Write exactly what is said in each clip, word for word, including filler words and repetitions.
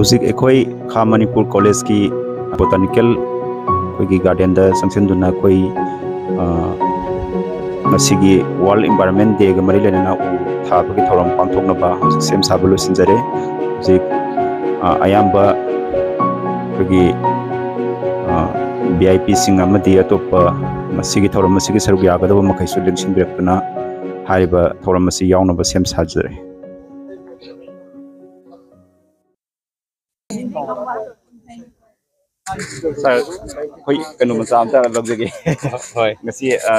ꯍꯧꯖꯤꯛ ꯑꯩꯈꯣꯏ ꯈꯥ ꯃꯅꯤꯄꯨꯔ ꯀꯣꯂꯦꯖꯀꯤ ꯕꯣꯇꯥꯅꯤꯀꯦꯜ ꯑꯩꯈꯣꯏꯒꯤ ꯒꯥꯔꯗꯦꯟꯗ ꯆꯪꯁꯤꯟꯗꯨꯅ ꯑꯩꯈꯣꯏ, ꯑ, ꯉꯁꯤꯒꯤ ꯋꯥꯔꯜ ꯏꯟꯚꯥꯏꯔꯣꯟꯃꯦꯟ ꯗꯦꯒ ꯃꯔꯤ ꯂꯩꯅꯅ ꯎ ꯊꯥꯕꯒꯤ ꯊꯧꯔꯝ ꯄꯥꯡꯊꯣꯛꯅꯕ ꯍꯧꯖꯤꯛ ꯁꯦꯝ ꯁꯥꯕ ꯂꯣꯏꯁꯤꯟꯖꯔꯦ꯫ ꯍꯧꯖꯤꯛ, ꯑ, ꯑꯌꯥꯝꯕ ꯑꯩꯈꯣꯏꯒꯤ, ꯑ, ꯚꯤ ꯑꯥꯏ ꯄꯤꯁꯤꯡ ꯑꯃꯗꯤ ꯑꯇꯣꯞꯄ ꯃꯁꯤꯒꯤ ꯊꯧꯔꯝ ꯑꯁꯤꯒꯤ ꯁꯔꯨꯛ ꯌꯥꯒꯗꯕ ꯃꯈꯩꯁꯨ ꯂꯦꯡꯁꯤꯟꯕꯤꯔꯛꯇꯨꯅ ꯍꯥꯏꯔꯤꯕ ꯊꯧꯔꯝ ꯑꯁꯤ ꯌꯥꯎꯅꯕ ꯁꯦꯝ ꯁꯥꯖꯔꯦ꯫ ꯁꯥꯔ, ꯑꯩꯈꯣꯏ ꯀꯩꯅꯣ ꯃꯆꯥ ꯑꯝꯇ ꯂꯧꯖꯒꯦ꯫ ꯍꯣꯏ꯫ ꯉꯁꯤ, ꯑ,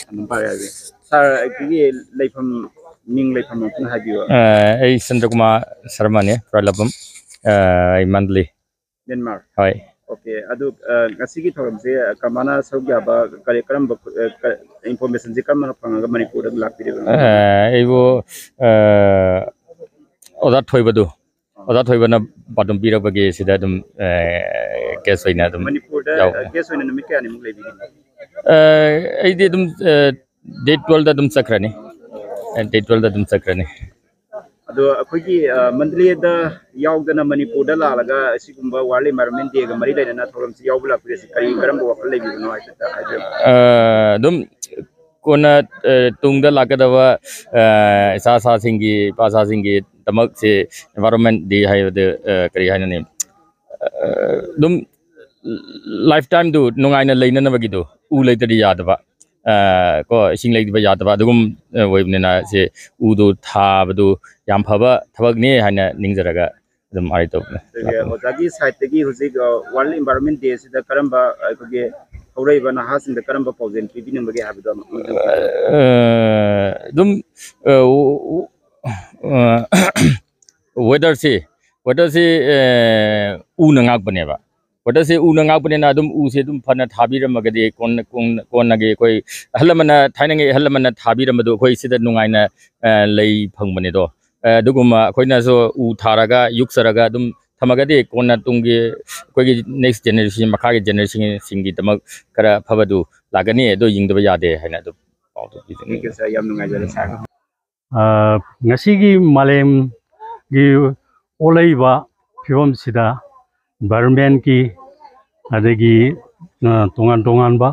ꯑꯗꯨꯝ ꯄꯥꯏꯔꯛꯑꯒꯦ꯫ ꯁꯥꯔ, ꯑꯩꯈꯣꯏꯒꯤ ꯂꯩꯐꯝ, ꯃꯤꯡ ꯂꯩꯐꯝ ꯑꯝꯇꯪ ꯍꯥꯏꯕꯤꯌꯨ꯫ ꯑ, ꯑꯩ ꯆꯟꯗ꯭ꯔꯀꯨꯃꯥꯔ ꯁꯔꯃꯅꯦ, ꯄ꯭ꯔꯂꯕꯝ, ꯑ, ꯑꯩ ꯃꯟꯗꯂꯤ꯫ ꯃ꯭ꯌꯥꯟꯃꯥꯔ? ꯍꯣꯏ꯫ ꯑꯣꯀꯦ, ꯑꯗꯨ, ꯑ, ꯉꯁꯤꯒꯤ ꯊꯧꯔꯝꯁꯦ ꯀꯃꯥꯏꯅ ꯁꯔꯨꯛ ꯌꯥꯕ, ꯀꯔꯤ, ꯀꯔꯝꯕ, ꯑ, ꯀ-, ꯏꯟꯐꯣꯔꯃꯦꯁꯟꯁꯦ ꯀꯔꯝꯕꯅ ꯐꯪꯉꯒ ꯃꯅꯤꯄꯨꯔꯗ ꯂꯥꯛꯄꯤꯔꯤꯕꯅꯣ? ꯑ, ꯑꯩꯕꯨ, ꯑ, ꯑꯣꯖꯥ ꯊꯣꯏꯕꯗꯨ, ꯑꯣꯖꯥ ꯊꯣꯏꯕꯅ ꯄꯥꯎꯗꯝ ꯄꯤꯔꯛꯄꯒꯤ ꯁꯤꯗ ꯑꯗꯨꯝ, ꯑ, ꯒꯦꯁ ꯑꯣꯏꯅ ꯑꯗꯨꯝ ꯃꯅꯤꯄꯨꯔꯗ, ꯌꯥꯎ-, ꯑ, ꯒꯦꯁ ꯑꯣꯏꯅ ꯅꯨꯃꯤꯠ ꯀꯌꯥꯅꯤꯃꯨꯛ ꯂꯩꯕꯤꯒꯅꯤ? ꯑ, ꯑꯩꯗꯤ ꯑꯗꯨꯝ, ꯑ, ꯗꯦꯠ ꯇꯨꯋꯦꯜꯐꯇ ꯑꯗꯨꯝ ꯆꯠꯈ꯭ꯔꯅꯤ꯫ ꯑ, ꯗꯦꯠ ꯇꯨꯋꯦꯜꯐꯇ ꯑꯗꯨꯝ ꯆꯠꯈ꯭ꯔꯅꯤ꯫ ꯑꯗꯣ ꯑꯩꯈꯣꯏꯒꯤ, ꯑ, ꯃꯟꯗꯂꯦꯗ ꯌꯥꯎꯗꯅ ꯃꯅꯤꯄꯨꯔꯗ ꯂꯥꯛꯂꯒ ꯑꯁꯤꯒꯨꯝꯕ ꯋꯥꯔꯜ ꯏꯟꯚꯥꯏꯔꯣꯟꯃꯦꯟ ꯗꯦꯒ ꯃꯔꯤ ꯂꯩꯅꯅ ꯊꯧꯔꯝꯁꯤ ꯌꯥꯎꯕ ꯂꯥꯛꯄꯤꯔꯤꯁꯤ ꯀꯔꯤ, ꯀꯔꯝꯕ ꯋꯥꯈꯜ ꯂꯩꯕꯤꯕꯅꯣ ꯍꯥꯏꯐꯦꯠꯇ ꯍꯥꯏꯕꯤꯌꯨ꯫ ꯑ, ꯑꯗꯨꯝ ꯀꯣꯟꯅ, ꯑ, ꯇꯨꯡꯗ ꯂꯥꯛꯀꯗꯕ, ꯑ, ꯏꯆꯥ ꯏꯁꯥꯁꯤꯡꯒꯤ, ꯏꯄꯥ ꯏꯆꯥꯁꯤꯡꯒꯤ ꯗꯃꯛꯁꯦ ꯏꯟꯚꯥꯏꯔꯣꯟꯃꯦꯟ ꯗꯦ ꯍꯥꯏꯕꯗꯨ, ꯑ, ꯀꯔꯤ ꯍꯥꯏꯅꯅꯤ? ꯑ, ꯑꯗꯨꯝ ꯂꯥꯏꯐ ꯇꯥꯏꯝꯗꯨ ꯅꯨꯡꯉꯥꯏꯅ ꯂꯩꯅꯅꯕꯒꯤꯗꯨ ꯎ ꯂꯩꯇ꯭ꯔꯗꯤ ꯌꯥꯗꯕ, ꯑ, ꯀꯣ, ꯏꯁꯤꯡ ꯂꯩꯇꯕ ꯌꯥꯗꯕ ꯑꯗꯨꯒꯨꯝ, ꯑ, ꯑꯣꯏꯕꯅꯤꯅ ꯁꯤ ꯎꯗꯨ ꯊꯥꯕꯗꯨ ꯌꯥꯝ ꯐꯕ ꯊꯕꯛꯅꯤ ꯍꯥꯏꯅ ꯅꯤꯡꯖꯔꯒ ꯑꯗꯨꯝ ꯍꯥꯏ ꯇꯧꯕꯅꯦ꯫ ꯑꯗꯨꯒ ꯑꯣꯖꯥꯒꯤ ꯁꯥꯏꯠꯇꯒꯤ ꯍꯧꯖꯤꯛ, ꯑ, ꯋꯥꯔꯜ ꯏꯟꯚꯥꯏꯔꯣꯟꯃꯦꯟ ꯗꯦꯁꯤꯗ ꯀꯔꯝꯕ ꯑꯩꯈꯣꯏꯒꯤ ꯍꯧꯔꯛꯏꯕ ꯅꯍꯥꯁꯤꯡꯗ ꯀꯔꯝꯕ ꯄꯥꯎꯖꯦꯜ ꯄꯤꯕꯤꯅꯤꯡꯕꯒꯦ ꯍꯥꯏꯕꯗꯣ ꯑꯃꯨꯛ ꯍꯥꯏꯕꯤꯌꯨ꯫ ꯑ, ꯑꯗꯨꯝ, ꯑ, ꯎ-, ꯎ-, ꯑ, ꯋꯦꯗꯔꯁꯤ, ꯋꯦꯗꯔꯁꯤ, ꯑ, ꯎꯅ ꯉꯥꯛꯄꯅꯦꯕ꯫ ꯋꯦꯗꯔꯁꯤ ꯎꯅ ꯉꯥꯛꯄꯅꯤꯅ ꯑꯗꯨꯝ ꯎꯁꯦ ꯑꯗꯨꯝ ꯐꯅ ꯊꯥꯕꯤꯔꯝꯃꯒꯗꯤ ꯀꯣꯟꯅ, ꯀꯣꯟꯅ, ꯀꯣꯟꯅꯒꯤ ꯑꯩꯈꯣꯏ ꯑꯍꯜ ꯂꯃꯟꯅ, ꯊꯥꯏꯅꯉꯩ ꯑꯍꯜ ꯂꯃꯟꯅ ꯊꯥꯕꯤꯔꯝꯕꯗꯣ ꯑꯩꯈꯣꯏ ꯁꯤꯗ ꯅꯨꯡꯉꯥꯏꯅ, ꯑ, ꯂꯩ ꯐꯪꯕꯅꯦ ꯑꯗꯣ꯫ ꯑ, ꯑꯗꯨꯒꯨꯝꯕ ꯑꯩꯈꯣꯏꯅꯁꯨ ꯎ ꯊꯥꯔꯒ ꯌꯣꯛꯆꯔꯒ ꯑꯗꯨꯝ ꯊꯝꯃꯒꯗꯤ ꯀꯣꯟꯅ ꯇꯨꯡꯒꯤ ꯑꯩꯈꯣꯏꯒꯤ ꯅꯦꯛꯁ ꯖꯦꯅꯦꯔꯦꯁꯟ, ꯃꯈꯥꯒꯤ ꯖꯦꯅꯦꯔꯦꯁꯟꯁꯤꯡꯒꯤꯗꯃꯛ ꯈꯔ ꯐꯕꯗꯨ ꯂꯥꯛꯀꯅꯤ, ꯑꯗꯨ ꯌꯦꯡꯗꯕ ꯌꯥꯗꯦ ꯍꯥꯏꯅ ꯑꯗꯨꯝ ꯄꯥꯎꯗꯝ ꯄꯤꯖꯅꯤꯡꯉꯤ꯫ Thank you, sir. ꯌꯥꯝ ꯅꯨꯡꯉꯥꯏꯖꯔꯦ, sir꯫ ꯑ, ꯉꯁꯤꯒꯤ ꯃꯥꯂꯦꯝꯒꯤ ꯑꯣꯜꯂꯛꯏꯕ ꯐꯤꯕꯝꯁꯤꯗ environmentꯀꯤ ꯑꯗꯒꯤ, ꯑ, ꯇꯣꯉꯥꯟ ꯇꯣꯉꯥꯟꯕ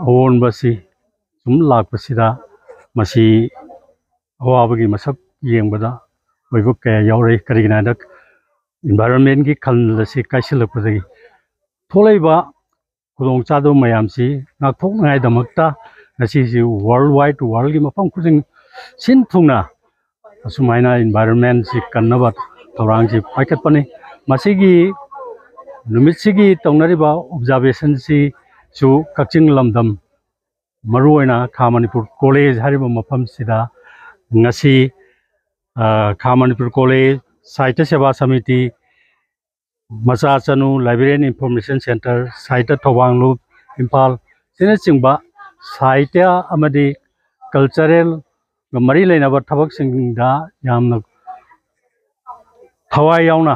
ꯑꯑꯣꯟꯕꯁꯤ ꯁꯨꯝ ꯂꯥꯛꯄꯁꯤꯗ ꯃꯁꯤ ꯑꯋꯥꯕꯒꯤ ꯃꯁꯛ ꯌꯦꯡꯕꯗ ꯑꯣꯏꯕ ꯀꯌꯥ ꯌꯥꯎꯔꯛꯏ꯫ ꯀꯔꯤꯒꯤꯅꯣ ꯍꯥꯏꯗ environmentꯀꯤ ꯈꯜ ꯑꯁꯤ ꯀꯥꯏꯁꯤꯜꯂꯛꯄꯗꯒꯤ ꯊꯣꯛꯂꯛꯏꯕ ꯈꯨꯗꯣꯡꯆꯥꯗꯕ ꯃꯌꯥꯝꯁꯤ ꯉꯥꯛꯊꯣꯛꯅꯉꯥꯏꯗꯃꯛꯇ ꯉꯁꯤꯁꯤ world wide, worldꯀꯤ ꯃꯐꯝ ꯈꯨꯗꯤꯡ ꯁꯤꯟ ꯊꯨꯡꯅ ꯑꯁꯨꯃꯥꯏꯅ environmentꯁꯤ ꯀꯟꯅꯕ ꯊꯧꯔꯥꯡꯁꯤ ꯄꯥꯏꯈꯠꯄꯅꯤ꯫ ꯃꯁꯤꯒꯤ ꯅꯨꯃꯤꯠꯁꯤꯒꯤ ꯇꯧꯅꯔꯤꯕ observationꯁꯤꯁꯨ ꯀꯛꯆꯤꯡ ꯂꯝꯗꯝ, ꯃꯔꯨꯑꯣꯏꯅ ꯈꯥ ꯃꯅꯤꯄꯨꯔ ꯀꯣꯂꯦꯖ ꯍꯥꯏꯔꯤꯕ ꯃꯐꯝꯁꯤꯗ ꯉꯁꯤ, ꯑ, ꯈꯥ ꯃꯅꯤꯄꯨꯔ ꯀꯣꯂꯦꯖ, ꯁꯥꯍꯤꯇ꯭ꯌ ꯁꯦꯕꯥ ꯁꯃꯤꯇꯤ, ꯃꯆꯥ ꯆꯅꯨ Library and Information Centre, ꯁꯥꯍꯤꯇ꯭ꯌ ꯊꯧꯕꯥꯡꯂꯨꯞ ꯏꯝꯐꯥꯜ ꯑꯁꯤꯅꯆꯤꯡꯕ ꯁꯥꯍꯤꯇ꯭ꯌ ꯑꯃꯗꯤ culturalꯒ ꯃꯔꯤ ꯂꯩꯅꯕ ꯊꯕꯛꯁꯤꯡꯗ ꯌꯥꯝꯅ ꯊꯋꯥꯏ ꯌꯥꯎꯅ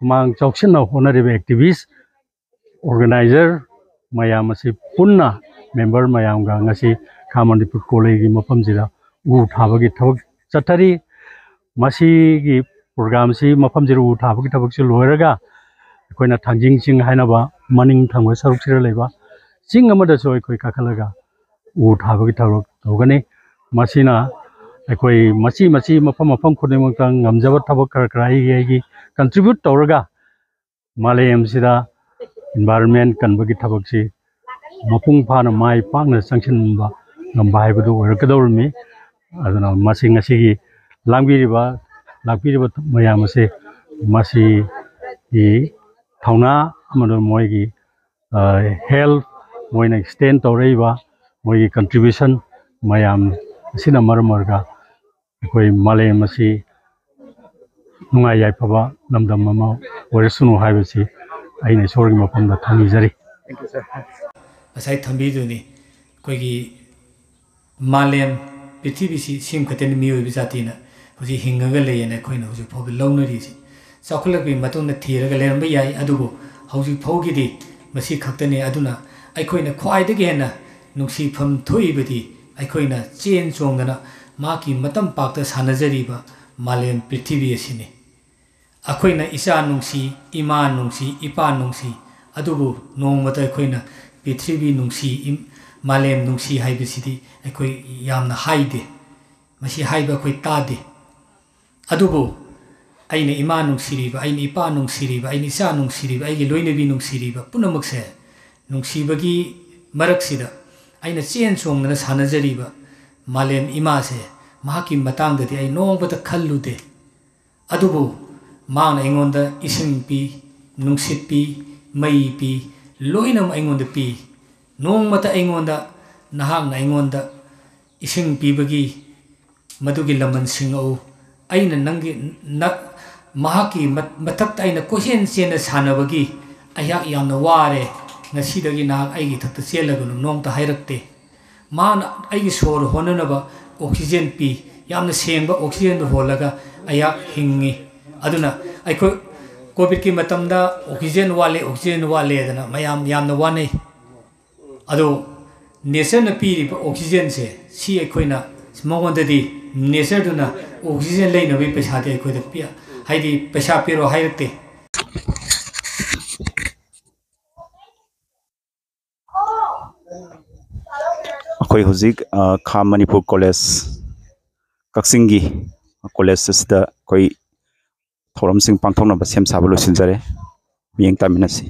ꯍꯨꯃꯥꯡ ꯆꯥꯎꯁꯤꯟꯅ ꯍꯣꯠꯅꯔꯤꯕ activist, organizer ꯃꯌꯥꯝ ꯑꯁꯤ ꯄꯨꯟꯅ member ꯃꯌꯥꯝꯒ ꯉꯁꯤ ꯈꯥ ꯃꯅꯤꯄꯨꯔ ꯀꯣꯂꯦꯖꯀꯤ ꯃꯐꯝꯁꯤꯗ ꯎ ꯊꯥꯕꯒꯤ ꯊꯕꯛ ꯆꯠꯊꯔꯤ꯫ ꯃꯁꯤꯒꯤ programꯁꯤ, ꯃꯐꯝꯁꯤꯗ ꯎ ꯊꯥꯕꯒꯤ ꯊꯕꯛꯁꯤ ꯂꯣꯏꯔꯒ ꯑꯩꯈꯣꯏꯅ ꯊꯥꯡꯖꯤꯡ ꯆꯤꯡ ꯍꯥꯏꯅꯕ ꯃꯅꯤꯡ ꯊꯪꯕ ꯁꯔꯨꯛꯁꯤꯗ ꯂꯩꯕ ꯆꯤꯡ ꯑꯃꯗꯁꯨ ꯑꯩꯈꯣꯏ ꯀꯥꯈꯠꯂꯒ ꯎ ꯊꯥꯕꯒꯤ ꯊꯕꯛ ꯇꯧꯒꯅꯤ꯫ ꯃꯁꯤꯅ ꯑꯩꯈꯣꯏ ꯃꯆꯤ ꯃꯆꯤ, ꯃꯐꯝ ꯃꯐꯝ ꯈꯨꯗꯤꯡꯃꯛꯇ ꯉꯝꯖꯕ ꯊꯕꯛ ꯈꯔ ꯈꯔ ꯑꯩꯒꯤ ꯑꯩꯒꯤ contribute ꯇꯧꯔꯒ ꯃꯥꯂꯦꯝꯁꯤꯗ environment ꯀꯟꯕꯒꯤ ꯊꯕꯛꯁꯤ ꯃꯄꯨꯡ ꯐꯥꯅ ꯃꯥꯏ ꯄꯥꯛꯅ ꯆꯪꯁꯤꯟꯕ ꯉꯝꯕ ꯍꯥꯏꯕꯗꯨ ꯑꯣꯏꯔꯛꯀꯗꯧꯔꯤꯕꯅꯤ꯫ ꯑꯗꯨꯅ ꯃꯁꯤ ꯉꯁꯤꯒꯤ ꯂꯥꯡꯕꯤꯔꯤꯕ, ꯂꯥꯛꯄꯤꯔꯤꯕ ꯃꯌꯥꯝ ꯑꯁꯦ ꯃꯁꯤꯒꯤ ꯊꯧꯅꯥ ꯑꯃꯗꯤ ꯃꯣꯏꯒꯤ, ꯑ, help, ꯃꯣꯏꯅ extend ꯇꯧꯔꯛꯏꯕ ꯃꯣꯏꯒꯤ contribution ꯃꯌꯥꯝ ꯑꯁꯤꯅ ꯃꯔꯝ ꯑꯣꯏꯔꯒ ꯑꯩꯈꯣꯏ ꯃꯥꯂꯦꯝ ꯑꯁꯤ ꯅꯨꯡꯉꯥꯏ ꯌꯥꯏꯐꯕ ꯂꯝꯗꯝ ꯑꯃ ꯑꯣꯏꯔꯁꯅꯨ ꯍꯥꯏꯕꯁꯤ ꯑꯩꯅ ꯏꯁꯣꯔꯒꯤ ꯃꯐꯝꯗ ꯊꯧꯅꯤꯖꯔꯤ꯫ ꯉꯁꯥꯏ ꯊꯝꯕꯤꯗꯨꯅꯤ, ꯑꯩꯈꯣꯏꯒꯤ ꯃꯥꯂꯦꯝ ꯄ꯭ꯔꯤꯊꯤꯕꯤꯁꯤ ꯁꯦꯝꯈꯠꯇꯅ ꯃꯤꯑꯣꯏꯕ ꯖꯥꯇꯤꯅ ꯍꯧꯖꯤꯛ ꯍꯤꯡꯉꯒ ꯂꯩꯌꯦꯅ ꯑꯩꯈꯣꯏꯅ ꯍꯧꯖꯤꯛ ꯐꯥꯎꯕ ꯂꯧꯅꯔꯤꯁꯤ꯫ ꯆꯥꯎꯈꯠꯂꯛꯄꯒꯤ ꯃꯇꯨꯡꯗ ꯊꯤꯔꯒ ꯂꯩꯔꯝꯕ ꯌꯥꯏ, ꯑꯗꯨꯕꯨ ꯍꯧꯖꯤꯛ ꯐꯥꯎꯒꯤꯗꯤ ꯃꯁꯤ ꯈꯛꯇꯅꯤ꯫ ꯑꯗꯨꯅ ꯑꯩꯈꯣꯏꯅ ꯈ꯭ꯋꯥꯏꯗꯒꯤ ꯍꯦꯟꯅ ꯅꯨꯡꯁꯤꯐꯝ ꯊꯣꯛꯏꯕꯗꯤ ꯑꯩꯈꯣꯏꯅ ꯆꯦꯟ ꯆꯣꯡꯗꯅ ꯃꯍꯥꯛꯀꯤ ꯃꯇꯝ ꯄꯥꯛꯇ ꯁꯥꯟꯅꯖꯔꯤꯕ ꯃꯥꯂꯦꯝ ꯄ꯭ꯔꯤꯊꯤꯕꯤ ꯑꯁꯤꯅꯤ꯫ ꯑꯩꯈꯣꯏꯅ ꯏꯆꯥ ꯅꯨꯡꯁꯤ, ꯏꯃꯥ ꯅꯨꯡꯁꯤ, ꯏꯄꯥ ꯅꯨꯡꯁꯤ, ꯑꯗꯨꯕꯨ ꯅꯣꯡꯃꯇ ꯑꯩꯈꯣꯏꯅ ꯄ꯭ꯔꯤꯊꯤꯕꯤ ꯅꯨꯡꯁꯤ, ꯏꯝ-, ꯃꯥꯂꯦꯝ ꯅꯨꯡꯁꯤ ꯍꯥꯏꯕꯁꯤꯗꯤ ꯑꯩꯈꯣꯏ ꯌꯥꯝꯅ ꯍꯥꯏꯗꯦ꯫ ꯃꯁꯤ ꯍꯥꯏꯕ ꯑꯩꯈꯣꯏ ꯇꯥꯗꯦ꯫ ꯑꯗꯨꯕꯨ ꯑꯩꯅ ꯏꯃꯥ ꯅꯨꯡꯁꯤꯔꯤꯕ, ꯑꯩꯅ ꯏꯄꯥ ꯅꯨꯡꯁꯤꯔꯤꯕ, ꯑꯩꯅ ꯏꯆꯥ ꯅꯨꯡꯁꯤꯔꯤꯕ, ꯑꯩꯒꯤ ꯂꯣꯏꯅꯕꯤ ꯅꯨꯡꯁꯤꯔꯤꯕ ꯄꯨꯝꯅꯃꯛꯁꯦ ꯅꯨꯡꯁꯤꯕꯒꯤ ꯃꯔꯛꯁꯤꯗ ꯑꯩꯅ ꯆꯦꯟ ꯆꯣꯡꯗꯅ ꯁꯥꯟꯅꯖꯔꯤꯕ ꯃꯥꯂꯦꯝ ꯏꯃꯥꯁꯦ, ꯃꯍꯥꯛꯀꯤ ꯃꯇꯥꯡꯗꯗꯤ ꯑꯩ ꯅꯣꯡꯃꯇ ꯈꯜꯂꯨꯗꯦ꯫ ꯑꯗꯨꯕꯨ ꯃꯍꯥꯛꯅ ꯑꯩꯉꯣꯟꯗ ꯏꯁꯤꯡ ꯄꯤ, ꯅꯨꯡꯁꯤꯠ ꯄꯤ, ꯃꯩ ꯄꯤ, ꯂꯣꯏꯅꯃꯛ ꯑꯩꯉꯣꯟꯗ ꯄꯤ꯫ ꯅꯣꯡꯃꯇ ꯑꯩꯉꯣꯟꯗ, "ꯅꯍꯥꯛꯅ ꯑꯩꯉꯣꯟꯗ ꯏꯁꯤꯡ ꯄꯤꯕꯒꯤ ꯃꯗꯨꯒꯤ ꯂꯃꯟ ꯁꯤꯡꯉꯛꯎ꯫ ꯑꯩꯅ ꯅꯪꯒꯤ, ꯅ-, ꯃꯍꯥꯛꯀꯤ ꯃ-, ꯃꯊꯛꯇ ꯑꯩꯅ ꯀꯣꯏꯆꯦꯟ ꯆꯦꯟꯅ ꯁꯥꯟꯅꯕꯒꯤ ꯑꯩꯍꯥꯛ ꯌꯥꯝꯅ ꯋꯥꯔꯦ꯫ ꯉꯁꯤꯗꯒꯤ ꯅꯍꯥꯛ ꯑꯩꯒꯤ ꯏꯊꯛꯇ ꯆꯦꯜꯂꯒꯅꯨ" ꯅꯣꯡꯃꯇ ꯍꯥꯏꯔꯛꯇꯦ꯫ ꯃꯍꯥꯛꯅ ꯑꯩꯒꯤ ꯁꯣꯔ ꯍꯣꯟꯅꯅꯕ oxygen ꯄꯤ꯫ ꯌꯥꯝꯅ ꯁꯦꯡꯕ oxygenꯗꯨ ꯍꯣꯜꯂꯒ ꯑꯩꯍꯥꯛ ꯍꯤꯡꯉꯤ꯫ ꯑꯗꯨꯅ ꯑꯩꯈꯣꯏ COVIDꯀꯤ ꯃꯇꯝꯗ oxygen ꯋꯥꯠꯂꯦ, oxygen ꯋꯥꯠꯂꯦꯗꯅ ꯃꯌꯥꯝ ꯌꯥꯝꯅ ꯋꯥꯅꯩ꯫ ꯑꯗꯣ natureꯅ ꯄꯤꯔꯤꯕ oxygenꯁꯦ, ꯁꯤ ꯑꯩꯈꯣꯏꯅ, ꯃꯉꯣꯟꯗꯗꯤ natureꯗꯨꯅ oxygen ꯂꯩꯅꯕꯒꯤ ꯄꯩꯁꯥꯗꯤ ꯑꯩꯈꯣꯏꯗ ꯄꯤ-, ꯍꯥꯏꯗꯤ ꯄꯩꯁꯥ ꯄꯤꯔꯣ ꯍꯥꯏꯔꯛꯇꯦ꯫ ꯑꯩꯈꯣꯏ ꯍꯧꯖꯤꯛ, ꯑ, ꯈꯥ ꯃꯅꯤꯄꯨꯔ ꯀꯣꯂꯦꯖ, ꯀꯛꯆꯤꯡꯒꯤ ꯀꯣꯂꯦꯖ ꯑꯁꯤꯗ ꯑꯩꯈꯣꯏ ꯊꯧꯔꯝꯁꯤꯡ ꯄꯥꯡꯊꯣꯛꯅꯕ ꯁꯦꯝ ꯁꯥꯕ ꯂꯣꯏꯁꯤꯟꯖꯔꯦ꯫ ꯃꯤꯠꯌꯦꯡ ꯇꯥꯃꯤꯟꯅꯁꯤ꯫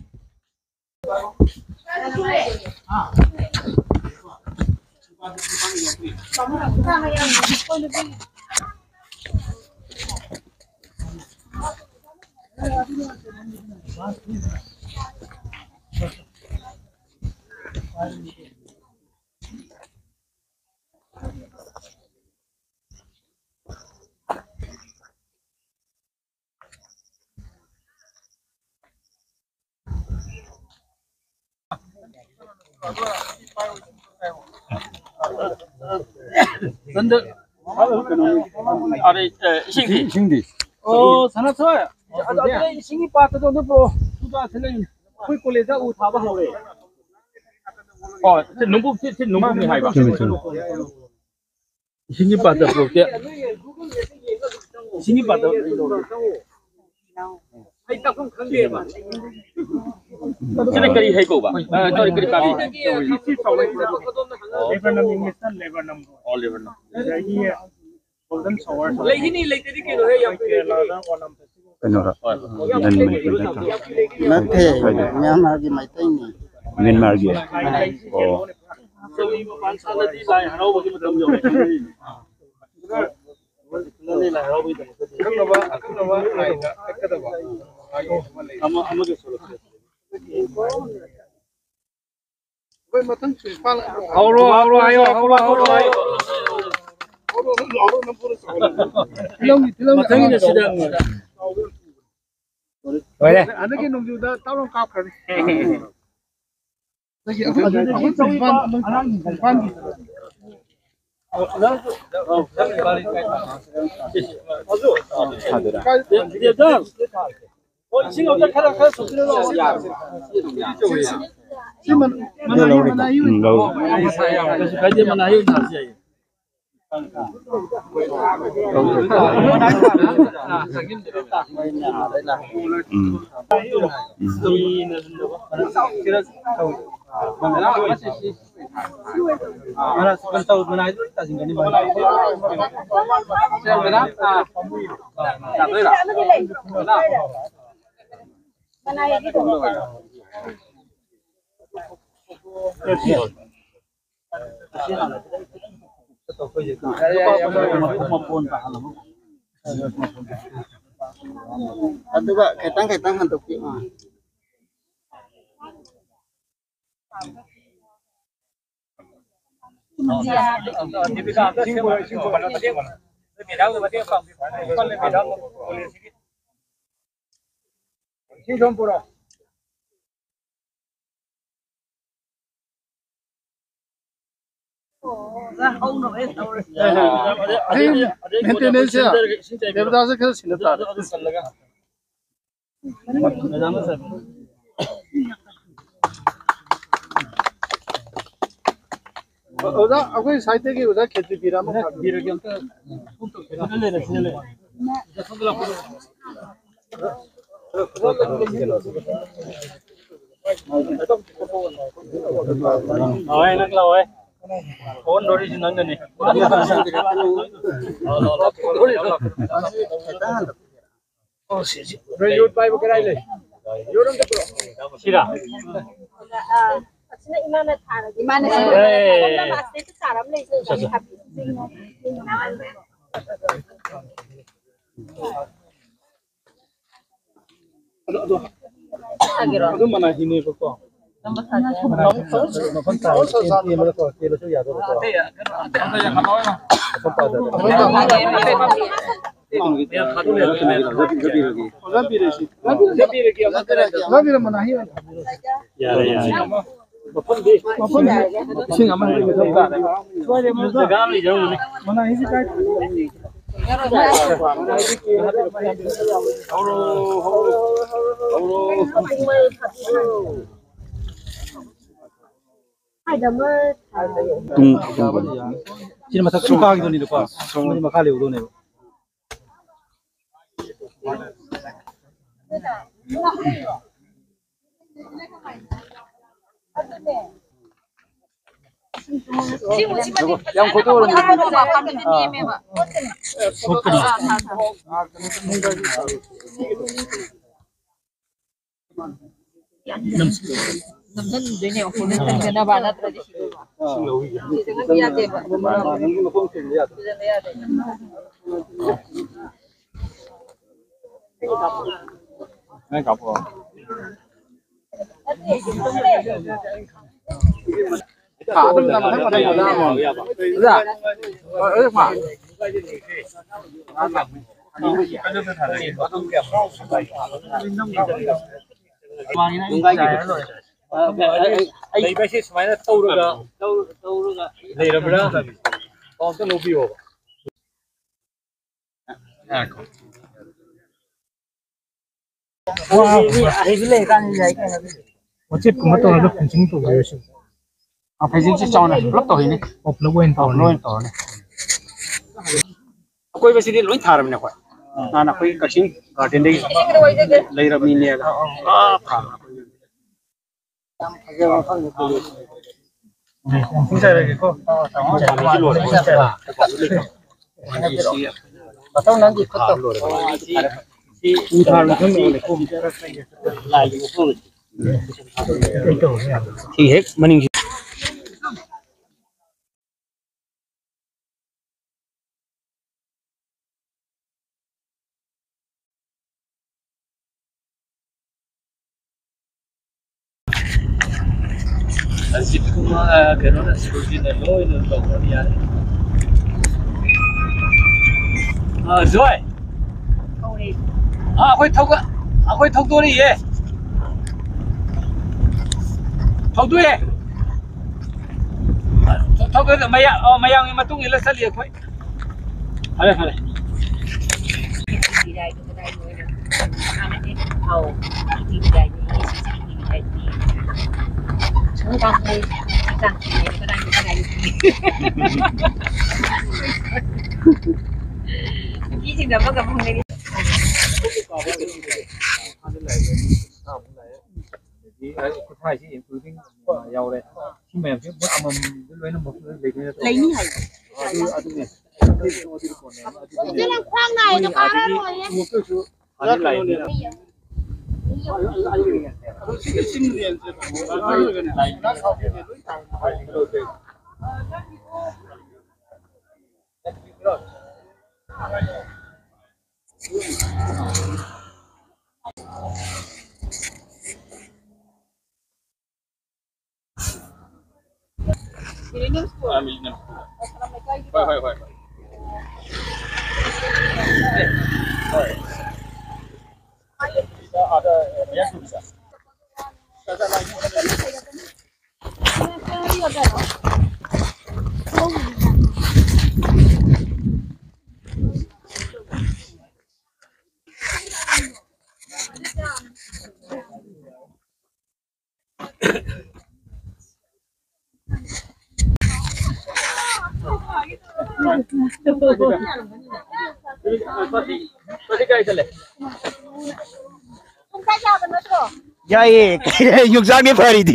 ꯆꯟꯗ-, ꯑꯗꯩ, ꯑꯦ, ꯏꯁꯤꯡꯗꯤ? ꯏꯁꯤꯡꯗꯤ? ꯑꯣ, ꯁꯅꯥꯊꯣꯏ, ꯑꯗ-, ꯑꯗꯨꯗ ꯏꯁꯤꯡꯒꯤ ꯄꯥꯠꯇꯗꯣ ꯑꯝꯇ ꯄꯨꯔꯛꯑꯣ꯫ ꯑꯩꯈꯣꯏ ꯀꯣꯂꯦꯖꯇ ꯎ ꯊꯥꯕ ꯍꯧꯔꯦ꯫ ꯑꯣ, ꯁꯤ ꯅꯨꯡꯕꯨꯛ, ꯁꯤ, ꯁꯤ ꯅꯨꯡꯕꯨꯛꯅꯤ ꯍꯥꯏꯕ꯫ ꯆꯨꯝꯃꯤ, ꯆꯨꯝꯃꯤ꯫ ꯏꯁꯤꯡꯒꯤ ꯄꯥꯇ꯭ꯔ ꯄꯨꯔꯛꯇꯦ꯫ ꯏꯁꯤꯡꯒꯤ ꯄꯥꯇ꯭ꯔ꯫ ꯑꯩ ꯇꯥꯛꯐꯝ ꯈꯪꯗꯦꯕ꯫ ꯁꯤꯅ ꯀꯔꯤ ꯍꯩ ꯀꯧꯕ? ꯑ, sorry, ꯀꯔꯤ ꯄꯥꯝꯕꯤ? Laburnum, English ꯇ laburnum ꯀꯧꯕ꯫ ꯑꯣ, laburnum꯫ ꯑꯗꯒꯤ golden shower ꯂꯩꯒꯤꯅꯤ, ꯂꯩꯇꯗꯤ ꯀꯩꯅꯣꯍꯦ, ꯌꯥꯝ ꯀꯨꯏ ꯂꯩꯒꯤꯅꯤ꯫ ꯀꯩꯅꯣꯔ? ꯍꯣꯏ, ꯍꯣꯏ꯫ ꯅꯟ ꯃꯅꯤꯄꯨꯔꯤ ꯅꯠꯇ꯭ꯔꯣ? ꯅꯠꯇꯦ, ꯀꯥꯏꯗ? ꯃ꯭ꯌꯥꯟꯃꯥꯔꯒꯤ ꯃꯩꯇꯩꯅꯤ꯫ ꯃ꯭ꯌꯥꯟꯃꯥꯔꯒꯤ? ꯑꯣ꯫ ꯆꯧꯔꯤ ꯃꯄꯥꯟ ꯁꯥꯠꯂꯗꯤ ꯂꯥꯏ ꯍꯔꯥꯎꯕꯒꯤ ꯃꯇꯝ ꯌꯧꯔꯦ꯫ ꯈꯪꯅꯕ, ꯑꯀꯛꯅꯕ ꯂꯥꯏꯅ ꯀꯠꯀꯗꯕ ꯑꯃ, ꯑꯃꯒꯤ ꯁꯣꯂꯛꯁꯦ꯫ ꯑꯩꯈꯣꯏ ꯃꯊꯪ ꯁꯨꯏ ꯄꯥꯜꯂꯛ-, ꯍꯧꯔꯣ, ꯍꯧꯔꯣ ꯍꯥꯏꯌꯣ, ꯍꯧꯔꯣ, ꯍꯧꯔꯣ ꯍꯥꯏꯌꯣ꯫ ꯍꯧꯔꯣ, ꯍꯧꯔꯣ, ꯍꯧꯔꯣ, ꯅꯝꯐꯨꯗ ꯆꯥꯎꯍꯜꯂꯣ꯫ ꯐꯤꯂꯝꯒꯤ, ꯐꯤꯂꯝꯒꯤ ꯃꯊꯪꯒꯤꯗ ꯑꯍꯥꯟꯕ ꯁꯤꯗ꯫ ꯂꯣꯏꯔꯦ꯫ ꯍꯟꯗꯛꯀꯤ ꯅꯣꯡꯖꯨꯗ ꯇꯥꯞ ꯂꯥꯎ ꯀꯥꯞꯈ꯭ꯔꯅꯤ꯫ ꯑꯗꯒꯤ ꯑꯩꯈꯣꯏ, ꯑꯩꯈꯣꯏ ꯄ꯭ꯔꯤꯟꯁꯤꯄꯥꯜ ꯑꯃ ꯄ꯭ꯔꯤꯟꯁꯤꯄꯥꯜꯒꯤ ꯍꯣꯏ, ꯏꯁꯤꯡ ꯑꯝꯇ ꯈꯔ, ꯈꯔ ꯁꯣꯛꯆꯤꯜꯂꯣ꯫ ꯁꯤ ꯃꯅꯥ-, ꯃꯅꯥ ꯑꯌꯨꯛ ꯎꯝ, ꯂꯧꯔꯦ꯫ ꯀꯩꯁꯨ ꯀꯥꯏꯗꯦ, ꯃꯅꯥ ꯑꯌꯨꯛ ꯊꯥꯔꯁꯨ ꯌꯥꯏꯌꯦ꯫ ꯎꯝ꯫ ꯎꯝ꯫ ꯑꯗꯨꯒ ꯈꯤꯇꯪ ꯈꯤꯇꯪ ꯍꯟꯗꯣꯛꯄꯤꯌꯨ꯫ ꯑꯥ꯫ ꯃꯦꯟꯇꯦꯅꯦꯟꯁꯁꯦ ꯗꯦꯕꯗꯥꯁꯦ ꯈꯔ ꯁꯤꯟꯅ ꯇꯥꯔꯦ꯫ ꯑꯣꯖꯥ, ꯑꯩꯈꯣꯏ ꯁꯥꯏꯠꯇꯒꯤ ꯑꯣꯖꯥ ꯈꯦꯇ꯭ꯔꯤ ꯄꯤꯔ ꯑꯃ ꯄꯤꯔꯒꯦ ꯑꯝꯇ꯫ ꯂꯥꯛꯑꯣꯍꯦ, ꯅꯪ ꯂꯥꯛꯑꯣꯍꯦ꯫ ꯑꯣꯟꯗꯣꯔꯤꯁꯤ ꯅꯪꯅꯅꯦ꯫ ꯂꯥꯛꯑꯣ, ꯂꯥꯛꯑꯣ, ꯂꯥꯛꯑꯣ꯫ ꯅꯣꯏ ꯌꯣꯠ ꯄꯥꯏꯕ ꯀꯗꯥꯏ ꯂꯩ? ꯌꯣꯠ ꯑꯝꯇ ꯄꯨꯔꯛꯑꯣ꯫ ꯁꯤꯔꯥ? ꯑꯁꯤꯅ ꯏꯃꯥꯅ ꯊꯥꯔꯒꯦ꯫ ꯏꯃꯥꯅ ꯑꯦ꯫ ꯁꯣꯝꯗ ꯃꯥꯁꯇꯔꯒꯤ ꯆꯥꯔ ꯑꯃ ꯂꯩ, ꯑꯠꯆꯥ, ꯑꯠꯆꯥ꯫ ꯊꯥꯕꯤꯌꯨ꯫ ꯑꯗꯨ, ꯑꯗꯨ, ꯊꯥꯒꯦꯔꯣ? ꯑꯗꯨ ꯃꯅꯥꯍꯤꯅꯦꯕꯀꯣ꯫ ꯃꯅꯥꯍꯤ ꯃꯐꯝ ꯆꯥꯕ ꯇꯦꯟ ꯇꯦꯟꯕꯗꯀꯣ, ꯇꯦꯜꯂꯁꯨ ꯌꯥꯗꯧꯕꯀꯣ꯫ ꯃꯐꯝ ꯄꯥꯖꯕ꯫ ꯑꯣꯖꯥ ꯄꯤꯔꯦ ꯁꯤ꯫ ꯑꯣꯖꯥ ꯄꯤꯔꯦ, ꯃꯅꯥꯍꯤ ꯑꯣꯏꯅ ꯊꯥꯕꯤꯔꯣ꯫ ꯌꯥꯔꯦ, ꯌꯥꯔꯦ꯫ ꯃꯐꯝꯗꯤ ꯃꯐꯝꯗꯤ ꯏꯁꯤꯡ ꯑꯃ ꯍꯦꯛꯇ ꯃꯊꯧ ꯇꯥꯔꯦ꯫ ꯖꯒꯥ ꯑꯃ ꯂꯩꯖꯔꯝꯒꯅꯤ꯫ ꯃꯅꯥ ꯍꯤꯁꯤ ꯀꯥꯏ ꯊꯝꯃꯤꯅꯣ? ꯍꯧꯔꯣ, ꯍꯧꯔꯣ, ꯍꯧꯔꯣ꯫ ꯇꯨꯡ, ꯇꯨꯡ꯫ ꯁꯤꯅ ꯃꯊꯛ ꯁꯨꯝ ꯀꯥꯈꯤꯗꯣꯏꯅꯤꯗꯀꯣ꯫ ꯁꯨꯝ꯫ ꯑꯃꯗꯤ ꯃꯈꯥ ꯂꯩꯍꯧꯗꯣꯏꯅꯦꯕ꯫ ꯌꯥꯝ ꯈꯣꯠꯇꯣꯛꯑꯣ꯫ ꯅꯝꯁꯤꯟꯗꯣꯏꯅꯦ, ꯑꯩꯈꯣꯏꯅ ꯆꯪꯗꯅꯕ ꯅꯠꯇ꯭ꯔꯗꯤ ꯁꯤꯗꯣꯏꯕ꯫ ꯁꯤꯗ ꯆꯪꯕ ꯌꯥꯗꯦꯕ꯫ ꯁꯤꯗ ꯌꯥꯗꯦ꯫ ꯅꯪ ꯀꯥꯞꯄꯣ꯫ ꯂꯩꯕꯁꯦ ꯁꯨꯃꯥꯏꯅ ꯇꯧꯔꯒ, ꯇꯧꯔꯒ ꯂꯩꯔꯕ꯭ꯔꯥ? ꯄꯥꯎ ꯑꯝꯇ ꯂꯧꯕꯤꯌꯣꯕ꯫ ꯋꯥꯆꯦꯞꯀꯨꯝꯕ ꯇꯧꯔꯒ ꯐꯦꯟꯁꯤꯡ ꯇꯧꯕꯤꯔꯁꯨ꯫ ꯑ, ꯐꯦꯟꯁꯤꯡꯁꯤ ꯆꯥꯎꯅ ꯄꯨꯂꯞ ꯇꯧꯔꯤꯅꯤ꯫ ꯑꯣ, ꯄꯨꯂꯞ ꯑꯣꯏꯅ ꯑ, ꯄꯨꯂꯞ ꯇꯧꯔꯅꯤ꯫ ꯑꯣꯏꯅ ꯇꯧꯔꯅꯤ꯫ ꯑꯀꯣꯏꯕꯁꯤꯗꯤ ꯂꯣꯏ ꯊꯥꯔꯕꯅꯦ ꯑꯩꯈꯣꯏ꯫ ꯅꯍꯥꯟ ꯑꯩꯈꯣꯏ ꯀꯛꯆꯤꯡ ꯒꯥꯔꯗꯦꯟꯗꯒꯤ ꯂꯩꯔꯝꯃꯤꯅꯦ꯫ ꯑꯥ, ꯐꯥꯅ ꯑꯩꯈꯣꯏ ꯌꯥꯝ ꯐꯖꯕ ꯃꯐꯝꯅꯤ꯫ ꯃꯊꯧ ꯅꯪꯒꯤ ꯈꯨꯠꯇꯣ꯫ ꯁꯤ ꯍꯦꯛ ꯃꯅꯤꯡꯁꯤ꯫ ꯑꯁꯤ ꯀꯩꯅꯣꯅ ꯁꯨꯔꯖꯤꯠꯅ ꯂꯣꯏꯅ ꯇꯧꯈ꯭ꯔꯅꯤ, ꯌꯥꯔꯦ꯫ ꯑ, ꯖꯣꯏ꯫ ꯑ, ꯑꯩꯈꯣꯏ ꯊꯧꯒ-, ꯑꯩꯈꯣꯏ ꯊꯧꯗꯣꯔꯛꯏꯌꯦ꯫ ꯊꯧꯗꯣꯛꯑꯦ꯫ ꯊꯧꯗꯣꯛꯑꯦ, ꯃꯌꯥ-, ꯑ, ꯃꯌꯥꯝꯒꯤ ꯃꯇꯨꯡ ꯏꯜꯂ ꯆꯠꯂꯤ ꯑꯩꯈꯣꯏ꯫ ꯐꯔꯦ, ꯐꯔꯦ꯫ ꯑꯧ꯫ ꯁꯨꯝ ꯀꯥꯡꯈꯩ, ꯁꯤ ꯀꯥꯡꯈꯩ, ꯀꯗꯥꯏ, ꯀꯗꯥꯏ? ꯅꯨꯄꯤꯁꯤꯡꯗ ꯑꯃꯒ ꯑꯃꯨꯛ ꯍꯪꯅꯩ꯫ ꯑꯗꯒꯤ ꯈꯨꯠꯁꯥꯁꯤ including ꯌꯥꯎꯔꯦ꯫ ꯁꯤ ꯃꯌꯥꯝꯁꯦ ꯃꯣꯏ ꯑꯃꯃꯝꯗ ꯂꯣꯏꯅꯃꯛ ꯂꯩꯗꯣꯏ ꯅꯠꯇ꯭ꯔꯣ? ꯂꯩꯅꯤ ꯍꯥꯏ꯫ ꯑꯗꯨ, ꯑꯗꯨꯅꯦ꯫ ꯑꯗꯨ, ꯑꯗꯨ ꯀꯣꯟꯅꯦ꯫ ꯑꯗꯨ ꯏꯆꯦ, ꯅꯪ ꯈ꯭ꯋꯥꯡ ꯅꯥꯏꯗꯣ ꯀꯥꯟꯅꯔꯣꯏꯍꯦ꯫ ꯑꯗꯒꯤ ꯈꯣꯡꯎꯞꯇꯨꯁꯨ ꯍꯥꯟꯅ ꯂꯥꯛꯏꯅꯤꯅ꯫ ꯑꯗꯣ ꯁꯤꯒꯤ ꯆꯤꯡ ꯂꯦꯟꯁꯦ ꯂꯣꯏ ꯊꯥꯡꯉꯦ꯫ ꯍꯣꯏ, ꯍꯣꯏ, ꯍꯣꯏ, ꯍꯣꯏ꯫ ꯍꯣꯏ꯫ ꯌꯥꯏꯌꯦ꯫ ꯌꯣꯡꯆꯥꯛꯅꯦ ꯐꯔꯤꯗꯤ꯫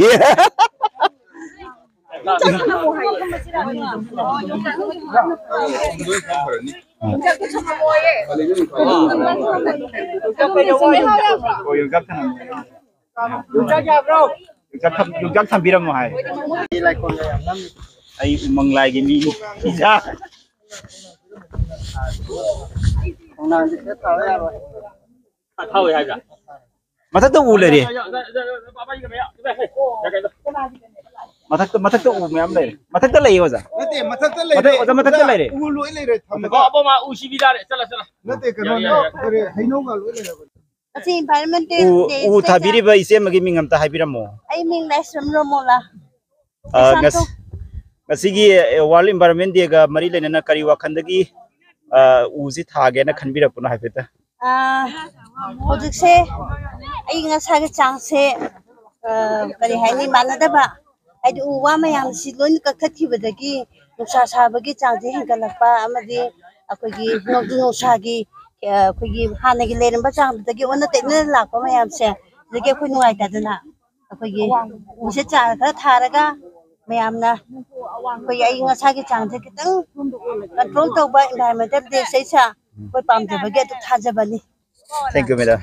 ꯍꯣꯏ, ꯌꯣꯡꯆꯥꯛ ꯊꯅꯝꯃꯣ꯫ ꯌꯣꯡꯆꯥꯛ ꯊꯝ-, ꯌꯣꯡꯆꯥꯛ ꯊꯝꯕꯤꯔꯝꯃꯣ ꯍꯥꯏ꯫ ꯑꯩ ꯎꯃꯪ ꯂꯥꯏꯒꯤ ꯃꯤ ꯏꯁꯥ꯫ ꯃꯊꯛꯇ ꯎ ꯂꯩꯔꯦ꯫ ꯃꯊꯛꯇ, ꯃꯊꯛꯇ ꯎ ꯃꯌꯥꯝ ꯂꯩꯔꯦ꯫ ꯃꯊꯛꯇ ꯂꯩꯌꯦ, ꯑꯣꯖꯥ꯫ ꯅꯠꯇꯦ, ꯃꯊꯛꯇ ꯂꯩꯔꯦ꯫ ꯃꯊꯛ, ꯑꯣꯖꯥ, ꯃꯊꯛꯇ ꯂꯩꯔꯦ꯫ ꯎ ꯂꯣꯏ ꯂꯩꯔꯦ꯫ ꯊꯝꯃꯒ꯫ ꯕꯣ, ꯕꯣ, ꯃꯥ ꯎ ꯁꯤꯕꯤ ꯇꯥꯔꯦ꯫ ꯆꯠꯂꯣ, ꯆꯠꯂꯣ꯫ ꯅꯠꯇꯦ, ꯀꯩꯅꯣꯅꯦ꯫ ꯌꯥꯔꯦ, ꯌꯥꯔꯦ, ꯌꯥꯔꯦ꯫ ꯀꯔꯤ, ꯍꯩꯅꯧꯒ ꯂꯣꯏ ꯂꯩꯔꯕꯅꯦ꯫ ꯉꯁꯤ environment day ꯎ, ꯎ ꯁꯤꯗꯩꯗ ꯊꯥꯕꯤꯔꯤꯕ ꯏꯆꯦ ꯑꯃꯒꯤ ꯃꯤꯡ ꯑꯝꯇ ꯍꯥꯏꯕꯤꯔꯝꯃꯣ꯫ ꯑꯩ ꯃꯤꯡ ꯂꯥꯏꯁ꯭ꯔꯝ ꯔꯣꯃꯣꯂꯥ꯫ ꯑ, ꯀꯩꯁꯥꯝꯊꯣꯡ꯫ ꯉꯁ-, ꯉꯁꯤꯒꯤ, ꯑ, World Environment Day ꯒ ꯃꯔꯤ ꯂꯩꯅꯅ ꯀꯔꯤ ꯋꯥꯈꯜꯗꯒꯤ, ꯑ, ꯎꯁꯤ ꯊꯥꯒꯦꯅ ꯈꯟꯕꯤꯔꯛꯄꯅꯣ ꯍꯥꯏꯐꯦꯠꯇ? ꯑ, ꯍꯧꯖꯤꯛꯁꯦ ꯑꯏꯪ ꯑꯁꯥꯒꯤ ꯆꯥꯡꯁꯦ, ꯑ, ꯀꯔꯤ ꯍꯥꯏꯅꯤ, ꯃꯥꯟꯅꯗꯕ, ꯍꯥꯏꯗꯤ ꯎ ꯋꯥ ꯃꯌꯥꯝꯁꯤ ꯂꯣꯏꯅ ꯀꯛꯊꯠꯈꯤꯕꯗꯒꯤ ꯅꯨꯡꯁꯥ ꯁꯥꯕꯒꯤ ꯆꯥꯡꯁꯦ ꯍꯦꯟꯒꯠꯂꯛꯄ ꯑꯃꯗꯤ ꯑꯩꯈꯣꯏꯒꯤ ꯅꯣꯡꯖꯨ ꯅꯨꯡꯁꯥꯒꯤ, ꯑ, ꯑꯩꯈꯣꯏꯒꯤ ꯍꯥꯟꯅꯒꯤ ꯂꯩꯔꯝꯕ ꯆꯥꯡꯗꯨꯗꯒꯤ ꯑꯣꯟꯅ ꯇꯩꯅꯅ ꯂꯥꯛꯄ ꯃꯌꯥꯝꯁꯦ, ꯑꯗꯒꯤ ꯑꯩꯈꯣꯏ ꯅꯨꯡꯉꯥꯏꯇꯗꯅ ꯑꯩꯈꯣꯏꯒꯤ ꯎꯁꯦ ꯆꯥꯔ ꯈꯔ ꯊꯥꯔꯒ ꯃꯌꯥꯝꯅ ꯑꯩꯈꯣꯏꯒꯤ ꯑꯏꯪ ꯑꯁꯥꯒꯤ ꯆꯥꯡꯁꯦ ꯈꯤꯇꯪ control ꯇꯧꯕ environmental day ꯁꯤꯗꯩꯁꯤꯗ ꯑꯩꯈꯣꯏ ꯄꯥꯝꯖꯕꯒꯤ ꯑꯗꯨ ꯊꯥꯖꯕꯅꯤ꯫ Thank you, madam.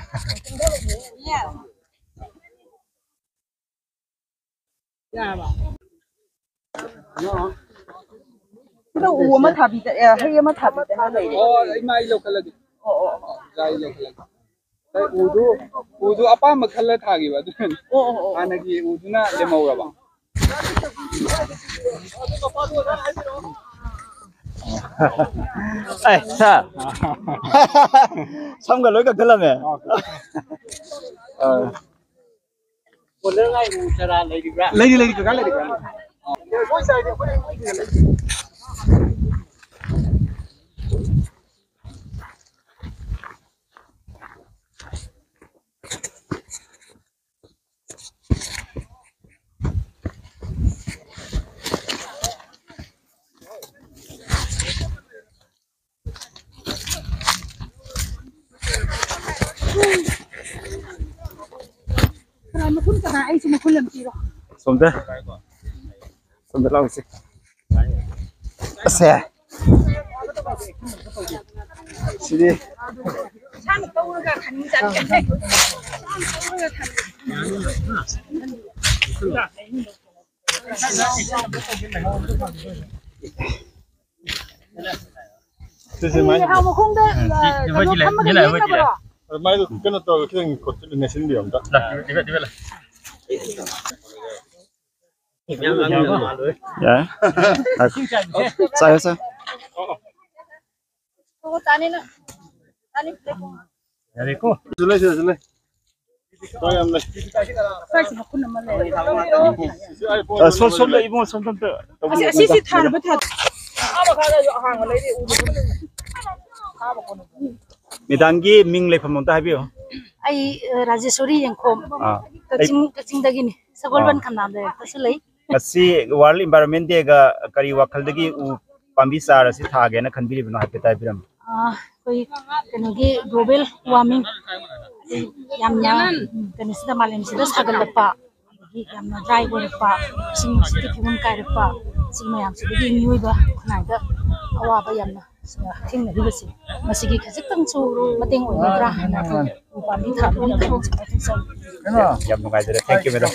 ꯁꯤꯗ ꯎ ꯑꯃ ꯊꯥꯕꯤꯗ-, ꯑꯦ, ꯍꯩ ꯑꯃ ꯊꯥꯕꯤꯗꯅ ꯂꯩꯔꯦ꯫ ꯑꯣ, ꯏꯃꯥ, ꯑꯩ ꯂꯧꯈꯠꯂꯒꯦ꯫ ꯑꯣ, ꯑꯣ, ꯑꯣ꯫ ꯏꯃꯥ, ꯑꯩ ꯂꯧꯈꯠꯂꯒꯦ꯫ ꯑꯩ ꯎꯗꯨ, ꯎꯗꯨ ꯑꯄꯥꯝꯕ ꯈꯜꯂ ꯊꯥꯈꯤꯕ ꯑꯗꯨꯅꯅꯤ꯫ ꯑꯣ, ꯑꯣ, ꯑꯣ꯫ ꯍꯥꯟꯅꯒꯤ ꯎꯗꯨꯅ ꯂꯦꯝꯍꯧꯔꯕ꯫ ꯑꯦ, ꯁꯥꯔ꯫ ꯁꯝꯒ ꯂꯣꯏ ꯀꯛꯊꯠꯂꯝꯃꯦ꯫ ꯑ꯫ ꯂꯩꯔꯤ, ꯂꯩꯔꯤ, ꯀꯀꯥ ꯂꯩꯔꯤ, ꯀꯀꯥ ꯂꯩꯔꯤ꯫ ꯃꯈꯨꯟ ꯀꯅꯥ? ꯑꯩꯁꯨ ꯃꯈꯨꯟ ꯑꯃ ꯄꯤꯔꯣ꯫ ꯁꯣꯝꯗ꯫ ꯁꯣꯝꯗ ꯂꯥꯎꯁꯤ꯫ ꯑꯁꯦ꯫ ꯁꯤꯗꯤ꯫ ꯏꯁꯥꯅ ꯇꯧꯔꯒ ꯈꯟ ꯆꯠꯀꯦ꯫ ꯁꯤꯁꯦ ꯃꯥꯏ ꯍꯥꯎ ꯃꯈꯣꯡꯗ, ꯑ, ꯀꯩꯅꯣ ꯐꯝꯃꯒ ꯌꯦꯡꯅꯕ꯭ꯔꯣ? ꯃꯥꯏꯗꯣ ꯀꯩꯅꯣ ꯇꯧꯔꯒ ꯈꯤꯇꯪ ꯀꯣꯠꯁꯤꯜꯂ ꯅꯦꯠꯁꯤꯟꯕꯤꯌꯣ ꯑꯝꯇ꯫ ꯌꯥꯏ꯫ ꯆꯥꯏꯌꯣ, ꯆꯥꯏꯌꯣ꯫ ꯑꯣ, ꯆꯥꯅꯤꯅ꯫ ꯆꯥꯅꯤ꯫ ꯌꯥꯔꯦꯀꯣ꯫ ꯁꯤꯗ ꯂꯩ, ꯁꯤꯗ, ꯁꯤꯗ ꯂꯩ꯫ ꯆꯥ ꯌꯥꯝ ꯂꯩ꯫ ꯁ꯭ꯋꯥꯏꯁꯤ ꯃꯈꯨꯟ ꯑꯃ ꯂꯩ꯫ ꯑ, ꯁꯣꯝ, ꯁꯣꯝꯗ ꯏꯕꯨꯡꯉꯣ, ꯁꯣꯝꯗ ꯑꯝꯇ ꯇꯧꯕꯤꯌꯨ꯫ ꯑꯁꯤ, ꯑꯁꯤꯁꯤ ꯊꯥꯔꯕ ꯊꯥ-, ꯃꯦꯗꯥꯝꯒꯤ ꯃꯤꯡ ꯂꯩꯐꯝ ꯑꯝꯇ ꯍꯥꯏꯕꯤꯌꯨ꯫ ꯑꯩ, ꯑ, ꯔꯥꯖꯦꯁꯣꯔꯤ ꯌꯦꯡꯈꯣꯝ, ꯑꯥ, ꯀꯛꯆꯤꯡ, ꯀꯛꯆꯤꯡꯗꯒꯤꯅꯤ꯫ ꯁꯒꯣꯜꯕꯟ ꯑꯥ꯫ ꯈꯝꯅꯥꯝ ꯂꯩꯔꯛꯇꯁꯨ ꯂꯩ꯫ ꯉꯁꯤ World Environment Day ꯒ ꯀꯔꯤ ꯋꯥꯈꯜꯗꯒꯤ ꯎ ꯄꯥꯝꯕꯤ ꯆꯥꯔ ꯑꯁꯤ ꯊꯥꯒꯦꯅ ꯈꯟꯕꯤꯔꯤꯕꯅꯣ ꯍꯥꯏꯐꯦꯠ ꯍꯥꯏꯕꯤꯔꯝꯃꯨ꯫ ꯑꯥ, ꯑꯩꯈꯣꯏ ꯀꯩꯅꯣꯒꯤ global warming, ꯑꯩꯈꯣꯏ ꯌꯥꯝꯅ, ꯎꯝ, ꯀꯩꯅꯣꯁꯤꯗ, ꯃꯥꯂꯦꯝꯁꯤꯗ ꯁꯥꯒꯠꯂꯛꯄ, ꯑꯗꯒꯤ ꯌꯥꯝꯅ dry ꯑꯣꯏꯔꯛꯄ, ꯏꯁꯤꯡ ꯅꯨꯡꯁꯤꯠꯀꯤ ꯐꯤꯕꯝ ꯀꯥꯏꯔꯛꯄ, ꯁꯤ ꯃꯌꯥꯝꯁꯤꯗꯒꯤ ꯃꯤꯑꯣꯏꯕ ꯈꯨꯟꯅꯥꯏꯗ ꯑꯋꯥꯕ ꯌꯥꯝꯅ ꯊꯦꯡꯅꯔꯤꯕꯁꯤ, ꯃꯁꯤꯒꯤ ꯈꯖꯤꯛꯇꯪꯁꯨ ꯃꯇꯦꯡ ꯑꯣꯏꯒꯗ꯭ꯔꯥ ꯍꯥꯏꯅ ꯑꯩꯈꯣꯏ ꯎ ꯄꯥꯝꯕꯤ ꯊꯥꯕꯒꯤ ꯊꯕꯛꯁꯦ ꯄꯥꯏꯈꯠꯆꯕꯅꯤ꯫ ꯌꯥꯝ ꯅꯨꯡꯉꯥꯏꯖꯔꯦ꯫ Thank you, madam꯫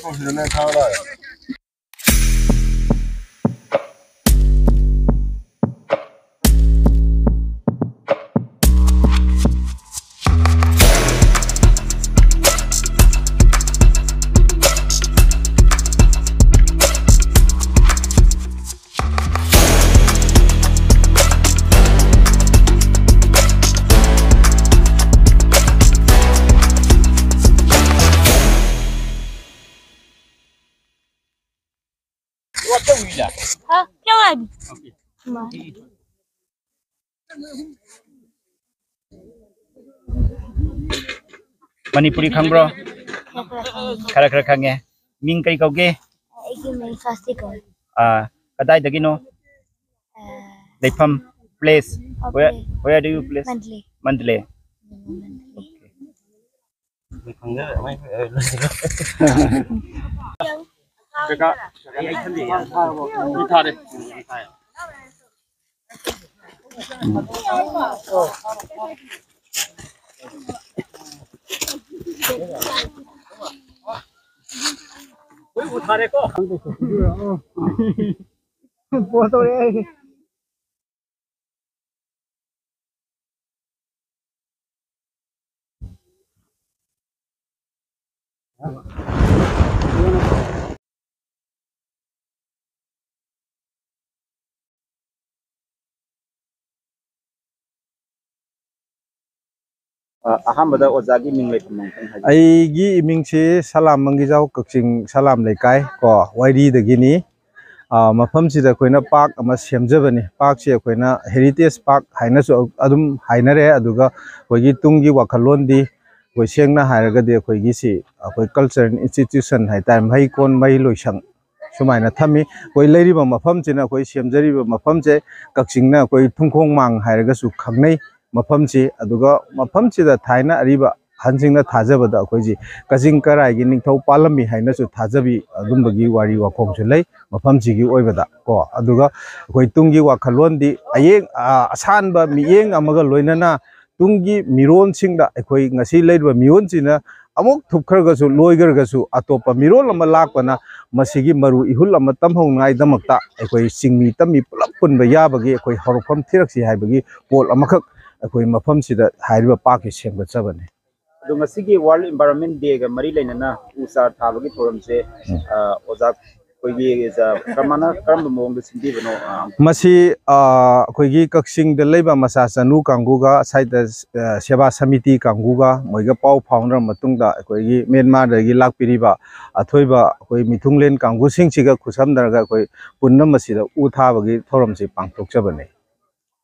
ꯍꯥ? ꯀꯌꯥ ꯍꯥꯏꯕ? ꯃꯅꯤꯄꯨꯔꯤ ꯈꯪꯕ꯭ꯔꯣ? ꯈꯔ ꯈꯔ ꯈꯪꯉꯦ꯫ ꯃꯤꯡ ꯀꯔꯤ ꯀꯧꯒꯦ? ꯑꯩꯒꯤ ꯃꯤꯡ ꯁ꯭ꯋꯥꯁꯇꯤ ꯀꯧꯏ꯫ ꯑꯥ, ꯀꯗꯥꯏꯗꯒꯤꯅꯣ? ꯑꯥ, ꯂꯩꯐꯝ, place? ꯑꯣ, Where, place꯫ Where do you place? Mandalay. Mandalay. Um, Mandalay. ꯈꯪꯗꯦ, ꯑꯗꯨꯃꯥꯏꯅ ꯂꯣꯏꯁꯤꯜꯂꯣ꯫ ꯀꯀꯥ, ꯑꯩ ꯈꯜꯂꯤ꯫ ꯊꯥꯔꯦ꯫ ꯊꯥꯔꯦꯀꯣ꯫ ꯐꯣꯟ ꯇꯧꯔꯛꯑꯦ꯫ ꯑ, ꯑꯍꯥꯟꯕꯗ ꯑꯣꯖꯥꯒꯤ ꯃꯤꯡ ꯂꯩꯐꯝ ꯑꯃꯨꯛꯇꯪ ꯍꯥꯏꯕꯤꯌꯨ꯫ ꯑꯩꯒꯤ ꯏꯃꯤꯡꯁꯤ ꯁꯂꯥꯝ ꯃꯪꯒꯤꯖꯥꯎ, ꯀꯛꯆꯤꯡ ꯁꯂꯥꯝ ꯂꯩꯀꯥꯏ ꯀꯣ, ꯋꯥꯏꯔꯤꯗꯒꯤꯅꯤ꯫ ꯑ, ꯃꯐꯝꯁꯤꯗ ꯑꯩꯈꯣꯏꯅ ꯄꯥꯔꯛ ꯑꯃ ꯁꯦꯝꯖꯕꯅꯤ꯫ ꯄꯥꯔꯛꯁꯤ ꯑꯩꯈꯣꯏꯅ ꯍꯦꯔꯤꯇꯦꯖ ꯄꯥꯔꯛ ꯍꯥꯏꯅꯁꯨ ꯑꯗꯨꯝ ꯍꯥꯏꯅꯔꯦ꯫ ꯑꯗꯨꯒ ꯑꯩꯈꯣꯏꯒꯤ ꯇꯨꯡꯒꯤ ꯋꯥꯈꯜꯂꯣꯟꯗꯤ, ꯑꯩꯈꯣꯏ ꯁꯦꯡꯅ ꯍꯥꯏꯔꯒꯗꯤ ꯑꯩꯈꯣꯏꯒꯤꯁꯤ ꯑꯩꯈꯣꯏ ꯀꯜꯆꯔꯦꯜ ꯏꯟꯁꯇꯤꯇ꯭ꯌꯨꯁꯟ ꯍꯥꯏꯇꯥꯔꯦ, ꯃꯍꯩꯀꯣꯟ, ꯃꯍꯩꯂꯣꯏꯁꯪ ꯁꯨꯃꯥꯏꯅ ꯊꯝꯃꯤ꯫ ꯑꯩꯈꯣꯏ ꯂꯩꯔꯤꯕ ꯃꯐꯝꯁꯤꯅ, ꯑꯩꯈꯣꯏ ꯁꯦꯝꯖꯔꯤꯕ ꯃꯐꯝꯁꯦ ꯀꯛꯆꯤꯡꯅ ꯑꯩꯈꯣꯏ ꯊꯨꯡꯈꯣꯡ ꯃꯥꯡ ꯍꯥꯏꯔꯒꯁꯨ ꯈꯪꯅꯩ ꯃꯐꯝꯁꯤ꯫ ꯑꯗꯨꯒ ꯃꯐꯝꯁꯤꯗ ꯊꯥꯏꯅ ꯑꯔꯤꯕ ꯑꯍꯟꯁꯤꯡꯅ ꯊꯥꯖꯕꯗ ꯑꯩꯈꯣꯏꯁꯤ ꯀꯖꯤꯡ ꯀꯔꯥꯏꯒꯤ ꯅꯤꯡꯊꯧ ꯄꯥꯜꯂꯝꯃꯤ ꯍꯥꯏꯅꯁꯨ ꯊꯥꯖꯕꯤ ꯑꯗꯨꯝꯕꯒꯤ ꯋꯥꯔꯤ ꯋꯥꯈꯣꯡꯁꯨ ꯂꯩ ꯃꯐꯝꯁꯤꯒꯤ ꯑꯣꯏꯕꯗ ꯀꯣ꯫ ꯑꯗꯨꯒ ꯑꯩꯈꯣꯏ ꯇꯨꯡꯒꯤ ꯋꯥꯈꯜꯂꯣꯟꯗꯤ ꯑꯌꯦꯡ-, ꯑ-, ꯑꯁꯥꯟꯕ ꯃꯤꯠꯌꯦꯡ ꯑꯃꯒ ꯂꯣꯏꯅꯅ ꯇꯨꯡꯒꯤ ꯃꯤꯔꯣꯟꯁꯤꯡꯗ, ꯑꯩꯈꯣꯏ ꯉꯁꯤ ꯂꯩꯔꯤꯕ ꯃꯤꯔꯣꯟꯁꯤꯅ ꯑꯃꯨꯛ ꯊꯨꯞꯈ꯭ꯔꯒꯁꯨ, ꯂꯣꯏꯈ꯭ꯔꯒꯁꯨ, ꯑꯇꯣꯞꯄ ꯃꯤꯔꯣꯜ ꯑꯃ ꯂꯥꯛꯄꯅ ꯃꯁꯤꯒꯤ ꯃꯔꯨ ꯏꯍꯨꯜ ꯑꯃ ꯇꯝꯍꯧꯅꯉꯥꯏꯗꯃꯛꯇ ꯑꯩꯈꯣꯏ ꯆꯤꯡꯃꯤ ꯇꯝꯃꯤ ꯄꯨꯂꯞ ꯄꯨꯟꯕ ꯌꯥꯕꯒꯤ ꯑꯩꯈꯣꯏ ꯍꯧꯔꯛꯐꯝ ꯊꯤꯔꯛꯁꯤ ꯍꯥꯏꯕꯒꯤ ꯄꯣꯠ ꯑꯃꯈꯛ ꯑꯩꯈꯣꯏ ꯃꯐꯝꯁꯤꯗ ꯍꯥꯏꯔꯤꯕ ꯄꯥꯔꯛꯁꯤ ꯁꯦꯝꯒꯠꯆꯕꯅꯤ꯫ ꯑꯗꯣ ꯉꯁꯤꯒꯤ World Environment Day ꯒ ꯃꯔꯤ ꯂꯩꯅꯅ ꯎ ꯆꯥꯔ ꯊꯥꯕꯒꯤ ꯊꯧꯔꯝꯁꯦ, ꯎꯝ꯫ ꯑ, ꯑꯣꯖꯥ ꯑꯩꯈꯣꯏꯒꯤ, ꯑ, ꯀꯃꯥꯏꯅ, ꯀꯔꯝꯕ ꯃꯑꯣꯡꯗ ꯁꯤꯟꯕꯤꯕꯅꯣ? ꯑ, ꯃꯁꯤ, ꯑ, ꯑꯩꯈꯣꯏꯒꯤ ꯀꯛꯆꯤꯡꯗ ꯂꯩꯕ ꯃꯆꯥ ꯆꯅꯨ ꯀꯥꯡꯕꯨꯒ ꯁ꯭ꯋꯥꯏꯗ, ꯑ, ꯁꯦꯕꯥ ꯁꯃꯤꯇꯤ ꯀꯥꯡꯕꯨꯒ ꯃꯣꯏꯒ ꯄꯥꯎ ꯐꯥꯎꯅꯔ ꯃꯇꯨꯡꯗ ꯑꯩꯈꯣꯏꯒꯤ ꯃ꯭ꯌꯥꯟꯃꯥꯔꯗꯒꯤ ꯂꯥꯛꯄꯤꯔꯤꯕ ꯑꯊꯣꯏꯕ ꯑꯩꯈꯣꯏ ꯃꯤꯊꯨꯡꯂꯦꯟ ꯀꯥꯡꯕꯨꯁꯤꯡꯁꯤꯒ ꯈꯨꯠꯁꯝꯅꯔꯒ ꯑꯩꯈꯣꯏ ꯄꯨꯟꯅ ꯃꯁꯤꯗ ꯎ ꯊꯥꯕꯒꯤ ꯊꯧꯔꯝꯁꯤ ꯄꯥꯡꯊꯣꯛꯆꯕꯅꯤ꯫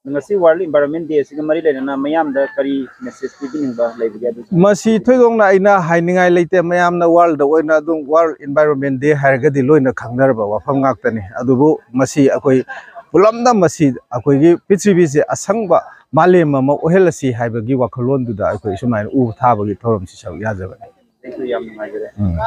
ꯉꯁꯤ World Environment Day ꯑꯁꯤꯒ ꯃꯔꯤ ꯂꯩꯅꯅ ꯃꯌꯥꯝꯗ ꯀꯔꯤ message ꯄꯤꯕꯤꯅꯤꯡꯕ ꯂꯩꯕꯒꯦ? ꯑꯗꯨꯁꯨ ꯃꯁꯤ ꯊꯣꯏꯗꯣꯛꯅ ꯑꯩꯅ ꯍꯥꯏꯅꯤꯡꯉꯥꯏ ꯂꯩꯇꯦ꯫ ꯃꯌꯥꯝꯅ world ꯑꯣꯏꯅ ꯑꯗꯨꯝ World Environment Day ꯍꯥꯏꯔꯒꯗꯤ ꯂꯣꯏꯅ ꯈꯪꯅꯔꯕ ꯋꯥꯐꯝ ꯉꯥꯛꯇꯅꯤ꯫ ꯑꯗꯨꯕꯨ ꯃꯁꯤ ꯑꯩꯈꯣꯏ ꯄꯨꯂꯞꯅ ꯃꯁꯤ ꯑꯩꯈꯣꯏꯒꯤ ꯄ꯭ꯔꯤꯊꯤꯕꯤꯁꯦ ꯑꯁꯪꯕ ꯃꯥꯂꯦꯝ ꯑꯃ ꯑꯣꯏꯍꯜꯂꯁꯤ ꯍꯥꯏꯕꯒꯤ ꯋꯥꯈꯜꯂꯣꯟꯗꯨꯗ ꯑꯩꯈꯣꯏ ꯁꯨꯃꯥꯏꯅ ꯎ ꯊꯥꯕꯒꯤ ꯊꯧꯔꯝꯁꯤ ꯁꯔꯨꯛ ꯌꯥꯖꯕꯅꯤ꯫ ꯎꯝ꯫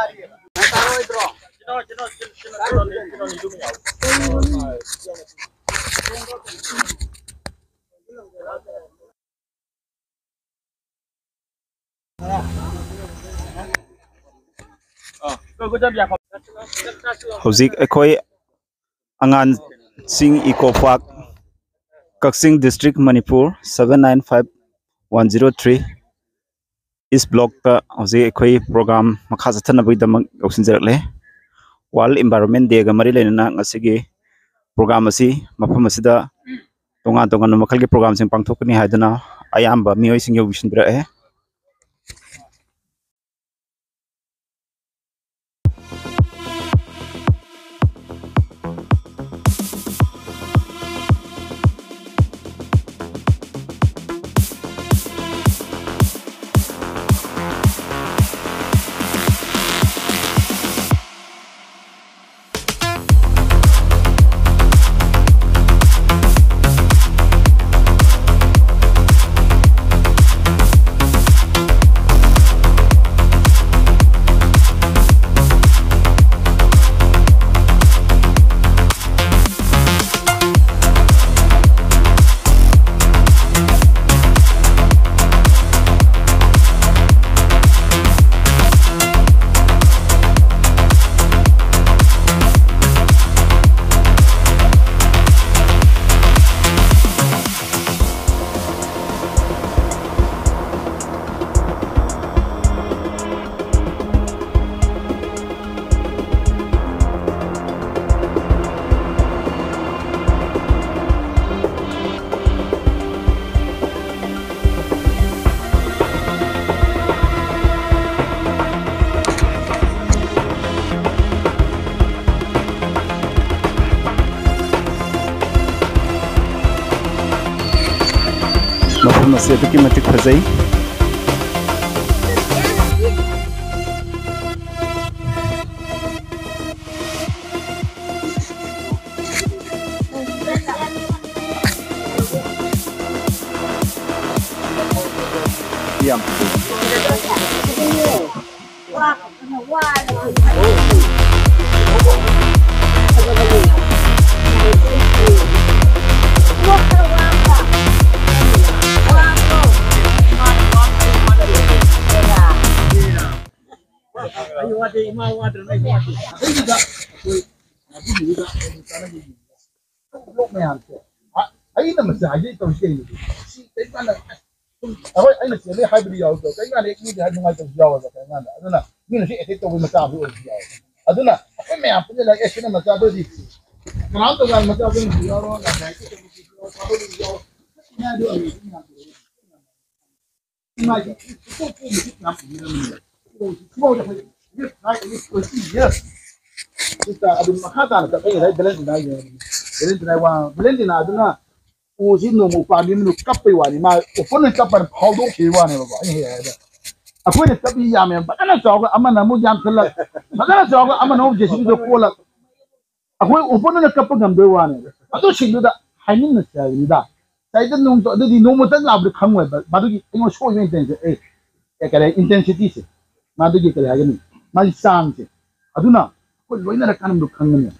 ꯍꯧꯖꯤꯛ ꯑꯩꯈꯣꯏ ꯑꯉꯥꯟꯁꯤꯡ eco park, Kakching district, Manipur, seven nine five one zero three East Blockꯇ ꯍꯧꯖꯤꯛ ꯑꯩꯈꯣꯏ ꯄ꯭ꯔꯣꯒ꯭ꯔꯥꯝ ꯃꯈꯥ ꯆꯠꯊꯅꯕꯒꯤꯗꯃꯛ ꯌꯧꯁꯤꯟꯖꯔꯛꯂꯦ꯫ World Environment Dayꯒ ꯃꯔꯤ ꯂꯩꯅꯅ ꯉꯁꯤꯒꯤ ꯄ꯭ꯔꯣꯒ꯭ꯔꯥꯝ ꯑꯁꯤ ꯃꯐꯝ ꯑꯁꯤꯗ ꯇꯣꯉꯥꯟ ꯇꯣꯉꯥꯟꯕ ꯃꯈꯜꯒꯤ ꯄ꯭ꯔꯣꯒ꯭ꯔꯥꯝꯁꯤꯡ ꯄꯥꯡꯊꯣꯛꯀꯅꯤ ꯍꯥꯏꯗꯨꯅ ꯑꯌꯥꯝꯕ ꯃꯤꯑꯣꯏꯁꯤꯡ ꯌꯧꯁꯤꯟꯕꯤꯔꯛꯑꯦ꯫ ꯃꯐꯝ ꯑꯁꯤ ꯑꯗꯨꯛꯀꯤ ꯃꯇꯤꯛ ꯐꯖꯩ꯫ ꯌꯥꯝ ꯃꯌꯥꯝꯁꯦ ꯑꯩꯅ ꯃꯁꯤ ꯍꯥꯏꯖꯩ ꯇꯧꯔꯤꯁꯦ ꯀꯩꯅꯣ? ꯁꯤ ꯀꯩꯀꯥꯟꯗ ꯑꯩꯈꯣꯏ ꯑꯩꯅ ꯆꯦꯜꯂꯤ ꯍꯥꯏꯕꯗꯤ ꯌꯥꯎꯗꯣ ꯀꯩꯀꯥꯟꯗ ꯑꯦꯛ ꯃꯤꯗꯤ ꯍꯥꯏ ꯅꯨꯡꯉꯥꯏꯇꯕꯁꯨ ꯌꯥꯎꯋꯦꯕ ꯀꯩꯀꯥꯟꯗ ꯑꯗꯨꯅ ꯃꯤꯅꯁꯨ ꯑꯦꯇꯦꯛ ꯇꯧꯕꯒꯤ ꯃꯆꯥ ꯑꯃꯁꯨ ꯑꯣꯏꯕꯁꯨ ꯌꯥꯎꯋꯦ꯫ ꯑꯗꯨꯅ ꯑꯩꯈꯣꯏ ꯃꯌꯥꯝ ꯄꯨꯟꯅ ꯂꯥꯏꯔꯤꯛ ꯑꯦꯁꯤꯅ ꯃꯆꯥꯗꯨꯗꯤ ꯀꯅꯥꯝ ꯇꯧꯀꯥꯟꯗ ꯃꯆꯥꯗꯨꯅꯁꯨ ꯌꯥꯎꯔꯣ꯫ ꯑꯗꯨꯝ ꯃꯈꯥ ꯇꯥꯅ ꯆꯠꯄ ꯌꯥꯏ꯫ ꯚꯦꯂꯦꯟꯇꯤꯅꯥ ꯚꯦꯂꯦꯟꯇꯤꯅꯥ ꯋꯥ ꯚꯦꯂꯦꯟꯇꯤꯅꯥ ꯑꯗꯨꯅ ꯎꯁꯤ ꯅꯣꯡꯃ ꯎꯄꯥꯝꯕꯤ ꯑꯃꯅ ꯀꯞꯄꯩ ꯋꯥꯅꯤ꯫ ꯃꯥ ꯑꯣꯄꯟ ꯑꯣꯏꯅ ꯀꯞꯄꯅ ꯐꯥꯎꯗꯣꯛꯈꯤꯕ ꯋꯥꯅꯦꯕꯀꯣ꯫ ꯑꯩꯅ ꯍꯦꯛ ꯍꯥꯏꯕꯗ ꯑꯩꯈꯣꯏꯅ ꯀꯞꯄꯤ ꯌꯥꯝꯃꯦ꯫ ꯐꯖꯅ ꯆꯥꯎꯒ ꯑꯃꯅ ꯑꯃꯨꯛ ꯌꯥꯝꯊꯜꯂꯛ, ꯐꯖꯅ ꯆꯥꯎꯒ ꯑꯃꯅ ꯑꯃꯨꯛ ꯖꯦꯁꯤꯕꯤꯗ ꯀꯣꯜꯂꯛ꯫ ꯑꯩꯈꯣꯏ ꯑꯣꯄꯟ ꯑꯣꯏꯅ ꯀꯞꯄ ꯉꯝꯗꯣꯏ ꯋꯥꯅꯦꯕ꯫ ꯑꯗꯨꯁꯤꯡꯗꯨꯗ ꯍꯥꯏꯃꯤꯟꯅꯁꯦ ꯍꯥꯏꯕꯅꯤꯗ꯫ ꯁꯥꯏꯗ ꯅꯣꯡꯃ ꯑꯗꯨꯗꯤ ꯅꯣꯡꯃꯇꯪ ꯂꯥꯛꯄꯗ ꯈꯪꯉꯣꯏꯕ ꯃꯗꯨꯒꯤ ꯑꯩꯉꯣꯟꯗ ꯁꯣꯛꯏꯕ ꯏꯟꯇꯦꯟꯁꯦ꯫ ꯑꯦ, ꯑꯦ, ꯀꯔꯤ ꯍꯥꯏ, ꯏꯟꯇꯦꯟꯁꯤꯇꯤꯁꯦ꯫ ꯃꯥꯗꯨꯒꯤ ꯀꯔꯤ ꯍꯥꯏꯒꯅꯤ? ꯃꯥꯒꯤ ꯆꯥꯡꯁꯦ꯫ ꯑꯗꯨꯅ ꯑꯩꯈꯣꯏ ꯂꯣꯏꯅꯔꯀꯥꯟꯗ ꯈꯪꯒꯅꯤ꯫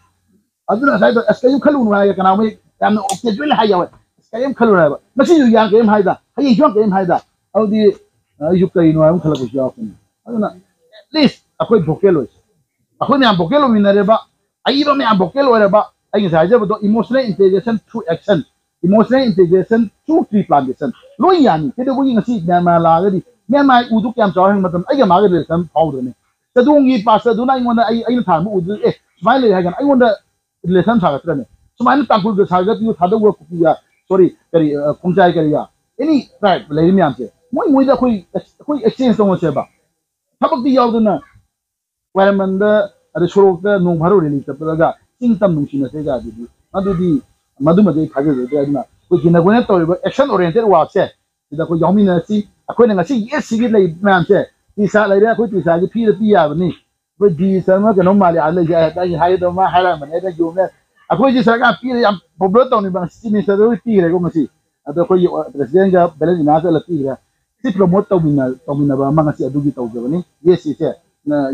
ꯑꯗꯨꯅ ꯉꯁꯥꯏꯗꯣ ꯑꯁ ꯀꯔꯤꯝ ꯈꯜꯂꯨꯅꯨ ꯍꯥꯏꯔꯒ ꯀꯅꯥꯒꯨꯝꯕ ꯌꯥꯝꯅ ꯀꯦꯖꯨꯋꯦꯜ ꯍꯥꯏ ꯌꯥꯎꯋꯦ꯫ ꯑꯁ ꯀꯔꯤꯝ ꯈꯜꯂꯨꯅꯨ ꯍꯥꯏꯕ꯫ ꯉꯁꯤꯁꯨ ꯌꯥꯝ ꯀꯔꯤꯝ ꯍꯥꯏꯗ, ꯍꯌꯦꯡꯁꯨ ꯌꯥꯝ ꯀꯔꯤꯝ ꯍꯥꯏꯗ꯫ ꯑꯗꯨꯗꯤ ꯑꯩꯁꯨ ꯀꯔꯤꯅꯣ ꯍꯥꯏꯕ ꯈꯜꯂꯛꯄꯁꯨ ꯌꯥꯎꯔꯛꯀꯅꯤ꯫ ꯑꯗꯨꯅ at least ꯑꯩꯈꯣꯏ ꯚꯣꯀꯦꯜ ꯑꯣꯏꯁꯦ꯫ ꯑꯩꯈꯣꯏ ꯃꯌꯥꯝ ꯚꯣꯀꯦꯜ ꯑꯣꯏꯃꯤꯟꯅꯔꯦꯕ, ꯑꯏꯕ ꯃꯌꯥꯝ ꯚꯣꯀꯦꯜ ꯑꯣꯏꯔꯕ꯫ ꯑꯩ ꯉꯁꯥꯏ ꯍꯥꯏꯖꯕꯗꯣ emotional integration through action, emotional integration through tree plantation ꯂꯣꯏ ꯌꯥꯅꯤ꯫ ꯀꯩꯗꯧꯕꯒꯤ ꯉꯁꯤ ꯃ꯭ꯌꯥꯟꯃꯥꯔ ꯂꯥꯛꯑꯒꯗꯤ ꯃ꯭ꯌꯥꯟꯃꯥꯔ ꯎꯗꯨ ꯀꯌꯥꯝ ꯆꯥꯎꯔꯦ ꯍꯥꯏꯕ ꯃꯇꯝꯗ ꯑꯩꯒ ꯃꯥꯒ ꯔꯤꯂꯦꯁꯟ ꯐꯥꯎꯗ꯭ꯔꯅꯦ꯫ ꯆꯥꯗꯣꯡꯒꯤ ꯄꯥꯁꯇꯔꯗꯨꯅ ꯑꯩꯉꯣꯟꯗ ꯑꯩ ꯑꯩꯅ ꯊꯥꯔꯝꯕ ꯎꯗꯨ ꯑꯦ ꯁꯨꯃꯥꯏꯅ ꯂꯩ ꯍꯥꯏꯒꯅ ꯑꯩꯉꯣꯟꯗ ꯔꯤꯂꯦꯁꯟ ꯁꯥꯒꯠꯇ꯭ꯔꯅꯦ꯫ ꯁꯨꯃꯥꯏꯅ ꯇꯥꯡꯈꯨꯜꯒ ꯁꯥꯒꯠꯄꯤꯌꯨ, ꯊꯥꯗꯧꯒ ꯀꯨꯀꯤꯒ, ꯁꯣꯔꯤ, ꯀꯔꯤ, ꯑ, ꯈꯣꯡꯖꯥꯏ ꯀꯔꯤꯒ, ꯑꯦꯅꯤ ꯇ꯭ꯔꯥꯏꯕ ꯂꯩꯔꯤ ꯃꯌꯥꯝꯁꯦ ꯃꯣꯏ ꯃꯣꯏꯗ ꯑꯩꯈꯣꯏ ꯑꯩꯈꯣꯏ ꯑꯦꯛꯁꯆꯦꯟꯖ ꯇꯧꯅꯁꯦꯕ꯫ ꯊꯕꯛꯇꯤ ꯌꯥꯎꯗꯅ ꯋꯥꯏꯔꯝꯕꯟꯗ ꯑꯗꯩ ꯁꯣꯔꯣꯛꯇ ꯅꯣꯡ ꯐꯥꯗꯣꯛ ꯔꯦꯂꯤ ꯆꯠꯄꯗꯒ ꯆꯤꯡ ꯇꯝ ꯅꯨꯡꯁꯤꯅꯁꯦꯒ ꯑꯗꯨꯗꯤ ꯃꯗꯨꯗꯤ ꯃꯗꯨꯃꯗꯤ ꯑꯩ ꯊꯥꯖꯖꯗ꯭ꯔꯦ꯫ ꯑꯗꯨꯅ ꯑꯩꯈꯣꯏ ꯒꯤꯅꯒꯣꯏꯅ ꯇꯧꯔꯤꯕ action oriented workꯁꯦ ꯁꯤꯗ ꯑꯩꯈꯣꯏ ꯌꯥꯎꯃꯤꯟꯅꯔꯁꯤ꯫ ꯑꯩꯈꯣꯏꯅ ꯉꯁꯤ ꯌꯦꯠꯁꯤꯒꯤ ꯂꯩ ꯃꯌꯥꯝꯁꯦ ꯇꯤꯁꯥ ꯂꯩꯔꯦ, ꯑꯩꯈꯣꯏ ꯇꯤꯁꯥꯒꯤ ꯐꯤꯗ ꯄꯤ ꯌꯥꯕꯅꯤ꯫ ꯑꯩꯈꯣꯏ ꯗꯤ ꯁꯔꯃ ꯀꯩꯅꯣꯝ ꯃꯥꯜꯂꯤ ꯑꯥ ꯂꯩꯁꯦ ꯍꯥꯏ-, ꯑꯩ ꯍꯥꯏꯒꯗꯕ ꯃꯥ ꯍꯥꯏꯔꯛꯑꯝꯕꯅꯤ꯫ ꯑꯩꯅ ꯌꯣꯝꯃꯦ꯫ ꯑꯩꯈꯣꯏꯁꯤ ꯁꯔꯀꯥꯔ ꯄꯤꯔꯦ, ꯌꯥꯝ ꯄꯣꯄꯨꯂꯔ ꯇꯧꯅꯤꯡꯕ ꯆꯤꯐ ꯃꯤꯅꯤꯁꯇꯔꯗ ꯄꯤꯈ꯭ꯔꯦꯀꯣ ꯉꯁꯤ꯫ ꯑꯗꯣ ꯑꯩꯈꯣꯏꯒꯤ ꯄ꯭ꯔꯦꯁꯤꯗꯦꯟꯒ ꯕꯦꯂꯦꯟ ꯏꯅꯥꯁꯇ ꯄꯤꯈ꯭ꯔꯦ꯫ ꯁꯤ ꯄ꯭ꯔꯣꯃꯣꯠ ꯇꯧꯃꯤꯟꯅ ꯇꯧꯃꯤꯟꯅꯕ ꯑꯃ ꯉꯁꯤ ꯑꯗꯨꯒꯤ ꯇꯧꯖꯕꯅꯤ꯫ ꯌꯦꯁ, ꯁꯤꯁꯦ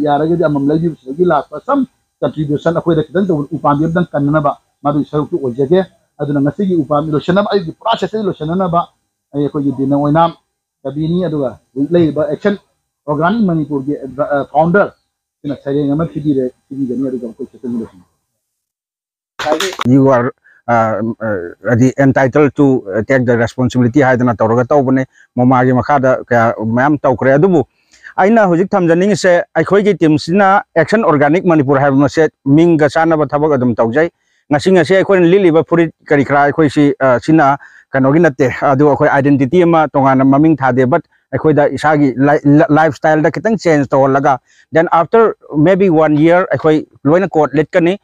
ꯌꯥꯔꯒꯗꯤ ꯑꯃꯃꯝ ꯂꯩꯕꯤꯕꯁꯤꯗꯒꯤ ꯂꯥꯛꯄ ꯁꯝ ꯀꯟꯇ꯭ꯔꯤꯕ꯭ꯌꯨꯁꯟ ꯑꯩꯈꯣꯏꯗ ꯈꯤꯇꯪ ꯇꯧꯕ ꯎꯄꯥꯝꯕꯤ ꯑꯝꯇꯪ ꯀꯟꯅꯅꯕ ꯃꯗꯨꯒꯤ ꯁꯔꯨꯛꯇꯨ ꯑꯣꯏꯖꯒꯦ꯫ ꯑꯗꯨꯅ ꯉꯁꯤꯒꯤ ꯎꯄꯥꯝꯕꯤ ꯂꯣꯏꯁꯤꯟꯅꯕ, ꯑꯩꯒꯤ ꯄꯨꯔꯥ ꯁꯦꯁꯟ ꯂꯣꯏꯁꯤꯟꯅꯅꯕ ꯑꯩ ꯑꯩꯈꯣꯏꯒꯤ ꯗꯤꯅ ꯑꯣꯏꯅꯥꯝ ꯀꯕꯤꯅꯤ, ꯑꯗꯨꯒ ꯍꯧꯖꯤꯛ ꯂꯩꯔꯤꯕ ꯑꯦꯛꯁꯟ ꯑꯣꯔꯒꯥꯅꯤꯛ ꯃꯅꯤꯄꯨꯔꯒꯤ ꯐꯥꯎꯟꯗꯔ ꯁꯤꯅ ꯁꯩꯔꯦꯡ ꯑꯃ ꯊꯤꯕꯤꯔꯦ, ꯊꯤꯕꯤꯒꯅꯤ, ꯑꯗꯨꯒ ꯑꯩꯈꯣꯏ ꯁꯦꯁꯟ ꯂꯣꯏꯁꯤꯟꯅꯕ꯫ You are uh, uh, the entitled to uh, take the responsibility ꯍꯥꯏꯗꯅ ꯇꯧꯔꯒ ꯇꯧꯕꯅꯦ꯫ ꯃꯣꯃꯥꯒꯤ ꯃꯈꯥꯗ ꯀꯌꯥ ꯃꯌꯥꯝ ꯇꯧꯈ꯭ꯔꯦ꯫ ꯑꯗꯨꯕꯨ ꯑꯩꯅ ꯍꯧꯖꯤꯛ ꯊꯝꯖꯅꯤꯡꯉꯤꯁꯦ, ꯑꯩꯈꯣꯏꯒꯤ ꯇꯤꯝꯁꯤꯅ ꯑꯦꯛꯁꯟ ꯑꯣꯔꯒꯥꯅꯤꯛ ꯃꯅꯤꯄꯨꯔ ꯍꯥꯏꯕ ꯃꯁꯦ ꯃꯤꯡꯒ ꯆꯥꯟꯅꯕ ꯊꯕꯛ ꯑꯗꯨꯝ ꯇꯧꯖꯩ꯫ ꯉꯁꯤ ꯉꯁꯤ ꯑꯩꯈꯣꯏꯅ ꯂꯤꯠꯂꯤꯕ ꯐꯨꯔꯤꯠ ꯀꯔꯤ ꯀꯔꯥ ꯑꯩꯈꯣꯏꯁꯤ ꯑ, ꯁꯤꯅ ꯀꯩꯅꯣꯒꯤ ꯅꯠꯇꯦ, ꯑꯗꯨ ꯑꯩꯈꯣꯏ ꯑꯥꯏꯗꯦꯟꯇꯤꯇꯤ ꯑꯃ ꯇꯣꯉꯥꯟꯅ ꯃꯃꯤꯡ ꯊꯥꯗꯦ, ꯕꯠ ꯑꯩꯈꯣꯏꯗ ꯏꯁꯥꯒꯤ ꯂꯥꯏꯐ ꯁ꯭ꯇꯥꯏꯜꯗ ꯈꯤꯇꯪ ꯆꯦꯟꯖ ꯇꯧꯍꯜꯂꯒ, then after maybe one year ꯑꯩꯈꯣꯏ ꯂꯣꯏꯅ ꯀꯣꯠ ꯂꯤꯠꯀꯅꯤ꯫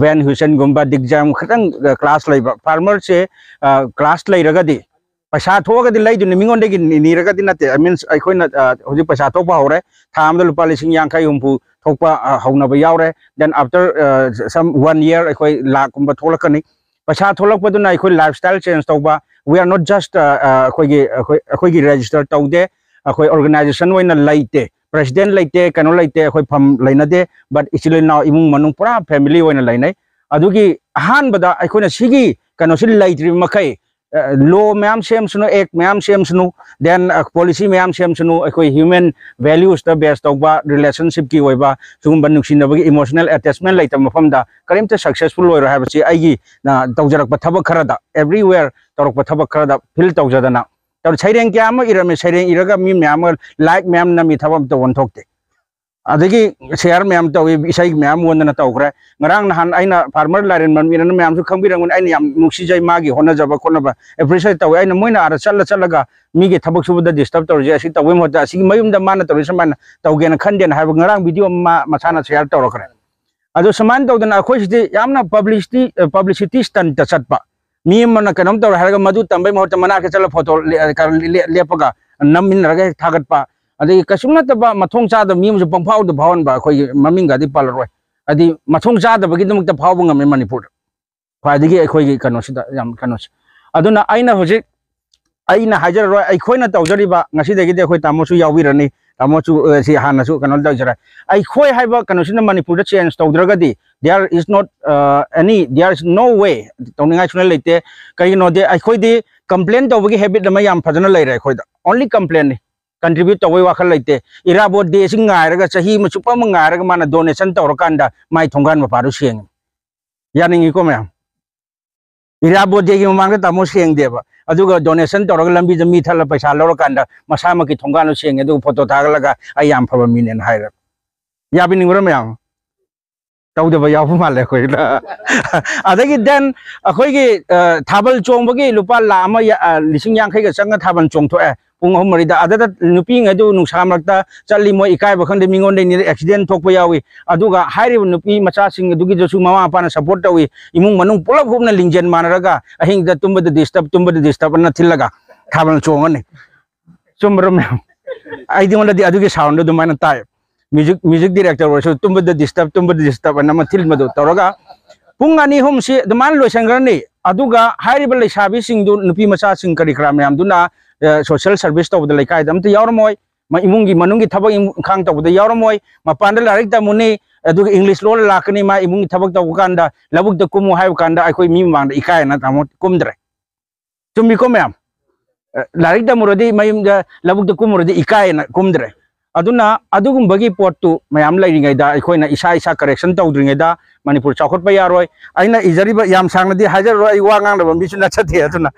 ꯚꯦꯟ ꯍ꯭ꯌꯨꯁꯟꯒꯨꯝꯕ, ꯗꯤꯛꯖꯥꯝ ꯈꯤꯇꯪ ꯀ꯭ꯂꯥꯁ ꯂꯩꯕ ꯐꯥꯔꯃꯔꯁꯦ ꯀ꯭ꯂꯥꯁ ꯂꯩꯔꯒꯗꯤ, ꯄꯩꯁꯥ ꯊꯣꯛꯑꯒꯗꯤ ꯂꯩꯗꯨꯅꯤ, ꯃꯤꯉꯣꯟꯗꯒꯤ ꯅꯤꯔꯒꯗꯤ ꯅꯠꯇꯦ꯫ ꯑꯥꯏ ꯃꯤꯟꯁ, ꯑꯩꯈꯣꯏꯅ ꯍꯧꯖꯤꯛ ꯄꯩꯁꯥ ꯊꯣꯛꯄ ꯍꯧꯔꯦ꯫ ꯊꯥ ꯑꯃꯗ ꯂꯨꯄꯥ ꯂꯤꯁꯤꯡ ꯌꯥꯡꯈꯩ ꯍꯨꯝꯐꯨ ꯊꯣꯛꯄ ꯍꯧꯅꯕ ꯌꯥꯎꯔꯦ꯫ Then after some one year ꯑꯩꯈꯣꯏ ꯂꯥꯛꯀꯨꯝꯕ ꯊꯣꯛꯂꯛꯀꯅꯤ꯫ ꯄꯩꯁꯥ ꯊꯣꯛꯂꯛꯄꯗꯨꯅ ꯑꯩꯈꯣꯏ ꯂꯥꯏꯐ ꯁ꯭ꯇꯥꯏꯜ ꯆꯦꯟꯖ ꯇꯧꯕ꯫ We are not just ꯑꯩꯈꯣꯏꯒꯤ ꯑꯩꯈꯣꯏ ꯑꯩꯈꯣꯏꯒꯤ ꯔꯦꯖꯤꯁꯇꯔ ꯇꯧꯗꯦ꯫ ꯑꯩꯈꯣꯏ ꯑꯣꯔꯒꯅꯥꯏꯖꯦꯁꯟ ꯑꯣꯏꯅ ꯂꯩꯇꯦ, ꯄ꯭ꯔꯦꯁꯤꯗꯦꯟ ꯂꯩꯇꯦ, ꯀꯩꯅꯣ ꯂꯩꯇꯦ, ꯑꯩꯈꯣꯏ ꯐꯝ ꯂꯩꯅꯗꯦ꯫ ꯕꯠ ꯏꯆꯤꯜ ꯏꯅꯥꯎ, ꯏꯃꯨꯡ ꯃꯅꯨꯡ ꯄꯨꯔꯥ ꯐꯦꯃꯤꯂꯤ ꯑꯣꯏꯅ ꯂꯩꯅꯩ꯫ ꯑꯗꯨꯒꯤ ꯑꯍꯥꯟꯕꯗ ꯑꯩꯈꯣꯏꯅ ꯁꯤꯒꯤ ꯀꯩꯅꯣꯁꯤ ꯂꯩꯇ꯭ꯔꯤꯕ ꯃꯈꯩ, ꯂꯣ ꯃꯌꯥꯝ ꯁꯦꯝꯁꯅꯨ, ꯑꯦꯛ ꯃꯌꯥꯝ ꯁꯦꯝꯁꯅꯨ, ꯗꯦꯟ ꯄꯣꯂꯤꯁꯤ ꯃꯌꯥꯝ ꯁꯦꯝꯁꯅꯨ, ꯑꯩꯈꯣꯏ ꯍ꯭ꯌꯨꯃꯦꯟ ꯚꯦꯂ꯭ꯌꯨꯁꯇ ꯕꯦꯁ ꯇꯧꯕ, ꯔꯤꯂꯦꯁꯟꯁꯤꯞꯀꯤ ꯑꯣꯏꯕ ꯁꯤꯒꯨꯝꯕ ꯅꯨꯡꯁꯤꯅꯕꯒꯤ ꯏꯃꯣꯁꯅꯦꯜ ꯑꯦꯇꯦꯆꯃꯦꯟ ꯂꯩꯇꯕ ꯃꯐꯝꯗ ꯀꯔꯤꯝꯇ ꯁꯛꯁꯦꯁꯐꯨꯜ ꯑꯣꯏꯔꯣꯏ ꯍꯥꯏꯕꯁꯤ ꯑꯩꯒꯤ ꯇꯧꯖꯔꯛꯄ ꯊꯕꯛ ꯈꯔꯗ, ꯑꯦꯕ꯭ꯔꯤꯋꯦꯌꯔ ꯇꯧꯔꯛꯄ ꯊꯕꯛ ꯈꯔꯗ ꯐꯤꯜ ꯇꯧꯖꯗꯅ ꯇꯧꯔꯦ꯫ ꯁꯩꯔꯦꯡ ꯀꯌꯥ ꯑꯃ ꯏꯔꯝꯃꯤ, ꯁꯩꯔꯦꯡ ꯏꯔꯒ ꯃꯤ ꯃꯌꯥꯝ ꯑꯃ ꯂꯥꯏꯛ ꯃꯌꯥꯝ ꯅꯝꯃꯤ, ꯊꯕꯛ ꯑꯃ ꯇꯧꯐꯝ ꯊꯣꯛꯇꯦ꯫ ꯑꯗꯒꯤ ꯁꯤꯌꯥꯔ ꯃꯌꯥꯝ ꯇꯧꯏ, ꯏꯁꯩ ꯃꯌꯥꯝ ꯑꯣꯟꯗꯅ ꯇꯧꯈ꯭ꯔꯦ꯫ ꯉꯔꯥꯡ ꯅꯍꯥꯟ ꯑꯩꯅ ꯐꯥꯔꯃꯔ ꯂꯥꯏꯔꯦꯟ ꯃꯃꯤꯔꯅ ꯃꯌꯥꯝꯁꯨ ꯈꯪꯕꯤꯔꯝꯒꯅꯤ, ꯑꯩꯅ ꯌꯥꯝ ꯅꯨꯡꯁꯤꯖꯩ ꯃꯥꯒꯤ ꯍꯣꯠꯅꯖꯕ ꯈꯣꯠꯅꯕ, ꯑꯦꯄ꯭ꯔꯤꯁꯤꯌꯦꯠ ꯇꯧꯋꯦ꯫ ꯑꯩꯅ ꯃꯣꯏꯅ ꯑꯥꯗ ꯆꯠꯂ ꯆꯠꯂꯒ ꯃꯤꯒꯤ ꯊꯕꯛ ꯁꯨꯕꯗ ꯗꯤꯁꯇꯔꯕ ꯇꯧꯔꯤꯁꯦ, ꯑꯁꯤ ꯇꯧꯕꯩ ꯃꯍꯨꯠꯇ ꯑꯁꯤꯒꯤ ꯃꯌꯨꯝꯗ ꯃꯥꯅ ꯇꯧꯔꯤ ꯁꯨꯃꯥꯏꯅ ꯇꯧꯒꯦꯅ ꯈꯟꯗꯦꯅ ꯍꯥꯏꯕ ꯉꯔꯥꯡ ꯚꯤꯗꯤꯑꯣ ꯑꯃ ꯃꯥ ꯃꯁꯥꯅ ꯁꯤꯌꯥꯔ ꯇꯧꯔꯛꯈ꯭ꯔꯦ꯫ ꯑꯗꯣ ꯁꯨꯃꯥꯏꯅ ꯇꯧꯗꯅ ꯑꯩꯈꯣꯏꯁꯤꯗꯤ ꯌꯥꯝꯅ ꯄꯕ꯭ꯂꯤꯁꯤꯇꯤ ꯄꯕ꯭ꯂꯤꯁꯤꯇꯤ ꯁ꯭ꯇꯟꯇ ꯆꯠꯄ꯫ ꯃꯤ ꯑꯃꯅ ꯀꯩꯅꯣꯝ ꯇꯧꯔꯦ ꯍꯥꯏꯔꯒ ꯃꯗꯨ ꯇꯝꯕꯩ ꯃꯍꯨꯠꯇ ꯃꯅꯥꯛꯇ ꯆꯠꯂ ꯐꯣꯇꯣ ꯂꯦꯞꯄꯒ ꯅꯝꯃꯤꯟꯅꯔꯒ ꯍꯦꯛ ꯊꯥꯒꯠꯄ꯫ ꯑꯗꯒꯤ ꯀꯩꯁꯨꯝ ꯅꯠꯇꯕ ꯃꯊꯣꯡ ꯆꯥꯗꯕ ꯃꯤ ꯑꯃꯁꯨ ꯄꯪꯐꯥꯎꯗ ꯐꯥꯎꯍꯟꯕ, ꯑꯩꯈꯣꯏꯒꯤ ꯃꯃꯤꯡꯒꯗꯤ ꯄꯜꯂꯔꯣꯏ꯫ ꯍꯥꯏꯗꯤ ꯃꯊꯣꯡ ꯆꯥꯗꯕꯒꯤꯗꯃꯛꯇ ꯐꯥꯎꯕ ꯉꯝꯃꯦ ꯃꯅꯤꯄꯨꯔꯗ꯫ ꯈ꯭ꯋꯥꯏꯗꯒꯤ ꯑꯩꯈꯣꯏꯒꯤ ꯀꯩꯅꯣꯁꯤꯗ ꯌꯥꯝ ꯀꯩꯅꯣꯁꯦ꯫ ꯑꯗꯨꯅ ꯑꯩꯅ ꯍꯧꯖꯤꯛ ꯑꯩꯅ ꯍꯥꯏꯖꯔꯔꯣꯏ, ꯑꯩꯈꯣꯏꯅ ꯇꯧꯖꯔꯤꯕ, ꯉꯁꯤꯗꯒꯤꯗꯤ ꯑꯩꯈꯣꯏ ꯇꯥꯃꯣꯁꯨ ꯌꯥꯎꯕꯤꯔꯅꯤ, ꯇꯥꯃꯣꯁꯨ, ꯑ, ꯁꯤ ꯍꯥꯟꯅꯁꯨ ꯀꯩꯅꯣ ꯇꯧꯖꯔꯦ꯫ ꯑꯩꯈꯣꯏ ꯍꯥꯏꯕ ꯀꯩꯅꯣꯁꯤꯅ ꯃꯅꯤꯄꯨꯔꯗ change ꯇꯧꯗ꯭ꯔꯒꯗꯤ, there is not, uh, any, there is no way, ꯇꯧꯅꯤꯡꯉꯥꯏ ꯁꯨꯡꯂꯩ ꯂꯩꯇꯦ꯫ ꯀꯩꯒꯤꯅꯣꯗꯤ ꯑꯩꯈꯣꯏꯗꯤ complain ꯇꯧꯕꯒꯤ habit ꯑꯃ ꯌꯥꯝ ꯐꯖꯅ ꯂꯩꯔꯦ ꯑꯩꯈꯣꯏꯗ, only complainꯅꯤ꯫ Contribute ꯇꯧꯕꯩ ꯋꯥꯈꯜ ꯂꯩꯇꯦ꯫ ꯏꯔꯥꯕꯣꯠ day ꯁꯤ ꯉꯥꯏꯔꯒ, ꯆꯍꯤ ꯑꯃ ꯆꯨꯞꯄ ꯑꯃ ꯉꯥꯏꯔꯒ ꯃꯥꯅ donation ꯇꯧꯔꯀꯥꯟꯗ ꯃꯥꯏ ꯊꯣꯡꯒꯥꯟ ꯃꯄꯥꯗꯨ ꯁꯦꯡꯉꯤ꯫ ꯌꯥꯅꯤꯡꯉꯤꯀꯣ ꯃꯌꯥꯝ? ꯏꯔꯥꯕꯣꯠ day ꯒꯤ ꯃꯃꯥꯡꯗ ꯇꯥꯃꯣ ꯁꯦꯡꯗꯦꯕ, ꯑꯗꯨꯒ donation ꯇꯧꯔꯒ ꯂꯝꯕꯤꯗ ꯃꯤ ꯊꯠꯂ ꯄꯩꯁꯥ ꯂꯧꯔꯀꯥꯟꯗ ꯃꯁꯥꯃꯛꯀꯤ ꯊꯣꯡꯒꯥꯟꯗꯣ ꯁꯦꯡꯉꯦ, ꯑꯗꯨꯒ photo ꯊꯥꯒꯠꯂꯒ "ꯑꯩ ꯌꯥꯝ ꯐꯕ ꯃꯤꯅꯦꯅ" ꯍꯥꯏꯔꯒ꯫ ꯌꯥꯕꯤꯅꯤꯡꯕ꯭ꯔꯥ ꯃꯌꯥꯝ? ꯇꯧꯗꯕ ꯌꯥꯎꯕ ꯃꯥꯜꯂꯦ ꯑꯩꯈꯣꯏꯗ꯫ ꯑꯗꯒꯤ then ꯑꯩꯈꯣꯏꯒꯤ, ꯑ, ꯊꯥꯕꯜ ꯆꯣꯡꯕꯒꯤ ꯂꯨꯄꯥ ꯂꯥꯈ ꯑꯃ ꯌꯥ-, ꯑ, ꯂꯤꯁꯤꯡ ꯌꯥꯡꯈꯩꯒ ꯆꯪꯉ ꯊꯥꯕꯜ ꯆꯣꯡꯊꯣꯛꯑꯦ ꯄꯨꯡ ꯑꯍꯨꯝ ꯃꯔꯤꯗ꯫ ꯑꯗꯨꯗ ꯅꯨꯄꯤꯉꯩꯗꯨ ꯅꯨꯡꯁꯥ ꯃꯔꯛꯇ ꯆꯠꯂꯤ, ꯃꯣꯏ ꯏꯀꯥꯏꯕ ꯈꯪꯗꯦ, ꯃꯤꯉꯣꯟꯗ accident ꯊꯣꯛꯄ ꯌꯥꯎꯏ꯫ ꯑꯗꯨꯒ ꯍꯥꯏꯔꯤꯕ ꯅꯨꯄꯤ ꯃꯆꯥꯁꯤꯡ ꯑꯗꯨꯒꯤꯗꯁꯨ ꯃꯃꯥ ꯃꯄꯥꯅ support ꯇꯧꯏ꯫ ꯏꯃꯨꯡ ꯃꯅꯨꯡ ꯄꯨꯂꯞ ꯍꯨꯞꯅ ꯂꯤꯡꯖꯦꯜ ꯃꯥꯟꯅꯔꯒ ꯑꯍꯤꯡꯗ ꯇꯨꯝꯕꯗ disturb, ꯇꯨꯝꯕꯗ disturb ꯑꯅ ꯊꯤꯜꯂꯒ ꯊꯥꯕꯜ ꯆꯣꯡꯉꯅꯤ꯫ ꯆꯨꯝꯕ꯭ꯔꯣ ꯃꯌꯥꯝ? ꯑꯩꯉꯣꯟꯗꯗꯤ ꯑꯗꯨꯒꯤ sound ꯗꯣ ꯑꯗꯨꯃꯥꯏꯅ ꯇꯥꯏ꯫ Music, music director ꯑꯣꯏꯔꯁꯨ "ꯇꯨꯝꯕꯗ disturb, ꯇꯨꯝꯕꯗ disturb" ꯑꯅ ꯑꯃ ꯊꯤꯟꯕꯗꯣ ꯇꯧꯔꯒ ꯄꯨꯡ ꯑꯅꯤ ꯑꯍꯨꯝꯁꯤ ꯑꯗꯨꯃꯥꯏꯅ ꯂꯣꯏꯁꯤꯟꯈ꯭ꯔꯅꯤ꯫ ꯑꯗꯨꯒ ꯍꯥꯏꯔꯤꯕ ꯂꯩꯁꯥꯕꯤꯁꯤꯡꯗꯨ, ꯅꯨꯄꯤ ꯃꯆꯥꯁꯤꯡ ꯀꯔꯤ ꯀꯔꯥ ꯃꯌꯥꯝꯗꯨꯅ, ꯑ, social service ꯇꯧꯕꯗ ꯂꯩꯀꯥꯏꯗ ꯑꯝꯇ ꯌꯥꯎꯔꯝꯃꯣꯏ꯫ ꯃ-, ꯏꯃꯨꯡꯒꯤ ꯃꯅꯨꯡꯒꯤ ꯊꯕꯛ ꯏꯪꯈꯥꯡ ꯇꯧꯕꯗ ꯌꯥꯎꯔꯝꯃꯣꯏ꯫ ꯃꯄꯥꯟꯗ ꯂꯥꯏꯔꯤꯛ ꯇꯝꯃꯨꯅꯤ, ꯑꯗꯨꯒ English ꯂꯣꯜ ꯂꯥꯛꯀꯅꯤ, ꯃꯥ ꯏꯃꯨꯡꯒꯤ ꯊꯕꯛ ꯇꯧꯕ ꯀꯥꯟꯗ ꯂꯧꯕꯨꯛꯇ ꯀꯨꯝꯃꯨ ꯍꯥꯏꯕ ꯀꯥꯟꯗ ꯑꯩꯈꯣꯏ ꯃꯤ ꯃꯃꯥꯡꯗ ꯏꯀꯥꯏꯅ ꯇꯥꯃꯣ ꯀꯨꯝꯗ꯭ꯔꯦ꯫ ꯆꯨꯝꯃꯤꯀꯣ ꯃꯌꯥꯝ? ꯑ, ꯂꯥꯏꯔꯤꯛ ꯇꯝꯃꯨꯔꯗꯤ ꯃꯌꯨꯝꯗ ꯂꯧꯕꯨꯛꯇ ꯀꯨꯝꯃꯨꯔꯗꯤ ꯏꯀꯥꯏꯅ ꯀꯨꯝꯗ꯭ꯔꯦ꯫ ꯑꯗꯨꯅ ꯑꯗꯨꯒꯨꯝꯕꯒꯤ ꯄꯣꯠꯇꯨ ꯃꯌꯥꯝ ꯂꯩꯔꯤꯉꯩꯗ, ꯑꯩꯈꯣꯏꯅ ꯏꯁꯥ ꯏꯁꯥ correction ꯇꯧꯗ꯭ꯔꯤꯉꯩꯗ ꯃꯅꯤꯄꯨꯔ ꯆꯥꯎꯈꯠꯄ ꯌꯥꯔꯣꯏ꯫ ꯑꯩꯅ ꯏꯖꯔꯤꯕ, ꯌꯥꯝ ꯁꯥꯡꯅꯗꯤ ꯍꯥꯏꯖꯔꯔꯣꯏ, ꯑꯩ ꯋꯥ ꯉꯥꯡꯅꯕ ꯃꯤꯁꯨ ꯅꯠꯆꯗꯦ꯫ ꯑꯗꯨꯅ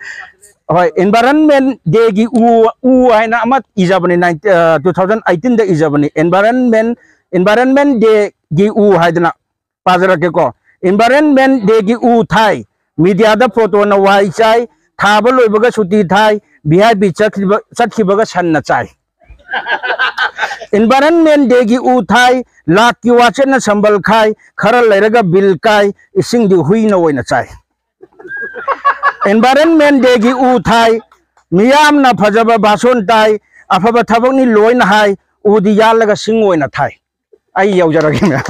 ꯍꯣꯏ, Environment Day ꯒꯤ ꯎ, ꯎ ꯍꯥꯏꯅ ꯑꯃ ꯏꯖꯕꯅꯤ, ꯅꯥꯏꯟ-, ꯑ, two thousand eighteen ꯗ ꯏꯖꯕꯅꯤ꯫ Environment, Environment Day ꯒꯤ ꯎ ꯍꯥꯏꯗꯅ ꯄꯥꯖꯔꯛꯀꯦꯀꯣ꯫ Environment Day ꯒꯤ ꯎ ꯊꯥꯏ, media ꯗ photo ꯅ ꯋꯥꯍꯩ ꯆꯥꯏ, ꯊꯥꯕ ꯂꯣꯏꯕꯒ ꯁꯨꯇꯤ ꯊꯥꯏ, V I P ꯆꯠꯈꯤꯕ-, ꯆꯠꯈꯤꯕꯒ ꯁꯟꯅ ꯆꯥꯏ꯫ Environment Day ꯒꯤ ꯎ ꯊꯥꯏ, ꯂꯥꯛꯀꯤ ꯋꯥꯆꯦꯠꯅ ꯁꯝꯕꯜ ꯈꯥꯏ, ꯈꯔ ꯂꯩꯔꯒ bill ꯀꯥꯏ, ꯏꯁꯤꯡꯗꯤ ꯍꯨꯏꯅ ꯑꯣꯏꯅ ꯆꯥꯏ꯫ Environment Day ꯒꯤ ꯎ ꯊꯥꯏ, ꯃꯤꯌꯥꯝꯅ ꯐꯖꯕ ꯚꯥꯁꯣꯟ ꯇꯥꯏ, ꯑꯐꯕ ꯊꯕꯛꯅꯤ ꯂꯣꯏꯅ ꯍꯥꯏ, ꯎꯗꯤ ꯌꯥꯜꯂꯒ ꯁꯤꯡ ꯑꯣꯏꯅ ꯊꯥꯏ꯫ ꯑꯩ ꯌꯧꯖꯔꯒꯦ ꯃꯌꯥꯝ꯫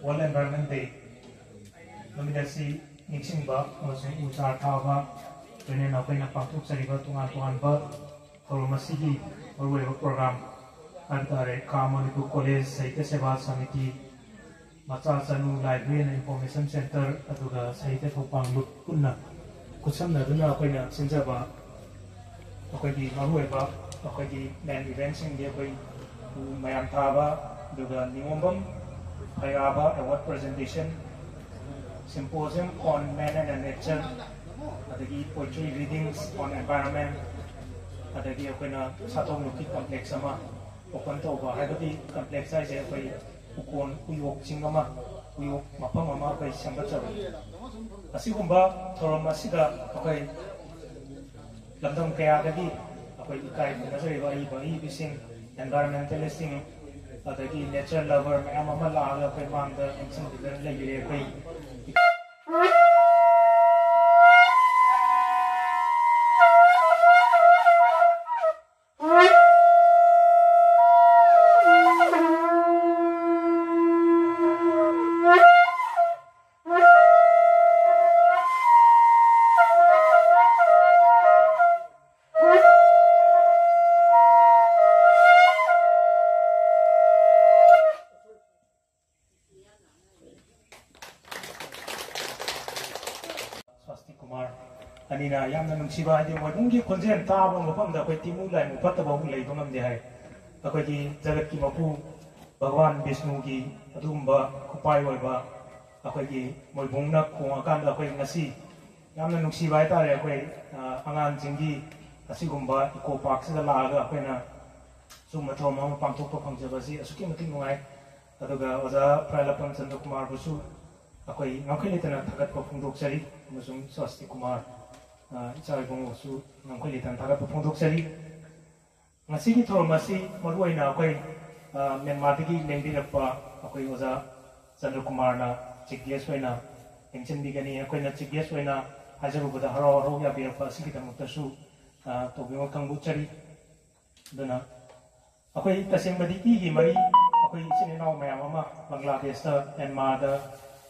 World Environment Day ꯅꯨꯃꯤꯠ ꯑꯁꯤ ꯅꯤꯡꯁꯤꯡꯕ ꯑꯃꯁꯨꯡ ꯎ ꯆꯥꯔ ꯊꯥꯕ ꯑꯣꯏꯅ ꯑꯩꯈꯣꯏꯅ ꯄꯥꯡꯊꯣꯛꯆꯔꯤꯕ ꯇꯣꯉꯥꯟ ꯇꯣꯉꯥꯟꯕ ꯊꯧꯔꯝ ꯑꯁꯤꯒꯤ ꯃꯔꯨꯑꯣꯏꯕ program ꯍꯥꯏꯕ ꯇꯥꯔꯦ, ꯈꯥ ꯃꯅꯤꯄꯨꯔ ꯀꯣꯂꯦꯖ ꯁꯥꯍꯤꯇ꯭ꯌ ꯁꯦꯕꯥ ꯁꯃꯤꯇꯤ, ꯃꯆꯥ ꯆꯅꯨ library and information center, ꯑꯗꯨꯒ ꯁꯥꯍꯤꯇ꯭ꯌ ꯊꯧꯄꯥꯡ ꯂꯨꯞ ꯄꯨꯟꯅ ꯈꯨꯠꯁꯝꯅꯗꯨꯅ ꯑꯩꯈꯣꯏꯅ ꯁꯤꯟꯖꯕ ꯑꯩꯈꯣꯏꯒꯤ ꯃꯔꯨꯑꯣꯏꯕ ꯑꯩꯈꯣꯏꯒꯤ main eventꯁꯤꯡꯗꯤ ꯑꯩꯈꯣꯏ ꯎ ꯃꯌꯥꯝ ꯊꯥꯕ, ꯑꯗꯨꯒ ꯅꯤꯉꯣꯝꯕꯝ ꯈꯩꯔꯥꯕ award presentation, symposium on man and nature, ꯑꯗꯒꯤ poetry readings on environment, ꯑꯗꯒꯤ ꯑꯩꯈꯣꯏꯅ ꯁꯥꯊꯧ ꯅꯨꯄꯤ complex ꯑꯃ open ꯇꯧꯕ, ꯍꯥꯏꯕꯗꯤ complex ꯍꯥꯏꯁꯦ ꯑꯩꯈꯣꯏ ꯎꯀꯣꯟ, ꯎꯌꯣꯛ ꯆꯤꯡ ꯑꯃ, ꯎꯌꯣꯛ ꯃꯐꯝ ꯑꯃ ꯑꯩꯈꯣꯏ ꯁꯦꯝꯒꯠꯆꯕꯅꯤ꯫ ꯑꯁꯤꯒꯨꯝꯕ ꯊꯧꯔꯝ ꯑꯁꯤꯗ ꯑꯩꯈꯣꯏ ꯂꯝꯗꯝ ꯀꯌꯥꯗꯒꯤ ꯑꯩꯈꯣꯏ ꯏꯀꯥꯏ ꯈꯨꯝꯅꯖꯔꯤꯕ ꯑꯏꯕ ꯑꯏꯕꯤꯁꯤꯡ, environmentalistꯁꯤꯡ, ꯑꯗꯒꯤ nature lover ꯃꯌꯥꯝ ꯑꯃ ꯂꯥꯛꯑꯒ ꯑꯩꯈꯣꯏ ꯃꯥꯡꯗ ꯅꯤꯡꯁꯤꯡꯕꯤꯗꯨꯅ ꯂꯩꯕꯤꯔꯦ꯫ ꯑꯩꯈꯣꯏ ꯁ꯭ꯋꯥꯁꯇꯤ ꯀꯨꯃꯥꯔ ꯑꯅꯤꯅ ꯌꯥꯝꯅ ꯅꯨꯡꯁꯤꯕ, ꯍꯥꯏꯗꯤ ꯃꯣꯏꯕꯨꯡꯒꯤ ꯈꯣꯟꯖꯦꯜ ꯇꯥꯕ ꯃꯐꯝꯗ ꯑꯩꯈꯣꯏ ꯇꯤꯃꯨ ꯂꯥꯏꯃꯨ ꯐꯠꯇꯕ ꯑꯃꯨꯛ ꯂꯩꯕ ꯉꯝꯗꯦ ꯍꯥꯏ꯫ ꯑꯩꯈꯣꯏꯒꯤ ꯖꯒꯠꯀꯤ ꯃꯄꯨ ꯚꯒꯋꯥꯟ ꯕꯤꯁꯅꯨꯒꯤ ꯑꯗꯨꯒꯨꯝꯕ ꯈꯨꯄꯥꯏ ꯑꯣꯏꯕ ꯑꯩꯈꯣꯏꯒꯤ ꯃꯣꯏꯕꯨꯡꯅ ꯈꯣꯡꯉꯀꯥꯟꯗ ꯑꯩꯈꯣꯏ ꯉꯁꯤ ꯌꯥꯝꯅ ꯅꯨꯡꯁꯤꯕ ꯍꯥꯏꯇꯥꯔꯦ꯫ ꯑꯩꯈꯣꯏ, ꯑ, ꯑꯉꯥꯡꯁꯤꯡꯒꯤ ꯑꯁꯤꯒꯨꯝꯕ ꯏꯀꯣ ꯄꯥꯔꯛꯁꯤꯗ ꯂꯥꯛꯑꯒ ꯑꯩꯈꯣꯏꯅ ꯁꯨꯝꯕ ꯊꯧꯔꯝ ꯑꯃ ꯄꯥꯡꯊꯣꯛꯄ ꯐꯪꯖꯕꯁꯤ ꯑꯁꯨꯛꯀꯤ ꯃꯇꯤꯛ ꯅꯨꯡꯉꯥꯏ꯫ ꯑꯗꯨꯒ ꯑꯣꯖꯥ ꯐ꯭ꯔꯥꯏꯂꯥꯄꯝ ꯆꯟꯗ꯭ꯔꯀꯨꯃꯥꯔꯕꯨꯁꯨ ꯑꯩꯈꯣꯏ ꯉꯝꯈꯩ ꯂꯩꯇꯅ ꯊꯥꯒꯠꯄ ꯐꯣꯡꯗꯣꯛꯆꯔꯤ꯫ ꯑꯃꯁꯨꯡ ꯁ꯭ꯋꯥꯁꯇꯤ ꯀꯨꯃꯥꯔ, ꯑ, ꯏꯆꯥ ꯏꯕꯨꯡꯉꯣꯁꯨ ꯉꯝꯈꯩ ꯂꯩꯇꯅ ꯊꯥꯒꯠꯄ ꯐꯣꯡꯗꯣꯛꯆꯔꯤ꯫ ꯉꯁꯤꯒꯤ ꯊꯧꯔꯝ ꯑꯁꯤ ꯃꯔꯨ ꯑꯣꯏꯅ ꯑꯩꯈꯣꯏ, ꯑ, ꯃ꯭ꯌꯥꯟꯃꯥꯔꯗꯒꯤ ꯂꯦꯡꯕꯤꯔꯛꯄ ꯑꯩꯈꯣꯏ ꯑꯣꯖꯥ ꯆꯟꯗ꯭ꯔ ꯀꯨꯃꯥꯔꯅ ꯆꯤꯐ ꯒꯦꯁ ꯑꯣꯏꯅ ꯂꯦꯡꯁꯤꯟꯕꯤꯒꯅꯤ꯫ ꯑꯩꯈꯣꯏꯅ ꯆꯤꯐ ꯒꯦꯁ ꯑꯣꯏꯅ ꯍꯥꯏꯖꯔꯨꯕꯗ ꯍꯔꯥꯎ ꯍꯔꯥꯎ ꯌꯥꯕꯤꯔꯛꯄ ꯑꯁꯤꯒꯤꯗꯃꯛꯇꯁꯨ, ꯑ, ꯇꯧꯕꯤꯃꯜ ꯈꯪꯕꯨ ꯎꯠꯆꯔꯤ꯫ ꯑꯗꯨꯅ ꯑꯩꯈꯣꯏ ꯇꯁꯦꯡꯕꯗꯤ ꯏꯒꯤ ꯃꯔꯤ, ꯑꯩꯈꯣꯏ ꯏꯆꯤꯟ ꯏꯅꯥꯎ ꯃꯌꯥꯝ ꯑꯃ ꯕꯪꯒ꯭ꯂꯥꯗꯦꯁꯇ, ꯃ꯭ꯌꯥꯟꯃꯥꯔꯗ,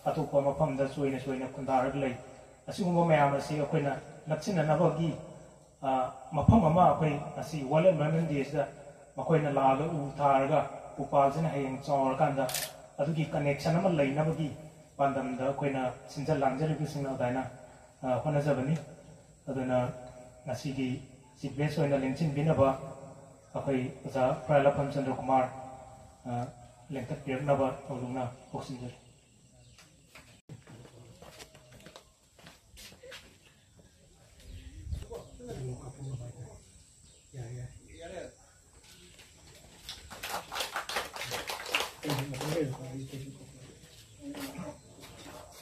ꯑꯇꯣꯞꯄ ꯃꯐꯝꯗ ꯆꯣꯏꯅ ꯆꯣꯏꯅ ꯈꯨꯟꯗꯥꯔꯒ ꯂꯩ꯫ ꯑꯁꯤꯒꯨꯝꯕ ꯃꯌꯥꯝ ꯑꯁꯤ ꯑꯩꯈꯣꯏꯅ ꯅꯛꯁꯤꯟꯅꯅꯕꯒꯤ, ꯑ, ꯃꯐꯝ ꯑꯃ ꯑꯩꯈꯣꯏ ꯉꯁꯤ World Environment Day ꯁꯤꯗ ꯃꯈꯣꯏꯅ ꯂꯥꯛꯑꯒ ꯎ ꯊꯥꯔꯒ ꯎꯄꯥꯜꯁꯤꯅ ꯍꯌꯦꯡ ꯆꯥꯎꯔꯀꯥꯟꯗ ꯑꯗꯨꯒꯤ connection ꯑꯃ ꯂꯩꯅꯕꯒꯤ ꯄꯥꯟꯗꯝꯗ ꯑꯩꯈꯣꯏꯅ ꯁꯤꯟꯖ ꯂꯥꯡꯖꯔꯤꯕꯁꯤꯡ ꯑꯗꯨꯃꯥꯏꯅ, ꯑ, ꯍꯣꯠꯅꯖꯕꯅꯤ꯫ ꯑꯗꯨꯅ ꯉꯁꯤꯒꯤ ꯆꯤꯐ ꯒꯦꯁ ꯑꯣꯏꯅ ꯂꯦꯡꯁꯤꯟꯕꯤꯅꯕ ꯑꯩꯈꯣꯏ ꯑꯣꯖꯥ ꯐ꯭ꯔꯥꯏ ꯂꯥꯐꯝ ꯆꯟꯗ꯭ꯔ ꯀꯨꯃꯥꯔ, ꯑ, ꯂꯦꯡꯈꯠꯄꯤꯔꯛꯅꯕ ꯇꯧꯗꯨꯅ ꯀꯧꯁꯤꯟꯖꯔꯤ꯫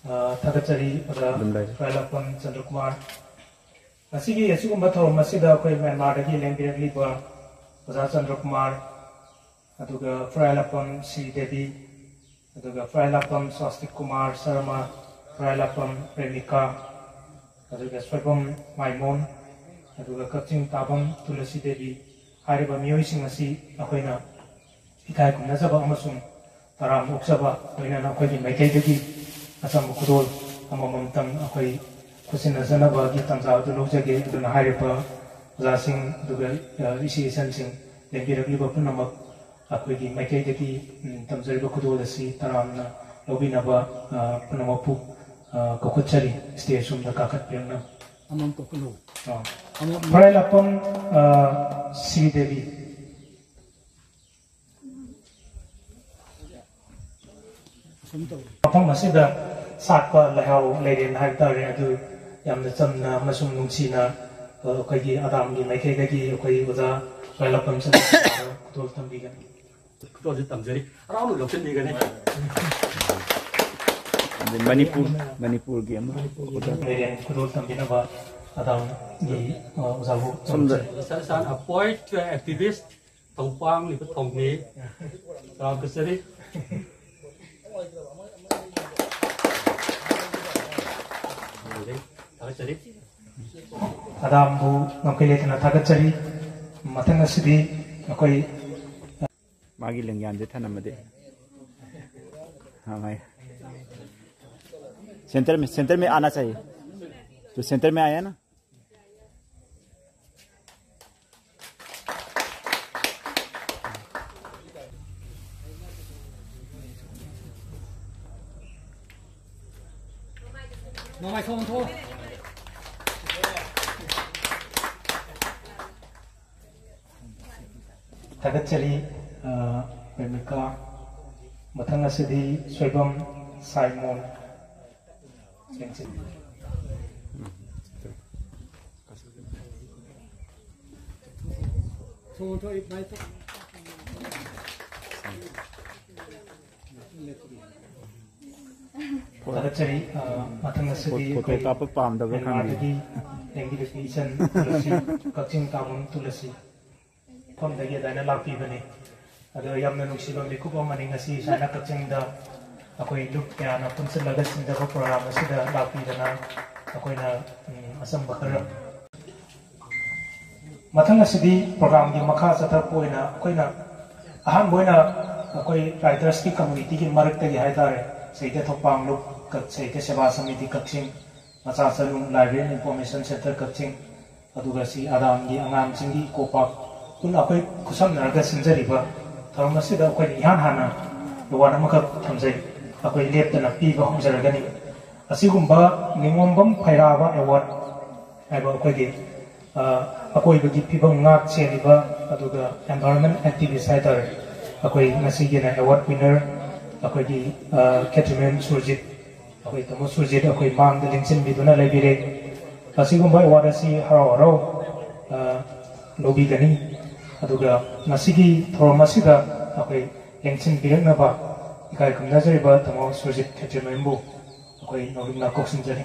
ꯑ, ꯊꯥꯒꯠꯆꯔꯤ ꯑꯣꯖꯥ ꯑꯗꯨꯝ ꯂꯩꯔꯦ꯫ ꯐ꯭ꯔꯥꯏ ꯂꯥꯐꯝ ꯆꯟꯗ꯭ꯔ ꯀꯨꯃꯥꯔ꯫ ꯉꯁꯤꯒꯤ ꯑꯁꯤꯒꯨꯝꯕ ꯊꯧꯔꯝ ꯑꯁꯤꯗ ꯑꯩꯈꯣꯏ ꯃ꯭ꯌꯥꯟꯃꯥꯔꯗꯒꯤ ꯂꯦꯡꯕꯤꯔꯛꯂꯤꯕ ꯑꯣꯖꯥ ꯆꯟꯗ꯭ꯔ ꯀꯨꯃꯥꯔ, ꯑꯗꯨꯒ ꯐ꯭ꯔꯥꯏ ꯂꯥꯐꯝ ꯁ꯭ꯔꯤ ꯗꯦꯕꯤ, ꯑꯗꯨꯒ ꯐ꯭ꯔꯥꯏ ꯂꯥꯐꯝ ꯁ꯭ꯋꯥꯁꯇꯤꯛ ꯀꯨꯃꯥꯔ ꯁꯔꯃ, ꯐ꯭ꯔꯥꯏ ꯂꯥꯐꯝ ꯄ꯭ꯔꯦꯃꯤꯀꯥ, ꯑꯗꯨꯒ ꯁꯣꯏꯕꯝ ꯃꯥꯏꯃꯣꯟ, ꯑꯗꯨꯒ ꯀꯛꯆꯤꯡ ꯇꯥꯐꯝ ꯇꯨꯂꯁꯤ ꯗꯦꯕꯤ ꯍꯥꯏꯔꯤꯕ ꯃꯤꯑꯣꯏꯁꯤꯡ ꯑꯁꯤ ꯑꯩꯈꯣꯏꯅ ꯏꯀꯥꯏ ꯈꯨꯝꯅꯖꯕ ꯑꯃꯁꯨꯡ ꯇꯔꯥꯝꯅ ꯑꯣꯛꯆꯕ, ꯂꯣꯏꯅꯅ ꯑꯩꯈꯣꯏꯒꯤ ꯃꯥꯏꯀꯩꯗꯒꯤ ꯑꯆꯝꯕ ꯈꯨꯗꯣꯜ ꯑꯃꯃꯝꯇꯪ ꯑꯩꯈꯣꯏ ꯈꯨꯠꯁꯤꯟꯅꯖꯅꯕꯒꯤ ꯇꯥꯟꯖꯥ ꯑꯗꯨ ꯂꯧꯖꯒꯦ꯫ ꯑꯗꯨꯅ ꯍꯥꯏꯔꯤꯕ ꯑꯣꯖꯥꯁꯤꯡ, ꯑꯗꯨꯒ, ꯑ, ꯏꯆꯦ ꯏꯆꯟꯁꯤꯡ, ꯂꯦꯡꯕꯤꯔꯛꯂꯤꯕ ꯄꯨꯝꯅꯃꯛ ꯑꯩꯈꯣꯏꯒꯤ ꯃꯥꯏꯀꯩꯗꯒꯤ, ꯎꯝ, ꯇꯝꯖꯔꯤꯕ ꯈꯨꯗꯣꯜ ꯑꯁꯤ ꯇꯔꯥꯝꯅ ꯂꯧꯕꯤꯅꯕ, ꯑ, ꯄꯨꯝꯅꯃꯛꯄꯨ, ꯑ, ꯀꯧꯈꯠꯆꯔꯤ꯫ ꯁ꯭ꯇꯦꯖ ꯁꯣꯝꯗ ꯀꯥꯈꯠꯄꯤꯔꯛꯅꯕ꯫ ꯑꯃꯃꯝ ꯀꯧꯈꯠꯂꯨ꯫ ꯑ꯫ ꯑꯃꯃꯝ꯫ ꯐ꯭ꯔꯥꯏ ꯂꯥꯐꯝ, ꯑ, ꯁ꯭ꯔꯤ ꯗꯦꯕꯤ꯫ ꯑꯁꯨꯝ ꯇꯧ꯫ ꯃꯐꯝ ꯑꯁꯤꯗ ꯁꯥꯠꯄ ꯂꯩꯍꯥꯎ ꯂꯩꯔꯦꯟ ꯍꯥꯏꯕ ꯇꯥꯔꯦ, ꯑꯗꯨ ꯌꯥꯝꯅ ꯆꯝꯅ ꯑꯃꯁꯨꯡ ꯅꯨꯡꯁꯤꯅ, ꯑ, ꯑꯩꯈꯣꯏꯒꯤ ꯑꯗꯥꯝꯒꯤ ꯃꯥꯏꯀꯩꯗꯒꯤ ꯑꯩꯈꯣꯏ ꯑꯣꯖꯥ ꯐ꯭ꯔꯥꯏ ꯂꯥꯐꯝ ꯆꯟꯗ꯭ꯔ ꯀꯨꯃꯥꯔ ꯈꯨꯗꯣꯜ ꯇꯝꯕꯤꯒꯅꯤ꯫ ꯈꯨꯗꯣꯜꯁꯤ ꯇꯝꯖꯔꯤ꯫ ꯍꯔꯥꯎꯅ ꯂꯧꯁꯤꯟꯕꯤꯒꯅꯤ꯫ ꯑꯗꯩ ꯃꯅꯤꯄꯨꯔ, ꯃꯅꯤꯄꯨꯔꯒꯤ ꯑꯃ, ꯃꯅꯤꯄꯨꯔꯒꯤ ꯑꯣꯖꯥ꯫ ꯂꯩꯔꯦ, ꯈꯨꯗꯣꯜ ꯇꯝꯕꯤꯅꯕ ꯑꯗꯥꯝꯒꯤ, ꯑ, ꯑꯣꯖꯥꯕꯨ ꯁꯣꯝꯗ꯫ ꯈꯝꯖꯔꯤ꯫ Sir, sir, appoint to activist ꯊꯧꯕꯥꯡꯂꯤꯕ ꯊꯧꯃꯤ ꯔꯥꯝ ꯀꯆꯔꯤ꯫ ꯊꯥꯒꯠꯆꯔꯤ꯫ ꯑꯗꯥꯝꯕꯨ ꯉꯝꯈꯩ ꯂꯩꯇꯅ ꯊꯥꯒꯠꯆꯔꯤ꯫ ꯃꯊꯪ ꯑꯁꯤꯗꯤ ꯑꯩꯈꯣꯏ ꯃꯥꯒꯤ ꯂꯦꯡꯌꯥꯟꯁꯦ ꯊꯅꯝꯃꯗꯤ꯫ ꯍꯥ, ꯃꯥꯏ꯫ सेंटर में, सेंटर में आना चाहिए। तो सेंटर में आया ना। ꯊꯥꯒꯠꯆꯔꯤ, ꯑ, ꯄ꯭ꯔꯦꯃꯤꯀꯥ꯫ ꯃꯊꯪ ꯑꯁꯤꯗꯤ ꯁꯣꯏꯕꯝ ꯁꯥꯏꯃꯣꯟ꯫ ꯊꯥꯒꯠꯆꯔꯤ꯫ ꯑ, ꯃꯊꯪ ꯑꯁꯤꯗꯤ ꯐꯣꯇꯣ ꯑꯩꯈꯣꯏ ꯀꯥꯞꯄ ꯄꯥꯝꯗꯕ꯭ꯔꯥ ꯈꯪꯗꯦ꯫ ꯃꯦꯟꯃꯥꯔꯗꯒꯤ ꯂꯦꯡꯕꯤꯔꯛꯄ ꯏꯆꯟ ꯇꯨꯂꯁꯤ, ꯀꯛꯆꯤꯡ ꯇꯥꯐꯝ ꯇꯨꯂꯁꯤ ꯃꯐꯝꯗꯒꯤ ꯑꯗꯨꯃꯥꯏꯅ ꯂꯥꯛꯄꯤꯕꯅꯤ꯫ ꯑꯗꯣ ꯌꯥꯝꯅ ꯅꯨꯡꯁꯤꯕ ꯃꯤꯀꯨꯞ ꯑꯃꯅꯤ꯫ ꯉꯁꯤ ꯁꯨꯃꯥꯏꯅ ꯀꯛꯆꯤꯡꯗ ꯑꯩꯈꯣꯏ ꯂꯨꯞ ꯀꯌꯥꯅ ꯄꯨꯟꯁꯤꯜꯂꯒ ꯁꯤꯟꯖꯕ ꯄ꯭ꯔꯣꯒ꯭ꯔꯥꯝ ꯑꯁꯤꯗ ꯂꯥꯛꯄꯤꯗꯅ ꯑꯩꯈꯣꯏꯅ, ꯎꯝ, ꯑꯆꯝꯕ ꯈꯔ꯫ ꯃꯊꯪ ꯑꯁꯤꯗꯤ ꯄ꯭ꯔꯣꯒ꯭ꯔꯥꯝꯒꯤ ꯃꯈꯥ ꯆꯠꯊꯔꯛꯄ ꯑꯣꯏꯅ ꯑꯩꯈꯣꯏꯅ ꯑꯍꯥꯟꯕ ꯑꯣꯏꯅ ꯑꯩꯈꯣꯏ ꯔꯥꯏꯇꯔꯁꯀꯤ ꯀꯝꯃꯨꯅꯤꯇꯤꯒꯤ ꯃꯔꯛꯇꯒꯤ ꯍꯥꯏ ꯇꯥꯔꯦ, ꯁꯥꯍꯤꯇ꯭ꯌ ꯊꯧꯄꯥꯡ ꯂꯨꯞ, ꯁꯥꯍꯤꯇ꯭ꯌ ꯁꯦꯕꯥ ꯁꯃꯤꯇꯤ ꯀꯛꯆꯤꯡ, ꯃꯆꯥ ꯆꯅꯨ ꯂꯥꯏꯕ꯭ꯔꯦꯔꯤ ꯑꯦꯟ ꯏꯟꯐꯣꯔꯃꯦꯁꯟ ꯁꯦꯟꯇꯔ ꯀꯛꯆꯤꯡ, ꯑꯗꯨꯒ ꯁꯤ ꯑꯗꯥꯝꯒꯤ ꯑꯉꯥꯡꯁꯤꯡꯒꯤ ꯏꯀꯣ ꯄꯥꯔꯛ ꯄꯨꯟꯅ ꯑꯩꯈꯣꯏ ꯈꯨꯠꯁꯝꯅꯔꯒ ꯁꯤꯟꯖꯔꯤꯕ ꯊꯧꯔꯝ ꯑꯁꯤꯗ ꯑꯩꯈꯣꯏꯅ ꯏꯍꯥꯟ ꯍꯥꯟꯅ ꯑꯦꯋꯥꯔꯗ ꯑꯃꯈꯛ ꯊꯝꯖꯩ꯫ ꯑꯩꯈꯣꯏ ꯂꯦꯞꯇꯅ ꯄꯤꯕ ꯍꯧꯖꯔꯒꯅꯤ꯫ ꯑꯁꯤꯒꯨꯝꯕ ꯅꯤꯉꯣꯝꯕꯝ ꯐꯩꯔꯥꯕ ꯑꯦꯋꯥꯔꯗ ꯍꯥꯏꯕ ꯑꯩꯈꯣꯏꯒꯤ, ꯑ, ꯑꯀꯣꯏꯕꯒꯤ ꯐꯤꯕꯝ ꯉꯥꯛ ꯁꯦꯜꯂꯤꯕ ꯑꯗꯨꯒ ꯑꯦꯟꯚꯥꯏꯔꯣꯟꯃꯦꯟ ꯑꯦꯛꯇꯤꯚꯤꯁ ꯍꯥꯏꯇꯥꯔꯦ, ꯑꯩꯈꯣꯏ ꯉꯁꯤꯒꯤꯅ ꯑꯦꯋꯥꯔꯗ ꯋꯤꯟꯅꯔ ꯑꯩꯈꯣꯏꯒꯤ, ꯑ, ꯈꯦꯇ꯭ꯔꯤꯃꯌꯨꯝ ꯁꯨꯔꯖꯤꯠ, ꯑꯩꯈꯣꯏ ꯇꯥꯃꯣ ꯁꯨꯔꯖꯤꯠ ꯑꯩꯈꯣꯏ ꯃꯥꯡꯗ ꯂꯦꯡꯁꯤꯟꯕꯤꯗꯨꯅ ꯂꯩꯕꯤꯔꯦ꯫ ꯑꯁꯤꯒꯨꯝꯕ ꯑꯦꯋꯥꯔꯗ ꯑꯁꯤ ꯍꯔꯥꯎ ꯍꯔꯥꯎ, ꯑ, ꯂꯧꯕꯤꯒꯅꯤ꯫ ꯑꯗꯨꯒ ꯉꯁꯤꯒꯤ ꯊꯧꯔꯝ ꯑꯁꯤꯗ ꯑꯩꯈꯣꯏ ꯂꯦꯡꯁꯤꯟꯕꯤꯔꯛꯅꯕ ꯏꯀꯥꯏ ꯈꯨꯝꯅꯖꯔꯤꯕ ꯇꯥꯃꯣ ꯁꯨꯔꯖꯤꯠ ꯈꯦꯇ꯭ꯔꯤꯃꯌꯨꯝꯕꯨ ꯑꯩꯈꯣꯏ ꯅꯧꯅ ꯀꯧꯁꯤꯟꯖꯔꯤ꯫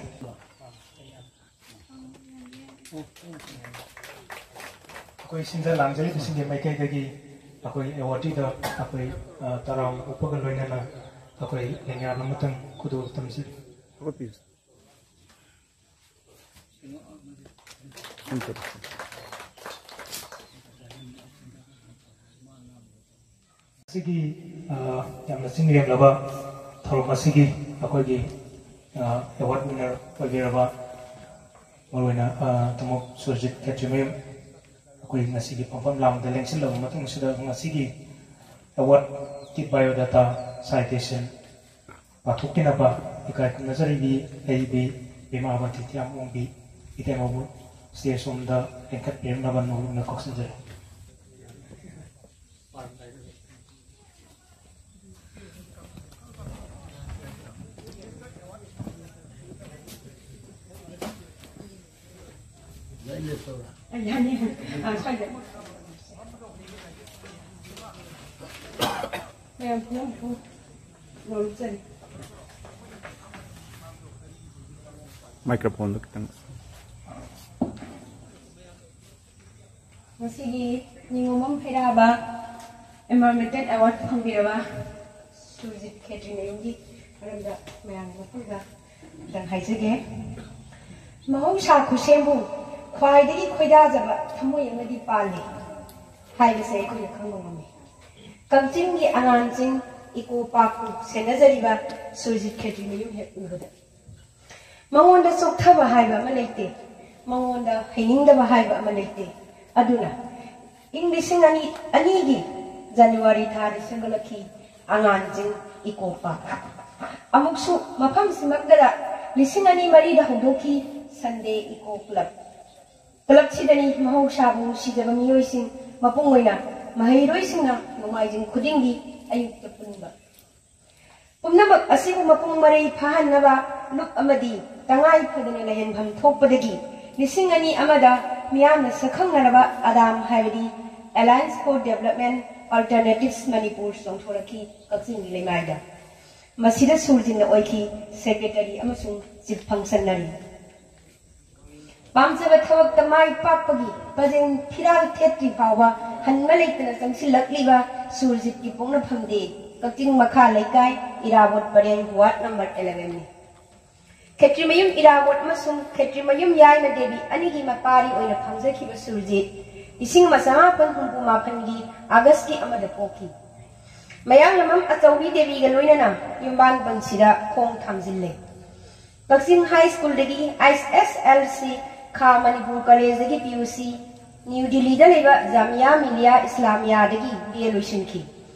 ꯑꯩꯈꯣꯏ ꯁꯤꯟꯖ ꯂꯥꯡꯖꯔꯤꯕꯁꯤꯡꯒꯤ ꯃꯥꯏꯀꯩꯗꯒꯤ ꯑꯩꯈꯣꯏ ꯑꯦꯋꯥꯔꯗꯤꯗ ꯑꯩꯈꯣꯏ, ꯑ, ꯇꯔꯥꯝ ꯑꯣꯛꯄꯒ ꯂꯣꯏꯅꯅ ꯑꯩꯈꯣꯏ ꯂꯦꯡꯌꯥꯟ ꯑꯃꯇꯪ ꯈꯨꯗꯣꯜ ꯇꯝꯖꯔꯤ꯫ ꯑꯁꯤꯒꯤ, ꯑ, ꯌꯥꯝꯅ ꯆꯤꯡꯂꯦꯝꯂꯕ ꯊꯧꯔꯝ ꯑꯁꯤꯒꯤ ꯑꯩꯈꯣꯏꯒꯤ, ꯑ, ꯑꯦꯋꯥꯔꯗ ꯋꯤꯅꯔ ꯑꯣꯏꯕꯤꯔꯕ ꯃꯔꯨꯑꯣꯏꯅ, ꯑ, ꯇꯥꯃꯣ ꯁꯨꯔꯖꯤꯠ ꯈꯦꯇ꯭ꯔꯤꯃꯌꯨꯝ ꯑꯩꯈꯣꯏ ꯉꯁꯤꯒꯤ ꯐꯝꯐꯝ ꯂꯥꯡꯗ ꯂꯦꯡꯁꯤꯜꯂꯕ ꯃꯇꯨꯡꯁꯤꯗ ꯉꯁꯤꯒꯤ ꯑꯦꯋꯥꯔꯗꯀꯤ ꯕꯥꯏꯑꯣꯗꯥꯇꯥ ꯁꯥꯏꯇꯦꯁꯟ ꯄꯥꯊꯣꯛꯄꯤꯅꯕ ꯏꯀꯥꯏ ꯈꯨꯝꯅꯖꯔꯤꯕꯤ ꯂꯩꯔꯤꯕꯤ ꯕꯦꯃꯥꯕꯇꯤ ꯊꯤꯌꯥꯝ ꯑꯣꯡꯕꯤ ꯏꯇꯩꯃꯕꯨ ꯁ꯭ꯇꯦꯖ ꯁꯣꯝꯗ ꯂꯦꯡꯈꯠꯄꯤꯔꯛꯅꯕ ꯅꯧꯅ ꯀꯧꯁꯤꯟꯖꯔꯤ꯫ ꯑ, ꯌꯥꯅꯤ꯫ ꯑ, ꯁ꯭ꯋꯥꯏꯗ꯫ ꯃꯌꯥꯝ ꯐꯝꯐꯝ ꯐꯝ-, ꯅꯣꯔꯨꯛ ꯆꯠꯂꯤ꯫ ꯃꯥꯏꯀ꯭ꯔꯣꯐꯣꯟꯗꯣ ꯈꯤꯇꯪ꯫ ꯉꯁꯤꯒꯤ ꯅꯤꯉꯣꯝꯕꯝ ꯐꯩꯔꯥꯕ Environmental Award ꯐꯪꯕꯤꯔꯕ ꯁꯨꯔꯖꯤꯠ ꯈꯦꯇ꯭ꯔꯤꯃꯌꯨꯝꯒꯤ ꯃꯔꯝꯗ ꯃꯌꯥꯝꯒꯤ ꯃꯐꯝꯗ ꯈꯤꯇꯪ ꯍꯥꯏꯖꯒꯦ꯫ ꯃꯍꯧꯁꯥ ꯈꯨꯠꯁꯦꯝꯕꯨ ꯈ꯭ꯋꯥꯏꯗꯒꯤ ꯈꯣꯏꯗꯥꯖꯕ ꯊꯃꯣꯏ ꯑꯃꯗꯤ ꯄꯥꯜꯂꯤ ꯍꯥꯏꯕꯁꯦ ꯑꯩꯈꯣꯏꯅ ꯈꯪꯕ ꯉꯝꯃꯤ꯫ ꯀꯛꯆꯤꯡꯒꯤ ꯑꯉꯥꯡꯁꯤꯡ ꯏꯀꯣ ꯄꯥꯔꯛꯄꯨ ꯁꯦꯟꯅꯖꯔꯤꯕ ꯁꯨꯔꯖꯤꯠ ꯈꯦꯇ꯭ꯔꯤꯃꯌꯨꯝ ꯍꯦꯛ ꯎꯕꯗ ꯃꯉꯣꯟꯗ ꯆꯣꯛꯊꯕ ꯍꯥꯏꯕ ꯑꯃ ꯂꯩꯇꯦ, ꯃꯉꯣꯟꯗ ꯍꯩꯅꯤꯡꯗꯕ ꯍꯥꯏꯕ ꯑꯃ ꯂꯩꯇꯦ꯫ ꯑꯗꯨꯅ ꯏꯪ ꯂꯤꯁꯤꯡ ꯑꯅꯤ, ꯑꯅꯤꯒꯤ ꯖꯅꯋꯥꯔꯤ ꯊꯥꯗ ꯁꯦꯝꯒꯠꯂꯛꯈꯤ ꯑꯉꯥꯟꯖꯤꯡ ꯏꯀꯣ ꯄꯥꯔꯛ꯫ ꯑꯃꯨꯛꯁꯨ ꯃꯐꯝꯁꯤꯃꯛꯇꯗ ꯂꯤꯁꯤꯡ ꯑꯅꯤ ꯃꯔꯤꯗ ꯍꯧꯗꯣꯛꯈꯤ ꯁꯟꯗꯦ ꯏꯀꯣ ꯀ꯭ꯂꯕ꯫ ꯀ꯭ꯂꯕꯁꯤꯗꯅꯤ ꯃꯍꯧꯁꯥꯕꯨ ꯅꯨꯡꯁꯤꯖꯕ ꯃꯤꯑꯣꯏꯁꯤꯡ, ꯃꯄꯨꯡ ꯑꯣꯏꯅ ꯃꯍꯩꯔꯣꯏꯁꯤꯡꯅ ꯅꯣꯡꯃꯥꯏꯖꯤꯡ ꯈꯨꯗꯤꯡꯒꯤ ꯑꯌꯨꯛꯇ ꯄꯨꯟꯕ꯫ ꯄꯨꯝꯅꯃꯛ ꯑꯁꯤꯕꯨ ꯃꯄꯨꯡ ꯃꯔꯩ ꯐꯥꯍꯟꯅꯕ ꯂꯨꯞ ꯑꯃꯗꯤ ꯇꯉꯥꯏ ꯐꯗꯅ ꯂꯩꯍꯟꯐꯝ ꯊꯣꯛꯄꯗꯒꯤ ꯂꯤꯁꯤꯡ ꯑꯅꯤ ꯑꯃꯗ ꯃꯤꯌꯥꯝꯅ ꯁꯛꯈꯪꯅꯔꯕ ꯑꯗꯥꯝ ꯍꯥꯏꯕꯗꯤ Alliance for Development Alternatives Manipur ꯆꯣꯡꯊꯣꯔꯛꯈꯤ ꯀꯛꯆꯤꯡꯒꯤ ꯂꯩꯃꯥꯏꯗ꯫ ꯃꯁꯤꯗ ꯁꯨꯔꯖꯤꯠꯅ ꯑꯣꯏꯈꯤ ꯁꯦꯀ꯭ꯔꯦꯇꯔꯤ ꯑꯃꯁꯨꯡ ꯆꯤꯐ ꯐꯪꯁꯟꯅꯔꯤ꯫ ꯄꯥꯝꯖꯕ ꯊꯕꯛꯇ ꯃꯥꯏ ꯄꯥꯛꯄꯒꯤ ꯄꯔꯦꯡ ꯐꯤꯔꯥꯜ ꯊꯦꯠꯇ꯭ꯔꯤ ꯐꯥꯎꯕ ꯍꯟꯕ ꯂꯩꯇꯅ ꯆꯪꯁꯤꯜꯂꯛꯂꯤꯕ ꯁꯨꯔꯖꯤꯠꯀꯤ ꯄꯣꯛꯅꯐꯝꯗꯤ ꯀꯛꯆꯤꯡ ꯃꯈꯥ ꯂꯩꯀꯥꯏ ꯏꯔꯥꯕꯣꯠ ꯄꯔꯦꯡ ꯋꯥꯔꯗ ꯅꯝꯕꯔ eleven ꯅꯤ꯫ ꯈꯦꯇ꯭ꯔꯤꯃꯌꯨꯝ ꯏꯔꯥꯕꯣꯠ ꯑꯃꯁꯨꯡ ꯈꯦꯇ꯭ꯔꯤꯃꯌꯨꯝ ꯌꯥꯏꯃ ꯗꯦꯕꯤ ꯑꯅꯤꯒꯤ ꯃꯄꯥꯔꯤ ꯑꯣꯏꯅ ꯐꯪꯖꯈꯤꯕ ꯁꯨꯔꯖꯤꯠ ꯂꯤꯁꯤꯡ ꯑꯃ ꯆꯃꯥꯄꯟ ꯍꯨꯝꯐꯨ ꯃꯥꯄꯟꯒꯤ ꯑꯥꯒꯁꯀꯤ ꯑꯃꯗ ꯄꯣꯛꯈꯤ꯫ ꯃꯌꯥꯡꯂꯝꯕꯝ ꯑꯆꯧꯕꯤ ꯗꯦꯕꯤꯒ ꯂꯣꯏꯅꯅ ꯌꯨꯝꯕꯥꯟ ꯄꯨꯟꯁꯤꯗ ꯈꯣꯡ ꯊꯥꯝꯖꯤꯜꯂꯦ꯫ ꯀꯛꯆꯤꯡ ꯍꯥꯏ ꯁ꯭ꯀꯨꯜꯗꯒꯤ ꯑꯥꯏ ꯑꯦꯁ ꯑꯦꯜ ꯁꯤ, ꯈꯥ ꯃꯅꯤꯄꯨꯔ ꯀꯣꯂꯦꯖꯇꯒꯤ ꯄꯤ ꯌꯨ ꯁꯤ, ꯅ꯭ꯌꯨ ꯗꯤꯜꯂꯤꯗ ꯂꯩꯕ ꯖꯥꯃꯤꯌꯥ ꯃꯤꯂꯤꯌꯥ ꯏꯁꯂꯥꯃꯤꯌꯥꯗꯒꯤ ꯕꯤ ꯑꯦ ꯂꯣꯏꯁꯤꯟꯈꯤ꯫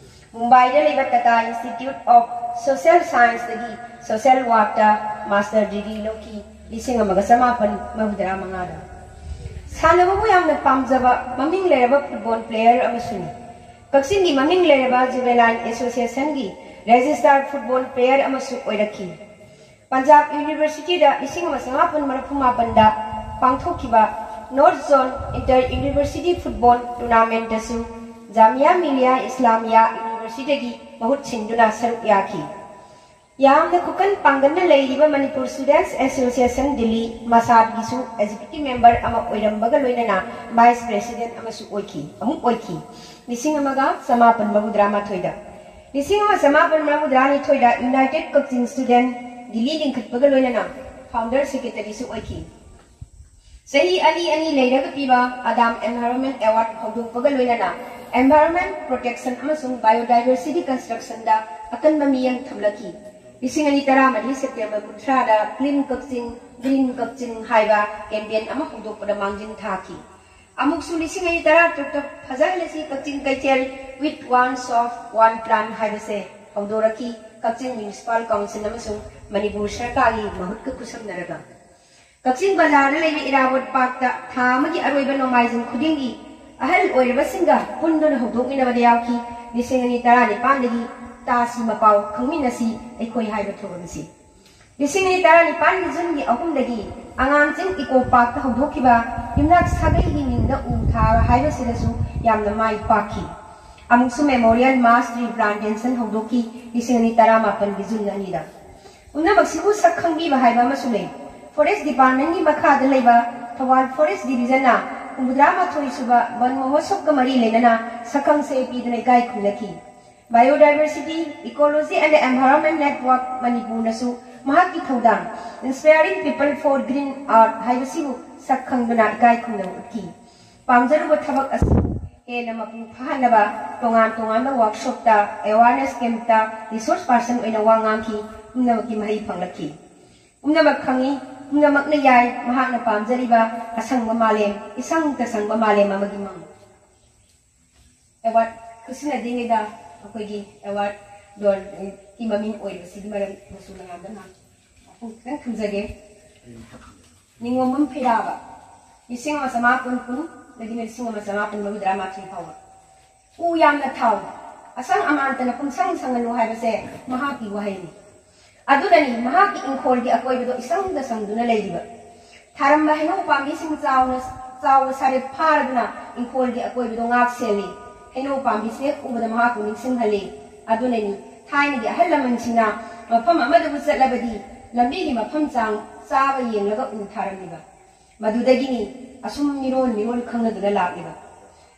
ꯃꯨꯝꯕꯥꯏꯗ ꯂꯩꯕ ꯇꯥꯇꯥ ꯏꯟꯁꯇꯤꯇ꯭ꯌꯨꯠ ꯑꯣꯐ ꯁꯣꯁꯤꯌꯦꯜ ꯁꯥꯏꯟꯁꯇꯒꯤ ꯁꯣꯁꯤꯌꯦꯜ ꯋꯥꯔꯛꯇ ꯃꯥꯁꯇꯔ ꯗꯤꯒ꯭ꯔꯤ ꯂꯧꯈꯤ, ꯂꯤꯁꯤꯡ ꯑꯃꯒ ꯆꯃꯥꯄꯟ ꯃꯧꯗ꯭ꯔꯥ ꯃꯉꯥꯗ꯫ ꯁꯥꯟꯅꯕꯕꯨ ꯌꯥꯝꯅ ꯄꯥꯝꯖꯕ ꯃꯃꯤꯡ ꯂꯩꯔꯕ ꯐꯨꯠꯕꯣꯜ ꯄ꯭ꯂꯦꯌꯔ ꯑꯃꯁꯨꯅꯤ꯫ ꯀꯛꯆꯤꯡꯒꯤ ꯃꯃꯤꯡ ꯂꯩꯔꯕ ꯖꯨꯕꯦꯅꯥꯏꯜ ꯑꯦꯁꯣꯁꯤꯌꯦꯁꯟꯒꯤ ꯔꯦꯖꯤꯁꯇꯥꯔ ꯐꯨꯠꯕꯣꯜ ꯄ꯭ꯂꯦꯌꯔ ꯑꯃꯁꯨ ꯑꯣꯏꯔꯛꯈꯤ꯫ ꯄꯟꯖꯥꯕ ꯌꯨꯅꯤꯚꯔꯁꯤꯇꯤꯗ ꯂꯤꯁꯤꯡ ꯑꯃ ꯆꯃꯥꯄꯟ ꯃꯔꯤꯐꯨ ꯃꯥꯄꯟꯗ ꯄꯥꯡꯊꯣꯛꯈꯤꯕ north zone inter university football ꯇꯣꯔꯅꯥꯃꯦꯟꯇꯁꯨ ꯖꯥꯃꯤꯌꯥ ꯃꯤꯂꯤꯌꯥ ꯏꯁꯂꯥꯃꯤꯌꯥ ꯌꯨꯅꯤꯚꯔꯁꯤꯇꯤꯒꯤ ꯃꯍꯨꯠ ꯁꯤꯟꯗꯨꯅ ꯁꯔꯨꯛ ꯌꯥꯈꯤ꯫ ꯌꯥꯝꯅ ꯈꯨꯀꯟ ꯄꯥꯡꯒꯜꯅ ꯂꯩꯔꯤꯕ ꯃꯅꯤꯄꯨꯔ ꯁ꯭ꯇꯨꯗꯦꯟꯠꯁ ꯑꯦꯁꯣꯁꯤꯌꯦꯁꯟ ꯗꯤꯜꯂꯤ ꯃꯁꯥꯠꯀꯤꯁꯨ ꯑꯦꯛꯖꯤꯀ꯭ꯌꯨꯇꯤꯚ ꯃꯦꯝꯕꯔ ꯑꯃ ꯑꯣꯏꯔꯝꯕꯒ ꯂꯣꯏꯅꯅ ꯚꯥꯏꯁ ꯄ꯭ꯔꯦꯁꯤꯗꯦꯟꯠ ꯑꯃꯁꯨ ꯑꯣꯏꯈꯤ, ꯑꯃꯨꯛ ꯑꯣꯏꯈꯤ, ꯂꯤꯁꯤꯡ ꯑꯃꯒ ꯆꯃꯥꯄꯟ ꯃꯔꯤꯐꯨꯇꯔꯥꯃꯥꯊꯣꯏꯗ꯫ ꯂꯤꯁꯤꯡ ꯑꯃ ꯆꯃꯥꯄꯟ ꯃꯔꯤꯐꯨꯇꯔꯥꯅꯤꯊꯣꯏꯗ ꯌꯨꯅꯥꯏꯇꯦꯗ ꯀꯛꯆꯤꯡ ꯁ꯭ꯇꯨꯗꯦꯟꯠ ꯗꯤꯜꯂꯤ ꯂꯤꯡꯈꯠꯄꯒ ꯂꯣꯏꯅꯅ ꯐꯥꯎꯟꯗꯔ ꯁꯦꯀ꯭ꯔꯦꯇꯔꯤꯁꯨ ꯑꯣꯏꯈꯤ꯫ ꯆꯍꯤ ꯑꯅꯤ ꯑꯅꯤ ꯂꯩꯔꯒ ꯄꯤꯕ ꯑꯗꯥꯝ ꯑꯦꯟꯚꯥꯏꯔꯣꯟꯃꯦꯟꯠ ꯑꯦꯋꯥꯔꯗ ꯍꯧꯗꯣꯛꯄꯒ ꯂꯣꯏꯅꯅ ꯑꯦꯟꯚꯥꯏꯔꯣꯟꯃꯦꯟꯠ ꯄ꯭ꯔꯣꯇꯦꯛꯁꯟ ꯑꯃꯁꯨꯡ ꯕꯥꯏꯑꯣꯗꯥꯏꯚꯔꯁꯤꯇꯤ ꯀꯟꯁꯇ꯭ꯔꯛꯁꯟꯗ ꯑꯀꯟꯕ ꯃꯤꯠꯌꯦꯡ ꯊꯝꯂꯛꯈꯤ꯫ ꯂꯤꯁꯤꯡ ꯑꯅꯤ ꯇꯔꯥꯃꯔꯤ ꯁꯦꯞꯇꯦꯝꯕꯔ ꯀꯨꯟꯊ꯭ꯔꯥꯗ ꯀ꯭ꯂꯤꯟ ꯀꯛꯆꯤꯡ, ꯒ꯭ꯔꯤꯟ ꯀꯛꯆꯤꯡ ꯍꯥꯏꯕ ꯀꯦꯝꯄꯦꯟ ꯑꯃ ꯍꯧꯗꯣꯛꯄꯗ ꯃꯥꯡꯖꯤꯜ ꯊꯥꯈꯤ꯫ ꯑꯃꯨꯛꯁꯨ ꯂꯤꯁꯤꯡ ꯑꯅꯤ ꯇꯔꯥꯇꯔꯨꯛꯇ ꯐꯖꯍꯜꯂꯁꯤ ꯀꯛꯆꯤꯡ ꯀꯩꯊꯦꯜ, With One Shop, One Plan ꯍꯥꯏꯕꯁꯦ ꯍꯧꯗꯣꯔꯛꯈꯤ꯫ ꯀꯛꯆꯤꯡ ꯃ꯭ꯌꯨꯅꯤꯁꯤꯄꯥꯜ ꯀꯥꯎꯟꯁꯤꯜ ꯑꯃꯁꯨꯡ ꯃꯅꯤꯄꯨꯔ ꯁꯔꯀꯥꯔꯒꯤ ꯃꯍꯨꯠꯀ ꯈꯨꯠꯁꯝꯅꯔꯒ ꯀꯛꯆꯤꯡ ꯕꯖꯥꯔꯗ ꯂꯩꯕ ꯏꯔꯥꯕꯣꯠ ꯄꯥꯔꯛꯇ ꯊꯥ ꯑꯃꯒꯤ ꯑꯔꯣꯏꯕ ꯅꯣꯡꯃꯥꯏꯖꯤꯡ ꯈꯨꯗꯤꯡꯒꯤ ꯑꯍꯜ ꯑꯣꯏꯔꯕꯁꯤꯡꯒ ꯄꯨꯟꯗꯨꯅ ꯍꯧꯗꯣꯛꯃꯤꯟꯅꯕꯗ ꯌꯥꯎꯈꯤ꯫ ꯂꯤꯁꯤꯡ ꯑꯅꯤ ꯇꯔꯥꯅꯤꯄꯥꯟꯗꯒꯤ ꯇꯥꯁꯤ ꯃꯄꯥꯎ ꯈꯪꯃꯤꯟꯅꯁꯤ ꯑꯩꯈꯣꯏ ꯍꯥꯏꯕ ꯊꯧꯔꯝꯁꯤ꯫ ꯂꯤꯁꯤꯡ ꯑꯅꯤ ꯇꯔꯥꯅꯤꯄꯥꯟꯒꯤ ꯖꯨꯟꯒꯤ ꯑꯍꯨꯝꯗꯒꯤ ꯑꯉꯥꯡꯁꯤꯡ ꯏꯀꯣ ꯄꯥꯔꯛꯇ ꯍꯧꯗꯣꯛꯈꯤꯕ ꯌꯨꯝꯅꯥꯛ ꯁꯥꯒꯩꯒꯤ ꯃꯤꯡꯗ ꯎ ꯊꯥꯕ ꯍꯥꯏꯕꯁꯤꯗꯁꯨ ꯌꯥꯝꯅ ꯃꯥꯏ ꯄꯥꯛꯈꯤ꯫ ꯑꯃꯨꯛꯁꯨ ꯃꯦꯃꯣꯔꯤꯌꯦꯜ ꯃꯥꯁ ꯇ꯭ꯔꯤ ꯄ꯭ꯂꯥꯟꯇꯦꯁꯟ ꯍꯧꯗꯣꯛꯈꯤ꯫ ꯂꯤꯁꯤꯡ ꯑꯅꯤ ꯇꯔꯥꯃꯥꯄꯟꯒꯤ ꯖꯨꯟ ꯑꯅꯤꯗ꯫ ꯄꯨꯝꯅꯃꯛꯁꯤꯕꯨ ꯁꯛ ꯈꯪꯕꯤꯕ ꯍꯥꯏꯕ ꯑꯃꯁꯨ ꯂꯩ꯫ ꯐꯣꯔꯦꯁ ꯗꯤꯄꯥꯔꯠꯃꯦꯟꯒꯤ ꯃꯈꯥꯗ ꯂꯩꯕ ꯊꯧꯕꯥꯜ ꯐꯣꯔꯦꯁ ꯗꯤꯕꯤꯖꯟꯅ ꯍꯨꯝꯐꯨꯇꯔꯥꯃꯥꯊꯣꯏ ꯁꯨꯕ ꯕꯟ ꯃꯍꯣꯠꯁꯕꯀ ꯃꯔꯤ ꯂꯩꯅꯅ ꯁꯛꯈꯪꯁꯦ ꯄꯤꯗꯨꯅ ꯏꯀꯥꯏ ꯈꯨꯝꯅꯈꯤ꯫ Biodiversity, Ecology and Environment Network ꯃꯅꯤꯄꯨꯔꯅꯁꯨ ꯃꯍꯥꯛꯀꯤ ꯊꯧꯗꯥꯡ Inspiring People for Green Earth ꯍꯥꯏꯕꯁꯤꯕꯨ ꯁꯛ ꯈꯪꯗꯨꯅ ꯏꯀꯥꯏ ꯈꯨꯝꯅꯕ ꯎꯠꯈꯤ꯫ ꯄꯥꯝꯖꯔꯨꯕ ꯊꯕꯛ ꯑꯁꯤ ꯍꯦꯟꯅ ꯃꯄꯨꯡ ꯐꯥꯍꯟꯅꯕ ꯇꯣꯉꯥꯟ ꯇꯣꯉꯥꯟꯕ ꯋꯥꯔꯛꯁꯣꯞꯇ, ꯑꯦꯋꯥꯔꯅꯦꯁ ꯀꯦꯝꯞꯇ ꯔꯤꯁꯣꯔꯁ ꯄꯥꯔꯁꯟ ꯑꯣꯏꯅ ꯋꯥ ꯉꯥꯡꯈꯤ꯫ ꯄꯨꯝꯅꯃꯛꯀꯤ ꯃꯍꯩ ꯐꯪꯂꯛꯈꯤ꯫ ꯄꯨꯝꯅꯃꯛ ꯈꯪꯏ, ꯄꯨꯝꯅꯃꯛꯅ ꯌꯥꯏ, ꯃꯍꯥꯛꯅ ꯄꯥꯝꯖꯔꯤꯕ ꯑꯁꯪꯕ ꯃꯥꯂꯦꯝ, ꯏꯁꯪꯇ ꯁꯪꯕ ꯃꯥꯂꯦꯝ ꯑꯃꯒꯤ ꯃꯪ꯫ ꯑꯦꯋꯥꯔꯗ ꯈꯨꯠꯁꯤꯟꯅꯗ꯭ꯔꯤꯉꯩꯗ ꯑꯩꯈꯣꯏꯒꯤ ꯑꯦꯋꯥꯔꯗ ꯗꯣꯟꯒꯤ ꯃꯃꯤꯡ ꯑꯣꯏꯔꯤꯕꯁꯤꯒꯤ ꯃꯔꯝ ꯃꯆꯨ ꯃꯌꯥꯝꯗ ꯉꯥꯏꯍꯥꯛ ꯋꯥꯐꯝ ꯈꯤꯇꯪ ꯊꯝꯖꯒꯦ꯫ ꯅꯤꯉꯣꯝꯕꯝ ꯐꯩꯔꯥꯕ, ꯂꯤꯁꯤꯡ ꯑꯃ ꯆꯃꯥꯄꯟ ꯀꯨꯟꯗꯒꯤꯅ ꯂꯤꯁꯤꯡ ꯑꯃ ꯆꯃꯥꯄꯟ ꯃꯔꯤꯐꯨꯇꯔꯥ ꯃꯥꯊꯣꯏ ꯐꯥꯎꯕ꯫ ꯎ ꯌꯥꯝꯅ ꯊꯥꯎ, ꯑꯁꯪ ꯑꯃꯥꯟꯇꯅ ꯄꯨꯡꯁꯪ ꯁꯪꯍꯜꯂꯨ ꯍꯥꯏꯕꯁꯦ ꯃꯍꯥꯛꯀꯤ ꯋꯥꯍꯩꯅꯤ꯫ ꯑꯗꯨꯅꯅꯤ ꯃꯍꯥꯛꯀꯤ ꯏꯪꯈꯣꯜꯒꯤ ꯑꯀꯣꯏꯕꯗꯣ ꯏꯁꯪꯗ ꯁꯪꯗꯨꯅ ꯂꯩꯔꯤꯕ꯫ ꯊꯥꯔꯝꯕ ꯍꯩꯅꯧ ꯄꯥꯝꯕꯤꯁꯤꯡ ꯆꯥꯎꯅ, ꯆꯥꯎꯕ ꯁꯥꯔꯦꯞ ꯐꯥꯔꯗꯨꯅ ꯏꯪꯈꯣꯜꯒꯤ ꯑꯀꯣꯏꯕꯗꯣ ꯉꯥꯛ ꯁꯦꯜꯂꯤ꯫ ꯍꯩꯅꯧ ꯄꯥꯝꯕꯤꯁꯦ ꯍꯦꯛ ꯎꯕꯗ ꯃꯍꯥꯛꯄꯨ ꯅꯤꯡꯁꯤꯡꯍꯜꯂꯤ꯫ ꯑꯗꯨꯅꯅꯤ ꯊꯥꯏꯅꯒꯤ ꯑꯍꯜ ꯂꯃꯟꯁꯤꯡꯅ ꯃꯐꯝ ꯑꯃꯗꯕꯨ ꯆꯠꯂꯕꯗꯤ ꯂꯝꯕꯤꯒꯤ ꯃꯐꯝ ꯆꯥꯡ ꯆꯥꯕ ꯌꯦꯡꯂꯒ ꯎ ꯊꯥꯔꯝꯂꯤꯕ꯫ ꯃꯗꯨꯗꯒꯤꯅꯤ ꯑꯁꯨꯝ ꯃꯤꯔꯣꯟ ꯃꯤꯔꯣꯟ ꯈꯪꯅꯗꯨꯅ ꯂꯥꯛꯂꯤꯕ꯫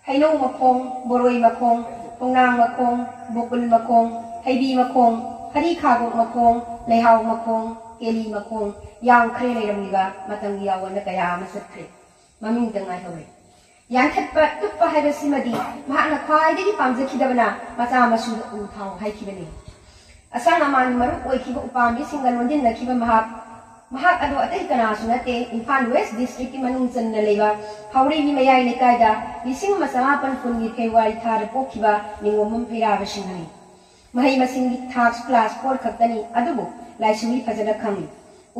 ꯍꯩꯅꯧ ꯃꯈꯣꯡ, ꯕꯣꯔꯣꯏ ꯃꯈꯣꯡ, ꯈꯣꯡꯅꯥꯡ ꯃꯈꯣꯡ, ꯕꯣꯀꯨꯜ ꯃꯈꯣꯡ, ꯍꯩꯕꯤ ꯃꯈꯣꯡ, ꯍꯔꯤ ꯈꯥꯒꯣꯛ ꯃꯈꯣꯡ, ꯂꯩꯍꯥꯎ ꯃꯈꯣꯡ, ꯀꯦꯂꯤ ꯃꯈꯣꯡ, ꯌꯥꯝꯈ꯭ꯔꯦ ꯂꯩꯔꯝꯂꯤꯕ ꯃꯇꯝꯒꯤ ꯌꯥꯑꯣꯟꯅ ꯀꯌꯥ ꯑꯃ ꯆꯠꯈ꯭ꯔꯦ꯫ ꯃꯃꯤꯡꯇ ꯉꯥꯏꯍꯧꯔꯦ꯫ ꯌꯥꯟꯊꯠꯄ ꯇꯨꯞꯄ ꯍꯥꯏꯕꯁꯤꯃꯗꯤ ꯃꯍꯥꯛꯅ ꯈ꯭ꯋꯥꯏꯗꯒꯤ ꯄꯥꯝꯖꯈꯤꯗꯕꯅ ꯃꯆꯥ ꯃꯁꯨꯗ ꯎ ꯊꯥꯎ ꯍꯥꯏꯈꯤꯕꯅꯤ꯫ ꯑꯁꯪ ꯑꯃꯥꯟ ꯃꯔꯨꯞ ꯑꯣꯏꯈꯤꯕ ꯎꯄꯥꯝꯕꯤꯁꯤꯡꯒ ꯂꯣꯟꯗꯤꯟꯅꯈꯤꯕ ꯃꯍꯥꯛ, ꯃꯍꯥꯛ ꯑꯗꯨ ꯑꯇꯩ ꯀꯅꯥꯁꯨ ꯅꯠꯇꯦ, ꯏꯝꯐꯥꯜ ꯋꯦꯁ ꯗꯤꯁꯇ꯭ꯔꯤꯛꯀꯤ ꯃꯅꯨꯡ ꯆꯟꯅ ꯂꯩꯕ ꯐꯥꯎꯔꯩꯕꯤ ꯃꯌꯥꯏ ꯂꯩꯀꯥꯏꯗ ꯂꯤꯁꯤꯡ ꯑꯃ ꯆꯃꯥꯄꯟ ꯀꯨꯟꯒꯤ ꯐꯦꯕ꯭ꯔꯨꯋꯥꯔꯤ ꯊꯥꯗ ꯄꯣꯛꯈꯤꯕ ꯅꯤꯉꯣꯝꯕꯝ ꯐꯩꯔꯥꯕ ꯁꯤꯡꯍꯅꯤ꯫ ꯃꯍꯩ ꯃꯁꯤꯡꯒꯤ ꯊꯥꯛꯁꯨ ꯀ꯭ꯂꯥꯁ ꯐꯣꯔ ꯈꯛꯇꯅꯤ, ꯑꯗꯨꯕꯨ ꯂꯥꯏꯁꯨꯗꯤ ꯐꯖꯅ ꯈꯪꯏ꯫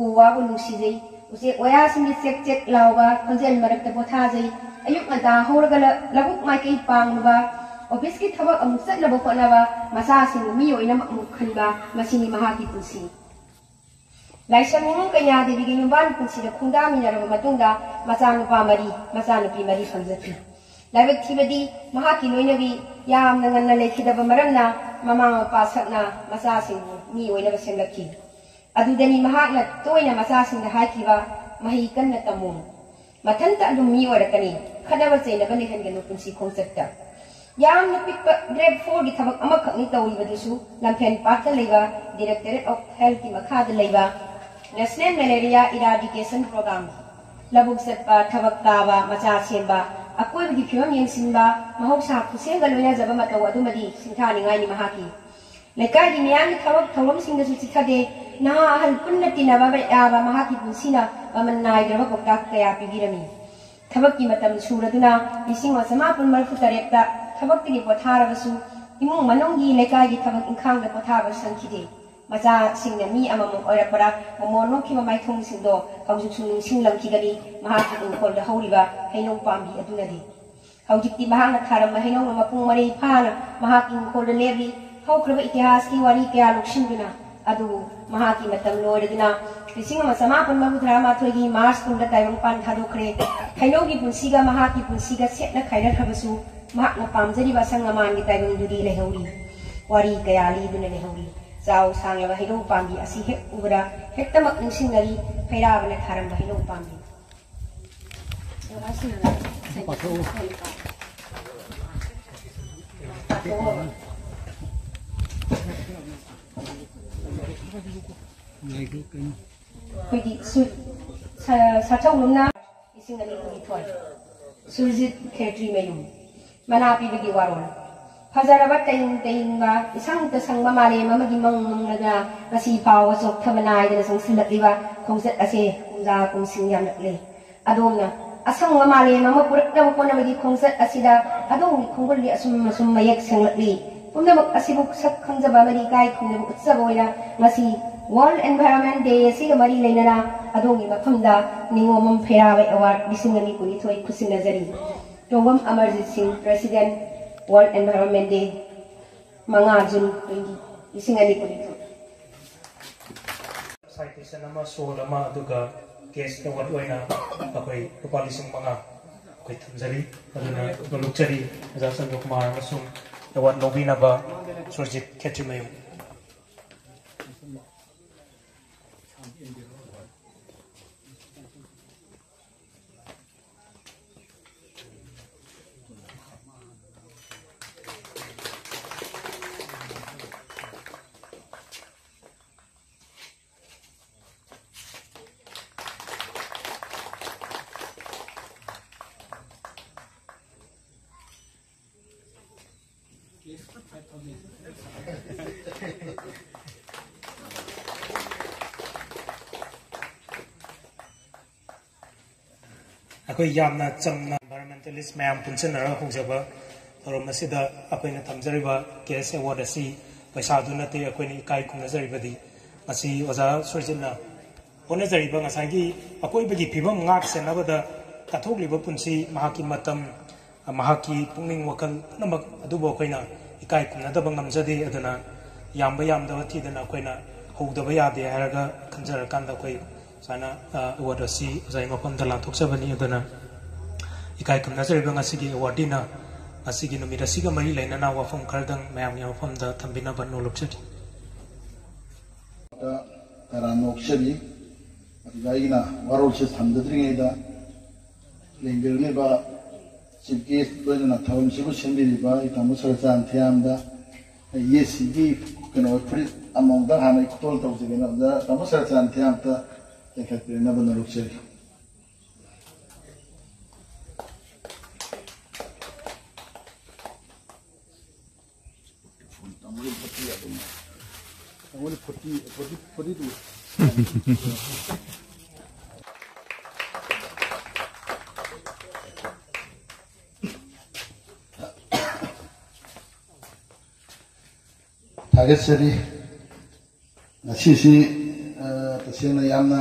ꯎ ꯋꯥꯕꯨ ꯅꯨꯡꯁꯤꯖꯩ, ꯎꯆꯦꯛ ꯋꯥꯌꯥꯁꯤꯡꯒꯤ ꯆꯦꯛ ꯆꯦꯛ ꯂꯥꯎꯕ ꯈꯣꯟꯖꯦꯜ ꯃꯔꯛꯇ ꯄꯣꯊꯥꯖꯩ꯫ ꯑꯌꯨꯛ ꯉꯟꯇꯥ ꯍꯧꯔꯒ ꯂ-, ꯂꯧꯕꯨꯛ ꯃꯥꯏꯀꯩ ꯄꯥꯡꯂꯨꯕ, ꯑꯣꯐꯤꯁꯀꯤ ꯊꯕꯛ ꯑꯃꯨꯛ ꯆꯠꯅꯕ ꯍꯣꯠꯅꯕ, ꯃꯆꯥꯁꯤꯡꯕꯨ ꯃꯤ ꯑꯣꯏꯅꯃꯛ ꯑꯃꯨꯛ ꯈꯟꯕ, ꯃꯁꯤꯅꯤ ꯃꯍꯥꯛꯀꯤ ꯄꯨꯟꯁꯤ꯫ ꯂꯥꯏꯁ꯭ꯔꯝ ꯅꯤꯉꯣꯜ ꯀꯩꯅꯥꯗꯦꯕꯤꯒꯤ ꯌꯨꯝꯕꯥꯟ ꯄꯨꯟꯁꯤꯗ ꯈꯣꯡꯗꯥꯃꯤꯟꯅꯔꯕ ꯃꯇꯨꯡꯗ ꯃꯆꯥꯅꯨꯄꯥ ꯃꯔꯤ, ꯃꯆꯥꯅꯨꯄꯤ ꯃꯔꯤ ꯐꯪꯖꯈꯤ꯫ ꯂꯥꯏꯕꯛ ꯊꯤꯕꯗꯤ ꯃꯍꯥꯛꯀꯤ ꯂꯣꯏꯅꯕꯤ ꯌꯥꯝꯅ ꯉꯟꯅ ꯂꯩꯈꯤꯗꯕ ꯃꯔꯝꯅ ꯃꯃꯥ ꯃꯄꯥ ꯁꯛꯅ ꯃꯆꯥꯁꯤꯡꯕꯨ ꯃꯤ ꯑꯣꯏꯅꯕ ꯁꯦꯝꯂꯛꯈꯤ꯫ ꯑꯗꯨꯗꯅꯤ ꯃꯍꯥꯛꯅ ꯇꯣꯏꯅ ꯃꯆꯥꯁꯤꯡꯗ ꯍꯥꯏꯈꯤꯕ, "ꯃꯍꯩ ꯀꯟꯅ ꯇꯝꯃꯨ꯫ ꯃꯊꯟꯇ ꯑꯗꯨꯝ ꯃꯤ ꯑꯣꯏꯔꯛꯀꯅꯤ꯫ ꯈꯠꯅꯕ ꯆꯩꯅꯕ ꯂꯩꯍꯟꯒꯅꯨ ꯄꯨꯟꯁꯤ ꯈꯣꯡꯆꯠꯇ"꯫ ꯌꯥꯝꯅ ꯄꯤꯛꯄ grade fourꯒꯤ ꯊꯕꯛ ꯑꯃꯈꯛꯅꯤ ꯇꯧꯔꯤꯕꯗꯨꯁꯨ, ꯂꯝꯐꯦꯜ ꯄꯥꯠꯇ ꯂꯩꯕ Directorate of Healthꯀꯤ ꯃꯈꯥꯗ ꯂꯩꯕ National Malaria Eradication Program, ꯂꯧꯕꯨꯛ ꯆꯠꯄ, ꯊꯕꯛ ꯀꯥꯕ, ꯃꯆꯥ ꯁꯦꯝꯕ, ꯑꯀꯣꯏꯕꯒꯤ ꯐꯤꯕꯝ ꯌꯦꯡꯁꯤꯟꯕ, ꯃꯍꯧꯁꯥ ꯈꯨꯠꯁꯦꯝꯒ ꯂꯣꯏꯅꯖꯕ ꯃꯇꯧ ꯑꯗꯨꯃꯗꯤ ꯁꯤꯡꯊꯥꯅꯤꯡꯉꯥꯏꯅꯤ ꯃꯍꯥꯛꯀꯤ꯫ ꯂꯩꯀꯥꯏꯒꯤ ꯃꯤꯌꯥꯝꯒꯤ ꯊꯕꯛ ꯊꯧꯔꯝꯁꯤꯡꯗꯁꯨ ꯆꯤꯊꯗꯦ꯫ ꯅꯍꯥ ꯑꯍꯜ ꯄꯨꯟꯅ ꯇꯤꯟꯅꯕ ꯌꯥꯕ ꯃꯍꯥꯛꯀꯤ ꯄꯨꯟꯁꯤꯅ ꯃꯃꯜ ꯅꯥꯏꯗ꯭ꯔꯕ ꯄꯥꯎꯇꯥꯛ ꯀꯌꯥ ꯄꯤꯕꯤꯔꯝꯃꯤ꯫ ꯊꯕꯛꯀꯤ ꯃꯇꯝ ꯁꯨꯔꯗꯨꯅ ꯂꯤꯁꯤꯡ ꯑꯃ ꯆꯃꯥꯄꯟ ꯃꯔꯤꯐꯨ ꯇꯔꯦꯠꯇ ꯊꯕꯛꯇꯒꯤ ꯄꯣꯊꯥꯔꯕꯁꯨ, ꯏꯃꯨꯡ ꯃꯅꯨꯡꯒꯤ ꯂꯩꯀꯥꯏꯒꯤ ꯊꯕꯛ ꯏꯪꯈꯥꯡꯗ ꯄꯣꯊꯥꯕ ꯁꯪꯈꯤꯗꯦ꯫ ꯃꯆꯥꯁꯤꯡꯅ ꯃꯤ ꯑꯃꯃꯝ ꯑꯣꯏꯔꯛꯄꯗ ꯃꯃꯣꯟ ꯅꯣꯛꯈꯤꯕ ꯃꯥꯏꯊꯣꯡꯁꯤꯡꯗꯣ ꯍꯧꯖꯤꯛꯁꯨ ꯅꯤꯡꯁꯤꯡꯂꯝꯈꯤꯒꯅꯤ ꯃꯍꯥꯛꯀꯤ ꯏꯪꯈꯣꯜꯗ ꯍꯧꯔꯤꯕ ꯍꯩꯅꯧ ꯄꯥꯝꯕꯤ ꯑꯗꯨꯅꯗꯤ꯫ ꯍꯧꯖꯤꯛꯇꯤ ꯃꯍꯥꯛꯅ ꯊꯥꯔꯝꯕ ꯍꯩꯅꯧꯅ ꯃꯄꯨꯡ ꯃꯔꯩ ꯐꯥꯅ ꯃꯍꯥꯛꯀꯤ ꯏꯪꯈꯣꯜꯗ ꯂꯦꯞꯂꯤ꯫ ꯍꯧꯈ꯭ꯔꯕ ꯏꯇꯤꯍꯥꯁꯀꯤ ꯋꯥꯔꯤ ꯀꯌꯥ ꯂꯣꯛꯁꯤꯟꯗꯨꯅ, ꯑꯗꯨꯕꯨ ꯃꯍꯥꯛꯀꯤ ꯃꯇꯝ ꯂꯣꯏꯔꯗꯨꯅ ꯂꯤꯁꯤꯡ ꯑꯃ ꯆꯃꯥꯄꯟ ꯃꯔꯤꯐꯨ ꯇꯔꯥꯃꯥꯊꯣꯏꯒꯤ ꯃꯥꯔꯆ ꯀꯨꯟꯗ ꯇꯥꯏꯕꯪꯄꯥꯟ ꯊꯥꯗꯣꯛꯈ꯭ꯔꯦ꯫ ꯍꯩꯅꯧꯒꯤ ꯄꯨꯟꯁꯤꯒ ꯃꯍꯥꯛꯀꯤ ꯄꯨꯟꯁꯤꯒ ꯁꯦꯠꯅ ꯈꯥꯏꯅꯈ꯭ꯔꯕꯁꯨ, ꯃꯍꯥꯛꯅ ꯄꯥꯝꯖꯔꯤꯕ ꯑꯁꯪ ꯑꯃꯥꯟꯒꯤ ꯇꯥꯏꯕꯪꯗꯨꯗꯤ ꯂꯩꯍꯧꯔꯤ꯫ ꯋꯥꯔꯤ ꯀꯌꯥ ꯂꯤꯗꯨꯅ ꯂꯩꯍꯧꯔꯤ꯫ ꯆꯥꯎ ꯁꯥꯡꯂꯕ ꯍꯩꯅꯧ ꯄꯥꯝꯕꯤ ꯑꯁꯤ ꯍꯦꯛ ꯎꯕꯗ ꯍꯦꯛꯇꯃꯛ ꯅꯤꯡꯁꯤꯡꯅꯔꯤ ꯐꯩꯔꯥꯕꯅ ꯊꯥꯔꯝꯕ ꯍꯩꯅꯧ ꯄꯥꯝꯕꯤ꯫ ꯑꯩꯈꯣꯏꯒꯤ ꯁꯨ-, ꯁ-, ꯁꯥꯊꯧ ꯂꯨꯝꯅ ꯂꯤꯁꯤꯡ ꯑꯅꯤ ꯀꯨꯟꯅꯤꯊꯣꯏ꯫ ꯁꯨꯔꯖꯤꯠ ꯈꯦꯇ꯭ꯔꯤꯃꯌꯨꯝ꯫ ꯃꯅꯥ ꯄꯤꯕꯒꯤ ꯋꯥꯔꯣꯜ꯫ ꯐꯖꯔꯕ ꯇꯌꯨꯡ ꯇꯌꯤꯡꯕ, ꯏꯁꯪꯇ ꯁꯪꯕ ꯃꯥꯂꯦꯝ ꯑꯃꯒꯤ ꯃꯪ ꯃꯪꯂꯒ ꯉꯁꯤ ꯐꯥꯎꯕ ꯆꯣꯛꯊꯕ ꯅꯥꯏꯗꯅ ꯆꯪꯁꯤꯜꯂꯛꯂꯤꯕ ꯈꯣꯡꯆꯠ ꯑꯁꯦ ꯄꯨꯡꯖꯥ ꯄꯨꯡꯁꯤꯡ ꯌꯥꯝꯂꯛꯂꯦ꯫ ꯑꯗꯣꯝꯅ ꯑꯁꯪꯕ ꯃꯥꯂꯦꯝ ꯑꯃ ꯄꯨꯔꯛꯅꯕ ꯍꯣꯠꯅꯕꯒꯤ ꯈꯣꯡꯆꯠ ꯑꯁꯤꯗ ꯑꯗꯣꯝꯒꯤ ꯈꯣꯡꯒꯨꯜꯗꯤ ꯑꯁꯨꯝ ꯑꯁꯨꯝ ꯃꯌꯦꯛ ꯁꯦꯡꯂꯛꯂꯤ꯫ ꯄꯨꯝꯅꯃꯛ ꯑꯁꯤꯕꯨ ꯁꯛ ꯈꯪꯖꯕ ꯑꯃꯗꯤ ꯏꯀꯥꯏ ꯈꯨꯝꯅꯕ ꯎꯠꯆꯕ ꯑꯣꯏꯅ ꯉꯁꯤ World Environment Day ꯑꯁꯤꯒ ꯃꯔꯤ ꯂꯩꯅꯅ ꯑꯗꯣꯝꯒꯤ ꯃꯐꯝꯗ ꯅꯤꯉꯣꯝꯕꯝ ꯐꯩꯔꯥꯕꯩ Award ꯂꯤꯁꯤꯡ ꯑꯅꯤ ꯀꯨꯟꯅꯤꯊꯣꯏ ꯈꯨꯠꯁꯤꯟꯅꯖꯔꯤ꯫ ꯇꯣꯡꯕꯝ ꯑꯃꯔꯖꯤꯠ ꯁꯤꯡ, President, World Environment Day, ꯃꯉꯥ ꯖꯨꯟ twenty, ꯂꯤꯁꯤꯡ ꯑꯅꯤ ꯀꯨꯟꯅꯤꯊꯣꯏ꯫ Citation ꯑꯃ, ꯁꯣꯜ ꯑꯃ, ꯑꯗꯨꯒ cash award ꯑꯣꯏꯅ ꯑꯩꯈꯣꯏ ꯂꯨꯄꯥ ꯂꯤꯁꯤꯡ ꯃꯉꯥ꯫ ꯑꯩ ꯊꯝꯖꯔꯤ꯫ ꯑꯗꯨꯅ ꯅꯣꯂꯨꯛꯆꯔꯤ ꯑꯣꯖꯥ ꯆꯟꯗ꯭ꯔꯀꯨꯃꯥꯔ ꯑꯃꯁꯨꯡ ꯑꯦꯋꯥꯔꯗ ꯂꯧꯕꯤꯅꯕ ꯁꯨꯔꯖꯤꯠ ꯈꯦꯇ꯭ꯔꯤꯃꯌꯨꯝ꯫ ꯑꯩꯈꯣꯏ ꯌꯥꯝꯅ ꯆꯝꯅ environmentalist ꯃꯌꯥꯝ ꯄꯨꯟꯁꯤꯟꯅꯔꯒ ꯍꯧꯖꯕ ꯊꯧꯔꯝ ꯑꯁꯤꯗ ꯑꯩꯈꯣꯏꯅ ꯊꯝꯖꯔꯤꯕ cash award ꯑꯁꯤ ꯄꯩꯁꯥꯗꯨ ꯅꯠꯇꯦ꯫ ꯑꯩꯈꯣꯏꯅ ꯏꯀꯥꯏ ꯈꯨꯝꯅꯖꯔꯤꯕꯗꯤ ꯉꯁꯤ ꯑꯣꯖꯥ ꯁꯨꯔꯖꯤꯠꯅ ꯍꯣꯠꯅꯖꯔꯤꯕ ꯉꯁꯥꯏꯒꯤ ꯑꯀꯣꯏꯕꯒꯤ ꯐꯤꯕꯝ ꯉꯥꯛ ꯁꯦꯟꯅꯕꯗ ꯀꯠꯊꯣꯛꯂꯤꯕ ꯄꯨꯟꯁꯤ, ꯃꯍꯥꯛꯀꯤ ꯃꯇꯝ, ꯃꯍꯥꯛꯀꯤ ꯄꯨꯛꯅꯤꯡ ꯋꯥꯈꯜ ꯄꯨꯝꯅꯃꯛ ꯑꯗꯨꯕꯨ ꯑꯩꯈꯣꯏꯅ ꯏꯀꯥꯏ ꯈꯨꯝꯅꯗꯕ ꯉꯝꯖꯗꯦ꯫ ꯑꯗꯨꯅ ꯌꯥꯝꯕ ꯌꯥꯝꯗꯕ ꯊꯤꯗꯅ ꯑꯩꯈꯣꯏꯅ ꯍꯧꯗꯕ ꯌꯥꯗꯦ ꯍꯥꯏꯔꯒ ꯈꯟꯖꯔꯀꯥꯟꯗ ꯑꯩꯈꯣꯏ ꯁꯨꯃꯥꯏꯅ, ꯑ, ꯑꯦꯋꯥꯔꯗ ꯑꯁꯤ ꯑꯣꯖꯥꯒꯤ ꯃꯐꯝꯗ ꯂꯥꯟꯊꯣꯛꯆꯕꯅꯤ꯫ ꯑꯗꯨꯅ ꯏꯀꯥꯏ ꯈꯨꯝꯅꯖꯔꯤꯕ ꯉꯁꯤꯒꯤ ꯑꯦꯋꯥꯔꯗꯤꯅ ꯉꯁꯤꯒꯤ ꯅꯨꯃꯤꯠ ꯑꯁꯤꯒ ꯃꯔꯤ ꯂꯩꯅꯅ ꯋꯥꯐꯝ ꯈꯔꯗꯪ ꯃꯌꯥꯝꯒꯤ ꯃꯐꯝꯗ ꯊꯝꯕꯤꯅꯕ ꯅꯣꯂꯨꯛꯆꯔꯤ꯫ ꯇꯔꯥ ꯅꯣꯛꯆꯔꯤ꯫ ꯑꯗꯨꯒ ꯑꯩꯒꯤꯅ ꯋꯥꯔꯣꯜꯁꯦ ꯊꯝꯖꯗ꯭ꯔꯤꯉꯩꯗ ꯂꯦꯡꯕꯤꯔꯛꯂꯤꯕ chief guest ꯂꯣꯏꯅꯅ ꯊꯧꯔꯝꯁꯤꯕꯨ ꯁꯤꯟꯕꯤꯔꯤꯕ ꯑꯩ ꯇꯥꯃꯣ ꯁꯔꯆꯥꯟ ꯊꯤꯌꯥꯝꯗ ꯑꯩ ꯌꯦꯠꯁꯤꯒꯤ ꯀꯩꯅꯣ ꯐꯨꯔꯤꯠ ꯑꯃꯃꯝꯇ ꯍꯥꯟꯅ ꯑꯩ ꯈꯨꯗꯣꯜ ꯇꯧꯖꯒꯦꯅ ꯑꯣꯖꯥ ꯇꯥꯃꯣ ꯁꯔꯆꯥꯟ ꯊꯤꯌꯥꯝꯇ ꯂꯦꯡꯈꯠꯄꯤꯔꯛꯅꯕ ꯅꯣꯂꯨꯛꯆꯔꯤ꯫ ꯊꯥꯒꯠꯆꯔꯤ꯫ ꯉꯁꯤꯁꯤ, ꯑ, ꯇꯁꯦꯡꯅ ꯌꯥꯝꯅ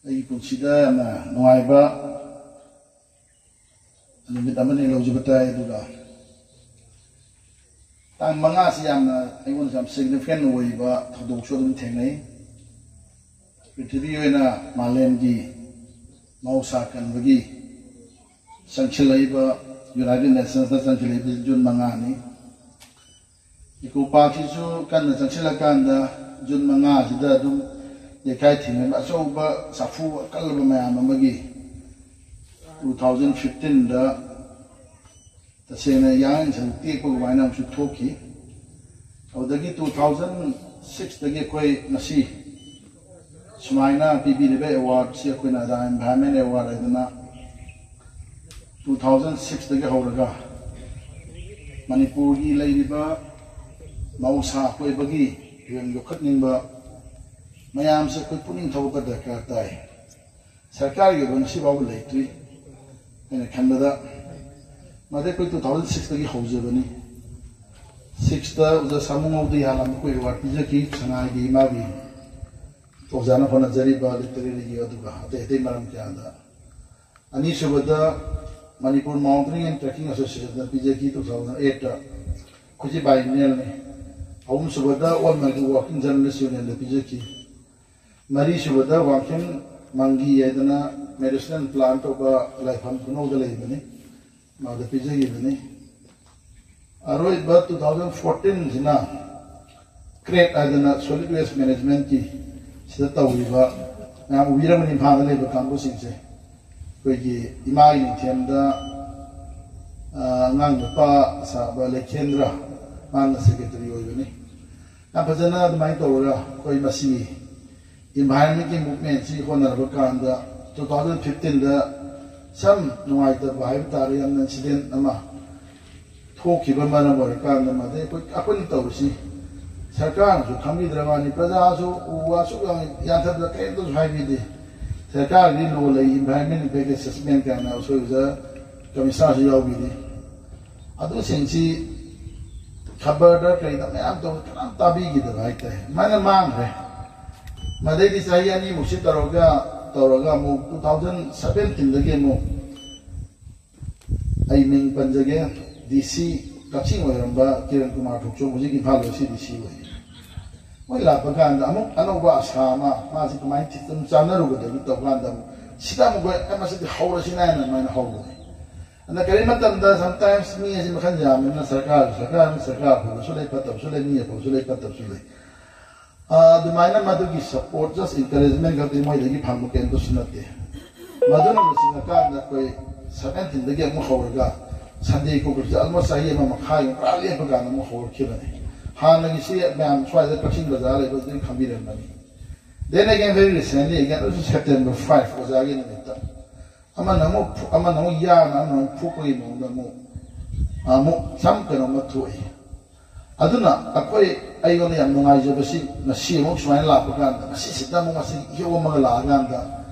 ꯑꯩꯒꯤ ꯄꯨꯟꯁꯤꯗ ꯌꯥꯝꯅ ꯅꯨꯡꯉꯥꯏꯕ ꯅꯨꯃꯤꯠ ꯑꯃꯅꯤ ꯂꯧꯖꯕ ꯇꯥꯏ꯫ ꯑꯗꯨꯒ ꯇꯥꯡ ꯃꯉꯥꯁꯤ ꯌꯥꯝꯅ ꯑꯩꯉꯣꯟꯗ ꯌꯥꯝ significant ꯑꯣꯏꯕ ꯊꯧꯗꯣꯛꯁꯨ ꯑꯗꯨꯝ ꯊꯦꯡꯅꯩ꯫ ꯄ꯭ꯔꯤꯊꯤꯕꯤ ꯑꯣꯏꯅ ꯃꯥꯂꯦꯝꯒꯤ ꯃꯍꯧꯁꯥ ꯀꯟꯕꯒꯤ ꯆꯪꯁꯤꯜꯂꯛꯏꯕ, ꯌꯨꯅꯥꯏꯇꯦꯠ ꯅꯦꯁꯟꯁꯇ ꯆꯪꯁꯤꯜꯂꯛꯏꯕ ꯖꯨꯟ ꯃꯉꯥꯅꯤ꯫ ꯏꯀꯣ ꯄꯥꯔꯛꯁꯤꯁꯨ ꯀꯟꯅ ꯆꯪꯁꯤꯜꯂꯀꯥꯟꯗ ꯖꯨꯟ ꯃꯉꯥꯁꯤꯗ ꯑꯗꯨꯝ ꯌꯩꯈꯥꯏ ꯊꯤꯡꯅꯕ ꯑꯆꯧꯕ ꯆꯐꯨ ꯑꯀꯜꯂꯕ ꯃꯌꯥꯝ ꯑꯃꯒꯤ ꯇꯨ ꯊꯥꯎꯖꯟ ꯐꯤꯐꯇꯤꯟꯗ ꯇꯁꯦꯡꯅ ꯌꯥꯡ ꯁꯔꯨꯛ ꯇꯦꯛꯄ ꯑꯗꯨꯃꯥꯏꯅ ꯑꯃꯁꯨ ꯊꯣꯛꯈꯤ꯫ ꯑꯗꯨꯗꯒꯤ ꯇꯨ ꯊꯥꯎꯖꯟ ꯁꯤꯛꯁꯇꯒꯤ ꯑꯩꯈꯣꯏ ꯉꯁꯤ ꯁꯨꯃꯥꯏꯅ ꯄꯤꯕꯤꯔꯤꯕ ꯑꯦꯋꯥꯔꯗꯁꯤ ꯑꯩꯈꯣꯏꯅ ꯗ ꯏꯟꯚꯥꯏꯔꯟꯃꯦꯟ ꯑꯦꯋꯥꯔꯗ ꯍꯥꯏꯗꯅ ꯇꯨ ꯊꯥꯎꯖꯟ ꯁꯤꯛꯁꯇꯒꯤ ꯍꯧꯔꯒ ꯃꯅꯤꯄꯨꯔꯒꯤ ꯂꯩꯔꯤꯕ ꯃꯍꯧꯁꯥ ꯀꯣꯏꯕꯒꯤ ꯐꯤꯕꯝ ꯌꯣꯛꯈꯠꯅꯤꯡꯕ ꯃꯌꯥꯝꯁꯦ ꯑꯩꯈꯣꯏ ꯄꯨꯛꯅꯤꯡ ꯊꯧꯒꯠꯄ ꯗꯔꯀꯥꯔ ꯇꯥꯏ꯫ ꯁꯔꯀꯥꯔꯒꯤ ꯑꯣꯏꯕ ꯉꯁꯤ ꯐꯥꯎꯕ ꯂꯩꯇ꯭ꯔꯤ꯫ ꯑꯩꯅ ꯈꯟꯕꯗ ꯃꯗꯩ ꯑꯩꯈꯣꯏ ꯇꯨ ꯊꯥꯎꯖꯟ ꯁꯤꯛꯁꯇꯒꯤ ꯍꯧꯖꯕꯅꯤ꯫ ꯁꯤꯛꯁꯇ ꯑꯣꯖꯥ ꯁꯥꯃꯨꯉꯧꯗ ꯌꯥꯜꯂꯝꯕ ꯑꯩꯈꯣꯏ ꯑꯦꯋꯥꯔꯗ ꯄꯤꯖꯈꯤ, ꯁꯉꯥꯏꯒꯤ ꯃꯥꯒꯤ ꯑꯣꯖꯥꯅ ꯍꯣꯠꯅꯖꯔꯤꯕ ꯂꯤꯇꯔꯦꯔꯤꯒꯤ ꯑꯗꯨꯒ ꯑꯇꯩ ꯑꯇꯩ ꯃꯔꯝ ꯀꯌꯥꯗ꯫ ꯑꯅꯤꯁꯨꯕꯗ ꯃꯅꯤꯄꯨꯔ ꯃꯥꯎꯟꯇꯦꯅꯤꯡ ꯑꯦꯟ ꯇ꯭ꯔꯦꯛꯀꯤꯡ ꯑꯦꯁꯣꯁꯤꯌꯦꯁꯟꯗ ꯄꯤꯖꯈꯤ ꯇꯨ ꯊꯥꯎꯖꯟ ꯑꯩꯠꯇ, ꯑꯩꯈꯣꯏꯁꯤ ꯕꯥꯏꯅꯦꯜꯅꯤ꯫ ꯑꯍꯨꯝꯁꯨꯕꯗ ꯑꯣꯜ ꯃꯅꯤꯄꯨꯔ ꯋꯥꯔꯀꯤꯡ ꯖꯔꯅꯦꯂꯤꯁ ꯌꯨꯅꯤꯌꯟꯗ ꯄꯤꯖꯈꯤ꯫ ꯃꯔꯤꯁꯨꯕꯗ ꯋꯥꯡꯈꯦꯝ ꯃꯪꯒꯤ ꯍꯥꯏꯗꯅ ꯃꯦꯗꯤꯁꯤꯅꯦꯜ ꯄ꯭ꯂꯥꯟ ꯇꯧꯕ ꯂꯥꯏꯐꯝ ꯈꯨꯅꯧꯗ ꯂꯩꯕꯅꯤ, ꯃꯥꯗ ꯄꯤꯖꯈꯤꯕꯅꯤ꯫ ꯑꯔꯣꯏꯕ ꯇꯨ ꯊꯥꯎꯖꯟ ꯐꯣꯔꯇꯤꯟꯁꯤꯅ ꯀ꯭ꯔꯦꯠ ꯍꯥꯏꯗꯅ ꯁꯣꯂꯤꯠ ꯋꯦꯁ ꯃꯦꯅꯦꯖꯃꯦꯟꯠꯀꯤ ꯁꯤꯗ ꯇꯧꯔꯤꯕ ꯃꯌꯥꯝ ꯎꯕꯤꯔꯝꯒꯅꯤ, ꯏꯝꯐꯥꯜꯗ ꯂꯩꯕ ꯀꯥꯡꯕꯨꯁꯤꯡꯁꯦ꯫ ꯑꯩꯈꯣꯏꯒꯤ ꯏꯃꯥꯒꯤ ꯃꯤꯡꯊꯦꯝꯗ, ꯑ, ꯑꯉꯥꯡ ꯅꯨꯄꯥ ꯁꯥꯕ ꯂꯩꯈꯦꯟꯗ꯭ꯔ, ꯃꯥꯅ ꯁꯦꯀ꯭ꯔꯦꯇꯔꯤ ꯑꯣꯏꯕꯅꯤ꯫ ꯌꯥꯝ ꯐꯖꯅ ꯑꯗꯨꯃꯥꯏꯅ ꯇꯧꯔꯒ ꯑꯩꯈꯣꯏ ꯃꯁꯤ ꯏꯟꯚꯥꯏꯔꯟꯃꯦꯟꯠꯀꯤ ꯃꯨꯚꯃꯦꯟꯠꯁꯤ ꯍꯣꯠꯅꯔꯕ ꯀꯥꯟꯗ ꯇꯨ ꯊꯥꯎꯖꯟ ꯐꯤꯐꯇꯤꯟꯗ ꯁꯝ ꯅꯨꯡꯉꯥꯏꯇꯕ ꯍꯥꯏꯕ ꯇꯥꯔꯦ, ꯌꯥꯝꯅ ꯏꯟꯁꯤꯗꯦꯟꯠ ꯑꯃ ꯊꯣꯛꯈꯤꯕ ꯃꯔꯝ ꯑꯣꯏꯔꯀꯥꯟꯗ ꯃꯗꯩ ꯑꯩꯈꯣꯏ, ꯑꯩꯈꯣꯏꯅ ꯇꯧꯔꯤꯁꯤ ꯁꯔꯀꯥꯔꯅꯁꯨ ꯈꯪꯕꯤꯗ꯭ꯔꯕꯅꯤ, ꯄ꯭ꯔꯖꯥꯁꯨ ꯎ ꯋꯥ ꯑꯁꯨꯛ ꯌꯥꯝ ꯌꯥꯟꯊꯠꯄꯗ ꯀꯔꯤꯝꯇꯁꯨ ꯍꯥꯏꯕꯤꯗꯦ꯫ ꯁꯔꯀꯥꯔꯒꯤ ꯂꯣ ꯂꯩ, ꯏꯟꯚꯥꯏꯔꯟꯃꯦꯟꯠ ꯏꯝꯄꯦꯛ ꯑꯦꯁꯦꯁꯃꯦꯟꯠ ꯀꯥꯏꯅ ꯑꯩꯈꯣꯏ ꯑꯣꯖꯥ ꯀꯃꯤꯁꯅꯔꯁꯨ ꯌꯥꯎꯕꯤꯔꯤ꯫ ꯑꯗꯨꯁꯤꯡꯁꯤ ꯈꯕꯔꯗ ꯀꯩꯗ ꯃꯌꯥꯝ ꯇꯧ, ꯀꯅꯥꯝ ꯇꯥꯕꯤꯈꯤꯗꯕ ꯍꯥꯏꯇꯥꯔꯦ꯫ ꯑꯗꯨꯃꯥꯏꯅ ꯃꯥꯡꯈ꯭ꯔꯦ꯫ ꯃꯗꯩꯗꯤ ꯆꯍꯤ ꯑꯅꯤꯃꯨꯛꯁꯤ ꯇꯧꯔꯒ, ꯇꯧꯔꯒ ꯑꯃꯨꯛ ꯇꯨ ꯊꯥꯎꯖꯟ ꯁꯕꯦꯟꯇꯤꯟꯗꯒꯤ ꯑꯃꯨꯛ ꯑꯩ ꯃꯤꯡ ꯄꯟꯖꯒꯦ, ꯗꯤ ꯁꯤ ꯀꯛꯆꯤꯡ ꯑꯣꯏꯔꯝꯕ ꯀꯤꯔꯟ ꯀꯨꯃꯥꯔ ꯊꯣꯛꯆꯣꯝ ꯍꯧꯖꯤꯛ ꯏꯝꯐꯥꯜ ꯋꯦꯁꯀꯤ ꯗꯤ ꯁꯤ ꯑꯣꯏ꯫ ꯃꯣꯏ ꯂꯥꯛꯄ ꯀꯥꯟꯗ ꯑꯃꯨꯛ ꯑꯅꯧꯕ ꯑꯁꯥ ꯑꯃ, ꯃꯥꯁꯤ ꯀꯃꯥꯏꯅ ꯊꯤ-, ꯑꯗꯨꯝ ꯆꯥꯟꯅꯔꯨꯕꯗꯒꯤ ꯇꯧꯀꯥꯟꯗ ꯑꯃꯨꯛ ꯁꯤꯗ ꯑꯃꯨꯛ ꯑꯩꯈꯣꯏ, "ꯑꯦ, ꯃꯁꯤꯗꯤ ꯍꯧꯔꯁꯤꯅ" ꯍꯥꯏꯅ ꯑꯗꯨꯃꯥꯏꯅ ꯍꯧꯕꯅꯤ꯫ ꯑꯗ ꯀꯔꯤ ꯃꯇꯝꯗ sometimes ꯃꯤ ꯑꯁꯤ ꯃꯈꯜ ꯌꯥꯝꯕꯅꯤꯅ ꯁꯔꯀꯥꯔ, ꯁꯔꯀꯥꯔ, ꯁꯔꯀꯥꯔ ꯑꯐꯕꯁꯨ ꯂꯩ, ꯐꯠꯇꯕꯁꯨ ꯂꯩ, ꯃꯤ ꯑꯐꯕꯁꯨ ꯂꯩ, ꯐꯠꯇꯕꯁꯨ ꯂꯩ꯫ ꯑꯥ, ꯑꯗꯨꯃꯥꯏꯅ ꯃꯗꯨꯒꯤ support, just encouragement ꯈꯛꯇꯤ ꯃꯣꯏꯗꯒꯤ ꯐꯪꯕ ꯀꯩꯝꯇꯁꯨ ꯅꯠꯇꯦ꯫ ꯃꯗꯨꯅ ꯂꯣꯏꯁꯤꯜꯂꯀꯥꯟꯗ ꯑꯩꯈꯣꯏ seventeenꯗꯒꯤ ꯑꯃꯨꯛ ꯍꯧꯔꯒ Sunday ꯀꯣꯛꯀꯁꯦ almost ꯆꯍꯤ ꯑꯃ ꯃꯈꯥꯏꯃꯨꯛ ꯄꯨꯔꯥ ꯂꯦꯞꯄ ꯀꯥꯟꯗ ꯑꯃꯨꯛ ꯍꯧꯔꯛꯈꯤꯕꯅꯤ꯫ ꯍꯥꯟꯅꯒꯤꯁꯤ ꯃꯌꯥꯝ ꯁ꯭ꯋꯥꯏꯗ ꯀꯛꯆꯤꯡ ꯕꯖꯥꯔ ꯂꯩꯕꯗꯨꯗꯤ ꯈꯪꯕꯤꯔꯝꯒꯅꯤ꯫ Then again, very recently, again, ꯑꯗꯨꯁꯨ September five, ꯑꯣꯖꯥꯒꯤ ꯅꯨꯃꯤꯠꯇ꯫ ꯑꯃꯅ ꯑꯃꯨꯛ ꯐꯨ-, ꯑꯃꯅ ꯑꯃꯨꯛ ꯌꯥꯅ, ꯑꯃꯅ ꯑꯃꯨꯛ ꯐꯨꯛꯄꯒꯤ ꯃꯑꯣꯡꯗ ꯑꯃꯨꯛ, ꯑꯃꯨꯛ ꯁꯝ ꯀꯩꯅꯣꯝꯃ ꯊꯣꯛꯏ꯫ ꯑꯗꯨꯅ ꯑꯩꯈꯣꯏ, ꯑꯩꯉꯣꯟꯗ ꯌꯥꯝ ꯅꯨꯡꯉꯥꯏꯖꯕꯁꯤ, ꯉꯁꯤ ꯑꯃꯨꯛ ꯁꯨꯃꯥꯏꯅ ꯂꯥꯛꯄ ꯀꯥꯟꯗ, ꯉꯁꯤꯁꯤꯗ ꯑꯃꯨꯛ ꯉꯁꯤ ꯏꯍꯧ ꯑꯃꯒ ꯂꯥꯛꯑꯀꯥꯟꯗ,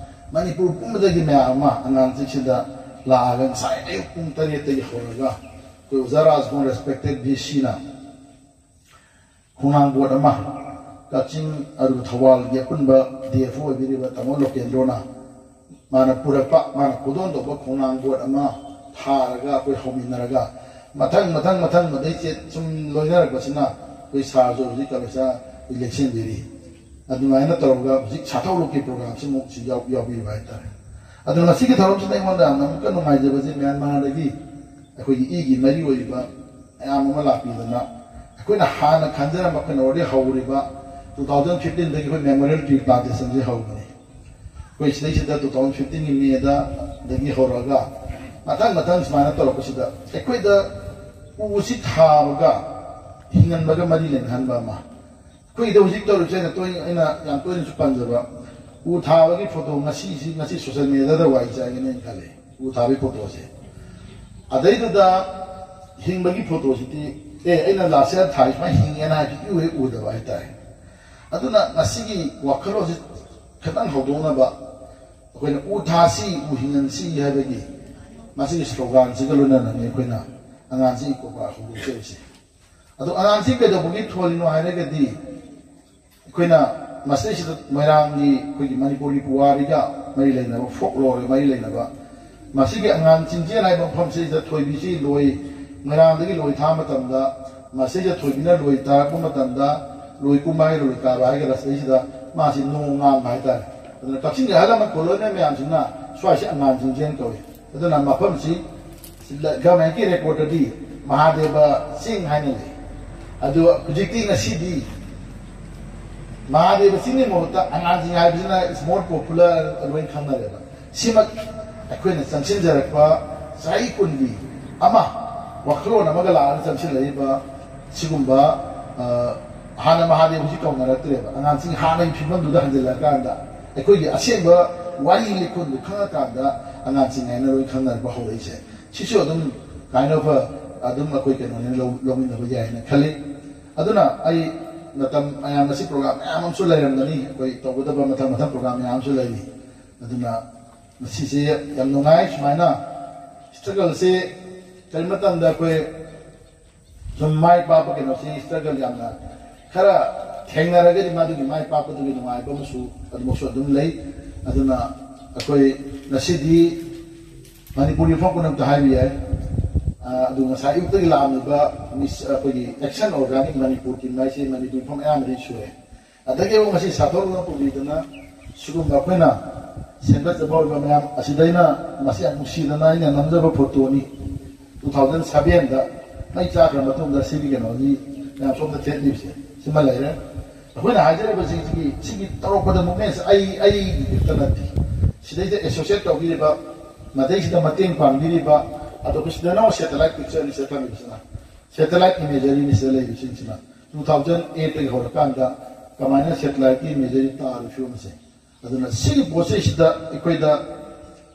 ꯃꯅꯤꯄꯨꯔ ꯄꯨꯝꯕꯗꯒꯤ ꯃꯌꯥꯝ ꯑꯃ ꯑꯉꯥꯡꯁꯤꯡꯁꯤꯗ ꯂꯥꯛꯑꯒ, ꯉꯁꯥꯏ ꯑꯌꯨꯛ ꯄꯨꯡ ꯇꯔꯦꯠꯇꯒꯤ ꯍꯧꯔꯒ ꯑꯩꯈꯣꯏ ꯑꯣꯖꯥ ꯔꯥꯖꯃꯣꯍꯟ, respected VCꯅ ꯈꯣꯡꯅꯥꯡ ꯕꯣꯠ ꯑꯃ, ꯀꯛꯆꯤꯡ ꯑꯗꯨꯒ ꯊꯧꯕꯥꯜꯒꯤ ꯑꯄꯨꯟꯕ DFO ꯑꯣꯏꯕꯤꯔꯤꯕ ꯇꯥꯃꯣ ꯂꯣꯀꯦꯟꯗ꯭ꯔꯣꯅ ꯃꯥꯅ ꯄꯨꯔꯛꯄ, ꯃꯥꯅ ꯈꯨꯗꯣꯜ ꯇꯧꯕ ꯈꯣꯡꯅꯥꯡ ꯕꯣꯠ ꯑꯃ ꯊꯥꯔꯒ ꯑꯩꯈꯣꯏ ꯍꯧꯃꯤꯟꯅꯔꯒ ꯃꯊꯪ, ꯃꯊꯪ, ꯃꯊꯪ ꯃꯗꯩꯁꯦ ꯁꯨꯝ ꯂꯣꯏꯅꯔꯛꯄꯁꯤꯅ ꯑꯩꯈꯣꯏ ꯁꯥꯔꯁꯨ ꯍꯧꯖꯤꯛ ꯀꯃꯤꯁꯅꯔ ꯑꯩꯈꯣꯏ ꯂꯦꯡꯁꯤꯟꯕꯤꯔꯤ꯫ ꯑꯗꯨꯃꯥꯏꯅ ꯇꯧꯔꯒ ꯍꯧꯖꯤꯛ ꯁꯥꯊꯧꯂꯨꯞꯀꯤ programꯁꯤ ꯑꯃꯨꯛ ꯁꯤ ꯌꯥꯎ-, ꯌꯥꯎꯕꯤꯕ ꯍꯥꯏꯇꯥꯔꯦ꯫ ꯑꯗꯨꯅ ꯉꯁꯤꯒꯤ ꯊꯧꯔꯝꯁꯤꯗ ꯑꯩꯉꯣꯟꯗ ꯌꯥꯝꯅ ꯑꯃꯨꯛꯀ ꯅꯨꯡꯉꯥꯏꯖꯕꯁꯤ ꯃ꯭ꯌꯥꯟꯃꯥꯔꯗꯒꯤ ꯑꯩꯈꯣꯏꯒꯤ ꯏꯒꯤ ꯃꯔꯤ ꯑꯣꯏꯔꯤꯕ ꯃꯌꯥꯝ ꯑꯃ ꯂꯥꯛꯄꯤꯗꯅ, ꯑꯩꯈꯣꯏꯅ ꯍꯥꯟꯅ ꯈꯟꯖꯔꯝꯕ, ꯑꯩꯈꯣꯏꯅ already ꯍꯧꯔꯤꯕ two thousand fifteenꯗꯒꯤ ꯑꯩꯈꯣꯏ memorial tree plantationꯁꯦ ꯍꯧꯕꯅꯤ꯫ ꯑꯩꯈꯣꯏ ꯁꯤꯗꯩꯁꯤꯗ two thousand fifteenꯒꯤ Mayꯗ, ꯗꯒꯤ ꯍꯧꯔꯒ ꯃꯊꯪ ꯃꯊꯪ ꯁꯨꯃꯥꯏꯅ ꯇꯧꯔꯛꯄꯁꯤꯗ ꯑꯩꯈꯣꯏꯗ ꯎꯁꯤ ꯊꯥꯕꯒ ꯍꯤꯡꯍꯟꯕꯒ ꯃꯔꯤ ꯂꯩꯅꯍꯟꯕ ꯑꯃ꯫ ꯑꯩꯈꯣꯏꯗ ꯍꯧꯖꯤꯛ ꯇꯧꯔꯤꯕꯁꯦ, ꯑꯩꯅ ꯇꯣꯏꯅ, ꯑꯩꯅ ꯌꯥꯝ ꯇꯣꯏꯅꯁꯨ ꯄꯟꯖꯕ, ꯎ ꯊꯥꯕꯒꯤ photo ꯉꯁꯤꯁꯤ, ꯉꯁꯤ social mediaꯗ ꯋꯥꯏ ꯆꯥꯏꯒꯅꯤ ꯑꯩꯅ ꯈꯜꯂꯦ, ꯎ ꯊꯥꯕꯒꯤ photoꯁꯦ꯫ ꯑꯗꯩꯗꯨꯗ ꯍꯤꯡꯕꯒꯤ photoꯁꯤꯗꯤ, ꯑꯦ, ꯑꯩꯅ last year ꯊꯥꯏ ꯁꯨꯃꯥꯏꯅ ꯍꯤꯡꯉꯦꯅ ꯍꯥꯏꯕꯁꯤ ꯏꯎ ꯍꯦꯛ ꯎꯗꯕ ꯍꯥꯏꯇꯥꯔꯦ꯫ ꯑꯗꯨꯅ ꯉꯁꯤꯒꯤ ꯋꯥꯈꯜꯂꯣꯟꯁꯤ ꯈꯤꯇꯪ ꯍꯧꯗꯣꯛꯅꯕ ꯑꯩꯈꯣꯏꯅ "ꯎ ꯊꯥꯁꯤ, ꯎ ꯍꯤꯡꯍꯟꯁꯤ" ꯍꯥꯏꯕꯒꯤ ꯃꯁꯤꯒꯤ sloganꯁꯤꯒ ꯂꯣꯏꯅꯅꯅꯤ ꯑꯩꯈꯣꯏꯅ ꯑꯉꯥꯡꯁꯤꯡꯒꯤ ꯀꯣꯕꯥ ꯍꯧꯗꯣꯛꯆꯔꯤꯁꯦ꯫ ꯑꯗꯣ ꯑꯉꯥꯡꯁꯤ ꯀꯩꯗꯧꯕꯒꯤ ꯊꯣꯜꯂꯤꯅꯣ ꯍꯥꯏꯔꯒꯗꯤ, ꯑꯩꯈꯣꯏꯅ ꯃꯁꯤꯗꯩꯁꯤꯗ ꯃꯣꯏꯔꯥꯡꯒꯤ, ꯑꯩꯈꯣꯏꯒꯤ ꯃꯅꯤꯄꯨꯔꯒꯤ ꯄꯨꯋꯥꯔꯤꯒ ꯃꯔꯤ ꯂꯩꯅꯕ, folkloreꯒ ꯃꯔꯤ ꯂꯩꯅꯕ, ꯃꯁꯤꯒꯤ ꯑꯉꯥꯡ ꯆꯤꯡꯖꯦꯜ ꯍꯥꯏꯕ ꯃꯐꯝꯁꯤꯗ ꯊꯣꯏꯕꯤꯁꯤ ꯂꯣꯏ, ꯃꯣꯏꯔꯥꯡꯗꯒꯤ ꯂꯣꯏ ꯊꯥꯕ ꯃꯇꯝꯗ, ꯃꯁꯤꯗ ꯊꯣꯏꯕꯤꯅ ꯂꯣꯏ ꯇꯥꯔꯛꯄ ꯃꯇꯝꯗ, ꯂꯣꯏ ꯀꯨꯝꯕ ꯍꯥꯏꯒꯗ꯭ꯔꯥ, ꯂꯣꯏ ꯀꯥꯕ ꯍꯥꯏꯒꯗ꯭ꯔꯥ, ꯁꯤꯗꯩꯁꯤꯗ ꯃꯥꯁꯤ ꯅꯣꯡ ꯉꯥꯡꯕ ꯍꯥꯏꯇꯥꯔꯦ꯫ ꯑꯗꯨꯅ ꯀꯛꯆꯤꯡꯒꯤ ꯑꯍꯜ ꯂꯃꯟ colonial ꯃꯌꯥꯝꯁꯤꯡꯅ ꯁ꯭ꯋꯥꯏꯁꯤ ꯑꯉꯥꯡ ꯆꯤꯡꯖꯦꯜ ꯀꯧꯏ꯫ ꯑꯗꯨꯅ ꯃꯐꯝꯁꯤ ꯒꯚꯔꯟꯃꯦꯟꯠꯀꯤ ꯔꯦꯀꯣꯔꯗꯇꯗꯤ ꯃꯍꯥꯗꯦꯕ ꯆꯤꯡ ꯍꯥꯏꯅ ꯂꯩ꯫ ꯑꯗꯨ ꯍꯧꯖꯤꯛꯇꯤ ꯉꯁꯤꯗꯤ ꯃꯍꯥꯗꯦꯕ ꯆꯤꯡꯒꯤ ꯃꯍꯨꯠꯇ ꯑꯉꯥꯟ ꯆꯤꯡ ꯍꯥꯏꯕꯁꯤꯅ is more popular, ꯂꯣꯏꯅ ꯈꯪꯅꯔꯦꯕ꯫ ꯁꯤꯃꯛ ꯑꯩꯈꯣꯏꯅ ꯆꯪꯁꯤꯟꯖꯔꯛꯄ ꯆꯍꯤ ꯀꯨꯟꯒꯤ ꯑꯃ ꯋꯥꯈꯜꯂꯣꯟ ꯑꯃꯒ ꯂꯥꯛꯑꯒ ꯆꯪꯁꯤꯜꯂꯛꯏꯕ ꯁꯤꯒꯨꯝꯕ, ꯑ, ꯍꯥꯟꯅ ꯃꯍꯥꯗꯦꯕ ꯍꯧꯖꯤꯛ ꯀꯧꯅꯔꯛꯇ꯭ꯔꯦꯕ꯫ ꯑꯉꯥꯟ ꯆꯤꯡ ꯍꯥꯟꯅꯒꯤ ꯐꯤꯕꯝꯗꯨꯗ ꯍꯟꯖꯤꯜꯂꯛꯑꯀꯥꯟꯗ ꯑꯩꯈꯣꯏꯒꯤ ꯑꯁꯦꯡꯕ ꯋꯥꯔꯤ ꯂꯤꯈꯨꯜꯗꯨ ꯈꯪꯉꯀꯥꯟꯗ ꯑꯉꯥꯟ ꯆꯤꯡ ꯍꯥꯏꯅ ꯂꯣꯏ ꯈꯪꯅꯔꯛꯄ ꯍꯧꯔꯛꯏꯁꯦ꯫ ꯁꯤꯁꯨ ꯑꯗꯨꯝ kind of ꯑꯗꯨꯝ ꯑꯩꯈꯣꯏ ꯀꯩꯅꯣꯅꯦ ꯂꯧ-, ꯂꯧꯃꯤꯟꯅꯕ ꯌꯥꯏ ꯍꯥꯏꯅ ꯈꯜꯂꯤ꯫ ꯑꯗꯨꯅ ꯑꯩ ꯃꯇꯝ ꯃꯌꯥꯝ ꯑꯁꯤ ꯄ꯭ꯔꯣꯒ꯭ꯔꯥꯝ ꯃꯌꯥꯝ ꯑꯃꯁꯨ ꯂꯩꯔꯝꯒꯅꯤ, ꯑꯩꯈꯣꯏ ꯇꯧꯒꯗꯕ ꯃꯊꯪ ꯃꯊꯪ ꯄ꯭ꯔꯣꯒ꯭ꯔꯥꯝ ꯃꯌꯥꯝ ꯑꯃꯁꯨ ꯂꯩꯔꯤ꯫ ꯑꯗꯨꯅ ꯃꯁꯤꯁꯦ ꯌꯥꯝ ꯅꯨꯡꯉꯥꯏ꯫ ꯁꯨꯃꯥꯏꯅ ꯁ꯭ꯇ꯭ꯔꯒꯜꯁꯦ ꯀꯔꯤ ꯃꯇꯝꯗ ꯑꯩꯈꯣꯏ ꯁꯨꯝ ꯃꯥꯏ ꯄꯥꯛꯄ ꯀꯩꯅꯣꯁꯤ ꯁ꯭ꯇ꯭ꯔꯒꯜ ꯌꯥꯝꯅ ꯈꯔ ꯊꯦꯡꯅꯔꯒꯗꯤ ꯃꯗꯨꯒꯤ ꯃꯥꯏ ꯄꯥꯛꯄꯗꯨꯒꯤ ꯅꯨꯡꯉꯥꯏꯕ ꯑꯃꯁꯨ ꯑꯗꯨꯃꯛꯁꯨ ꯑꯗꯨꯝ ꯂꯩ꯫ ꯑꯗꯨꯅ ꯑꯩꯈꯣꯏ ꯉꯁꯤꯗꯤ ꯃꯅꯤꯄꯨꯔꯒꯤ ꯐꯣꯛ ꯈꯨꯗꯝꯇ ꯍꯥꯏꯕ ꯌꯥꯏ꯫ ꯑ, ꯑꯗꯨ ꯉꯁꯥꯏ ꯑꯌꯨꯛꯇꯒꯤ ꯂꯥꯛꯑꯝꯃꯤꯕ ꯃꯤꯁ, ꯑꯩꯈꯣꯏꯒꯤ Action Organic Manipur team ꯍꯥꯏꯁꯤ ꯃꯅꯤꯄꯨꯔ ꯃꯐꯝ ꯑꯌꯥꯝꯕꯗꯒꯤ ꯁꯨꯔꯦ꯫ ꯑꯗꯒꯤ ꯑꯃꯨꯛ ꯉꯁꯤ ꯁꯥꯊꯣꯔꯗꯨꯅ ꯄꯨꯕꯤꯗꯅ ꯁꯤꯒꯨꯝꯕ ꯑꯩꯈꯣꯏꯅ ꯁꯦꯝꯒꯠꯆꯕ ꯑꯣꯏꯕ ꯃꯌꯥꯝ ꯑꯁꯤꯗ ꯑꯩꯅ ꯃꯁꯤ ꯌꯥꯝ ꯅꯨꯡꯁꯤꯗꯅ ꯑꯩꯅ ꯅꯝꯖꯕ ꯐꯣꯇꯣꯅꯤ꯫ Two thousand sevenꯗ ꯃꯩ ꯆꯥꯈ꯭ꯔ ꯃꯇꯨꯡꯗ ꯁꯤꯒꯤ ꯀꯩꯅꯣꯁꯤ ꯃꯌꯥꯝ ꯁꯣꯝꯗ ꯊꯦꯠꯂꯤꯕꯁꯦ ꯁꯤꯃ ꯂꯩꯔꯦ꯫ ꯑꯩꯈꯣꯏꯅ ꯍꯥꯏꯖꯔꯤꯕꯁꯤꯡꯁꯤꯒꯤ ꯁꯤꯒꯤ ꯇꯧꯔꯛꯄꯗ movement ꯑꯩ, ꯑꯩꯒꯤ ꯈꯛꯇ ꯅꯠꯇꯦ꯫ ꯁꯤꯗꯩꯗ associate ꯇꯧꯕꯤꯔꯤꯕ, ꯃꯗꯩꯁꯤꯗ ꯃꯇꯦꯡ ꯄꯥꯡꯕꯤꯔꯤꯕ, ꯑꯗꯨꯒ ꯁꯤꯗꯅ satellite pictureꯅꯤ ꯁꯤꯗ ꯊꯝꯃꯤꯕꯁꯤꯅ, satellite imageryꯅꯤ ꯁꯤꯗ ꯂꯩꯔꯤꯕꯁꯤꯡꯁꯤꯅ꯫ Two thousand eightꯇꯒꯤ ꯍꯧꯔꯀꯥꯟꯗ ꯀꯃꯥꯏꯅ satelliteꯀꯤ imagery ꯇꯥꯔꯤꯕ ꯐꯤꯕꯝ ꯑꯁꯦ꯫ ꯑꯗꯨꯅ ꯁꯤꯒꯤ ꯄꯣꯠ ꯆꯩꯁꯤꯗ ꯑꯩꯈꯣꯏꯗ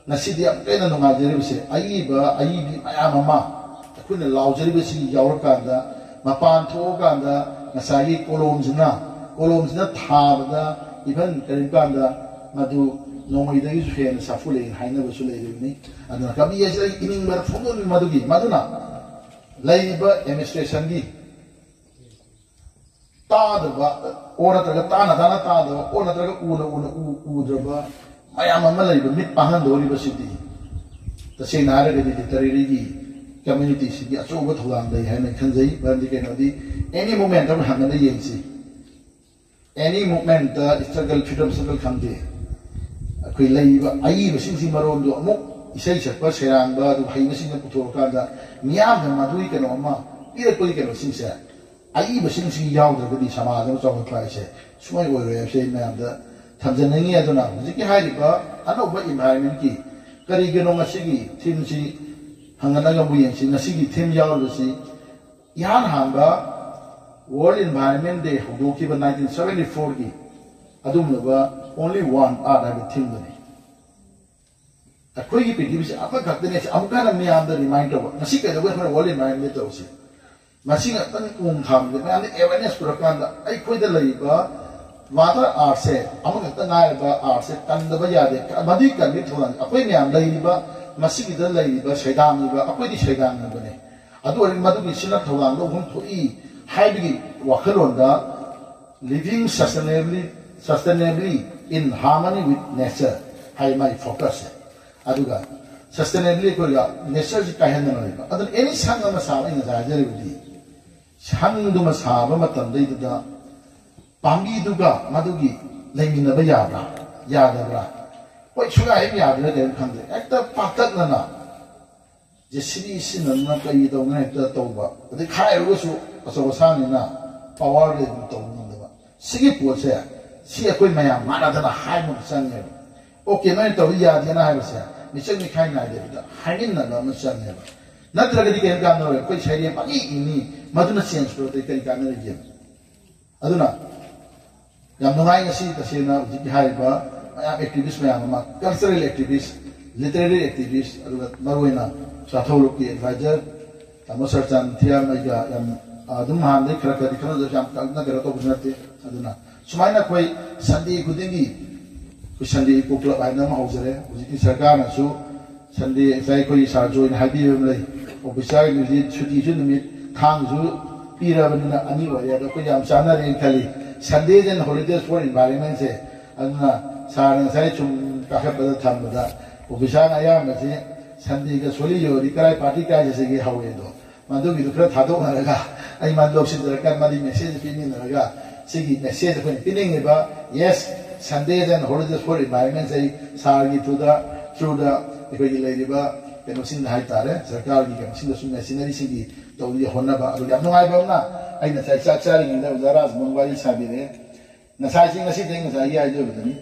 ꯉꯁꯤꯗꯤ ꯌꯥꯝ ꯄꯦꯟꯅ ꯅꯨꯡꯉꯥꯏꯖꯔꯤꯕꯁꯦ, ꯑꯏꯕ ꯑꯏꯕꯤ ꯃꯌꯥꯝ ꯑꯃ ꯑꯩꯈꯣꯏꯅ ꯂꯥꯎꯖꯔꯤꯕꯁꯤ ꯌꯥꯎꯔꯀꯥꯟꯗ, ꯃꯄꯥꯟ ꯊꯣꯛꯑꯀꯥꯟꯗ ꯉꯁꯥꯏꯒꯤ ꯀꯣꯂꯣꯝꯁꯤꯅ, ꯀꯣꯂꯣꯝꯁꯤꯅ ꯊꯥꯕꯗ even ꯀꯔꯤꯒꯨꯝꯕ ꯀꯥꯟꯗ ꯃꯗꯨ ꯅꯣꯡꯃꯩꯗꯒꯤꯁꯨ ꯍꯦꯟꯅ ꯁꯥꯐꯨ ꯂꯩ ꯍꯥꯏꯅꯕꯁꯨ ꯂꯩꯔꯤꯕꯅꯤ꯫ ꯑꯗꯨꯅ ꯀꯕꯤ ꯍꯥꯏꯁꯤꯗ ꯑꯩ ꯏꯅꯤꯡꯕꯗ ꯐꯣꯡꯗꯣꯛꯅꯤꯡꯕ ꯃꯗꯨꯒꯤ, ꯃꯗꯨꯅ ꯂꯩꯔꯤꯕ administrationꯒꯤ ꯇꯥꯗꯕ, ꯑꯣ ꯅꯠꯇ꯭ꯔꯒ ꯇꯥꯅ ꯇꯥꯅ ꯇꯥꯗꯕ, ꯑꯣ ꯅꯠꯇ꯭ꯔꯒ ꯎꯅ ꯎꯅ ꯎ-, ꯎꯗ꯭ꯔꯕ ꯃꯌꯥꯝ ꯑꯃ ꯂꯩꯕ, ꯃꯤꯠ ꯄꯥꯡꯍꯟꯗꯧꯔꯤꯕꯁꯤꯗꯤ ꯇꯁꯦꯡꯅ ꯍꯥꯏꯔꯒꯗꯤ literary communityꯁꯤꯒꯤ ꯑꯆꯧꯕ ꯊꯧꯗꯥꯡ ꯂꯩ ꯍꯥꯏꯅ ꯈꯟꯖꯩ꯫ ꯃꯔꯝꯗꯤ ꯀꯩꯅꯣꯗꯤ any moment ꯑꯃ ꯍꯪꯒꯠꯅ ꯌꯦꯡꯁꯤ, any movementꯇ struggle, freedom struggle ꯈꯪꯗꯦ꯫ ꯑꯩꯈꯣꯏ ꯂꯩꯔꯤꯕ ꯑꯏꯕꯁꯤꯡꯁꯤ ꯃꯔꯣꯟꯗꯨ ꯑꯃꯨꯛ ꯏꯁꯩ ꯁꯛꯄ ꯁꯩꯔꯥꯡꯕ ꯑꯗꯨ ꯍꯩꯕꯁꯤꯡꯅ ꯄꯨꯊꯣꯛꯑꯀꯥꯟꯗ ꯃꯤꯌꯥꯝꯅ ꯃꯗꯨꯒꯤ ꯀꯩꯅꯣ ꯑꯃ ꯄꯤꯔꯛꯄꯒꯤ ꯀꯩꯅꯣꯁꯤꯡꯁꯦ, ꯑꯏꯕꯁꯤꯡꯁꯤ ꯌꯥꯎꯗ꯭ꯔꯒꯗꯤ ꯁꯃꯥꯖ ꯑꯃ ꯆꯥꯎꯈꯠꯄ ꯍꯥꯏꯁꯦ ꯁꯨꯡꯑꯣꯏ ꯑꯣꯏꯔꯣꯏ ꯍꯥꯏꯕꯁꯦ ꯑꯩ ꯃꯌꯥꯝꯗ ꯊꯝꯖꯅꯤꯡꯉꯤ꯫ ꯑꯗꯨꯅ ꯍꯧꯖꯤꯛꯀꯤ ꯍꯥꯏꯔꯤꯕ ꯑꯅꯧꯕ environment ꯀꯤ, ꯀꯔꯤꯒꯤꯅꯣ ꯉꯁꯤꯒꯤ theme ꯁꯤ ꯍꯪꯒꯠꯂꯒ ꯑꯃꯨꯛ ꯌꯦꯡꯁꯤ꯫ ꯉꯁꯤꯒꯤ theme ꯌꯥꯎꯔꯤꯕꯁꯤ ꯏꯍꯥꯟ ꯍꯥꯟꯕ World Environment Day ꯍꯧꯗꯣꯛꯈꯤꯕ nineteen seventy four ꯒꯤ ꯑꯗꯨꯒꯨꯝꯂꯕ Only One Earth ꯍꯥꯏꯕ theme ꯗꯨꯅꯤ꯫ ꯑꯩꯈꯣꯏꯒꯤ ꯄ꯭ꯔꯤꯊꯤꯕꯤꯁꯦ ꯑꯃꯈꯛꯇꯅꯦ꯫ ꯑꯃꯨꯛꯀ ꯍꯟꯅ ꯃꯤꯌꯥꯝꯗ remind ꯇꯧꯕ, ꯉꯁꯤ ꯀꯩꯗꯧꯕꯩ ꯑꯩꯈꯣꯏꯅ World Environment Day ꯇꯧꯔꯤꯁꯤ? ꯃꯁꯤ ꯉꯥꯛꯇꯪ ꯎ ꯊꯥꯕꯁꯦ ꯃꯌꯥꯝꯗ awareness ꯄꯨꯔꯛꯀꯥꯟꯗ ꯑꯩꯈꯣꯏꯗ ꯂꯩꯔꯤꯕ Mother Earth ꯁꯦ, ꯑꯃꯈꯛꯇ ꯉꯥꯏꯔꯕ Earth ꯁꯦ ꯀꯟꯗꯕ ꯌꯥꯗꯦ꯫ ꯃꯗꯨꯒꯤ ꯀꯟꯕꯒꯤ ꯊꯧꯗꯥꯡ ꯑꯩꯈꯣꯏ ꯃꯌꯥꯝ ꯂꯩꯔꯤꯕ, ꯃꯁꯤꯒꯤꯗ ꯂꯩꯔꯤꯕ ꯁꯩꯗꯥꯡꯉꯤꯕ, ꯑꯩꯈꯣꯏꯗꯤ ꯁꯩꯗꯥꯡꯉꯤꯕꯅꯦ꯫ ꯑꯗꯨ ꯑꯣꯏꯔꯗꯤ ꯃꯗꯨꯒꯤ ꯁꯤꯅ ꯊꯧꯗꯥꯡ ꯂꯧꯐꯝ ꯊꯣꯛꯏ ꯍꯥꯏꯕꯒꯤ ꯋꯥꯈꯜꯂꯣꯟꯗ Living Sustainably, Sustainably in Harmony with Nature ꯍꯥꯏ ꯃꯥꯒꯤ focus ꯁꯦ꯫ ꯑꯗꯨꯒ sustainably ꯑꯩꯈꯣꯏꯒ nature ꯁꯤ ꯀꯥꯏꯍꯟꯗꯅ ꯂꯩꯕ꯫ ꯑꯗꯨꯅ any ꯁꯪ ꯑꯃ ꯁꯥꯕ, ꯑꯩꯅ ꯉꯁꯥꯏ ꯍꯥꯏꯖꯔꯤꯕꯗꯤ, ꯁꯪꯗꯨꯃ ꯁꯥꯕ ꯃꯇꯝꯗꯩꯗꯨꯗ ꯄꯥꯝꯕꯤꯗꯨꯒ ꯃꯗꯨꯒꯤ ꯂꯩꯃꯤꯟꯅꯕ ꯌꯥꯕ꯭ꯔꯥ, ꯌꯥꯗꯕ꯭ꯔꯥ? ꯍꯣꯏ, ꯁꯨꯡꯌꯥ ꯍꯦꯛ ꯌꯥꯗ꯭ꯔꯥ ꯀꯔꯤꯝ ꯈꯪꯗꯦ꯫ ꯍꯦꯛꯇ ꯄꯥꯛꯇꯛꯅꯅ JCB ꯁꯤꯖꯤꯟꯅꯗꯅ ꯀꯔꯤ ꯇꯧꯗꯅ ꯍꯦꯛꯇ ꯇꯧꯕ, ꯑꯗꯩ ꯈꯥꯏꯔꯨꯔꯒꯁꯨ ꯑꯆꯧ ꯑꯁꯥꯡꯅꯤꯅ power ꯗꯤ ꯑꯗꯨꯝ ꯇꯧꯕ ꯉꯝꯗꯕ꯫ ꯁꯤꯒꯤ ꯄꯣꯠꯁꯦ, ꯁꯤ ꯑꯩꯈꯣꯏ ꯃꯌꯥꯝ ꯃꯥꯟꯅꯗꯅ ꯍꯥꯏꯕ ꯑꯃ ꯆꯪꯉꯦꯕ꯫ OK, ꯅꯣꯏꯅ ꯇꯧꯔꯤ ꯌꯥꯗꯦꯅ ꯍꯥꯏꯕꯁꯦ ꯃꯤꯆꯪ ꯃꯤꯈꯥꯏ ꯅꯥꯏꯗꯕꯤꯗ ꯍꯥꯏꯃꯤꯟꯅꯕ ꯑꯃ ꯆꯪꯉꯦꯕ꯫ ꯅꯠꯇ꯭ꯔꯒꯗꯤ ꯀꯔꯤꯝ ꯀꯥꯟꯅꯔꯣꯏ꯫ ꯑꯩꯈꯣꯏ ꯁꯩꯔꯦꯡ ꯄꯪꯏ ꯏꯅꯤ, ꯃꯗꯨꯅ change ꯄꯨꯔꯛꯇ꯭ꯔꯗꯤ ꯀꯔꯤ ꯀꯥꯟꯅꯔꯤꯒꯦ? ꯑꯗꯨꯅ ꯌꯥꯝ ꯅꯨꯡꯉꯥꯏ ꯉꯁꯤ ꯇꯁꯦꯡꯅ ꯍꯧꯖꯤꯛꯀꯤ ꯍꯥꯏꯔꯤꯕ ꯃꯌꯥꯝ activist ꯃꯌꯥꯝ ꯑꯃ, cultural activist, literary activist, ꯑꯗꯨꯒ ꯃꯔꯨꯑꯣꯏꯅ ꯆꯥꯊꯧꯂꯨꯞꯀꯤ advisor ꯇꯥꯃꯣ ꯁꯔꯆꯥꯟ ꯊꯤꯌꯥꯝ ꯑꯩꯒ ꯌꯥꯝ ꯑꯗꯨꯝ ꯍꯥꯟꯅꯗꯩ ꯈꯔ ꯈꯔꯗꯤ ꯈꯪꯅꯖꯔꯁꯨ ꯌꯥꯝ ꯀꯟꯅ ꯀꯩꯅꯣ ꯇꯧꯕꯁꯨ ꯅꯠꯇꯦ꯫ ꯑꯗꯨꯅ ꯁꯨꯃꯥꯏꯅ ꯑꯩꯈꯣꯏ Sunday ꯈꯨꯗꯤꯡꯒꯤ ꯑꯩꯈꯣꯏ Sunday Eco Club ꯍꯥꯏꯅ ꯑꯃ ꯍꯧꯖꯔꯦ꯫ ꯍꯧꯖꯤꯛꯇꯤ ꯁꯔꯀꯥꯔꯅꯁꯨ Sunday, ꯉꯁꯥꯏ ꯑꯩꯈꯣꯏꯒꯤ ꯁꯥꯔ ꯖꯣꯏꯅ ꯍꯥꯏꯕꯤꯕ ꯑꯃ ꯂꯩ, officer ꯒꯤꯗꯤ ꯁꯨꯇꯤꯁꯨ ꯅꯨꯃꯤꯠ ꯊꯥꯡꯁꯨ ꯄꯤꯔꯕꯅꯤꯅ ꯑꯅꯤ ꯑꯣꯏꯔꯦ꯫ ꯑꯗꯣ ꯑꯩꯈꯣꯏ ꯌꯥꯝ ꯆꯥꯟꯅꯔꯦꯅ ꯈꯜꯂꯤ꯫ Sundays and Holidays for Environment ꯁꯦ, ꯑꯗꯨꯅ ꯁꯥꯔꯅ ꯉꯁꯥꯏ ꯁꯨꯝ ꯀꯥꯈꯠꯄꯗ ꯊꯝꯕꯗ officer ꯅ ꯑꯌꯥꯝꯕꯁꯤ Sunday ꯒ ꯁꯣꯜꯂꯤ ꯌꯧꯔꯗꯤ ꯀꯔꯥꯏ party ꯀꯥꯏ ꯆꯠꯁꯤꯒꯦ ꯍꯧꯔꯦ꯫ ꯑꯗꯣ ꯃꯗꯨꯒꯤꯗꯨ ꯈꯔ ꯊꯥꯗꯣꯛꯅꯔꯒ ꯑꯩ ꯃꯗꯨ ꯂꯧꯁꯤꯟꯖꯔꯀꯥꯟ ꯃꯗꯨꯒꯤ message ꯄꯤꯃꯤꯟꯅꯔꯒ ꯁꯤꯒꯤ message ꯑꯩꯈꯣꯏꯅ ꯄꯤꯅꯤꯡꯉꯤꯕ, yes, Sundays and Holidays for Environment ꯁꯦ ꯑꯩ ꯁꯥꯔꯒꯤ through ꯗ, through ꯗ ꯑꯩꯈꯣꯏꯒꯤ ꯂꯩꯔꯤꯕ ꯀꯩꯅꯣꯁꯤꯡꯗ ꯍꯥꯏꯇꯥꯔꯦ, ꯁꯔꯀꯥꯔꯒꯤ ꯀꯩꯅꯣꯁꯤꯡꯗꯁꯨ ꯃꯦꯁꯤꯅꯔꯤꯁꯤꯡꯒꯤ ꯇꯧꯕꯒꯤ ꯍꯣꯠꯅꯕ꯫ ꯑꯗꯨ ꯌꯥꯝ ꯅꯨꯡꯉꯥꯏꯕ ꯑꯃꯅ, ꯑꯩ ꯉꯁꯥꯏ ꯆꯥꯛ ꯆꯥꯔꯤꯉꯩꯗ ꯑꯣꯖꯥ ꯔꯥꯖꯃꯣꯍꯟ ꯋꯥꯔꯤ ꯁꯥꯕꯤꯔꯛꯑꯦ꯫ ꯉꯁꯥꯏꯁꯤ, ꯉꯁꯤꯗꯤ ꯉꯁꯥꯏꯒꯤ ꯍꯥꯏꯖꯕꯗꯨꯅꯤ꯫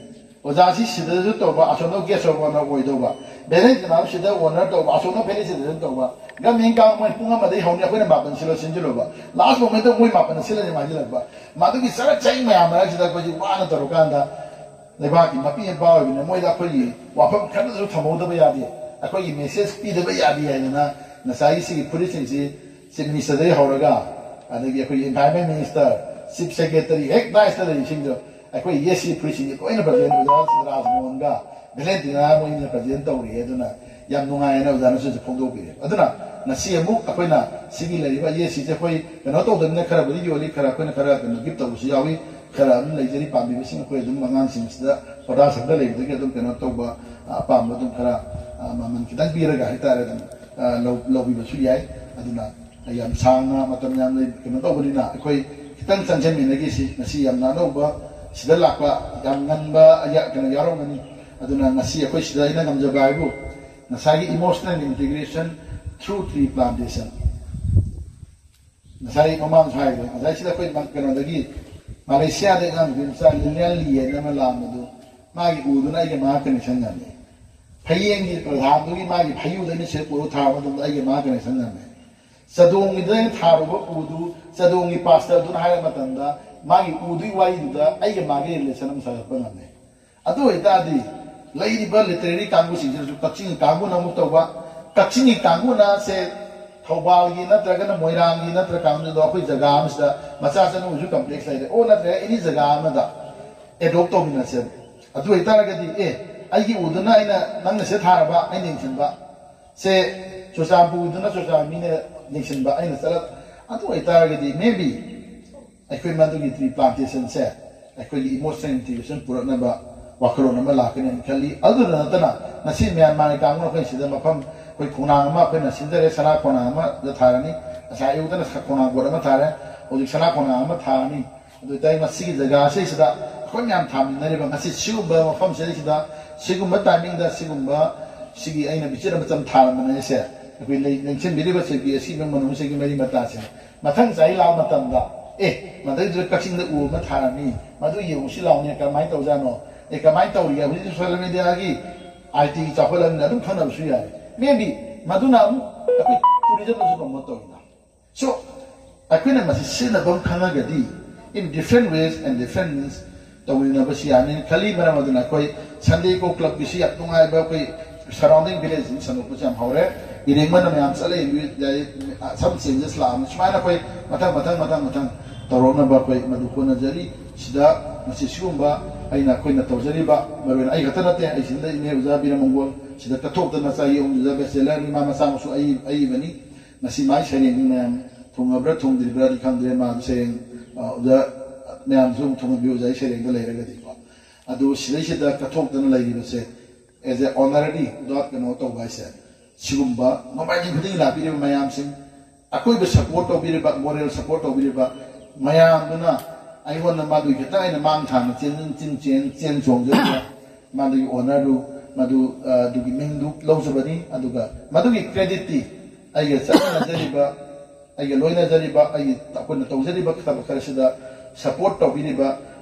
ꯑꯣꯖꯥꯁꯤ ꯁꯤꯗꯁꯨ ꯇꯧꯕ, ꯑꯁꯣꯝꯗ ꯒꯦꯁ ꯑꯣꯐ ꯑꯣꯅꯔ ꯑꯣꯏꯗꯧꯕ, ꯚꯦꯂꯦꯟꯇꯤꯅꯥ ꯁꯤꯗ ꯑꯣꯅꯔ ꯇꯧꯕ, ꯑꯁꯣꯝꯗ ꯐꯦꯂꯤꯁꯤꯇꯦꯁꯟ ꯇꯧꯕ꯫ ꯒꯃꯦꯟ ꯀꯥꯡ ꯃꯣꯏ ꯄꯨꯡ ꯑꯃꯗꯒꯤ ꯍꯧꯅꯤ, ꯑꯩꯈꯣꯏꯅ ꯃꯥꯄꯟ ꯁꯤꯜꯂꯣ ꯁꯤꯟꯖꯤꯜꯂꯨꯕ, ꯂꯥꯁ ꯃꯣꯃꯦꯟꯇ ꯃꯣꯏ ꯃꯥꯄꯟꯅ ꯁꯤꯜꯂꯅꯤ ꯍꯥꯏꯖꯤꯜꯂꯛꯄ꯫ ꯃꯗꯨꯒꯤ ꯆꯔꯛ ꯆꯍꯤ ꯃꯌꯥꯝ ꯃꯔꯛꯁꯤꯗ ꯑꯩꯈꯣꯏꯁꯤ ꯋꯥꯅ ꯇꯧꯔꯀꯥꯟꯗ, ꯂꯩꯕꯥꯛꯀꯤ ꯃꯄꯤ ꯃꯄꯥ ꯑꯣꯏꯕꯅꯤꯅ ꯃꯣꯏꯗ ꯑꯩꯈꯣꯏꯒꯤ ꯋꯥꯐꯝ ꯈꯔꯗꯁꯨ ꯊꯝꯍꯧꯗꯕ ꯌꯥꯗꯦ, ꯑꯩꯈꯣꯏꯒꯤ ꯃꯦꯁꯦꯖ ꯄꯤꯗꯕ ꯌꯥꯗꯦ ꯍꯥꯏꯗꯅ ꯉꯁꯥꯏꯒꯤ ꯁꯤꯒꯤ ꯐꯨꯔꯤꯠꯁꯤꯡꯁꯤ ꯆꯤꯐ ꯃꯤꯅꯤꯁꯇꯔꯗꯒꯤ ꯍꯧꯔꯒ, ꯑꯗꯒꯤ ꯑꯩꯈꯣꯏꯒꯤ ꯏꯟꯚꯥꯏꯔꯟꯃꯦꯟ ꯃꯤꯅꯤꯁꯇꯔ, ꯆꯤꯐ ꯁꯦꯀ꯭ꯔꯦꯇꯔꯤ, ꯍꯦꯛ ꯗꯥꯏꯁꯇ ꯂꯩꯔꯤꯁꯤꯡꯗꯣ ꯑꯩꯈꯣꯏ ꯌꯦꯁ ꯁꯤ ꯐꯨꯔꯤꯠꯁꯤꯡꯁꯦ ꯂꯣꯏꯅ ꯄ꯭ꯔꯖꯦꯟ ꯑꯣꯖꯥ ꯔꯥꯖꯃꯣꯍꯟꯒ ꯚꯦꯂꯦꯟꯇꯤꯅꯥ ꯃꯣꯏꯅ ꯄ꯭ꯔꯖꯦꯟ ꯇꯧꯔꯤ꯫ ꯑꯗꯨꯅ ꯌꯥꯝ ꯅꯨꯡꯉꯥꯏꯅ ꯑꯣꯖꯥꯅꯁꯨ ꯍꯧꯖꯤꯛ ꯐꯣꯡꯗꯣꯛꯄꯤꯔꯦ꯫ ꯑꯗꯨꯅ ꯉꯁꯤ ꯑꯃꯨꯛ ꯑꯩꯈꯣꯏꯅ ꯁꯤꯒꯤ ꯂꯩꯔꯤꯕ ꯌꯦꯁ ꯁꯤꯁꯦ ꯑꯩꯈꯣꯏ ꯀꯩꯅꯣ ꯇꯧꯗꯕꯅꯤꯅ ꯈꯔꯕꯨꯗꯤ ꯌꯣꯜꯂꯤ, ꯈꯔ ꯑꯩꯈꯣꯏꯅ ꯈꯔ ꯀꯩꯅꯣ ꯒꯤꯐ ꯇꯧꯕꯁꯨ ꯌꯥꯎꯏ, ꯈꯔ ꯑꯗꯨꯝ ꯂꯩꯖꯔꯤ꯫ ꯄꯥꯝꯕꯤꯕꯁꯤꯡ ꯑꯩꯈꯣꯏ ꯑꯗꯨꯝ ꯑꯉꯥꯡꯁꯤꯡꯁꯤꯗ ꯄ꯭ꯔꯣꯗꯥꯛꯁꯟꯗ ꯂꯩꯕꯗꯒꯤ ꯑꯗꯨꯝ ꯀꯩꯅꯣ ꯇꯧꯕ, ꯑ, ꯑꯄꯥꯝꯕ ꯑꯗꯨꯝ ꯈꯔ, ꯑ, ꯃꯃꯜ ꯈꯤꯇꯪ ꯄꯤꯔꯒ ꯍꯥꯏꯇꯥꯔꯦ, ꯑꯗꯨꯝ, ꯑ, ꯂꯧ-, ꯂꯧꯕꯤꯕꯁꯨ ꯌꯥꯏ꯫ ꯑꯗꯨꯅ ꯌꯥꯝ ꯁꯥꯡꯅ ꯃꯇꯝ ꯌꯥꯝ ꯂꯩ-, ꯀꯩꯅꯣ ꯇꯧꯕꯅꯤꯅ ꯑꯩꯈꯣꯏ ꯈꯤꯇꯪ ꯆꯪꯁꯤꯟꯃꯤꯟꯅꯈꯤꯁꯤ꯫ ꯉꯁꯤ ꯌꯥꯝꯅ ꯑꯅꯧꯕ ꯁꯤꯗ ꯂꯥꯛꯄ ꯌꯥꯝ ꯉꯟꯕ ꯌꯥ-, ꯀꯩꯅꯣ ꯌꯥꯎꯔꯝꯒꯅꯤ꯫ ꯑꯗꯨꯅ ꯉꯁꯤ ꯑꯩꯈꯣꯏ ꯁꯤꯗ ꯑꯩꯅ ꯉꯝꯖꯕ ꯍꯥꯏꯕꯨ ꯉꯁꯥꯏꯒꯤ emotional integration through tree plantation꯫ ꯉꯁꯥꯏ ꯃꯃꯥꯡꯁꯨ ꯍꯥꯏꯈ꯭ꯔꯦ, ꯉꯁꯥꯏ ꯁꯤꯗ ꯑꯩꯈꯣꯏ ꯃ-, ꯀꯩꯅꯣꯗꯒꯤ ꯃꯥꯂꯦꯁꯤꯌꯥꯗ ꯑꯉꯥꯡ ꯅꯨꯄꯤ ꯃꯆꯥ ꯂꯤꯂꯤꯌꯥꯟ ꯂꯤ ꯍꯥꯏꯅ ꯑꯃ ꯂꯥꯛꯑꯝꯕꯗꯨ, ꯃꯥꯒꯤ ꯎꯗꯨꯅ ꯑꯩꯒ ꯃꯥ ꯀꯅꯦꯛꯁꯟ ꯉꯝꯃꯤ꯫ ꯐꯌꯦꯡꯒꯤ ꯄ꯭ꯔꯙꯥꯟꯗꯨꯒꯤ ꯃꯥꯒꯤ ꯐꯌꯨꯗ ꯑꯩꯅ ꯁꯤꯗ ꯄꯨꯔꯒ ꯊꯥꯕ ꯃꯇꯝꯗ ꯑꯩꯒ ꯃꯥ ꯀꯅꯦꯛꯁꯟ ꯉꯝꯃꯤ꯫ ꯆꯥꯗꯣꯡꯒꯤꯗ ꯑꯩꯅ ꯊꯥꯔꯨꯕ ꯎꯗꯨ ꯆꯥꯗꯣꯡꯒꯤ ꯄꯥꯁꯇꯔꯗꯨꯅ ꯍꯥꯏꯔ ꯃꯇꯝꯗ ꯃꯥꯒꯤ ꯎꯗꯨꯒꯤ ꯋꯥꯔꯤꯗꯨꯗ ꯑꯩꯒ ꯃꯥꯒꯤ ꯔꯤꯂꯦꯁꯟ ꯑꯃ ꯁꯥꯒꯠꯄ ꯉꯝꯃꯤ꯫ ꯑꯗꯨ ꯑꯣꯏꯇꯥꯔꯗꯤ ꯂꯩꯔꯤꯕ ꯂꯤꯇꯔꯦꯔꯤ ꯀꯥꯡꯕꯨꯁꯤꯡꯁꯤꯅꯁꯨ ꯀꯛꯆꯤꯡꯒꯤ ꯀꯥꯡꯕꯨꯅ ꯑꯃꯨꯛ ꯇꯧꯕ, ꯀꯛꯆꯤꯡꯒꯤ ꯀꯥꯡꯕꯨꯅ ꯁꯦ ꯊꯧꯕꯥꯜꯒꯤ ꯅꯠꯇ꯭ꯔꯒꯅ ꯃꯣꯏꯔꯥꯡꯒꯤ ꯅꯠꯇ꯭ꯔ ꯀꯥꯡꯕꯨꯗꯣ ꯑꯩꯈꯣꯏ ꯖꯒꯥ ꯑꯃꯁꯤꯗ ꯃꯆꯥ ꯆꯅꯨꯁꯨ ꯀꯝꯄ꯭ꯂꯦꯛꯁ ꯂꯩꯔꯦ, ꯑꯣ ꯅꯠꯇ꯭ꯔꯒ ꯑꯦꯅꯤ ꯖꯒꯥ ꯑꯃꯗ ꯑꯦꯗꯣꯞ ꯇꯧꯃꯤꯟꯅꯁꯦꯕ꯫ ꯑꯗꯨ ꯑꯣꯏꯇꯥꯔꯒꯗꯤ, ꯑꯦ, ꯑꯩꯒꯤ ꯎꯗꯨꯅ ꯑꯩꯅ ꯅꯪꯅ ꯁꯤꯗ ꯊꯥꯔꯕ ꯑꯩꯅ ꯌꯦꯡꯁꯤꯟꯕ, ꯁꯦ ꯆꯨꯔꯆꯥꯟꯄꯨꯔꯗꯨꯅ ꯆꯨꯔꯆꯥꯟ ꯃꯤꯅ ꯌꯦꯡꯁꯤꯟꯕ ꯑꯩꯅ ꯆꯠꯂ, ꯑꯗꯨ ꯑꯣꯏꯇꯥꯔꯒꯗꯤ maybe ꯑꯩꯈꯣꯏ ꯃꯗꯨꯒꯤ ꯇ꯭ꯔꯤ ꯄ꯭ꯂꯥꯟꯇꯦꯁꯟꯁꯦ ꯑꯩꯈꯣꯏꯒꯤ ꯏꯃꯣꯁꯅꯦꯜ ꯏꯟꯇꯤꯒ꯭ꯔꯦꯁꯟ ꯄꯨꯔꯛꯅꯕ ꯋꯥꯈꯜꯂꯣꯟ ꯑꯃ ꯂꯥꯛꯀꯅꯤ ꯍꯥꯏꯅ ꯈꯜꯂꯤ꯫ ꯑꯗꯨꯗ ꯅꯠꯇꯅ ꯉꯁꯤ ꯃ꯭ꯌꯥꯟꯃꯥꯔꯒꯤ ꯀꯥꯡꯕꯨꯅ ꯑꯩꯈꯣꯏ ꯁꯤꯗ ꯃꯐꯝ, ꯑꯩꯈꯣꯏ ꯈꯣꯡꯅꯥꯡ ꯑꯃ ꯑꯩꯈꯣꯏꯅ ꯁꯤꯟꯖꯔꯦ, ꯁꯅꯥ ꯈꯣꯡꯅꯥꯡ ꯑꯃꯗ ꯊꯥꯔꯅꯤ꯫ ꯉꯁꯥꯏ ꯑꯌꯨꯛꯇꯅ ꯁ-, ꯈꯣꯡꯅꯥꯡ ꯕꯣꯠ ꯑꯃ ꯊꯥꯔꯦ, ꯍꯧꯖꯤꯛ ꯁꯅꯥ ꯈꯣꯡꯅꯥꯡ ꯑꯃ ꯊꯥꯔꯅꯤ꯫ ꯑꯗꯨ ꯑꯣꯏꯇꯥꯔꯗꯤ ꯃꯁꯤꯒꯤ ꯖꯒꯥꯁꯤꯗꯩꯁꯤꯗ ꯑꯩꯈꯣꯏ ꯃꯌꯥꯝ ꯊꯥꯃꯤꯟꯅꯔꯤꯕ ꯉꯁꯤ ꯁꯤꯒꯨꯝꯕ ꯃꯐꯝꯁꯤꯗꯩꯁꯤꯗ ꯁꯤꯒꯨꯝꯕ ꯇꯥꯏꯃꯤꯡꯗ ꯁꯤꯒꯨꯝꯕ ꯁꯤꯒꯤ ꯑꯩꯅ ꯕꯤꯆꯦꯠ ꯑꯃꯇꯪ ꯊꯥꯔꯝꯕꯅꯦ꯫ ꯁꯦ ꯑꯩꯈꯣꯏ ꯂꯩ-, ꯂꯦꯡꯁꯤꯟꯕꯤꯔꯤꯕ ꯁꯤꯒꯤ ꯑꯁꯤꯕ ꯃꯅꯨꯡꯁꯤꯒꯤ ꯃꯔꯤ ꯃꯇꯥꯁꯦ ꯃꯊꯪ ꯆꯍꯤ ꯂꯥꯛꯄ ꯃꯇꯝꯗ, ꯑꯦ, ꯃꯗꯩꯗꯨꯗ ꯀꯛꯆꯤꯡꯗ ꯎ ꯑꯃ ꯊꯥꯔꯝꯃꯤ, ꯃꯗꯨ ꯌꯦꯡꯉꯨꯁꯤ ꯂꯥꯎꯅꯦ, ꯀꯃꯥꯏꯅ ꯇꯧꯖꯥꯠꯅꯣ, ꯑꯦ, ꯀꯃꯥꯏꯅ ꯇꯧꯔꯤꯒꯦ? ꯍꯧꯖꯤꯛꯇꯤ ꯁꯣꯁꯤꯌꯦꯜ ꯃꯦꯗꯤꯌꯥꯒꯤ ꯑꯥꯏ ꯇꯤꯒꯤ ꯆꯥꯎꯈꯠꯂꯕꯅꯤꯅ ꯑꯗꯨꯝ ꯈꯪꯅꯕꯁꯨ ꯌꯥꯏ꯫ ꯃꯦꯕꯤ ꯃꯗꯨꯅ ꯑꯃꯨꯛ ꯑꯩꯈꯣꯏ ꯇꯨꯔꯤꯖꯝꯗꯁꯨ ꯄ꯭ꯔꯃꯣꯠ ꯇꯧꯋꯤꯅ꯫ So, ꯑꯩꯈꯣꯏꯅ ꯃꯁꯤ ꯁꯤꯖꯤꯟꯅꯐꯝ ꯈꯪꯉꯒꯗꯤ, in different ways and different means, ꯇꯧꯃꯤꯟꯅꯕꯁꯤ ꯌꯥꯅꯤ ꯈꯜꯂꯤ꯫ ꯃꯔꯝ ꯑꯗꯨꯅ ꯑꯩꯈꯣꯏ ꯁꯟꯗꯦ ꯏꯀꯣ ꯀ꯭ꯂꯕꯀꯤꯁꯤ ꯌꯥꯝ ꯅꯨꯡꯉꯥꯏꯕ, ꯑꯩꯈꯣꯏ ꯁꯔꯥꯎꯟꯗꯤꯡ ꯚꯤꯂꯦꯖꯁꯤꯡ ꯁꯟꯗꯣꯛꯄꯁꯤ ꯌꯥꯝ ꯍꯧꯔꯦ꯫ ꯏꯔꯦꯡꯕꯅ ꯃꯌꯥꯝ ꯆꯠꯂꯦ, ꯌꯥꯏ, some changes ꯂꯥꯛꯑꯕꯅꯤ꯫ ꯁꯨꯃꯥꯏꯅ ꯑꯩꯈꯣꯏ ꯃꯊꯪ, ꯃꯊꯪ, ꯃꯊꯪ, ꯃꯊꯪ ꯇꯧꯔꯛꯅꯕ ꯑꯩꯈꯣꯏ ꯃꯗꯨ ꯍꯣꯠꯅꯖꯔꯤ꯫ ꯁꯤꯗ ꯉꯁꯤ ꯁꯤꯒꯨꯝꯕ ꯑꯩꯅ, ꯑꯩꯈꯣꯏꯅ ꯇꯧꯖꯔꯤꯕ, ꯃꯔꯨ ꯑꯣꯏꯅ ꯑꯩ ꯈꯛꯇ ꯅꯠꯇꯦ, ꯑꯩ ꯁꯤꯗ ꯏꯅꯦ ꯑꯣꯖꯥ ꯕꯤꯔꯃꯪꯒꯣꯜ ꯁꯤꯗ ꯀꯠꯊꯣꯛꯇꯅ ꯆꯍꯤ ꯑꯍꯨꯝꯁꯤꯗ ꯕꯦꯆꯦꯂꯔꯅꯤ, ꯃꯥ ꯃꯆꯥꯃꯛꯁꯨ ꯑꯏ-, ꯑꯏꯕꯅꯤ꯫ ꯉꯁꯤ ꯃꯥꯏ ꯁꯩꯔꯦꯡꯗꯨ ꯃꯌꯥꯝ ꯊꯨꯡꯉꯕ꯭ꯔꯥ ꯊꯨꯡꯗ꯭ꯔꯤꯕ꯭ꯔꯥꯗꯤ ꯈꯪꯗ꯭ꯔꯦ, ꯃꯥ ꯁꯩꯔꯦꯡ, ꯑ, ꯑꯣꯖꯥ ꯃꯌꯥꯝꯁꯨ ꯑꯃꯨꯛ ꯊꯨꯡꯍꯟꯕꯤꯌꯨ, ꯑꯣꯖꯥꯒꯤ ꯁꯩꯔꯦꯡꯗ ꯂꯩꯔꯒꯗꯤꯀꯣ꯫ ꯑꯗꯨ ꯁꯤꯗꯩꯁꯤꯗ ꯀꯠꯊꯣꯛꯇꯅ ꯂꯩꯔꯤꯕꯁꯦ, as a honorary, without ꯀꯩꯅꯣ ꯇꯧꯕ ꯍꯥꯏꯁꯦ, ꯁꯤꯒꯨꯝꯕ ꯅꯣꯡꯃꯥꯏꯖꯤꯡ ꯈꯨꯗꯤꯡꯒꯤ ꯂꯥꯛꯄꯤꯔꯤꯕ ꯃꯌꯥꯝꯁꯤꯡ, ꯑꯩꯈꯣꯏꯕꯨ ꯁꯞꯄꯣꯔꯠ ꯇꯧꯕꯤꯔꯤꯕ, ꯃꯣꯔꯦꯜ ꯁꯞꯄꯣꯔꯠ ꯇꯧꯕꯤꯔꯤꯕ ꯃꯌꯥꯝꯗꯨꯅ ꯑꯩꯉꯣꯟꯗ ꯃꯗꯨꯒꯤ ꯈꯤꯇꯪ ꯑꯩꯅ ꯃꯥꯡ ꯊꯥꯅ ꯆꯦꯟ, ꯆꯦꯟ, ꯆꯦꯟ, ꯆꯦꯟ ꯆꯣꯡꯖꯔꯤꯕ ꯃꯗꯨꯒꯤ ꯑꯣꯅꯔꯗꯨ, ꯃꯗꯨ, ꯑ, ꯑꯗꯨꯒꯤ ꯃꯤꯡꯗꯨ ꯂꯧꯖꯕꯅꯤ꯫ ꯑꯗꯨꯒ ꯃꯗꯨꯒꯤ ꯀ꯭ꯔꯦꯗꯤꯠꯇꯤ ꯑꯩꯒ ꯆꯠꯃꯤꯟꯅꯖꯔꯤꯕ, ꯑꯩꯒ ꯂꯣꯏꯅꯖꯔꯤꯕ, ꯑꯩꯒꯤ, ꯑꯩꯈꯣꯏꯅ ꯇꯧꯖꯔꯤꯕ ꯊꯕꯛ ꯈꯔꯁꯤꯗ ꯁꯞꯄꯣꯔꯠ ꯇꯧꯕꯤꯔꯤꯕ,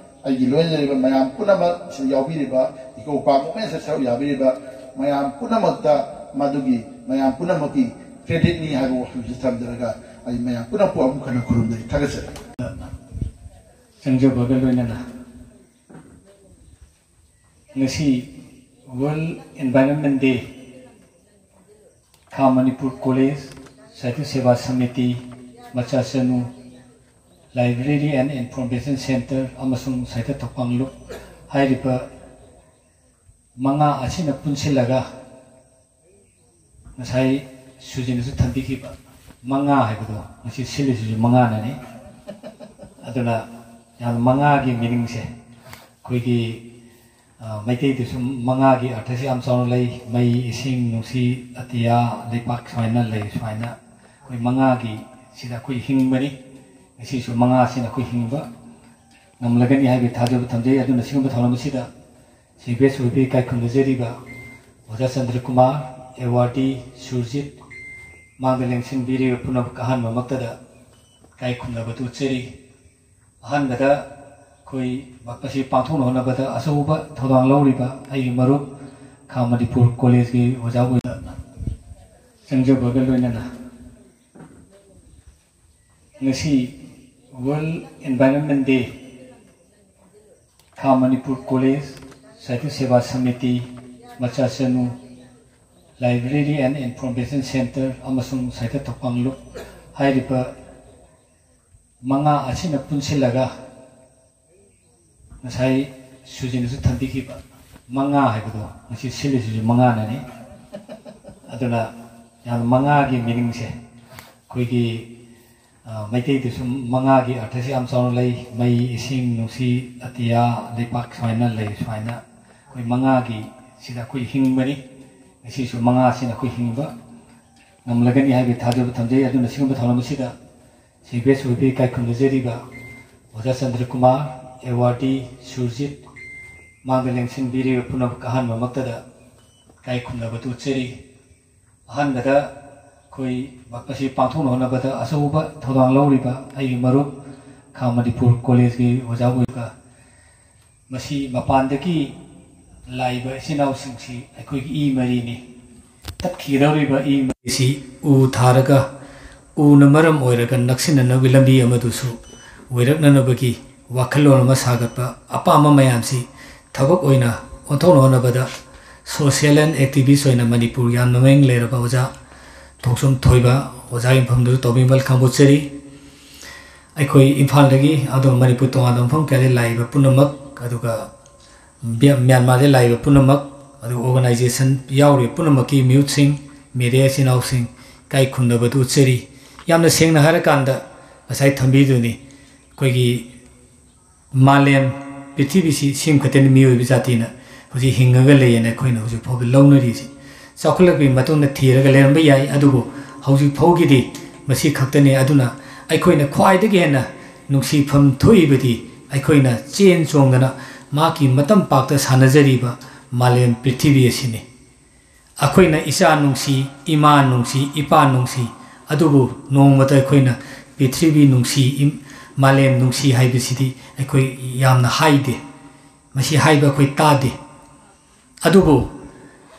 ꯑꯩꯒꯤ ꯂꯣꯏꯅꯖꯔꯤꯕ ꯃꯌꯥꯝ ꯄꯨꯝꯅꯃꯛ, ꯁꯤꯗ ꯌꯥꯎꯕꯤꯔꯤꯕ, ꯏꯀꯣ ꯄꯥꯝ ꯃꯨꯞꯃꯦꯟꯁꯤꯗ ꯁꯔꯨꯛ ꯌꯥꯕꯤꯔꯤꯕ ꯃꯌꯥꯝ ꯄꯨꯝꯅꯃꯛꯇ, ꯃꯗꯨꯒꯤ ꯃꯌꯥꯝ ꯄꯨꯝꯅꯃꯛꯀꯤ ꯀ꯭ꯔꯦꯗꯤꯠꯅꯤ ꯍꯥꯏꯕ ꯋꯥꯐꯝꯁꯤ ꯊꯝꯖꯔꯒ, ꯑꯩ ꯃꯌꯥꯝ ꯄꯨꯝꯅꯃꯛꯄꯨ ꯑꯃꯨꯛ ꯍꯟꯅ ꯈꯨꯔꯨꯝꯖꯔꯤ, ꯊꯥꯒꯠꯆꯔꯤ꯫ ꯆꯪꯖꯕꯒ ꯂꯣꯏꯅꯅ ꯉꯁꯤ World Environment Day, ꯈꯥ ꯃꯅꯤꯄꯨꯔ ꯀꯣꯂꯦꯖ, ꯁꯥꯍꯤꯇ꯭ꯌ ꯁꯦꯕꯥ ꯁꯃꯤꯇꯤ, ꯃꯆꯥ ꯆꯅꯨ, Library and Information Center ꯑꯃꯁꯨꯡ ꯁꯥꯍꯤꯇ꯭ꯌ ꯊꯧꯄꯥꯡ ꯂꯨꯞ ꯍꯥꯏꯔꯤꯕ ꯃꯉꯥ ꯑꯁꯤꯅ ꯄꯨꯟꯁꯤꯜꯂꯒ ꯉꯁꯥꯏ ꯁꯨꯖꯤꯅꯁꯨ ꯊꯝꯕꯤꯈꯤꯕ ꯃꯉꯥ ꯍꯥꯏꯕꯗꯣ ꯉꯁꯤ ꯁꯤꯜꯂꯤꯁꯤꯁꯨ ꯃꯉꯥꯅꯅꯤ꯫ ꯑꯗꯨꯅ ꯌꯥꯝ ꯃꯉꯥꯒꯤ ꯃꯤꯅꯤꯡꯁꯦ ꯑꯩꯈꯣꯏꯒꯤ, ꯑ, ꯃꯩꯇꯩꯗꯁꯨ ꯃꯉꯥꯒꯤ ꯑꯔꯊꯁꯤ ꯌꯥꯝ ꯆꯥꯎꯅ ꯂꯩ꯫ ꯃꯩ, ꯏꯁꯤꯡ, ꯅꯨꯡꯁꯤꯠ, ꯑꯇꯤꯌꯥ, ꯂꯩꯄꯥꯛ ꯁꯨꯃꯥꯏꯅ ꯂꯩ꯫ ꯁꯨꯃꯥꯏꯅ ꯑꯩꯈꯣꯏ ꯃꯉꯥꯒꯤ ꯁꯤꯗ ꯑꯩꯈꯣꯏ ꯍꯤꯡꯕꯅꯤ꯫ ꯉꯁꯤꯁꯨ ꯃꯉꯥꯁꯤꯅ ꯑꯩꯈꯣꯏ ꯍꯤꯡꯕ ꯉꯝꯂꯒꯅꯤ ꯍꯥꯏꯕꯒꯤ ꯊꯥꯖꯕ ꯊꯝꯖꯩ꯫ ꯑꯗꯨꯅ ꯁꯤꯒꯨꯝꯕ ꯊꯧꯔꯝ ꯑꯁꯤꯗ ꯁꯤ ꯕꯦꯁ ꯑꯣꯏꯕꯒꯤ ꯏꯀꯥꯏ ꯈꯨꯝꯅꯖꯔꯤꯕ ꯑꯣꯖꯥ ꯆꯟꯗ꯭ꯔꯀꯨꯃꯥꯔ, ꯑꯦꯋꯥꯔꯗꯤ ꯁꯨꯔꯖꯤꯠ, ꯃꯥꯡꯗ ꯂꯦꯡꯁꯤꯟꯕꯤꯔꯤꯕ ꯄꯨꯝꯅꯃꯛ ꯑꯍꯥꯟꯕꯃꯛꯇꯗ ꯏꯀꯥꯏ ꯈꯨꯝꯅꯕ ꯎꯠꯆꯔꯤ꯫ ꯑꯍꯥꯟꯕꯗ ꯑꯩꯈꯣꯏ ꯃꯁꯤ ꯄꯥꯡꯊꯣꯛꯅꯕ ꯍꯣꯠꯅꯕꯗ ꯑꯆꯧꯕ ꯊꯧꯗꯥꯡ ꯂꯧꯔꯤꯕ ꯑꯩꯒꯤ ꯃꯔꯨꯞ ꯈꯥ ꯃꯅꯤꯄꯨꯔ ꯀꯣꯂꯦꯖꯀꯤ ꯑꯣꯖꯥ ꯑꯣꯏꯅ ꯆꯪꯖꯕꯒ ꯂꯣꯏꯅꯅ ꯉꯁꯤ World Environment Day, ꯈꯥ ꯃꯅꯤꯄꯨꯔ ꯀꯣꯂꯦꯖ, ꯁꯥꯍꯤꯇ꯭ꯌ ꯁꯦꯕꯥ ꯁꯃꯤꯇꯤ, ꯃꯆꯥ ꯆꯅꯨ, Library and Information Centre ꯑꯃꯁꯨꯡ ꯁꯥꯍꯤꯇ꯭ꯌ ꯊꯧꯄꯥꯡ ꯂꯨꯞ ꯍꯥꯏꯔꯤꯕ ꯃꯉꯥ ꯑꯁꯤꯅ ꯄꯨꯟꯁꯤꯜꯂꯒ ꯉꯁꯥꯏ ꯁꯨꯖꯤꯅꯁꯨ ꯊꯝꯕꯤꯈꯤꯕ ꯃꯉꯥ ꯍꯥꯏꯕꯗꯣ ꯉꯁꯤ ꯁꯤꯜꯂꯤꯁꯤꯁꯨ ꯃꯉꯥꯅꯅꯤ꯫ ꯑꯗꯨꯅ ꯌꯥꯝ ꯃꯉꯥꯒꯤ ꯃꯤꯅꯤꯡꯁꯦ ꯑꯩꯈꯣꯏꯒꯤ ꯃꯩꯇꯩꯗꯁꯨ ꯃꯉꯥꯒꯤ ꯑꯔꯊꯁꯤ ꯌꯥꯝ ꯆꯥꯎꯅ ꯂꯩ꯫ ꯃꯩ, ꯏꯁꯤꯡ, ꯅꯨꯡꯁꯤꯠ, ꯑꯇꯤꯌꯥ, ꯂꯩꯄꯥꯛ ꯁꯨꯃꯥꯏꯅ ꯂꯩ꯫ ꯁꯨꯃꯥꯏꯅ ꯑꯩꯈꯣꯏ ꯃꯉꯥꯒꯤ ꯁꯤꯗ ꯑꯩꯈꯣꯏ ꯍꯤꯡꯕꯅꯤ꯫ ꯉꯁꯤꯁꯨ ꯃꯉꯥꯁꯤꯅ ꯑꯩꯈꯣꯏ ꯍꯤꯡꯕ ꯉꯝꯂꯒꯅꯤ ꯍꯥꯏꯕꯒꯤ ꯊꯥꯖꯕ ꯊꯝꯖꯩ꯫ ꯑꯗꯨꯅ ꯁꯤꯒꯨꯝꯕ ꯊꯧꯔꯝ ꯑꯁꯤꯗ ꯁꯤ ꯕꯦꯁ ꯑꯣꯏꯕ ꯏꯀꯥꯏ ꯈꯨꯝꯅꯖꯔꯤꯕ ꯑꯣꯖꯥ ꯆꯟꯗ꯭ꯔꯀꯨꯃꯥꯔ, ꯑꯦꯋꯥꯔꯗꯤ ꯁꯨꯔꯖꯤꯠ, ꯃꯥꯡꯗ ꯂꯦꯡꯁꯤꯟꯕꯤꯔꯤꯕ ꯄꯨꯝꯅꯃꯛ ꯑꯍꯥꯟꯕꯃꯛꯇꯗ ꯏꯀꯥꯏ ꯈꯨꯝꯅꯕ ꯎꯠꯆꯔꯤ꯫ ꯑꯍꯥꯟꯕꯗ ꯑꯩꯈꯣꯏ ꯃꯁꯤ ꯄꯥꯡꯊꯣꯛꯅꯕ ꯍꯣꯠꯅꯕꯗ ꯑꯆꯧꯕ ꯊꯧꯗꯥꯡ ꯂꯧꯔꯤꯕ ꯑꯩꯒꯤ ꯃꯔꯨꯞ ꯈꯥ ꯃꯅꯤꯄꯨꯔ ꯀꯣꯂꯦꯖꯀꯤ ꯑꯣꯖꯥ ꯑꯣꯏꯕ ꯃꯁꯤ ꯃꯄꯥꯟꯗꯒꯤ ꯂꯥꯛꯏꯕ ꯏꯆꯤꯟ ꯏꯅꯥꯎꯁꯤꯡꯁꯤ ꯑꯩꯈꯣꯏꯒꯤ ꯏ ꯃꯔꯤꯅꯤ꯫ ꯇꯠꯈꯤꯒꯗꯧꯔꯤꯕ ꯏ ꯃꯔꯤꯁꯤ ꯎ ꯊꯥꯔꯒ ꯎꯅ ꯃꯔꯝ ꯑꯣꯏꯔꯒ ꯅꯛꯁꯤꯟꯅꯅꯕꯒꯤ ꯂꯝꯕꯤ ꯑꯃꯗꯨꯁꯨ ꯑꯣꯏꯔꯛꯅꯅꯕꯒꯤ ꯋꯥꯈꯜꯂꯣꯟ ꯑꯃ ꯁꯥꯒꯠꯄ ꯑꯄꯥꯝꯕ ꯃꯌꯥꯝꯁꯤ ꯊꯕꯛ ꯑꯣꯏꯅ ꯑꯣꯟꯊꯣꯛꯅ ꯍꯣꯠꯅꯕꯗ social and activist ꯑꯣꯏꯅ ꯃꯅꯤꯄꯨꯔ ꯌꯥꯝꯅ ꯃꯃꯤꯡ ꯂꯩꯔꯕ ꯑꯣꯖꯥ ꯊꯣꯡꯆꯨꯝ ꯊꯣꯏꯕ ꯑꯣꯖꯥꯒꯤ ꯃꯐꯝꯗꯨꯁꯨ ꯇꯧꯕꯤꯃꯜ ꯈꯪꯕꯣꯠꯆꯔꯤ꯫ ꯑꯩꯈꯣꯏ ꯏꯝꯐꯥꯜꯗꯒꯤ ꯑꯗꯣ ꯃꯅꯤꯄꯨꯔ ꯇꯣꯉꯥꯟꯕ ꯃꯐꯝ ꯀꯌꯥꯗꯒꯤ ꯂꯥꯛꯏꯕ ꯄꯨꯝꯅꯃꯛ, ꯑꯗꯨꯒ ꯕ꯭ꯌꯥ-, ꯃ꯭ꯌꯥꯟꯃꯥꯔꯗ ꯂꯥꯛꯏꯕ ꯄꯨꯝꯅꯃꯛ, ꯑꯗꯨꯒ organization ꯌꯥꯎꯔꯤꯕ ꯄꯨꯝꯅꯃꯛꯀꯤ ꯃꯤꯍꯨꯠꯁꯤꯡ, media ꯏꯆꯤꯟ ꯏꯅꯥꯎꯁꯤꯡ, ꯏꯀꯥꯏ ꯈꯨꯝꯅꯕꯗꯨ ꯎꯠꯆꯔꯤ꯫ ꯌꯥꯝꯅ ꯁꯦꯡꯅ ꯍꯥꯏꯔꯀꯥꯟꯗ ꯉꯁꯥꯏ ꯊꯝꯕꯤꯗꯨꯅꯤ, ꯑꯩꯈꯣꯏꯒꯤ ꯃꯥꯂꯦꯝ ꯄ꯭ꯔꯤꯊꯤꯕꯤꯁꯤ ꯁꯦꯝꯈꯠꯇꯅ ꯃꯤꯑꯣꯏꯕ ꯖꯥꯇꯤꯅ ꯍꯧꯖꯤꯛ ꯍꯤꯡꯉꯒ ꯂꯩꯌꯦꯅ ꯑꯩꯈꯣꯏꯅ ꯍꯧꯖꯤꯛ ꯐꯥꯎꯕ ꯂꯧꯅꯔꯤꯁꯤ꯫ ꯆꯥꯎꯈꯠꯂꯛꯄꯒꯤ ꯃꯇꯨꯡꯗ ꯊꯤꯔꯒ ꯂꯩꯔꯝꯕ ꯌꯥꯏ, ꯑꯗꯨꯕꯨ ꯍꯧꯖꯤꯛ ꯐꯥꯎꯒꯤꯗꯤ ꯃꯁꯤ ꯈꯛꯇꯅꯤ꯫ ꯑꯗꯨꯅ ꯑꯩꯈꯣꯏꯅ ꯈ꯭ꯋꯥꯏꯗꯒꯤ ꯍꯦꯟꯅ ꯅꯨꯡꯁꯤꯐꯝ ꯊꯣꯛꯏꯕꯗꯤ ꯑꯩꯈꯣꯏꯅ ꯆꯦꯟ ꯆꯣꯡꯗꯅ ꯃꯍꯥꯛꯀꯤ ꯃꯇꯝ ꯄꯥꯛꯇ ꯁꯥꯟꯅꯖꯔꯤꯕ ꯃꯥꯂꯦꯝ ꯄ꯭ꯔꯤꯊꯤꯕꯤ ꯑꯁꯤꯅꯤ꯫ ꯑꯩꯈꯣꯏꯅ ꯏꯆꯥ ꯅꯨꯡꯁꯤ, ꯏꯃꯥ ꯅꯨꯡꯁꯤ, ꯏꯄꯥ ꯅꯨꯡꯁꯤ, ꯑꯗꯨꯕꯨ ꯅꯣꯡꯃꯇ ꯑꯩꯈꯣꯏꯅ ꯄ꯭ꯔꯤꯊꯤꯕꯤ ꯅꯨꯡꯁꯤ, ꯏꯝ-, ꯃꯥꯂꯦꯝ ꯅꯨꯡꯁꯤ ꯍꯥꯏꯕꯁꯤꯗꯤ ꯑꯩꯈꯣꯏ ꯌꯥꯝꯅ ꯍꯥꯏꯗꯦ꯫ ꯃꯁꯤ ꯍꯥꯏꯕ ꯑꯩꯈꯣꯏ ꯇꯥꯗꯦ꯫ ꯑꯗꯨꯕꯨ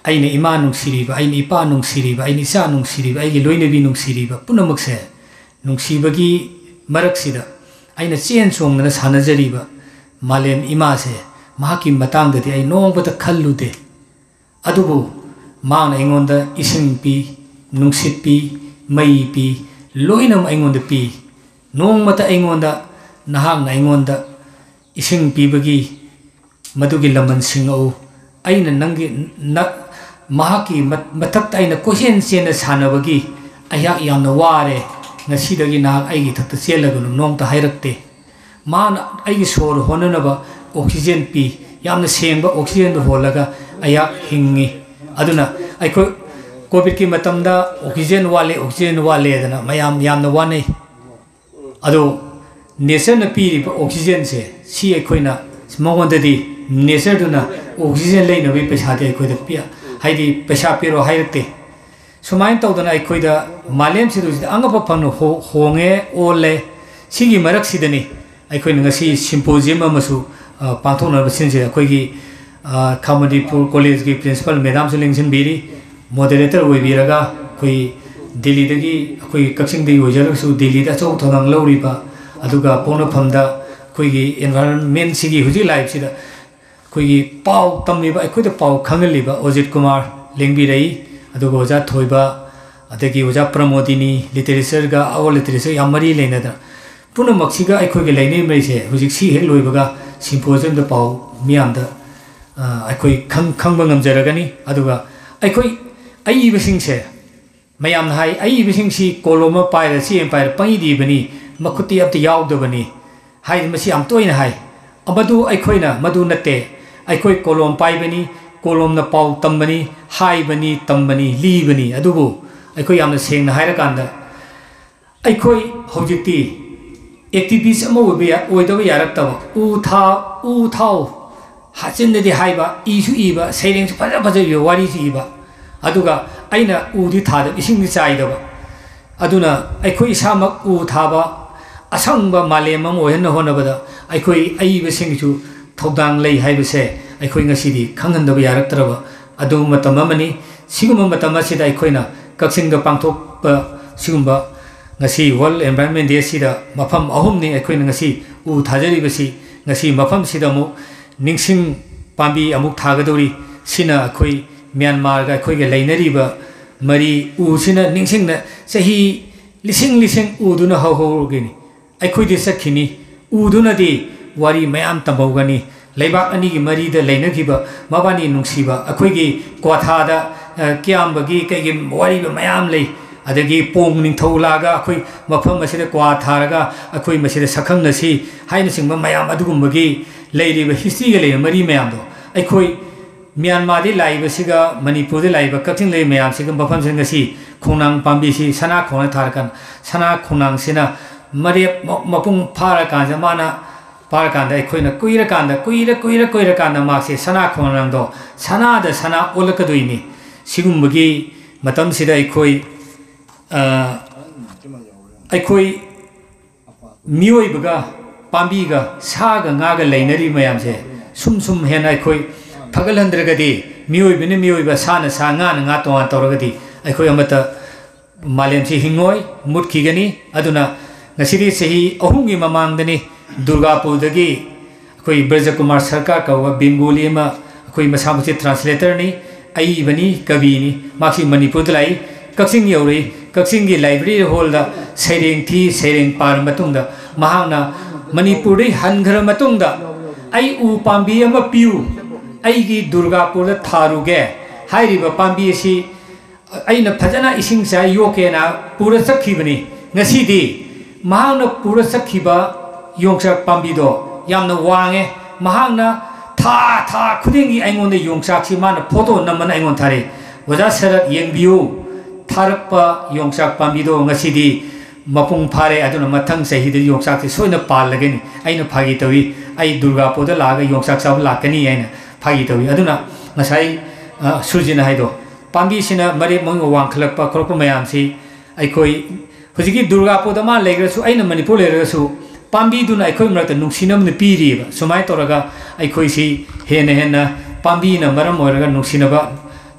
ꯑꯩꯅ ꯏꯃꯥ ꯅꯨꯡꯁꯤꯔꯤꯕ, ꯑꯩꯅ ꯏꯄꯥ ꯅꯨꯡꯁꯤꯔꯤꯕ, ꯑꯩꯅ ꯏꯆꯥ ꯅꯨꯡꯁꯤꯔꯤꯕ, ꯑꯩꯒꯤ ꯂꯣꯏꯅꯕꯤ ꯅꯨꯡꯁꯤꯔꯤꯕ ꯄꯨꯝꯅꯃꯛꯁꯦ ꯅꯨꯡꯁꯤꯕꯒꯤ ꯃꯔꯛꯁꯤꯗ ꯑꯩꯅ ꯆꯦꯟ ꯆꯣꯡꯗꯅ ꯁꯥꯟꯅꯖꯔꯤꯕ ꯃꯥꯂꯦꯝ ꯏꯃꯥꯁꯦ, ꯃꯍꯥꯛꯀꯤ ꯃꯇꯥꯡꯗꯗꯤ ꯑꯩ ꯅꯣꯡꯃꯇ ꯈꯜꯂꯨꯗꯦ꯫ ꯑꯗꯨꯕꯨ ꯃꯍꯥꯛꯅ ꯑꯩꯉꯣꯟꯗ ꯏꯁꯤꯡ ꯄꯤ, ꯅꯨꯡꯁꯤꯠ ꯄꯤ, ꯃꯩ ꯄꯤ, ꯂꯣꯏꯅꯃꯛ ꯑꯩꯉꯣꯟꯗ ꯄꯤ꯫ ꯅꯣꯡꯃꯇ ꯑꯩꯉꯣꯟꯗ, "ꯅꯍꯥꯛꯅ ꯑꯩꯉꯣꯟꯗ ꯏꯁꯤꯡ ꯄꯤꯕꯒꯤ ꯃꯗꯨꯒꯤ ꯂꯃꯟ ꯁꯤꯡꯉꯛꯎ꯫ ꯑꯩꯅ ꯅꯪꯒꯤ, ꯅ-, ꯃꯍꯥꯛꯀꯤ ꯃ-, ꯃꯊꯛꯇ ꯑꯩꯅ ꯀꯣꯏꯆꯦꯟ ꯆꯦꯟꯅ ꯁꯥꯟꯅꯕꯒꯤ ꯑꯩꯍꯥꯛ ꯌꯥꯝꯅ ꯋꯥꯔꯦ꯫ ꯉꯁꯤꯗꯒꯤ ꯅꯍꯥꯛ ꯑꯩꯒꯤ ꯏꯊꯛꯇ ꯆꯦꯜꯂꯒꯅꯨ" ꯅꯣꯡꯃꯇ ꯍꯥꯏꯔꯛꯇꯦ꯫ ꯃꯥꯅ ꯑꯩꯒꯤ ꯁꯣꯔ ꯍꯣꯟꯅꯅꯕ oxygen ꯄꯤ, ꯌꯥꯝꯅ ꯁꯦꯡꯕ oxygenꯗꯨ ꯍꯣꯜꯂꯒ ꯑꯩꯍꯥꯛ ꯍꯤꯡꯉꯤ꯫ ꯑꯗꯨꯅ ꯑꯩꯈꯣꯏ COVIDꯀꯤ ꯃꯇꯝꯗ oxygen ꯋꯥꯠꯂꯦ, oxygen ꯋꯥꯠꯂꯦꯗꯅ ꯃꯌꯥꯝ ꯌꯥꯝꯅ ꯋꯥꯅꯩ꯫ ꯑꯗꯣ natureꯅ ꯄꯤꯔꯤꯕ oxygenꯁꯦ, ꯁꯤ ꯑꯩꯈꯣꯏꯅ, ꯃꯉꯣꯟꯗꯗꯤ natureꯗꯨꯅ oxygen ꯂꯩꯅꯕꯒꯤ ꯄꯩꯁꯥꯗꯤ ꯑꯩꯈꯣꯏꯗ ꯄꯤ-, ꯍꯥꯏꯗꯤ ꯄꯩꯁꯥ ꯄꯤꯔꯣ ꯍꯥꯏꯔꯛꯇꯦ꯫ ꯁꯨꯃꯥꯏꯅ ꯇꯧꯗꯅ ꯑꯩꯈꯣꯏꯗ ꯃꯥꯂꯦꯝꯁꯤꯗ ꯍꯧꯖꯤꯛ ꯑꯉꯛꯄ ꯐꯪꯅ ꯍꯣ-, ꯍꯣꯡꯉꯦ, ꯑꯣꯜꯂꯦ꯫ ꯁꯤꯒꯤ ꯃꯔꯛꯁꯤꯗꯅꯤ ꯑꯩꯈꯣꯏꯅ ꯉꯁꯤ symposium ꯑꯃꯁꯨ, ꯑ, ꯄꯥꯡꯊꯣꯛꯅꯕ ꯁꯤꯟꯁꯦ꯫ ꯑꯩꯈꯣꯏꯒꯤ, ꯑ, ꯈꯥ ꯃꯅꯤꯄꯨꯔ collegeꯀꯤ principal madamꯁꯨ ꯂꯦꯡꯁꯤꯟꯕꯤꯔꯤ, moderator ꯑꯣꯏꯕꯤꯔꯒ ꯑꯩꯈꯣꯏ ꯗꯤꯜꯂꯤꯗꯒꯤ, ꯑꯩꯈꯣꯏ ꯀꯛꯆꯤꯡꯗꯒꯤ ꯑꯣꯏꯖꯔꯒꯁꯨ ꯗꯤꯜꯂꯤꯗ ꯑꯆꯧꯕ ꯊꯧꯗꯥꯡ ꯂꯧꯔꯤꯕ, ꯑꯗꯨꯒ ꯄꯣꯛꯅꯐꯝꯗ ꯑꯩꯈꯣꯏꯒꯤ environmentꯁꯤꯒꯤ ꯍꯧꯖꯤꯛ ꯂꯥꯛꯏꯕꯁꯤꯗ ꯑꯩꯈꯣꯏꯒꯤ ꯄꯥꯎ ꯇꯝꯂꯤꯕ, ꯑꯩꯈꯣꯏꯗ ꯄꯥꯎ ꯈꯪꯍꯜꯂꯤꯕ ꯑꯣꯖꯤꯠ ꯀꯨꯃꯥꯔ ꯂꯦꯡꯕꯤꯔꯩ, ꯑꯗꯨꯒ ꯑꯣꯖꯥ ꯊꯣꯏꯕ, ꯑꯗꯒꯤ ꯑꯣꯖꯥ ꯄ꯭ꯔꯃꯣꯗꯤꯅꯤ, literatureꯒ our literature ꯌꯥꯝ ꯃꯔꯤ ꯂꯩꯅꯗꯅ, ꯄꯨꯝꯅꯃꯛꯁꯤꯒ ꯑꯩꯈꯣꯏꯒ ꯂꯩꯅꯔꯤꯕ ꯃꯔꯤꯁꯦ ꯍꯧꯖꯤꯛ ꯁꯤ ꯍꯦꯛ ꯂꯣꯏꯕꯒ symposiumꯗ ꯄꯥꯎ ꯃꯤꯌꯥꯝꯗ, ꯑ, ꯑꯩꯈꯣꯏ ꯈꯪ-, ꯈꯪꯕ ꯉꯝꯖꯔꯒꯅꯤ꯫ ꯑꯗꯨꯒ ꯑꯩꯈꯣꯏ ꯑꯏꯕꯁꯤꯡꯁꯦ, ꯃꯌꯥꯝꯅ ꯍꯥꯏ, "ꯑꯏꯕꯁꯤꯡꯁꯤ ꯀꯣꯂꯣꯝ ꯑꯃ ꯄꯥꯏꯔ, ꯆꯦ ꯑꯃ ꯄꯥꯏꯔ ꯄꯪꯏꯗ ꯏꯕꯅꯤ, ꯃꯈꯨꯠꯇꯤ ꯑꯝꯇ ꯌꯥꯎꯗꯕꯅꯤ" ꯍꯥꯏ, ꯃꯁꯤ ꯌꯥꯝ ꯇꯣꯏꯅ ꯍꯥꯏ꯫ ꯃꯗꯨ ꯑꯩꯈꯣꯏꯅ, ꯃꯗꯨ ꯅꯠꯇꯦ꯫ ꯑꯩꯈꯣꯏ ꯀꯣꯂꯣꯝ ꯄꯥꯏꯕꯅꯤ, ꯀꯣꯂꯣꯝꯅ ꯄꯥꯎ ꯇꯝꯕꯅꯤ, ꯍꯥꯏꯕꯅꯤ, ꯇꯝꯕꯅꯤ, ꯂꯤꯕꯅꯤ꯫ ꯑꯗꯨꯕꯨ ꯑꯩꯈꯣꯏ ꯌꯥꯝꯅ ꯁꯦꯡꯅ ꯍꯥꯏꯔꯀꯥꯟꯗ, ꯑꯩꯈꯣꯏ ꯍꯧꯖꯤꯛꯇꯤ activist ꯑꯃ ꯑꯣꯏꯕ ꯌꯥ-, ꯑꯣꯏꯗꯕ ꯌꯥꯔꯛꯇꯕ, ꯎ ꯊꯥ-, ꯎ ꯊꯥꯎ ꯍꯥꯆꯤꯟꯗꯗꯤ ꯍꯥꯏꯕ, ꯏꯁꯨ ꯏꯕ, ꯁꯩꯔꯦꯡꯁꯨ ꯐꯖ ꯐꯖ ꯏꯕ, ꯋꯥꯔꯤꯁꯨ ꯏꯕ, ꯑꯗꯨꯒ ꯑꯩꯅ ꯎꯗꯤ ꯊꯥꯗꯕ, ꯏꯁꯤꯡꯗꯤ ꯆꯥꯏꯗꯕ꯫ ꯑꯗꯨꯅ ꯑꯩꯈꯣꯏ ꯏꯁꯥꯃꯛ ꯎ ꯊꯥꯕ, ꯑꯁꯪꯕ ꯃꯥꯂꯦꯝ ꯑꯃ ꯑꯣꯏꯍꯟꯅ ꯍꯣꯠꯅꯕꯗ ꯑꯩꯈꯣꯏ ꯑꯏꯕꯁꯤꯡꯒꯤꯁꯨ ꯊꯧꯗꯥꯡ ꯂꯩ ꯍꯥꯏꯕꯁꯦ ꯑꯩꯈꯣꯏ ꯉꯁꯤꯗꯤ ꯈꯪꯍꯟꯗꯕ ꯌꯥꯔꯛꯇ꯭ꯔꯕ ꯑꯗꯨꯒꯨꯝꯕ ꯃꯇꯝ ꯑꯃꯅꯤ꯫ ꯁꯤꯒꯨꯝꯕ ꯃꯇꯝ ꯑꯁꯤꯗ ꯑꯩꯈꯣꯏꯅ ꯀꯛꯆꯤꯡꯗ ꯄꯥꯡꯊꯣꯛꯄ ꯁꯤꯒꯨꯝꯕ, ꯉꯁꯤ World Environment Day ꯑꯁꯤꯗ ꯃꯐꯝ ꯑꯍꯨꯝꯅꯤ ꯑꯩꯈꯣꯏꯅ ꯉꯁꯤ ꯎ ꯊꯥꯖꯔꯤꯕꯁꯤ꯫ ꯉꯁꯤ ꯃꯐꯝꯁꯤꯗ ꯑꯃꯨꯛ ꯅꯤꯡꯁꯤꯡ ꯄꯥꯝꯕꯤ ꯑꯃꯨꯛ ꯊꯥꯒꯗꯧꯔꯤ꯫ ꯁꯤꯅ ꯑꯩꯈꯣꯏ ꯃ꯭ꯌꯥꯟꯃꯥꯔꯒ ꯑꯩꯈꯣꯏꯒ ꯂꯩꯅꯔꯤꯕ ꯃꯔꯤ, ꯎꯁꯤꯅ ꯅꯤꯡꯁꯤꯡꯅ ꯆꯍꯤ ꯂꯤꯁꯤꯡ ꯂꯤꯁꯤꯡ ꯎꯗꯨꯅ ꯍꯧꯍꯧꯔꯒꯅꯤ꯫ ꯑꯩꯈꯣꯏꯗꯤ ꯆꯠꯈꯤꯅꯤ, ꯎꯗꯨꯅꯗꯤ ꯋꯥꯔꯤ ꯃꯌꯥꯝ ꯇꯝꯍꯧꯒꯅꯤ꯫ ꯂꯩꯕꯥꯛ ꯑꯅꯤꯒꯤ ꯃꯔꯤꯗ ꯂꯩꯅꯈꯤꯕ ꯃꯕꯥꯅꯤ ꯅꯨꯡꯁꯤꯕ, ꯑꯩꯈꯣꯏꯒꯤ ꯀ꯭ꯋꯥꯊꯥꯗ, ꯑ, ꯀꯤꯌꯥꯝꯕꯒꯤ ꯀꯩꯒꯤ ꯋꯥꯔꯤꯕ ꯃꯌꯥꯝ ꯂꯩ꯫ ꯑꯗꯒꯤ ꯄꯣꯡ ꯅꯤꯡꯊꯧ ꯂꯥꯛꯑꯒ ꯑꯩꯈꯣꯏ ꯃꯐꯝ ꯑꯁꯤꯗ ꯀ꯭ꯋꯥ ꯊꯥꯔꯒ ꯑꯩꯈꯣꯏ ꯃꯁꯤꯗ ꯁꯛꯈꯪꯅꯁꯤ ꯍꯥꯏꯅꯆꯤꯡꯕ ꯃꯌꯥꯝ ꯑꯗꯨꯒꯨꯝꯕꯒꯤ ꯂꯩꯔꯤꯕ historyꯒ ꯂꯩꯕ ꯃꯔꯤ ꯃꯌꯥꯝꯗꯣ ꯑꯩꯈꯣꯏ ꯃ꯭ꯌꯥꯟꯃꯥꯔꯗ ꯂꯥꯛꯏꯕꯁꯤꯒ ꯃꯅꯤꯄꯨꯔꯗ ꯂꯥꯛꯏꯕ ꯀꯛꯆꯤꯡ ꯂꯩꯔꯤꯕ ꯃꯌꯥꯝꯁꯤꯒ ꯃꯐꯝꯁꯤꯗ ꯉꯁꯤ ꯈꯣꯡꯅꯥꯡ ꯄꯥꯝꯕꯤꯁꯤ ꯁꯅꯥ ꯈꯣꯡꯅꯥꯡ ꯊꯥꯔꯀꯥꯟꯗ, ꯁꯅꯥ ꯈꯣꯡꯅꯥꯡꯁꯤꯅ ꯃꯔꯦꯞ ꯃ-, ꯃꯄꯨꯡ ꯐꯥꯔꯀꯥꯟꯗ ꯃꯥꯅ ꯐꯥꯔꯀꯥꯟꯗ ꯑꯩꯈꯣꯏꯅ ꯀꯨꯏꯔꯀꯥꯟꯗ, ꯀꯨꯏꯔ, ꯀꯨꯏꯔ, ꯀꯨꯏꯔꯀꯥꯟꯗ ꯃꯍꯥꯛꯁꯦ ꯁꯅꯥ ꯈꯣꯡꯅꯥꯡꯗꯣ ꯁꯅꯥꯗ ꯁꯅꯥ ꯑꯣꯜꯂꯛꯀꯗꯣꯏꯅꯤ꯫ ꯁꯤꯒꯨꯝꯕꯒꯤ ꯃꯇꯝꯁꯤꯗ ꯑꯩꯈꯣꯏ, ꯑ, ꯑꯩꯈꯣꯏ ꯃꯤꯑꯣꯏꯕꯒ ꯄꯥꯝꯕꯤꯒ ꯁꯥꯒ ꯉꯥꯒ ꯂꯩꯅꯔꯤꯕ ꯃꯌꯥꯝꯁꯦ ꯁꯨꯝ ꯁꯨꯝ ꯍꯦꯟꯅ ꯑꯩꯈꯣꯏ ꯐꯒꯠꯍꯟꯗ꯭ꯔꯒꯗꯤ, ꯃꯤꯑꯣꯏꯕꯅ ꯃꯤꯑꯣꯏꯕ, ꯁꯥꯅ ꯁꯥ, ꯉꯥꯅ ꯉꯥ ꯇꯣꯉꯥꯟ ꯇꯧꯔꯒꯗꯤ ꯑꯩꯈꯣꯏ ꯑꯃꯠꯇ ꯃꯥꯂꯦꯝꯁꯤ ꯍꯤꯡꯉꯣꯏ, ꯃꯨꯠꯈꯤꯒꯅꯤ꯫ ꯑꯗꯨꯅ ꯉꯁꯤꯗꯤ ꯆꯍꯤ ꯑꯍꯨꯝꯒꯤ ꯃꯃꯥꯡꯗꯅꯤ ꯗꯨꯔꯒꯥꯄꯨꯔꯗꯒꯤ ꯑꯩꯈꯣꯏ ꯕ꯭ꯔꯖꯀꯨꯃꯥꯔ ꯁꯔꯀꯥꯔ ꯀꯧꯕ ꯕꯦꯡꯒꯣꯂꯤ ꯑꯃ, ꯑꯩꯈꯣꯏ ꯃꯁꯥꯃꯛꯁꯦ translatorꯅꯤ, ꯑꯏꯕꯅꯤ, ꯀꯕꯤꯅꯤ, ꯃꯍꯥꯛꯁꯤ ꯃꯅꯤꯄꯨꯔꯗ ꯂꯥꯛꯏ, ꯀꯛꯆꯤꯡ ꯌꯧꯔꯛꯏ꯫ ꯀꯛꯆꯤꯡꯒꯤ library hallꯗ ꯁꯩꯔꯦꯡ ꯊꯤ, ꯁꯩꯔꯦꯡ ꯄꯥꯔ ꯃꯇꯨꯡꯗ ꯃꯍꯥꯛꯅ ꯃꯅꯤꯄꯨꯔꯗꯒꯤ ꯍꯟꯈ꯭ꯔ ꯃꯇꯨꯡꯗ, "ꯑꯩ ꯎ ꯄꯥꯝꯕꯤ ꯑꯃ ꯄꯤꯌꯨ, ꯑꯩꯒꯤ ꯗꯨꯔꯒꯥꯄꯨꯔꯗ ꯊꯥꯔꯨꯒꯦ" ꯍꯥꯏꯔꯤꯕ ꯄꯥꯝꯕꯤ ꯑꯁꯤ ꯑꯩꯅ ꯐꯖꯅ ꯏꯁꯤꯡ ꯆꯥꯏ ꯌꯣꯛꯀꯦꯅ ꯄꯨꯔ ꯆꯠꯈꯤꯕꯅꯤ꯫ ꯉꯁꯤꯗꯤ ꯃꯍꯥꯛꯅ ꯄꯨꯔ ꯆꯠꯈꯤꯕ ꯌꯣꯡꯆꯥꯛ ꯄꯥꯝꯕꯤꯗꯣ ꯌꯥꯝꯅ ꯋꯥꯡꯉꯦ꯫ ꯃꯍꯥꯛꯅ ꯊꯥ, ꯊꯥ ꯈꯨꯗꯤꯡꯒꯤ ꯑꯩꯉꯣꯟꯗ ꯌꯣꯡꯆꯥꯛꯁꯤ ꯃꯥꯅ photo ꯅꯝꯃꯅ ꯑꯩꯉꯣꯟꯗ ꯊꯥꯔꯛꯏ꯫ "ꯑꯣꯖꯥ ꯁꯔꯠ, ꯌꯦꯡꯕꯤꯌꯨ, ꯊꯥꯔꯛꯄ ꯌꯣꯡꯆꯥꯛ ꯄꯥꯝꯕꯤꯗꯣ ꯉꯁꯤꯗꯤ ꯃꯄꯨꯡ ꯐꯥꯔꯦ, ꯑꯗꯨꯅ ꯃꯊꯪ ꯆꯍꯤꯗ ꯌꯣꯡꯆꯥꯛꯁꯤ ꯁꯣꯏꯗꯅ ꯄꯥꯜꯂꯒꯅꯤ꯫ ꯑꯩꯅ ꯐꯥꯒꯤ ꯇꯧꯏ, ꯑꯩ ꯗꯨꯔꯒꯥꯄꯨꯔꯗ ꯂꯥꯛꯑꯒ ꯌꯣꯡꯆꯥꯛ ꯆꯥꯕ ꯂꯥꯛꯀꯅꯤ" ꯍꯥꯏꯅ ꯐꯥꯒꯤ ꯇꯧꯏ꯫ ꯑꯗꯨꯅ ꯉꯁꯥꯏ, ꯑ, ꯁꯨꯔꯖꯤꯅ ꯍꯥꯏꯗꯣ, ꯄꯥꯝꯕꯤꯁꯤꯅ ꯃꯔꯦꯞ ꯃꯍꯨꯠ ꯋꯥꯡꯈꯠꯂꯛꯄ ꯈꯣꯠꯂꯛꯄ ꯃꯌꯥꯝꯁꯤ ꯑꯩꯈꯣꯏ ꯍꯧꯖꯤꯛꯀꯤ ꯗꯨꯔꯒꯥꯄꯨꯔꯗ ꯃꯥ ꯂꯩꯈ꯭ꯔꯁꯨ, ꯑꯩꯅ ꯃꯅꯤꯄꯨꯔ ꯂꯩꯔꯒꯁꯨ, ꯄꯥꯝꯕꯤꯗꯨꯅ ꯑꯩꯈꯣꯏ ꯃꯔꯛꯇ ꯅꯨꯡꯁꯤꯅꯕꯅ ꯄꯤꯔꯤꯕ꯫ ꯁꯨꯃꯥꯏꯅ ꯇꯧꯔꯒ ꯑꯩꯈꯣꯏꯁꯤ ꯍꯦꯟꯅ ꯍꯦꯟꯅ ꯄꯥꯝꯕꯤꯅ ꯃꯔꯝ ꯑꯣꯏꯔꯒ ꯅꯨꯡꯁꯤꯅꯕ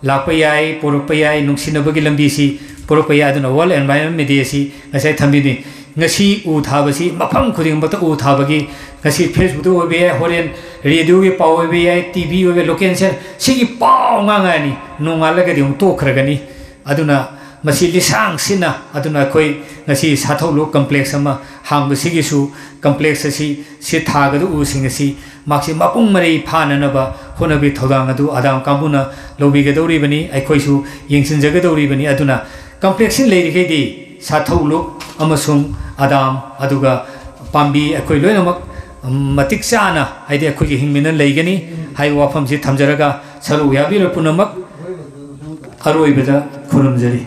ꯂꯥꯛꯄ ꯌꯥꯏ, ꯄꯨꯔꯛꯄ ꯌꯥꯏ, ꯅꯨꯡꯁꯤꯅꯕꯒꯤ ꯂꯝꯕꯤꯁꯤ ꯄꯨꯔꯛꯄ ꯌꯥꯏ꯫ ꯑꯗꯨꯅ World Environment Day ꯑꯁꯤ ꯉꯁꯥꯏ ꯊꯝꯕꯤꯅꯤ꯫ ꯉꯁꯤ ꯎ ꯊꯥꯕꯁꯤ ꯃꯐꯝ ꯈꯨꯗꯤꯡꯃꯛꯇ ꯎ ꯊꯥꯕꯒꯤ, ꯉꯁꯤ Facebook-ꯇ ꯑꯣꯏꯕ ꯌꯥꯏ, ꯍꯣꯔꯦꯟ radio-ꯒꯤ ꯄꯥꯎ ꯑꯣꯏꯕ ꯌꯥꯏ, T V ꯑꯣꯏꯕ, local channel, ꯁꯤꯒꯤ ꯄꯥꯎ ꯉꯥꯡꯉꯛꯑꯅꯤ꯫ ꯅꯣꯡꯉꯥꯜꯂꯒꯗꯤ ꯑꯃꯨꯛ ꯇꯣꯛꯈ꯭ꯔꯒꯅꯤ꯫ ꯑꯗꯨꯅ ꯃꯁꯤ ꯂꯤꯁꯥꯡ ꯁꯤꯠꯅ, ꯑꯗꯨꯅ ꯑꯩꯈꯣꯏ ꯉꯁꯤ ꯁꯥꯊꯧ ꯂꯨꯞ complex ꯑꯃ ꯍꯥꯡꯕꯁꯤꯒꯤꯁꯨ, complex ꯑꯁꯤ, ꯁꯤ ꯊꯥꯒꯗꯕ ꯎꯁꯤꯡ ꯑꯁꯤ ꯃꯍꯥꯛꯁꯤ ꯃꯄꯨꯡ ꯃꯔꯩ ꯐꯥꯅꯅꯕ ꯍꯣꯠꯅꯕꯒꯤ ꯊꯧꯗꯥꯡ ꯑꯗꯨ ꯑꯗꯥꯝ ꯀꯥꯡꯕꯨꯅ ꯂꯧꯕꯤꯒꯗꯧꯔꯤꯕꯅꯤ, ꯑꯩꯈꯣꯏꯁꯨ ꯌꯦꯡꯁꯤꯟꯖꯒꯗꯧꯔꯤꯕꯅꯤ꯫ ꯑꯗꯨꯅ complex ꯁꯤ ꯂꯩꯔꯤꯈꯩꯗꯤ ꯁꯥꯊꯧ ꯂꯨꯞ ꯑꯃꯁꯨꯡ ꯑꯗꯥꯝ, ꯑꯗꯨꯒ ꯄꯥꯝꯕꯤ ꯑꯩꯈꯣꯏ ꯂꯣꯏꯅꯃꯛ ꯃꯇꯤꯛ ꯆꯥꯅ, ꯍꯥꯏꯗꯤ ꯑꯩꯈꯣꯏꯒꯤ ꯍꯤꯡꯃꯤꯟꯅ ꯂꯩꯒꯅꯤ ꯍꯥꯏꯕ ꯋꯥꯐꯝꯁꯤ ꯊꯝꯖꯔꯒ, ꯁꯔꯨꯛ ꯌꯥꯕꯤꯔꯤꯕ ꯄꯨꯝꯅꯃꯛ ꯑꯔꯣꯏꯕꯗ ꯈꯨꯔꯨꯝꯖꯔꯤ꯫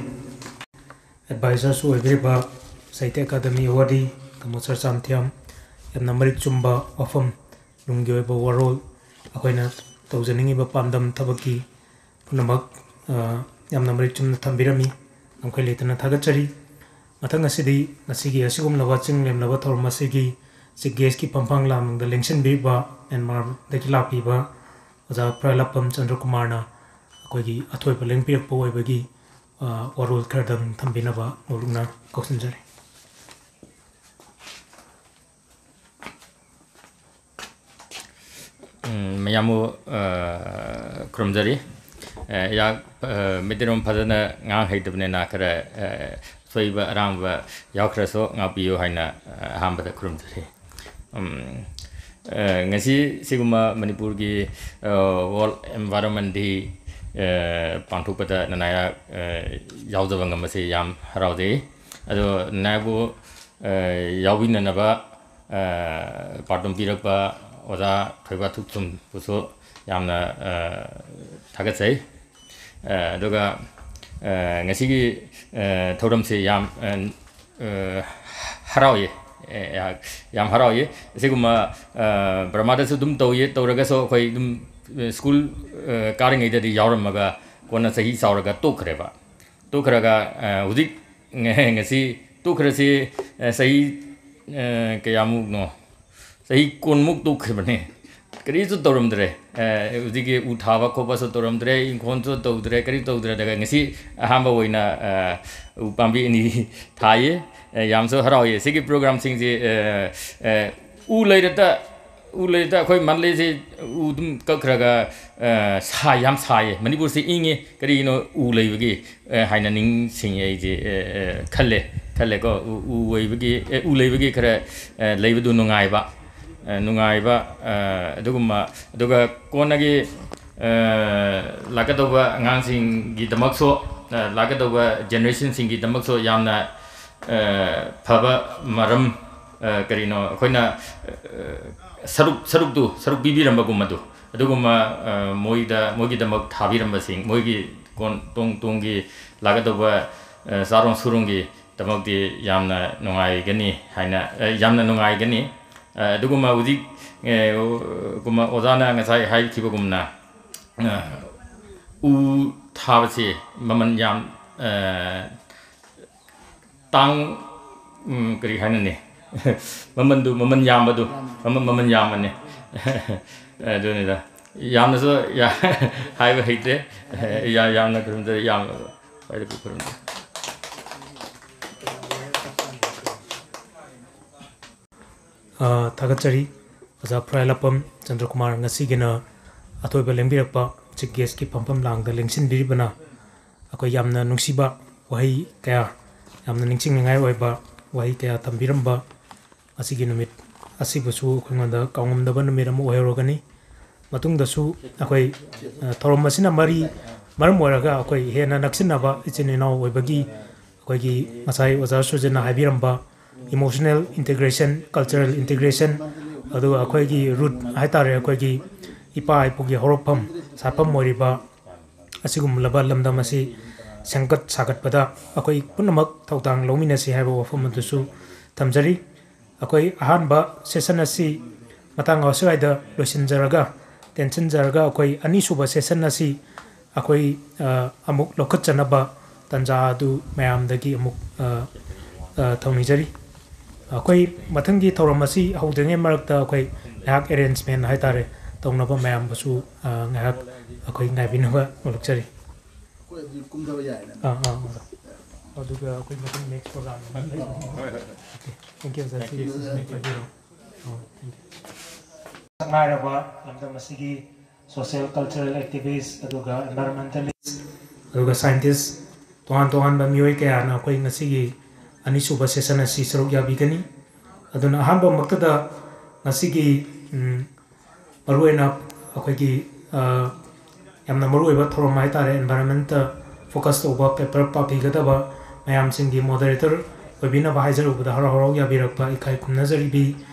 Advisor-ꯁꯨ ꯑꯣꯏꯕꯤꯔꯤꯕ ꯁꯥꯍꯤꯇ꯭ꯌ ꯑꯦꯀꯥꯗꯃꯤ awardee ꯇꯥꯃꯣ ꯁꯔ ꯆꯥꯝꯊꯤꯌꯥꯝ, ꯌꯥꯝꯅ ꯃꯔꯤꯛ ꯆꯨꯝꯕ ꯋꯥꯐꯝ, ꯅꯨꯡꯒꯤ ꯑꯣꯏꯕ ꯋꯥꯔꯣꯜ, ꯑꯩꯈꯣꯏꯅ ꯇꯧꯖꯅꯤꯡꯉꯤꯕ ꯄꯥꯟꯗꯝ ꯊꯕꯛꯀꯤ ꯄꯨꯝꯅꯃꯛ, ꯑ, ꯌꯥꯝꯅ ꯃꯔꯤꯛ ꯆꯨꯝꯅ ꯊꯝꯕꯤꯔꯝꯃꯤ꯫ ꯉꯝꯈꯩ ꯂꯩꯇꯅ ꯊꯥꯒꯠꯆꯔꯤ꯫ ꯃꯊꯪ ꯑꯁꯤꯗꯤ ꯉꯁꯤꯒꯤ ꯑꯁꯤꯒꯨꯝꯂꯕ ꯆꯤꯡ ꯂꯦꯝꯂꯕ ꯊꯧꯔꯝ ꯑꯁꯤꯒꯤ chief guest-ꯀꯤ ꯐꯝꯐꯥꯡ ꯂꯥꯝꯂꯣꯡꯗ ꯂꯦꯡꯁꯤꯟꯕꯤꯔꯤꯕ ꯃ꯭ꯌꯥꯟꯃꯥꯔꯗꯒꯤ ꯂꯥꯛꯄꯤꯕ ꯑꯣꯖꯥ ꯄ꯭ꯔꯂꯞꯄꯝ ꯆꯟꯗ꯭ꯔꯀꯨꯃꯥꯔꯅ ꯑꯩꯈꯣꯏꯒꯤ ꯑꯊꯣꯏꯕ ꯂꯦꯡꯕꯤꯔꯛꯄ ꯑꯣꯏꯕꯒꯤ, ꯑ, ꯋꯥꯔꯣꯜ ꯈꯔꯗꯪ ꯊꯝꯕꯤꯅꯕ ꯅꯧꯂꯨꯛꯅ ꯀꯧꯁꯤꯟꯖꯔꯤ꯫ ꯎꯝ, ꯃꯌꯥꯝꯕꯨ, ꯑ, ꯈꯨꯔꯨꯝꯖꯔꯤ꯫ ꯑ, ꯌꯥ-, ꯑ, ꯃꯩꯇꯩꯂꯣꯟ ꯐꯖꯅ ꯉꯥꯡ ꯍꯩꯇꯕꯅꯤꯅ ꯈꯔ, ꯑ, ꯁꯣꯏꯕ ꯑꯔꯥꯡꯕ ꯌꯥꯎꯈ꯭ꯔꯁꯨ ꯉꯥꯛꯄꯤꯌꯨ ꯍꯥꯏꯅ, ꯑ, ꯑꯍꯥꯟꯕꯗ ꯈꯨꯔꯨꯝꯖꯔꯤ꯫ ꯎꯝ, ꯑ, ꯉꯁꯤ ꯁꯤꯒꯨꯝꯕ ꯃꯅꯤꯄꯨꯔꯒꯤ, ꯑ, World Environment Day, ꯑ, ꯄꯥꯡꯊꯣꯛꯄꯗ ꯅꯅꯥꯏ ꯑꯩꯍꯥꯛ, ꯑ, ꯌꯥꯎꯖꯕ ꯉꯝꯕꯁꯤ ꯌꯥꯝ ꯍꯔꯥꯎꯖꯩ꯫ ꯑꯗꯣ ꯅꯅꯥꯏ ꯑꯩꯍꯥꯛꯄꯨ, ꯑ, ꯌꯥꯎꯕꯤꯅꯅꯕ, ꯑ, ꯄꯥꯎꯗꯝ ꯄꯤꯔꯛꯄ ꯑꯣꯖꯥ ꯊꯣꯏꯕ ꯊꯨꯞꯆꯨꯝꯕꯨꯁꯨ ꯌꯥꯝꯅ, ꯑ, ꯊꯥꯒꯠꯆꯩ꯫ ꯑ, ꯑꯗꯨꯒ, ꯑ, ꯉꯁꯤꯒꯤ, ꯑ, ꯊꯧꯔꯝꯁꯤ ꯌꯥꯝ, ꯑ, ꯑ, ꯍꯔꯥꯎꯏ꯫ ꯑ, ꯌꯥꯝ ꯍꯔꯥꯎꯏ꯫ ꯑꯁꯤꯒꯨꯝꯕ, ꯑ, ꯕꯔꯃꯥꯗꯁꯨ ꯑꯗꯨꯝ ꯇꯧꯏ, ꯇꯧꯔꯒꯁꯨ ꯑꯩꯈꯣꯏ ꯑꯗꯨꯝ, ꯑ, ꯁ꯭ꯀꯨꯜ, ꯑ, ꯀꯥꯔꯤꯉꯩꯗꯗꯤ ꯌꯥꯎꯔꯝꯃꯒ ꯀꯣꯟꯅ ꯆꯍꯤ ꯆꯥꯎꯔꯒ ꯇꯣꯛꯈ꯭ꯔꯦꯕ꯫ ꯇꯣꯛꯈ꯭ꯔꯒ, ꯑ, ꯍꯧꯖꯤꯛ ꯉꯁꯤ ꯇꯣꯛꯈ꯭ꯔꯁꯤ, ꯑ, ꯆꯍꯤ, ꯑ, ꯀꯌꯥꯃꯨꯛꯅꯣ? ꯆꯍꯤ ꯀꯨꯟꯃꯨꯛ ꯇꯣꯛꯈ꯭ꯔꯤꯕꯅꯦ꯫ ꯀꯔꯤꯁꯨ ꯇꯧꯔꯝꯗ꯭ꯔꯦ꯫ ꯑ, ꯍꯧꯖꯤꯛꯀꯤ ꯎ ꯊꯥꯕ ꯈꯣꯠꯄꯁꯨ ꯇꯧꯔꯝꯗ꯭ꯔꯦ, ꯏꯪꯈꯣꯜꯁꯨ ꯇꯧꯗ꯭ꯔꯦ, ꯀꯔꯤ ꯇꯧꯗ꯭ꯔꯦ꯫ ꯑꯗꯨꯒ ꯉꯁꯤ ꯑꯍꯥꯟꯕ ꯑꯣꯏꯅ, ꯑ, ꯎ ꯄꯥꯝꯕꯤ ꯑꯅꯤ ꯊꯥꯏꯌꯦ꯫ ꯑ, ꯌꯥꯝꯁꯨ ꯍꯔꯥꯎꯏ꯫ ꯁꯤꯒꯤ ꯄ꯭ꯔꯣꯒ꯭ꯔꯥꯝꯁꯤꯡꯁꯤ, ꯑ, ꯑ, ꯎ ꯂꯩꯔꯗ, ꯎ ꯂꯩꯔꯗ ꯑꯩꯈꯣꯏ ꯃꯟꯂꯦꯁꯤ ꯎ ꯑꯗꯨꯝ ꯀꯛꯈ꯭ꯔꯒ, ꯑ, ꯁꯥ ꯌꯥꯝ ꯁꯥꯏꯌꯦ꯫ ꯃꯅꯤꯄꯨꯔꯁꯤ ꯏꯪꯉꯤ꯫ ꯀꯔꯤꯒꯤꯅꯣ? ꯎ ꯂꯩꯕꯒꯤ, ꯑ, ꯍꯥꯏꯅ ꯅꯤꯡꯁꯤꯡꯉꯤ ꯑꯩꯁꯦ, ꯑ, ꯑ, ꯈꯜꯂꯦ, ꯈꯜꯂꯦꯀꯣ꯫ ꯎ, ꯎ ꯑꯣꯏꯕꯒꯤ, ꯑ, ꯎ ꯂꯩꯕꯒꯤ ꯈꯔ, ꯑ, ꯂꯩꯕꯗꯨ ꯅꯨꯡꯉꯥꯏꯕ, ꯑ, ꯅꯨꯡꯉꯥꯏꯕ, ꯑ, ꯑꯗꯨꯒꯨꯝꯕ꯫ ꯑꯗꯨꯒ ꯀꯣꯟꯅꯒꯤ, ꯑ, ꯂꯥꯛꯀꯗꯧꯕ ꯑꯉꯥꯡꯁꯤꯡꯒꯤꯗꯃꯛꯁꯨ, ꯑ, ꯂꯥꯛꯀꯗꯧꯕ ꯖꯦꯅꯦꯔꯦꯁꯟꯁꯤꯡꯒꯤꯗꯃꯛꯁꯨ ꯌꯥꯝꯅ, ꯑ, ꯐꯕ ꯃꯔꯝ, ꯑ, ꯀꯔꯤꯅꯣ, ꯑꯩꯈꯣꯏꯅ, ꯑ, ꯁꯔꯨꯛ, ꯁꯔꯨꯛꯇꯨ, ꯁꯔꯨꯛ ꯄꯤꯕꯤꯔꯝꯕꯒꯨꯝꯕꯗꯨ, ꯑꯗꯨꯒꯨꯝꯕ, ꯑ, ꯃꯣꯏꯗ, ꯃꯣꯏꯒꯤꯗꯃꯛ ꯊꯥꯕꯤꯔꯝꯕꯁꯤꯡ, ꯃꯣꯏꯒꯤ ꯀꯣꯟ-, ꯇꯨꯡ-, ꯇꯨꯡꯒꯤ ꯂꯥꯛꯀꯗꯧꯕ, ꯑ, ꯆꯥꯔꯣꯟ ꯁꯨꯔꯣꯟꯒꯤꯗꯃꯛꯇꯤ ꯌꯥꯝꯅ ꯅꯨꯡꯉꯥꯏꯒꯅꯤ ꯍꯥꯏꯅ, ꯑ, ꯌꯥꯝꯅ ꯅꯨꯡꯉꯥꯏꯒꯅꯤ꯫ ꯑ, ꯑꯗꯨꯒꯨꯝꯕ ꯍꯧꯖꯤꯛ, ꯑ, ꯀꯨꯝꯕ ꯑꯣꯖꯥꯅ ꯉꯁꯥꯏ ꯍꯥꯏꯈꯤꯕꯒꯨꯝꯅ, ꯑ, ꯎ ꯊꯥꯕꯁꯤ ꯃꯃꯜ ꯌꯥꯝ, ꯑ, ꯇꯥꯡ-, ꯎꯝ, ꯀꯔꯤ ꯍꯥꯏꯅꯅꯤ? ꯃꯃꯟꯗꯨ, ꯃꯃꯟ ꯌꯥꯝꯕꯗꯨ, ꯃꯃꯟ, ꯃꯃꯟ ꯌꯥꯝꯕꯅꯤ꯫ ꯑꯗꯨꯅꯤꯗ꯫ ꯌꯥꯝꯅꯁꯨ ꯌꯥ-, ꯍꯥꯏꯕ ꯍꯩꯇ꯭ꯔꯦ꯫ ꯌꯥ-, ꯌꯥꯝꯅ ꯈꯨꯔꯨꯝꯖꯔꯤ, ꯌꯥꯝꯅ ꯈ꯭ꯋꯥꯏꯗꯒꯤ ꯈꯨꯔꯨꯝꯖꯔꯤ꯫ ꯑ, ꯊꯥꯒꯠꯆꯔꯤ ꯑꯣꯖꯥ ꯐꯨꯔꯥꯏꯂꯥꯛꯄꯝ ꯆꯟꯗ꯭ꯔꯀꯨꯃꯥꯔ, ꯉꯁꯤꯒꯤꯅ ꯑꯊꯣꯏꯕ ꯂꯦꯡꯕꯤꯔꯛꯄ ꯆꯤꯐ ꯒꯦꯁꯀꯤ ꯐꯝꯐꯝ ꯂꯥꯡꯗ ꯂꯦꯡꯁꯤꯟꯕꯤꯔꯤꯕꯅ ꯑꯩꯈꯣꯏ ꯌꯥꯝꯅ ꯅꯨꯡꯁꯤꯕ ꯋꯥꯍꯩ ꯀꯌꯥ, ꯌꯥꯝꯅ ꯅꯤꯡꯁꯤꯡꯅꯤꯡꯉꯥꯏ ꯑꯣꯏꯕ ꯋꯥꯍꯩ ꯀꯌꯥ ꯊꯝꯕꯤꯔꯝꯕ ꯉꯁꯤꯒꯤ ꯅꯨꯃꯤꯠ ꯑꯁꯤꯕꯨꯁꯨ ꯑꯩꯈꯣꯏꯉꯣꯟꯗ ꯀꯥꯎꯉꯝꯗꯕ ꯅꯨꯃꯤꯠ ꯑꯃ ꯑꯣꯏꯍꯧꯔꯒꯅꯤ꯫ ꯃꯇꯨꯡꯗꯁꯨ ꯑꯩꯈꯣꯏ, ꯑ, ꯊꯧꯔꯝ ꯑꯁꯤꯅ ꯃꯔꯤ, ꯃꯔꯝ ꯑꯣꯏꯔꯒ ꯑꯩꯈꯣꯏ ꯍꯦꯟꯅ ꯅꯛꯁꯤꯟꯅꯕ ꯏꯆꯤꯟ ꯏꯅꯥꯎ ꯑꯣꯏꯕꯒꯤ ꯑꯩꯈꯣꯏꯒꯤ ꯉꯁꯥꯏ ꯑꯣꯖꯥ ꯁꯨꯔꯖꯟꯅ ꯍꯥꯏꯕꯤꯔꯝꯕ emotional integration, cultural integration, ꯑꯗꯨꯒ ꯑꯩꯈꯣꯏꯒꯤ root ꯍꯥꯏꯇꯥꯔꯦ, ꯑꯩꯈꯣꯏꯒꯤ ꯏꯄꯥ ꯏꯄꯨꯒꯤ ꯍꯧꯔꯛꯐꯝ, ꯁꯥꯠꯐꯝ ꯑꯣꯏꯔꯤꯕ ꯑꯁꯤꯒꯨꯝꯂꯕ ꯂꯝꯗꯝ ꯑꯁꯤ ꯁꯦꯝꯒꯠ ꯁꯥꯒꯠꯄꯗ ꯑꯩꯈꯣꯏ ꯄꯨꯝꯅꯃꯛ ꯊꯧꯗꯥꯡ ꯂꯧꯃꯤꯟꯅꯁꯤ ꯍꯥꯏꯕ ꯋꯥꯐꯝ ꯑꯗꯨꯁꯨ ꯊꯝꯖꯔꯤ꯫ ꯑꯩꯈꯣꯏ ꯑꯍꯥꯟꯕ session ꯑꯁꯤ ꯃꯇꯥꯡ ꯑꯁ꯭ꯋꯥꯏꯗ ꯂꯣꯏꯁꯤꯟꯖꯔꯒ, ꯇꯦꯟꯁꯤꯟꯖꯔꯒ, ꯑꯩꯈꯣꯏ ꯑꯅꯤꯁꯨꯕ session ꯑꯁꯤ ꯑꯩꯈꯣꯏ, ꯑ, ꯑꯃꯨꯛ ꯂꯧꯈꯠꯆꯅꯕ ꯇꯥꯟꯖꯥ ꯑꯗꯨ ꯃꯌꯥꯝꯗꯒꯤ ꯑꯃꯨꯛ, ꯑ, ꯑ, ꯊꯧꯅꯤꯖꯔꯤ꯫ ꯑꯩꯈꯣꯏ ꯃꯊꯪꯒꯤ ꯊꯧꯔꯝ ꯑꯁꯤ ꯍꯧꯗ꯭ꯔꯤꯉꯩ ꯃꯔꯛꯇ ꯑꯩꯈꯣꯏ ꯉꯥꯏꯍꯥꯛ arrangement ꯍꯥꯏꯇꯥꯔꯦ, ꯇꯧꯅꯕ ꯃꯌꯥꯝꯕꯨꯁꯨ, ꯑ, ꯉꯥꯏꯍꯥꯛ ꯑꯩꯈꯣꯏ ꯉꯥꯏꯕꯤꯅꯕ ꯍꯣꯠꯅꯖꯔꯤ꯫ ꯑꯩꯈꯣꯏ ꯑꯗꯨ ꯀꯨꯝꯊꯕ ꯌꯥꯏꯅ꯫ ꯑꯥ, ꯑꯥ, ꯑꯣꯖꯥ꯫ ꯑꯗꯨꯒ ꯑꯩꯈꯣꯏ ꯃꯊꯪ next program ꯑꯃ ꯂꯩꯕꯅꯤ꯫ ꯍꯣꯏ, ꯍꯣꯏ, ꯍꯣꯏ꯫ Okay, thank you, sir꯫ Thank you, sir꯫ ꯁꯛ ꯉꯥꯏꯔꯕ ꯂꯝꯗꯝ ꯑꯁꯤꯒꯤ social cultural activist, ꯑꯗꯨꯒ environmentalist, ꯑꯗꯨꯒ scientist, ꯇꯣꯉꯥꯟ ꯇꯣꯉꯥꯟꯕ ꯃꯤꯑꯣꯏ ꯀꯌꯥꯅ ꯑꯩꯈꯣꯏ ꯉꯁꯤꯒꯤ ꯑꯅꯤꯁꯨꯕ session ꯑꯁꯤ ꯁꯔꯨꯛ ꯌꯥꯕꯤꯒꯅꯤ꯫ ꯑꯗꯨꯅ ꯑꯍꯥꯟꯕꯃꯛꯇꯗ ꯉꯁꯤꯒꯤ, ꯎꯝ, ꯃꯔꯨꯑꯣꯏꯅ ꯑꯩꯈꯣꯏꯒꯤ, ꯑ, ꯌꯥꯝꯅ ꯃꯔꯨꯑꯣꯏꯕ ꯊꯧꯔꯝ ꯍꯥꯏꯇꯥꯔꯦ, environment ꯇ focus ꯇꯧꯕ paper ꯄꯥꯕꯤꯒꯗꯕ ꯃꯌꯥꯝꯁꯤꯡꯒꯤ moderator ꯑꯣꯏꯕꯤꯅꯕ ꯍꯥꯏꯖꯔꯨꯕꯗ ꯍꯔꯥꯎ ꯍꯔꯥꯎ ꯌꯥꯕꯤꯔꯛꯄ ꯏꯀꯥꯏ ꯈꯨꯝꯅꯖꯔꯤꯕꯤ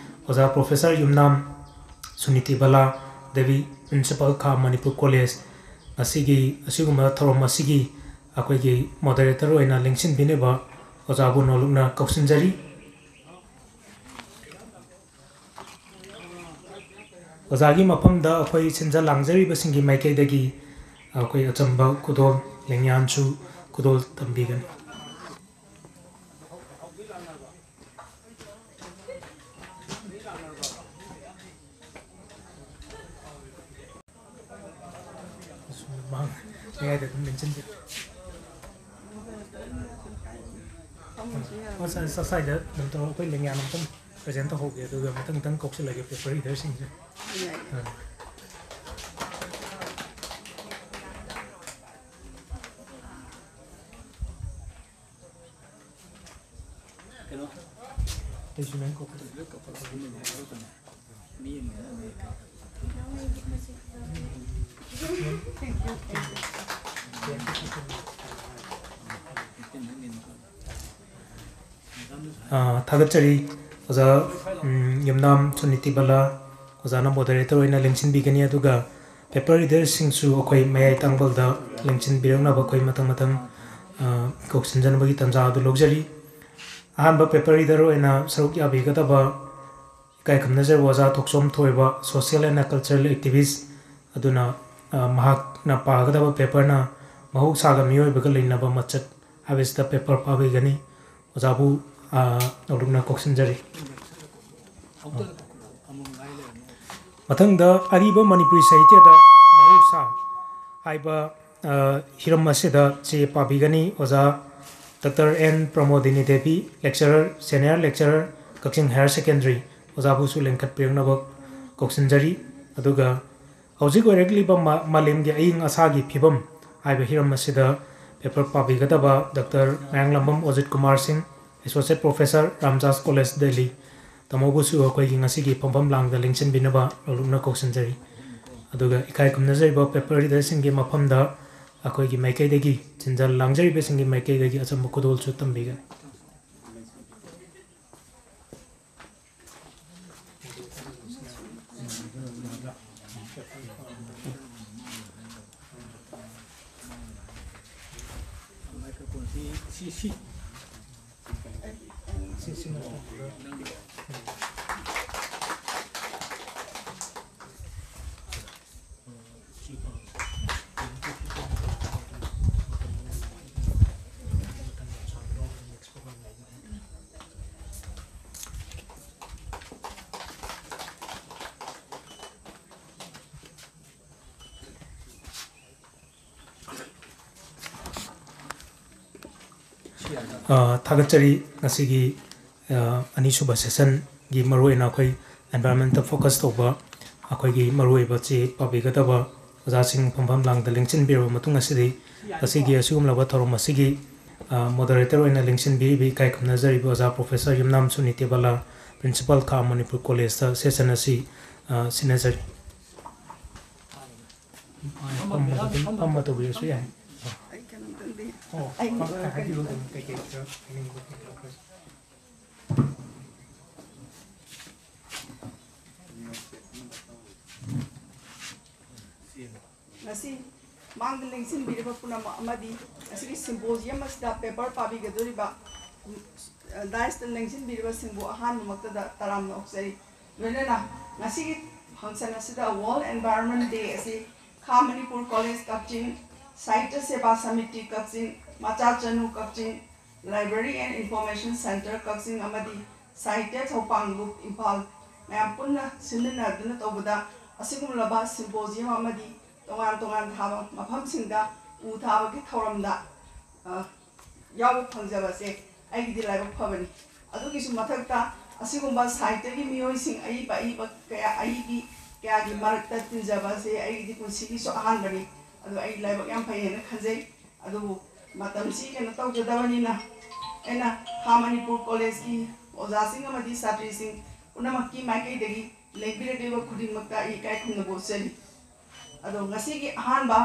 ꯑꯣꯖꯥ Professor ꯌꯨꯝꯅꯥꯝ ꯁꯨꯅꯤꯇꯤ ꯕꯂꯥ ꯗꯦꯕꯤ, Principal ꯈꯥ ꯃꯅꯤꯄꯨꯔ College꯫ ꯉꯁꯤꯒꯤ ꯑꯁꯤꯒꯨꯝꯕ ꯊꯧꯔꯝ ꯑꯁꯤꯒꯤ ꯑꯩꯈꯣꯏꯒꯤ moderator ꯑꯣꯏꯅ ꯂꯦꯡꯁꯤꯟꯕꯤꯅꯕ ꯑꯣꯖꯥꯕꯨ ꯅꯣꯂꯨꯛꯅ ꯀꯧꯁꯤꯟꯖꯔꯤ꯫ ꯑꯣꯖꯥꯒꯤ ꯃꯐꯝꯗ ꯑꯩꯈꯣꯏ ꯁꯤꯟꯖ ꯂꯥꯡꯖꯔꯤꯕꯁꯤꯡꯒꯤ ꯃꯥꯏꯀꯩꯗꯒꯤ ꯑꯩꯈꯣꯏ ꯑꯆꯝꯕ ꯈꯨꯗꯣꯜ ꯂꯦꯡꯌꯥꯟꯁꯨ ꯈꯨꯗꯣꯜ ꯇꯝꯕꯤꯒꯅꯤ꯫ ꯃꯌꯥꯏꯗ ꯑꯗꯨꯝ ꯂꯦꯡꯁꯤꯟꯕꯤꯔꯣ꯫ ꯑꯣ, ꯁꯥꯏ-, ꯁꯥꯏꯗ ꯑꯗꯨꯝ ꯇꯧꯔꯣ꯫ ꯑꯩꯈꯣꯏ ꯂꯦꯡꯌꯥꯟ ꯑꯝꯇꯪ present ꯇꯧꯍꯧꯒꯦ, ꯑꯗꯨꯒ ꯃꯊꯪ ꯃꯊꯪ ꯀꯧꯁꯤꯜꯂꯒꯦ paper reader ꯁꯤꯡꯁꯦ꯫ ꯌꯥꯏ꯫ ꯑꯥ꯫ ꯑꯥ, ꯊꯥꯒꯠꯆꯔꯤ ꯑꯣꯖꯥ, ꯎꯝ, ꯌꯨꯝꯅꯥꯝ ꯁꯨꯅꯤꯇꯤ ꯕꯂꯥ꯫ ꯑꯣꯖꯥꯅ moderator ꯑꯣꯏꯅ ꯂꯦꯡꯁꯤꯟꯕꯤꯒꯅꯤ, ꯑꯗꯨꯒ paper reader ꯁꯤꯡꯁꯨ ꯑꯩꯈꯣꯏ ꯃꯌꯥꯏ ꯇꯥꯡꯕꯜꯗ ꯂꯦꯡꯁꯤꯟꯕꯤꯔꯛꯅꯕ ꯑꯩꯈꯣꯏ ꯃꯊꯪ ꯃꯊꯪ, ꯑ, ꯀꯧꯁꯤꯟꯖꯅꯕꯒꯤ ꯇꯥꯟꯖꯥ ꯑꯗꯨ ꯂꯧꯖꯔꯤ꯫ ꯑꯍꯥꯟꯕ paper reader ꯑꯣꯏꯅ ꯁꯔꯨꯛ ꯌꯥꯕꯤꯒꯗꯕ ꯏꯀꯥꯏ ꯈꯨꯝꯅꯖꯔꯕ ꯑꯣꯖꯥ ꯊꯣꯛꯆꯣꯝ ꯊꯣꯏꯕ, social and cultural activist ꯑꯗꯨꯅ ꯑ, ꯃꯍꯥꯛꯅ ꯄꯥꯒꯗꯕ paperꯅ ꯃꯍꯧꯁꯥꯒ ꯃꯤꯑꯣꯏꯕꯒ ꯂꯩꯅꯕ ꯃꯆꯠ ꯍꯥꯏꯕꯁꯤꯗ paper ꯄꯥꯕꯤꯒꯅꯤ꯫ ꯑꯣꯖꯥꯕꯨ, ꯑ, ꯅꯧꯂꯨꯛꯅ ꯀꯧꯁꯤꯟꯖꯔꯤ꯫ ꯃꯊꯪꯗ ꯑꯔꯤꯕ ꯃꯅꯤꯄꯨꯔꯤ ꯁꯥꯍꯤꯇ꯭ꯌꯗ ꯃꯍꯧꯁꯥ ꯍꯥꯏꯕ, ꯑ, ꯍꯤꯔꯝ ꯑꯁꯤꯗ ꯆꯦ ꯄꯥꯕꯤꯒꯅꯤ ꯑꯣꯖꯥ doctor N Pramodini Devi, lecturer, senior lecturer, Kakching Higher Secondary, ꯑꯣꯖꯥꯕꯨꯁꯨ ꯂꯦꯡꯈꯠꯄꯤꯔꯛꯅꯕ ꯀꯧꯁꯤꯟꯖꯔꯤ꯫ ꯑꯗꯨꯒ ꯍꯧꯖꯤꯛ ꯑꯣꯏꯔꯛꯂꯤꯕ ꯃ-, ꯃꯥꯂꯦꯝꯒꯤ ꯑꯏꯪ ꯑꯁꯥꯒꯤ ꯐꯤꯕꯝ ꯍꯥꯏꯕ ꯍꯤꯔꯝ ꯑꯁꯤꯗ paper ꯄꯥꯕꯤꯒꯗꯕ ꯗꯣꯛꯇꯔ ꯃꯌꯥꯡꯂꯝꯕꯝ ꯑꯣꯖꯤꯠ ꯀꯨꯃꯥꯔ ꯁꯤꯡ, Associate Professor, ꯔꯥꯝꯖꯥꯁ College, ꯗꯦꯜꯂꯤ, ꯇꯥꯃꯣꯕꯨꯁꯨ ꯑꯩꯈꯣꯏꯒꯤ ꯉꯁꯤꯒꯤ ꯐꯝꯐꯝ ꯂꯥꯡꯗ ꯂꯦꯡꯁꯤꯟꯕꯤꯅꯕ ꯅꯧꯂꯨꯛꯅ ꯀꯧꯁꯤꯟꯖꯔꯤ꯫ ꯑꯗꯨꯒ ꯏꯀꯥꯏ ꯈꯨꯝꯅꯖꯔꯤꯕ paper readerꯁꯤꯡꯒꯤ ꯃꯐꯝꯗ ꯑꯩꯈꯣꯏꯒꯤ ꯃꯥꯏꯀꯩꯗꯒꯤ, ꯆꯤꯟꯖꯥꯜ ꯂꯥꯡꯖꯔꯤꯕꯁꯤꯡꯒꯤ ꯃꯥꯏꯀꯩꯗꯒꯤ ꯑꯆꯝꯕ ꯈꯨꯗꯣꯜꯁꯨ ꯇꯝꯕꯤꯒꯅꯤ꯫ ꯑ, ꯊꯥꯒꯠꯆꯔꯤ꯫ ꯉꯁꯤꯒꯤ, ꯑ, ꯑꯅꯤꯁꯨꯕ sessionꯒꯤ ꯃꯔꯨꯑꯣꯏꯅ ꯑꯩꯈꯣꯏ environmentꯇ focus ꯇꯧꯕ ꯑꯩꯈꯣꯏꯒꯤ ꯃꯔꯨꯑꯣꯏꯕ ꯆꯦ ꯄꯥꯕꯤꯒꯗꯕ ꯑꯣꯖꯥꯁꯤꯡ ꯐꯝꯐꯝ ꯂꯥꯡꯗ ꯂꯦꯡꯁꯤꯟꯕꯤꯔꯕ ꯃꯇꯨꯡ ꯑꯁꯤꯗꯤ ꯉꯁꯤꯒꯤ ꯑꯁꯤꯒꯨꯝꯂꯕ ꯊꯧꯔꯝ ꯑꯁꯤꯒꯤ, ꯑ, moderator ꯑꯣꯏꯅ ꯂꯦꯡꯁꯤꯟꯕꯤꯔꯤꯕ ꯏꯀꯥꯏ ꯈꯨꯝꯅꯖꯔꯤꯕ ꯑꯣꯖꯥ Professor ꯌꯨꯝꯅꯥꯝ ꯁꯨꯅꯤꯇꯦꯕꯂꯥ, Principal ꯈꯥ ꯃꯅꯤꯄꯨꯔ Collegeꯇ session ꯑꯁꯤ, ꯑ, ꯁꯤꯟꯅꯖꯔꯤ꯫ ꯐꯝꯃ ꯇꯧꯕꯤꯔꯁꯨ ꯌꯥꯏ꯫ ꯑꯩ ꯀꯩꯅꯣꯝꯇꯪꯗꯤ ꯑꯣ, ꯑꯩ ꯍꯥꯏꯕꯤꯔꯣ ꯑꯗꯨꯝ ꯀꯩꯀꯩ ꯈꯔ ꯍꯥꯏꯅꯤꯡꯕ ꯈꯔ꯫ ꯉꯁꯤ ꯃꯥꯡꯗ ꯂꯦꯡꯁꯤꯟꯕꯤꯔꯤꯕ ꯄꯨꯝꯅꯃꯛ ꯑꯃꯗꯤ ꯉꯁꯤꯒꯤ symposium ꯑꯁꯤꯗ paper ꯄꯥꯕꯤꯒꯗꯧꯔꯤꯕ, ꯎꯝ, dais ꯇ ꯂꯦꯡꯁꯤꯟꯕꯤꯔꯤꯕꯁꯤꯡꯕꯨ ꯑꯍꯥꯟꯕꯃꯛꯇꯗ ꯇꯔꯥꯝꯅ ꯑꯣꯛꯆꯔꯤ꯫ ꯂꯣꯏꯅꯅ ꯉꯁꯤꯒꯤ function ꯑꯁꯤꯗ World Environment Day ꯑꯁꯤ ꯈꯥ ꯃꯅꯤꯄꯨꯔ ꯀꯣꯂꯦꯖ ꯀꯛꯆꯤꯡ, ꯁꯥꯍꯤꯇ꯭ꯌ ꯁꯦꯕꯥ ꯁꯃꯤꯇꯤ ꯀꯛꯆꯤꯡ, ꯃꯆꯥ ꯆꯅꯨ ꯀꯛꯆꯤꯡ, Library and Information Centre ꯀꯛꯆꯤꯡ ꯑꯃꯗꯤ ꯁꯥꯍꯤꯇ꯭ꯌ ꯊꯧꯄꯥꯡ ꯒ꯭ꯔꯨꯞ ꯏꯝꯐꯥꯜ ꯃꯌꯥꯝ ꯄꯨꯟꯅ ꯁꯤꯟꯃꯤꯟꯅꯗꯨꯅ ꯇꯧꯕꯗ ꯑꯁꯤꯒꯨꯝꯂꯕ symposium ꯑꯃꯗꯤ ꯇꯣꯉꯥꯟ ꯇꯣꯉꯥꯟ ꯊꯥꯕ ꯃꯐꯝꯁꯤꯡꯗ ꯎ ꯊꯥꯕꯒꯤ ꯊꯧꯔꯝꯗ, ꯑ, ꯌꯥꯎꯕ ꯐꯪꯖꯕꯁꯦ ꯑꯩꯒꯤꯗꯤ ꯂꯥꯏꯕꯛ ꯐꯕꯅꯤ꯫ ꯑꯗꯨꯒꯤꯁꯨ ꯃꯊꯛꯇ ꯑꯁꯤꯒꯨꯝꯕ ꯁꯥꯍꯤꯇ꯭ꯌꯒꯤ ꯃꯤꯑꯣꯏꯁꯤꯡ ꯑꯏꯕ ꯑꯏꯕ ꯀꯌꯥ, ꯑꯏꯕꯤ ꯀꯌꯥꯒꯤ ꯃꯔꯛꯇ ꯇꯤꯟꯖꯕ ꯑꯁꯤ ꯑꯩꯒꯤꯗꯤ ꯄꯨꯟꯁꯤꯒꯤꯁꯨ ꯑꯍꯥꯟꯕꯅꯤ꯫ ꯑꯗꯣ ꯑꯩ ꯂꯥꯏꯕꯛ ꯌꯥꯝ ꯐꯩ ꯍꯥꯏꯅ ꯈꯟꯖꯩ꯫ ꯑꯗꯨꯕꯨ ꯃꯇꯝꯁꯤ ꯀꯩꯅꯣ ꯇꯧꯖꯗꯕꯅꯤꯅ ꯑꯩꯅ ꯈꯥ ꯃꯅꯤꯄꯨꯔ ꯀꯣꯂꯦꯖꯀꯤ ꯑꯣꯖꯥꯁꯤꯡ ꯑꯃꯗꯤ ꯁꯥꯇ꯭ꯔꯤꯁꯤꯡ ꯄꯨꯝꯅꯃꯛꯀꯤ ꯃꯥꯏꯀꯩꯗꯒꯤ ꯂꯦꯡꯕꯤꯔꯛꯂꯤꯕ ꯈꯨꯗꯤꯡꯃꯛꯇ ꯑꯩ ꯏꯀꯥꯏ ꯈꯨꯝꯅꯕ ꯎꯠꯆꯔꯤ꯫ ꯑꯗꯣ ꯉꯁꯤꯒꯤ ꯑꯍꯥꯟꯕ,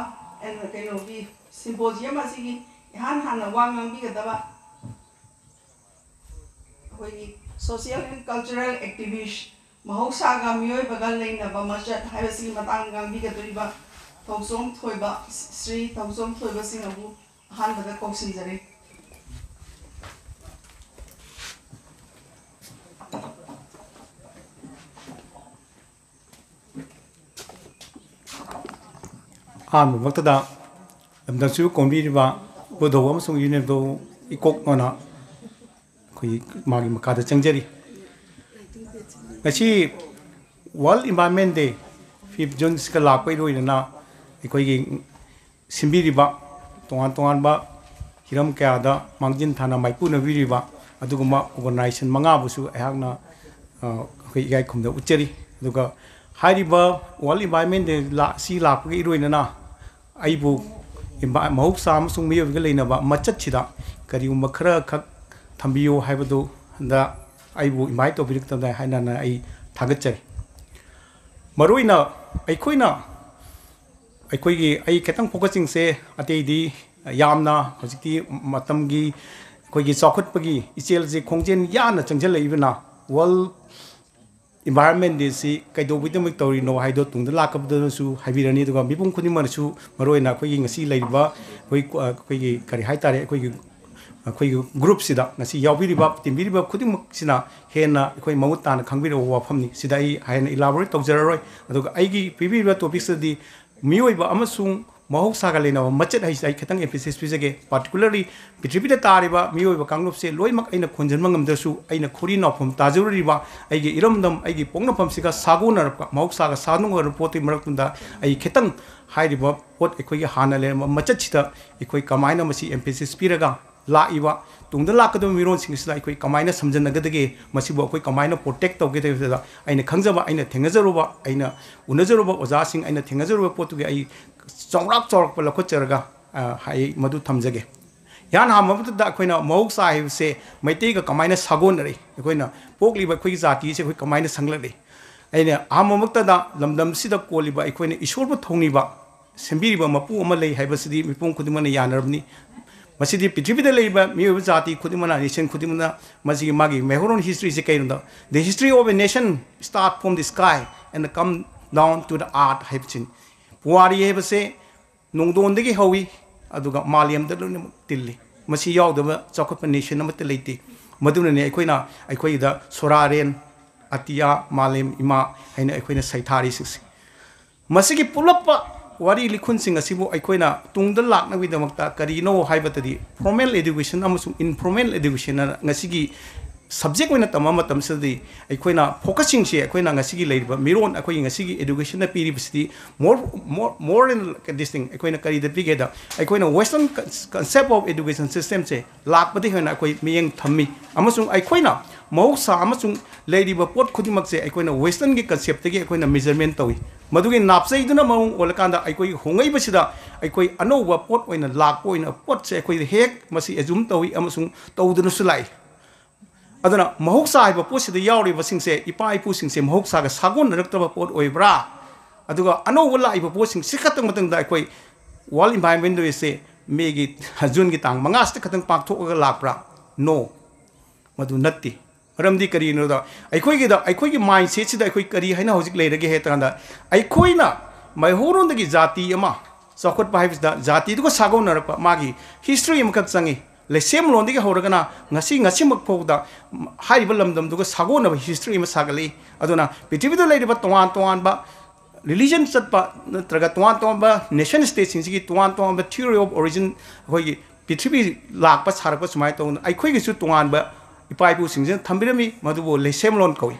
ꯑꯦ, ꯀꯩꯅꯣꯒꯤ symposium ꯑꯁꯤꯒꯤ ꯏꯍꯥꯟ ꯍꯥꯟꯅ ꯋꯥ ꯉꯥꯡꯕꯤꯒꯗꯕ ꯑꯩꯈꯣꯏꯒꯤ social and cultural activist, ꯃꯍꯧꯁꯥꯒ ꯃꯤꯑꯣꯏꯕꯒ ꯂꯩꯅꯕ ꯃꯆꯠ ꯍꯥꯏꯕꯁꯤꯒꯤ ꯃꯇꯥꯡꯗ ꯉꯥꯡꯕꯤꯒꯗꯧꯔꯤꯕ ꯊꯧꯆꯣꯝ ꯊꯣꯏꯕ, ꯁ꯭ꯔꯤ ꯊꯧꯆꯣꯝ ꯊꯣꯏꯕ ꯁꯤꯡ ꯑꯕꯨ ꯑꯍꯥꯟꯕꯗ ꯀꯧꯁꯤꯟꯖꯔꯤ꯫ ꯑꯍꯥꯟꯕꯃꯛꯇꯗ ꯂꯝꯗꯝꯁꯤꯕꯨ ꯀꯣꯝꯕꯤꯔꯤꯕ ꯏꯕꯨꯙꯧ ꯑꯃꯁꯨꯡ ꯏꯅꯦꯙꯧ ꯏꯀꯣꯛ ꯃꯅꯥ ꯑꯩꯈꯣꯏꯒꯤ ꯃꯥꯒꯤ ꯃꯈꯥꯗ ꯆꯪꯖꯔꯤ꯫ ꯉꯁꯤ World Environment Day, fifth Juneꯁꯤꯒ ꯂꯥꯛꯄꯒ ꯂꯣꯏꯅꯅ ꯑꯩꯈꯣꯏꯒꯤ ꯁꯤꯟꯕꯤꯔꯤꯕ ꯇꯣꯉꯥꯟ ꯇꯣꯉꯥꯟꯕ ꯍꯤꯔꯝ ꯀꯌꯥꯗ ꯃꯥꯡꯖꯤꯟ ꯊꯥꯅ ꯃꯥꯏꯄꯨꯅꯕꯤꯔꯤꯕ ꯑꯗꯨꯒꯨꯝꯕ organization ꯃꯉꯥꯕꯨꯁꯨ ꯑꯩꯍꯥꯛꯅ, ꯑ, ꯑꯩꯈꯣꯏ ꯏꯀꯥꯏ ꯈꯨꯝꯅꯕ ꯎꯠꯆꯔꯤ꯫ ꯑꯗꯨꯒ ꯍꯥꯏꯔꯤꯕ World Environment Day ꯂꯥ-, ꯑꯁꯤ ꯂꯥꯛꯄꯒ ꯏꯔꯣꯏꯅꯅ ꯑꯩꯕꯨ ꯏꯟꯚꯥ-, ꯃꯍꯧꯁꯥ ꯑꯃꯁꯨꯡ ꯃꯤꯑꯣꯏꯕꯒ ꯂꯩꯅꯕ ꯃꯆꯠꯁꯤꯗ ꯀꯔꯤꯒꯨꯝꯕ ꯈꯔꯈꯛ ꯊꯝꯕꯤꯌꯨ ꯍꯥꯏꯕꯗꯨꯗ ꯑꯩꯕꯨ invite ꯇꯧꯕꯤꯔꯛꯇꯕꯗ ꯍꯥꯏꯅꯅ ꯑꯩ ꯊꯥꯒꯠꯆꯔꯤ꯫ ꯃꯔꯨꯑꯣꯏꯅ ꯑꯩꯈꯣꯏꯅ, ꯑꯩꯈꯣꯏꯒꯤ, ꯑꯩ ꯈꯤꯇꯪ focusꯁꯤꯡꯁꯦ ꯑꯇꯩꯗꯤ ꯌꯥꯝꯅ ꯍꯧꯖꯤꯛꯇꯤ ꯃꯇꯝꯒꯤ ꯑꯩꯈꯣꯏꯒꯤ ꯆꯥꯎꯈꯠꯄꯒꯤ ꯏꯆꯦꯜꯁꯦ ꯈꯣꯡꯖꯦꯜ ꯌꯥꯡꯅ ꯆꯪꯁꯤꯜꯂꯛꯏꯕꯅ World Environment Dayꯁꯤ ꯀꯩꯗꯧꯕꯒꯤꯗꯃꯛ ꯇꯧꯔꯤꯅꯣ ꯍꯥꯏꯗꯣ ꯇꯨꯡꯗ ꯂꯥꯛꯀꯗꯕꯗꯁꯨ ꯍꯥꯏꯕꯤꯔꯅꯤ꯫ ꯑꯗꯨꯒ ꯃꯤꯄꯨꯝ ꯈꯨꯗꯤꯡꯃꯛꯅꯁꯨ, ꯃꯔꯨꯑꯣꯏꯅ ꯑꯩꯈꯣꯏꯒꯤ ꯉꯁꯤ ꯂꯩꯔꯤꯕ ꯑꯩꯈꯣꯏ, ꯑꯩꯈꯣꯏꯒꯤ ꯀꯔꯤ ꯍꯥꯏꯇꯥꯔꯦ, ꯑꯩꯈꯣꯏꯒꯤ, ꯑꯩꯈꯣꯏꯒꯤ groupꯁꯤꯗ ꯉꯁꯤ ꯌꯥꯎꯕꯤꯔꯤꯕ, ꯇꯤꯟꯕꯤꯔꯤꯕ ꯈꯨꯗꯤꯡꯃꯛꯁꯤꯅ ꯍꯦꯟꯅ ꯑꯩꯈꯣꯏ ꯃꯃꯨꯠ ꯇꯥꯅ ꯈꯪꯕꯤꯔꯛꯄ ꯋꯥꯐꯝꯅꯤ꯫ ꯁꯤꯗ ꯑꯩ ꯍꯦꯟꯅ elaborate ꯇꯧꯖꯔꯔꯣꯏ꯫ ꯑꯗꯨꯒ ꯑꯩꯒꯤ ꯄꯤꯕꯤꯔꯤꯕ topicꯁꯤꯗꯤ ꯃꯤꯑꯣꯏꯕ ꯑꯃꯁꯨꯡ ꯃꯍꯧꯁꯥꯒ ꯂꯩꯅꯕ ꯃꯆꯠ ꯍꯥꯏꯁꯤꯗ ꯑꯩ ꯈꯤꯇꯪ emphasis ꯄꯤꯖꯒꯦ꯫ Particularly ꯄ꯭ꯔꯤꯊꯤꯕꯤꯗ ꯇꯥꯔꯤꯕ ꯃꯤꯑꯣꯏꯕ ꯀꯥꯡꯂꯨꯞꯁꯦ ꯂꯣꯏꯅꯃꯛ ꯑꯩꯅ ꯈꯣꯟꯖꯟꯕ ꯉꯝꯗ꯭ꯔꯁꯨ, ꯑꯩꯅ ꯈꯣꯔꯤ ꯅꯥꯎꯐꯝ ꯇꯥꯖꯔꯨꯔꯤꯕ ꯑꯩꯒꯤ ꯏꯔꯝꯗꯝ, ꯑꯩꯒꯤ ꯄꯣꯛꯅꯐꯝꯁꯤꯒ ꯁꯥꯒꯣꯟꯅꯔꯛꯄ, ꯃꯍꯧꯁꯥꯒ ꯁꯥꯒꯣꯟꯅꯔꯛꯄ ꯄꯣꯠꯇꯨꯒꯤ ꯃꯔꯛꯇꯨꯗ ꯑꯩ ꯈꯤꯇꯪ ꯍꯥꯏꯔꯤꯕ ꯄꯣꯠ ꯑꯩꯈꯣꯏꯒꯤ ꯍꯥꯟꯅ ꯂꯩꯔꯝꯕ ꯃꯆꯠꯁꯤꯗ ꯑꯩꯈꯣꯏ ꯀꯃꯥꯏꯅ ꯃꯁꯤ emphasis ꯄꯤꯔꯒ ꯂꯥꯛꯏꯕ ꯇꯨꯡꯗ ꯂꯥꯛꯀꯗꯕ ꯃꯤꯔꯣꯟꯁꯤꯡꯁꯤꯗ ꯑꯩꯈꯣꯏ ꯀꯃꯥꯏꯅ ꯁꯝꯖꯟꯅꯒꯗꯒꯦ, ꯃꯁꯤꯕꯨ ꯑꯩꯈꯣꯏ ꯀꯃꯥꯏꯅ protect ꯇꯧꯒꯗꯒꯦ ꯍꯥꯏꯕꯗ ꯑꯩꯅ ꯈꯪꯖꯕ, ꯑꯩꯅ ꯊꯦꯡꯅꯖꯔꯨꯕ, ꯑꯩꯅ ꯎꯅꯖꯔꯨꯕ ꯑꯣꯖꯥꯁꯤꯡ, ꯑꯩꯅ ꯊꯦꯡꯅꯖꯔꯨꯕ ꯄꯣꯠꯇꯨꯒꯤ ꯑꯩ ꯆꯥꯎꯔꯥꯛ ꯆꯥꯎꯔꯛꯄ ꯂꯧꯈꯠꯆꯔꯒ, ꯑ, ꯑꯩ ꯃꯗꯨ ꯊꯝꯖꯒꯦ꯫ ꯏꯍꯥꯟ ꯍꯥꯟꯕ ꯃꯇꯝꯗ ꯑꯩꯈꯣꯏꯅ ꯃꯍꯧꯁꯥ ꯍꯥꯏꯕꯁꯦ ꯃꯩꯇꯩꯒ ꯀꯃꯥꯏꯅ ꯁꯥꯒꯣꯟꯅꯔꯤ? ꯑꯩꯈꯣꯏꯅ ꯄꯣꯛꯂꯤꯕ ꯑꯩꯈꯣꯏꯒꯤ ꯖꯥꯇꯤꯁꯦ ꯑꯩꯈꯣꯏ ꯀꯃꯥꯏꯅ ꯁꯪꯂꯛꯂꯤ? ꯑꯩꯅ ꯑꯍꯥꯟꯕꯃꯛꯇꯗ ꯂꯝꯗꯝꯁꯤꯗ ꯀꯣꯜꯂꯤꯕ ꯑꯩꯈꯣꯏꯅ ꯏꯁꯣꯔꯕꯨ ꯊꯧꯅꯤꯕ, ꯁꯦꯝꯕꯤꯔꯤꯕ ꯃꯄꯨ ꯑꯃ ꯂꯩ ꯍꯥꯏꯕꯁꯤꯗꯤ ꯃꯤꯄꯨꯝ ꯈꯨꯗꯤꯡꯃꯛꯅ ꯌꯥꯅꯔꯕꯅꯤ꯫ ꯃꯁꯤꯗꯤ ꯄ꯭ꯔꯤꯊꯤꯕꯤꯗ ꯂꯩꯔꯤꯕ ꯃꯤꯑꯣꯏꯕ ꯖꯥꯇꯤ ꯈꯨꯗꯤꯡꯃꯛꯅ, nation ꯈꯨꯗꯤꯡꯃꯛꯅ ꯃꯁꯤꯒꯤ ꯃꯥꯒꯤ ꯃꯩꯍꯧꯔꯣꯟ historyꯁꯦ ꯀꯩꯅꯣꯗ, "The history of a nation start from the sky and come down to the earth" ꯍꯥꯏꯕꯁꯤꯅꯤ꯫ ꯄꯨꯋꯥꯔꯤ ꯍꯥꯏꯕꯁꯦ ꯅꯣꯡꯗꯣꯟꯗꯒꯤ ꯍꯧꯏ, ꯑꯗꯨꯒ ꯃꯥꯂꯦꯝꯗ ꯂꯣꯏꯅꯃꯛ ꯇꯤꯜꯂꯤ꯫ ꯃꯁꯤ ꯌꯥꯎꯗꯕ ꯆꯥꯎꯈꯠꯄ nation ꯑꯃꯠꯇ ꯂꯩꯇꯦ꯫ ꯃꯗꯨꯅꯅꯦ ꯑꯩꯈꯣꯏꯅ, ꯑꯩꯈꯣꯏꯒꯤꯗ ꯁꯣꯔꯥꯔꯦꯟ, ꯑꯇꯤꯌꯥ, ꯃꯥꯂꯦꯝ ꯏꯃꯥ ꯍꯥꯏꯅ ꯑꯩꯈꯣꯏꯅ ꯁꯩꯊꯥꯔꯤꯁꯤꯡꯁꯦ꯫ ꯃꯁꯤꯒꯤ ꯄꯨꯂꯞꯄ ꯋꯥꯔꯤ ꯂꯤꯈꯨꯟꯁꯤꯡ ꯑꯁꯤꯕꯨ ꯑꯩꯈꯣꯏꯅ ꯇꯨꯡꯗ ꯂꯥꯛꯅꯕꯒꯤꯗꯃꯛꯇ ꯀꯔꯤꯅꯣ ꯍꯥꯏꯕꯗꯗꯤ, formal education ꯑꯃꯁꯨꯡ informal education ꯑꯅ ꯉꯁꯤꯒꯤ subject ꯑꯣꯏꯅ ꯇꯝꯕ ꯃꯇꯝꯁꯤꯗꯗꯤ, ꯑꯩꯈꯣꯏꯅ focusꯁꯤꯡꯁꯦ, ꯑꯩꯈꯣꯏꯅ ꯉꯁꯤꯒꯤ ꯂꯩꯔꯤꯕ ꯃꯤꯔꯣꯟ, ꯑꯩꯈꯣꯏꯒꯤ ꯉꯁꯤꯒꯤ educationꯅ ꯄꯤꯔꯤꯕꯁꯤꯗꯤ more, more, more in this thing, ꯑꯩꯈꯣꯏꯅ ꯀꯔꯤꯗ ꯄꯤꯒꯦꯗ, ꯑꯩꯈꯣꯏꯅ western con-, concept of education systemꯁꯦ ꯂꯥꯛꯄꯗꯒꯤ ꯍꯦꯟꯅ ꯑꯩꯈꯣꯏ ꯃꯤꯠꯌꯦꯡ ꯊꯝꯃꯤ꯫ ꯑꯃꯁꯨꯡ ꯑꯩꯈꯣꯏꯅ ꯃꯍꯧꯁꯥ ꯑꯃꯁꯨꯡ ꯂꯩꯔꯤꯕ ꯄꯣꯠ ꯈꯨꯗꯤꯡꯃꯛꯁꯦ ꯑꯩꯈꯣꯏꯅ westernꯒꯤ conceptꯇꯒꯤ ꯑꯩꯈꯣꯏꯅ measurement ꯇꯧꯏ꯫ ꯃꯗꯨꯒꯤ ꯅꯥꯞꯆꯩꯗꯨꯅ ꯃꯔꯝ ꯑꯣꯏꯔꯀꯥꯟꯗ ꯑꯩꯈꯣꯏꯒꯤ ꯍꯣꯡꯉꯛꯏꯕꯁꯤꯗ ꯑꯩꯈꯣꯏ ꯑꯅꯧꯕ ꯄꯣꯠ ꯑꯣꯏꯅ ꯂꯥꯛꯄ ꯑꯣꯏꯅ ꯄꯣꯠꯁꯦ ꯑꯩꯈꯣꯏꯗ ꯍꯦꯛ ꯃꯁꯤ assume ꯇꯧꯏ ꯑꯃꯁꯨꯡ ꯇꯧꯗꯨꯅꯁꯨ ꯂꯥꯛꯏ꯫ ꯑꯗꯨꯅ ꯃꯍꯧꯁꯥ ꯍꯥꯏꯕ ꯄꯣꯠꯁꯤꯗ ꯌꯥꯎꯔꯤꯕꯁꯤꯡꯁꯦ, ꯏꯄꯥ ꯏꯄꯨꯁꯤꯡꯁꯦ ꯃꯍꯧꯁꯥꯒ ꯁꯥꯒꯣꯟꯅꯔꯛꯇꯕ ꯄꯣꯠ ꯑꯣꯏꯕ꯭ꯔꯥ? ꯑꯗꯨꯒ ꯑꯅꯧꯕ ꯂꯥꯛꯏꯕ ꯄꯣꯠꯁꯤꯡ ꯁꯤ ꯈꯛꯇꯪ ꯃꯇꯝꯗ ꯑꯩꯈꯣꯏ World Environment Dayꯁꯦ Mayꯒꯤ, Juneꯒꯤ ꯇꯥꯡ ꯃꯉꯥꯁꯤꯗ ꯈꯛꯇꯪ ꯄꯥꯡꯊꯣꯛꯑꯒ ꯂꯥꯛꯄ꯭ꯔꯥ? No, ꯃꯗꯨ ꯅꯠꯇꯦ꯫ ꯃꯔꯝꯗꯤ ꯀꯔꯤꯒꯤꯅꯣꯗ, ꯑꯩꯈꯣꯏꯒꯤꯗ, ꯑꯩꯈꯣꯏꯒꯤ mindsetꯁꯤꯗ ꯑꯩꯈꯣꯏ ꯀꯔꯤ ꯍꯥꯏꯅ ꯍꯧꯖꯤꯛ ꯂꯩꯔꯒꯦ ꯍꯥꯏ ꯀꯥꯟꯗ, ꯑꯩꯈꯣꯏꯅ ꯃꯩꯍꯧꯔꯣꯟꯗꯒꯤ ꯖꯥꯇꯤ ꯑꯃ ꯆꯥꯎꯈꯠꯄ ꯍꯥꯏꯕꯁꯤꯗ ꯖꯥꯇꯤꯗꯨꯒ ꯁꯥꯒꯣꯟꯅꯔꯛꯄ ꯃꯥꯒꯤ history ꯑꯃꯈꯛ ꯆꯪꯉꯤ꯫ ꯂꯩꯁꯦꯝꯂꯣꯟꯗꯒꯤ ꯍꯧꯔꯒꯅ ꯉꯁꯤ, ꯉꯁꯤꯃꯛ ꯐꯥꯎꯕꯗ ꯍꯥꯏꯔꯤꯕ ꯂꯝꯗꯝꯗꯨꯒ ꯁꯥꯒꯣꯟꯅꯕ history ꯑꯃ ꯁꯥꯒꯠꯂꯛꯏ꯫ ꯑꯗꯨꯅ ꯄ꯭ꯔꯤꯊꯤꯕꯤꯗ ꯂꯩꯔꯤꯕ ꯇꯣꯉꯥꯟ ꯇꯣꯉꯥꯟꯕ ꯔꯤꯂꯤꯖꯟ ꯆꯠꯄ ꯅꯠꯇ꯭ꯔꯒ ꯇꯣꯉꯥꯟ ꯇꯣꯉꯥꯟꯕ ꯅꯦꯁꯟ ꯁ꯭ꯇꯦꯠꯁꯤꯡꯁꯤꯒꯤ ꯇꯣꯉꯥꯟ ꯇꯣꯉꯥꯟꯕ theory of origin, ꯑꯩꯈꯣꯏꯒꯤ ꯄ꯭ꯔꯤꯊꯤꯕꯤ ꯂꯥꯛꯄ ꯁꯥꯔꯛꯄ ꯁꯨꯃꯥꯏꯅ ꯇꯧꯗꯅ ꯑꯩꯈꯣꯏꯒꯤꯁꯨ ꯇꯣꯉꯥꯟꯕ ꯏꯄꯥ ꯏꯄꯨꯁꯤꯡꯁꯤꯅ ꯊꯝꯕꯤꯔꯝꯃꯤ, ꯃꯗꯨꯕꯨ ꯂꯩꯁꯦꯝꯂꯣꯟ ꯀꯧꯏ꯫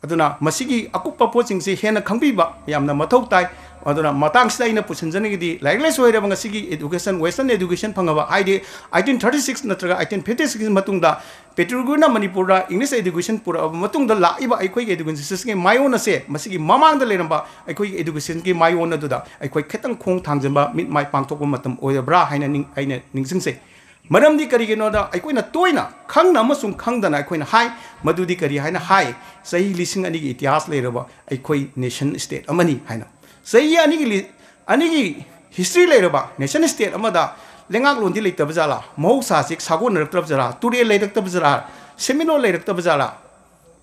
ꯑꯗꯨꯅ ꯃꯁꯤꯒꯤ ꯑꯀꯨꯞꯄ ꯄꯣꯠꯁꯤꯡꯁꯤ ꯍꯦꯟꯅ ꯈꯪꯕꯤꯕ ꯌꯥꯝꯅ ꯃꯊꯧ ꯇꯥꯏ꯫ ꯑꯗꯨꯅ ꯃꯇꯥꯡꯁꯤꯗ ꯑꯩꯅ ꯄꯨꯁꯤꯟꯖꯅꯤꯡꯉꯤꯗꯤ, ꯂꯥꯏꯔꯤꯛ ꯂꯥꯏꯁꯨ ꯍꯩꯔꯕ ꯉꯁꯤꯒꯤ education, western education ꯐꯪꯉꯕ, ꯍꯥꯏꯗꯤ eighteen thirty six ꯅꯠꯇ꯭ꯔꯒ eighteen fifty six ꯃꯇꯨꯡꯗ ꯄꯦꯇ꯭ꯔꯨꯒꯨꯅ ꯃꯅꯤꯄꯨꯔꯗ English education ꯄꯨꯔꯛꯑꯕ ꯃꯇꯨꯡꯗ ꯂꯥꯛꯏꯕ ꯑꯩꯈꯣꯏꯒꯤ education systemꯒꯤ ꯃꯥꯏꯑꯣꯟ ꯑꯁꯦ, ꯃꯁꯤꯒꯤ ꯃꯃꯥꯡꯗ ꯂꯩꯔꯝꯕ ꯑꯩꯈꯣꯏꯒꯤ educationꯒꯤ ꯃꯥꯏꯑꯣꯟ ꯑꯗꯨꯗ ꯑꯩꯈꯣꯏ ꯈꯤꯇꯪ ꯈꯣꯡ ꯊꯥꯡꯖꯤꯟꯕ, ꯃꯤꯠ ꯃꯥꯏ ꯄꯥꯡꯊꯣꯛꯄ ꯃꯇꯝ ꯑꯣꯏꯔꯕ꯭ꯔꯥ ꯍꯥꯏꯅ ꯅꯤꯡ-, ꯑꯩꯅ ꯅꯤꯡꯁꯤꯡꯖꯩ꯫ ꯃꯔꯝꯗꯤ ꯀꯔꯤꯒꯤꯅꯣꯗ, ꯑꯩꯈꯣꯏꯅ ꯇꯣꯏꯅ ꯈꯪꯅ ꯑꯃꯁꯨꯡ ꯈꯪꯗꯅ ꯑꯩꯈꯣꯏꯅ ꯍꯥꯏ, ꯃꯗꯨꯗꯤ ꯀꯔꯤ ꯍꯥꯏꯅ ꯍꯥꯏ? ꯆꯍꯤ ꯂꯤꯁꯤꯡ ꯑꯅꯤꯒꯤ ꯏꯇꯤꯍꯥꯁ ꯂꯩꯔꯕ ꯑꯩꯈꯣꯏ nation state ꯑꯃꯅꯤ ꯍꯥꯏꯅ꯫ ꯆꯍꯤ ꯑꯅꯤꯒꯤ ꯂꯤ-, ꯑꯅꯤꯒꯤ history ꯂꯩꯔꯕ nation state ꯑꯃꯗ ꯂꯩꯉꯥꯛꯂꯣꯟꯗꯤ ꯂꯩꯇꯕ ꯖꯥꯠꯂꯥ? ꯃꯍꯧꯁꯥꯁꯤ ꯁꯥꯒꯣꯟꯅꯔꯛꯇ꯭ꯔꯕ ꯖꯥꯠꯂꯥ? ꯇꯨꯔꯦꯜ ꯂꯩꯔꯛꯇꯕ ꯖꯥꯠꯂꯥ? ꯁꯦꯟꯃꯤꯠꯂꯣꯟ ꯂꯩꯔꯛꯇꯕ ꯖꯥꯠꯂꯥ?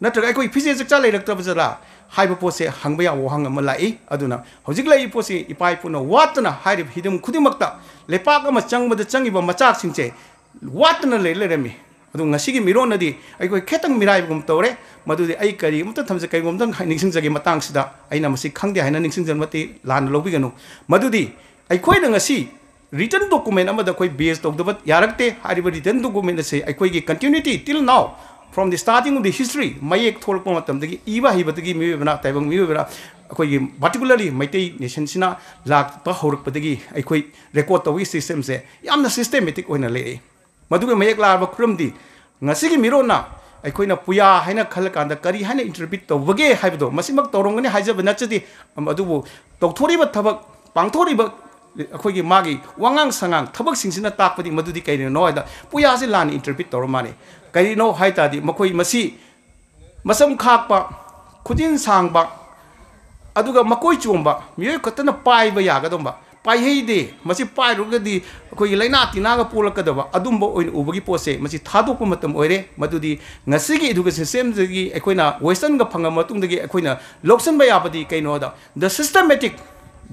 ꯅꯠꯇ꯭ꯔꯒ ꯑꯩꯈꯣꯏ ꯐꯤꯖꯦꯠ ꯆꯛꯆꯥ ꯂꯩꯔꯛꯇꯕ ꯖꯥꯠꯂꯥ ꯍꯥꯏꯕ ꯄꯣꯠꯁꯦ ꯍꯪꯕ ꯌꯥꯕ ꯋꯥꯍꯪ ꯑꯃ ꯂꯥꯛꯏ꯫ ꯑꯗꯨꯅ ꯍꯧꯖꯤꯛ ꯂꯩꯔꯤꯕ ꯄꯣꯠꯁꯤ ꯏꯄꯥ ꯏꯄꯨꯅ ꯋꯥꯠꯇꯅ ꯍꯥꯏꯔꯤꯕ ꯍꯤꯔꯝ ꯈꯨꯗꯤꯡꯃꯛꯇ ꯂꯩꯄꯥꯛ ꯑꯃ ꯆꯪꯕꯗ ꯆꯪꯉꯤꯕ ꯃꯆꯥꯛꯁꯤꯡꯁꯦ ꯋꯥꯠꯇꯅ ꯂꯩ ꯂꯩꯔꯝꯃꯤ꯫ ꯑꯗꯨ ꯉꯁꯤꯒꯤ ꯃꯤꯔꯣꯟꯅꯗꯤ ꯑꯩꯈꯣꯏ ꯈꯤꯇꯪ ꯃꯤꯔꯥꯏꯕꯒꯨꯝ ꯇꯧꯔꯦ꯫ ꯃꯗꯨꯗꯤ ꯑꯩ ꯀꯔꯤ ꯑꯃꯇ ꯊꯝꯖ-, ꯀꯔꯤꯒꯨꯝꯕ ꯑꯃꯇꯪ ꯍꯥꯏ-, ꯅꯤꯡꯁꯤꯡꯖꯒꯦ ꯃꯇꯥꯡꯁꯤꯗ, ꯑꯩꯅ ꯃꯁꯤ ꯈꯪꯗꯦ ꯍꯥꯏꯅ ꯅꯤꯡꯁꯤꯡꯖꯕ ꯅꯠꯇꯦ, ꯂꯥꯟꯅ ꯂꯧꯕꯤꯒꯅꯨ꯫ ꯃꯗꯨꯗꯤ ꯑꯩꯈꯣꯏꯅ ꯉꯁꯤ written document ꯑꯃꯗ ꯑꯩꯈꯣꯏ base ꯇꯧꯗꯕ ꯌꯥꯔꯛꯇꯦ꯫ ꯍꯥꯏꯔꯤꯕ written document ꯑꯁꯦ ꯑꯩꯈꯣꯏꯒꯤ continuity till now, from the starting of the history, ꯃꯌꯦꯛ ꯊꯣꯛꯂꯛꯄ ꯃꯇꯝꯗꯒꯤ ꯏꯕ ꯍꯩꯕꯗꯒꯤ ꯃꯤꯑꯣꯏꯕꯅ, ꯇꯥꯏꯕꯪ ꯃꯤꯑꯣꯏꯕꯅ ꯑꯩꯈꯣꯏꯒꯤ particularly ꯃꯩꯇꯩ nationꯁꯤꯅ ꯂꯥꯛꯄ ꯍꯧꯔꯛꯄꯗꯒꯤ ꯑꯩꯈꯣꯏ record ꯇꯧꯕꯒꯤ systemꯁꯦ ꯌꯥꯝꯅ systematic ꯑꯣꯏꯅ ꯂꯩꯔꯛꯏ꯫ ꯃꯗꯨꯒꯤ ꯃꯌꯦꯛ ꯂꯥꯔꯕ ꯈꯨꯗꯝꯗꯤ ꯉꯁꯤꯒꯤ ꯃꯤꯔꯣꯟꯅ ꯑꯩꯈꯣꯏꯅ ꯄꯨꯌꯥ ꯍꯥꯏꯅ ꯈꯜꯂꯀꯥꯟꯗ ꯀꯔꯤ ꯍꯥꯏꯅ interpret ꯇꯧꯕꯒꯦ ꯍꯥꯏꯕꯗꯣ, ꯃꯁꯤꯃꯛ ꯇꯧꯔꯝꯒꯅꯤ ꯍꯥꯏꯖꯕ ꯅꯠꯆꯗꯦ, ꯑꯗꯨꯕꯨ ꯇꯧꯊꯣꯔꯤꯕ ꯊꯕꯛ, ꯄꯥꯡꯊꯣꯔꯤꯕ ꯑꯩꯈꯣꯏꯒꯤ ꯃꯥꯒꯤ ꯋꯥꯉꯥꯡ ꯁꯉꯥꯡ ꯊꯕꯛꯁꯤꯡꯁꯤꯅ ꯇꯥꯛꯄꯗꯤ ꯃꯗꯨꯗꯤ ꯀꯔꯤꯅꯣ ꯍꯥꯏꯗ, ꯄꯨꯌꯥꯁꯤ ꯂꯥꯟꯅ interpret ꯇꯧꯔ ꯃꯥꯜꯂꯦ꯫ ꯀꯔꯤꯅꯣ ꯍꯥꯏ ꯇꯥꯔꯗꯤ ꯃꯈꯣꯏ ꯃꯁꯤ ꯃꯁꯝ ꯈꯥꯛꯄ, ꯈꯨꯖꯤꯟ ꯁꯥꯡꯕ, ꯑꯗꯨꯒ ꯃꯀꯣꯏ ꯆꯣꯝꯕ ꯃꯤꯑꯣꯏ ꯈꯛꯇꯅ ꯄꯥꯏꯕ ꯌꯥꯒꯗꯧꯕ, ꯄꯥꯏꯍꯩꯗꯦ, ꯃꯁꯤ ꯄꯥꯏꯔꯨꯔꯒꯗꯤ ꯑꯩꯈꯣꯏꯒꯤ ꯂꯥꯏꯅꯥ ꯇꯤꯟꯅꯥꯒ ꯄꯣꯛꯂꯛꯀꯗꯕ, ꯑꯗꯨꯝꯕ ꯑꯣꯏꯅ ꯎꯕꯒꯤ ꯄꯣꯠꯁꯦ, ꯃꯁꯤ ꯊꯥꯗꯣꯛꯄ ꯃꯇꯝ ꯑꯣꯏꯔꯦ꯫ ꯃꯗꯨꯗꯤ ꯉꯁꯤꯒꯤ education systemꯗꯒꯤ ꯑꯩꯈꯣꯏꯅ westernꯒ ꯐꯪꯉ ꯃꯇꯨꯡꯗꯒꯤ ꯑꯩꯈꯣꯏꯅ ꯂꯧꯁꯤꯟꯕ ꯌꯥꯕꯗꯤ ꯀꯩꯅꯣꯗ, the systematic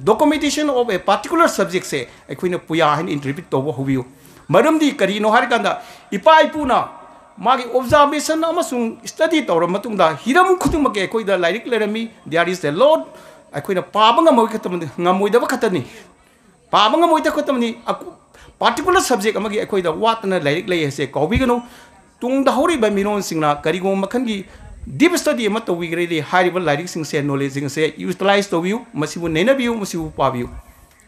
documentation of a particular subjectꯁꯦ ꯑꯩꯈꯣꯏꯅ ꯄꯨꯌꯥ ꯍꯥꯏꯅ interpret ꯇꯧꯕ ꯍꯧꯕꯤꯌꯨ꯫ ꯃꯔꯝꯗꯤ ꯀꯔꯤꯅꯣ ꯍꯥꯏꯔꯀꯥꯟꯗ, ꯏꯄꯥ ꯏꯄꯨꯅ ꯃꯥꯒꯤ observation ꯑꯃꯁꯨꯡ study ꯇꯧꯔꯕ ꯃꯇꯨꯡꯗ, ꯍꯤꯔꯝ ꯈꯨꯗꯤꯡꯃꯛꯀꯤ ꯑꯩꯈꯣꯏꯗ ꯂꯥꯏꯔꯤꯛ ꯂꯩꯔꯝꯃꯤ, there is a lot, ꯑꯩꯈꯣꯏꯅ ꯄꯥꯕ ꯉꯝꯃꯣꯏ ꯈꯛꯇ-, ꯉꯝꯃꯣꯏꯗꯕ ꯈꯛꯇꯅꯤ꯫ ꯄꯥꯕ ꯉꯝꯃꯣꯏꯗꯕ ꯈꯛꯇꯅꯤ꯫ ꯑꯀꯨ-, particular subject ꯑꯃꯒꯤ ꯑꯩꯈꯣꯏꯗ ꯋꯥꯠꯇꯅ ꯂꯥꯏꯔꯤꯛ ꯂꯩ ꯍꯥꯏꯁꯦ ꯀꯥꯎꯕꯤꯒꯅꯨ꯫ ꯇꯨꯡꯗ ꯍꯧꯔꯤꯕ ꯃꯤꯔꯣꯟꯁꯤꯡꯅ ꯀꯔꯤꯒꯨꯝꯕ ꯃꯈꯜꯒꯤ deep study ꯑꯃ ꯇꯧꯕꯤꯈ꯭ꯔꯗꯤ, ꯍꯥꯏꯔꯤꯕ ꯂꯥꯏꯔꯤꯛꯁꯤꯡꯁꯦ, knowledgeꯁꯤꯡꯁꯦ utilize ꯇꯧꯕꯤꯌꯨ, ꯃꯁꯤꯕꯨ ꯅꯩꯅꯕꯤꯌꯨ, ꯃꯁꯤꯕꯨ ꯄꯥꯕꯤꯌꯨ꯫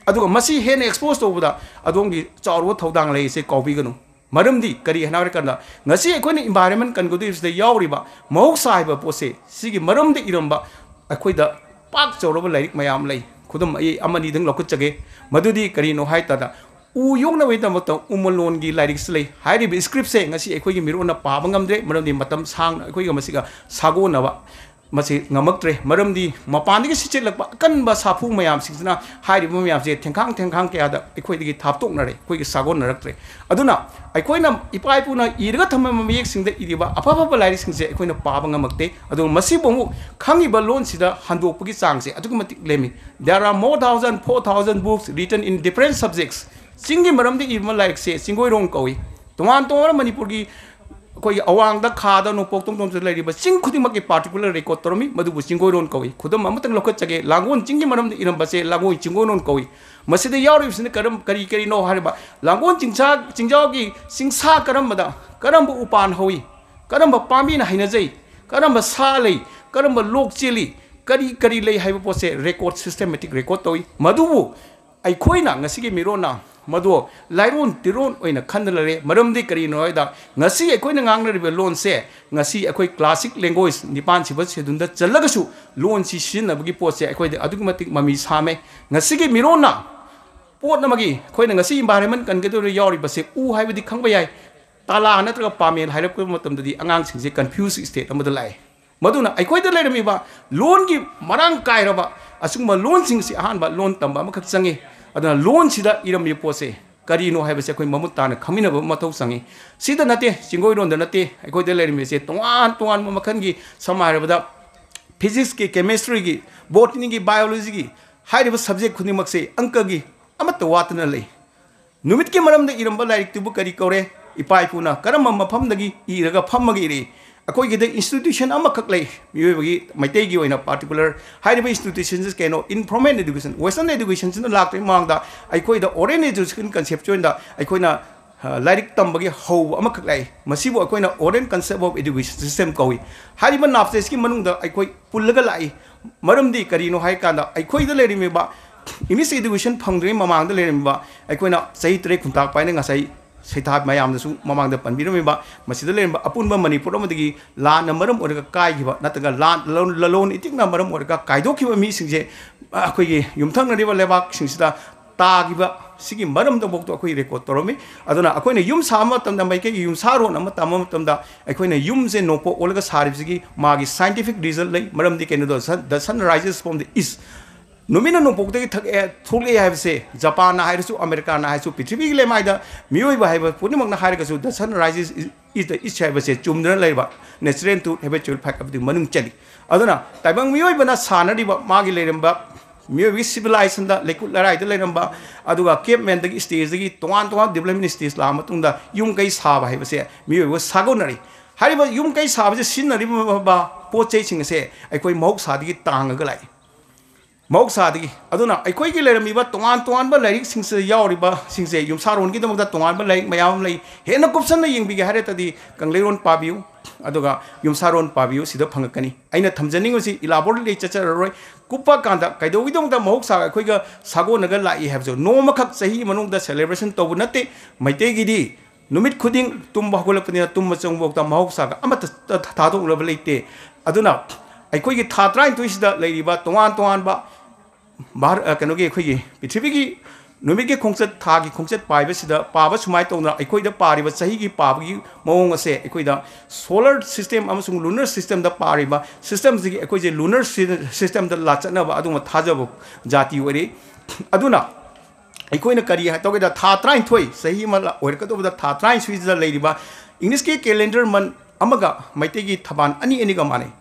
ꯑꯗꯨꯒ ꯃꯁꯤ ꯍꯦꯟꯅ expose ꯇꯧꯕꯗ ꯑꯗꯣꯝꯒꯤ ꯆꯥꯎꯔꯕ ꯊꯧꯗꯥꯡ ꯂꯩ ꯍꯥꯏꯁꯦ ꯀꯥꯎꯕꯤꯒꯅꯨ꯫ ꯃꯔꯝꯗꯤ ꯀꯔꯤ ꯍꯥꯏꯅ ꯍꯥꯏꯔꯀꯥꯟꯗ, ꯉꯁꯤ ꯑꯩꯈꯣꯏꯅ environment ꯀꯟꯒꯗꯧꯔꯤꯕꯁꯤꯗ ꯌꯥꯎꯔꯤꯕ ꯃꯍꯧꯁꯥ ꯍꯥꯏꯕ ꯄꯣꯠꯁꯦ, ꯁꯤꯒꯤ ꯃꯔꯝꯗ ꯏꯔꯝꯕ ꯑꯩꯈꯣꯏꯗ ꯄꯥꯛ ꯆꯥꯎꯔꯕ ꯂꯥꯏꯔꯤꯛ ꯃꯌꯥꯝ ꯂꯩ꯫ ꯈꯨꯗꯝ ꯑꯩ ꯑꯃꯅꯤꯗꯪ ꯂꯧꯈꯠꯆꯒꯦ꯫ ꯃꯗꯨꯗꯤ ꯀꯔꯤꯅꯣ ꯍꯥꯏ ꯇꯥꯔꯗ, ꯎ ꯌꯣꯛꯅꯕꯒꯤꯗꯃꯛꯇ ꯎꯃꯣꯟꯂꯣꯟꯒꯤ ꯂꯥꯏꯔꯤꯛꯁꯨ ꯂꯩ꯫ ꯍꯥꯏꯔꯤꯕ scriptꯁꯦ ꯉꯁꯤ ꯑꯩꯈꯣꯏꯒꯤ ꯃꯤꯔꯣꯟꯅ ꯄꯥꯕ ꯉꯝꯗ꯭ꯔꯦ, ꯃꯔꯝꯗꯤ ꯃꯇꯝ ꯁꯥꯡꯅ ꯑꯩꯈꯣꯏꯒ ꯃꯁꯤꯒ ꯁꯥꯒꯣꯟꯅꯕ ꯃꯁꯤ ꯉꯝꯃꯛꯇ꯭ꯔꯦ꯫ ꯃꯔꯝꯗꯤ ꯃꯄꯥꯟꯗꯒꯤ ꯁꯤꯠꯆꯤꯜꯂꯛꯄ ꯑꯀꯟꯕ ꯁꯥꯐꯨ ꯃꯌꯥꯝꯁꯤꯡꯁꯤꯅ ꯍꯥꯏꯔꯤꯕ ꯃꯌꯥꯝꯁꯦ ꯊꯦꯡꯈꯥꯡ ꯊꯦꯡꯈꯥꯡ ꯀꯌꯥꯗ ꯑꯩꯈꯣꯏꯗꯒꯤ ꯊꯥꯞꯇꯣꯛꯅꯔꯦ, ꯑꯩꯈꯣꯏꯒꯤ ꯁꯥꯒꯣꯟꯅꯔꯛꯇ꯭ꯔꯦ꯫ ꯑꯗꯨꯅ ꯑꯩꯈꯣꯏꯅ ꯏꯄꯥ ꯏꯄꯨꯅ ꯏꯔꯒ ꯊꯝꯃꯝꯕ ꯃꯌꯦꯛꯁꯤꯡꯗ ꯏꯔꯤꯕ ꯑꯐ ꯑꯐꯕ ꯂꯥꯏꯔꯤꯛꯁꯤꯡꯁꯦ ꯑꯩꯈꯣꯏꯅ ꯄꯥꯕ ꯉꯝꯃꯛꯇꯦ꯫ ꯑꯗꯨꯒ ꯃꯁꯤꯕꯨ ꯑꯃꯨꯛ ꯈꯪꯉꯤꯕ ꯂꯣꯟꯁꯤꯗ ꯍꯟꯗꯣꯛꯄꯒꯤ ꯆꯥꯡꯁꯦ ꯑꯗꯨꯛꯀꯤ ꯃꯇꯤꯛ ꯂꯦꯝꯃꯤ꯫ There are more thousand, four thousand books written in different subjects. ꯆꯤꯡꯒꯤ ꯃꯔꯝꯗ ꯏꯕ ꯂꯥꯏꯔꯤꯛꯁꯦ ꯆꯤꯡꯒꯣꯏꯔꯣꯟ ꯀꯧꯏ꯫ ꯇꯣꯉꯥꯟ ꯇꯣꯉꯥꯟꯕ ꯃꯅꯤꯄꯨꯔꯒꯤ ꯑꯩꯈꯣꯏꯒꯤ ꯑꯋꯥꯡꯗ ꯈꯥꯗ ꯅꯣꯡꯄꯣꯛ ꯇꯣꯡꯗꯣꯟꯁꯤꯗ ꯂꯩꯔꯤꯕ ꯆꯤꯡ ꯈꯨꯗꯤꯡꯃꯛꯀꯤ particular record ꯇꯧꯔꯝꯃꯤ꯫ ꯃꯗꯨꯕꯨ ꯆꯤꯡꯒꯣꯏꯔꯣꯟ ꯀꯧꯏ꯫ ꯈꯨꯗꯝ ꯑꯃꯇꯪ ꯂꯧꯈꯠꯆꯒꯦ, ꯂꯥꯡꯒꯣꯜ ꯆꯤꯡꯒꯤ ꯃꯔꯝꯗ ꯏꯔꯝꯕꯁꯦ ꯂꯥꯡꯒꯣꯜ ꯆꯤꯡꯒꯣꯏꯔꯣꯟ ꯀꯧꯏ꯫ ꯃꯁꯤꯗ ꯌꯥꯎꯔꯤꯕꯁꯤꯅ ꯀꯔꯝ-, ꯀꯔꯤ ꯀꯔꯤꯅꯣ ꯍꯥꯏꯔꯕ, ꯂꯥꯡꯒꯣꯜ ꯆꯤꯡꯁꯥ-, ꯆꯤꯡꯖꯥꯎꯒꯤ ꯆꯤꯡꯁꯥ ꯀꯔꯝꯕꯗ ꯀꯔꯝꯕ ꯎꯄꯥꯟ ꯍꯧꯏ, ꯀꯔꯝꯕ ꯄꯥꯝꯕꯤꯅ ꯍꯩꯅꯖꯩ, ꯀꯔꯝꯕ ꯁꯥ ꯂꯩ, ꯀꯔꯝꯕ ꯂꯣꯛ ꯆꯦꯜꯂꯤ, ꯀꯔꯤ ꯀꯔꯤ ꯂꯩ ꯍꯥꯏꯕ ꯄꯣꯠꯁꯦ record, systematic record ꯇꯧꯏ꯫ ꯃꯗꯨꯕꯨ ꯑꯩꯈꯣꯏꯅ ꯉꯁꯤꯒꯤ ꯃꯤꯔꯣꯟꯅ ꯃꯗꯨ ꯂꯥꯏꯔꯣꯟ ꯇꯤꯔꯣꯟ ꯑꯣꯏꯅ ꯈꯟꯗꯨꯅ ꯂꯩꯔꯦ꯫ ꯃꯔꯝꯗꯤ ꯀꯔꯤꯅꯣ ꯍꯥꯏꯗ, ꯉꯁꯤ ꯑꯩꯈꯣꯏꯅ ꯉꯥꯡꯅꯔꯤꯕ ꯂꯣꯟꯁꯦ ꯉꯁꯤ ꯑꯩꯈꯣꯏ classic language ꯅꯤꯄꯥꯟ ꯁꯨꯕ scheduleꯗ ꯆꯜꯂꯒꯁꯨ ꯂꯣꯟꯁꯤ ꯁꯤꯖꯤꯟꯅꯕꯒꯤ ꯄꯣꯠꯁꯦ ꯑꯩꯈꯣꯏꯗ ꯑꯗꯨꯛꯀꯤ ꯃꯇꯤꯛ ꯃꯃꯤ ꯁꯥꯝꯃꯦ꯫ ꯉꯁꯤꯒꯤ ꯃꯤꯔꯣꯟꯅ ꯄꯣꯠ ꯑꯃꯒꯤ, ꯑꯩꯈꯣꯏꯅ ꯉꯁꯤ environment ꯀꯟꯒꯗꯧꯔꯤꯕ ꯌꯥꯎꯔꯤꯕꯁꯦ ꯎ ꯍꯥꯏꯕꯗꯤ ꯈꯪꯕ ꯌꯥꯏ, ꯇꯥꯂꯥ ꯅꯠꯇ꯭ꯔꯒ ꯄꯥꯃꯦꯜ ꯍꯥꯏꯔꯛꯄ ꯃꯇꯝꯗꯗꯤ ꯑꯉꯥꯡꯁꯤꯡꯁꯦ confuse state ꯑꯃꯗ ꯂꯥꯛꯑꯦ꯫ ꯃꯗꯨꯅ ꯑꯩꯈꯣꯏꯗ ꯂꯩꯔꯝꯃꯤꯕ ꯂꯣꯟꯒꯤ ꯃꯔꯥꯡ ꯀꯥꯏꯔꯕ ꯑꯁꯤꯒꯨꯝꯕ ꯂꯣꯟꯁꯤꯡꯁꯤ ꯑꯍꯥꯟꯕ ꯂꯣꯟ ꯇꯝꯕ ꯑꯃꯈꯛ ꯆꯪꯉꯤ꯫ ꯑꯗꯨꯅ ꯂꯣꯟꯁꯤꯗ ꯏꯔꯝꯃꯤꯕ ꯄꯣꯠꯁꯦ ꯀꯔꯤꯅꯣ ꯍꯥꯏꯕꯁꯦ ꯑꯩꯈꯣꯏ ꯃꯃꯨꯠ ꯇꯥꯅ ꯈꯪꯃꯤꯟꯅꯕ ꯑꯃ ꯃꯊꯧ ꯆꯪꯉꯤ꯫ ꯁꯤꯗ ꯅꯠꯇꯦ, ꯆꯤꯡꯒꯣꯏꯔꯣꯟꯗ ꯅꯠꯇꯦ, ꯑꯩꯈꯣꯏꯗ ꯂꯩꯔꯝꯃꯤꯁꯦ ꯇꯣꯉꯥꯟ ꯇꯣꯉꯥꯟꯕ ꯃꯈꯜꯒꯤ, ꯁꯝꯅ ꯍꯥꯏꯔꯕꯗ physicsꯀꯤ, chemistryꯒꯤ, botanyꯒꯤ, biologyꯒꯤ ꯍꯥꯏꯔꯤꯕ subject ꯈꯨꯗꯤꯡꯃꯛꯁꯦ ꯑꯪꯀꯒꯤ ꯑꯃꯠꯇ ꯋꯥꯠꯇꯅ ꯂꯩ꯫ ꯅꯨꯃꯤꯠꯀꯤ ꯃꯔꯝꯗ ꯏꯔꯝꯕ ꯂꯥꯏꯔꯤꯛꯇꯨꯕꯨ ꯀꯔꯤ ꯀꯧꯔꯦ? ꯏꯄꯥ ꯏꯄꯨꯅ ꯀꯔꯝꯕ ꯃꯐꯝꯗꯒꯤ ꯏꯔꯒ ꯐꯝꯃꯒ ꯏꯔꯛꯏ? ꯑꯩꯈꯣꯏꯒꯤꯗ institution ꯑꯃꯈꯛ ꯂꯩ, ꯃꯤꯑꯣꯏꯕꯒꯤ, ꯃꯩꯇꯩꯒꯤ ꯑꯣꯏꯅ particular꯫ ꯍꯥꯏꯔꯤꯕ institutionꯁꯤ ꯀꯩꯅꯣ? Informal education, western educationꯁꯤꯅ ꯂꯥꯛꯇ꯭ꯔꯤꯉꯩ ꯃꯃꯥꯡꯗ ꯑꯩꯈꯣꯏꯗ oral education conceptꯁꯤ ꯑꯣꯏꯅ ꯑꯩꯈꯣꯏꯅ, ꯑ, ꯂꯥꯏꯔꯤꯛ ꯇꯝꯕꯒꯤ ꯍꯧꯕ ꯑꯃꯈꯛ ꯂꯥꯛꯏ꯫ ꯃꯁꯤꯕꯨ ꯑꯩꯈꯣꯏꯅ oral concept of education system ꯀꯧꯏ꯫ ꯍꯥꯏꯔꯤꯕ knowledgeꯀꯤ ꯃꯅꯨꯡꯗ ꯑꯩꯈꯣꯏ ꯄꯨꯜꯂꯒ ꯂꯥꯛꯏ꯫ ꯃꯔꯝꯗꯤ ꯀꯔꯤꯅꯣ ꯍꯥꯏ ꯀꯥꯟꯗ, ꯑꯩꯈꯣꯏꯗ ꯂꯩꯔꯝꯃꯤꯕ English education ꯐꯪꯗ꯭ꯔꯤꯉꯩ ꯃꯃꯥꯡꯗ ꯂꯩꯔꯝꯃꯤꯕ ꯑꯩꯈꯣꯏꯅ ꯆꯍꯤ ꯇꯔꯦꯠ ꯈꯨꯟꯇꯥꯛꯄ ꯍꯥꯏꯅ ꯉꯁꯥꯏ ꯁꯩꯊꯥ ꯃꯌꯥꯝꯅꯁꯨ ꯃꯃꯥꯡꯗ ꯄꯟꯕꯤꯔꯝꯃꯤꯕ, ꯃꯁꯤꯗ ꯂꯩꯔꯝꯕ ꯑꯄꯨꯟꯕ ꯃꯅꯤꯄꯨꯔ ꯑꯃꯗꯒꯤ ꯂꯥꯟꯅ ꯃꯔꯝ ꯑꯣꯏꯔꯒ ꯀꯥꯏꯈꯤꯕ, ꯅꯠꯇ꯭ꯔꯒ ꯂꯥꯟ, ꯂꯂꯣꯟ, ꯂꯂꯣꯟ ꯏꯇꯤꯛꯅ ꯃꯔꯝ ꯑꯣꯏꯔꯒ ꯀꯥꯏꯗꯣꯛꯈꯤꯕ ꯃꯤꯁꯤꯡꯁꯦ, ꯑ, ꯑꯩꯈꯣꯏꯒꯤ ꯌꯨꯝꯊꯪꯅꯔꯤꯕ ꯂꯩꯕꯥꯛꯁꯤꯡꯁꯤꯗ ꯇꯥꯈꯤꯕ ꯁꯤꯒꯤ ꯃꯔꯝꯗꯐꯥꯎꯗ ꯑꯩꯈꯣꯏ record ꯇꯧꯔꯝꯃꯤ꯫ ꯑꯗꯨꯅ ꯑꯩꯈꯣꯏꯅ ꯌꯨꯝ ꯁꯥꯕ ꯃꯇꯝꯗ, ꯃꯩꯇꯩꯒꯤ ꯌꯨꯝꯁꯥꯔꯣꯟ ꯑꯃ ꯇꯝꯕ ꯃꯇꯝꯗ, ꯑꯩꯈꯣꯏꯅ ꯌꯨꯝꯁꯦ ꯅꯣꯡꯄꯣꯛ ꯑꯣꯜꯂꯒ ꯁꯥꯔꯤꯕꯁꯤꯒꯤ ꯃꯥꯒꯤ scientific reason ꯂꯩ꯫ ꯃꯔꯝꯗꯤ ꯀꯩꯅꯣꯗꯣ, sun, the sun rises from the east꯫ ꯅꯨꯃꯤꯠꯅ ꯅꯣꯡꯄꯣꯛꯇꯒꯤ ꯊꯛꯑꯦ, ꯊꯣꯛꯂꯛꯑꯦ ꯍꯥꯏꯕꯁꯦ ꯖꯄꯥꯟꯅ ꯍꯥꯏꯔꯁꯨ, ꯑꯃꯦꯔꯤꯀꯥꯅ ꯍꯥꯏꯔꯁꯨ, ꯄ꯭ꯔꯤꯊꯤꯕꯤꯒꯤ ꯂꯩꯃꯥꯏꯗ ꯃꯤꯑꯣꯏꯕ ꯍꯥꯏꯕ ꯄꯨꯝꯅꯃꯛꯅ ꯍꯥꯏꯔꯒꯁꯨ, the sun rises is the east ꯍꯥꯏꯕꯁꯦ ꯆꯨꯝꯗꯨꯅ ꯂꯩꯔꯕ natural truth, habitual fact ꯑꯗꯨꯒꯤ ꯃꯅꯨꯡ ꯆꯜꯂꯤ꯫ ꯑꯗꯨꯅ ꯇꯥꯏꯕꯪ ꯃꯤꯑꯣꯏꯕꯅ ꯁꯥꯟꯅꯔꯤꯕ, ꯃꯥꯒꯤ ꯂꯩꯔꯝꯕ ꯃꯤꯑꯣꯏꯕꯒꯤ civilizationꯗ, ꯂꯩꯀꯨꯠ ꯂꯩꯔꯥꯏꯗ ꯂꯩꯔꯝꯕ, ꯑꯗꯨꯒ cavemanꯗꯒꯤ stageꯗꯒꯤ ꯇꯣꯉꯥꯟ ꯇꯣꯉꯥꯟ development stage ꯂꯥꯛꯑ ꯃꯇꯨꯡꯗ ꯌꯨꯝ ꯀꯩ ꯁꯥꯕ ꯍꯥꯏꯕꯁꯦ ꯃꯤꯑꯣꯏꯕꯒ ꯁꯥꯒꯣꯟꯅꯔꯤ꯫ ꯍꯥꯏꯔꯤꯕ ꯌꯨꯝ ꯀꯩ ꯁꯥꯕꯁꯦ ꯁꯤꯖꯤꯟꯅꯔꯤꯕ ꯄꯣꯠ ꯆꯩꯁꯤꯡ ꯑꯁꯦ ꯑꯩꯈꯣꯏ ꯃꯍꯧꯁꯥꯗꯒꯤ ꯇꯥꯡꯉꯒ ꯂꯥꯛꯏ꯫ ꯃꯍꯧꯁꯥꯗꯒꯤ꯫ ꯑꯗꯨꯅ ꯑꯩꯈꯣꯏꯒꯤ ꯂꯩꯔꯝꯃꯤꯕ ꯇꯣꯉꯥꯟ ꯇꯣꯉꯥꯟꯕ ꯂꯥꯏꯔꯤꯛꯁꯤꯡꯁꯤꯗ ꯌꯥꯎꯔꯤꯕꯁꯤꯡꯁꯦ, ꯌꯨꯝꯁꯥꯔꯣꯟꯒꯤꯗꯃꯛꯇ ꯇꯣꯉꯥꯟꯕ ꯂꯥꯏꯔꯤꯛ ꯃꯌꯥꯝ ꯑꯃ ꯂꯩ꯫ ꯍꯦꯟꯅ ꯀꯨꯞꯁꯟꯅ ꯌꯦꯡꯕꯤꯒꯦ ꯍꯥꯏꯔꯒꯗꯤ ꯀꯪꯂꯩꯔꯣꯟ ꯄꯥꯕꯤꯌꯨ, ꯑꯗꯨꯒ ꯌꯨꯝꯁꯥꯔꯣꯟ ꯄꯥꯕꯤꯌꯨ, ꯁꯤꯗ ꯐꯪꯉꯛꯀꯅꯤ꯫ ꯑꯩꯅ ꯊꯝꯖꯅꯤꯡꯕꯁꯤ elaborately ꯆꯠꯆꯔꯔꯣꯏ꯫ ꯀꯨꯞꯄ ꯀꯥꯟꯗ ꯀꯩꯗꯧꯕꯒꯤꯗꯃꯛꯇ ꯃꯍꯧꯁꯥꯒ ꯑꯩꯈꯣꯏꯒ ꯁꯥꯒꯣꯟꯅꯒ ꯂꯥꯛꯏ ꯍꯥꯏꯕꯁꯨ ꯅꯣꯡꯃꯈꯛ ꯆꯍꯤ ꯃꯅꯨꯡꯗ celebration ꯇꯧꯕ ꯅꯠꯇꯦ꯫ ꯃꯩꯇꯩꯒꯤꯗꯤ ꯅꯨꯃꯤꯠ ꯈꯨꯗꯤꯡ ꯇꯨꯝꯕ ꯍꯧꯒꯠꯂꯛꯄꯅꯤꯅ ꯇꯨꯝꯕ ꯆꯪꯕꯐꯥꯎꯗ ꯃꯍꯧꯁꯥꯒ ꯑꯃꯠꯇ ꯊꯥ-, ꯊꯥꯗꯣꯛꯅꯕ ꯂꯩꯇꯦ꯫ ꯑꯗꯨꯅ ꯑꯩꯈꯣꯏꯒꯤ ꯊꯥ ꯇꯔꯥꯅꯤꯊꯣꯏꯁꯤꯗ ꯂꯩꯔꯤꯕ ꯇꯣꯉꯥꯟ ꯇꯣꯉꯥꯟꯕ ꯚꯥꯔ-, ꯑ, ꯀꯩꯅꯣꯒꯤ, ꯑꯩꯈꯣꯏꯒꯤ ꯄ꯭ꯔꯤꯊꯤꯕꯤꯒꯤ ꯅꯨꯃꯤꯠꯀꯤ ꯈꯣꯡꯆꯠ, ꯊꯥꯒꯤ ꯈꯣꯡꯆꯠ ꯄꯥꯏꯕꯁꯤꯗ, ꯄꯥꯕ ꯁꯨꯃꯥꯏꯅ ꯇꯧꯗꯅ ꯑꯩꯈꯣꯏꯗ ꯄꯥꯔꯤꯕ ꯆꯍꯤꯒꯤ ꯄꯥꯕꯒꯤ ꯃꯑꯣꯡ ꯑꯁꯦ ꯑꯩꯈꯣꯏꯗ solar system ꯑꯃꯁꯨꯡ lunar systemꯗ ꯄꯥꯔꯤꯕ systemꯁꯤꯒꯤ ꯑꯩꯈꯣꯏꯁꯦ lunar si-, systemꯗ ꯂꯥꯆꯠꯅꯕ ꯑꯗꯨꯒꯨꯝꯕ ꯊꯥꯖꯕ ꯖꯥꯇꯤ ꯑꯣꯏꯔꯤ꯫ ꯑꯗꯨꯅ ꯑꯩꯈꯣꯏꯅ ꯀꯔꯤ ꯍꯥꯏ ꯇꯧꯒꯦꯗ, ꯊꯥ ꯇꯔꯥꯅꯤꯊꯣꯏ, ꯆꯍꯤ ꯑꯃ ꯂ-, ꯑꯣꯏꯔꯛꯀꯗꯧꯕꯗ ꯊꯥ ꯇꯔꯥꯅꯤꯊꯣꯏꯁꯤꯗ ꯂꯩꯔꯤꯕ Englishꯀꯤ calendar month ꯑꯃꯒ ꯃꯩꯇꯩꯒꯤ ꯊꯕꯥꯟ ꯑꯅꯤ ꯑꯅꯤꯒ ꯃꯥꯟꯅꯩ꯫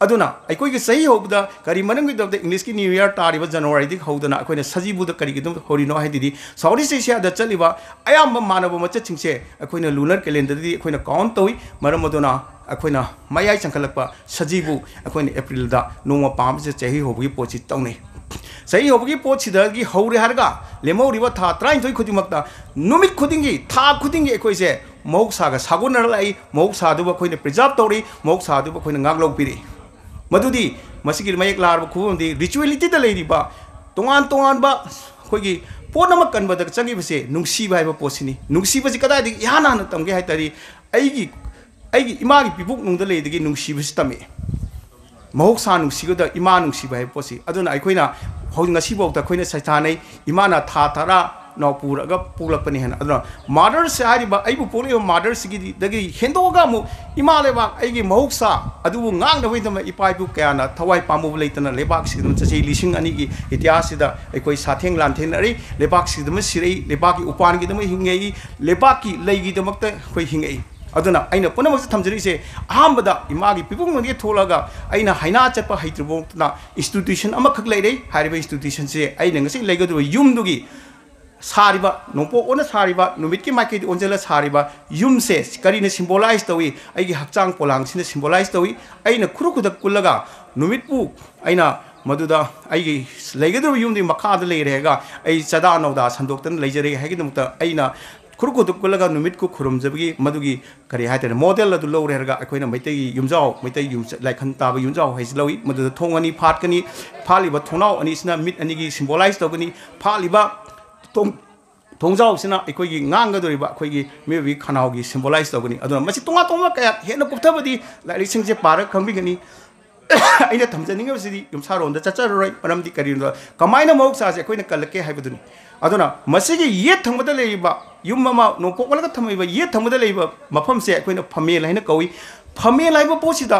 ꯑꯗꯨꯅ ꯑꯩꯈꯣꯏꯒꯤ ꯆꯍꯤ ꯍꯧꯕꯗ ꯀꯔꯤ ꯃꯔꯝꯒꯤꯗꯃꯛꯇ Englishꯀꯤ New Year ꯇꯥꯔꯤꯕ Januaryꯗꯒꯤ ꯍꯧꯗꯅ ꯑꯩꯈꯣꯏꯅ ꯁꯖꯤꯕꯨꯗ ꯀꯔꯤꯒꯤꯗꯃꯛꯇ ꯍꯧꯔꯤꯅꯣ ꯍꯥꯏꯗꯨꯗꯤ, South East Asiaꯗ ꯆꯠꯂꯤꯕ ꯑꯌꯥꯝꯕ ꯃꯥꯟꯅꯕ ꯃꯆꯠꯁꯤꯡꯁꯦ ꯑꯩꯈꯣꯏꯅ lunar calendarꯗꯗꯤ ꯑꯩꯈꯣꯏꯅ count ꯇꯧꯏ꯫ ꯃꯔꯝ ꯑꯗꯨꯅ ꯑꯩꯈꯣꯏꯅ ꯃꯌꯥꯏ ꯆꯪꯈꯠꯂꯛꯄ ꯁꯖꯤꯕꯨ ꯑꯩꯈꯣꯏꯅ ꯑꯦꯄ꯭ꯔꯤꯜꯗ ꯅꯣꯡꯃ ꯄꯥꯟꯕꯁꯦ ꯆꯍꯤ ꯍꯧꯕꯒꯤ ꯄꯣꯠꯁꯤ ꯇꯧꯅꯩ꯫ ꯆꯍꯤ ꯍꯧꯕꯒꯤ ꯄꯣꯠꯁꯤꯗꯒꯤ ꯍꯧꯔꯦ ꯍꯥꯏꯔꯒ ꯂꯦꯝꯍꯧꯔꯤꯕ ꯊꯥ ꯇꯔꯥꯅꯤꯊꯣꯏ ꯈꯨꯗꯤꯡꯃꯛꯇ ꯅꯨꯃꯤꯠ ꯈꯨꯗꯤꯡꯒꯤ, ꯊꯥ ꯈꯨꯗꯤꯡꯒꯤ ꯑꯩꯈꯣꯏꯁꯦ ꯃꯍꯧꯁꯥꯒ ꯁꯥꯒꯣꯟꯅꯔ ꯂꯥꯛꯏ, ꯃꯍꯧꯁꯥꯗꯨꯕꯨ ꯑꯩꯈꯣꯏꯅ preserve ꯇꯧꯔꯤ, ꯃꯍꯧꯁꯥꯗꯨꯕꯨ ꯑꯩꯈꯣꯏꯅ ꯉꯥꯛꯂꯧꯕꯤꯔꯤ꯫ ꯃꯗꯨꯗꯤ ꯃꯁꯤꯒꯤ ꯃꯌꯦꯛ ꯂꯥꯔꯕ ꯈꯨꯕꯝꯗꯤ ritualityꯗ ꯂꯩꯔꯤꯕ ꯇꯣꯉꯥꯟ ꯇꯣꯉꯥꯟꯕ ꯑꯩꯈꯣꯏꯒꯤ ꯄꯣꯠ ꯑꯃ ꯀꯟꯕꯗ ꯆꯪꯉꯤꯕꯁꯦ ꯅꯨꯡꯁꯤꯕ ꯍꯥꯏꯕ ꯄꯣꯠꯁꯤꯅꯤ꯫ ꯅꯨꯡꯁꯤꯕꯁꯤ ꯀꯗꯥꯏꯗꯒꯤ ꯏꯍꯥꯟ ꯍꯥꯟꯅ ꯇꯝꯒꯦ ꯍꯥꯏ ꯇꯥꯔꯗꯤ, ꯑꯩꯒꯤ, ꯑꯩꯒꯤ ꯏꯃꯥꯒꯤ ꯄꯤꯕꯨꯛꯅꯨꯡꯗ ꯂꯩꯗꯒꯤ ꯅꯨꯡꯁꯤꯕꯁꯤ ꯇꯝꯃꯛꯑꯦ꯫ ꯃꯍꯧꯁꯥ ꯅꯨꯡꯁꯤꯕꯗ ꯏꯃꯥ ꯅꯨꯡꯁꯤꯕ ꯍꯥꯏꯕ ꯄꯣꯠꯁꯤ꯫ ꯑꯗꯨꯅ ꯑꯩꯈꯣꯏꯅ ꯍꯧꯖꯤꯛ ꯉꯁꯤꯐꯥꯎꯗ ꯑꯩꯈꯣꯏꯅ ꯁꯩꯊꯥꯅꯩ, "ꯏꯃꯥꯅ ꯊꯥ ꯇꯔꯥ ꯅꯥꯎ ꯄꯨꯔꯒ ꯄꯣꯛꯂꯛꯄꯅꯤ" ꯍꯥꯏꯅ꯫ ꯑꯗꯨꯅ motherꯁꯦ ꯍꯥꯏꯔꯤꯕ, ꯑꯩꯕꯨ ꯄꯣꯛꯂꯛꯏꯕ motherꯁꯤꯒꯤꯗꯒꯤ ꯍꯦꯟꯗꯣꯛꯑꯒ ꯑꯃꯨꯛ ꯏꯃꯥ ꯂꯩꯕꯥꯛ, ꯑꯩꯒꯤ ꯃꯍꯧꯁꯥ ꯑꯗꯨꯕꯨ ꯉꯥꯛꯅꯕꯒꯤꯗꯃꯛ ꯏꯄꯥ ꯏꯄꯨ ꯀꯌꯥꯅ ꯊꯋꯥꯏ ꯄꯥꯝꯃꯨꯕ ꯂꯩꯇꯅ ꯂꯩꯕꯥꯛꯁꯤꯒꯤꯗꯃꯛ ꯆꯍꯤ ꯂꯤꯁꯤꯡ ꯑꯅꯤꯒꯤ ꯏꯇꯤꯍꯥꯁꯁꯤꯗ ꯑꯩꯈꯣꯏ ꯁꯥꯊꯦꯡ ꯂꯥꯟꯊꯦꯡꯅꯔꯤ, ꯂꯩꯕꯥꯛꯁꯤꯒꯤꯗꯃꯛ ꯁꯤꯔꯛꯏ, ꯂꯩꯕꯥꯛꯀꯤ ꯎꯄꯥꯟꯒꯤꯗꯃꯛ ꯍꯤꯡꯉꯛꯏ, ꯂꯩꯕꯥꯛꯀꯤ ꯂꯩꯒꯤꯗꯃꯛꯇ ꯑꯩꯈꯣꯏ ꯍꯤꯡꯉꯛꯏ꯫ ꯑꯗꯨꯅ ꯑꯩꯅ ꯄꯨꯝꯅꯃꯛꯁꯦ ꯊꯝꯖꯔꯤꯁꯦ, ꯑꯍꯥꯟꯕꯗ ꯏꯃꯥꯒꯤ ꯄꯤꯕꯨꯡꯗꯒꯤ ꯊꯣꯛꯂꯒ ꯑꯩꯅ ꯍꯥꯏꯅꯥ ꯆꯠꯄ ꯍꯩꯇ꯭ꯔꯤꯕ ꯐꯥꯎꯗꯅ institution ꯑꯃꯈꯛ ꯂꯩꯔꯦ꯫ ꯍꯥꯏꯔꯤꯕ institutionꯁꯦ ꯑꯩꯅ ꯉꯁꯤ ꯂꯩꯒꯗꯧꯔꯤꯕ ꯌꯨꯝꯗꯨꯒꯤ ꯁꯥꯔꯤꯕ, ꯅꯣꯡꯄꯣꯛ ꯑꯣꯟꯅ ꯁꯥꯔꯤꯕ, ꯅꯨꯃꯤꯠꯀꯤ ꯃꯥꯏꯀꯩꯗ ꯑꯣꯟꯁꯤꯜꯂ ꯁꯥꯔꯤꯕ ꯌꯨꯝꯁꯦ ꯀꯔꯤꯅ symbolize ꯇꯧꯏ? ꯑꯩꯒꯤ ꯍꯛꯆꯥꯡ ꯄꯣꯂꯥꯡꯁꯤꯅ symbolize ꯇꯧꯏ꯫ ꯑꯩꯅ ꯈꯨꯔꯨ ꯈꯨꯗꯛ ꯀꯨꯜꯂꯒ ꯅꯨꯃꯤꯠꯄꯨ ꯑꯩꯅ ꯃꯗꯨꯗ ꯑꯩꯒꯤ ꯂꯩꯒꯗꯧꯔꯤꯕ ꯌꯨꯝꯗꯨꯒꯤ ꯃꯈꯥꯗ ꯂꯩꯔꯦꯒ ꯑꯩ ꯆꯥꯗꯥ ꯅꯧꯗꯥ ꯁꯟꯗꯣꯛꯇꯅ ꯂꯩꯖꯔꯦ ꯍꯥꯏꯒꯤꯗꯃꯛꯇ ꯑꯩꯅ ꯈꯨꯔꯨ ꯈꯨꯗꯛ ꯀꯨꯜꯂꯒ ꯅꯨꯃꯤꯠꯀꯨ ꯈꯨꯔꯨꯝꯖꯕꯒꯤ ꯃꯗꯨꯒꯤ ꯀꯔꯤ ꯍꯥꯏꯇꯥꯔꯦ, model ꯑꯗꯨ ꯂꯧꯔꯦ ꯍꯥꯏꯔꯒ ꯑꯩꯈꯣꯏꯅ ꯃꯩꯇꯩꯒꯤ ꯌꯨꯝꯖꯥꯎ, ꯃꯩꯇꯩ ꯌꯨꯝ-, ꯂꯥꯏꯈꯟ ꯇꯥꯕ ꯌꯨꯝꯖꯥꯎ ꯍꯥꯏꯁꯤ ꯂꯧꯏ꯫ ꯃꯗꯨꯗ ꯊꯣꯡ ꯑꯅꯤ ꯐꯥꯠꯀꯅꯤ, ꯐꯥꯠꯂꯤꯕ ꯊꯣꯡꯅꯥꯎ ꯑꯅꯤꯁꯤꯅ ꯃꯤꯠ ꯑꯅꯤꯒꯤ symbolize ꯇꯧꯒꯅꯤ, ꯐꯥꯠꯂꯤꯕ ꯊꯣꯡ-, ꯊꯣꯡꯖꯥꯎꯁꯤꯅ ꯑꯩꯈꯣꯏꯒꯤ ꯉꯥꯡꯒꯗꯧꯔꯤꯕ ꯑꯩꯈꯣꯏꯒꯤ ꯃꯤꯑꯣꯏꯕꯒꯤ ꯈꯅꯥꯎꯒꯤ symbolize ꯇꯧꯒꯅꯤ꯫ ꯑꯗꯨꯅ ꯃꯁꯤ ꯇꯣꯉꯥꯟ ꯇꯣꯉꯥꯟꯕ ꯀꯌꯥ, ꯍꯦꯟꯅ ꯀꯨꯞꯊꯕꯗꯤ ꯂꯥꯏꯔꯤꯛꯁꯤꯡꯁꯦ ꯄꯥꯔꯒ ꯈꯪꯕꯤꯒꯅꯤ꯫ ꯑꯩꯅ ꯊꯝꯖꯅꯤꯡꯉꯤꯕꯁꯤꯗꯤ ꯌꯨꯝꯁꯥꯔꯣꯟꯗ ꯆꯠꯆꯔꯔꯣꯏ, ꯃꯔꯝꯗꯤ ꯀꯔꯤꯒꯤꯅꯣꯗ ꯀꯃꯥꯏꯅ ꯃꯍꯧꯁꯥꯁꯦ ꯑꯩꯈꯣꯏꯅ ꯀꯜꯂꯛꯀꯦ ꯍꯥꯏꯕꯗꯨꯅꯤ꯫ ꯑꯗꯨꯅ ꯃꯁꯤꯒꯤ ꯌꯦꯠ ꯊꯪꯕꯗ ꯂꯩꯔꯤꯕ ꯌꯨꯝ ꯑꯃ, ꯅꯣꯡꯄꯣꯛ ꯑꯣꯜꯂꯒ ꯊꯝꯃꯤꯕ ꯌꯦꯠ ꯊꯪꯕꯗ ꯂꯩꯔꯤꯕ ꯃꯐꯝꯁꯦ ꯑꯩꯈꯣꯏꯅ ꯐꯝꯃꯦꯜ ꯍꯥꯏꯅ ꯀꯧꯏ꯫ ꯐꯝꯃꯦꯜ ꯍꯥꯏꯕ ꯄꯣꯠꯁꯤꯗ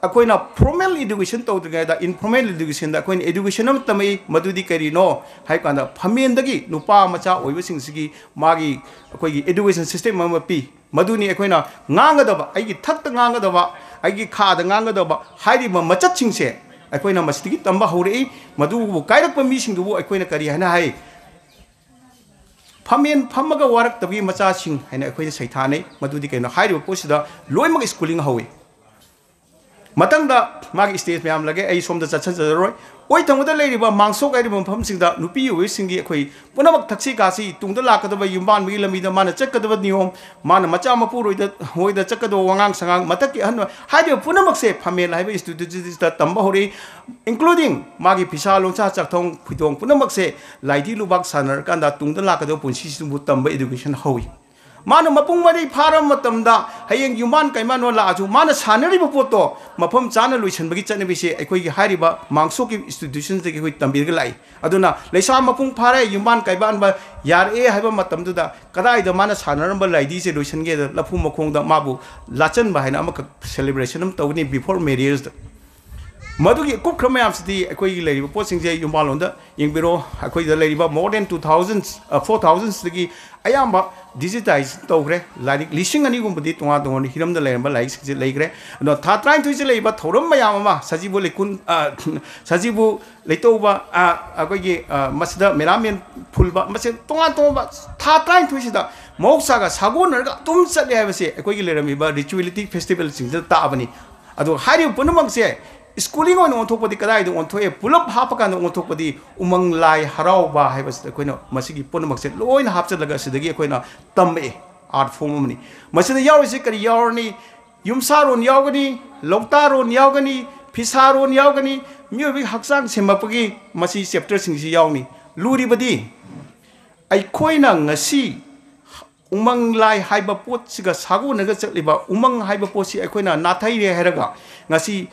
ꯑꯩꯈꯣꯏꯅ formal education ꯇꯧꯗ꯭ꯔꯤꯉꯩꯗ informal educationꯗ ꯑꯩꯈꯣꯏꯅ education ꯑꯃ ꯇꯝꯃꯛꯏ꯫ ꯃꯗꯨꯗꯤ ꯀꯔꯤꯅꯣ ꯍꯥꯏꯕ ꯀꯥꯟꯗ ꯐꯝꯃꯦꯜꯗꯒꯤ ꯅꯨꯄꯥ ꯃꯆꯥ ꯑꯣꯏꯕꯁꯤꯡꯁꯤꯒꯤ ꯃꯥꯒꯤ ꯑꯩꯈꯣꯏꯒꯤ education system ꯑꯃ ꯄꯤ꯫ ꯃꯗꯨꯅꯤ ꯑꯩꯈꯣꯏꯅ ꯉꯥꯡꯒꯗꯕ, ꯑꯩꯒꯤ ꯊꯛꯇ ꯉꯥꯡꯒꯗꯕ, ꯑꯩꯒꯤ ꯈꯥꯗ ꯉꯥꯡꯒꯗꯕ ꯍꯥꯏꯔꯤꯕ ꯃꯆꯠꯁꯤꯡꯁꯦ ꯑꯩꯈꯣꯏꯅ ꯃꯁꯤꯗꯒꯤ ꯇꯝꯕ ꯍꯧꯔꯛꯏ꯫ ꯃꯗꯨꯕꯨ ꯀꯥꯏꯔꯛꯄ ꯃꯤꯁꯤꯡꯗꯨꯕꯨ ꯑꯩꯈꯣꯏꯅ ꯀꯔꯤ ꯍꯥꯏꯅ ꯍꯥꯏ? ꯐꯝꯃꯦꯟ ꯐꯝꯃꯒ ꯋꯥꯔꯛꯇꯕꯒꯤ ꯃꯆꯥꯁꯤꯡ ꯍꯥꯏꯅ ꯑꯩꯈꯣꯏꯅ ꯁꯩꯊꯥꯅꯩ꯫ ꯃꯗꯨꯗꯤ ꯀꯩꯅꯣ? ꯍꯥꯏꯔꯤꯕ ꯄꯣꯠꯁꯤꯗ ꯂꯣꯏꯅꯃꯛ schooling ꯍꯧꯏ꯫ ꯃꯊꯪꯗ ꯃꯥꯒꯤ stage ꯃꯌꯥꯝ ꯂꯩꯒꯦ, ꯑꯩ ꯁꯣꯝꯗ ꯆꯠꯁꯤꯟꯖꯔꯔꯣꯏ꯫ ꯑꯣꯏ ꯊꯪꯕꯗ ꯂꯩꯔꯤꯕ ꯃꯥꯡꯁꯣꯛ ꯍꯥꯏꯔꯤꯕ ꯃꯐꯝꯁꯤꯡꯗ ꯅꯨꯄꯤ ꯑꯣꯏꯕꯤꯁꯤꯡꯒꯤ ꯑꯩꯈꯣꯏ ꯄꯨꯝꯅꯃꯛ ꯊꯛꯁꯤ ꯈꯥꯁꯤ ꯇꯨꯡꯗ ꯂꯥꯛꯀꯗꯕ ꯌꯨꯝꯕꯥꯟꯕꯒꯤ ꯂꯝꯕꯤꯗ ꯃꯥꯅ ꯆꯠꯀꯗꯕ ꯅꯤꯌꯣꯝ, ꯃꯥꯅ ꯃꯆꯥ ꯃꯄꯨꯔꯣꯏꯗ ꯍꯣꯏꯗ ꯆꯠꯀꯗꯕ ꯋꯥꯉꯥꯡ ꯁꯉꯥꯡ, ꯃꯊꯛꯀꯤ ꯑꯍꯟ ꯍꯥꯏꯔꯤꯕ ꯄꯨꯝꯅꯃꯛꯁꯦ ꯐꯝꯃꯦꯟ ꯍꯥꯏꯕ institute ꯁꯤꯗ ꯇꯝꯕ ꯍꯧꯔꯛꯏ꯫ Including ꯃꯥꯒꯤ ꯐꯤꯁꯥ ꯂꯣꯟꯁꯥ ꯆꯥꯛꯊꯣꯡ ꯐꯤꯊꯣꯡ ꯄꯨꯝꯅꯃꯛꯁꯦ ꯂꯥꯏꯙꯤ ꯂꯨꯕꯥꯛ ꯁꯥꯟꯅꯔꯀꯥꯟꯗ ꯇꯨꯡꯗ ꯂꯥꯛꯀꯗꯕ ꯄꯨꯟꯁꯤꯁꯤꯕꯨ ꯇꯝꯕ education ꯍꯧꯏ꯫ ꯃꯥꯅ ꯃꯄꯨꯡ ꯃꯔꯩ ꯐꯥꯔꯕ ꯃꯇꯝꯗ ꯍꯌꯦꯡ ꯌꯨꯝꯕꯥꯟ ꯀꯩꯃꯥꯟ ꯂꯥꯛꯑꯁꯨ ꯃꯥꯅ ꯁꯥꯟꯅꯔꯤꯕ ꯄꯣꯠꯇꯣ ꯃꯐꯝ ꯆꯥꯅ ꯂꯣꯏꯁꯤꯟꯕꯒꯤ ꯆꯠꯅꯕꯤꯁꯦ ꯑꯩꯈꯣꯏꯒꯤ ꯍꯥꯏꯔꯤꯕ ꯃꯥꯡꯁꯣꯛꯀꯤ institution ꯗꯒꯤ ꯑꯩꯈꯣꯏ ꯇꯝꯕꯤꯔꯒ ꯂꯥꯛꯏ꯫ ꯑꯗꯨꯅ ꯂꯩꯁꯥ ꯃꯄꯨꯡ ꯐꯥꯔꯦ, ꯌꯨꯝꯕꯥꯟ ꯀꯩꯕꯥꯟꯕ ꯌꯥꯔꯛꯑꯦ ꯍꯥꯏꯕ ꯃꯇꯝꯗꯨꯗ ꯀꯗꯥꯏꯗ ꯃꯥꯅ ꯁꯥꯟꯅꯔꯝꯕ ꯂꯥꯏꯙꯤꯁꯦ ꯂꯣꯏꯁꯤꯟꯒꯦꯗ ꯂꯐꯨ ꯃꯈꯣꯡꯗ ꯃꯥꯕꯨ ꯂꯥꯆꯟꯕ ꯍꯥꯏꯅ ꯑꯃꯈꯛ celebration ꯑꯃ ꯇꯧꯒꯅꯤ before marriage ꯗ꯫ ꯃꯗꯨꯒꯤ ꯀꯨꯞꯈ꯭ꯔ ꯃꯌꯥꯝꯁꯤꯗꯤ ꯑꯩꯈꯣꯏꯒꯤ ꯂꯩꯔꯤꯕ ꯄꯣꯠꯁꯤꯡꯁꯦ ꯌꯨꯝꯕꯥꯟꯂꯣꯟꯗ ꯌꯦꯡꯕꯤꯔꯣ꯫ ꯑꯩꯈꯣꯏꯗ ꯂꯩꯔꯤꯕ more than two thousand, ꯑ, four thousand ꯗꯒꯤ ꯑꯌꯥꯝꯕ digitize ꯇꯧꯈ꯭ꯔꯦ꯫ ꯂꯥꯏꯔꯤꯛ ꯂꯤꯁꯤꯡ ꯑꯅꯤꯒꯨꯝꯕꯗꯤ ꯇꯣꯉꯥꯟ ꯇꯣꯉꯥꯟꯕ ꯍꯤꯔꯝꯗ ꯂꯩꯔꯝꯕ ꯂꯥꯏꯔꯤꯛꯁꯤꯡꯁꯦ ꯂꯩꯈ꯭ꯔꯦ꯫ ꯑꯗꯣ ꯊꯥ ꯇꯔꯥꯅꯤꯊꯣꯏꯁꯦ ꯂꯩꯔꯤꯕ ꯊꯧꯔꯝ ꯃꯌꯥꯝ ꯑꯃ, ꯁꯖꯤꯕꯨ ꯂꯩꯀꯨꯟ, ꯑ, ꯁꯖꯤꯕꯨ ꯂꯩꯇꯧꯕ, ꯑ, ꯑꯩꯈꯣꯏꯒꯤ, ꯑ, ꯃꯁꯤꯗ ꯃꯦꯔꯥꯃꯦꯟ ꯐꯨꯜꯕ, ꯃꯁꯤ ꯇꯣꯉꯥꯟ ꯇꯣꯉꯥꯟꯕ ꯊꯥ ꯇꯔꯥꯅꯤꯊꯣꯏꯁꯤꯗ ꯃꯍꯧꯁꯥꯒ ꯁꯥꯒꯣꯟꯅꯔꯒ ꯑꯗꯨꯝ ꯆꯠꯂꯦ ꯍꯥꯏꯕꯁꯦ ꯑꯩꯈꯣꯏꯒꯤ ꯂꯩꯔꯝꯃꯤꯕ rituality festival ꯁꯤꯡꯁꯤꯗ ꯇꯥꯛꯑꯕꯅꯤ꯫ ꯑꯗꯣ ꯍꯥꯏꯔꯤꯕ ꯄꯨꯝꯅꯃꯛꯁꯦ schooling ꯑꯣꯏꯅ ꯑꯣꯟꯊꯣꯛꯄꯗꯤ ꯀꯗꯥꯏꯗ ꯑꯣꯟꯊꯣꯛꯑꯦ? ꯄꯨꯂꯞ ꯍꯥꯞꯄꯀꯥꯟꯗ ꯑꯣꯟꯊꯣꯛꯄꯗꯤ ꯎꯃꯪ ꯂꯥꯏ ꯍꯔꯥꯎꯕ ꯍꯥꯏꯕꯁꯤꯗ ꯑꯩꯈꯣꯏꯅ ꯃꯁꯤꯒꯤ ꯄꯨꯝꯅꯃꯛꯁꯦ ꯂꯣꯏꯅ ꯍꯥꯞꯆꯤꯜꯂꯒ ꯑꯁꯤꯗꯒꯤ ꯑꯩꯈꯣꯏꯅ ꯇꯝꯃꯛꯑꯦ꯫ Art form ꯑꯃꯅꯤ꯫ ꯃꯁꯤꯗ ꯌꯥꯎꯔꯤꯁꯤ ꯀꯔꯤ ꯌꯥꯎꯔꯅꯤ? ꯌꯨꯝꯁꯥꯔꯣꯟ ꯌꯥꯎꯒꯅꯤ, ꯂꯧꯇꯥꯔꯣꯟ ꯌꯥꯎꯒꯅꯤ, ꯐꯤꯁꯥꯔꯣꯟ ꯌꯥꯎꯒꯅꯤ, ꯃꯤꯑꯣꯏꯕꯒꯤ ꯍꯛꯆꯥꯡ ꯁꯦꯝꯃꯛꯄꯒꯤ ꯃꯁꯤ chapter ꯁꯤꯡꯁꯤ ꯌꯥꯎꯅꯤ꯫ ꯂꯨꯔꯤꯕꯗꯤ ꯑꯩꯈꯣꯏꯅ ꯉꯁꯤ ꯎꯃꯪ ꯂꯥꯏ ꯍꯥꯏꯕ ꯄꯣꯠꯁꯤꯒ ꯁꯥꯒꯣꯟꯅꯒ ꯆꯠꯂꯤꯕ ꯎꯃꯪ ꯍꯥꯏꯕ ꯄꯣꯠꯁꯤ ꯑꯩꯈꯣꯏꯅ ꯅꯥꯊꯩꯔꯦ ꯍꯥꯏꯔꯒ ꯉꯁꯤ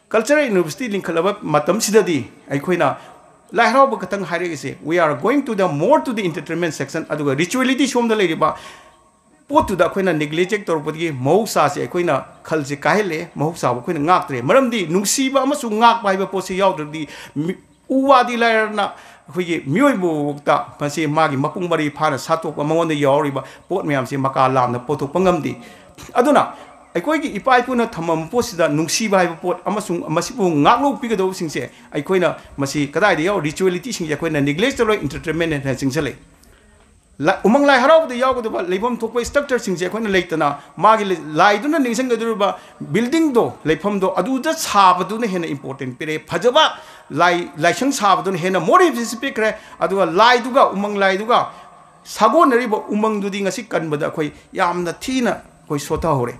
cultural university ꯂꯤꯡꯈꯠꯂꯕ ꯃꯇꯝꯁꯤꯗꯗꯤ ꯑꯩꯈꯣꯏꯅ ꯂꯥꯏ ꯍꯔꯥꯎꯕ ꯈꯛꯇꯪ ꯍꯥꯏꯔꯛꯏꯁꯦ, we are going to the more to the entertainment section, ꯑꯗꯨꯒ rituality ꯁꯣꯝꯗ ꯂꯩꯔꯤꯕ ꯄꯣꯠꯇꯨꯗ ꯑꯩꯈꯣꯏꯅ neglect ꯇꯧꯔꯛꯄꯗꯒꯤ ꯃꯍꯧꯁꯥꯁꯦ ꯑꯩꯈꯣꯏꯅ ꯈꯜꯁꯦ ꯀꯥꯏꯍꯜꯂꯦ, ꯃꯍꯧꯁꯥꯕꯨ ꯑꯩꯈꯣꯏꯅ ꯉꯥꯛꯇ꯭ꯔꯦ꯫ ꯃꯔꯝꯗꯤ ꯅꯨꯡꯁꯤꯕ ꯑꯃꯁꯨꯡ ꯉꯥꯛꯄ ꯍꯥꯏꯕ ꯄꯣꯠꯁꯤ ꯌꯥꯎꯗ꯭ꯔꯗꯤ ꯃꯤ-, ꯎ ꯋꯥꯗꯤ ꯂꯥꯏꯔꯅ ꯑꯩꯈꯣꯏꯒꯤ ꯃꯤꯑꯣꯏꯕꯐꯥꯎꯗ ꯃꯁꯤ ꯃꯥꯒꯤ ꯃꯄꯨꯡ ꯃꯔꯩ ꯐꯥꯅ ꯁꯥꯠꯇꯣꯛꯄ, ꯃꯉꯣꯟꯗ ꯌꯥꯎꯔꯤꯕ ꯄꯣꯠ ꯃꯌꯥꯝꯁꯤ ꯃꯀꯥ ꯂꯥꯝꯅ ꯄꯨꯊꯣꯛꯄ ꯉꯝꯗꯦ꯫ ꯑꯗꯨꯅ ꯑꯩꯈꯣꯏꯒꯤ ꯏꯄꯥ ꯏꯄꯨꯅ ꯊꯝꯃꯝꯕ ꯄꯣꯠꯁꯤꯗ ꯅꯨꯡꯁꯤꯕ ꯍꯥꯏꯕ ꯄꯣꯠ ꯑꯃꯁꯨꯡ ꯃꯁꯤꯕꯨ ꯉꯥꯛꯂꯧꯄꯤꯒꯗꯧꯕꯁꯤꯡꯁꯦ ꯑꯩꯈꯣꯏꯅ ꯃꯁꯤ ꯀꯗꯥꯏꯗ ꯌꯥꯎ-, ritualityꯁꯤꯡꯁꯦ ꯑꯩꯈꯣꯏꯅ neglect ꯇꯧꯔ entertainment ꯍꯦꯟꯅ ꯆꯤꯡꯁꯤꯜꯂꯛꯏ꯫ ꯂ- ꯎꯃꯪ ꯂꯥꯏ ꯍꯔꯥꯎꯕꯗ ꯌꯥꯎꯒꯗꯕ ꯂꯩꯐꯝ ꯊꯣꯛꯄ structure ꯁꯤꯡꯁꯦ ꯑꯩꯈꯣꯏꯅ ꯂꯩꯇꯅ, ꯃꯥꯒꯤ ꯂ- ꯂꯥꯏꯗꯨꯅ ꯅꯤꯡꯁꯤꯡꯒꯗꯧꯔꯤꯕ building ꯗꯣ, ꯂꯩꯐꯝꯗꯣ, ꯑꯗꯨꯗ ꯁꯥꯕꯗꯨꯅ ꯍꯦꯟꯅ important ꯄꯤꯔꯛꯑꯦ꯫ ꯐꯖꯕ ꯂꯥꯏ ꯂꯥꯏꯁꯪ ꯁꯥꯕꯗꯨꯅ ꯍꯦꯟꯅ more emphasis ꯄꯤꯈ꯭ꯔꯦ꯫ ꯑꯗꯨꯒ ꯂꯥꯏꯗꯨꯒ, ꯎꯃꯪ ꯂꯥꯏꯗꯨꯒ ꯁꯥꯒꯣꯟꯅꯔꯤꯕ ꯎꯃꯪꯗꯨꯗꯤ ꯉꯁꯤ ꯀꯟꯕꯗ ꯑꯩꯈꯣꯏ ꯌꯥꯝꯅ ꯊꯤꯅ ꯑꯩꯈꯣꯏ ꯁꯣꯊꯍꯧꯔꯦ꯫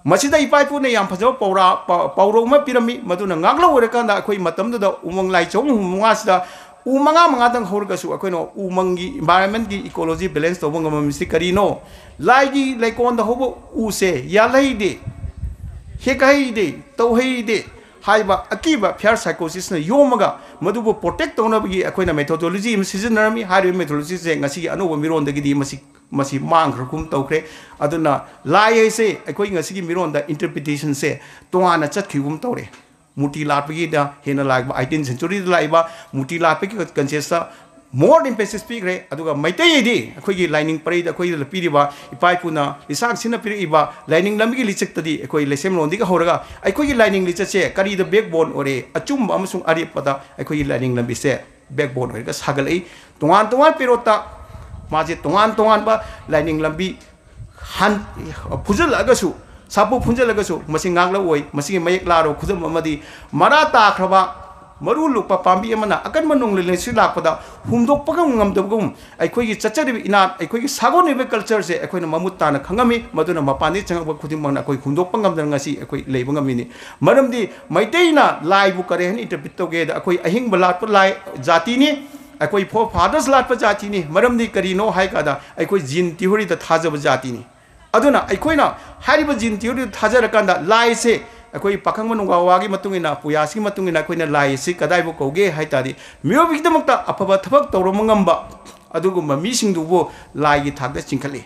ꯃꯁꯤꯗ ꯏꯄꯥ ꯏꯄꯨꯅ ꯌꯥꯝ ꯐꯖꯕ ꯄꯧꯔꯥ-, ꯄ-, ꯄꯥꯎꯔꯧ ꯑꯃ ꯄꯤꯔꯝꯃꯤ, ꯃꯗꯨꯅ ꯉꯥꯛꯂꯧ ꯑꯣꯏꯔꯀꯥꯟꯗ ꯑꯩꯈꯣꯏ ꯃꯇꯝꯗꯨꯗ ꯎꯃꯪ ꯂꯥꯏ ꯆꯍꯨꯝ ꯍꯨꯝꯐꯨ ꯃꯉꯥꯁꯤꯗ ꯎ ꯃꯉꯥ ꯃꯉꯥꯗꯪ ꯍꯧꯔꯒꯁꯨ ꯑꯩꯈꯣꯏꯅ ꯎꯃꯪꯒꯤ, environment ꯀꯤ ecology balance ꯇꯧꯕ ꯉꯝꯃꯝꯃꯤꯁꯤ ꯀꯔꯤꯅꯣ? ꯂꯥꯏꯒꯤ ꯂꯩꯀꯣꯜꯗ ꯍꯧꯕ ꯎꯁꯦ ꯌꯥꯜꯍꯩꯗꯦ, ꯍꯦꯛꯍꯩꯗꯦ, ꯇꯧꯍꯩꯗꯦ ꯍꯥꯏꯕ ꯑꯀꯤꯕ fear psychosis ꯅ ꯌꯣꯝꯃꯒ ꯃꯗꯨꯕꯨ protect ꯇꯧꯅꯕꯒꯤ ꯑꯩꯈꯣꯏꯅ methodology ꯑꯃ ꯁꯤꯖꯤꯟꯅꯔꯝꯃꯤ꯫ ꯍꯥꯏꯔꯤꯕ methodology ꯁꯦ ꯉꯁꯤꯒꯤ ꯑꯅꯧꯕ ꯃꯤꯔꯣꯟꯗꯒꯤꯗꯤ ꯃꯁꯤ, ꯃꯁꯤ ꯃꯥꯡꯈ꯭ꯔꯒꯨꯝ ꯇꯧꯈ꯭ꯔꯦ꯫ ꯑꯗꯨꯅ ꯂꯥꯏ ꯍꯥꯏꯁꯦ ꯑꯩꯈꯣꯏ ꯉꯁꯤꯒꯤ ꯃꯤꯔꯣꯟꯗ interpretation ꯁꯦ ꯇꯣꯉꯥꯟꯅ ꯆꯠꯈꯤꯒꯨꯝ ꯇꯧꯔꯦ꯫ ꯃꯨꯔꯇꯤ ꯂꯥꯠꯄꯒꯤꯗ ꯍꯦꯟꯅ ꯂꯥꯛꯏꯕ eighteenth century ꯗ ꯂꯥꯛꯏꯕ ꯃꯨꯔꯇꯤ ꯂꯥꯠꯄꯒꯤ concept ꯇ more emphasis ꯄꯤꯈ꯭ꯔꯦ꯫ ꯑꯗꯨꯒ ꯃꯩꯇꯩꯗꯤ ꯑꯩꯈꯣꯏꯒꯤ ꯂꯥꯏꯅꯤꯡ ꯄꯔꯩꯗ ꯑꯩꯈꯣꯏꯗ ꯄꯤꯔꯤꯕ, ꯏꯄꯥ ꯏꯄꯨꯅ ꯂꯤꯁꯥꯡ ꯁꯤꯟꯅ ꯄꯤꯔꯛꯏꯕ ꯂꯥꯏꯅꯤꯡ ꯂꯝꯕꯤꯒꯤ ꯂꯤꯆꯠꯇꯗꯤ ꯑꯩꯈꯣꯏ ꯂꯩꯁꯦꯝꯂꯣꯟꯗꯒꯤ ꯍꯧꯔꯒ ꯑꯩꯈꯣꯏꯒꯤ ꯂꯥꯏꯅꯤꯡ ꯂꯤꯆꯠꯁꯦ ꯀꯔꯤꯗ backbone ꯑꯣꯏꯔꯦ? ꯑꯆꯨꯝꯕ ꯑꯃꯁꯨꯡ ꯑꯔꯦꯞꯄꯗ ꯑꯩꯈꯣꯏꯒꯤ ꯂꯥꯏꯅꯤꯡ ꯂꯝꯕꯤꯁꯦ backbone ꯑꯣꯏꯔꯒ ꯁꯥꯒꯠꯂꯛꯏ꯫ ꯇꯣꯉꯥꯟ ꯇꯣꯉꯥꯟ ꯄꯦꯔꯣꯠꯇ ꯃꯥꯁꯦ ꯇꯣꯉꯥꯟ ꯇꯣꯉꯥꯟꯕ ꯂꯥꯏꯅꯤꯡ ꯂꯝꯕꯤ ꯍꯟ-, ꯐꯨꯖꯜꯂꯛꯑꯒꯁꯨ, ꯁꯥꯐꯨ ꯐꯨꯟꯖꯜꯂꯒꯁꯨ ꯃꯁꯤ ꯉꯥꯛꯂꯛꯑꯣꯏ꯫ ꯃꯁꯤꯒꯤ ꯃꯌꯦꯛ ꯂꯥꯔꯣ ꯈꯨꯗꯝ ꯑꯃꯗꯤ ꯃꯔꯥ ꯇꯥꯈ꯭ꯔꯕ ꯃꯔꯨ ꯂꯨꯛꯄ ꯄꯥꯝꯕꯤ ꯑꯃꯅ ꯑꯀꯟꯕ ꯅꯣꯡꯂꯩ ꯅꯨꯡꯁꯤꯠ ꯂꯥꯛꯄꯗ ꯍꯨꯝꯗꯣꯛꯄꯒ ꯉꯝꯗꯕꯒꯨꯝ, ꯑꯩꯈꯣꯏꯒꯤ ꯆꯠꯆꯔꯤꯕ ꯏꯅꯥꯠ, ꯑꯩꯈꯣꯏꯒꯤ ꯁꯥꯒꯣꯟꯅꯔꯤꯕ culture ꯁꯦ ꯑꯩꯈꯣꯏꯅ ꯃꯃꯨꯠ ꯇꯥꯅ ꯈꯪꯉꯝꯃꯤ꯫ ꯃꯗꯨꯅ ꯃꯄꯥꯟꯗꯒꯤ ꯆꯪꯉꯛꯄ ꯈꯨꯗꯤꯡꯃꯛꯅ ꯑꯩꯈꯣꯏ ꯍꯨꯝꯗꯣꯛꯄ ꯉꯝꯗꯅ ꯉꯁꯤ ꯑꯩꯈꯣꯏ ꯂꯩꯕ ꯉꯝꯃꯤꯅꯤ꯫ ꯃꯔꯝꯗꯤ ꯃꯩꯇꯩꯅ ꯂꯥꯏꯕꯨ ꯀꯔꯤ ꯍꯥꯏꯅ interpret ꯇꯧꯒꯦꯗ, ꯑꯩꯈꯣꯏ ꯑꯍꯤꯡꯕ ꯂꯥꯠꯄ ꯂꯥꯏ ꯖꯥꯇꯤꯅꯤ, ꯑꯩꯈꯣꯏ forefathers ꯂꯥꯠꯄ ꯖꯥꯇꯤꯅꯤ꯫ ꯃꯔꯝꯗꯤ ꯀꯔꯤꯅꯣ ꯍꯥꯏ ꯀꯥꯟꯗ ꯑꯩꯈꯣꯏ gene theory ꯗ ꯊꯥꯖꯕ ꯖꯥꯇꯤꯅꯤ꯫ ꯑꯗꯨꯅ ꯑꯩꯈꯣꯏꯅ ꯍꯥꯏꯔꯤꯕ gene theory ꯗ ꯊꯥꯖꯔꯀꯥꯟꯗ ꯂꯥꯏꯁꯦ ꯑꯩꯈꯣꯏ ꯄꯥꯈꯪꯕ ꯅꯨꯡꯒꯥ ꯋꯥꯒꯤ ꯃꯇꯨꯡ ꯏꯟꯅ, ꯄꯨꯌꯥꯁꯤꯒꯤ ꯃꯇꯨꯡ ꯏꯟꯅ ꯑꯩꯈꯣꯏꯅ ꯂꯥꯏ ꯑꯁꯤ ꯀꯗꯥꯏꯕꯨ ꯀꯧꯒꯦ ꯍꯥꯏ ꯇꯥꯔꯗꯤ, ꯃꯤꯑꯣꯏꯕꯒꯤꯗꯃꯛꯇ ꯑꯐꯕ ꯊꯕꯛ ꯇꯧꯔꯝꯕ ꯉꯝꯕ ꯑꯗꯨꯒꯨꯝꯕ ꯃꯤꯁꯤꯡꯗꯨꯕꯨ ꯂꯥꯏꯒꯤ ꯊꯥꯛꯇ ꯆꯤꯡꯈꯠꯂꯤ꯫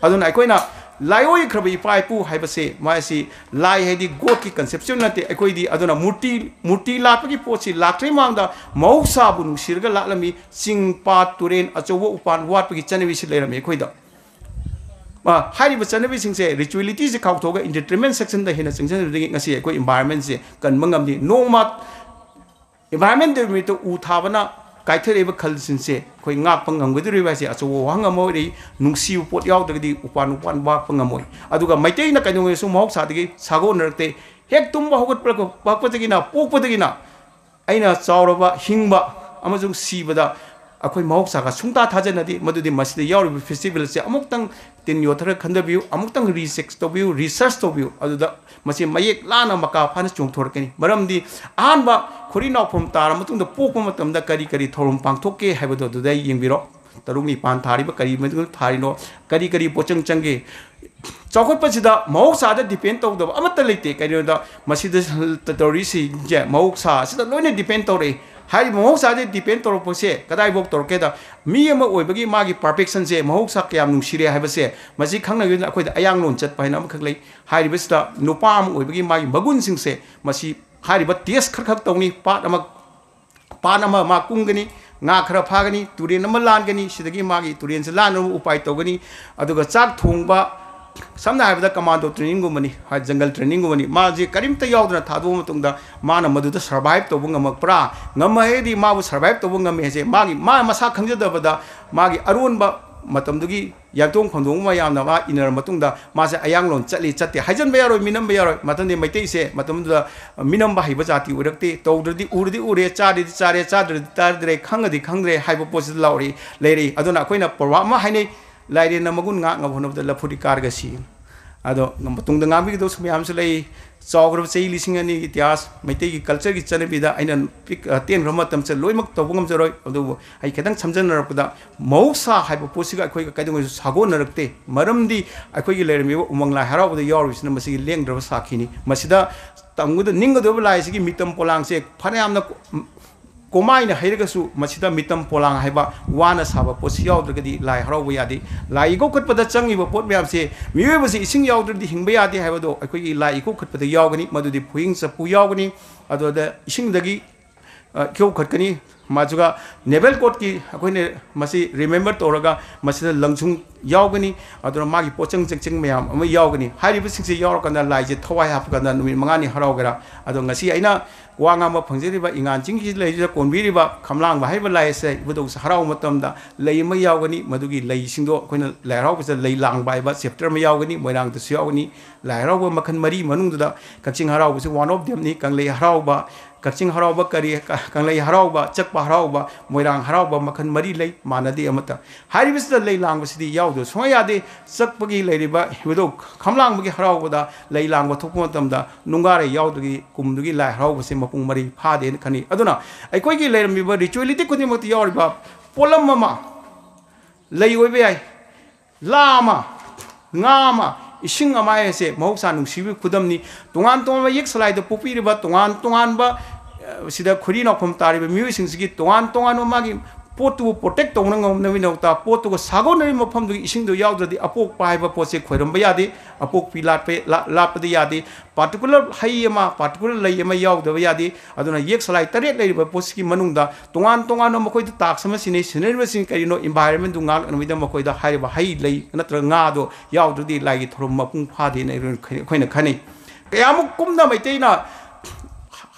ꯑꯗꯨꯅ ꯑꯩꯈꯣꯏꯅ ꯂꯥꯏꯑꯣꯏꯈ꯭ꯔꯕ ꯏꯄꯥ ꯏꯄꯨ ꯍꯥꯏꯕꯁꯦ, ꯃꯥꯁꯤ ꯂꯥꯏ ꯍꯥꯏꯗꯤ God ꯀꯤ conception ꯅꯠꯇꯦ꯫ ꯑꯩꯈꯣꯏꯗꯤ ꯑꯗꯨꯅ ꯃꯨꯔꯇꯤ, ꯃꯨꯔꯇꯤ ꯂꯥꯠꯄꯒꯤ ꯄꯣꯠꯁꯤ ꯂꯥꯛꯇ꯭ꯔꯤꯉꯩ ꯃꯃꯥꯡꯗ ꯃꯍꯧꯁꯥꯕꯨ ꯅꯨꯡꯁꯤꯔꯒ ꯂꯥꯠꯂꯝꯃꯤ꯫ ꯆꯤꯡ, ꯄꯥꯠ, ꯇꯨꯔꯦꯟ, ꯑꯆꯧꯕ ꯎꯄꯥꯜ ꯋꯥꯠꯄꯒꯤ ꯆꯠꯅꯕꯤꯁꯤ ꯂꯩꯔꯝꯃꯤ ꯑꯩꯈꯣꯏꯗ꯫ ꯑ, ꯍꯥꯏꯔꯤꯕ ꯆꯠꯅꯕꯤꯁꯤꯡꯁꯦ, rituality ꯁꯦ ꯀꯥꯎꯊꯣꯛꯑꯒ entertainment section ꯗ ꯍꯦꯟꯅ ꯆꯪꯁꯤꯟꯕꯗꯒꯤ ꯉꯁꯤ ꯑꯩꯈꯣꯏ environment ꯁꯦ ꯀꯟꯕ ꯉꯝꯗꯦ꯫ ꯅꯣꯡꯃ environment day ꯅꯨꯃꯤꯠꯇ ꯎ ꯊꯥꯕꯅ ꯀꯥꯏꯊꯔꯛꯏꯕ ꯈꯜꯁꯤꯡꯁꯦ ꯑꯩꯈꯣꯏ ꯉꯥꯛꯄ ꯉꯝꯒꯗꯧꯔꯤꯕ ꯍꯥꯏꯁꯦ ꯑꯆꯧꯕ ꯋꯥꯍꯪ ꯑꯃ ꯑꯣꯏꯔꯤ꯫ ꯅꯨꯡꯁꯤꯕ ꯄꯣꯠ ꯌꯥꯎꯗ꯭ꯔꯒꯗꯤ ꯎꯄꯥꯟ ꯋꯥꯄꯥꯟ ꯋꯥꯛꯄ ꯉꯝꯃꯣꯏ꯫ ꯑꯗꯨꯒ ꯃꯩꯇꯩꯅ ꯀꯩꯗꯧꯉꯩꯗꯁꯨ ꯃꯍꯧꯁꯥꯗꯒꯤ ꯁꯥꯒꯣꯟꯅꯔꯛꯇꯦ꯫ ꯍꯦꯛ ꯇꯨꯝꯕ ꯍꯧꯒꯠꯄꯒ-, ꯍꯧꯒꯠꯄꯗꯒꯤꯅ, ꯄꯣꯛꯄꯗꯒꯤꯅ ꯑꯩꯅ ꯆꯥꯎꯔꯕ, ꯍꯤꯡꯕ ꯑꯃꯁꯨꯡ ꯁꯤꯕꯗ ꯑꯩꯈꯣꯏ ꯃꯍꯧꯁꯥꯒ ꯁꯨꯡꯇꯥ ꯊꯥꯖꯅꯗꯦ꯫ ꯃꯗꯨꯗꯤ ꯃꯁꯤꯗ ꯌꯥꯎꯔꯤꯕ ꯐꯦꯁꯇꯤꯚꯦꯜꯁꯦ ꯑꯃꯨꯛꯇꯪ ꯇꯤꯟ ꯌꯣꯠꯊꯔ ꯈꯟꯊꯕꯤꯌꯨ, ꯑꯃꯨꯛꯇꯪ ꯔꯤꯆꯦꯛ ꯇꯧꯕꯤꯌꯨ, ꯔꯤꯁꯔꯁ ꯇꯧꯕꯤꯌꯨ꯫ ꯑꯗꯨꯗ ꯃꯁꯤ ꯃꯌꯦꯛ ꯂꯥꯅ ꯃꯀꯥ ꯐꯥꯅ ꯆꯣꯡꯊꯣꯔꯛꯀꯅꯤ꯫ ꯃꯔꯝꯗꯤ ꯑꯍꯥꯟꯕ ꯈꯣꯔꯤ ꯅꯥꯎꯐꯝ ꯇꯥꯔ ꯃꯇꯨꯡꯗ ꯄꯣꯛꯄ ꯃꯇꯝꯗ ꯀꯔꯤ ꯀꯔꯤ ꯊꯧꯔꯝ ꯄꯥꯡꯊꯣꯛꯀꯦ ꯍꯥꯏꯕꯗꯣ ꯑꯗꯨꯗ ꯌꯦꯡꯕꯤꯔꯣ꯫ ꯇꯔꯨꯛ ꯅꯤꯄꯥꯟ ꯊꯥꯔꯤꯕ ꯀꯔꯤ ꯃꯗꯨ ꯊꯥꯔꯤꯅꯣ, ꯀꯔꯤ ꯀꯔꯤ ꯄꯣꯠꯆꯪ ꯆꯪꯒꯦ? ꯆꯥꯎꯈꯠꯄꯁꯤꯗ ꯃꯍꯧꯁꯥꯗ ꯗꯤꯄꯦꯟ ꯇꯧꯗꯕ ꯑꯃꯠꯇ ꯂꯩꯇꯦ꯫ ꯀꯩꯅꯣꯗ ꯃꯁꯤꯗ ꯇꯧꯔꯤꯁꯤꯡꯁꯦ ꯃꯍꯧꯁꯥ ꯑꯁꯤꯗ ꯂꯣꯏꯅ ꯗꯤꯄꯦꯟ ꯇꯧꯔꯛꯏ꯫ ꯍꯥꯏꯔꯤꯕ ꯃꯍꯧꯁꯥꯁꯦ ꯗꯤꯄꯦꯟ ꯇꯧꯔꯛꯄꯁꯦ ꯀꯗꯥꯏꯐꯥꯎ ꯇꯧꯔꯛꯀꯦꯗ, ꯃꯤ ꯑꯃ ꯑꯣꯏꯕꯒꯤ ꯃꯥꯒꯤ ꯄꯔꯐꯦꯛꯁꯟꯁꯦ, ꯃꯍꯧꯁꯥ ꯀꯌꯥꯝ ꯅꯨꯡꯁꯤꯔꯦ ꯍꯥꯏꯕꯁꯦ, ꯃꯁꯤ ꯈꯪꯅꯕꯒꯤꯗꯃꯛ ꯑꯩꯈꯣꯏꯗ ꯑꯌꯥꯡꯂꯣꯟ ꯆꯠꯄ ꯍꯥꯏꯅ ꯑꯃꯈꯛ ꯂꯩ꯫ ꯍꯥꯏꯔꯤꯕꯁꯤꯗ ꯅꯨꯄꯥ ꯑꯃ ꯑꯣꯏꯕꯒꯤ ꯃꯥꯒꯤ ꯃꯒꯨꯟꯁꯤꯡꯁꯦ, ꯃꯁꯤ ꯍꯥꯏꯔꯤꯕ ꯇꯦꯁ ꯈꯔꯈꯛ ꯇꯧꯅꯤ꯫ ꯄꯥꯠ ꯑꯃ ꯄꯥꯠ ꯑꯃ ꯃꯥ ꯀꯨꯝꯒꯅꯤ, ꯉꯥ ꯈꯔ ꯐꯥꯒꯅꯤ, ꯇꯨꯔꯦꯟ ꯑꯃ ꯂꯥꯟꯒꯅꯤ, ꯁꯤꯗꯒꯤ ꯃꯥꯒꯤ ꯇꯨꯔꯦꯟꯁꯦ ꯂꯥꯟꯅꯕ ꯎꯄꯥꯏ ꯇꯧꯒꯅꯤ꯫ ꯑꯗꯨꯒ ꯆꯥꯛ ꯊꯣꯡꯕ, ꯁꯝꯅ ꯍꯥꯏꯔꯕꯗ ꯀꯃꯥꯟꯗꯣ ꯇ꯭ꯔꯦꯅꯤꯡꯒꯨꯝꯕꯅꯤ, ꯍꯥꯏ, ꯖꯪꯒꯜ ꯇ꯭ꯔꯦꯅꯤꯡꯒꯨꯝꯕꯅꯤ꯫ ꯃꯥꯁꯦ ꯀꯔꯤꯝꯇ ꯌꯥꯎꯗꯅ ꯊꯥꯗꯣꯛꯑ ꯃꯇꯨꯡꯗ ꯃꯥꯅ ꯃꯗꯨꯗ ꯁꯔꯚꯥꯏꯚ ꯇꯧꯕ ꯉꯝꯃꯛꯄ꯭ꯔꯥ? ꯉꯝꯃꯒꯗꯤ ꯃꯥꯕꯨ ꯁꯔꯚꯥꯏꯚ ꯇꯧꯕ ꯉꯝꯃꯦ ꯍꯥꯏꯁꯦ ꯃꯥꯒꯤ, ꯃꯥ ꯃꯁꯥ ꯈꯪꯖꯗꯕꯗ ꯃꯥꯒꯤ ꯑꯔꯣꯟꯕ ꯃꯇꯝꯗꯨꯒꯤ ꯌꯥꯟꯊꯣꯡ ꯈꯣꯟꯗꯣꯡ ꯃꯌꯥꯝꯅ ꯃꯥ ꯏꯟꯅꯔ ꯃꯇꯨꯡꯗ ꯃꯥꯁꯦ ꯑꯌꯥꯡꯂꯣꯟ ꯆꯠꯂꯤ ꯆꯠꯇꯦ ꯍꯥꯏꯖꯟꯕ ꯌꯥꯔꯣꯏ, ꯃꯤꯅꯝꯕ ꯌꯥꯔꯣꯏ꯫ ꯃꯇꯝꯗꯤ ꯃꯩꯇꯩꯁꯦ ꯃꯇꯝꯗꯨꯗ ꯃꯤꯅꯝꯕ ꯍꯩꯕ ꯖꯥꯇꯤ ꯑꯣꯏꯔꯛꯇꯦ꯫ ꯇꯧꯗ꯭ꯔꯗꯤ ꯎꯔꯗꯤ ꯎꯔꯦ, ꯆꯥꯔꯗꯤ ꯆꯥꯔꯦ, ꯆꯥꯗ꯭ꯔꯗꯤ ꯆꯥꯗ꯭ꯔꯦ, ꯈꯪꯉꯗꯤ ꯈꯪꯗ꯭ꯔꯦ ꯍꯥꯏꯕ ꯄꯣꯠꯁꯤꯗ ꯂꯥꯎꯔꯛꯏ, ꯂꯩꯔꯛꯏ꯫ ꯑꯗꯨꯅ ꯑꯩꯈꯣꯏꯅ ꯄ꯭ꯔꯣꯚꯥꯕ ꯑꯃ ꯍꯥꯏꯅꯩ, "ꯂꯥꯏꯔꯦꯟꯅ ꯃꯒꯨꯟ ꯉꯥꯛꯅꯕ ꯍꯣꯠꯅꯕꯗ ꯂꯐꯨꯗꯤ ꯀꯥꯔꯒ ꯁꯤ"꯫ ꯑꯗꯣ ꯃꯇꯨꯡꯗ ꯉꯥꯡꯕꯤꯒꯗꯕꯁꯨ ꯃꯌꯥꯝꯁꯨ ꯂꯩ꯫ ꯆꯥꯎꯈ꯭ꯔꯕ ꯆꯍꯤ ꯂꯤꯁꯤꯡ ꯑꯅꯤꯒꯤ ꯏꯇꯤꯍꯥꯁ, ꯃꯩꯇꯩꯒꯤ ꯀꯜꯆꯔꯒꯤ ꯆꯠꯅꯕꯤꯗ ꯑꯩꯅ ꯄꯤꯛ-, ꯑ, ꯇꯦꯟꯈ꯭ꯔꯕ ꯃꯇꯝꯁꯦ ꯂꯣꯏꯅꯃꯛ ꯇꯧꯕ ꯉꯝꯖꯔꯣꯏ꯫ ꯑꯗꯨꯕꯨ ꯑꯩ ꯈꯤꯇꯪ ꯁꯝꯖꯟꯅꯔꯛꯄꯗ, ꯃꯍꯧꯁꯥ ꯍꯥꯏꯕ ꯄꯣꯠꯁꯤꯒ ꯑꯩꯈꯣꯏꯒ ꯀꯩꯗꯧꯉꯩꯁꯨ ꯁꯥꯒꯣꯟꯅꯔꯛꯇꯦ꯫ ꯃꯔꯝꯗꯤ ꯑꯩꯈꯣꯏꯒꯤ ꯂꯩꯔꯝꯃꯤꯕ ꯎꯃꯪ ꯂꯥꯏ ꯍꯔꯥꯎꯕꯗ ꯌꯥꯎꯔꯤꯕꯁꯤꯅ ꯃꯁꯤꯒꯤ ꯂꯦꯡꯗ꯭ꯔꯕ ꯁꯥꯈꯤꯅꯤ꯫ ꯃꯁꯤꯗ ꯇꯝꯒꯗ-, ꯅꯤꯡꯒꯗꯧꯔꯤꯕ ꯂꯥꯏꯁꯤꯒꯤ ꯃꯤꯇꯝ ꯄꯣꯂꯥꯡꯁꯦ ꯐꯅꯌꯥꯝꯅ ꯀꯣ-, ꯀꯣꯃꯥꯏꯅ ꯍꯩꯔꯒꯁꯨ ꯃꯁꯤꯗ ꯃꯤꯇꯝ ꯄꯣꯂꯥꯡ ꯍꯥꯏꯕ ꯋꯥꯅ ꯁꯥꯕ ꯄꯣꯠꯁꯤ ꯌꯥꯎꯗ꯭ꯔꯒꯗꯤ ꯂꯥꯏ ꯍꯔꯥꯎꯕ ꯌꯥꯗꯦ꯫ ꯂꯥꯏ ꯏꯀꯧꯈꯠꯄꯗ ꯆꯪꯉꯤꯕ ꯄꯣꯠ ꯃꯌꯥꯝꯁꯦ, ꯃꯤꯑꯣꯏꯕꯁꯤ ꯏꯁꯤꯡ ꯌꯥꯎꯗ꯭ꯔꯗꯤ ꯍꯤꯡꯕ ꯌꯥꯗꯦ ꯍꯥꯏꯕꯗꯣ ꯑꯩꯈꯣꯏꯒꯤ ꯂꯥꯏ ꯏꯀꯧꯈꯠꯄꯗ ꯌꯥꯎꯒꯅꯤ꯫ ꯃꯗꯨꯗꯤ ꯄꯨꯍꯤꯡ ꯆꯐꯨ ꯌꯥꯎꯒꯅꯤ, ꯑꯗꯨꯗ ꯏꯁꯤꯡꯗꯒꯤ, ꯑ, ꯏꯀꯧꯈꯠꯀꯅꯤ꯫ ꯃꯗꯨꯒ ꯅꯦꯚꯦꯜ ꯀꯣꯗꯀꯤ ꯑꯩꯈꯣꯏꯅ ꯃꯁꯤ ꯔꯤꯃꯦꯝꯕꯔ ꯇꯧꯔꯒ ꯃꯁꯤꯗ ꯂꯪꯁꯨꯡ ꯌꯥꯎꯒꯅꯤ꯫ ꯑꯗꯨꯅ ꯃꯥꯒꯤ ꯄꯣꯠꯆꯪ ꯆꯪꯁꯤꯡ ꯃꯌꯥꯝ ꯑꯃ ꯌꯥꯎꯒꯅꯤ꯫ ꯍꯥꯏꯔꯤꯕꯁꯤꯡꯁꯦ ꯌꯥꯎꯔꯀꯥꯟꯗ ꯂꯥꯏꯁꯦ ꯊꯋꯥꯏ ꯍꯥꯞꯄꯀꯥꯟꯗ ꯅꯨꯃꯤꯠ ꯃꯉꯥꯅꯤ ꯍꯔꯥꯎꯒꯦꯔꯥ꯫ ꯑꯗꯣ ꯉꯁꯤ ꯑꯩꯅ ꯋꯥ ꯉꯥꯡꯕ ꯐꯪꯖꯔꯤꯕ ꯏꯉꯥꯟ ꯆꯤꯡꯒꯤ ꯂꯩꯁꯤꯗ ꯀꯣꯟꯕꯤꯔꯤꯕ ꯈꯝꯂꯥꯡꯕ ꯍꯥꯏꯕ ꯂꯥꯏ ꯑꯁꯦ ꯏꯕꯨꯙꯧꯁꯦ ꯍꯔꯥꯎꯕ ꯃꯇꯝꯗ ꯂꯩ ꯑꯃ ꯌꯥꯎꯒꯅꯤ꯫ ꯃꯗꯨꯒꯤ ꯂꯩꯁꯤꯡꯗꯣ ꯑꯩꯈꯣꯏꯅ ꯂꯥꯏ ꯍꯔꯥꯎꯕꯁꯤꯗ ꯂꯩ ꯂꯥꯡꯕ ꯍꯥꯏꯕ ꯆꯦꯞꯇꯔ ꯑꯃ ꯌꯥꯎꯒꯅꯤ꯫ ꯃꯣꯏꯔꯥꯡꯗꯁꯨ ꯌꯥꯎꯒꯅꯤ꯫ ꯂꯥꯏ ꯍꯔꯥꯎꯕ ꯃꯈꯜ ꯃꯔꯤ ꯃꯅꯨꯡꯗꯨꯗ ꯀꯛꯆꯤꯡ ꯍꯔꯥꯎꯕꯁꯤ one of themꯅꯤ꯫ ꯀꯪꯂꯩ ꯍꯔꯥꯎꯕ, ꯀꯛꯆꯤꯡ ꯍꯔꯥꯎꯕ ꯀꯔꯤ, ꯀ-, ꯀꯪꯂꯩ ꯍꯔꯥꯎꯕ, ꯆꯛꯄ ꯍꯔꯥꯎꯕ, ꯃꯣꯏꯔꯥꯡ ꯍꯔꯥꯎꯕ ꯃꯈꯜ ꯃꯔꯤ ꯂꯩ, ꯃꯥꯟꯅꯗꯦ ꯑꯃꯠꯇ꯫ ꯍꯥꯏꯔꯤꯕꯁꯤꯗ ꯂꯩ ꯂꯥꯡꯕꯁꯤꯗꯤ ꯌꯥꯎꯗꯕ ꯁꯨꯡꯌꯥ ꯌꯥꯗꯦ꯫ ꯆꯛꯄꯒꯤ ꯂꯩꯔꯤꯕ ꯏꯕꯨꯙꯧ ꯈꯝꯂꯥꯡꯕꯒꯤ ꯍꯔꯥꯎꯕꯗ ꯂꯩ ꯂꯥꯡꯕ ꯊꯣꯛꯄ ꯃꯇꯝꯗ ꯅꯨꯡꯒꯥꯔꯩ ꯌꯥꯎꯗ꯭ꯔꯗꯤ ꯀꯨꯝꯗꯨꯒꯤ ꯂꯥꯏ ꯍꯔꯥꯎꯕꯁꯦ ꯃꯄꯨꯡ ꯃꯔꯩ ꯐꯥꯗꯦꯅ ꯈꯟꯅꯩ꯫ ꯑꯗꯨꯅ ꯑꯩꯈꯣꯏꯒꯤ ꯂꯩꯔꯝꯃꯤꯕ rituality ꯈꯨꯗꯤꯡꯃꯛꯇ ꯌꯥꯎꯔꯤꯕ ꯄꯣꯠꯂꯝ ꯑꯃ, ꯂꯩ ꯑꯣꯏꯕ ꯌꯥꯏ, ꯂꯥ ꯑꯃ, ꯉꯥ ꯑꯃ, ꯏꯁꯤꯡ ꯑꯃ ꯍꯥꯏꯁꯦ ꯃꯍꯧꯁꯥ ꯅꯨꯡꯁꯤꯕꯒꯤ ꯈꯨꯗꯝꯅꯤ꯫ ꯇꯣꯉꯥꯟ ꯇꯣꯉꯥꯟꯕ ꯌꯦꯛ ꯁꯂꯥꯏꯗ ꯄꯣꯛꯄꯤꯔꯤꯕ ꯇꯣꯉꯥꯟ ꯇꯣꯉꯥꯟꯕ, ꯑ, ꯁꯤꯗ ꯈꯨꯔꯤ ꯅꯥꯎꯐꯝ ꯇꯥꯔꯤꯕ ꯃꯤꯑꯣꯏꯁꯤꯡꯁꯤꯒꯤ ꯇꯣꯉꯥꯟ ꯇꯣꯉꯥꯟꯕ ꯃꯥꯒꯤ ꯄꯣꯠꯇꯨꯕꯨ protect ꯇꯧꯅꯕꯒꯤꯗꯃꯛꯇ ꯄꯣꯠꯇꯨꯒ ꯁꯥꯒꯣꯟꯅꯔꯤꯕ ꯃꯐꯝꯗꯨꯒꯤ ꯏꯁꯤꯡꯗꯣ ꯌꯥꯎꯗ꯭ꯔꯗꯤ ꯑꯄꯣꯛꯄ ꯍꯥꯏꯕ ꯄꯣꯠꯁꯦ ꯈꯣꯏꯔꯝꯕ ꯌꯥꯗꯦ, ꯑꯄꯣꯛꯄꯤ ꯂꯥꯠꯄ, ꯂꯥ-, ꯂꯥꯠꯄꯗꯤ ꯌꯥꯗꯦ꯫ Particular ꯍꯩ ꯑꯃ, particular ꯂꯩ ꯑꯃ ꯌꯥꯎꯗꯕ ꯌꯥꯗꯦ꯫ ꯑꯗꯨꯅ ꯌꯦꯛ ꯁꯂꯥꯏ ꯇꯔꯦꯠ ꯂꯩꯔꯤꯕ ꯄꯣꯠꯁꯤꯒꯤ ꯃꯅꯨꯡꯗ ꯇꯣꯉꯥꯟ ꯇꯣꯉꯥꯟꯕ ꯃꯈꯣꯏꯗ task ꯑꯃ ꯁꯤꯟꯅꯩ꯫ ꯁꯤꯟꯅꯔꯤꯕꯁꯤꯡ ꯀꯔꯤꯅꯣ? Environmentꯗꯨ ꯉꯥꯛꯅꯅꯕꯒꯤꯗꯃꯛ ꯃꯈꯣꯏꯗ ꯍꯥꯏꯔꯤꯕ ꯍꯩ ꯂꯩ ꯅꯠꯇ꯭ꯔꯒ ꯉꯥꯗꯣ ꯌꯥꯎꯗ꯭ꯔꯗꯤ ꯂꯥꯏꯒꯤ ꯊꯧꯔꯝ ꯃꯄꯨꯡ ꯐꯥꯗꯦꯅ ꯑꯩꯈꯣꯏꯅ ꯈꯟꯅꯩ꯫ ꯀꯌꯥꯃꯨꯛ ꯀꯨꯝꯅ ꯃꯩꯇꯩꯅ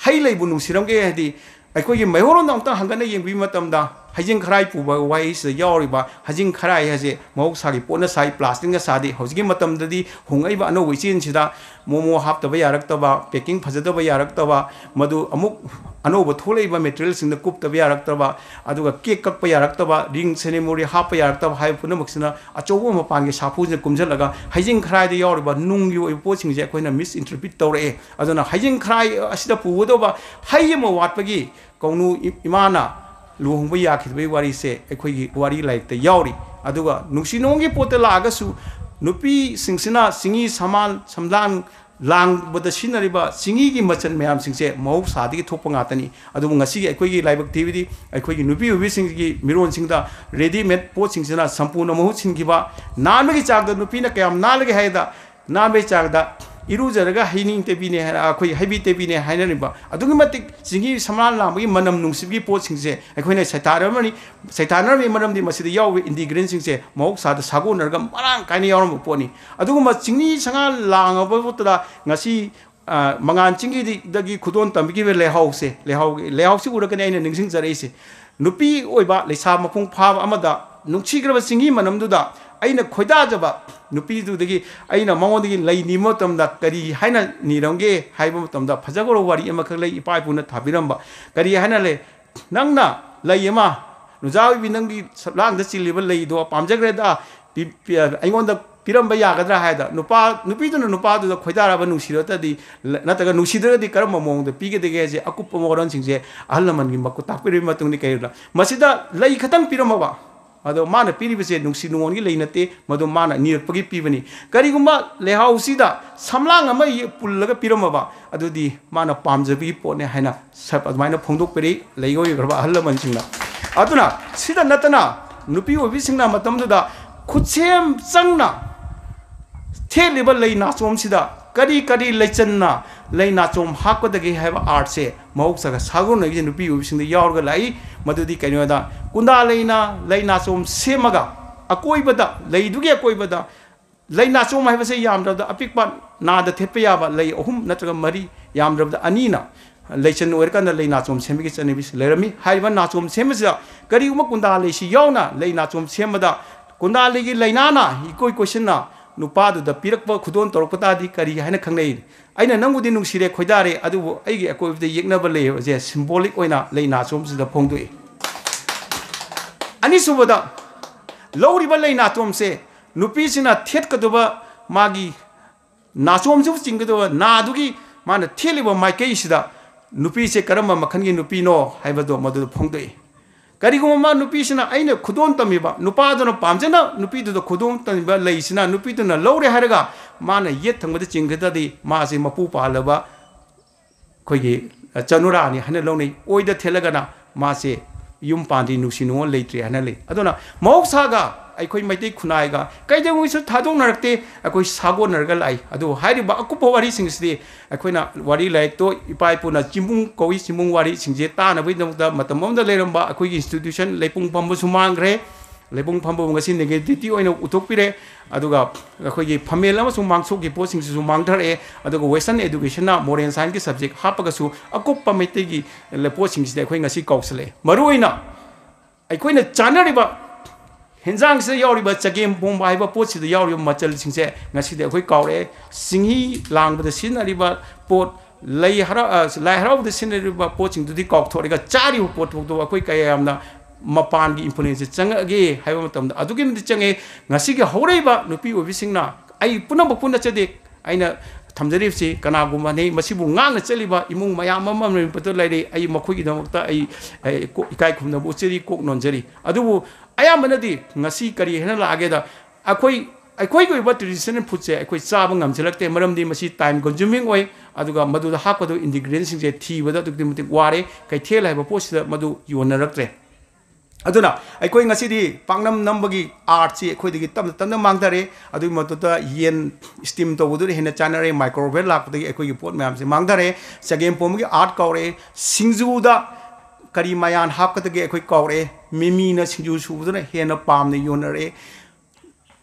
ꯍꯩ ꯂꯩꯕꯨ ꯅꯨꯡꯁꯤꯔꯝꯒꯦ ꯍꯥꯏꯗꯤ, ꯑꯩꯈꯣꯏꯒꯤ ꯃꯩꯍꯧꯔꯣꯟꯗ ꯑꯃꯨꯛꯇꯪ ꯍꯪꯒꯠꯅ ꯌꯦꯡꯕꯤꯕ ꯃꯇꯝꯗ, ꯍꯩꯖꯤꯡ ꯈꯔꯥꯏ ꯄꯨꯕ ꯋꯥꯍꯩꯁꯤꯗ ꯌꯥꯎꯔꯤꯕ ꯍꯩꯖꯤꯡ ꯈꯔꯥꯏ ꯍꯥꯏꯁꯦ ꯃꯍꯧꯁꯥꯒꯤ ꯄꯣꯠꯅ ꯁꯥꯏ, plasticꯅ ꯁꯥꯗꯦ꯫ ꯍꯧꯖꯤꯛꯀꯤ ꯃꯇꯝꯗꯗꯤ ꯍꯣꯡꯉꯛꯏꯕ ꯑꯅꯧꯕ ꯏꯆꯦꯜꯁꯤꯗ ꯃꯣꯃꯣ ꯍꯥꯞꯇꯕ ꯌꯥꯔꯛꯇꯕ, packing ꯐꯖꯗꯕ ꯌꯥꯔꯛꯇꯕ, ꯃꯗꯨ ꯑꯃꯨꯛ ꯑꯅꯧꯕ ꯊꯣꯛꯂꯛꯏꯕ materialꯁꯤꯡꯗ ꯀꯨꯞꯇꯕ ꯌꯥꯔꯛꯇꯕ, ꯑꯗꯨꯒ cake ꯀꯛꯄ ꯌꯥꯔꯛꯇꯕ, ring ceremony ꯍꯥꯞꯄ ꯌꯥꯔꯛꯇꯕ ꯍꯥꯏꯕ ꯄꯨꯝꯅꯃꯛꯁꯤꯅ ꯑꯆꯧꯕ ꯃꯄꯥꯟꯒꯤ ꯁꯥꯐꯨꯁꯤꯅ ꯀꯨꯝꯁꯤꯜꯂꯒ ꯍꯩꯖꯤꯡ ꯈꯔꯥꯏꯗ ꯌꯥꯎꯔꯤꯕ ꯅꯨꯡꯒꯤ ꯑꯣꯏꯕ ꯄꯣꯠꯁꯤꯡꯁꯦ ꯑꯩꯈꯣꯏꯅ misinterpret ꯇꯧꯔꯛꯑꯦ꯫ ꯑꯗꯨꯅ ꯍꯩꯖꯤꯡ ꯈꯔꯥꯏ ꯑꯁꯤꯗ ꯄꯨꯒꯗꯧꯕ ꯍꯩ ꯑꯃ ꯋꯥꯠꯄꯒꯤ ꯀꯧꯅꯨ ꯏ-, ꯏꯃꯥꯅ ꯂꯨꯍꯣꯡꯕ ꯌꯥꯈꯤꯗꯕꯒꯤ ꯋꯥꯔꯤꯁꯦ ꯑꯩꯈꯣꯏꯒꯤ ꯋꯥꯔꯤ ꯂꯥꯏꯔꯤꯛꯇ ꯌꯥꯎꯔꯤ꯫ ꯑꯗꯨꯒ ꯅꯨꯡꯁꯤ ꯅꯨꯡꯉꯣꯟꯒꯤ ꯄꯣꯠꯇ ꯂꯥꯛꯑꯒꯁꯨ ꯅꯨꯄꯤꯁꯤꯡꯁꯤꯅ ꯆꯤꯡꯍꯤ ꯁꯝꯃꯥꯟ, ꯁꯝꯂꯥꯡ ꯂꯥꯡꯕꯗ ꯁꯤꯖꯤꯟꯅꯔꯤꯕ ꯆꯤꯡꯍꯤꯒꯤ ꯃꯆꯜ ꯃꯌꯥꯝꯁꯤꯡꯁꯦ ꯃꯍꯧꯁꯥꯗꯒꯤ ꯊꯣꯛꯄ ꯉꯥꯛꯇꯅꯤ꯫ ꯑꯗꯨꯕꯨ ꯉꯁꯤꯒꯤ ꯑꯩꯈꯣꯏꯒꯤ ꯂꯥꯏꯕꯛ ꯊꯤꯕꯗꯤ ꯑꯩꯈꯣꯏꯒꯤ ꯅꯨꯄꯤ ꯑꯣꯏꯕꯤꯁꯤꯡꯒꯤ ꯃꯤꯔꯣꯟꯁꯤꯡꯗ readymade ꯄꯣꯠꯁꯤꯡꯁꯤꯅ ꯁꯝꯄꯨꯅ ꯃꯍꯨꯠ ꯁꯤꯟꯈꯤꯕ꯫ ꯅꯥꯟꯕꯒꯤ ꯆꯥꯡꯗ ꯅꯨꯄꯤꯅ ꯀꯌꯥꯝ ꯅꯥꯜꯂꯒꯦ ꯍꯥꯏꯗ, ꯅꯥꯟꯕꯒꯤ ꯆꯥꯡꯗ ꯏꯔꯨꯖꯔꯒ ꯍꯩꯅꯤꯡ ꯇꯩꯕꯤꯅꯦ ꯍꯥꯏꯅ, ꯑꯩꯈꯣꯏ ꯍꯩꯕꯤ ꯇꯩꯕꯤꯅꯦ ꯍꯥꯏꯅꯔꯤꯕ꯫ ꯑꯗꯨꯛꯀꯤ ꯃꯇꯤꯛ ꯆꯤꯡꯍꯤ ꯁꯝꯂꯥꯡ ꯂꯥꯡꯕꯒꯤ ꯃꯅꯝ ꯅꯨꯡꯁꯤꯕꯒꯤ ꯄꯣꯠꯁꯤꯡꯁꯦ ꯑꯩꯈꯣꯏꯅ ꯁꯩꯊꯥꯅꯔꯝꯃꯅꯤ꯫ ꯁꯩꯊꯥꯅꯔꯝꯃꯤ ꯃꯔꯝꯗꯤ ꯃꯁꯤꯗ ꯌꯥꯎꯕ ingredientꯁꯤꯡꯁꯦ ꯃꯍꯧꯁꯥꯗ ꯁꯥꯒꯣꯟꯅꯔꯒ ꯃꯔꯥꯡ ꯀꯥꯏꯅ ꯌꯥꯎꯔꯝꯕ ꯄꯣꯠꯅꯤ꯫ ꯑꯗꯨꯒꯨꯝꯕ ꯆꯤꯡꯍꯤ ꯁꯝꯂꯥꯡ ꯂꯥꯡꯉꯕ ꯄꯣꯠꯇꯨꯗ ꯉꯁꯤ, ꯑ, ꯃꯉꯥꯟ ꯆꯤꯡꯒꯤꯗꯒꯤ ꯈꯨꯗꯣꯜ ꯇꯝꯕꯤꯈꯤꯕ ꯂꯩꯍꯥꯎꯁꯦ, ꯂꯩꯍꯥꯎ, ꯂꯩꯍꯥꯎꯁꯤ ꯎꯔꯒꯅꯤ ꯑꯩꯅ ꯅꯤꯡꯁꯤꯡꯖꯔꯛꯏꯁꯦ꯫ ꯅꯨꯄꯤ ꯑꯣꯏꯕ ꯂꯩꯁꯥ ꯃꯄꯨꯡ ꯐꯥꯕ ꯑꯃꯗ ꯅꯨꯡꯁꯤꯈ꯭ꯔꯕ ꯆꯤꯡꯍꯤ ꯃꯅꯝꯗꯨꯗ ꯑꯩꯅ ꯈꯣꯏꯗꯥꯖꯕ ꯅꯨꯄꯤꯗꯨꯗꯒꯤ ꯑꯩꯅ ꯃꯉꯣꯟꯗꯒꯤ ꯂꯩ ꯅꯤꯕ ꯃꯇꯝꯗ ꯀꯔꯤ ꯍꯥꯏꯅ ꯅꯤꯔꯝꯒꯦ ꯍꯥꯏꯕ ꯃꯇꯝꯗ, ꯐꯖꯈ꯭ꯔꯕ ꯋꯥꯔꯤ ꯑꯃꯈꯛ ꯂꯩ, ꯏꯄꯥ ꯏꯄꯨꯅ ꯊꯥꯕꯤꯔꯝꯕ꯫ ꯀꯔꯤ ꯍꯥꯏꯅ ꯂꯩ? "ꯅꯪꯅ ꯂꯩ ꯑꯃ, ꯅꯨꯖꯥ ꯑꯣꯏꯕꯤ, ꯅꯪꯒꯤ ꯁꯞꯂꯥꯡꯗ ꯆꯤꯜꯂꯤꯕ ꯂꯩꯗꯣ ꯄꯥꯝꯖꯈ꯭ꯔꯦꯗ, ꯄꯤ-, ꯄꯤ-, ꯑꯩꯉꯣꯟꯗ ꯄꯤꯔꯝꯕ ꯌꯥꯒꯗ꯭ꯔꯥ?" ꯍꯥꯏꯗ ꯅꯨꯄꯥ, ꯅꯨꯄꯤꯗꯨꯅ ꯅꯨꯄꯥꯗꯨꯗ ꯈꯣꯏꯗꯥꯔꯕ ꯅꯨꯡꯁꯤꯔꯒꯗꯤ, ꯅꯠꯇ꯭ꯔꯒ ꯅꯨꯡꯁꯤꯗ꯭ꯔꯒꯗꯤ ꯀꯔꯝꯕ ꯃꯑꯣꯡꯗ ꯄꯤꯒꯗꯒꯦ ꯍꯥꯏꯁꯦ ꯑꯀꯨꯞꯄ ꯃꯔꯣꯟꯁꯤꯡꯁꯦ ꯑꯍꯜ ꯂꯃꯟꯒꯤ ꯃꯈꯨꯠ ꯇꯥꯛꯄꯤꯔꯕꯒꯤ ꯃꯇꯨꯡꯗ ꯀꯩꯗ ꯃꯁꯤꯗ ꯂꯩ ꯈꯛꯇꯪ ꯄꯤꯔꯝꯃꯕ꯫ ꯑꯗꯣ ꯃꯥꯅ ꯄꯤꯔꯤꯕꯁꯦ ꯅꯨꯡꯁꯤ ꯅꯨꯡꯉꯣꯟꯒꯤ ꯂꯩ ꯅꯠꯇꯦ, ꯃꯗꯨ ꯃꯥꯅ ꯅꯤꯔꯛꯄꯒꯤ ꯄꯤꯕꯅꯤ꯫ ꯀꯔꯤꯒꯨꯝꯕ ꯂꯩꯍꯥꯎꯁꯤꯗ ꯁꯝꯂꯥꯡ ꯑꯃ ꯌꯦ-, ꯄꯨꯜꯂꯒ ꯄꯤꯔꯝꯃꯕ, ꯑꯗꯨꯗꯤ ꯃꯥꯅ ꯄꯥꯝꯖꯕꯒꯤ ꯄꯣꯠꯅꯦ ꯍꯥꯏꯅ ꯁ-, ꯑꯗꯨꯃꯥꯏꯅ ꯐꯣꯡꯗꯣꯛꯄꯤꯔꯛꯏ ꯂꯩ ꯑꯣꯏꯈ꯭ꯔꯕ ꯑꯍꯜ ꯂꯃꯟꯁꯤꯡꯅ꯫ ꯑꯗꯨꯅ ꯁꯤꯗ ꯅꯠꯇꯅ ꯅꯨꯄꯤ ꯑꯣꯏꯕꯤꯁꯤꯡꯅ ꯃꯇꯝꯗꯨꯗ ꯈꯨꯠꯁꯦꯝ ꯆꯪꯅ ꯊꯦꯠꯂꯤꯕ ꯂꯩ ꯅꯥꯆꯣꯝꯁꯤꯗ ꯀꯔꯤ ꯀꯔꯤ ꯂꯩꯆꯟꯅ ꯂꯩ ꯅꯥꯆꯣꯝ ꯍꯥꯞꯀꯗꯒꯦ ꯍꯥꯏꯕ artꯁꯦ ꯃꯍꯧꯁꯥꯒ ꯁꯥꯒꯣꯟꯅꯕꯁꯦ ꯅꯨꯄꯤ ꯑꯣꯏꯕꯁꯤꯡꯗ ꯌꯥꯎꯔꯒ ꯂꯥꯛꯏ꯫ ꯃꯗꯨꯗꯤ ꯀꯩꯅꯣꯗ, ꯀꯨꯟꯗꯥ ꯂꯩꯅ ꯂꯩ ꯅꯥꯆꯣꯝ ꯁꯦꯝꯃꯒ ꯑꯀꯣꯏꯕꯗ, ꯂꯩꯗꯨꯒꯤ ꯑꯀꯣꯏꯕꯗ ꯂꯩ ꯅꯥꯆꯣꯝ ꯍꯥꯏꯕꯁꯦ ꯌꯥꯝꯗ꯭ꯔꯕꯗ ꯑꯄꯤꯛꯄ ꯅꯥꯗ ꯊꯦꯠꯄ ꯌꯥꯕ ꯂꯩ ꯑꯍꯨꯝ ꯅꯠꯇ꯭ꯔꯒ ꯃꯔꯤ, ꯌꯥꯝꯗ꯭ꯔꯕꯗ ꯑꯅꯤꯅ ꯂꯩꯆꯟ ꯑꯣꯏꯔꯀꯥꯟꯗ ꯂꯩ ꯅꯥꯆꯣꯝ ꯁꯦꯝꯕꯒꯤ ꯆꯠꯅꯕꯤꯁꯤ ꯂꯩꯔꯝꯃꯤ꯫ ꯍꯥꯏꯔꯤꯕ ꯅꯥꯆꯣꯝ ꯁꯦꯝꯕꯁꯤꯗ ꯀꯔꯤꯒꯨꯝꯕ ꯀꯨꯟꯗꯥ ꯂꯩꯁꯤ ꯌꯥꯎꯅ ꯂꯩ ꯅꯥꯆꯣꯝ ꯁꯦꯝꯕꯗ ꯀꯨꯟꯗꯥ ꯂꯩꯒꯤ ꯂꯩꯅꯥꯅ ꯏꯀꯣꯏ ꯀꯣꯏꯁꯤꯟꯅ ꯅꯨꯄꯥꯗꯨꯗ ꯄꯤꯔꯛꯄ ꯈꯨꯗꯣꯜ ꯇꯧꯔꯛꯄ ꯇꯥꯔꯗꯤ ꯀꯔꯤ ꯍꯥꯏꯅ ꯈꯪꯅꯩ? "ꯑꯩꯅ ꯅꯪꯕꯨꯗꯤ ꯅꯨꯡꯁꯤꯔꯦ, ꯈꯣꯏꯗꯥꯔꯦ, ꯑꯗꯨꯕꯨ ꯑꯩꯒꯤ ꯑꯀꯣꯏꯕꯗ ꯌꯦꯛꯅꯕ ꯂꯩ" ꯍꯥꯏꯕꯁꯦ symbolic ꯑꯣꯏꯅ ꯂꯩ ꯅꯥꯆꯣꯝꯁꯤꯗ ꯐꯣꯡꯗꯣꯛꯏ꯫ ꯑꯅꯤꯁꯨꯕꯗ, ꯂꯧꯔꯤꯕ ꯂꯩ ꯅꯥꯆꯣꯝꯁꯦ ꯅꯨꯄꯤꯁꯤꯅ ꯊꯦꯠꯀꯗꯕ ꯃꯥꯒꯤ ꯅꯥꯆꯣꯝꯁꯤꯕꯨ ꯆꯤꯡꯒꯗꯕ ꯅꯥꯗꯨꯒꯤ ꯃꯥꯅ ꯊꯦꯠꯂꯤꯕ ꯃꯥꯏꯀꯩꯁꯤꯗ ꯅꯨꯄꯤꯁꯦ ꯀꯔꯝꯕ ꯃꯈꯜꯒꯤ ꯅꯨꯄꯤꯅꯣ ꯍꯥꯏꯕꯗꯣ ꯃꯗꯨꯗ ꯐꯣꯡꯗꯣꯛꯏ꯫ ꯀꯔꯤꯒꯨꯝꯕ ꯃꯥ ꯅꯨꯄꯤꯁꯤꯅ ꯑꯩꯅ ꯈꯨꯗꯣꯜ ꯇꯝꯃꯤꯕ, ꯅꯨꯄꯥꯗꯨꯅ ꯄꯥꯝꯖꯅ ꯅꯨꯄꯤꯗꯨꯗ ꯈꯨꯗꯣꯜ ꯇꯝꯃꯤꯕ ꯂꯩꯁꯤꯅ ꯅꯨꯄꯤꯗꯨꯅ ꯂꯧꯔꯦ ꯍꯥꯏꯔꯒ ꯃꯥꯅ ꯌꯦꯠ ꯊꯪꯕꯗ ꯆꯤꯡꯒꯗ꯭ꯔꯗꯤ ꯃꯥꯁꯦ ꯃꯄꯨ ꯄꯥꯜꯂꯕ ꯑꯩꯈꯣꯏꯒꯤ, ꯑ, ꯆꯅꯨꯔꯥꯅꯤ ꯍꯥꯏꯅ ꯂꯧꯅꯩ꯫ ꯑꯣꯏꯗ ꯊꯦꯠꯂꯒꯅ ꯃꯥꯁꯦ ꯌꯨꯝ ꯄꯥꯟꯗ꯭ꯔꯤ, ꯅꯨꯡꯁꯤ ꯅꯨꯡꯉꯣꯜ ꯂꯩꯇ꯭ꯔꯤ ꯍꯥꯏꯅ ꯂꯩ꯫ ꯑꯗꯨꯅ ꯃꯍꯧꯁꯥꯒ ꯑꯩꯈꯣꯏ ꯃꯩꯇꯩ ꯈꯨꯟꯅꯥꯏꯒ ꯀꯩꯗꯧꯉꯩꯁꯨ ꯊꯥꯗꯣꯛꯅꯔꯛꯇꯦ꯫ ꯑꯩꯈꯣꯏ ꯁꯥꯒꯣꯟꯅꯔꯒ ꯂꯥꯛꯏ꯫ ꯑꯗꯨ ꯍꯥꯏꯔꯤꯕ ꯑꯀꯨꯞꯄ ꯋꯥꯔꯤꯁꯤꯡꯁꯤꯗꯤ ꯑꯩꯈꯣꯏꯅ ꯋꯥꯔꯤ ꯂꯥꯏꯔꯤꯛꯇꯣ ꯏꯄꯥ ꯏꯄꯨꯅ ꯆꯤꯡꯕꯨꯡ ꯀꯧꯏ, ꯆꯤꯡꯕꯨꯡ ꯋꯥꯔꯤꯁꯤꯡꯁꯦ ꯇꯥꯅꯕꯒꯤꯗꯃꯛꯇ ꯃꯇꯝ ꯑꯃꯗ ꯂꯩꯔꯝꯕ ꯑꯩꯈꯣꯏꯒꯤ institution ꯂꯩꯄꯨꯡ ꯐꯝꯕꯁꯨ ꯃꯥꯡꯈ꯭ꯔꯦ꯫ ꯂꯩꯄꯨꯡ ꯐꯝꯕꯕꯨ ꯉꯁꯤ negativity ꯑꯣꯏꯅ ꯎꯊꯣꯛꯄꯤꯔꯦ꯫ ꯑꯗꯨꯒ ꯑꯩꯈꯣꯏꯒꯤ ꯐꯝꯃꯦꯜ ꯑꯃꯁꯨꯡ ꯃꯥꯡꯁꯣꯛꯀꯤ ꯄꯣꯠꯁꯤꯡꯁꯤꯁꯨ ꯃꯥꯡꯊꯔꯛꯑꯦ꯫ ꯑꯗꯨꯒ Western educationꯅ moral scienceꯀꯤ subject ꯍꯥꯞꯄꯒꯁꯨ ꯑꯀꯨꯞꯄ ꯃꯩꯇꯩꯒꯤ ꯄꯣꯠꯁꯤꯡꯁꯤꯗꯤ ꯑꯩꯈꯣꯏ ꯉꯁꯤ ꯀꯥꯎꯁꯜꯂꯛꯑꯦ꯫ ꯃꯔꯨꯑꯣꯏꯅ ꯑꯩꯈꯣꯏꯅ ꯆꯥꯅꯔꯤꯕ ꯍꯦꯟꯖꯥꯡꯁꯤꯗ ꯌꯥꯎꯔꯤꯕ ꯆꯒꯦꯝ ꯄꯣꯝꯕ ꯍꯥꯏꯕ ꯄꯣꯠꯁꯤꯗ ꯌꯥꯎꯔꯤꯕ ꯃꯆꯜꯁꯤꯡꯁꯦ ꯉꯁꯤꯗꯤ ꯑꯩꯈꯣꯏ ꯀꯥꯎꯔꯛꯑꯦ꯫ ꯆꯤꯡꯍꯤ ꯂꯥꯡꯕꯗ ꯁꯤꯖꯤꯟꯅꯔꯤꯕ ꯄꯣꯠ, ꯂꯩ ꯍꯔꯥꯎ-, ꯑ, ꯂꯥꯏ ꯍꯔꯥꯎꯕꯗ ꯁꯤꯖꯤꯟꯅꯔꯤꯕ ꯄꯣꯠꯁꯤꯡꯗꯨꯗꯤ ꯀꯥꯎꯊꯣꯛꯂꯒ ꯆꯥꯔꯤꯕ ꯄꯣꯠ ꯐꯥꯎꯗ ꯑꯩꯈꯣꯏ ꯀꯌꯥ ꯌꯥꯝꯅ ꯃꯄꯥꯟꯒꯤ influenceꯁꯦ ꯆꯪꯉꯛꯑꯒꯦ ꯍꯥꯏꯕ ꯃꯇꯝꯗ ꯑꯗꯨꯛꯀꯤ ꯃꯇꯤꯛ ꯆꯪꯉꯦ꯫ ꯉꯁꯤꯒꯤ ꯍꯧꯔꯛꯏꯕ ꯅꯨꯄꯤ ꯑꯣꯏꯕꯤꯁꯤꯡꯅ, ꯑꯩ ꯄꯨꯝꯅꯃꯛꯄꯨ ꯅꯠꯆꯗꯦ, ꯑꯩꯅ ꯊꯝꯖꯔꯤꯕꯁꯤ ꯀꯅꯥꯒꯨꯝꯕꯅꯤ, ꯃꯁꯤꯕꯨ ꯉꯥꯛꯅ ꯆꯠꯂꯤꯕ ꯏꯃꯨꯡ ꯃꯌꯥꯝ ꯑꯃ ꯃꯅꯤꯄꯨꯔꯗ ꯂꯩꯔꯤ꯫ ꯑꯩ ꯃꯈꯣꯏꯒꯤꯗꯃꯛꯇ ꯑꯩ, ꯑꯩ ꯀꯣ-, ꯏꯀꯥꯏ ꯈꯨꯝꯅꯕ ꯎꯠꯆꯔꯤ, ꯀꯣꯛ ꯅꯣꯟꯖꯔꯤ꯫ ꯑꯗꯨꯕꯨ ꯑꯌꯥꯝꯕꯅꯗꯤ ꯉꯁꯤ ꯀꯔꯤ ꯍꯥꯏꯅ ꯂꯥꯛꯑꯒꯦꯗ, ꯑꯩꯈꯣꯏ, ꯑꯩꯈꯣꯏꯒꯤ ꯑꯣꯏꯕ traditional foodꯁꯦ ꯑꯩꯈꯣꯏ ꯆꯥꯕ ꯉꯝꯁꯤꯜꯂꯛꯇꯦ, ꯃꯔꯝꯗꯤ ꯃꯁꯤ time consuming ꯑꯣꯏ, ꯑꯗꯨꯒ ꯃꯗꯨꯗ ꯍꯥꯞꯀꯗꯕ ingredientsꯁꯤꯡꯁꯦ ꯊꯤꯕꯗ ꯑꯗꯨꯛꯀꯤ ꯃꯇꯤꯛ ꯋꯥꯔꯦ꯫ ꯀꯩꯊꯦꯜ ꯍꯥꯏꯕ ꯄꯣꯠꯁꯤꯗ ꯃꯗꯨ ꯌꯣꯟꯅꯔꯛꯇ꯭ꯔꯦ꯫ ꯑꯗꯨꯅ ꯑꯩꯈꯣꯏ ꯉꯁꯤꯗꯤ ꯄꯥꯛꯅꯝ ꯅꯝꯕꯒꯤ artꯁꯤ ꯑꯩꯈꯣꯏꯗꯒꯤ ꯇꯞꯅ ꯇꯞꯅ ꯃꯥꯡꯊꯔꯦ꯫ ꯑꯗꯨꯒꯤ ꯃꯊꯛꯇ ꯌꯦꯟ steam ꯇꯧꯕꯗꯨꯅ ꯍꯦꯟꯅ ꯆꯥꯅꯔꯦ, microwave ꯂꯥꯛꯄꯗꯒꯤ ꯑꯩꯈꯣꯏꯒꯤ ꯄꯣꯠ ꯃꯌꯥꯝꯁꯦ ꯃꯥꯡꯊꯔꯦ꯫ ꯆꯒꯦꯝ ꯄꯣꯝꯕꯒꯤ art ꯀꯥꯎꯔꯛꯑꯦ, ꯁꯤꯡꯖꯨꯗ ꯀꯔꯤ ꯃꯌꯥꯟ ꯍꯥꯞꯀꯗꯒꯦ ꯑꯩꯈꯣꯏ ꯀꯥꯎꯔꯛꯑꯦ, ꯃꯤꯃꯤꯅ ꯁꯤꯡꯖꯨ ꯁꯨꯕꯗꯨꯅ ꯍꯦꯟꯅ ꯄꯥꯝꯅ ꯌꯣꯟꯅꯔꯛꯑꯦ꯫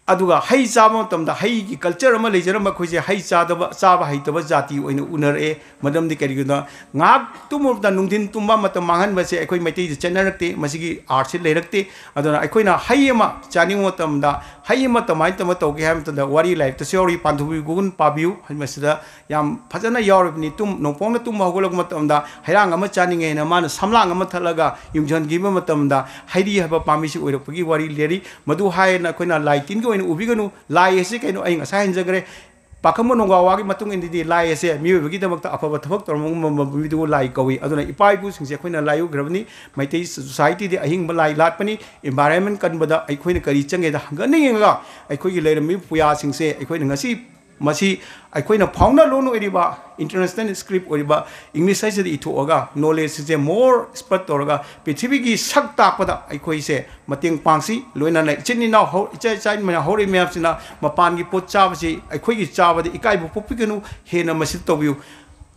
ꯑꯗꯨꯒ ꯍꯩ ꯆꯥꯕ ꯃꯇꯝꯗ ꯍꯩꯒꯤ culture ꯑꯃ ꯂꯩꯖꯔꯝꯕ ꯑꯩꯈꯣꯏꯁꯦ ꯍꯩ ꯆꯥꯗꯕ, ꯆꯥꯕ ꯍꯩꯇꯕ ꯖꯥꯇꯤ ꯑꯣꯏꯅ ꯎꯅꯔꯛꯑꯦ꯫ ꯃꯔꯝꯗꯤ ꯀꯔꯤꯒꯤꯅꯣ, ꯉꯥꯏꯍꯥꯛ ꯇꯨꯝꯃꯨꯕꯗ ꯅꯨꯡꯊꯤꯟ ꯇꯨꯝꯕ ꯃꯇꯝ ꯃꯥꯡꯍꯟꯕꯁꯦ ꯑꯩꯈꯣꯏ ꯃꯩꯇꯩꯗ ꯆꯠꯅꯔꯛꯇꯦ, ꯃꯁꯤꯒꯤ artꯁꯤ ꯂꯩꯔꯛꯇꯦ꯫ ꯑꯗꯨꯅ ꯑꯩꯈꯣꯏꯅ ꯍꯩ ꯑꯃ ꯆꯥꯅꯤꯡꯕ ꯃꯇꯝꯗ ꯍꯩ ꯑꯃ ꯀꯃꯥꯏꯅ ꯇꯧꯅ ꯇꯧꯒꯦ ꯍꯥꯏꯕ ꯃꯇꯝꯗ ꯋꯥꯔꯤ ꯂꯥꯏꯔꯤꯛꯇꯁꯨ ꯌꯥꯎꯔꯤ, "ꯄꯥꯟꯊꯣꯏꯕꯤ ꯒꯨꯟ ꯄꯥꯕꯤꯌꯨ", ꯃꯁꯤꯗ ꯌꯥꯝ ꯐꯖꯅ ꯌꯥꯎꯔꯤꯕꯅꯤ꯫ ꯇꯨꯝ-, ꯅꯣꯡꯄꯣꯛꯅ ꯇꯨꯝꯕ ꯍꯧꯒꯠꯂꯛꯄ ꯃꯇꯝꯗ ꯍꯩꯔꯥꯡ ꯑꯃ ꯆꯥꯅꯤꯡꯉꯦꯅ ꯃꯥꯅ ꯁꯝꯂꯥꯡ ꯑꯃ ꯊꯠꯂꯒ ꯌꯨꯡꯁꯤꯟꯈꯤꯕ ꯃꯇꯝꯗ ꯍꯩꯔꯤ ꯍꯥꯏꯕ ꯄꯥꯝꯕꯤꯁꯤ ꯑꯣꯏꯔꯛꯄꯒꯤ ꯋꯥꯔꯤ ꯂꯩꯔꯤ꯫ ꯃꯗꯨ ꯍꯥꯏꯅ ꯑꯩꯈꯣꯏꯅ ꯂꯥꯏ ꯇꯤꯟꯒꯤ ꯑꯣꯏꯅ ꯎꯕꯤꯒꯅꯨ꯫ ꯂꯥꯏ ꯑꯁꯤ ꯀꯩꯅꯣ ꯑꯩ ꯉꯁꯥꯏ ꯍꯥꯏꯖꯈ꯭ꯔꯦ꯫ ꯄꯥꯈꯪꯕ ꯅꯣꯡꯒꯥ ꯋꯥꯒꯤ ꯃꯇꯨꯡ ꯏꯟꯅꯗꯤ ꯂꯥꯏ ꯑꯁꯦ ꯃꯤꯑꯣꯏꯕꯒꯤꯗꯃꯛꯇ ꯑꯐꯕ ꯊꯕꯛ ꯇꯧꯔꯝꯕ ꯉꯝꯕ ꯃꯤꯗꯨꯕꯨ ꯂꯥꯏ ꯀꯧꯏ꯫ ꯑꯗꯨꯅ ꯏꯄꯥ ꯏꯄꯨꯁꯤꯡꯁꯦ ꯑꯩꯈꯣꯏꯅ ꯂꯥꯏ ꯑꯣꯏꯈ꯭ꯔꯕꯅꯤ꯫ ꯃꯩꯇꯩ societyꯗꯤ ꯑꯍꯤꯡꯕ ꯂꯥꯏ ꯂꯥꯠꯄꯅꯤ꯫ Environment ꯀꯟꯕꯗ ꯑꯩꯈꯣꯏꯅ ꯀꯔꯤ ꯆꯪꯒꯦꯗ ꯍꯪꯒꯠꯅ ꯌꯦꯡꯉꯒ ꯑꯩꯈꯣꯏꯒꯤ ꯂꯩꯔꯝꯃꯤꯕ ꯄꯨꯌꯥꯁꯤꯡꯁꯦ ꯑꯩꯈꯣꯏꯅ ꯉꯁꯤ ꯃꯁꯤ ꯑꯩꯈꯣꯏꯅ ꯐꯥꯎꯅ ꯂꯣꯟ ꯑꯣꯏꯔꯤꯕ, ꯏꯟꯇꯔꯅꯦꯁꯅꯦꯜ ꯁ꯭ꯀ꯭ꯔꯤꯞ ꯑꯣꯏꯔꯤꯕ ꯏꯪꯂꯤꯁ ꯍꯥꯏꯁꯤꯗ ꯏꯊꯣꯛꯑꯒ, ꯅꯣꯂꯦꯖꯁꯤꯡꯁꯦ ꯃꯣꯔ ꯁ꯭ꯄ꯭ꯔꯦꯗ ꯇꯧꯔꯒ ꯄ꯭ꯔꯤꯊꯤꯕꯤꯒꯤ ꯁꯛ ꯇꯥꯛꯄꯗ ꯑꯩꯈꯣꯏꯁꯦ ꯃꯇꯦꯡ ꯄꯥꯡꯁꯤ꯫ ꯂꯣꯏꯅꯅ ꯏꯆꯤꯟ ꯏꯅꯥꯎ ꯍꯧ-, ꯏꯆꯥ ꯏꯆꯥ ꯃꯌꯥꯝ ꯍꯧꯔꯛꯏ ꯃꯌꯥꯝꯁꯤꯅ ꯃꯄꯥꯟꯒꯤ ꯄꯣꯠ ꯆꯥꯕꯁꯤ ꯑꯩꯈꯣꯏꯒꯤ ꯆꯥꯕꯗ ꯏꯀꯥꯏꯕ ꯄꯣꯛꯄꯤꯒꯅꯨ, ꯍꯦꯟꯅ ꯃꯁꯤ ꯇꯧꯕꯤꯌꯨ꯫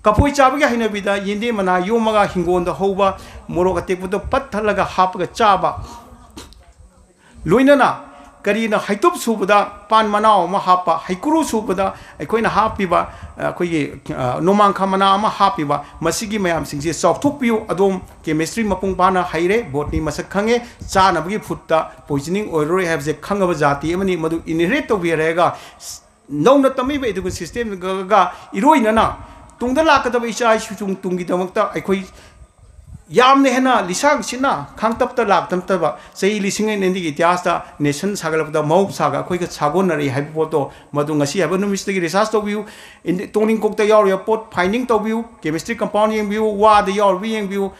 ꯀꯐꯣꯏ ꯆꯥꯕꯒꯤ ꯍꯩꯅꯕꯤꯗ ꯌꯦꯟꯗꯦꯝ ꯃꯅꯥ ꯌꯣꯝꯃꯒ ꯍꯤꯡꯒꯣꯜꯗ ꯍꯧꯕ ꯃꯣꯔꯣꯛ ꯑꯇꯦꯛꯄꯗꯣ ꯄꯠ ꯊꯠꯂꯒ ꯍꯥꯞꯄꯒ ꯆꯥꯕ, ꯂꯣꯏꯅꯅ ꯀꯔꯤꯅ ꯍꯩꯇꯨꯞ ꯁꯨꯕꯗ ꯄꯥꯟ ꯃꯅꯥꯎ ꯑꯃ ꯍꯥꯞꯄ, ꯍꯩꯀ꯭ꯔꯨ ꯁꯨꯕꯗ ꯑꯩꯈꯣꯏꯅ ꯍꯥꯞꯄꯤꯕ, ꯑ, ꯑꯩꯈꯣꯏꯒꯤ, ꯑ, ꯅꯣꯡꯃꯥꯡꯈꯥ ꯃꯅꯥ ꯑꯃ ꯍꯥꯞꯄꯤꯕ, ꯃꯁꯤꯒꯤ ꯃꯌꯥꯝꯁꯤꯡꯁꯦ ꯆꯥꯎꯊꯣꯛꯄꯤꯌꯨ꯫ ꯑꯗꯣꯝ ꯀꯦꯃꯤꯁꯇ꯭ꯔꯤ ꯃꯄꯨꯡ ꯐꯥꯅ ꯍꯩꯔꯦ, ꯕꯣꯇꯅꯤ ꯃꯁꯛ ꯈꯪꯉꯦ, ꯆꯥꯅꯕꯒꯤ ꯐꯨꯗꯇ ꯄꯣꯏꯖꯅꯤꯡ ꯑꯣꯏꯔꯔꯣꯏ ꯍꯥꯏꯕꯁꯦ ꯈꯪꯉꯕ ꯖꯥꯇꯤ ꯑꯃꯅꯤ꯫ ꯃꯗꯨ ꯏꯟꯍꯦꯔꯤꯠ ꯇꯧꯕꯤꯔꯦꯒ ꯅꯧꯅ ꯇꯝꯃꯛꯏꯕ education system ꯒ ꯏꯔꯣꯏꯅꯅ ꯇꯨꯡꯗ ꯂꯥꯛꯀꯗꯕ ꯏꯆꯥ ꯏꯁꯨꯁꯨ ꯇꯨꯡꯒꯤꯗꯃꯛꯇ ꯑꯩꯈꯣꯏ ꯌꯥꯝꯅ ꯍꯦꯟꯅ ꯂꯤꯁꯥꯡ ꯁꯤꯠꯅ ꯈꯥꯡꯇꯞꯇ ꯂꯥꯛꯇꯅꯠꯇꯕ ꯆꯍꯤ ꯂꯤꯁꯤꯡ ꯑꯅꯤꯒꯤ ꯏꯇꯤꯍꯥꯁꯇ nation ꯁꯥꯒꯠꯂꯛꯄꯗ ꯃꯍꯧꯁꯥꯒ ꯑꯩꯈꯣꯏꯒ ꯁꯥꯒꯣꯟꯅꯔꯛꯏ ꯍꯥꯏꯕ ꯄꯣꯠꯇꯣ ꯃꯗꯨ ꯉꯁꯤ ꯍꯥꯏꯕ ꯅꯨꯃꯤꯠꯁꯤꯗꯒꯤ research ꯇꯧꯕꯤꯌꯨ꯫ ꯏꯟꯗꯤ-, ꯇꯣꯅꯤꯡꯀꯣꯛꯇ ꯌꯥꯎꯔꯤꯕ ꯄꯣꯠ finding ꯇꯧꯕꯤꯌꯨ, chemistry compound ꯌꯦꯡꯕꯤꯌꯨ, ꯋꯥꯗ ꯌꯥꯎꯔꯤꯕ ꯌꯦꯡꯕꯤꯌꯨ꯫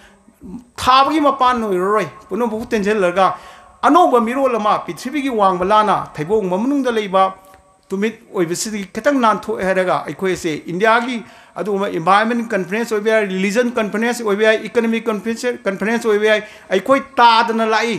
ꯊꯥꯕꯒꯤ ꯃꯄꯥꯟ ꯑꯣꯏꯔꯔꯣꯏ, ꯄꯨꯝꯅꯃꯛꯄꯨ ꯇꯦꯟꯁꯤꯜꯂꯒ ꯑꯅꯧꯕ ꯃꯤꯔꯣꯜ ꯑꯃ ꯄ꯭ꯔꯤꯊꯤꯕꯤꯒꯤ ꯋꯥꯡꯃ ꯂꯥꯅ ꯊꯩꯕꯣꯡꯕ ꯃꯅꯨꯡꯗ ꯂꯩꯕ ꯇꯨꯃꯤꯠ ꯑꯣꯏꯕꯁꯤꯗꯒꯤ ꯈꯤꯇꯪ ꯅꯥꯟꯊꯣꯛꯑꯦ ꯍꯥꯏꯔꯒ ꯑꯩꯈꯣꯏ ꯑꯁꯦ ꯏꯟꯗꯤꯌꯥꯒꯤ ꯑꯗꯨꯒꯨꯝꯕ environment conference ꯑꯣꯏꯕ ꯌꯥꯏ, religion conference ꯑꯣꯏꯕ ꯌꯥꯏ, economic conference, conference ꯑꯣꯏꯕ ꯌꯥꯏ, ꯑꯩꯈꯣꯏ ꯇꯥꯗꯅ ꯂꯥꯛꯏ꯫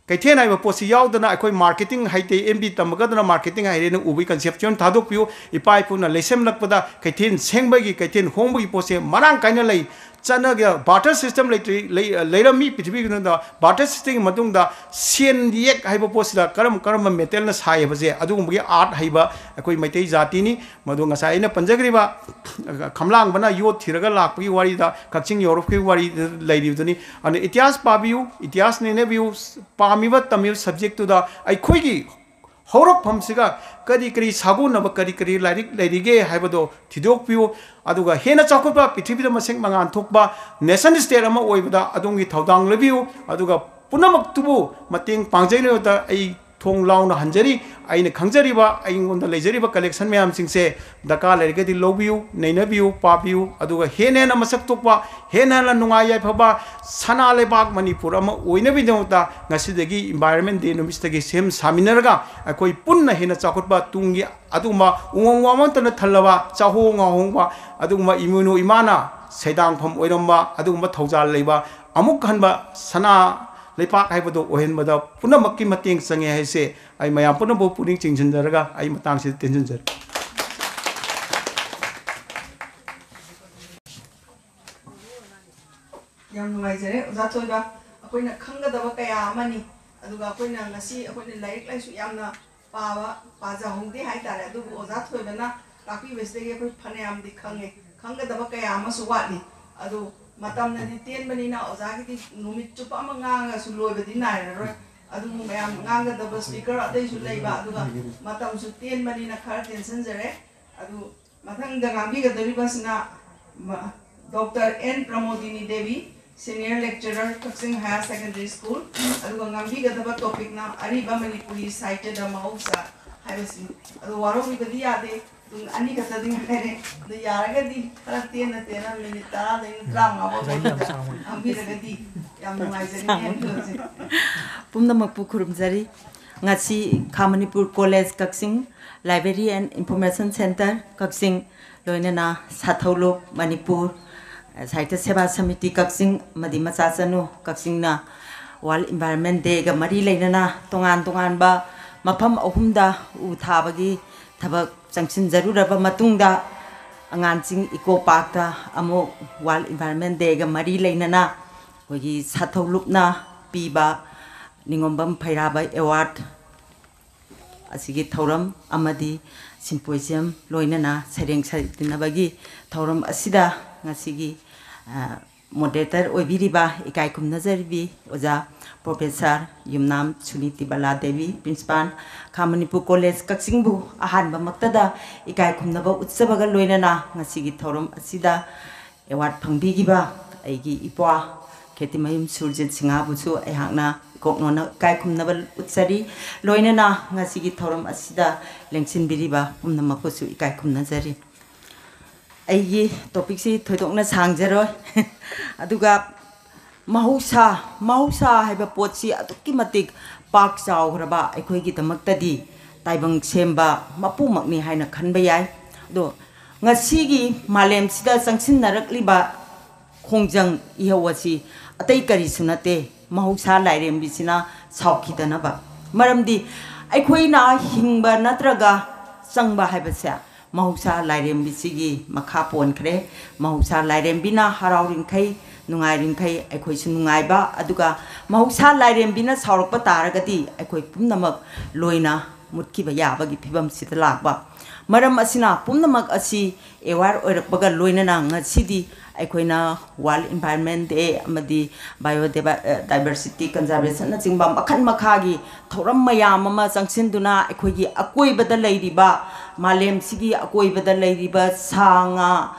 ꯀꯩꯊꯦꯜ ꯍꯥꯏꯕ ꯄꯣꯠꯁꯤ ꯌꯥꯎꯗꯅ ꯑꯩꯈꯣꯏ marketing ꯍꯩꯇꯦ, M B ꯇꯝꯃꯒꯗꯅ marketing ꯍꯩꯔꯦꯅ ꯎꯕꯒꯤ concept ꯁꯦ ꯑꯃ ꯊꯥꯗꯣꯛꯄꯤꯌꯨ꯫ ꯏꯄꯥ ꯏꯄꯨꯅ ꯂꯩꯁꯦꯝꯂꯛꯄꯗ ꯀꯩꯊꯦꯜ ꯁꯦꯡꯕꯒꯤ, ꯀꯩꯊꯦꯜ ꯍꯣꯡꯕꯒꯤ ꯄꯣꯠꯁꯦ ꯃꯔꯥꯡ ꯀꯥꯏꯅ ꯂꯩ꯫ ꯆꯠꯅꯒ barter system ꯂꯩꯇ꯭ꯔꯤ-, ꯂꯩ-, ꯂꯩꯔꯝꯃꯤ ꯄ꯭ꯔꯤꯊꯤꯕꯤꯒꯤ ꯃꯅꯨꯡꯗ꯫ Barter system ꯒꯤ ꯃꯇꯨꯡꯗ ꯁꯦꯟ ꯌꯦꯛ ꯍꯥꯏꯕ ꯄꯣꯠꯁꯤꯗ ꯀꯔꯝ ꯀꯔꯝꯕ metal ꯅ ꯁꯥꯏ ꯍꯥꯏꯕꯁꯦ ꯑꯗꯨꯒꯨꯝꯕꯒꯤ art ꯍꯩꯕ ꯑꯩꯈꯣꯏ ꯃꯩꯇꯩ ꯖꯥꯇꯤꯅꯤ꯫ ꯃꯗꯨ ꯉꯁꯥꯏ ꯑꯩꯅ ꯄꯟꯖꯈ꯭ꯔꯤꯕ ꯈꯝꯂꯥꯡꯕꯅ ꯌꯣꯠ ꯊꯤꯔꯒ ꯂꯥꯛꯄꯒꯤ ꯋꯥꯔꯤꯗ ꯀꯛꯆꯤꯡ ꯌꯧꯔꯛꯄꯒꯤ ꯋꯥꯔꯤꯗ ꯂꯩꯔꯤꯕꯗꯨꯅꯤ꯫ ꯑꯗꯨꯅ ꯏꯇꯤꯍꯥꯁ ꯄꯥꯕꯤꯌꯨ, ꯏꯇꯤꯍꯥꯁ ꯅꯩꯅꯕꯤꯌꯨ, ꯄꯥꯝꯃꯤꯕ ꯇꯝꯃꯤꯕ subject ꯇꯨꯗ ꯑꯩꯈꯣꯏꯒꯤ ꯍꯧꯔꯛꯐꯝꯁꯤꯒ ꯀꯔꯤ ꯀꯔꯤ ꯁꯥꯒꯣꯟꯅꯕ, ꯀꯔꯤ ꯀꯔꯤ ꯂꯥꯏꯔꯤꯛ ꯂꯩꯔꯤꯒꯦ ꯍꯥꯏꯕꯗꯣ ꯊꯤꯗꯣꯛꯄꯤꯌꯨ꯫ ꯑꯗꯨꯒ ꯍꯦꯟꯅ ꯆꯥꯎꯈꯠꯄ, ꯄ꯭ꯔꯤꯊꯤꯕꯤꯗ ꯃꯁꯛ ꯃꯉꯥꯜ ꯊꯣꯛꯄ nation state ꯑꯃ ꯑꯣꯏꯕꯗ ꯑꯗꯣꯝꯒꯤ ꯊꯧꯗꯥꯡ ꯂꯧꯕꯤꯌꯨ꯫ ꯑꯗꯨꯒ ꯄꯨꯝꯅꯃꯛꯇꯨꯕꯨ ꯃꯇꯦꯡ ꯄꯥꯡꯖꯅꯕꯗ ꯑꯩ ꯊꯣꯡ ꯂꯥꯎꯅ ꯍꯟꯖꯔꯤ꯫ ꯑꯩꯅ ꯈꯪꯖꯔꯤꯕ, ꯑꯩꯉꯣꯟꯗ ꯂꯩꯖꯔꯤꯕ collection ꯃꯌꯥꯝꯁꯤꯡꯁꯦ ꯗꯔꯀꯥꯔ ꯂꯩꯔꯒꯗꯤ ꯂꯧꯕꯤꯌꯨ, ꯅꯩꯅꯕꯤꯌꯨ, ꯄꯥꯕꯤꯌꯨ, ꯑꯗꯨꯒ ꯍꯦꯟꯅ ꯍꯦꯟꯅ ꯃꯁꯛ ꯊꯣꯛꯄ, ꯍꯦꯟꯅ ꯍꯦꯟꯅ ꯅꯨꯡꯉꯥꯏ ꯌꯥꯏꯐꯕ ꯁꯅꯥ ꯂꯩꯕꯥꯛ ꯃꯅꯤꯄꯨꯔ ꯑꯃ ꯑꯣꯏꯅꯕꯒꯤꯗꯃꯛꯇ ꯉꯁꯤꯗꯒꯤ Environment Day ꯅꯨꯃꯤꯠꯁꯤꯗꯒꯤ ꯁꯦꯝ ꯁꯥꯃꯤꯟꯅꯔꯒ ꯑꯩꯈꯣꯏ ꯄꯨꯟꯅ ꯍꯦꯟꯅ ꯆꯥꯎꯈꯠꯄ ꯇꯨꯡꯒꯤ ꯑꯗꯨꯒꯨꯝꯕ ꯎꯃꯪ ꯋꯥꯃꯪꯇꯅ ꯊꯜꯂꯕ, ꯆꯥꯍꯣꯡ ꯉꯥꯍꯣꯡꯕ, ꯑꯗꯨꯒꯨꯝꯕ ꯏꯃꯣꯏꯅꯨ ꯏꯃꯥꯅ ꯁꯩꯗꯥꯡꯐꯝ ꯑꯣꯏꯔꯝꯕ ꯑꯗꯨꯒꯨꯝꯕ ꯊꯧꯖꯥꯜ ꯂꯩꯕ ꯑꯃꯨꯛ ꯍꯟꯕ ꯁꯅꯥ ꯂꯩꯄꯥꯛ ꯍꯥꯏꯕꯗꯨ ꯑꯣꯏꯍꯟꯕꯗ ꯄꯨꯝꯅꯃꯛꯀꯤ ꯃꯇꯦꯡ ꯆꯪꯉꯦ ꯍꯥꯏꯁꯦ ꯑꯩ ꯃꯌꯥꯝ ꯄꯨꯝꯅꯃꯛꯄꯨ ꯄꯨꯛꯅꯤꯡ ꯆꯤꯡꯁꯤꯟꯖꯔꯒ ꯑꯩ ꯃꯇꯥꯡꯁꯤꯗ ꯇꯦꯟꯁꯤꯟꯖꯔꯦ꯫ ꯌꯥꯝ ꯅꯨꯡꯉꯥꯏꯖꯔꯦ ꯑꯣꯖꯥ ꯊꯣꯏꯕ꯫ ꯑꯩꯈꯣꯏꯅ ꯈꯪꯒꯗꯕ ꯀꯌꯥ ꯑꯃꯅꯤ, ꯑꯗꯨꯒ ꯑꯩꯈꯣꯏꯅ ꯉꯁꯤ ꯑꯩꯈꯣꯏꯅ ꯂꯥꯏꯔꯤꯛ ꯂꯥꯏꯁꯨ ꯌꯥꯝꯅ ꯄꯥꯕ, ꯄꯥꯖꯍꯧꯗꯦ ꯍꯥꯏꯇꯥꯔꯦ, ꯑꯗꯨꯕꯨ ꯑꯣꯖꯥ ꯊꯣꯏꯕꯅ ꯇꯥꯛꯄꯤꯕꯁꯤꯗꯒꯤ ꯑꯩꯈꯣꯏ ꯐꯅꯌꯥꯝꯗꯤ ꯈꯪꯉꯦ꯫ ꯈꯪꯒꯗꯕ ꯀꯌꯥ ꯑꯃꯁꯨ ꯋꯥꯠꯂꯤ꯫ ꯑꯗꯨ ꯃꯇꯝꯅꯗꯤ ꯇꯦꯟꯕꯅꯤꯅ ꯑꯣꯖꯥꯒꯤꯗꯤ ꯅꯨꯃꯤꯠ ꯆꯨꯞꯄ ꯑꯃ ꯉꯥꯡꯉꯒꯁꯨ ꯂꯣꯏꯕꯗꯤ ꯅꯥꯏꯔꯔꯣꯏ꯫ ꯑꯗꯨꯕꯨ ꯃꯌꯥꯝ ꯉꯥꯡꯒꯗꯕ speaker ꯑꯇꯩꯁꯨ ꯂꯩꯕ, ꯑꯗꯨꯒ ꯃꯇꯝꯁꯨ ꯇꯦꯟꯕꯅꯤꯅ ꯈꯔ ꯇꯦꯟꯁꯤꯟꯖꯔꯦ꯫ ꯑꯗꯨ ꯃꯊꯪꯗ ꯉꯥꯡꯕꯤꯒꯗꯧꯔꯤꯕꯁꯤꯅ ꯃ-, doctor N Pramodini Devi, senior lecturer, Kakching Higher Secondary School꯫ ꯑꯗꯨꯒ ꯉꯥꯡꯕꯤꯒꯗꯕ topicꯅ ꯑꯔꯤꯕ ꯃꯅꯤꯄꯨꯔꯤ ꯁꯥꯍꯤꯇ꯭ꯌꯗ ꯃꯍꯧꯁꯥ ꯍꯥꯏꯕꯁꯤꯅꯤ꯫ ꯑꯗꯨ ꯋꯥꯔꯧꯕꯤꯕꯗꯤ ꯌꯥꯗꯦ, ꯄꯨꯡ ꯑꯅꯤ ꯈꯛꯇꯗꯤ ꯉꯥꯏꯔꯦ꯫ ꯑꯗꯨ ꯌꯥꯔꯒꯗꯤ ꯈꯔ ꯇꯦꯟꯅ ꯇꯦꯟꯅ minute ꯇꯔꯥꯗꯒꯤꯅ ꯇꯔꯥꯃꯉꯥ ꯐꯥꯎꯕ ꯉꯥꯡꯕꯤꯔꯒꯗꯤ ꯌꯥꯝ ꯅꯨꯡꯉꯥꯏꯖꯒꯅꯤ ꯍꯥꯏꯅ ꯈꯜꯂꯤ꯫ ꯄꯨꯝꯅꯃꯛꯄꯨ ꯈꯨꯔꯨꯝꯖꯔꯤ꯫ ꯉꯁꯤ ꯈꯥ Manipur College Kakching, Library and Information Centre ꯀꯛꯆꯤꯡ, ꯂꯣꯏꯅꯅ ꯁꯥꯊꯧꯂꯨꯞ ꯃꯅꯤꯄꯨꯔ, ꯁꯥꯍꯤꯇ꯭ꯌ ꯁꯦꯕꯥ ꯁꯃꯤꯇꯤ ꯀꯛꯆꯤꯡ ꯑꯃꯗꯤ ꯃꯆꯥ ꯆꯅꯨ ꯀꯛꯆꯤꯡꯅ World Environment Dayꯒ ꯃꯔꯤ ꯂꯩꯅꯅ ꯇꯣꯉꯥꯟ ꯇꯣꯉꯥꯟꯕ ꯃꯐꯝ ꯑꯍꯨꯝꯗ ꯎ ꯊꯥꯕꯒꯤ ꯊꯕꯛ ꯆꯪꯁꯤꯟꯖꯔꯨꯔꯕ ꯃꯇꯨꯡꯗ, ꯑꯉꯥꯡꯁꯤꯡ Eco Parkꯇ ꯑꯃꯨꯛ World Environment Dayꯒ ꯃꯔꯤ ꯂꯩꯅꯅ ꯑꯩꯈꯣꯏꯒꯤ ꯁꯥꯊꯧꯂꯨꯞꯅ ꯄꯤꯕ ꯅꯤꯉꯣꯝꯕꯝ ꯐꯩꯔꯥꯕ Award ꯑꯁꯤꯒꯤ ꯊꯧꯔꯝ ꯑꯃꯗꯤ symposium ꯂꯣꯏꯅꯅ ꯁꯩꯔꯦꯡ ꯁꯩꯗꯅꯕꯒꯤ ꯊꯧꯔꯝ ꯑꯁꯤꯗ ꯉꯁꯤꯒꯤ, ꯑ, moderator ꯑꯣꯏꯕꯤꯔꯤꯕ ꯏꯀꯥꯏ ꯈꯨꯝꯅꯖꯔꯤꯕꯤ ꯑꯣꯖꯥ Professor ꯌꯨꯝꯅꯥꯝ ꯁꯨꯅꯤꯇꯤ ꯕꯂꯥ ꯗꯦꯕꯤ, Principal, ꯈꯥ ꯃꯅꯤꯄꯨꯔ College ꯀꯛꯆꯤꯡꯕꯨ ꯑꯍꯥꯟꯕꯃꯛꯇꯗ ꯏꯀꯥꯏ ꯈꯨꯝꯅꯕ ꯎꯠꯆꯕꯒ ꯂꯣꯏꯅꯅ ꯉꯁꯤꯒꯤ ꯊꯧꯔꯝ ꯑꯁꯤꯗ award ꯐꯪꯕꯤꯈꯤꯕ ꯑꯩꯒꯤ ꯏꯄ꯭ꯋꯥ ꯈꯦꯇꯤꯃꯌꯨꯝ ꯁꯨꯔꯖꯤꯠ ꯁꯤꯡꯍꯥꯕꯨꯁꯨ ꯑꯩꯍꯥꯛꯅ ꯀꯣꯛꯅꯣꯟꯅ ꯏꯀꯥꯏ ꯈꯨꯝꯅꯕ ꯎꯠꯆꯔꯤ꯫ ꯂꯣꯏꯅꯅ ꯉꯁꯤꯒꯤ ꯊꯧꯔꯝ ꯑꯁꯤꯗ ꯂꯦꯡꯁꯤꯟꯕꯤꯔꯤꯕ ꯄꯨꯝꯅꯃꯛꯄꯨꯁꯨ ꯏꯀꯥꯏ ꯈꯨꯝꯅꯖꯔꯤ꯫ ꯑꯩꯒꯤ ꯇꯣꯄꯤꯛꯁꯤ ꯊꯣꯏꯗꯣꯛꯅ ꯁꯥꯡꯖꯔꯣꯏ꯫ ꯑꯗꯨꯒ ꯃꯍꯧꯁꯥ, ꯃꯍꯧꯁꯥ ꯍꯥꯏꯕ ꯄꯣꯠꯁꯤ ꯑꯗꯨꯛꯀꯤ ꯃꯇꯤꯛ ꯄꯥꯛ ꯆꯥꯎꯈ꯭ꯔꯕ, ꯑꯩꯈꯣꯏꯒꯤꯗꯃꯛꯇꯗꯤ ꯇꯥꯏꯕꯪ ꯁꯦꯝꯕ ꯃꯄꯨꯃꯛꯅꯤ ꯍꯥꯏꯅ ꯈꯟꯕ ꯌꯥꯏ꯫ ꯑꯗꯣ ꯉꯁꯤꯒꯤ ꯃꯥꯂꯦꯝꯁꯤꯗ ꯆꯪꯁꯤꯟꯅꯔꯛꯂꯤꯕ ꯈꯣꯡꯖꯪ ꯏꯍꯧ ꯑꯁꯤ ꯑꯇꯩ ꯀꯔꯤꯁꯨ ꯅꯠꯇꯦ, ꯃꯍꯧꯁꯥ ꯂꯥꯏꯔꯦꯝꯕꯤꯁꯤꯅ ꯁꯥꯎꯈꯤꯗꯅꯕ꯫ ꯃꯔꯝꯗꯤ ꯑꯩꯈꯣꯏꯅ ꯍꯤꯡꯕ ꯅꯠꯇ꯭ꯔꯒ ꯆꯪꯕ ꯍꯥꯏꯕꯁꯦ ꯃꯍꯧꯁꯥ ꯂꯥꯏꯔꯦꯝꯕꯤꯁꯤꯒꯤ ꯃꯈꯥ ꯄꯣꯟꯈ꯭ꯔꯦ꯫ ꯃꯍꯧꯁꯥ ꯂꯥꯏꯔꯦꯝꯕꯤꯅ ꯍꯔꯥꯎꯔꯤꯡꯈꯩ, ꯅꯨꯡꯉꯥꯏꯔꯤꯡꯈꯩ ꯑꯩꯈꯣꯏꯁꯨ ꯅꯨꯡꯉꯥꯏꯕ, ꯑꯗꯨꯒ ꯃꯍꯧꯁꯥ ꯂꯥꯏꯔꯦꯝꯕꯤꯅ ꯁꯥꯎꯔꯛꯄ ꯇꯥꯔꯒꯗꯤ ꯑꯩꯈꯣꯏ ꯄꯨꯝꯅꯃꯛ ꯂꯣꯏꯅ ꯃꯨꯠꯈꯤꯕ ꯌꯥꯕꯒꯤ ꯐꯤꯕꯝꯁꯤꯗ ꯂꯥꯛꯄ꯫ ꯃꯔꯝ ꯑꯁꯤꯅ ꯄꯨꯝꯅꯃꯛ ꯑꯁꯤ ꯑꯦꯋꯥꯔ ꯑꯣꯏꯔꯛꯄꯒ ꯂꯣꯏꯅꯅ ꯉꯁꯤꯗꯤ ꯑꯩꯈꯣꯏꯅ ꯋꯥꯔꯜ ꯏꯟꯚꯥꯏꯔꯟꯃꯦꯟ ꯗꯦ ꯑꯃꯗꯤ ꯕꯥꯏꯑꯣ ꯗꯥꯏꯕꯔꯁꯤꯇꯤ ꯀꯟꯖꯥꯔꯕꯦꯁꯟꯅꯆꯤꯡꯕ ꯃꯈꯜ ꯃꯈꯥꯒꯤ ꯊꯧꯔꯝ ꯃꯌꯥꯝ ꯑꯃ ꯆꯪꯁꯤꯟꯗꯨꯅ ꯑꯩꯈꯣꯏꯒꯤ ꯑꯀꯣꯏꯕꯗ ꯂꯩꯔꯤꯕ, ꯃꯥꯂꯦꯝꯁꯤꯒꯤ ꯑꯀꯣꯏꯕꯗ ꯂꯩꯔꯤꯕ ꯁꯥ ꯉꯥ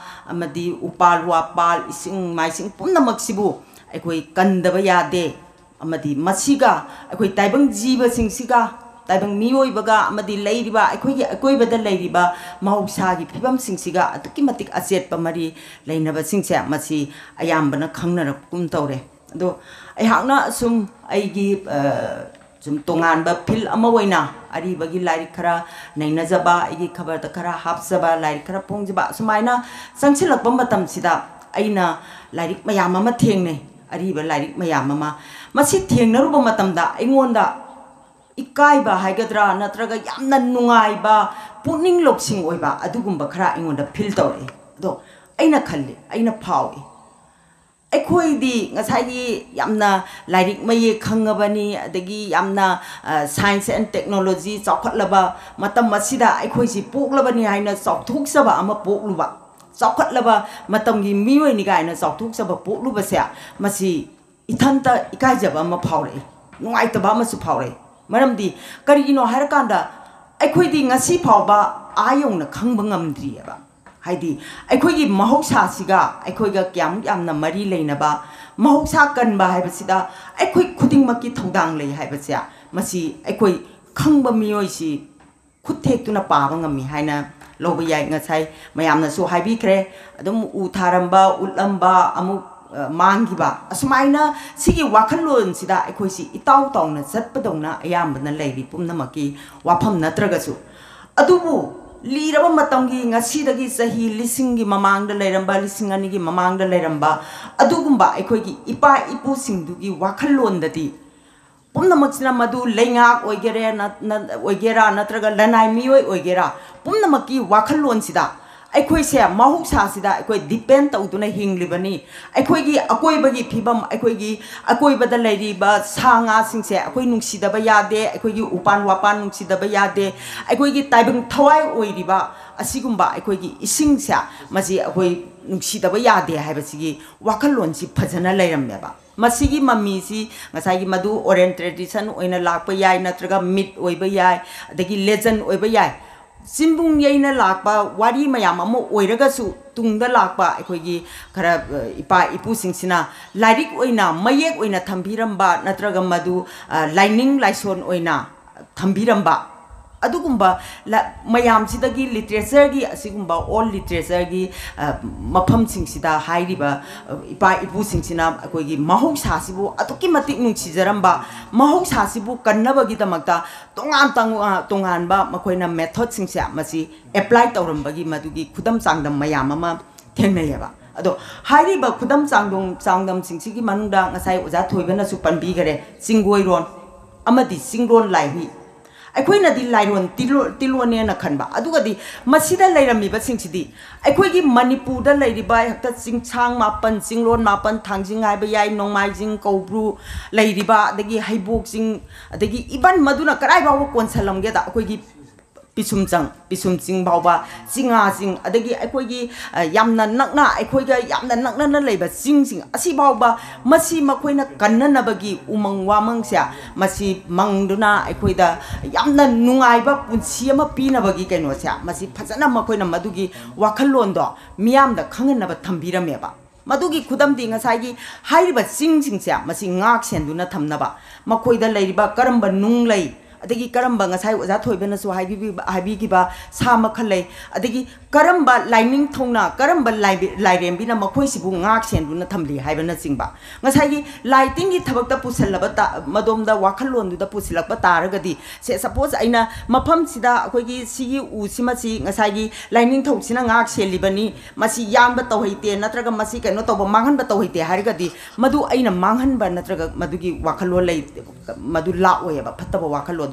ꯑꯃꯗꯤ ꯎꯄꯥꯜ ꯋꯥꯄꯥꯜ, ꯏꯁꯤꯡ ꯃꯥꯏꯁꯤꯡ ꯄꯨꯝꯅꯃꯛꯁꯤꯕꯨ ꯑꯩꯈꯣꯏ ꯀꯟꯗꯕ ꯌꯥꯗꯦ꯫ ꯑꯃꯗꯤ ꯃꯁꯤꯒ ꯑꯩꯈꯣꯏ ꯇꯥꯏꯕꯪ ꯖꯤꯕꯁꯤꯡꯁꯤꯒ, ꯇꯥꯏꯕꯪ ꯃꯤꯑꯣꯏꯕꯒ ꯑꯃꯗꯤ ꯂꯩꯔꯤꯕ ꯑꯩꯈꯣꯏꯒꯤ ꯑꯀꯣꯏꯕꯗ ꯂꯩꯔꯤꯕ ꯃꯍꯧꯁꯥꯒꯤ ꯐꯤꯕꯝꯁꯤꯡꯁꯤꯒ ꯑꯗꯨꯛꯀꯤ ꯃꯇꯤꯛ ꯑꯆꯦꯠꯄ ꯃꯔꯤ ꯂꯩꯅꯕꯁꯤꯡꯁꯦ ꯃꯁꯤ ꯑꯌꯥꯝꯕꯅ ꯈꯪꯅꯔꯛꯄꯒꯨꯝ ꯇꯧꯔꯦ꯫ ꯑꯗꯣ ꯑꯩꯍꯥꯛꯅ ꯑꯁꯨꯝ ꯑꯩꯒꯤ, ꯑ, ꯁꯨꯝ ꯇꯣꯉꯥꯟꯕ ꯐꯤꯜ ꯑꯃ ꯑꯣꯏꯅ ꯑꯔꯤꯕꯒꯤ ꯂꯥꯏꯔꯤꯛ ꯈꯔ ꯅꯩꯅꯖꯕ, ꯑꯩꯒꯤ ꯈꯕꯔꯗ ꯈꯔ ꯍꯥꯞꯆꯕ, ꯂꯥꯏꯔꯤꯛ ꯈꯔ ꯐꯣꯡꯖꯕ, ꯑꯁꯨꯃꯥꯏꯅ ꯆꯪꯁꯤꯜꯂꯛꯄ ꯃꯇꯝꯁꯤꯗ ꯑꯩꯅ ꯂꯥꯏꯔꯤꯛ ꯃꯌꯥꯝ ꯑꯃ ꯊꯦꯡꯅꯩ, ꯑꯔꯤꯕ ꯂꯥꯏꯔꯤꯛ ꯃꯌꯥꯝ ꯑꯃ꯫ ꯃꯁꯤ ꯊꯦꯡꯅꯔꯨꯕ ꯃꯇꯝꯗ ꯑꯩꯉꯣꯟꯗ ꯏꯀꯥꯏꯕ ꯍꯥꯏꯒꯗ꯭ꯔꯥ ꯅꯠꯇ꯭ꯔꯒ ꯌꯥꯝꯅ ꯅꯨꯡꯉꯥꯏꯕ, ꯄꯨꯛꯅꯤꯡ ꯂꯧꯁꯤꯡ ꯑꯣꯏꯕ ꯑꯗꯨꯒꯨꯝꯕ ꯈꯔ ꯑꯩꯉꯣꯟꯗ ꯐꯤꯜ ꯇꯧꯔꯛꯏ꯫ ꯑꯗꯣ ꯑꯩꯅ ꯈꯜꯂꯤ, ꯑꯩꯅ ꯐꯥꯎꯏ, ꯑꯩꯈꯣꯏꯗꯤ ꯉꯁꯥꯏꯒꯤ ꯌꯥꯝꯅ ꯂꯥꯏꯔꯤꯛ ꯃꯌꯦꯛ ꯈꯪꯉꯕꯅꯤ, ꯑꯗꯒꯤ ꯌꯥꯝꯅ, ꯑ, science and technology ꯆꯥꯎꯈꯠꯂꯕ ꯃꯇꯝ ꯑꯁꯤꯗ ꯑꯩꯈꯣꯏꯁꯤ ꯄꯣꯛꯂꯕꯅꯤ ꯍꯥꯏꯅ ꯆꯥꯎꯊꯣꯛꯆꯕ ꯑꯃ ꯄꯣꯛꯂꯨꯕ, ꯆꯥꯎꯈꯠꯂꯕ ꯃꯇꯝꯒꯤ ꯃꯤꯑꯣꯏꯅꯤ ꯀꯥꯏꯅ ꯆꯥꯎꯊꯣꯛꯆꯕ ꯄꯣꯛꯂꯨꯕꯁꯦ, ꯃꯁꯤ ꯏꯊꯟꯇ ꯏꯀꯥꯏꯖꯕ ꯑꯃ ꯐꯥꯎꯔꯛꯏ, ꯅꯨꯡꯉꯥꯏꯇꯕ ꯑꯃꯁꯨ ꯐꯥꯎꯔꯛꯏ꯫ ꯃꯔꯝꯗꯤ ꯀꯔꯤꯒꯤꯅꯣ ꯍꯥꯏꯔꯀꯥꯟꯗ ꯑꯩꯈꯣꯏꯗꯤ ꯉꯁꯤ ꯐꯥꯎꯕ ꯑꯥ ꯌꯧꯅ ꯈꯪꯕ ꯉꯝꯗ꯭ꯔꯤꯑꯕ꯫ ꯍꯥꯏꯗꯤ ꯑꯩꯈꯣꯏꯒꯤ ꯃꯍꯧꯁꯥꯁꯤꯒ ꯑꯩꯈꯣꯏꯒ ꯀꯌꯥꯃꯨꯛ ꯌꯥꯝꯅ ꯃꯔꯤ ꯂꯩꯅꯕ, ꯃꯍꯧꯁꯥ ꯀꯟꯕ ꯍꯥꯏꯕꯁꯤꯗ ꯑꯩꯈꯣꯏ ꯈꯨꯗꯤꯡꯃꯛꯀꯤ ꯊꯧꯗꯥꯡ ꯂꯩ ꯍꯥꯏꯕꯁꯦ, ꯃꯁꯤ ꯑꯩꯈꯣꯏ ꯈꯪꯕ ꯃꯤꯑꯣꯏꯁꯤ ꯈꯨꯠ ꯊꯦꯛꯇꯨꯅ ꯄꯥꯕ ꯉꯝꯃꯤ ꯍꯥꯏꯅ ꯂꯧꯕ ꯌꯥꯏ꯫ ꯉꯁꯥꯏ ꯃꯌꯥꯝꯅꯁꯨ ꯍꯥꯏꯕꯤꯈ꯭ꯔꯦ, ꯑꯗꯨꯝ ꯎ ꯊꯥꯔꯝꯕ, ꯎꯠꯂꯝꯕ, ꯑꯃꯨꯛ, ꯑ, ꯃꯥꯡꯈꯤꯕ, ꯑꯁꯨꯃꯥꯏꯅ ꯁꯤꯒꯤ ꯋꯥꯈꯜꯂꯣꯟꯁꯤꯗ ꯑꯩꯈꯣꯏꯁꯤ ꯏꯇꯥꯎ ꯇꯥꯎꯅ ꯆꯠꯄꯗꯧꯅ ꯑꯌꯥꯝꯕꯅ ꯂꯩꯔꯤ ꯄꯨꯝꯅꯃꯛꯀꯤ ꯋꯥꯐꯝ ꯅꯠꯇ꯭ꯔꯒꯁꯨ꯫ ꯑꯗꯨꯕꯨ ꯂꯤꯔꯕ ꯃꯇꯝꯒꯤ, ꯉꯁꯤꯗꯒꯤ ꯆꯍꯤ ꯂꯤꯁꯤꯡꯒꯤ ꯃꯃꯥꯡꯗ ꯂꯩꯔꯝꯕ, ꯂꯤꯁꯤꯡ ꯑꯅꯤꯒꯤ ꯃꯃꯥꯡꯗ ꯂꯩꯔꯝꯕ ꯑꯗꯨꯒꯨꯝꯕ ꯑꯩꯈꯣꯏꯒꯤ ꯏꯄꯥ ꯏꯄꯨꯁꯤꯡꯗꯨꯒꯤ ꯋꯥꯈꯜꯂꯣꯟꯗꯗꯤ ꯄꯨꯝꯅꯃꯛꯁꯤꯅ, ꯃꯗꯨ ꯂꯩꯉꯥꯛ ꯑꯣꯏꯒꯦꯔꯦ, ꯅ-, ꯅ-, ꯑꯣꯏꯒꯦꯔꯥ, ꯅꯠꯇ꯭ꯔꯒ ꯂꯅꯥꯏ ꯃꯤꯑꯣꯏ ꯑꯣꯏꯒꯦꯔꯥ, ꯄꯨꯝꯅꯃꯛꯀꯤ ꯋꯥꯈꯜꯂꯣꯟꯁꯤꯗ ꯑꯩꯈꯣꯏꯁꯦ ꯃꯍꯧꯁꯥꯁꯤꯗ ꯑꯩꯈꯣꯏ depend ꯇꯧꯗꯨꯅ ꯍꯤꯡꯂꯤꯕꯅꯤ꯫ ꯑꯩꯈꯣꯏꯒꯤ ꯑꯀꯣꯏꯕꯒꯤ ꯐꯤꯕꯝ, ꯑꯩꯈꯣꯏꯒꯤ ꯑꯀꯣꯏꯕꯗ ꯂꯩꯔꯤꯕ ꯁꯥ ꯉꯥꯁꯤꯡꯁꯦ ꯑꯩꯈꯣꯏ ꯅꯨꯡꯁꯤꯗꯕ ꯌꯥꯗꯦ, ꯑꯩꯈꯣꯏꯒꯤ ꯎꯄꯥꯟ ꯋꯥꯄꯥꯟ ꯅꯨꯡꯁꯤꯗꯕ ꯌꯥꯗꯦ, ꯑꯩꯈꯣꯏꯒꯤ ꯇꯥꯏꯕꯪ ꯊꯋꯥꯏ ꯑꯣꯏꯔꯤꯕ ꯑꯁꯤꯒꯨꯝꯕ ꯑꯩꯈꯣꯏꯒꯤ ꯏꯁꯤꯡꯁꯦ, ꯃꯁꯤ ꯑꯩꯈꯣꯏ ꯅꯨꯡꯁꯤꯗꯕ ꯌꯥꯗꯦ ꯍꯥꯏꯕꯁꯤꯒꯤ ꯋꯥꯈꯜꯂꯣꯟꯁꯤ ꯐꯖꯅ ꯂꯩꯔꯝꯃꯦꯕ꯫ ꯃꯁꯤꯒꯤ ꯃꯃꯤꯁꯤ ꯉꯁꯥꯏꯒꯤ ꯃꯗꯨ oral tradition ꯑꯣꯏꯅ ꯂꯥꯛꯄ ꯌꯥꯏ, ꯅꯠꯇ꯭ꯔꯒ myth ꯑꯣꯏꯕ ꯌꯥꯏ, ꯑꯗꯒꯤ legend ꯑꯣꯏꯕ ꯌꯥꯏ꯫ ꯆꯤꯟꯕꯨꯡ ꯌꯩꯅ ꯂꯥꯛꯄ ꯋꯥꯔꯤ ꯃꯌꯥꯝ ꯑꯃ ꯑꯣꯏꯔꯒꯁꯨ, ꯇꯨꯡꯗ ꯂꯥꯛꯄ ꯑꯩꯈꯣꯏꯒꯤ ꯈꯔ, ꯑ, ꯏꯄꯥ ꯏꯄꯨꯁꯤꯡꯁꯤꯅ ꯂꯥꯏꯔꯤꯛ ꯑꯣꯏꯅ, ꯃꯌꯦꯛ ꯑꯣꯏꯅ ꯊꯝꯕꯤꯔꯝꯕ, ꯅꯠꯇ꯭ꯔꯒ ꯃꯗꯨ, ꯑ, ꯂꯥꯏꯅꯤꯡ ꯂꯥꯏꯁꯣꯟ ꯑꯣꯏꯅ ꯊꯝꯕꯤꯔꯝꯕ, ꯑꯗꯨꯒꯨꯝꯕ ꯂ-, ꯃꯌꯥꯝꯁꯤꯗꯒꯤ, literature ꯒꯤ, ꯑꯁꯤꯒꯨꯝꯕ old literature ꯒꯤ, ꯑ, ꯃꯐꯝꯁꯤꯡꯁꯤꯗ ꯍꯥꯏꯔꯤꯕ, ꯑ, ꯏꯄꯥ ꯏꯄꯨꯁꯤꯡꯁꯤꯅ ꯑꯩꯈꯣꯏꯒꯤ ꯃꯍꯧꯁꯥꯁꯤꯕꯨ ꯑꯗꯨꯛꯀꯤ ꯃꯇꯤꯛ ꯅꯨꯡꯁꯤꯖꯔꯝꯕ, ꯃꯍꯧꯁꯥꯁꯤꯕꯨ ꯀꯟꯅꯕꯒꯤꯗꯃꯛꯇ ꯇꯣꯉꯥꯟ ꯇꯉ-, ꯑ, ꯇꯣꯉꯥꯟꯕ ꯃꯈꯣꯏꯅ method ꯁꯤꯡꯁꯦ ꯃꯁꯤ apply ꯇꯧꯔꯝꯕꯒꯤ ꯃꯗꯨꯒꯤ ꯈꯨꯗꯝ ꯆꯥꯡꯗꯝ ꯃꯌꯥꯝ ꯑꯃ ꯊꯦꯡꯅꯩꯌꯦꯕ꯫ ꯑꯗꯣ ꯍꯥꯏꯔꯤꯕ ꯈꯨꯗꯝ ꯆꯥꯡꯗꯝ, ꯆꯥꯡꯗꯝꯁꯤꯡꯁꯤꯒꯤ ꯃꯅꯨꯡꯗ ꯉꯁꯥꯏ ꯑꯣꯖꯥ ꯊꯣꯏꯕꯅꯁꯨ ꯄꯟꯕꯤꯈꯔꯦ, ꯆꯤꯡꯒꯣꯏꯔꯣꯟ ꯑꯃꯗꯤ ꯆꯤꯡꯂꯣꯟ ꯂꯥꯏꯍꯨꯏ꯫ ꯑꯩꯈꯣꯏꯅꯗꯤ ꯂꯥꯏꯔꯣꯟ ꯇꯤꯂꯣ-, ꯇꯤꯂꯣꯟꯅꯦꯅ ꯈꯟꯕ, ꯑꯗꯨꯒꯗꯤ ꯃꯁꯤꯗ ꯂꯩꯔꯝꯃꯤꯕꯁꯤꯡꯁꯤꯗꯤ ꯑꯩꯈꯣꯏꯒꯤ ꯃꯅꯤꯄꯨꯔꯗ ꯂꯩꯔꯤꯕ ꯍꯦꯛꯇ ꯆꯤꯡꯁꯥꯡ ꯃꯥꯄꯟ, ꯆꯤꯡꯂꯣꯟ ꯃꯥꯄꯟ, ꯊꯥꯡꯖꯤꯡ ꯍꯥꯏꯕ ꯌꯥꯏ, ꯅꯣꯡꯃꯥꯏꯖꯤꯡ, ꯀꯧꯕ꯭ꯔꯨ ꯂꯩꯔꯤꯕ, ꯑꯗꯒꯤ ꯍꯩꯕꯣꯛ ꯆꯤꯡ, ꯑꯗꯒꯤ even ꯃꯗꯨꯅ ꯀꯗꯥꯏ ꯐꯥꯎꯕ ꯀꯣꯟꯁꯜꯂꯝꯒꯦꯗ, ꯑꯩꯈꯣꯏꯒꯤ ꯄꯤꯁꯨꯝꯆꯪ, ꯄꯤꯁꯨꯝ ꯆꯤꯡ ꯐꯥꯎꯕ, ꯆꯤꯡꯉꯥ ꯆꯤꯡ, ꯑꯗꯒꯤ ꯑꯩꯈꯣꯏꯒꯤ, ꯑ, ꯌꯥꯝꯅ ꯅꯛꯅ, ꯑꯩꯈꯣꯏꯒ ꯌꯥꯝꯅ ꯅꯛꯅꯅ ꯂꯩꯕ ꯆꯤꯡꯁꯤꯡ ꯑꯁꯤ ꯐꯥꯎꯕ, ꯃꯁꯤ ꯃꯈꯣꯏꯅ ꯀꯟꯅꯅꯕꯒꯤ ꯎꯃꯪ ꯋꯥꯃꯪꯁꯦ, ꯃꯁꯤ ꯃꯪꯗꯨꯅ ꯑꯩꯈꯣꯏꯗ ꯌꯥꯝꯅ ꯅꯨꯡꯉꯥꯏꯕ ꯄꯨꯟꯁꯤ ꯑꯃ ꯄꯤꯅꯕꯒꯤ ꯀꯩꯅꯣꯁꯦ, ꯃꯁꯤ ꯐꯖꯅ ꯃꯈꯣꯏꯅ ꯃꯗꯨꯒꯤ ꯋꯥꯈꯜꯂꯣꯟꯗꯣ ꯃꯤꯌꯥꯝꯗ ꯈꯪꯍꯟꯅꯕ ꯊꯝꯕꯤꯔꯝꯃꯦꯕ꯫ ꯃꯗꯨꯒꯤ ꯈꯨꯗꯝꯗꯤ ꯉꯁꯥꯏꯒꯤ ꯍꯥꯏꯔꯤꯕ ꯆꯤꯡꯁꯤꯡꯁꯦ ꯃꯁꯤ ꯉꯥꯛ ꯁꯦꯟꯗꯨꯅ ꯊꯝꯅꯕ, ꯃꯈꯣꯏꯗ ꯂꯩꯔꯤꯕ ꯀꯔꯝꯕ ꯅꯨꯡ ꯂꯩ, ꯑꯗꯒꯤ ꯀꯔꯝꯕ, ꯉꯁꯥꯏ ꯑꯣꯖꯥ ꯊꯣꯏꯕꯅꯁꯨ ꯍꯥꯏꯕꯤꯕ- ꯍꯥꯏꯕꯤꯈꯤꯕ ꯁꯥ ꯃꯈꯜ ꯂꯩ, ꯑꯗꯒꯤ ꯀꯔꯝꯕ ꯂꯥꯏꯅꯤꯡꯊꯧꯅ, ꯀꯔꯝꯕ ꯂꯥꯏꯕꯤ- ꯂꯥꯏꯔꯦꯝꯕꯤꯅ ꯃꯈꯣꯏꯁꯤꯕꯨ ꯉꯥꯛ ꯁꯦꯟꯗꯨꯅ ꯊꯝꯂꯤ ꯍꯥꯏꯕꯅꯆꯤꯡꯕ, ꯉꯁꯥꯏꯒꯤ ꯂꯥꯏ ꯇꯤꯟꯒꯤ ꯊꯕꯛꯇ ꯄꯨꯁꯤꯜꯂꯕ ꯇ- ꯃꯗꯣꯝꯗ, ꯋꯥꯈꯜꯂꯣꯟꯗꯨꯗ ꯄꯨꯁꯤꯜꯂꯛꯄ ꯇꯥꯔꯒꯗꯤ, ꯁꯦ, ꯁꯄꯣꯁ ꯑꯩꯅ ꯃꯐꯝꯁꯤꯗ ꯑꯩꯈꯣꯏꯒꯤ ꯁꯤꯒꯤ ꯎꯁꯤꯃꯁꯤ ꯉꯁꯥꯏꯒꯤ ꯂꯥꯏꯅꯤꯡꯊꯧꯁꯤꯅ ꯉꯥꯛ ꯁꯦꯜꯂꯤꯕꯅꯤ, ꯃꯁꯤ ꯌꯥꯟꯕ ꯇꯧꯍꯩꯇꯦ, ꯅꯠꯇ꯭ꯔꯒ ꯃꯁꯤ ꯀꯩꯅꯣ ꯇꯧꯕ, ꯃꯥꯡꯍꯟꯕ ꯇꯧꯍꯩꯇꯦ ꯍꯥꯏꯔꯒꯗꯤ, ꯃꯗꯨ ꯑꯩꯅ ꯃꯥꯡꯍꯟꯕ ꯅꯠꯇ꯭ꯔꯒ ꯃꯗꯨꯒꯤ ꯋꯥꯈꯜꯂꯣꯟ ꯂꯩ, ꯃꯗꯨ ꯂꯥꯛꯑꯣꯏꯌꯦꯕ, ꯐꯠꯇꯕ ꯋꯥꯈꯜꯂꯣꯟꯗꯨ꯫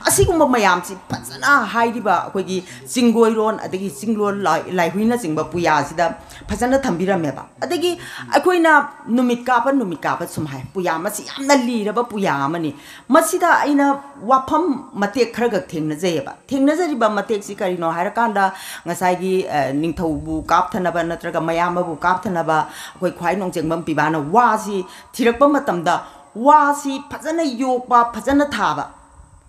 ꯑꯁꯤꯒꯨꯝꯕ ꯃꯌꯥꯝꯁꯤ ꯐꯖꯅ ꯍꯥꯏꯔꯤꯕ ꯑꯩꯈꯣꯏꯒꯤ ꯆꯤꯡꯒꯣꯏꯔꯣꯟ, ꯑꯗꯒꯤ ꯆꯤꯡꯂꯣꯟ ꯂꯥꯏ- ꯂꯥꯏꯍꯨꯏꯅꯆꯤꯡꯕ ꯄꯨꯌꯥꯁꯤꯗ ꯐꯖꯅ ꯊꯝꯕꯤꯔꯝꯃꯦꯕ꯫ ꯑꯗꯒꯤ ꯑꯩꯈꯣꯏꯅ ꯅꯨꯃꯤꯠ ꯀꯥꯞꯄ, ꯅꯨꯃꯤꯠ ꯀꯥꯞꯄ ꯁꯨꯝ ꯍꯥꯏ, ꯄꯨꯌꯥ ꯃꯁꯤ ꯌꯥꯝꯅ ꯂꯤꯔꯕ ꯄꯨꯌꯥ ꯑꯃꯅꯤ꯫ ꯃꯁꯤꯗ ꯑꯩꯅ ꯋꯥꯐꯝ ꯃꯇꯦꯛ ꯈꯔꯈꯛ ꯊꯦꯡꯅꯖꯩꯌꯦꯕ꯫ ꯊꯦꯡꯅꯖꯔꯤꯕ ꯃꯇꯦꯛꯁꯤ ꯀꯔꯤꯅꯣ ꯍꯥꯏꯔꯀꯥꯟꯗ, ꯉꯁꯥꯏꯒꯤ, ꯑ, ꯅꯤꯡꯊꯧꯕꯨ ꯀꯥꯞꯊꯅꯕ ꯅꯠꯇ꯭ꯔꯒ ꯃꯌꯥꯝꯕꯕꯨ ꯀꯥꯞꯊꯅꯕ ꯑꯩꯈꯣꯏ ꯈ꯭ꯋꯥꯏ ꯅꯣꯡꯖꯦꯡꯕꯝ ꯄꯤꯕꯥꯅ ꯋꯥꯁꯤ ꯊꯤꯔꯛꯄ ꯃꯇꯝꯗ, ꯋꯥꯁꯤ ꯐꯖꯅ ꯌꯣꯛꯄ, ꯐꯖꯅ ꯊꯥꯕ,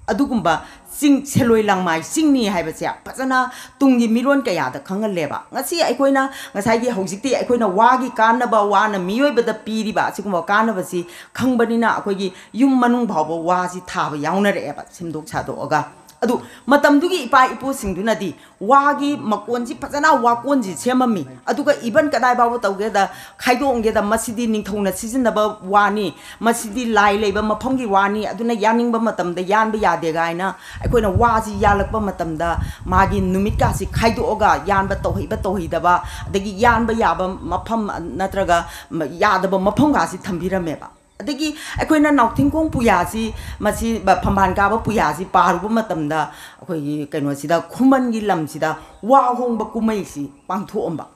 ꯑꯗꯨꯒꯨꯝꯕ ꯆꯤꯡ, ꯁꯦꯂꯣꯏ ꯂꯥꯡꯃꯥꯏ ꯆꯤꯡꯅꯤ ꯍꯥꯏꯕꯁꯦ ꯐꯖꯅ ꯇꯨꯡꯒꯤ ꯃꯤꯔꯣꯟ ꯀꯌꯥꯗ ꯈꯪꯍꯜꯂꯦꯕ꯫ ꯉꯁꯤ ꯑꯩꯈꯣꯏꯅ, ꯉꯁꯥꯏꯒꯤ, ꯍꯧꯖꯤꯛꯇꯤ ꯑꯩꯈꯣꯏꯅ ꯋꯥꯒꯤ ꯀꯥꯟꯅꯕ, ꯋꯥꯅ ꯃꯤꯑꯣꯏꯕꯗ ꯄꯤꯔꯤꯕ ꯑꯁꯤꯒꯨꯝꯕ ꯀꯥꯟꯅꯕꯁꯤ ꯈꯪꯕꯅꯤꯅ, ꯑꯩꯈꯣꯏꯒꯤ ꯌꯨꯝ ꯃꯅꯨꯡ ꯐꯥꯎꯕ ꯋꯥꯁꯤ ꯊꯥꯕ ꯌꯥꯎꯅꯔꯛꯑꯦꯕ, ꯁꯦꯝꯗꯣꯛ ꯁꯥꯗꯣꯛꯑꯒ꯫ ꯑꯗꯨ ꯃꯇꯝꯗꯨꯒꯤ ꯏꯄꯥ ꯏꯄꯨꯁꯤꯡꯗꯨꯅꯗꯤ ꯋꯥꯒꯤ ꯃꯀꯣꯟꯁꯤ ꯐꯖꯅ ꯋꯥꯀꯣꯟꯁꯤ ꯁꯦꯝꯃꯝꯃꯤ꯫ ꯑꯗꯨꯒ ꯏꯚꯟ ꯀꯗꯥꯏ ꯐꯥꯎꯕ ꯇꯧꯒꯦꯗ, ꯈꯥꯏꯗꯣꯛꯑꯝꯒꯦꯗ, ꯃꯁꯤꯗꯤ ꯅꯤꯡꯊꯧꯅ ꯁꯤꯖꯤꯟꯅꯕ ꯋꯥꯅꯤ, ꯃꯁꯤꯗꯤ ꯂꯥꯏ ꯂꯩꯕ ꯃꯐꯝꯒꯤ ꯋꯥꯅꯤ, ꯑꯗꯨꯅ ꯌꯥꯅꯤꯡꯕ ꯃꯇꯝꯗ ꯌꯥꯟꯕ ꯌꯥꯗꯦ ꯀꯥꯏꯅ ꯑꯩꯈꯣꯏꯅ ꯋꯥꯁꯤ ꯌꯥꯜꯂꯛꯄ ꯃꯇꯝꯗ, ꯃꯥꯒꯤ ꯅꯨꯃꯤꯠꯀꯥꯁꯤ ꯈꯥꯏꯗꯣꯛꯑꯒ ꯌꯥꯟꯕ ꯇꯧꯍꯩꯕ ꯇꯧꯍꯩꯗꯕ, ꯑꯗꯒꯤ ꯌꯥꯟꯕ ꯌꯥꯕ ꯃꯐꯝ ꯅꯠꯇ꯭ꯔꯒ ꯌꯥꯗꯕ ꯃꯐꯝꯒꯥꯁꯤ ꯊꯝꯕꯤꯔꯝꯃꯦꯕ꯫ ꯑꯗꯒꯤ ꯑꯩꯈꯣꯏꯅ ꯅꯥꯎꯊꯤꯡꯈꯣꯡ ꯄꯨꯌꯥꯁꯤ, ꯃꯁꯤ ꯐꯝꯕꯥꯜ ꯀꯥꯕ ꯄꯨꯌꯥꯁꯤ ꯄꯥꯔꯨꯕ ꯃꯇꯝꯗ, ꯑꯩꯈꯣꯏꯒꯤ ꯀꯩꯅꯣꯁꯤꯗ, ꯈꯨꯃꯟꯒꯤ ꯂꯝꯁꯤꯗ ꯋꯥ ꯍꯣꯡꯕ ꯀꯨꯝꯍꯩꯁꯤ ꯄꯥꯡꯊꯣꯛꯑꯝꯕ꯫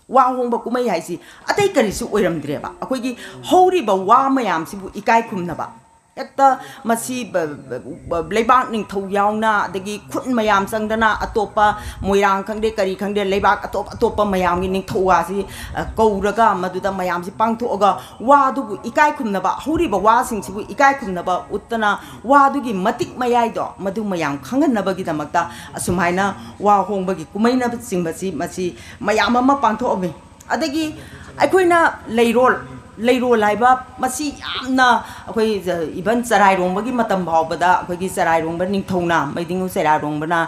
ꯋꯥ ꯍꯣꯡꯕ ꯀꯨꯝꯍꯩ ꯍꯥꯏꯁꯤ ꯑꯇꯩ ꯀꯔꯤꯁꯨ ꯑꯣꯏꯔꯝꯗ꯭ꯔꯦꯕ, ꯑꯩꯈꯣꯏꯒꯤ ꯍꯧꯔꯤꯕ ꯋꯥ ꯃꯌꯥꯝꯁꯤꯕꯨ ꯏꯀꯥꯏ ꯈꯨꯝꯅꯕ꯫ ꯍꯦꯛꯇ ꯃꯁꯤ ꯕ- ꯕ- ꯕ- ꯂꯩꯕꯥꯛ ꯅꯤꯡꯊꯧ ꯌꯥꯎꯅ, ꯑꯗꯒꯤ ꯈꯨꯠ ꯃꯌꯥꯝ ꯆꯪꯗꯅ, ꯑꯇꯣꯞꯄ ꯃꯣꯏꯔꯥꯡ ꯈꯪꯗꯦ, ꯀꯔꯤ ꯈꯪꯗꯦ, ꯂꯩꯕꯥꯛ ꯑꯇꯣꯞ ꯑꯇꯣꯞꯄ ꯃꯌꯥꯝꯒꯤ ꯅꯤꯡꯊꯧ ꯋꯥꯁꯤ, ꯑ, ꯀꯧꯔꯒ, ꯃꯗꯨꯗ ꯃꯌꯥꯝꯁꯤ ꯄꯥꯡꯊꯣꯛꯑꯒ, ꯋꯥꯗꯨꯕꯨ ꯏꯀꯥꯏ ꯈꯨꯝꯅꯕ, ꯍꯧꯔꯤꯕ ꯋꯥꯁꯤꯡꯁꯤꯕꯨ ꯏꯀꯥꯏ ꯈꯨꯝꯅꯕ ꯎꯠꯇꯅ, ꯋꯥꯗꯨꯒꯤ ꯃꯇꯤꯛ ꯃꯌꯥꯏꯗꯣ ꯃꯗꯨ ꯃꯌꯥꯝ ꯈꯪꯍꯟꯅꯕꯒꯤꯗꯃꯛꯇ ꯑꯁꯨꯃꯥꯏꯅ ꯋꯥ ꯍꯣꯡꯕꯒꯤ ꯀꯨꯝꯍꯩꯅꯆꯤꯡꯕꯁꯤ, ꯃꯁꯤ ꯃꯌꯥꯝ ꯑꯃ ꯄꯥꯡꯊꯣꯛꯑꯝꯃꯤ꯫ ꯑꯗꯒꯤ ꯑꯩꯈꯣꯏꯅ ꯂꯩꯔꯣꯜ, ꯂꯩꯔꯣꯜ ꯍꯥꯏꯕ ꯃꯁꯤ ꯌꯥꯝꯅ ꯑꯩꯈꯣꯏ even ꯆꯔꯥꯏꯔꯣꯡꯕꯒꯤ ꯃꯇꯝ ꯐꯥꯎꯕꯗ ꯑꯩꯈꯣꯏꯒꯤ ꯆꯔꯥꯏꯔꯣꯡꯕ ꯅꯤꯡꯊꯧꯅ, ꯃꯩꯗꯤꯡꯉꯨ ꯆꯔꯥꯏꯔꯣꯡꯕꯅ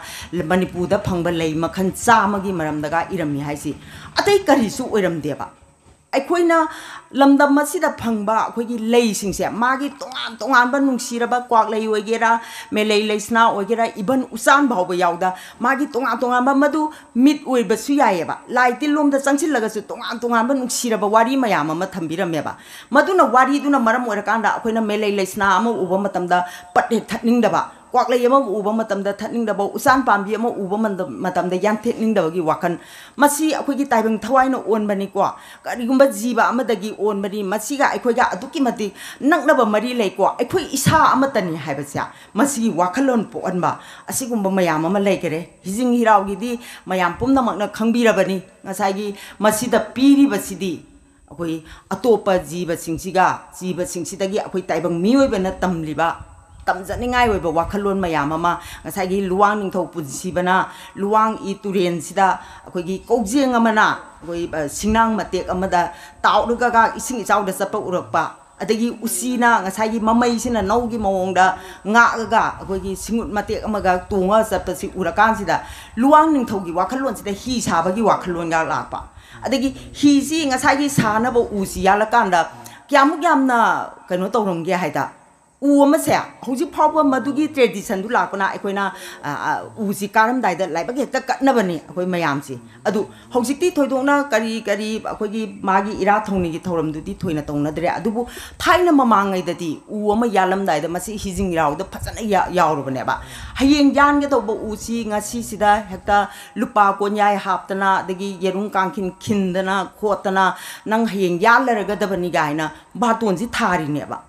ꯃꯅꯤꯄꯨꯔꯗ ꯐꯪꯕ ꯂꯩ ꯃꯈꯜ ꯆꯥꯝꯃꯒꯤ ꯃꯔꯝꯗꯒ ꯏꯔꯝꯃꯤ ꯍꯥꯏꯁꯤ ꯑꯇꯩ ꯀꯔꯤꯁꯨ ꯑꯣꯏꯔꯝꯗꯦꯕ꯫ ꯑꯩꯈꯣꯏꯅ ꯂꯝꯗꯝ ꯑꯁꯤꯗ ꯐꯪꯕ ꯑꯩꯈꯣꯏꯒꯤ ꯂꯩꯁꯤꯡꯁꯦ ꯃꯥꯒꯤ ꯇꯣꯉꯥꯟ ꯇꯣꯉꯥꯟꯕ ꯅꯨꯡꯁꯤꯔꯕ ꯀ꯭ꯋꯥꯛꯂꯩ ꯑꯣꯏꯒꯦꯔꯥ, ꯃꯦꯂꯩ ꯂꯩꯁꯅꯥ ꯑꯣꯏꯒꯦꯔꯥ, even ꯎꯆꯥꯟ ꯐꯥꯎꯕ ꯌꯥꯎꯗ ꯃꯥꯒꯤ ꯇꯣꯉꯥꯟ ꯇꯣꯉꯥꯟꯕ, ꯃꯗꯨ ꯃꯤꯠ ꯑꯣꯏꯕꯁꯨ ꯌꯥꯏꯑꯕ, ꯂꯥꯏ ꯇꯤꯟꯂꯣꯝꯗ ꯆꯪꯁꯤꯜꯂꯒꯁꯨ ꯇꯣꯉꯥꯟ ꯇꯣꯉꯥꯟꯕ ꯅꯨꯡꯁꯤꯔꯕ ꯋꯥꯔꯤ ꯃꯌꯥꯝ ꯑꯃ ꯊꯝꯕꯤꯔꯝꯃꯦꯕ꯫ ꯃꯗꯨꯅ, ꯋꯥꯔꯤꯗꯨꯅ ꯃꯔꯝ ꯑꯣꯏꯔꯀꯥꯟꯗ ꯑꯩꯈꯣꯏꯅ ꯃꯦꯂꯩ ꯂꯩꯁꯅꯥ ꯑꯃ ꯎꯕ ꯃꯇꯝꯗ ꯄꯠ ꯍꯦꯛ ꯊꯠꯅꯤꯡꯗꯕ, ꯀ꯭ꯋꯥꯛꯂꯩ ꯑꯃ ꯎꯕ ꯃꯇꯝꯗ ꯊꯠꯅꯤꯡꯗꯕ, ꯎꯆꯥꯟ ꯄꯥꯝꯕꯤ ꯑꯃ ꯎꯕ ꯃꯇꯝ-, ꯃꯇꯝꯗ ꯌꯥꯟꯊꯦꯛꯅꯤꯡꯗꯕꯒꯤ ꯋꯥꯈꯜ, ꯃꯁꯤ ꯑꯩꯈꯣꯏꯒꯤ ꯇꯥꯏꯕꯪ ꯊꯋꯥꯏꯅ ꯑꯣꯟꯕꯅꯤꯀꯣ꯫ ꯀꯔꯤꯒꯨꯝꯕ ꯖꯤꯕ ꯑꯃꯗꯒꯤ ꯑꯣꯟꯕꯅꯤ, ꯃꯁꯤꯒ ꯑꯩꯈꯣꯏꯒ ꯑꯗꯨꯛꯀꯤ ꯃꯇꯤꯛ ꯅꯛꯅꯕ ꯃꯔꯤ ꯂꯩꯀꯣ, ꯑꯩꯈꯣꯏ ꯏꯁꯥ ꯑꯃꯠꯇꯅꯤ ꯍꯥꯏꯕꯁꯦ, ꯃꯁꯤꯒꯤ ꯋꯥꯈꯜꯂꯣꯟ ꯄꯣꯛꯍꯟꯕ ꯑꯁꯤꯒꯨꯝꯕ ꯃꯌꯥꯝ ꯑꯃ ꯂꯩꯈꯔꯦ꯫ ꯍꯤꯖꯤꯡ ꯍꯤꯔꯥꯎꯒꯤꯗꯤ ꯃꯌꯥꯝ ꯄꯨꯝꯅꯃꯛꯅ ꯈꯪꯕꯤꯔꯕꯅꯤ꯫ ꯉꯁꯥꯏꯒꯤ ꯃꯁꯤꯗ ꯄꯤꯔꯤꯕꯁꯤꯗꯤ ꯑꯩꯈꯣꯏ ꯑꯇꯣꯞꯄ ꯖꯤꯕꯁꯤꯡꯁꯤꯒ, ꯖꯤꯕꯁꯤꯡꯁꯤꯗꯒꯤ ꯑꯩꯈꯣꯏ ꯇꯥꯏꯕꯪ ꯃꯤꯑꯣꯏꯕꯅ ꯇꯝꯂꯤꯕ, ꯇꯝꯖꯅꯤꯡꯉꯥꯏ ꯑꯣꯏꯕ ꯋꯥꯈꯜꯂꯣꯟ ꯃꯌꯥꯝ ꯑꯃ, ꯉꯁꯥꯏꯒꯤ ꯂꯨꯋꯥꯡ ꯅꯤꯡꯊꯧ ꯄꯨꯟꯁꯤꯕꯅ ꯂꯨꯋꯥꯡ ꯏ ꯇꯨꯔꯦꯟꯁꯤꯗ ꯑꯩꯈꯣꯏꯒꯤ ꯀꯧꯖꯦꯡ ꯑꯃꯅ ꯑꯩꯈꯣꯏ, ꯑ, ꯁꯤꯡꯅꯥꯡ ꯃꯇꯦꯛ ꯑꯃꯗ ꯇꯥꯎꯔꯒ ꯏꯁꯤꯡ ꯏꯆꯥꯎꯗ ꯆꯠꯄ ꯎꯔꯛꯄ, ꯑꯗꯒꯤ ꯎꯆꯤꯅ ꯉꯁꯥꯏꯒꯤ ꯃꯃꯩꯁꯤꯅ ꯅꯧꯒꯤ ꯃꯑꯣꯡꯗ ꯉꯥꯛꯑꯒ ꯑꯩꯈꯣꯏꯒꯤ ꯁꯤꯡꯎꯠ ꯃꯇꯦꯛ ꯑꯃꯒ ꯇꯣꯡꯉꯒ ꯆꯠꯄꯁꯤ ꯎꯔꯀꯥꯟꯁꯤꯗ ꯂꯨꯋꯥꯡ ꯅꯤꯡꯊꯧꯒꯤ ꯋꯥꯈꯜꯂꯣꯟꯁꯤꯗ ꯍꯤ ꯁꯥꯕꯒꯤ ꯋꯥꯈꯜꯂꯣꯟꯒ ꯂꯥꯛꯄ꯫ ꯑꯗꯒꯤ ꯍꯤꯁꯤ ꯉꯁꯥꯏꯒꯤ ꯁꯥꯅꯕ ꯎꯁꯤ ꯌꯥꯜꯂꯀꯥꯟꯗ ꯀꯌꯥꯃꯨꯛ ꯌꯥꯝꯅ ꯀꯩꯅꯣ ꯇꯧꯔꯝꯒꯦ ꯍꯥꯏꯗ, ꯎ ꯑꯃꯁꯦ ꯍꯧꯖꯤꯛ ꯐꯥꯎꯕ ꯃꯗꯨꯒꯤ traditionꯗꯨ ꯂꯥꯛꯄꯅ ꯑꯩꯈꯣꯏꯅ, ꯑ, ꯑ, ꯎꯁꯤ ꯀꯥꯔꯝꯗꯥꯏꯗ ꯂꯥꯏꯕꯛ ꯍꯦꯛꯇ ꯀꯠꯅꯕꯅꯤ ꯑꯩꯈꯣꯏ ꯃꯌꯥꯝꯁꯤ꯫ ꯑꯗꯨ ꯍꯧꯖꯤꯛꯇꯤ ꯊꯣꯏꯗꯣꯛꯅ ꯀꯔꯤ ꯀꯔꯤ ꯑꯩꯈꯣꯏꯒꯤ ꯃꯥꯒꯤ ꯏꯔꯥꯠ ꯊꯧꯅꯤꯒꯤ ꯊꯧꯔꯝꯗꯨꯗꯤ ꯊꯣꯏꯅ ꯇꯧꯅꯗ꯭ꯔꯦ, ꯑꯗꯨꯕꯨ ꯊꯥꯏꯅ ꯃꯃꯥꯡꯉꯩꯗꯗꯤ ꯎ ꯑꯃ ꯌꯥꯜꯂꯝꯗꯥꯏꯗ ꯃꯁꯤ ꯍꯤꯖꯤꯡ ꯏꯔꯥꯎꯗ ꯐꯖꯅ ꯌꯥ-, ꯌꯥꯎꯔꯕꯅꯦꯕ꯫ ꯍꯌꯦꯡ ꯌꯥꯟꯒꯗꯧꯕ ꯎꯁꯤ ꯉꯁꯤꯁꯤꯗ ꯍꯦꯛꯇ ꯂꯨꯄꯥ ꯀꯣꯟꯌꯥꯏ ꯍꯥꯞꯇꯅ, ꯑꯗꯒꯤ ꯌꯦꯔꯨꯝ ꯀꯥꯡꯈꯤꯟ ꯈꯤꯟꯗꯅ ꯈꯣꯠꯇꯅ, "ꯅꯪ ꯍꯌꯦꯡ ꯌꯥꯜꯂꯔꯒꯗꯕꯅꯤ" ꯀꯥꯏꯅ ꯕꯥꯇꯣꯟꯁꯤ ꯊꯥꯔꯤꯅꯦꯕ꯫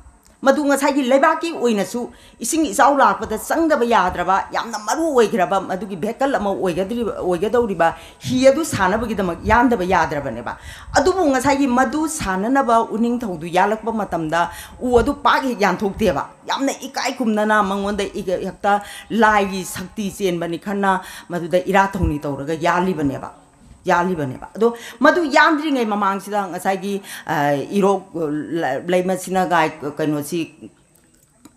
ꯃꯗꯨ ꯉꯁꯥꯏꯒꯤ ꯂꯩꯕꯥꯛꯀꯤ ꯑꯣꯏꯅꯁꯨ ꯏꯁꯤꯡ ꯏꯆꯥꯎ ꯂꯥꯛꯄꯗ ꯆꯪꯗꯕ ꯌꯥꯗ꯭ꯔꯕ, ꯌꯥꯝꯅ ꯃꯔꯨ ꯑꯣꯏꯈ꯭ꯔꯕ ꯃꯗꯨꯒꯤ vehicle ꯑꯃ ꯑꯣꯏꯒꯗꯧꯔꯤꯕ, ꯑꯣꯏꯒꯗꯧꯔꯤꯕ ꯍꯤ ꯑꯗꯨ ꯁꯥꯅꯕꯒꯤꯗꯃꯛ ꯌꯥꯟꯗꯕ ꯌꯥꯗ꯭ꯔꯕꯅꯦꯕ꯫ ꯑꯗꯨꯕꯨ ꯉꯁꯥꯏꯒꯤ ꯃꯗꯨ ꯁꯥꯅꯅꯕ ꯎꯅꯤꯡꯊꯧꯗꯨ ꯌꯥꯜꯂꯛꯄ ꯃꯇꯝꯗ ꯎ ꯑꯗꯨ ꯄꯥꯛ ꯍꯦꯛ ꯌꯥꯟꯊꯣꯛꯇꯦꯕ꯫ ꯌꯥꯝꯅ ꯏꯀꯥꯏ ꯈꯨꯝꯅꯅ ꯃꯉꯣꯟꯗ ꯏ-, ꯍꯦꯛꯇ ꯂꯥꯏꯒꯤ ꯁꯛꯇꯤ ꯆꯦꯟꯕꯅꯤ ꯈꯟꯅ ꯃꯗꯨꯗ ꯏꯔꯥꯠ ꯊꯧꯅꯤ ꯇꯧꯔꯒ ꯌꯥꯜꯂꯤꯕꯅꯦꯕ꯫ ꯌꯥꯜꯂꯤꯕꯅꯦꯕ꯫ ꯑꯗꯣ ꯃꯗꯨ ꯌꯥꯟꯗ꯭ꯔꯤꯉꯩ ꯃꯃꯥꯡꯁꯤꯗ ꯉꯁꯥꯏꯒꯤ, ꯑ, ꯏꯔꯣꯛ, ꯑ, ꯂꯩꯃꯁꯤꯅꯒ ꯀꯩꯅꯣꯁꯤ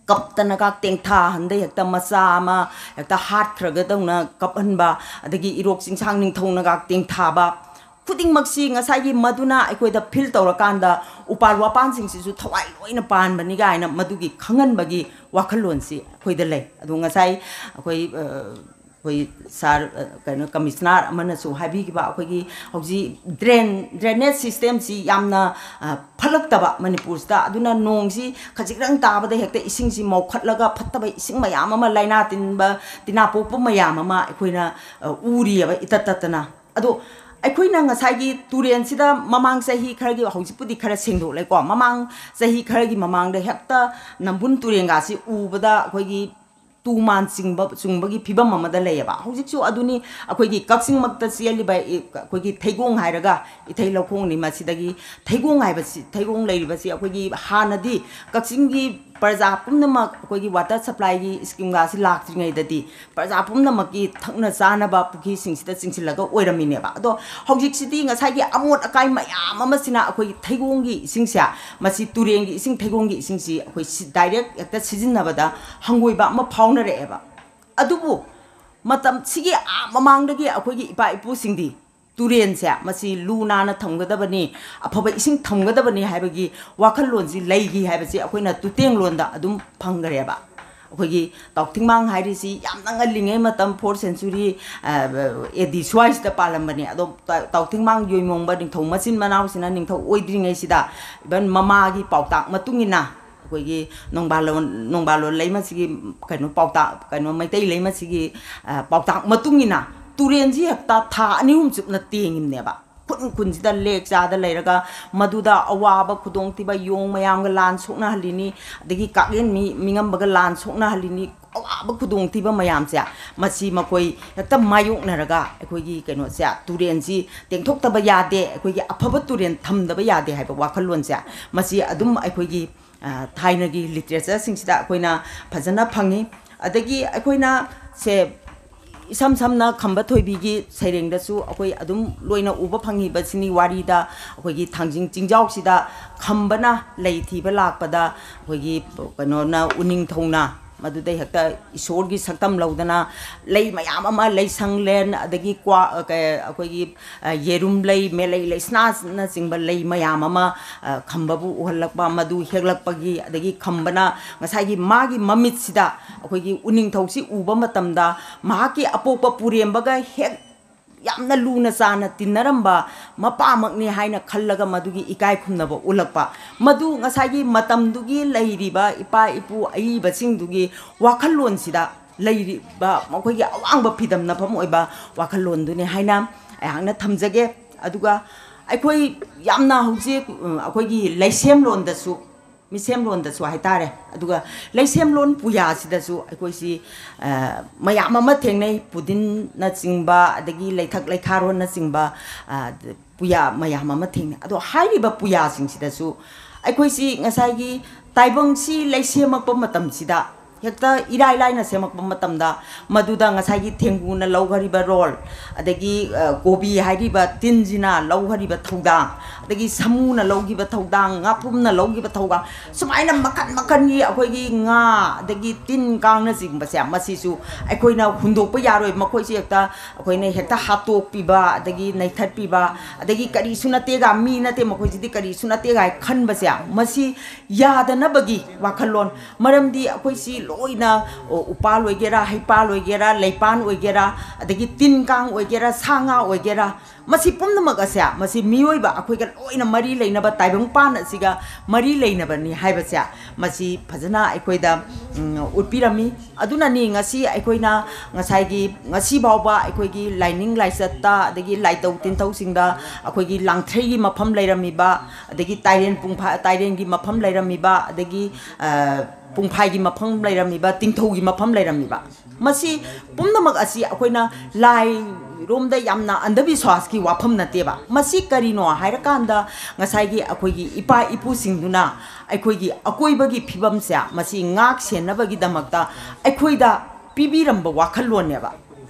ꯀꯞꯇꯅꯒ ꯇꯦꯡꯊꯥꯍꯟꯗ ꯍꯦꯛꯇ ꯃꯆꯥ ꯑꯃ ꯍꯦꯛꯇ ꯍꯥꯠꯈ꯭ꯔꯒꯗꯧꯅ ꯀꯞꯍꯟꯕ, ꯑꯗꯒꯤ ꯏꯔꯣꯛ ꯆꯤꯡꯁꯥꯡ ꯅꯤꯡꯊꯧꯅꯒ ꯇꯦꯡꯊꯥꯕ, ꯈꯨꯗꯤꯡꯃꯛꯁꯤ ꯉꯁꯥꯏꯒꯤ ꯃꯗꯨꯅ ꯑꯩꯈꯣꯏꯗ ꯐꯤꯜ ꯇꯧꯔꯀꯥꯟꯗ ꯎꯄꯥꯜ ꯋꯥꯄꯥꯟꯁꯤꯡꯁꯤꯁꯨ ꯊꯋꯥꯏ ꯂꯣꯏꯅ ꯄꯥꯟꯕꯅꯤ ꯀꯥꯏꯅ ꯃꯗꯨꯒꯤ ꯈꯪꯍꯟꯕꯒꯤ ꯋꯥꯈꯜꯂꯣꯟꯁꯤ ꯑꯩꯈꯣꯏꯗ ꯂꯩ꯫ ꯑꯗꯣ ꯉꯁꯥꯏ ꯑꯩꯈꯣꯏ, ꯑ, ꯑꯩꯈꯣꯏ ꯁꯥꯔ, ꯑ, ꯀꯩꯅꯣ, ꯀꯃꯤꯁꯅꯥꯔ ꯑꯃꯅꯁꯨ ꯍꯥꯏꯕꯤꯈꯤꯕ, ꯑꯩꯈꯣꯏꯒꯤ ꯍꯧꯖꯤꯛ ꯗ꯭ꯔꯦꯟ, ꯗ꯭ꯔꯦꯅꯦꯖ ꯁꯤꯁꯇꯦꯝꯁꯤ ꯌꯥꯝꯅ, ꯑ, ꯐꯠꯂꯛꯇꯕ ꯃꯅꯤꯄꯨꯔꯁꯤꯗ꯫ ꯑꯗꯨꯅ ꯅꯣꯡꯁꯤ ꯈꯖꯤꯛꯇꯪ ꯇꯥꯕꯗ ꯍꯦꯛꯇ ꯏꯁꯤꯡꯁꯤ ꯃꯧꯈꯠꯂꯒ ꯐꯠꯇꯕ ꯏꯁꯤꯡ ꯃꯌꯥꯝ ꯑꯃ, ꯂꯥꯏꯅꯥ ꯇꯤꯟꯕ, ꯇꯤꯟꯅꯥ ꯄꯣꯛꯄ ꯃꯌꯥꯝ ꯑꯃ ꯑꯩꯈꯣꯏꯅ, ꯑ, ꯎꯔꯤꯑꯕ ꯏꯇꯠ ꯇꯠꯇꯅ꯫ ꯑꯗꯣ ꯑꯩꯈꯣꯏꯅ ꯉꯁꯥꯏꯒꯤ ꯇꯨꯔꯦꯟꯁꯤꯗ ꯃꯃꯥꯡ ꯆꯍꯤ ꯈꯔꯒꯤ, ꯍꯧꯖꯤꯛꯄꯨꯗꯤ ꯈꯔ ꯁꯦꯡꯗꯣꯛꯂꯦꯀꯣ, ꯃꯃꯥꯡ ꯆꯍꯤ ꯈꯔꯒꯤ ꯃꯃꯥꯡꯗ ꯍꯦꯛꯇ ꯅꯝꯕꯨꯜ ꯇꯨꯔꯦꯟꯒꯥꯁꯤ ꯎꯕꯗ ꯑꯩꯈꯣꯏꯒꯤ ꯇꯨ ꯃꯥꯟ ꯆꯤꯡꯕ, ꯆꯨꯡꯕꯒꯤ ꯐꯤꯕꯝ ꯑꯃꯗ ꯂꯩꯌꯦꯕ꯫ ꯍꯧꯖꯤꯛꯁꯨ ꯑꯗꯨꯅꯤ ꯑꯩꯈꯣꯏꯒꯤ ꯀꯛꯆꯤꯡꯃꯛꯇ ꯆꯦꯜꯂꯤꯕ ꯑꯩꯈꯣꯏꯒꯤ ꯊꯩꯒꯣꯡ ꯍꯥꯏꯔꯒ ꯏꯊꯩ ꯂꯧꯈꯣꯡꯅꯤ꯫ ꯃꯁꯤꯗꯒꯤ ꯊꯩꯒꯣꯡ ꯍꯥꯏꯕꯁꯤ, ꯊꯩꯒꯣꯡ ꯂꯩꯔꯤꯕꯁꯤ ꯑꯩꯈꯣꯏꯒꯤ ꯍꯥꯟꯅꯗꯤ ꯀꯛꯆꯤꯡꯒꯤ ꯄ꯭ꯔꯖꯥ ꯄꯨꯝꯅꯃꯛ ꯑꯩꯈꯣꯏꯒꯤ ꯋꯥꯇꯔ ꯁꯄ꯭ꯂꯥꯏꯒꯤ ꯁ꯭ꯀꯤꯝꯒꯥꯁꯤ ꯂꯥꯛꯇ꯭ꯔꯤꯉꯩꯗꯗꯤ ꯄ꯭ꯔꯖꯥ ꯄꯨꯝꯅꯃꯛꯀꯤ ꯊꯛꯅ ꯆꯥꯅꯕ ꯄꯨꯈ꯭ꯔꯤꯁꯤꯡꯁꯤꯗ ꯆꯤꯡꯁꯤꯜꯂꯒ ꯑꯣꯏꯔꯝꯃꯤꯅꯦꯕ꯫ ꯑꯗꯣ ꯍꯧꯖꯤꯛꯁꯤꯗꯤ ꯉꯁꯥꯏꯒꯤ ꯑꯃꯣꯠ ꯑꯀꯥꯏ ꯃꯌꯥꯝ ꯑꯃꯁꯤꯅ ꯑꯩꯈꯣꯏꯒꯤ ꯊꯩꯒꯣꯡꯒꯤ ꯏꯁꯤꯡꯁꯦ, ꯃꯁꯤ ꯇꯨꯔꯦꯟꯒꯤ ꯏꯁꯤꯡ, ꯊꯩꯒꯣꯡꯒꯤ ꯏꯁꯤꯡꯁꯤ ꯑꯩꯈꯣꯏ ꯁꯤ-, ꯗꯥꯏꯔꯦꯛ ꯍꯦꯛꯇ ꯁꯤꯖꯤꯟꯅꯕꯗ ꯍꯪꯒꯣꯏꯕ ꯑꯃ ꯐꯥꯎꯅꯔꯛꯑꯦꯕ꯫ ꯑꯗꯨꯕꯨ ꯃꯇꯝꯁꯤꯒꯤ ꯑꯥ ꯃꯃꯥꯡꯗꯒꯤ ꯑꯩꯈꯣꯏꯒꯤ ꯏꯄꯥ ꯏꯄꯨꯁꯤꯡꯗꯤ ꯇꯨꯔꯦꯟꯁꯦ ꯃꯁꯤ ꯂꯨ ꯅꯥꯟꯅ ꯊꯝꯒꯗꯕꯅꯤ, ꯑꯐꯕ ꯏꯁꯤꯡ ꯊꯝꯒꯗꯕꯅꯤ ꯍꯥꯏꯕꯒꯤ ꯋꯥꯈꯜꯂꯣꯟꯁꯤ ꯂꯩꯈꯤ ꯍꯥꯏꯕꯁꯤ ꯑꯩꯈꯣꯏꯅ ꯇꯨꯇꯦꯡꯂꯣꯟꯗ ꯑꯗꯨꯝ ꯐꯪꯈ꯭ꯔꯦꯕ꯫ ꯑꯩꯈꯣꯏꯒꯤ ꯇꯥꯎꯊꯤꯡꯃꯥꯡ ꯍꯥꯏꯔꯤꯁꯤ ꯌꯥꯝꯅ ꯉꯜꯂꯤꯉꯩ ꯃꯇꯝ, fourth century, ꯑ, A D ꯁ꯭ꯋꯥꯏꯁꯤꯗ ꯄꯥꯜꯂꯝꯕꯅꯤ꯫ ꯑꯗꯣ ꯇ-, ꯇꯥꯎꯊꯤꯡꯃꯥꯡ ꯌꯣꯏꯃꯣꯡꯕ ꯅꯤꯡꯊꯧ ꯃꯆꯤꯟ ꯃꯅꯥꯎꯁꯤꯅ ꯅꯤꯡꯊꯧ ꯑꯣꯏꯗ꯭ꯔꯤꯉꯩꯁꯤꯗ, even ꯃꯃꯥꯒꯤ ꯄꯥꯎꯇꯥꯛ ꯃꯇꯨꯡ ꯏꯟꯅ, ꯑꯩꯈꯣꯏꯒꯤ ꯅꯣꯡꯕꯥꯜꯂꯣꯟ, ꯅꯣꯡꯕꯥꯜꯂꯣꯟ ꯂꯩꯃꯁꯤꯒꯤ ꯀꯩꯅꯣ ꯄꯥꯎꯇꯥꯛ, ꯀꯩꯅꯣ ꯃꯩꯇꯩ ꯂꯩꯃꯁꯤꯒꯤ, ꯑ, ꯄꯥꯎꯇꯥꯛ ꯃꯇꯨꯡ ꯏꯟꯅ ꯇꯨꯔꯦꯟꯁꯤ ꯍꯦꯛꯇ ꯊꯥ ꯑꯅꯤ ꯑꯍꯨꯝ ꯆꯨꯞꯅ ꯇꯦꯡꯉꯤꯕꯅꯦꯕ꯫ ꯈꯨꯟ ꯈꯨꯟꯁꯤꯗ ꯂꯦꯛ ꯆꯥꯗ ꯂꯩꯔꯒ ꯃꯗꯨꯗ ꯑꯋꯥꯕ ꯈꯨꯗꯣꯡꯊꯤꯕ, ꯌꯣꯡ ꯃꯌꯥꯝꯒ ꯂꯥꯟ ꯁꯣꯛꯅꯍꯜꯂꯤꯅꯤ, ꯑꯗꯒꯤ ꯀꯥꯛꯌꯦꯟ ꯃꯤ, ꯃꯤꯉꯝꯕꯒ ꯂꯥꯟ ꯁꯣꯛꯅꯍꯜꯂꯤꯅꯤ, ꯑꯋꯥꯕ ꯈꯨꯗꯣꯡꯊꯤꯕ ꯃꯌꯥꯝꯁꯦ, ꯃꯁꯤ ꯃꯈꯣꯏ ꯍꯦꯛꯇ ꯃꯥꯌꯣꯛꯅꯔꯒ ꯑꯩꯈꯣꯏꯒꯤ ꯀꯩꯅꯣꯁꯦ, ꯇꯨꯔꯦꯟꯁꯤ ꯇꯦꯡꯊꯣꯛꯇꯕ ꯌꯥꯗꯦ, ꯑꯩꯈꯣꯏꯒꯤ ꯑꯐꯕ ꯇꯨꯔꯦꯟ ꯊꯝꯗꯕ ꯌꯥꯗꯦ ꯍꯥꯏꯕ ꯋꯥꯈꯜꯂꯣꯟꯁꯦ, ꯃꯁꯤ ꯑꯗꯨꯝ ꯑꯩꯈꯣꯏꯒꯤ, ꯑ, ꯊꯥꯏꯅꯒꯤ ꯂꯤꯇꯔꯦꯆꯔꯁꯤꯡꯁꯤꯗ ꯑꯩꯈꯣꯏꯅ ꯐꯖꯅ ꯐꯪꯉꯤ꯫ ꯑꯗꯒꯤ ꯑꯩꯈꯣꯏꯅ ꯁꯦ ꯏꯁꯝ ꯁꯝꯅ ꯈꯝꯕ ꯊꯣꯏꯕꯤꯒꯤ ꯁꯩꯔꯦꯡꯗꯁꯨ ꯑꯩꯈꯣꯏ ꯑꯗꯨꯝ ꯂꯣꯏꯅ ꯎꯕ ꯐꯪꯉꯤꯕꯁꯤꯅꯤ꯫ ꯋꯥꯔꯤꯗ ꯑꯩꯈꯣꯏꯒꯤ ꯊꯥꯡꯖꯤꯡ ꯆꯤꯡꯖꯥꯎꯁꯤꯗ ꯈꯝꯕꯅ ꯂꯩ ꯊꯤꯕ ꯂꯥꯛꯄꯗ ꯑꯩꯈꯣꯏꯒꯤ ꯀꯩꯅꯣꯅ, ꯎꯅꯤꯡꯊꯧꯅ ꯃꯗꯨꯗꯩ ꯍꯦꯛꯇ ꯏꯁꯣꯔꯒꯤ ꯁꯛꯇꯝ ꯂꯧꯗꯅ ꯂꯩ ꯃꯌꯥꯝ ꯑꯃ, ꯂꯩꯁꯪꯂꯦꯟ, ꯑꯗꯒꯤ ꯀ꯭ꯋꯥ-, ꯑ, ꯀ-, ꯑꯩꯈꯣꯏꯒꯤ, ꯑ, ꯌꯦꯔꯨꯝ ꯂꯩ, ꯃꯦꯂꯩ ꯂꯩꯁꯅꯥꯅꯆꯤꯡꯕ ꯂꯩ ꯃꯌꯥꯝ ꯑꯃ, ꯑ, ꯈꯝꯕꯕꯨ ꯎꯍꯜꯂꯛꯄ, ꯃꯗꯨ ꯍꯦꯛꯂꯛꯄꯒꯤ, ꯑꯗꯒꯤ ꯈꯝꯕꯅ ꯉꯁꯥꯏꯒꯤ ꯃꯥꯒꯤ ꯃꯃꯤꯠꯁꯤꯗ ꯑꯩꯈꯣꯏꯒꯤ ꯎꯅꯤꯡꯊꯧꯁꯤ ꯎꯕ ꯃꯇꯝꯗ ꯃꯍꯥꯛꯀꯤ ꯑꯄꯣꯛꯄ ꯄꯨꯔꯦꯝꯕꯒ ꯍꯦꯛ ꯌꯥꯝꯅ ꯂꯨꯅ ꯆꯥꯟꯅ ꯇꯤꯟꯅꯔꯝꯕ ꯃꯄꯥꯃꯛꯅꯤ ꯍꯥꯏꯅ ꯈꯜꯂꯒ ꯃꯗꯨꯒꯤ ꯏꯀꯥꯏ ꯈꯨꯝꯅꯕ ꯎꯠꯂꯛꯄ, ꯃꯗꯨ ꯉꯁꯥꯏꯒꯤ ꯃꯇꯝꯗꯨꯒꯤ ꯂꯩꯔꯤꯕ ꯏꯄꯥ ꯏꯄꯨ ꯑꯏꯕꯁꯤꯡꯗꯨꯒꯤ ꯋꯥꯈꯜꯂꯣꯟꯁꯤꯗ ꯂꯩꯔꯤꯕ ꯃꯈꯣꯏꯒꯤ ꯑꯋꯥꯡꯕ ꯐꯤꯗꯝꯅꯐꯝ ꯑꯣꯏꯕ ꯋꯥꯈꯜꯂꯣꯟꯗꯨꯅꯤ ꯍꯥꯏꯅ ꯑꯩꯍꯥꯛꯅ ꯊꯝꯖꯒꯦ꯫ ꯑꯗꯨꯒ ꯑꯩꯈꯣꯏ ꯌꯥꯝꯅ ꯍꯧꯖꯤꯛ, ꯎꯝ, ꯑꯩꯈꯣꯏꯒꯤ ꯂꯩꯁꯦꯝꯂꯣꯟꯗꯁꯨ, ꯃꯤꯁꯦꯝꯂꯣꯟꯗꯁꯨ ꯍꯥꯏꯇꯥꯔꯦ, ꯑꯗꯨꯒ ꯂꯩꯁꯦꯝꯂꯣꯟ ꯄꯨꯌꯥꯁꯤꯗꯁꯨ ꯑꯩꯈꯣꯏꯁꯤ, ꯑ, ꯃꯌꯥꯝ ꯑꯃ ꯊꯦꯡꯅꯩ, ꯄꯨꯗꯤꯟꯅꯆꯤꯡꯕ, ꯑꯗꯒꯤ ꯂꯩꯊꯛ ꯂꯩꯈꯥꯔꯣꯟꯅꯆꯤꯡꯕ, ꯑ, ꯄꯨꯌꯥ ꯃꯌꯥꯝ ꯑꯃ ꯊꯦꯡꯅꯩ꯫ ꯑꯗꯣ ꯍꯥꯏꯔꯤꯕ ꯄꯨꯌꯥꯁꯤꯡꯁꯤꯗꯁꯨ ꯑꯩꯈꯣꯏꯁꯤ ꯉꯁꯥꯏꯒꯤ ꯇꯥꯏꯕꯪꯁꯤ ꯂꯩꯁꯦꯝꯃꯛꯄ ꯃꯇꯝꯁꯤꯗ ꯍꯦꯛꯇ ꯏꯔꯥꯏ ꯂꯥꯏꯅ ꯁꯦꯝꯃꯛꯄ ꯃꯇꯝꯗ ꯃꯗꯨꯗ ꯉꯁꯥꯏꯒꯤ ꯊꯦꯡꯒꯨꯅ ꯂꯧꯈ꯭ꯔꯤꯕ ꯔꯣꯜ, ꯑꯗꯒꯤ, ꯑ, ꯀꯣꯕꯤ ꯍꯥꯏꯔꯤꯕ ꯇꯤꯟꯁꯤꯅ ꯂꯧꯈ꯭ꯔꯤꯕ ꯊꯧꯗꯥꯡ, ꯑꯗꯒꯤ ꯁꯥꯃꯨꯅ ꯂꯧꯈꯤꯕ ꯊꯧꯗꯥꯡ, ꯉꯥꯄ꯭ꯔꯨꯝꯅ ꯂꯧꯈꯤꯕ ꯊꯧꯗꯥꯡ, ꯁꯨꯃꯥꯏꯅ ꯃꯈꯟ ꯃꯈꯟꯒꯤ ꯑꯩꯈꯣꯏꯒꯤ ꯉꯥ, ꯑꯗꯒꯤ ꯇꯤꯟ ꯀꯥꯡꯅꯆꯤꯡꯕꯁꯦ, ꯃꯁꯤꯁꯨ ꯑꯩꯈꯣꯏꯅ ꯍꯨꯟꯗꯣꯛꯄ ꯌꯥꯔꯣꯏ꯫ ꯃꯈꯣꯏꯁꯦ ꯍꯦꯛꯇ ꯑꯩꯈꯣꯏꯅ ꯍꯦꯛꯇ ꯍꯥꯠꯇꯣꯛꯄꯤꯕ, ꯑꯗꯒꯤ ꯅꯩꯊꯠꯄꯤꯕ, ꯑꯗꯒꯤ ꯀꯔꯤꯁꯨ ꯅꯠꯇꯦꯒ, ꯃꯤ ꯅꯠꯇꯦ, ꯃꯈꯣꯏꯁꯤꯗꯤ ꯀꯔꯤꯁꯨ ꯅꯠꯇꯦꯒ ꯍꯥꯏ ꯈꯟꯕꯁꯦ, ꯃꯁꯤ ꯌꯥꯗꯅꯕꯒꯤ ꯋꯥꯈꯜꯂꯣꯟ꯫ ꯃꯔꯝꯗꯤ ꯑꯩꯈꯣꯏꯁꯤ ꯂꯣꯏꯅ, ꯑꯣ, ꯎꯄꯥꯜ ꯑꯣꯏꯒꯦꯔꯥ, ꯍꯩꯄꯥꯜ ꯑꯣꯏꯒꯦꯔꯥ, ꯂꯩꯄꯥꯟ ꯑꯣꯏꯒꯦꯔꯥ, ꯑꯗꯒꯤ ꯇꯤꯟ ꯀꯥꯡ ꯑꯣꯏꯒꯦꯔꯥ, ꯁꯥ ꯉꯥ ꯑꯣꯏꯒꯦꯔꯥ, ꯃꯁꯤ ꯄꯨꯝꯅꯃꯛ ꯑꯁꯦ, ꯃꯁꯤ ꯃꯤꯑꯣꯏꯕ ꯑꯩꯈꯣꯏꯒ ꯂꯣꯏꯅ ꯃꯔꯤ ꯂꯩꯅꯕ, ꯇꯥꯏꯕꯪꯄꯥꯟ ꯑꯁꯤꯒ ꯃꯔꯤ ꯂꯩꯅꯕꯅꯤ ꯍꯥꯏꯕꯁꯦ, ꯃꯁꯤ ꯐꯖꯅ ꯑꯩꯈꯣꯏꯗ, ꯎꯝ, ꯎꯠꯄꯤꯔꯝꯃꯤ꯫ ꯑꯗꯨꯅꯅꯤ ꯉꯁꯤ ꯑꯩꯈꯣꯏꯅ ꯉꯁꯥꯏꯒꯤ, ꯉꯁꯤ ꯐꯥꯎꯕ ꯑꯩꯈꯣꯏꯒꯤ ꯂꯥꯏꯅꯤꯡ ꯂꯥꯏꯆꯠꯇ, ꯑꯗꯒꯤ ꯂꯥꯏꯇꯧ ꯇꯤꯟꯊꯧꯁꯤꯡꯗ ꯑꯩꯈꯣꯏꯒꯤ ꯂꯥꯡꯊ꯭ꯔꯩꯒꯤ ꯃꯐꯝ ꯂꯩꯔꯝꯃꯤꯕ, ꯑꯗꯒꯤ ꯇꯥꯏꯔꯦꯟ ꯄꯨꯡꯐꯥ-, ꯇꯥꯏꯔꯦꯟꯒꯤ ꯃꯐꯝ ꯂꯩꯔꯝꯃꯤꯕ, ꯑꯗꯒꯤ, ꯑ, ꯄꯨꯡꯐꯥꯏꯒꯤ ꯃꯐꯝ ꯂꯩꯔꯝꯃꯤꯕ, ꯇꯤꯡꯊꯧꯒꯤ ꯃꯐꯝ ꯂꯩꯔꯝꯃꯤꯕ, ꯃꯁꯤ ꯄꯨꯝꯅꯃꯛ ꯑꯁꯤ ꯑꯩꯈꯣꯏꯅ ꯂꯥꯏꯔꯣꯝꯗ ꯌꯥꯝꯅ ꯑꯟꯙꯕꯤꯁ꯭ꯋꯥꯁꯀꯤ ꯋꯥꯐꯝ ꯅꯠꯇꯦꯕ꯫ ꯃꯁꯤ ꯀꯔꯤꯅꯣ ꯍꯥꯏꯔꯀꯥꯟꯗ, ꯉꯁꯥꯏꯒꯤ ꯑꯩꯈꯣꯏꯒꯤ ꯏꯄꯥ ꯏꯄꯨꯁꯤꯡꯗꯨꯅ ꯑꯩꯈꯣꯏꯒꯤ ꯑꯀꯣꯏꯕꯒꯤ ꯐꯤꯕꯝꯁꯦ, ꯃꯁꯤ ꯉꯥꯛ ꯁꯦꯟꯅꯕꯒꯤꯗꯃꯛꯇ ꯑꯩꯈꯣꯏꯗ ꯄꯤꯕꯤꯔꯝꯕ ꯋꯥꯈꯜꯂꯣꯟꯅꯦꯕ꯫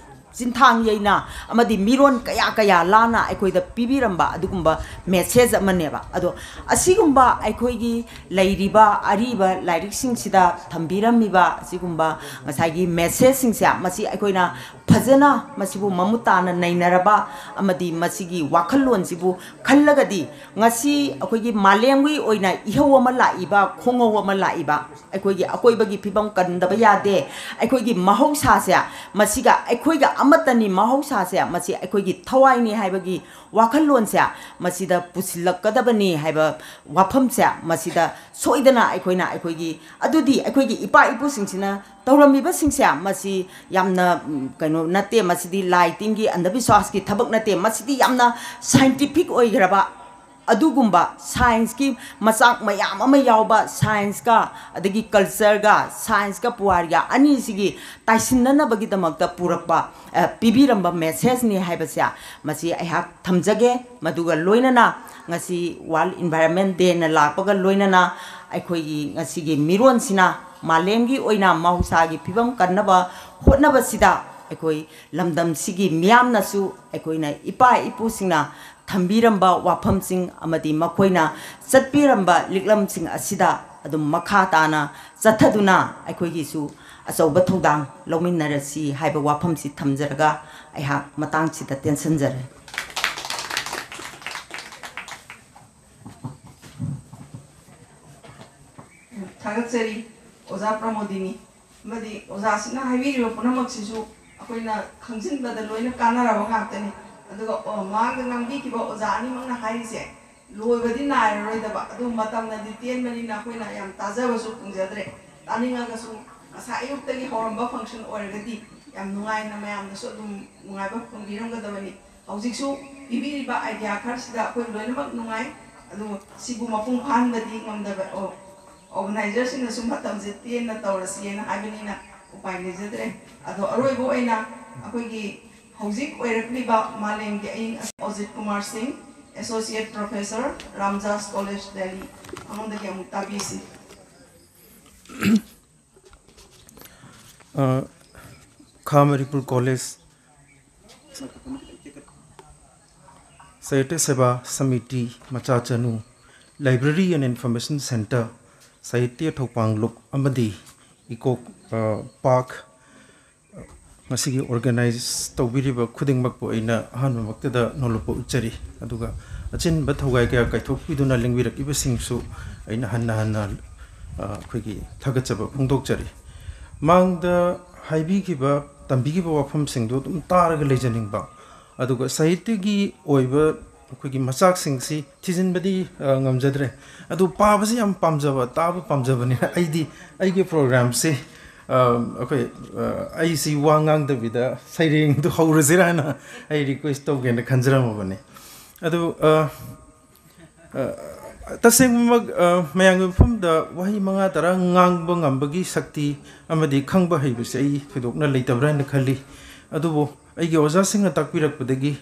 ꯆꯤꯟꯊꯥꯡ ꯌꯩꯅ ꯑꯃꯗꯤ ꯃꯤꯔꯣꯟ ꯀꯌꯥ ꯀꯌꯥ ꯂꯥꯟꯅ ꯑꯩꯈꯣꯏꯗ ꯄꯤꯕꯤꯔꯝꯕ ꯑꯗꯨꯒꯨꯝꯕ ꯃꯦꯁꯦꯖ ꯑꯃꯅꯦꯕ꯫ ꯑꯗꯣ ꯑꯁꯤꯒꯨꯝꯕ ꯑꯩꯈꯣꯏꯒꯤ ꯂꯩꯔꯤꯕ ꯑꯔꯤꯕ ꯂꯥꯏꯔꯤꯛꯁꯤꯡꯁꯤꯗ ꯊꯝꯕꯤꯔꯝꯃꯤꯕ ꯑꯁꯤꯒꯨꯝꯕ ꯉꯁꯥꯏꯒꯤ ꯃꯦꯁꯦꯖꯁꯤꯡꯁꯦ, ꯃꯁꯤ ꯑꯩꯈꯣꯏꯅ ꯐꯖꯅ ꯃꯁꯤꯕꯨ ꯃꯃꯨꯠ ꯇꯥꯅ ꯅꯩꯅꯔꯕ ꯑꯃꯗꯤ ꯃꯁꯤꯒꯤ ꯋꯥꯈꯜꯂꯣꯟꯁꯤꯕꯨ ꯈꯜꯂꯒꯗꯤ, ꯉꯁꯤ ꯑꯩꯈꯣꯏꯒꯤ ꯃꯥꯂꯦꯝꯒꯤ ꯑꯣꯏꯅ ꯏꯍꯧ ꯑꯃ ꯂꯥꯛꯏꯕ, ꯈꯣꯡꯍꯧ ꯑꯃ ꯂꯥꯛꯏꯕ, ꯑꯩꯈꯣꯏꯒꯤ ꯑꯀꯣꯏꯕꯒꯤ ꯐꯤꯕꯝ ꯀꯟꯗꯕ ꯌꯥꯗꯦ, ꯑꯩꯈꯣꯏꯒꯤ ꯃꯍꯧꯁꯥꯁꯦ ꯃꯁꯤꯒ ꯑꯩꯈꯣꯏꯒ ꯑꯃꯠꯇꯅꯤ, ꯃꯍꯧꯁꯥꯁꯦ ꯃꯁꯤ ꯑꯩꯈꯣꯏꯒꯤ ꯊꯋꯥꯏꯅꯤ ꯍꯥꯏꯕꯒꯤ ꯋꯥꯈꯜꯂꯣꯟꯁꯦ ꯃꯁꯤꯗ ꯄꯨꯁꯤꯜꯂꯛꯀꯗꯕꯅꯤ ꯍꯥꯏꯕ ꯋꯥꯐꯝꯁꯦ ꯃꯁꯤꯗ ꯁꯣꯏꯗꯅ ꯑꯩꯈꯣꯏꯅ ꯑꯩꯈꯣꯏꯒꯤ, ꯑꯗꯨꯗꯤ ꯑꯩꯈꯣꯏꯒꯤ ꯏꯄꯥ ꯏꯄꯨꯁꯤꯡꯁꯤꯅ ꯇꯧꯔꯝꯃꯤꯕꯁꯤꯡꯁꯦ ꯃꯁꯤ ꯌꯥꯝꯅ, ꯎꯝ, ꯀꯩꯅꯣ ꯅꯠꯇꯦ, ꯃꯁꯤꯗꯤ ꯂꯥꯏ ꯇꯤꯟꯒꯤ ꯑꯟꯙꯕꯤꯁ꯭ꯋꯥꯁꯀꯤ ꯊꯕꯛ ꯅꯠꯇꯦ, ꯃꯁꯤꯗꯤ ꯌꯥꯝꯅ ꯁꯥꯏꯟꯇꯤꯐꯤꯛ ꯑꯣꯏꯈ꯭ꯔꯕ ꯑꯗꯨꯒꯨꯝꯕ ꯁꯥꯏꯟꯁꯀꯤ ꯃꯆꯥꯛ ꯃꯌꯥꯝ ꯑꯃ ꯌꯥꯎꯕ, ꯁꯥꯏꯟꯁꯀ ꯑꯗꯒꯤ ꯀꯜꯆꯔꯒ, ꯁꯥꯏꯟꯁꯀ ꯄꯨꯋꯥꯔꯤꯒ ꯑꯅꯤꯁꯤꯒꯤ ꯇꯥꯏꯁꯤꯟꯅꯅꯕꯒꯤꯗꯃꯛꯇ ꯄꯨꯔꯛꯄ, ꯑ, ꯄꯤꯕꯤꯔꯝꯕ ꯃꯦꯁꯦꯖꯅꯤ ꯍꯥꯏꯕꯁꯦ ꯃꯁꯤ ꯑꯩꯍꯥꯛ ꯊꯝꯖꯒꯦ꯫ ꯃꯗꯨꯒ ꯂꯣꯏꯅꯅ ꯉꯁꯤ ꯋꯥꯔꯜ ꯏꯟꯚꯥꯏꯔꯟꯃꯦꯟ ꯗꯦꯅ ꯂꯥꯛꯄꯒ ꯂꯣꯏꯅꯅ ꯑꯩꯈꯣꯏꯒꯤ ꯉꯁꯤꯒꯤ ꯃꯤꯔꯣꯟꯁꯤꯅ ꯃꯥꯂꯦꯝꯒꯤ ꯑꯣꯏꯅ ꯃꯍꯧꯁꯥꯒꯤ ꯐꯤꯕꯝ ꯀꯟꯅꯕ ꯍꯣꯠꯅꯕꯁꯤꯗ ꯑꯩꯈꯣꯏ ꯂꯝꯗꯝꯁꯤꯒꯤ ꯃꯤꯌꯥꯝꯅꯁꯨ ꯑꯩꯈꯣꯏꯅ ꯏꯄꯥ ꯏꯄꯨꯁꯤꯡꯅ ꯊꯝꯕꯤꯔꯝꯕ ꯋꯥꯐꯝꯁꯤꯡ ꯑꯃꯗꯤ ꯃꯈꯣꯏꯅ ꯆꯠꯄꯤꯔꯝꯕ ꯂꯤꯛꯂꯝꯁꯤꯡ ꯑꯁꯤꯗ ꯑꯗꯨꯝ ꯃꯈꯥ ꯇꯥꯅ ꯆꯠꯊꯗꯨꯅ ꯑꯩꯈꯣꯏꯒꯤꯁꯨ ꯑꯆꯧꯕ ꯊꯧꯗꯥꯡ ꯂꯧꯃꯤꯟꯅꯔꯁꯤ ꯍꯥꯏꯕ ꯋꯥꯐꯝꯁꯤ ꯊꯝꯖꯔꯒ ꯑꯩꯍꯥꯛ ꯃꯇꯥꯡꯁꯤꯗ ꯇꯦꯟꯁꯤꯟꯖꯔꯦ꯫ ꯊꯥꯒꯠꯆꯔꯤ ꯑꯣꯖꯥ ꯄ꯭ꯔꯃꯣꯗꯤꯅꯤ꯫ ꯑꯃꯗꯤ ꯑꯣꯖꯥꯁꯤꯅ ꯍꯥꯏꯕꯤꯔꯤꯕ ꯄꯨꯝꯅꯃꯛꯁꯤꯁꯨ ꯑꯩꯈꯣꯏꯅ ꯈꯪꯖꯤꯟꯕꯗ ꯂꯣꯏꯅ ꯀꯥꯟꯅꯔꯕ ꯉꯥꯛꯇꯅꯤ꯫ ꯑꯗꯨꯒ, ꯑꯣ, ꯃꯃꯥꯡꯗ ꯉꯥꯡꯕꯤꯈꯤꯕ ꯑꯣꯖꯥ ꯑꯅꯤꯃꯛꯅ ꯍꯥꯏꯔꯤꯁꯦ ꯂꯣꯏꯕꯗꯤ ꯅꯥꯏꯔꯔꯣꯏꯗꯕ, ꯑꯗꯨ ꯃꯇꯝꯅꯗꯤ ꯇꯦꯟꯕꯅꯤꯅ ꯑꯩꯈꯣꯏꯅ ꯌꯥꯝ ꯇꯥꯖꯕꯁꯨ ꯐꯪꯖꯗ꯭ꯔꯦ꯫ ꯇꯥꯅꯤꯡꯉꯒꯁꯨ ꯉꯁꯥꯏ ꯑꯌꯨꯛꯇꯒꯤ ꯍꯧꯔꯝꯕ ꯐꯪꯁꯟ ꯑꯣꯏꯔꯒꯗꯤ ꯌꯥꯝ ꯅꯨꯡꯉꯥꯏꯅ ꯃꯌꯥꯝꯅꯁꯨ ꯑꯗꯨꯝ ꯅꯨꯡꯉꯥꯏꯕ ꯐꯪꯕꯤꯔꯝꯒꯗꯕꯅꯤ꯫ ꯍꯧꯖꯤꯛꯁꯨ ꯄꯤꯕꯤꯔꯤꯕ ꯑꯥꯏꯗꯤꯌꯥ ꯈꯔꯁꯤꯗ ꯑꯩꯈꯣꯏ ꯂꯣꯏꯅꯃꯛ ꯅꯨꯡꯉꯥꯏ, ꯑꯗꯨꯕꯨ ꯁꯤꯕꯨ ꯃꯄꯨꯡ ꯐꯥꯍꯟꯕꯗꯤ ꯉꯝꯗꯕ, ꯑꯣ, ꯑꯣꯔꯒꯅꯥꯏꯖꯔꯁꯤꯡꯅꯁꯨ ꯃꯇꯝꯁꯦ ꯇꯦꯟꯅ ꯇꯧꯔꯁꯤꯅ ꯍꯥꯏꯕꯅꯤꯅ ꯎꯄꯥꯏ ꯂꯩꯖꯗ꯭ꯔꯦ꯫ ꯑꯗꯣ ꯑꯔꯣꯏꯕ ꯑꯣꯏꯅ ꯑꯩꯈꯣꯏꯒꯤ ꯍꯧꯖꯤꯛ ꯑꯣꯏꯔꯛꯂꯤꯕ ꯃꯥꯂꯦꯝꯒꯤ ꯑꯏꯪ ꯑꯁꯥ ꯑꯣꯖꯤꯠ ꯀꯨꯃꯥꯔ ꯁꯤꯡ, Associate Professor, Ramjas College, Delhi, ꯃꯉꯣꯟꯗꯒꯤ ꯑꯃꯨꯛ ꯇꯥꯕꯤꯁꯤ꯫ ꯑ, ꯈꯥ ꯃꯅꯤꯄꯨꯔ ꯀꯣꯂꯦꯖ ꯁꯥꯍꯤꯇ꯭ꯌ ꯁꯦꯕꯥ ꯁꯃꯤꯇꯤ, ꯃꯆꯥ ꯆꯅꯨ, Library and Information Centre, ꯁꯥꯍꯤꯇ꯭ꯌ ꯊꯧꯄꯥꯡ ꯂꯨꯞ ꯑꯃꯗꯤ ꯏꯀꯣ, ꯑ, ꯄꯥꯔꯛ, ꯉꯁꯤꯒꯤ ꯑꯣꯔꯒꯅꯥꯏꯖ ꯇꯧꯕꯤꯔꯤꯕ ꯈꯨꯗꯤꯡꯃꯛꯄꯨ ꯑꯩꯅ ꯑꯍꯥꯟꯕꯃꯛꯇꯗ ꯅꯣꯂꯨꯛꯄ ꯎꯠꯆꯔꯤ꯫ ꯑꯗꯨꯒ ꯑꯆꯤꯟꯕ ꯊꯧꯒꯥꯏ ꯀꯌꯥ ꯀꯥꯏꯊꯣꯛꯄꯤꯗꯨꯅ ꯂꯦꯡꯕꯤꯔꯛꯏꯕꯁꯤꯡꯁꯨ ꯑꯩꯅ ꯍꯟꯅ ꯍꯟꯅ, ꯑ, ꯑꯩꯈꯣꯏꯒꯤ ꯊꯥꯒꯠꯆꯕ ꯐꯣꯡꯗꯣꯛꯆꯔꯤ꯫ ꯃꯥꯡꯗ ꯍꯥꯏꯕꯤꯈꯤꯕ, ꯇꯝꯕꯤꯈꯤꯕ ꯋꯥꯐꯝꯁꯤꯡꯗꯨ ꯑꯗꯨꯝ ꯇꯥꯔꯒ ꯂꯩꯖꯅꯤꯡꯕ, ꯑꯗꯨꯒ ꯁꯥꯍꯤꯇ꯭ꯌꯒꯤ ꯑꯣꯏꯕ ꯑꯩꯈꯣꯏꯒꯤ ꯃꯆꯥꯛꯁꯤꯡꯁꯤ ꯊꯤꯖꯤꯟꯕꯗꯤ, ꯑ, ꯉꯝꯖꯗ꯭ꯔꯦ꯫ ꯑꯗꯨ ꯄꯥꯕꯁꯤ ꯌꯥꯝ ꯄꯥꯝꯖꯕ, ꯇꯥꯕ ꯄꯥꯝꯖꯕꯅꯤꯅ ꯑꯩꯗꯤ ꯑꯩꯒꯤ ꯄ꯭ꯔꯣꯒ꯭ꯔꯥꯝꯁꯤ, ꯑ, ꯑꯩꯈꯣꯏ, ꯑ, ꯑꯩꯁꯤ ꯋꯥ ꯉꯥꯡꯗꯕꯤꯗ ꯁꯩꯔꯦꯡꯗꯨ ꯍꯧꯔꯁꯤꯔꯥꯅ ꯑꯩ ꯔꯤꯀ꯭ꯋꯦꯁ ꯇꯧꯒꯦꯅ ꯈꯟꯖꯔꯝꯃꯕꯅꯤ꯫ ꯑꯗꯨ, ꯑ, ꯑ, ꯇꯁꯦꯡꯃꯛ, ꯑ, ꯃꯌꯥꯝꯒꯤ ꯃꯐꯝꯗ ꯋꯥꯍꯩ ꯃꯉꯥ ꯇꯔꯥ ꯉꯥꯡꯕ ꯉꯝꯕꯒꯤ ꯁꯛꯇꯤ ꯑꯃꯗꯤ ꯈꯪꯕ ꯍꯩꯕꯁꯤ ꯑꯩ ꯊꯣꯏꯗꯣꯛꯅ ꯂꯩꯇꯕ꯭ꯔꯥ ꯍꯥꯏꯅ ꯈꯜꯂꯤ꯫ ꯑꯗꯨꯕꯨ ꯑꯩꯒꯤ ꯑꯣꯖꯥꯁꯤꯡꯅ ꯇꯥꯛꯄꯤꯔꯛꯄꯗꯒꯤ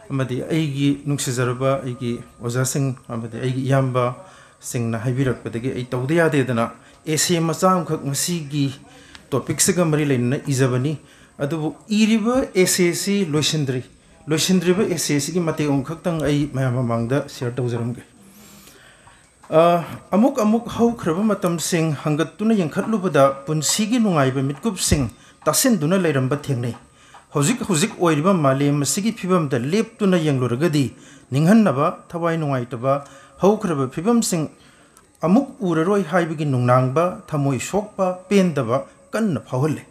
ꯑꯃꯗꯤ ꯑꯩꯒꯤ ꯅꯨꯡꯁꯤꯖꯔꯕ ꯑꯩꯒꯤ ꯑꯣꯖꯥꯁꯤꯡ ꯑꯃꯗꯤ ꯑꯩꯒꯤ ꯏꯌꯥꯝꯕꯁꯤꯡꯅ ꯍꯥꯏꯕꯤꯔꯛꯄꯗꯒꯤ ꯑꯩ ꯇꯧꯗ ꯌꯥꯗꯦꯗꯅ ꯑꯦꯁꯦ ꯃꯆꯥ ꯑꯃꯈꯛ ꯉꯁꯤꯒꯤ ꯇꯣꯄꯤꯛꯁꯤꯒ ꯃꯔꯤ ꯂꯩꯅꯅ ꯏꯖꯕꯅꯤ꯫ ꯑꯗꯨꯕꯨ ꯏꯔꯤꯕ ꯑꯦꯁꯦꯁꯤ ꯂꯣꯏꯁꯤꯟꯗ꯭ꯔꯤ꯫ ꯂꯣꯏꯁꯤꯟꯗ꯭ꯔꯤꯕ ꯑꯦꯁꯦꯁꯤꯒꯤ ꯃꯇꯦꯛ ꯑꯃꯈꯛꯇꯪ ꯑꯩ ꯃꯌꯥꯝ ꯃꯃꯥꯡꯗ ꯁꯤꯌꯔ ꯇꯧꯖꯔꯝꯒꯦ꯫ ꯑ, ꯑꯃꯨꯛ ꯑꯃꯨꯛ ꯍꯧꯈ꯭ꯔꯕ ꯃꯇꯝꯁꯤꯡ ꯍꯪꯒꯠꯇꯨꯅ ꯌꯦꯡꯈꯠꯂꯨꯕꯗ ꯄꯨꯟꯁꯤꯒꯤ ꯅꯨꯡꯉꯥꯏꯕ ꯃꯤꯠꯀꯨꯞꯁꯤꯡ ꯇꯥꯁꯤꯟꯗꯨꯅ ꯂꯩꯔꯝꯕ ꯊꯦꯡꯅꯩ꯫ ꯍꯧꯖꯤꯛ ꯍꯧꯖꯤꯛ ꯑꯣꯏꯔꯤꯕ ꯃꯥꯂꯦꯝ ꯑꯁꯤꯒꯤ ꯐꯤꯕꯝꯗ ꯂꯦꯞꯇꯨꯅ ꯌꯦꯡꯂꯨꯔꯒꯗꯤ ꯅꯤꯡꯍꯟꯅꯕ, ꯊꯋꯥꯏ ꯅꯨꯡꯉꯥꯏꯇꯕ, ꯍꯧꯈ꯭ꯔꯕ ꯐꯤꯕꯝꯁꯤꯡ ꯑꯃꯨꯛ ꯎꯔꯔꯣꯏ ꯍꯥꯏꯕꯒꯤ ꯅꯨꯡꯅꯥꯡꯕ, ꯊꯃꯣꯏ ꯁꯣꯛꯄ, ꯄꯦꯟꯗꯕ ꯀꯟꯅ ꯐꯥꯎꯍꯜꯂꯤ꯫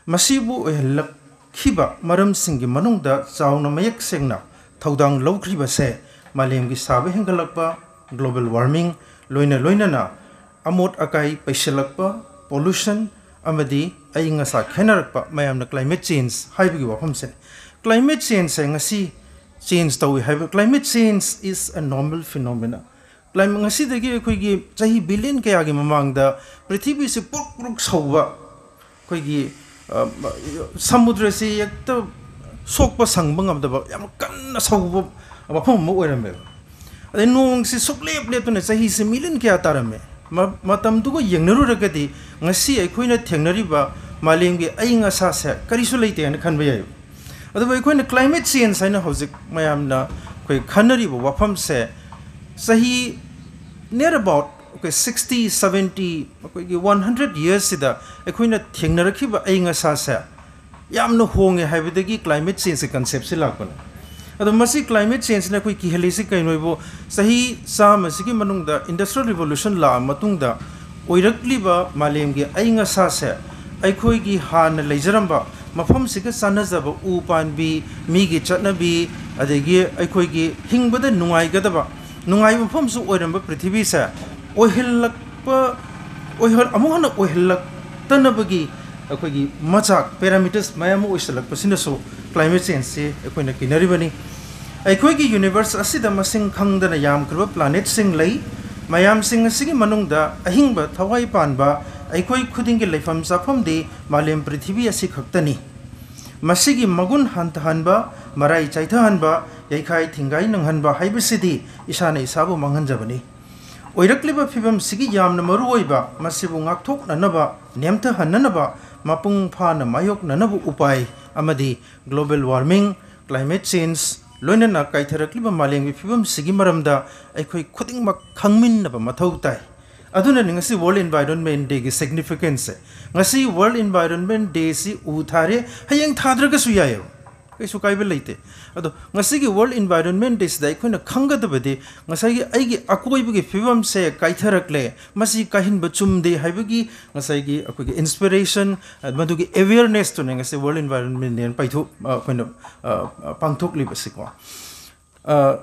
ꯃꯁꯤꯕꯨ ꯑꯣꯏꯍꯜꯂꯛꯈꯤꯕ ꯃꯔꯝꯁꯤꯡꯒꯤ ꯃꯅꯨꯡꯗ ꯆꯥꯎꯅ ꯃꯌꯦꯛ ꯁꯦꯡꯅ ꯊꯧꯗꯥꯡ ꯂꯧꯈ꯭ꯔꯤꯕꯁꯦ ꯃꯥꯂꯦꯝꯒꯤ ꯁꯥꯕ ꯍꯦꯟꯒꯠꯂꯛꯄ, global warming, ꯂꯣꯏꯅ ꯂꯣꯏꯅꯅ ꯑꯃꯣꯠ ꯑꯀꯥꯏ ꯄꯩꯁꯤꯜꯂꯛꯄ, pollution, ꯑꯃꯗꯤ ꯑꯏꯪ ꯑꯁꯥ ꯈꯦꯠꯅꯔꯛꯄ, ꯃꯌꯥꯝꯅ climate change ꯍꯥꯏꯕꯒꯤ ꯋꯥꯐꯝꯁꯤꯅꯤ꯫ Climate change ꯁꯦ ꯉꯁꯤ change ꯇꯧꯏ ꯍꯥꯏꯕ, climate change is a normal phenomena꯫ Climate, ꯉꯁꯤꯗꯒꯤ ꯑꯩꯈꯣꯏꯒꯤ ꯆꯍꯤ ꯕꯤꯂꯤꯌꯟ ꯀꯌꯥꯒꯤ ꯃꯃꯥꯡꯗ ꯄ꯭ꯔꯤꯊꯤꯕꯤꯁꯤ ꯄꯨꯔꯨꯛ ꯄꯨꯔꯨꯛ ꯁꯧꯕ, ꯑꯩꯈꯣꯏꯒꯤ, ꯑ, ꯁꯃꯨꯗ꯭ꯔꯁꯤ ꯍꯦꯛꯇ ꯁꯣꯛꯄ ꯁꯪꯕ ꯉꯝꯗꯕ ꯌꯥꯝ ꯀꯟꯅ ꯁꯧꯕ ꯃꯐꯝ ꯑꯃ ꯑꯣꯏꯔꯝꯃꯦꯕ꯫ ꯑꯗꯩ ꯅꯣꯡꯁꯤ ꯁꯨꯛꯂꯦꯞ ꯂꯦꯞꯇꯅ ꯆꯍꯤꯁꯤ ꯃꯤꯂꯤꯌꯟ ꯀꯌꯥ ꯇꯥꯔꯝꯃꯦ꯫ ꯃ-, ꯃꯇꯝꯗꯨꯒ ꯌꯦꯡꯅꯔꯨꯔꯒꯗꯤ ꯉꯁꯤ ꯑꯩꯈꯣꯏꯅ ꯊꯦꯡꯅꯔꯤꯕ ꯃꯥꯂꯦꯝꯒꯤ ꯑꯏꯪ ꯑꯁꯥꯁꯦ ꯀꯔꯤꯁꯨ ꯂꯩꯇꯦ ꯍꯥꯏꯅ ꯈꯟꯕ ꯌꯥꯏ꯫ ꯑꯗꯨꯕꯨ ꯑꯩꯈꯣꯏꯅ climate change ꯍꯥꯏꯅ ꯍꯧꯖꯤꯛ ꯃꯌꯥꯝꯅ ꯑꯩꯈꯣꯏ ꯈꯟꯅꯔꯤꯕ ꯋꯥꯐꯝꯁꯦ ꯆꯍꯤ near about ꯑꯩꯈꯣꯏ sixty, seventy, ꯑꯩꯈꯣꯏꯒꯤ one hundred yearsꯁꯤꯗ ꯑꯩꯈꯣꯏꯅ ꯊꯦꯡꯅꯔꯛꯈꯤꯕ ꯑꯏꯪ ꯑꯁꯥꯁꯦ ꯌꯥꯝꯅ ꯍꯣꯡꯉꯦ ꯍꯥꯏꯕꯗꯒꯤ climate changeꯀꯤ conceptꯁꯤ ꯂꯥꯛꯄꯅꯦ꯫ ꯑꯗꯣ ꯃꯁꯤ climate changeꯅ ꯑꯩꯈꯣꯏ ꯀꯤꯍꯜꯂꯤꯁꯤ ꯀꯩꯅꯣ ꯍꯥꯏꯕꯨ, ꯆꯍꯤ ꯆꯥꯝꯃꯁꯤꯒꯤ ꯃꯅꯨꯡꯗ industrial revolution ꯂꯥꯛꯑ ꯃꯇꯨꯡꯗ ꯑꯣꯏꯔꯛꯂꯤꯕ ꯃꯥꯂꯦꯝꯒꯤ ꯑꯏꯪ ꯑꯁꯥꯁꯦ ꯑꯩꯈꯣꯏꯒꯤ ꯍꯥꯟꯅ ꯂꯩꯖꯔꯝꯕ ꯃꯐꯝꯁꯤꯒ ꯆꯥꯟꯅꯖꯕ ꯎ ꯄꯥꯝꯕꯤ, ꯃꯤꯒꯤ ꯆꯠꯅꯕꯤ, ꯑꯗꯒꯤ ꯑꯩꯈꯣꯏꯒꯤ ꯍꯤꯡꯕꯗ ꯅꯨꯡꯉꯥꯏꯒꯗꯕ, ꯅꯨꯡꯉꯥꯏꯕ ꯃꯐꯝꯁꯨ ꯑꯣꯏꯔꯝꯕ ꯄ꯭ꯔꯤꯊꯤꯕꯤꯁꯦ ꯑꯣꯏꯍꯜꯂꯛꯄ, ꯑꯣꯏꯍꯜ-, ꯑꯃꯨꯛ ꯍꯟꯅ ꯑꯣꯏꯍꯜꯂꯛꯇꯅꯕꯒꯤ ꯑꯩꯈꯣꯏꯒꯤ ꯃꯆꯥꯛ, parameters ꯃꯌꯥꯝ ꯑꯃ ꯑꯣꯏꯁꯜꯂꯛꯄꯁꯤꯅꯁꯨ climate changeꯁꯤ ꯑꯩꯈꯣꯏꯅ ꯀꯤꯅꯔꯤꯕꯅꯤ꯫ ꯑꯩꯈꯣꯏꯒꯤ universe ꯑꯁꯤꯗ ꯃꯁꯤꯡ ꯈꯪꯗꯅ ꯌꯥꯝꯈ꯭ꯔꯕ planetꯁꯤꯡ ꯂꯩ꯫ ꯃꯌꯥꯝꯁꯤꯡ ꯑꯁꯤꯒꯤ ꯃꯅꯨꯡꯗ ꯑꯍꯤꯡꯕ ꯊꯋꯥꯏ ꯄꯥꯟꯕ ꯑꯩꯈꯣꯏ ꯈꯨꯗꯤꯡꯒꯤ ꯂꯩꯐꯝ ꯆꯥꯐꯝꯗꯤ ꯃꯥꯂꯦꯝ ꯄ꯭ꯔꯤꯊꯤꯕꯤ ꯑꯁꯤ ꯈꯛꯇꯅꯤ꯫ ꯃꯁꯤꯒꯤ ꯃꯒꯨꯟ ꯍꯟꯊꯍꯟꯕ, ꯃꯔꯥꯏ ꯆꯥꯏꯊꯍꯟꯕ, ꯌꯩꯈꯥꯏ ꯊꯤꯡꯒꯥꯏ ꯅꯪꯍꯟꯕ ꯍꯥꯏꯕꯁꯤꯗꯤ ꯏꯁꯥꯅ ꯏꯁꯥꯕꯨ ꯃꯥꯡꯍꯟꯖꯕꯅꯤ꯫ ꯑꯣꯏꯔꯛꯂꯤꯕ ꯐꯤꯕꯝꯁꯤꯒꯤ ꯌꯥꯝꯅ ꯃꯔꯨꯑꯣꯏꯕ, ꯃꯁꯤꯕꯨ ꯉꯥꯛꯊꯣꯛꯅꯅꯕ, ꯅꯦꯝꯊꯍꯟꯅꯅꯕ, ꯃꯄꯨꯡ ꯐꯥꯅ ꯃꯥꯌꯣꯛꯅꯅꯕ ꯎꯄꯥꯏ ꯑꯃꯗꯤ global warming, climate change, ꯂꯣꯏꯅꯅ ꯀꯥꯏꯊꯔꯛꯂꯤꯕ ꯃꯥꯂꯦꯝꯒꯤ ꯐꯤꯕꯝꯁꯤꯒꯤ ꯃꯔꯝꯗ ꯑꯩꯈꯣꯏ ꯈꯨꯗꯤꯡꯃꯛ ꯈꯪꯃꯤꯟꯅꯕ ꯃꯊꯧ ꯇꯥꯏ꯫ ꯑꯗꯨꯅꯅꯤ ꯉꯁꯤ World Environment Dayꯒꯤ significanceꯁꯦ꯫ ꯉꯁꯤ World Environment Dayꯁꯤ ꯎ ꯊꯥꯔꯦ, ꯍꯌꯦꯡ ꯊꯥꯗ꯭ꯔꯒꯁꯨ ꯌꯥꯏꯑꯕ, ꯀꯩꯁꯨ ꯀꯥꯏꯕ ꯂꯩꯇꯦ꯫ ꯑꯗꯣ ꯉꯁꯤꯒꯤ World Environment Dayꯁꯤꯗ ꯑꯩꯈꯣꯏꯅ ꯈꯪꯒꯗꯕꯗꯤ ꯉꯁꯥꯏꯒꯤ ꯑꯩꯒꯤ ꯑꯀꯣꯏꯕꯒꯤ ꯐꯤꯕꯝꯁꯦ ꯀꯥꯏꯊꯔꯛꯂꯦ, ꯃꯁꯤ ꯀꯥꯏꯍꯟꯕ ꯆꯨꯝꯗꯦ ꯍꯥꯏꯕꯒꯤ ꯉꯁꯥꯏꯒꯤ ꯑꯩꯈꯣꯏꯒꯤ inspiration, ꯃꯗꯨꯒꯤ awarenessꯇꯨꯅꯦ ꯉꯁꯤ World Environment Day ꯄꯥꯏꯊꯣꯛ-, ꯑ, ꯑꯩꯈꯣꯏꯅ, ꯑ, ꯑ, ꯄꯥꯡꯊꯣꯛꯂꯤꯕꯁꯤꯀꯣ꯫ ꯑ,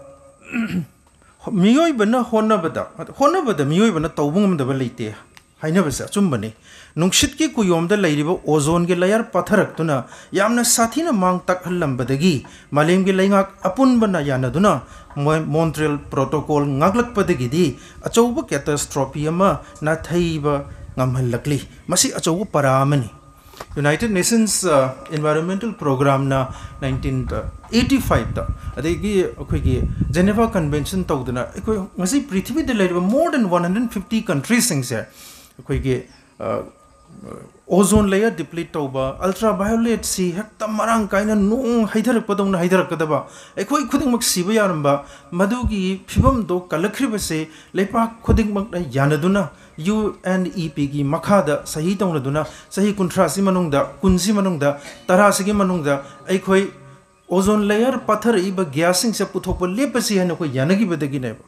ꯃꯤꯑꯣꯏꯕꯅ ꯍꯣꯠꯅꯕꯗ, ꯍꯣꯠꯅꯕꯗ ꯃꯤꯑꯣꯏꯕꯅ ꯇꯧꯕ ꯉꯝꯗꯕ ꯂꯩꯇꯦ ꯍꯥꯏꯅꯕꯁꯦ ꯑꯆꯨꯝꯕꯅꯤ꯫ ꯅꯨꯡꯁꯤꯠꯀꯤ ꯀꯨꯌꯣꯝꯗ ꯂꯩꯔꯤꯕ ozoneꯒꯤ layer ꯄꯠꯊꯔꯛꯇꯨꯅ ꯌꯥꯝꯅ ꯁꯥꯊꯤꯅ ꯃꯥꯡ ꯇꯥꯛꯍꯜꯂꯝꯕꯗꯒꯤ ꯃꯥꯂꯦꯝꯒꯤ ꯂꯩꯉꯥꯛ ꯑꯄꯨꯟꯕꯅ ꯌꯥꯅꯗꯨꯅ ꯃꯣ-, Montreal Protocol ꯉꯥꯛꯂꯛꯄꯗꯒꯤꯗꯤ ꯑꯆꯧꯕ catastrophe ꯑꯃ ꯅꯥꯊꯩꯕ ꯉꯝꯍꯜꯂꯛꯂꯤ꯫ ꯃꯁꯤ ꯑꯆꯧꯕ ꯄꯔꯥ ꯑꯃꯅꯤ꯫ United Nations, ꯑ, Environmental Programꯅ nineteen eighty fiveꯇ, ꯑꯗꯒꯤ ꯑꯩꯈꯣꯏꯒꯤ Geneva Convention ꯇꯧꯗꯅ ꯑꯩꯈꯣꯏ ꯉꯁꯤ ꯄ꯭ꯔꯤꯊꯤꯕꯤꯗ ꯂꯩꯔꯤꯕ more than one hundred fifty countryꯁꯤꯡꯁꯦ ꯑꯩꯈꯣꯏꯒꯤ, ꯑ, ozone layer deplete ꯇꯧꯕ, ultraviolet ꯁꯤ ꯍꯦꯛꯇ ꯃꯔꯥꯡ ꯀꯥꯏꯅ ꯅꯣꯡ ꯍꯩꯊꯔꯛꯄꯗꯧꯅ ꯍꯩꯊꯔꯛꯀꯗꯕ, ꯑꯩꯈꯣꯏ ꯈꯨꯗꯤꯡꯃꯛ ꯁꯤꯕ ꯌꯥꯔꯝꯕ, ꯃꯗꯨꯒꯤ ꯐꯤꯕꯝꯗꯣ ꯀꯜꯂꯛꯈ꯭ꯔꯤꯕꯁꯦ ꯂꯩꯄꯥꯛ ꯈꯨꯗꯤꯡꯃꯛꯅ ꯌꯥꯅꯗꯨꯅ, ꯌꯨ ꯑꯦꯟ ꯏ ꯄꯤꯒꯤ ꯃꯈꯥꯗ ꯁꯍꯤ ꯇꯧꯅꯗꯨꯅ, ꯆꯍꯤ ꯀꯨꯟꯊ꯭ꯔꯥꯁꯤ ꯃꯅꯨꯡꯗ, ꯀꯨꯟꯁꯤ ꯃꯅꯨꯡꯗ, ꯇꯔꯥꯁꯤꯒꯤ ꯃꯅꯨꯡꯗ ꯑꯩꯈꯣꯏ ozone layer ꯄꯠꯊꯔꯛꯏꯕ gasꯁꯤꯡꯁꯦ ꯄꯨꯊꯣꯛꯄ ꯂꯦꯞꯄꯁꯤ ꯍꯥꯏꯅ ꯑꯩꯈꯣꯏ ꯌꯥꯅꯈꯤꯕꯗꯒꯤꯅꯦꯕ꯫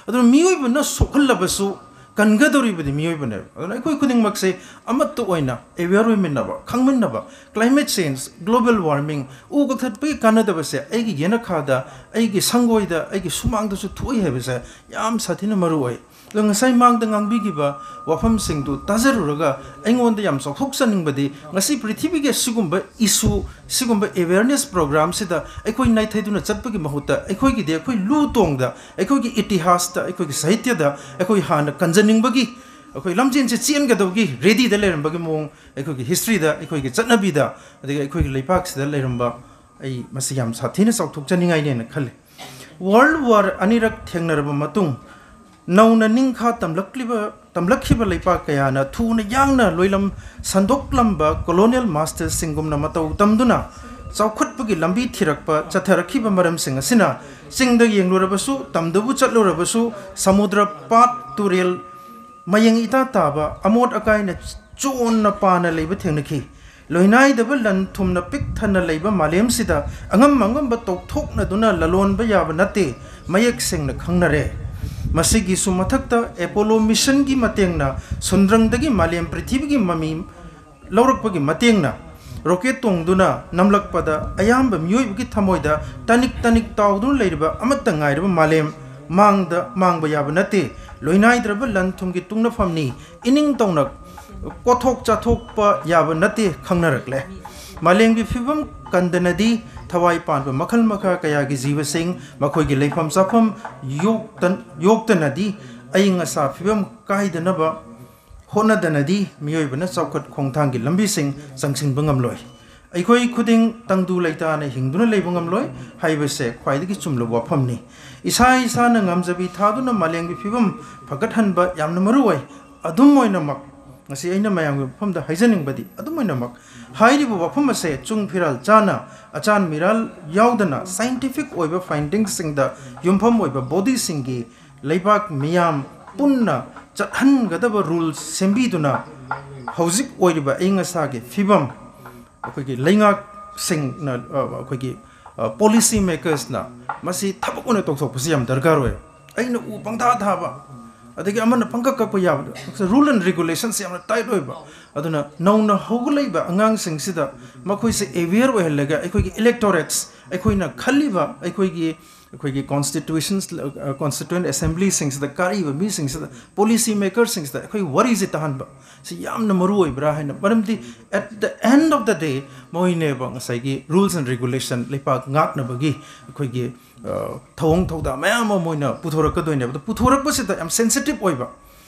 ꯑꯗꯨꯅ ꯃꯤꯑꯣꯏꯕꯅ ꯁꯣꯛꯍꯜꯂꯕꯁꯨ ꯀꯟꯒꯗꯧꯔꯤꯕꯗꯤ ꯃꯤꯑꯣꯏꯕꯅꯦꯕ꯫ ꯑꯗꯨꯅ ꯑꯩꯈꯣꯏ ꯈꯨꯗꯤꯡꯃꯛꯁꯦ ꯑꯃꯠꯇ ꯑꯣꯏꯅ aware ꯑꯣꯏꯃꯤꯟꯅꯕ, ꯈꯪꯃꯤꯟꯅꯕ, climate change, global warming, ꯎ ꯀꯛꯊꯠꯄꯒꯤ ꯀꯥꯟꯅꯗꯕꯁꯦ ꯑꯩꯒꯤ ꯌꯦꯅꯈꯥꯗ, ꯑꯩꯒꯤ ꯁꯪꯒꯣꯏꯗ, ꯑꯩꯒꯤ ꯁꯨꯃꯥꯡꯗꯁꯨ ꯊꯣꯛꯏ ꯍꯥꯏꯕꯁꯦ ꯌꯥꯝ ꯁꯥꯊꯤꯅ ꯃꯔꯨ ꯑꯣꯏ꯫ ꯑꯗꯣ ꯉꯁꯥꯏ ꯃꯥꯡꯗ ꯉꯥꯡꯕꯤꯈꯤꯕ ꯋꯥꯐꯝꯁꯤꯡꯗꯨ ꯇꯥꯖꯔꯨꯔꯒ ꯑꯩꯉꯣꯟꯗ ꯌꯥꯝ ꯆꯥꯎꯊꯣꯛꯆꯅꯤꯡꯕꯗꯤ, ꯉꯁꯤ ꯄ꯭ꯔꯤꯊꯤꯕꯤꯒꯤ ꯑꯁꯤꯒꯨꯝꯕ issue, ꯁꯤꯒꯨꯝꯕ awareness programꯁꯤꯗ ꯑꯩꯈꯣꯏ ꯅꯥꯏꯊꯩꯗꯨꯅ ꯆꯠꯄꯒꯤ ꯃꯍꯨꯠꯇ, ꯑꯩꯈꯣꯏꯒꯤꯗꯤ ꯑꯩꯈꯣꯏ ꯂꯨ ꯇꯣꯡꯗ, ꯑꯩꯈꯣꯏꯒꯤ ꯏꯇꯤꯍꯥꯁꯇ, ꯑꯩꯈꯣꯏꯒꯤ ꯁꯥꯍꯤꯇ꯭ꯌꯗ ꯑꯩꯈꯣꯏ ꯍꯥꯟꯅ ꯀꯟꯖꯅꯤꯡꯕꯒꯤ, ꯑꯩꯈꯣꯏ ꯂꯝꯖꯦꯟꯁꯦ ꯆꯦꯟꯒꯗꯧꯕꯒꯤ readyꯗ ꯂꯩꯔꯝꯕꯒꯤ ꯃꯑꯣꯡ, ꯑꯩꯈꯣꯏꯒꯤ historyꯗ, ꯑꯩꯈꯣꯏꯒꯤ ꯆꯠꯅꯕꯤꯗ, ꯑꯗꯒꯤ ꯑꯩꯈꯣꯏꯒꯤ ꯂꯩꯄꯥꯛꯁꯤꯗ ꯂꯩꯔꯝꯕ, ꯑꯩ ꯃꯁꯤ ꯌꯥꯝ ꯁꯥꯊꯤꯅ ꯆꯥꯎꯊꯣꯛꯆꯅꯤꯡꯉꯥꯏꯅꯦꯅ ꯈꯜꯂꯤ꯫ World War ꯑꯅꯤꯔꯛ ꯊꯦꯡꯅꯔꯕ ꯃꯇꯨꯡ, ꯅꯧꯅ ꯅꯤꯡꯈꯥ ꯇꯝꯂꯛꯂꯤꯕ, ꯇꯝꯂꯛꯈꯤꯕ ꯂꯩꯄꯥꯛ ꯀꯌꯥꯅ ꯊꯨꯅ ꯌꯥꯡꯅ ꯂꯣꯏꯂꯝ ꯁꯟꯗꯣꯛꯂꯝꯕ colonial masterꯁꯤꯡꯒꯨꯝꯅ ꯃꯇꯧ ꯇꯝꯗꯨꯅ ꯆꯥꯎꯈꯠꯄꯒꯤ ꯂꯝꯕꯤ ꯊꯤꯔꯛꯄ ꯆꯠꯊꯔꯛꯈꯤꯕ ꯃꯔꯝꯁꯤꯡ ꯑꯁꯤꯅ ꯆꯤꯡꯗ ꯌꯦꯡꯂꯨꯔꯕꯁꯨ, ꯇꯝꯗꯕꯨ ꯆꯠꯂꯨꯔꯕꯁꯨ, ꯁꯃꯨꯗ꯭ꯔ, ꯄꯥꯠ, ꯇꯨꯔꯦꯜ, ꯃꯌꯦꯡ ꯏꯇꯥ ꯇꯥꯕ, ꯑꯃꯣꯠ ꯑꯀꯥꯏꯅ ꯆꯣꯟꯅ ꯄꯥꯅ ꯂꯩꯕ ꯊꯦꯡꯅꯈꯤ꯫ ꯂꯣꯏꯅꯥꯏꯗꯕ ꯂꯟ ꯊꯨꯝꯅ ꯄꯤꯛ ꯊꯟꯅ ꯂꯩꯕ ꯃꯥꯂꯦꯝꯁꯤꯗ ꯑꯉꯝ ꯑꯉꯝꯕ ꯇꯧꯊꯣꯛꯅꯗꯨꯅ ꯂꯂꯣꯟꯕ ꯌꯥꯕ ꯅꯠꯇꯦ, ꯃꯌꯦꯛ ꯁꯦꯡꯅ ꯈꯪꯅꯔꯦ꯫ ꯃꯁꯤꯒꯤꯁꯨ ꯃꯊꯛꯇ Apollo missionꯒꯤ ꯃꯇꯦꯡꯅ ꯁꯨꯟꯗ꯭ꯔꯪꯗꯒꯤ ꯃꯥꯂꯦꯝ ꯄ꯭ꯔꯤꯊꯤꯕꯤꯒꯤ ꯃꯃꯤ ꯂꯧꯔꯛꯄꯒꯤ ꯃꯇꯦꯡꯅ rocket ꯇꯣꯡꯗꯨꯅ ꯅꯝꯂꯛꯄꯗ ꯑꯌꯥꯝꯕ ꯃꯤꯑꯣꯏꯕꯒꯤ ꯊꯃꯣꯏꯗ ꯇꯅꯤꯛ ꯇꯅꯤꯛ ꯇꯥꯎꯗꯨꯅ ꯂꯩꯔꯤꯕ ꯑꯃꯠꯇ ꯉꯥꯏꯔꯕ ꯃꯥꯂꯦꯝ ꯃꯥꯡꯗ ꯃꯥꯡꯕ ꯌꯥꯕ ꯅꯠꯇꯦ, ꯂꯣꯏꯅꯥꯏꯗ꯭ꯔꯕ ꯂꯟ ꯊꯨꯝꯒꯤ ꯇꯨꯡꯅꯐꯝꯅꯤ, ꯏꯅꯤꯡ ꯇꯧꯅ ꯀꯣꯠꯊꯣꯛ ꯆꯥꯊꯣꯛꯄ ꯌꯥꯕ ꯅꯠꯇꯦ ꯈꯪꯅꯔꯛꯂꯦ꯫ ꯃꯥꯂꯦꯝꯒꯤ ꯐꯤꯕꯝ ꯀꯟꯗꯅꯗꯤ ꯊꯋꯥꯏ ꯄꯥꯟꯕ ꯃꯈꯜ ꯃꯈꯥ ꯀꯌꯥꯒꯤ ꯖꯤꯕꯁꯤꯡ ꯃꯈꯣꯏꯒꯤ ꯂꯩꯐꯝ ꯆꯥꯐꯝ ꯌꯣꯛꯇ-, ꯌꯣꯛꯇꯅꯗꯤ ꯑꯏꯪ ꯑꯁꯥ ꯐꯤꯕꯝ ꯀꯥꯏꯗꯅꯕ ꯍꯣꯠꯅꯗꯅꯗꯤ ꯃꯤꯑꯣꯏꯕꯅ ꯆꯥꯎꯈꯠ ꯈꯣꯡꯊꯥꯡꯒꯤ ꯂꯝꯕꯤꯁꯤꯡ ꯆꯪꯁꯤꯟꯕ ꯉꯝꯂꯣꯏ꯫ ꯑꯩꯈꯣꯏ ꯈꯨꯗꯤꯡ ꯇꯪꯗꯨ ꯂꯩꯇꯥꯅ ꯍꯤꯡꯗꯨꯅ ꯂꯩꯕ ꯉꯝꯂꯣꯏ ꯍꯥꯏꯕꯁꯦ ꯈ꯭ꯋꯥꯏꯗꯒꯤ ꯆꯨꯝꯂꯕ ꯋꯥꯐꯝꯅꯤ꯫ ꯏꯁꯥ ꯏꯁꯥꯅ ꯉꯝꯖꯕꯤ ꯊꯥꯗꯨꯅ ꯃꯥꯂꯦꯝꯒꯤ ꯐꯤꯕꯝ ꯐꯒꯠꯍꯟꯕ ꯌꯥꯝꯅ ꯃꯔꯨ ꯑꯣꯏ꯫ ꯑꯗꯨꯝ ꯑꯣꯏꯅꯃꯛ, ꯉꯁꯤ ꯑꯩꯅ ꯃꯌꯥꯝꯒꯤ ꯃꯐꯝꯗ ꯍꯥꯏꯖꯅꯤꯡꯕꯗꯤ, ꯑꯗꯨꯝ ꯑꯣꯏꯅꯃꯛ ꯍꯥꯏꯔꯤꯕ ꯋꯥꯐꯝ ꯑꯁꯦ ꯆꯨꯡ ꯐꯤꯔꯥꯜ ꯆꯥꯅ, ꯑꯆꯥꯟ ꯃꯤꯔꯥꯜ ꯌꯥꯎꯗꯅ, scientific ꯑꯣꯏꯕ findingꯁꯤꯡꯗ ꯌꯨꯝꯐꯝ ꯑꯣꯏꯕ bodyꯁꯤꯡꯒꯤ ꯂꯩꯕꯥꯛ ꯃꯤꯌꯥꯝ ꯄꯨꯟꯅ ꯆꯠꯍꯟꯒꯗꯕ rules ꯁꯦꯝꯕꯤꯗꯨꯅ ꯍꯧꯖꯤꯛ ꯑꯣꯏꯔꯤꯕ ꯑꯏꯪ ꯑꯁꯥꯒꯤ ꯐꯤꯕꯝ ꯑꯩꯈꯣꯏꯒꯤ ꯂꯩꯉꯥꯛꯁꯤꯡꯅ, ꯑ, ꯑꯩꯈꯣꯏꯒꯤ, ꯑ, policy makersꯅ ꯃꯁꯤ ꯊꯕꯛ ꯑꯣꯏꯅ ꯇꯧꯊꯣꯛꯄꯁꯤ ꯌꯥꯝ ꯗꯔꯀꯥꯔ ꯑꯣꯏ꯫ ꯑꯩꯅ ꯎ ꯄꯪꯊꯥ ꯊꯥꯕ, ꯑꯗꯒꯤ ꯑꯃꯅ ꯄꯪꯀꯛ ꯀꯛꯄ ꯌꯥꯕꯗꯣ, rule and regulations ꯌꯥꯝꯅ tight ꯑꯣꯏꯕ꯫ ꯑꯗꯨꯅ ꯅꯧꯅ ꯍꯧꯒꯠꯂꯛꯏꯕ ꯑꯉꯥꯡꯁꯤꯡꯁꯤꯗ ꯃꯈꯣꯏꯁꯦ aware ꯑꯣꯏꯍꯜꯂꯒ ꯑꯩꯈꯣꯏꯒꯤ electorates, ꯑꯩꯈꯣꯏꯅ ꯈꯜꯂꯤꯕ ꯑꯩꯈꯣꯏꯒꯤ, ꯑꯩꯈꯣꯏꯒꯤ constitutions, ꯑ, constituent assemblyꯁꯤꯡꯁꯤꯗ ꯀꯥꯔꯛꯏꯕ ꯃꯤꯁꯤꯡꯁꯤꯗ, policy makerꯁꯤꯡꯁꯤꯗ ꯑꯩꯈꯣꯏ ꯋꯥꯔꯤꯁꯦ ꯇꯥꯍꯟꯕ ꯁꯤ ꯌꯥꯝꯅ ꯃꯔꯨ ꯑꯣꯏꯕ꯭ꯔꯥ ꯍꯥꯏꯅ꯫ ꯃꯔꯝꯗꯤ at the end of the day ꯃꯣꯏꯅꯦꯕ ꯉꯁꯥꯏꯒꯤ rules and regulation, ꯂꯩꯄꯥꯛ ꯉꯥꯛꯅꯕꯒꯤ ꯑꯩꯈꯣꯏꯒꯤ, ꯑ, ꯊꯧꯑꯣꯡ ꯊꯧꯗꯥ ꯃꯌꯥꯝ ꯑꯃ ꯃꯣꯏꯅ ꯄꯨꯊꯣꯔꯛꯀꯗꯣꯏꯅꯦꯕ꯫ ꯑꯗꯣ ꯄꯨꯊꯣꯔꯛꯄꯁꯤꯗ ꯌꯥꯝ sensitive ꯑꯣꯏꯕ,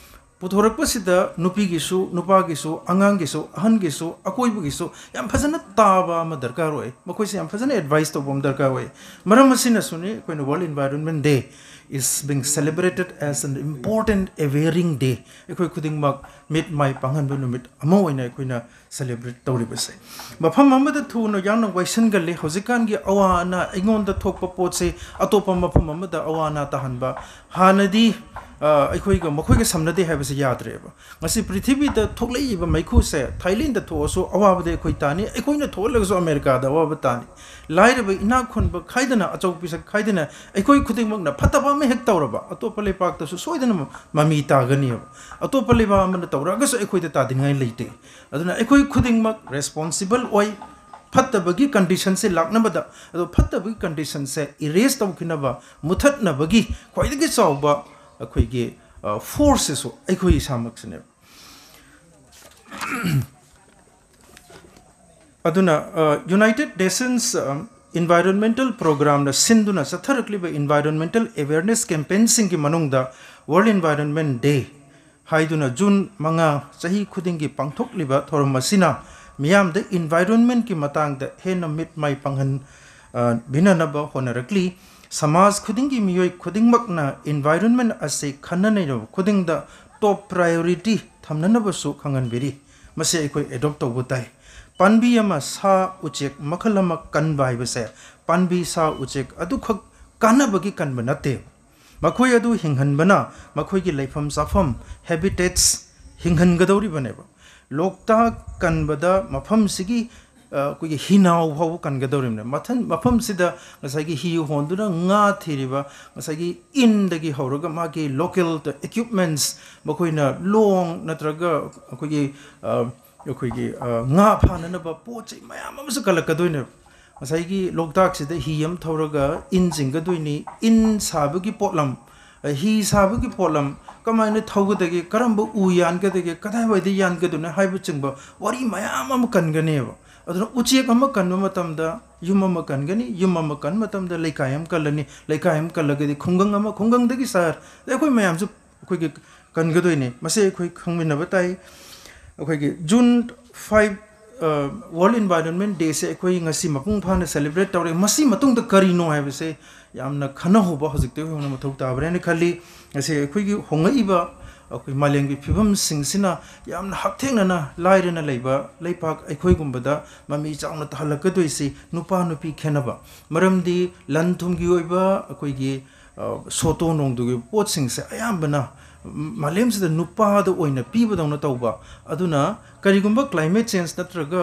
ꯄꯨꯊꯣꯔꯛꯄꯁꯤꯗ ꯅꯨꯄꯤꯒꯤꯁꯨ, ꯅꯨꯄꯥꯒꯤꯁꯨ, ꯑꯉꯥꯡꯒꯤꯁꯨ, ꯑꯍꯟꯒꯤꯁꯨ, ꯑꯀꯣꯏꯕꯒꯤꯁꯨ ꯌꯥꯝ ꯐꯖꯅ ꯇꯥꯕ ꯑꯃ ꯗꯔꯀꯥꯔ ꯑꯣꯏ꯫ ꯃꯈꯣꯏꯁꯦ ꯌꯥꯝ ꯐꯖꯅ advise ꯇꯧꯕ ꯑꯃ ꯗꯔꯀꯥꯔ ꯑꯣꯏ꯫ ꯃꯔꯝ ꯑꯁꯤꯅꯁꯨꯅꯤ ꯑꯩꯈꯣꯏꯅ World Environment Day is being celebrated as an important awareing day꯫ ꯑꯩꯈꯣꯏ ꯈꯨꯗꯤꯡꯃꯛ ꯃꯤꯠ ꯃꯥꯏ ꯄꯥꯡꯍꯟꯕ ꯅꯨꯃꯤꯠ ꯑꯃ ꯑꯣꯏꯅ ꯑꯩꯈꯣꯏꯅ celebrate ꯇꯧꯔꯤꯕꯁꯦ꯫ ꯃꯐꯝ ꯑꯃꯗ ꯊꯨꯅ ꯌꯥꯡꯅ ꯋꯥꯏꯁꯤꯟꯒꯜꯂꯤ꯫ ꯍꯧꯖꯤꯛꯀꯥꯟꯒꯤ ꯑꯋꯥ ꯑꯅꯥ ꯑꯩꯉꯣꯟꯗ ꯊꯣꯛꯄ ꯄꯣꯠꯁꯦ ꯑꯇꯣꯞꯄ ꯃꯐꯝ ꯑꯃꯗ ꯑꯋꯥ ꯑꯅꯥ ꯇꯥꯍꯟꯕ, ꯍꯥꯟꯅꯗꯤ, ꯑ, ꯑꯩꯈꯣꯏꯒ ꯃꯈꯣꯏꯒ ꯁꯝꯅꯗꯦ ꯍꯥꯏꯕꯁꯤ ꯌꯥꯗ꯭ꯔꯦꯕ꯫ ꯉꯁꯤ ꯄ꯭ꯔꯤꯊꯤꯕꯤꯗ ꯊꯣꯛꯂꯛꯏꯕ ꯃꯩꯈꯨꯁꯦ ꯊꯥꯏꯂꯦꯟꯗ ꯊꯣꯛꯑꯁꯨ ꯑꯋꯥꯕꯗꯤ ꯑꯩꯈꯣꯏ ꯇꯥꯅꯤ, ꯑꯩꯈꯣꯏꯅ ꯊꯣꯛꯍꯜꯂꯒꯁꯨ ꯑꯃꯦꯔꯤꯀꯥꯗ ꯑꯋꯥꯕ ꯇꯥꯅꯤ꯫ ꯂꯥꯏꯔꯕ ꯏꯅꯥꯛ ꯈꯨꯟꯕ ꯈꯥꯏꯗꯅ, ꯑꯆꯧ ꯄꯤꯛꯁꯛ ꯈꯥꯏꯗꯅ ꯑꯩꯈꯣꯏ ꯈꯨꯗꯤꯡꯃꯛꯅ ꯐꯠꯇꯕ ꯑꯃ ꯍꯦꯛ ꯇꯧꯔꯕ ꯑꯇꯣꯞꯄ ꯂꯩꯄꯥꯛꯇꯁꯨ ꯁꯣꯏꯗꯅ ꯃꯃꯤ ꯇꯥꯒꯅꯤꯕ꯫ ꯑꯇꯣꯞꯄ ꯂꯩꯕꯥꯛ ꯑꯃꯅ ꯇꯧꯔꯛꯑꯒꯁꯨ ꯑꯩꯈꯣꯏꯗ ꯇꯥꯗꯤꯡꯉꯥꯏ ꯂꯩꯇꯦ꯫ ꯑꯗꯨꯅ ꯑꯩꯈꯣꯏ ꯈꯨꯗꯤꯡꯃꯛ responsible ꯑꯣꯏ꯫ ꯐꯠꯇꯕꯒꯤ conditionꯁꯦ ꯂꯥꯛꯅꯕꯗ, ꯑꯗꯣ ꯐꯠꯇꯕꯒꯤ conditionꯁꯦ erase ꯇꯧꯈꯤꯅꯕ, ꯃꯨꯊꯠꯅꯕꯒꯤ ꯈ꯭ꯋꯥꯏꯗꯒꯤ ꯆꯥꯎꯕ ꯑꯩꯈꯣꯏꯒꯤ, ꯑ, forceꯁꯤꯁꯨ ꯑꯩꯈꯣꯏ ꯏꯁꯥꯃꯛꯁꯤꯅꯦꯕ꯫ ꯑꯗꯨꯅ, ꯑ, United Nations, ꯑ, Environmental Programꯅ ꯁꯤꯟꯗꯨꯅ ꯆꯠꯊꯔꯛꯂꯤꯕ environmental awareness campaignꯁꯤꯡꯒꯤ ꯃꯅꯨꯡꯗ World Environment Day ꯍꯥꯏꯗꯨꯅ ꯖꯨꯟ ꯃꯉꯥ ꯆꯍꯤ ꯈꯨꯗꯤꯡꯒꯤ ꯄꯥꯡꯊꯣꯛꯂꯤꯕ ꯊꯧꯔꯝ ꯑꯁꯤꯅ ꯃꯤꯌꯥꯝꯗ environmentꯀꯤ ꯃꯇꯥꯡꯗ ꯍꯦꯟꯅ ꯃꯤꯠ ꯃꯥꯏ ꯄꯥꯡꯍꯟ, ꯑ, ꯕꯤꯅꯅꯕ ꯍꯣꯠꯅꯔꯛꯂꯤ꯫ ꯁꯃꯥꯖ ꯈꯨꯗꯤꯡꯒꯤ ꯃꯤꯑꯣꯏ ꯈꯨꯗꯤꯡꯃꯛꯅ environment ꯑꯁꯤ ꯈꯟꯅ ꯅꯩꯅꯕ ꯈꯨꯗꯤꯡꯗ top priority ꯊꯝꯅꯅꯕꯁꯨ ꯈꯪꯍꯟꯕꯤꯔꯤ꯫ ꯃꯁꯤ ꯑꯩꯈꯣꯏ adopt ꯇꯧꯕ ꯇꯥꯏ꯫ ꯄꯥꯝꯕꯤ ꯑꯃ, ꯁꯥ ꯎꯆꯦꯛ ꯃꯈꯜ ꯑꯃ ꯀꯟꯕ ꯍꯥꯏꯕꯁꯦ ꯄꯥꯝꯕꯤ ꯁꯥ ꯎꯆꯦꯛ ꯑꯗꯨꯈꯛ ꯀꯥꯟꯅꯕꯒꯤ ꯀꯟꯕ ꯅꯠꯇꯦ꯫ ꯃꯈꯣꯏ ꯑꯗꯨ ꯍꯤꯡꯍꯟꯕꯅ ꯃꯈꯣꯏꯒꯤ ꯂꯩꯐꯝ ꯆꯥꯐꯝ, habitats, ꯍꯤꯡꯍꯟꯒꯗꯧꯔꯤꯕꯅꯦꯕ꯫ ꯂꯣꯛꯇꯥꯛ ꯀꯟꯕꯗ ꯃꯐꯝꯁꯤꯒꯤ, ꯑ, ꯑꯩꯈꯣꯏꯒꯤ ꯍꯤꯅꯥꯎ ꯐꯥꯎꯕ ꯀꯟꯒꯗꯧꯔꯤꯕꯅꯦ꯫ ꯃꯊꯟ-, ꯃꯐꯝꯁꯤꯗ ꯉꯁꯥꯏꯒꯤ ꯍꯤ ꯍꯣꯟꯗꯨꯅ ꯉꯥ ꯊꯤꯔꯤꯕ, ꯉꯁꯥꯏꯒꯤ ꯏꯟꯗꯒꯤ ꯍꯧꯔꯒ ꯃꯥꯒꯤ local equipments, ꯃꯈꯣꯏꯅ ꯂꯣꯡ ꯅꯠꯇ꯭ꯔꯒ ꯑꯩꯈꯣꯏꯒꯤ, ꯑ, ꯑꯩꯈꯣꯏꯒꯤ, ꯑ, ꯉꯥ ꯐꯥꯅꯅꯕ ꯄꯣꯠ ꯆꯩ ꯃꯌꯥꯝ ꯑꯃꯁꯨ ꯀꯜꯂꯛꯀꯗꯣꯏꯅꯦꯕ꯫ ꯉꯁꯥꯏꯒꯤ ꯂꯣꯛꯇꯥꯛꯁꯤꯗ ꯍꯤ ꯑꯃ ꯊꯧꯔꯒ ꯏꯟ ꯆꯤꯡꯒꯗꯣꯏꯅꯤ, ꯏꯟ ꯁꯥꯕꯒꯤ ꯄꯣꯠꯂꯝ, ꯍꯤ ꯁꯥꯕꯒꯤ ꯄꯣꯠꯂꯝ ꯀꯃꯥꯏꯅ ꯊꯧꯒꯗꯒꯦ, ꯀꯔꯝꯕ ꯎ ꯌꯥꯟꯒꯗꯒꯦ, ꯀꯗꯥꯏꯋꯥꯏꯗ ꯌꯥꯟꯒꯗꯣꯏꯅꯣ ꯍꯥꯏꯕꯆꯤꯡꯕ ꯋꯥꯔꯤ ꯃꯌꯥꯝ ꯑꯃ ꯀꯟꯒꯅꯦꯕ꯫ ꯑꯗꯨꯅ ꯎꯆꯦꯛ ꯑꯃ ꯀꯟꯕ ꯃꯇꯝꯗ ꯌꯨꯝ ꯑꯃ ꯀꯟꯒꯅꯤ, ꯌꯨꯝ ꯑꯃ ꯀꯟꯕ ꯃꯇꯝꯗ ꯂꯩꯀꯥꯏ ꯑꯃ ꯀꯜꯂꯅꯤ, ꯂꯩꯀꯥꯏ ꯑꯃ ꯀꯜꯂꯒꯗꯤ ꯈꯨꯡꯒꯪ ꯑꯃ, ꯈꯨꯡꯒꯪꯗꯒꯤ ꯁꯍꯔ, ꯑꯗꯩ ꯑꯩꯈꯣꯏ ꯃꯌꯥꯝꯁꯨ ꯑꯩꯈꯣꯏꯒꯤ ꯀꯟꯒꯗꯣꯏꯅꯤ꯫ ꯃꯁꯤ ꯑꯩꯈꯣꯏ ꯈꯪꯃꯤꯟꯅꯕ ꯇꯥꯏ꯫ ꯑꯩꯈꯣꯏꯒꯤ June five, ꯑ, World Environment Day ꯁꯦ ꯑꯩꯈꯣꯏ ꯉꯁꯤ ꯃꯄꯨꯡ ꯐꯥꯅ celebrate ꯇꯧꯔꯦ꯫ ꯃꯁꯤ ꯃꯇꯨꯡꯗ ꯀꯔꯤꯅꯣ ꯍꯥꯏꯕꯁꯦ ꯌꯥꯝꯅ ꯈꯟꯅꯍꯧꯕ ꯍꯧꯖꯤꯛꯇꯒꯤ ꯍꯧꯅ ꯃꯊꯧ ꯇꯥꯕ꯭ꯔꯦꯅ ꯈꯜꯂꯤ꯫ ꯉꯁꯤ ꯑꯩꯈꯣꯏꯒꯤ ꯍꯣꯡꯂꯛꯏꯕ ꯑꯩꯈꯣꯏ ꯃꯥꯂꯦꯝꯒꯤ ꯐꯤꯕꯝꯁꯤꯡꯁꯤꯅ ꯌꯥꯝꯅ ꯍꯛꯊꯦꯡꯅꯅ ꯂꯥꯏꯔꯅ ꯂꯩꯕ ꯂꯩꯄꯥꯛ ꯑꯩꯈꯣꯏꯒꯨꯝꯕꯗ ꯃꯃꯤ ꯆꯥꯎꯅ ꯇꯥꯍꯜꯂꯛꯀꯗꯣꯏꯁꯤ ꯅꯨꯄꯥ ꯅꯨꯄꯤ ꯈꯦꯠꯅꯕ꯫ ꯃꯔꯝꯗꯤ ꯂꯟ ꯊꯨꯝꯒꯤ ꯑꯣꯏꯕ ꯑꯩꯈꯣꯏꯒꯤ, ꯑ, ꯁꯣꯇꯣ ꯅꯣꯡꯗꯨꯒꯤ ꯄꯣꯠꯁꯤꯡꯁꯦ ꯑꯌꯥꯝꯕꯅ ꯃꯥꯂꯦꯝꯁꯤꯗ ꯅꯨꯄꯥꯗ ꯑꯣꯏꯅ ꯄꯤꯕꯗꯧꯅ ꯇꯧꯕ꯫ ꯑꯗꯨꯅ ꯀꯔꯤꯒꯨꯝꯕ climate change ꯅꯠꯇ꯭ꯔꯒ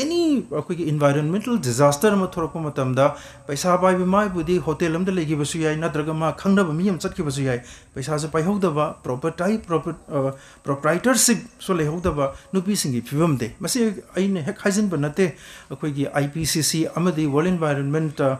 any ꯑꯩꯈꯣꯏꯒꯤ environmental disaster ꯑꯃ ꯊꯣꯛꯂꯛꯄ ꯃꯇꯝꯗ ꯄꯩꯁꯥ ꯄꯥꯏꯕ ꯃꯥꯏꯕꯨꯗꯤ ꯍꯣꯇꯦꯜ ꯑꯃꯗ ꯂꯩꯈꯤꯕꯁꯨ ꯌꯥꯏ, ꯅꯠꯇ꯭ꯔꯒ ꯃꯥ ꯈꯪꯅꯕ ꯃꯤ ꯑꯃ ꯆꯠꯈꯤꯕꯁꯨ ꯌꯥꯏ꯫ ꯄꯩꯁꯥꯁꯨ ꯄꯥꯏꯍꯧꯗꯕ, property, proper-, ꯑ, proprietorship ꯁꯨ ꯂꯩꯍꯧꯗꯕ ꯅꯨꯄꯤꯁꯤꯡꯒꯤ ꯐꯤꯕꯝꯗꯤ꯫ ꯃꯁꯤ ꯑꯩꯅ ꯍꯦꯛ ꯍꯥꯏꯖꯤꯟꯕ ꯅꯠꯇꯦ꯫ ꯑꯩꯈꯣꯏꯒꯤ I P C C ꯑꯃꯗꯤ World Environment, ꯑ,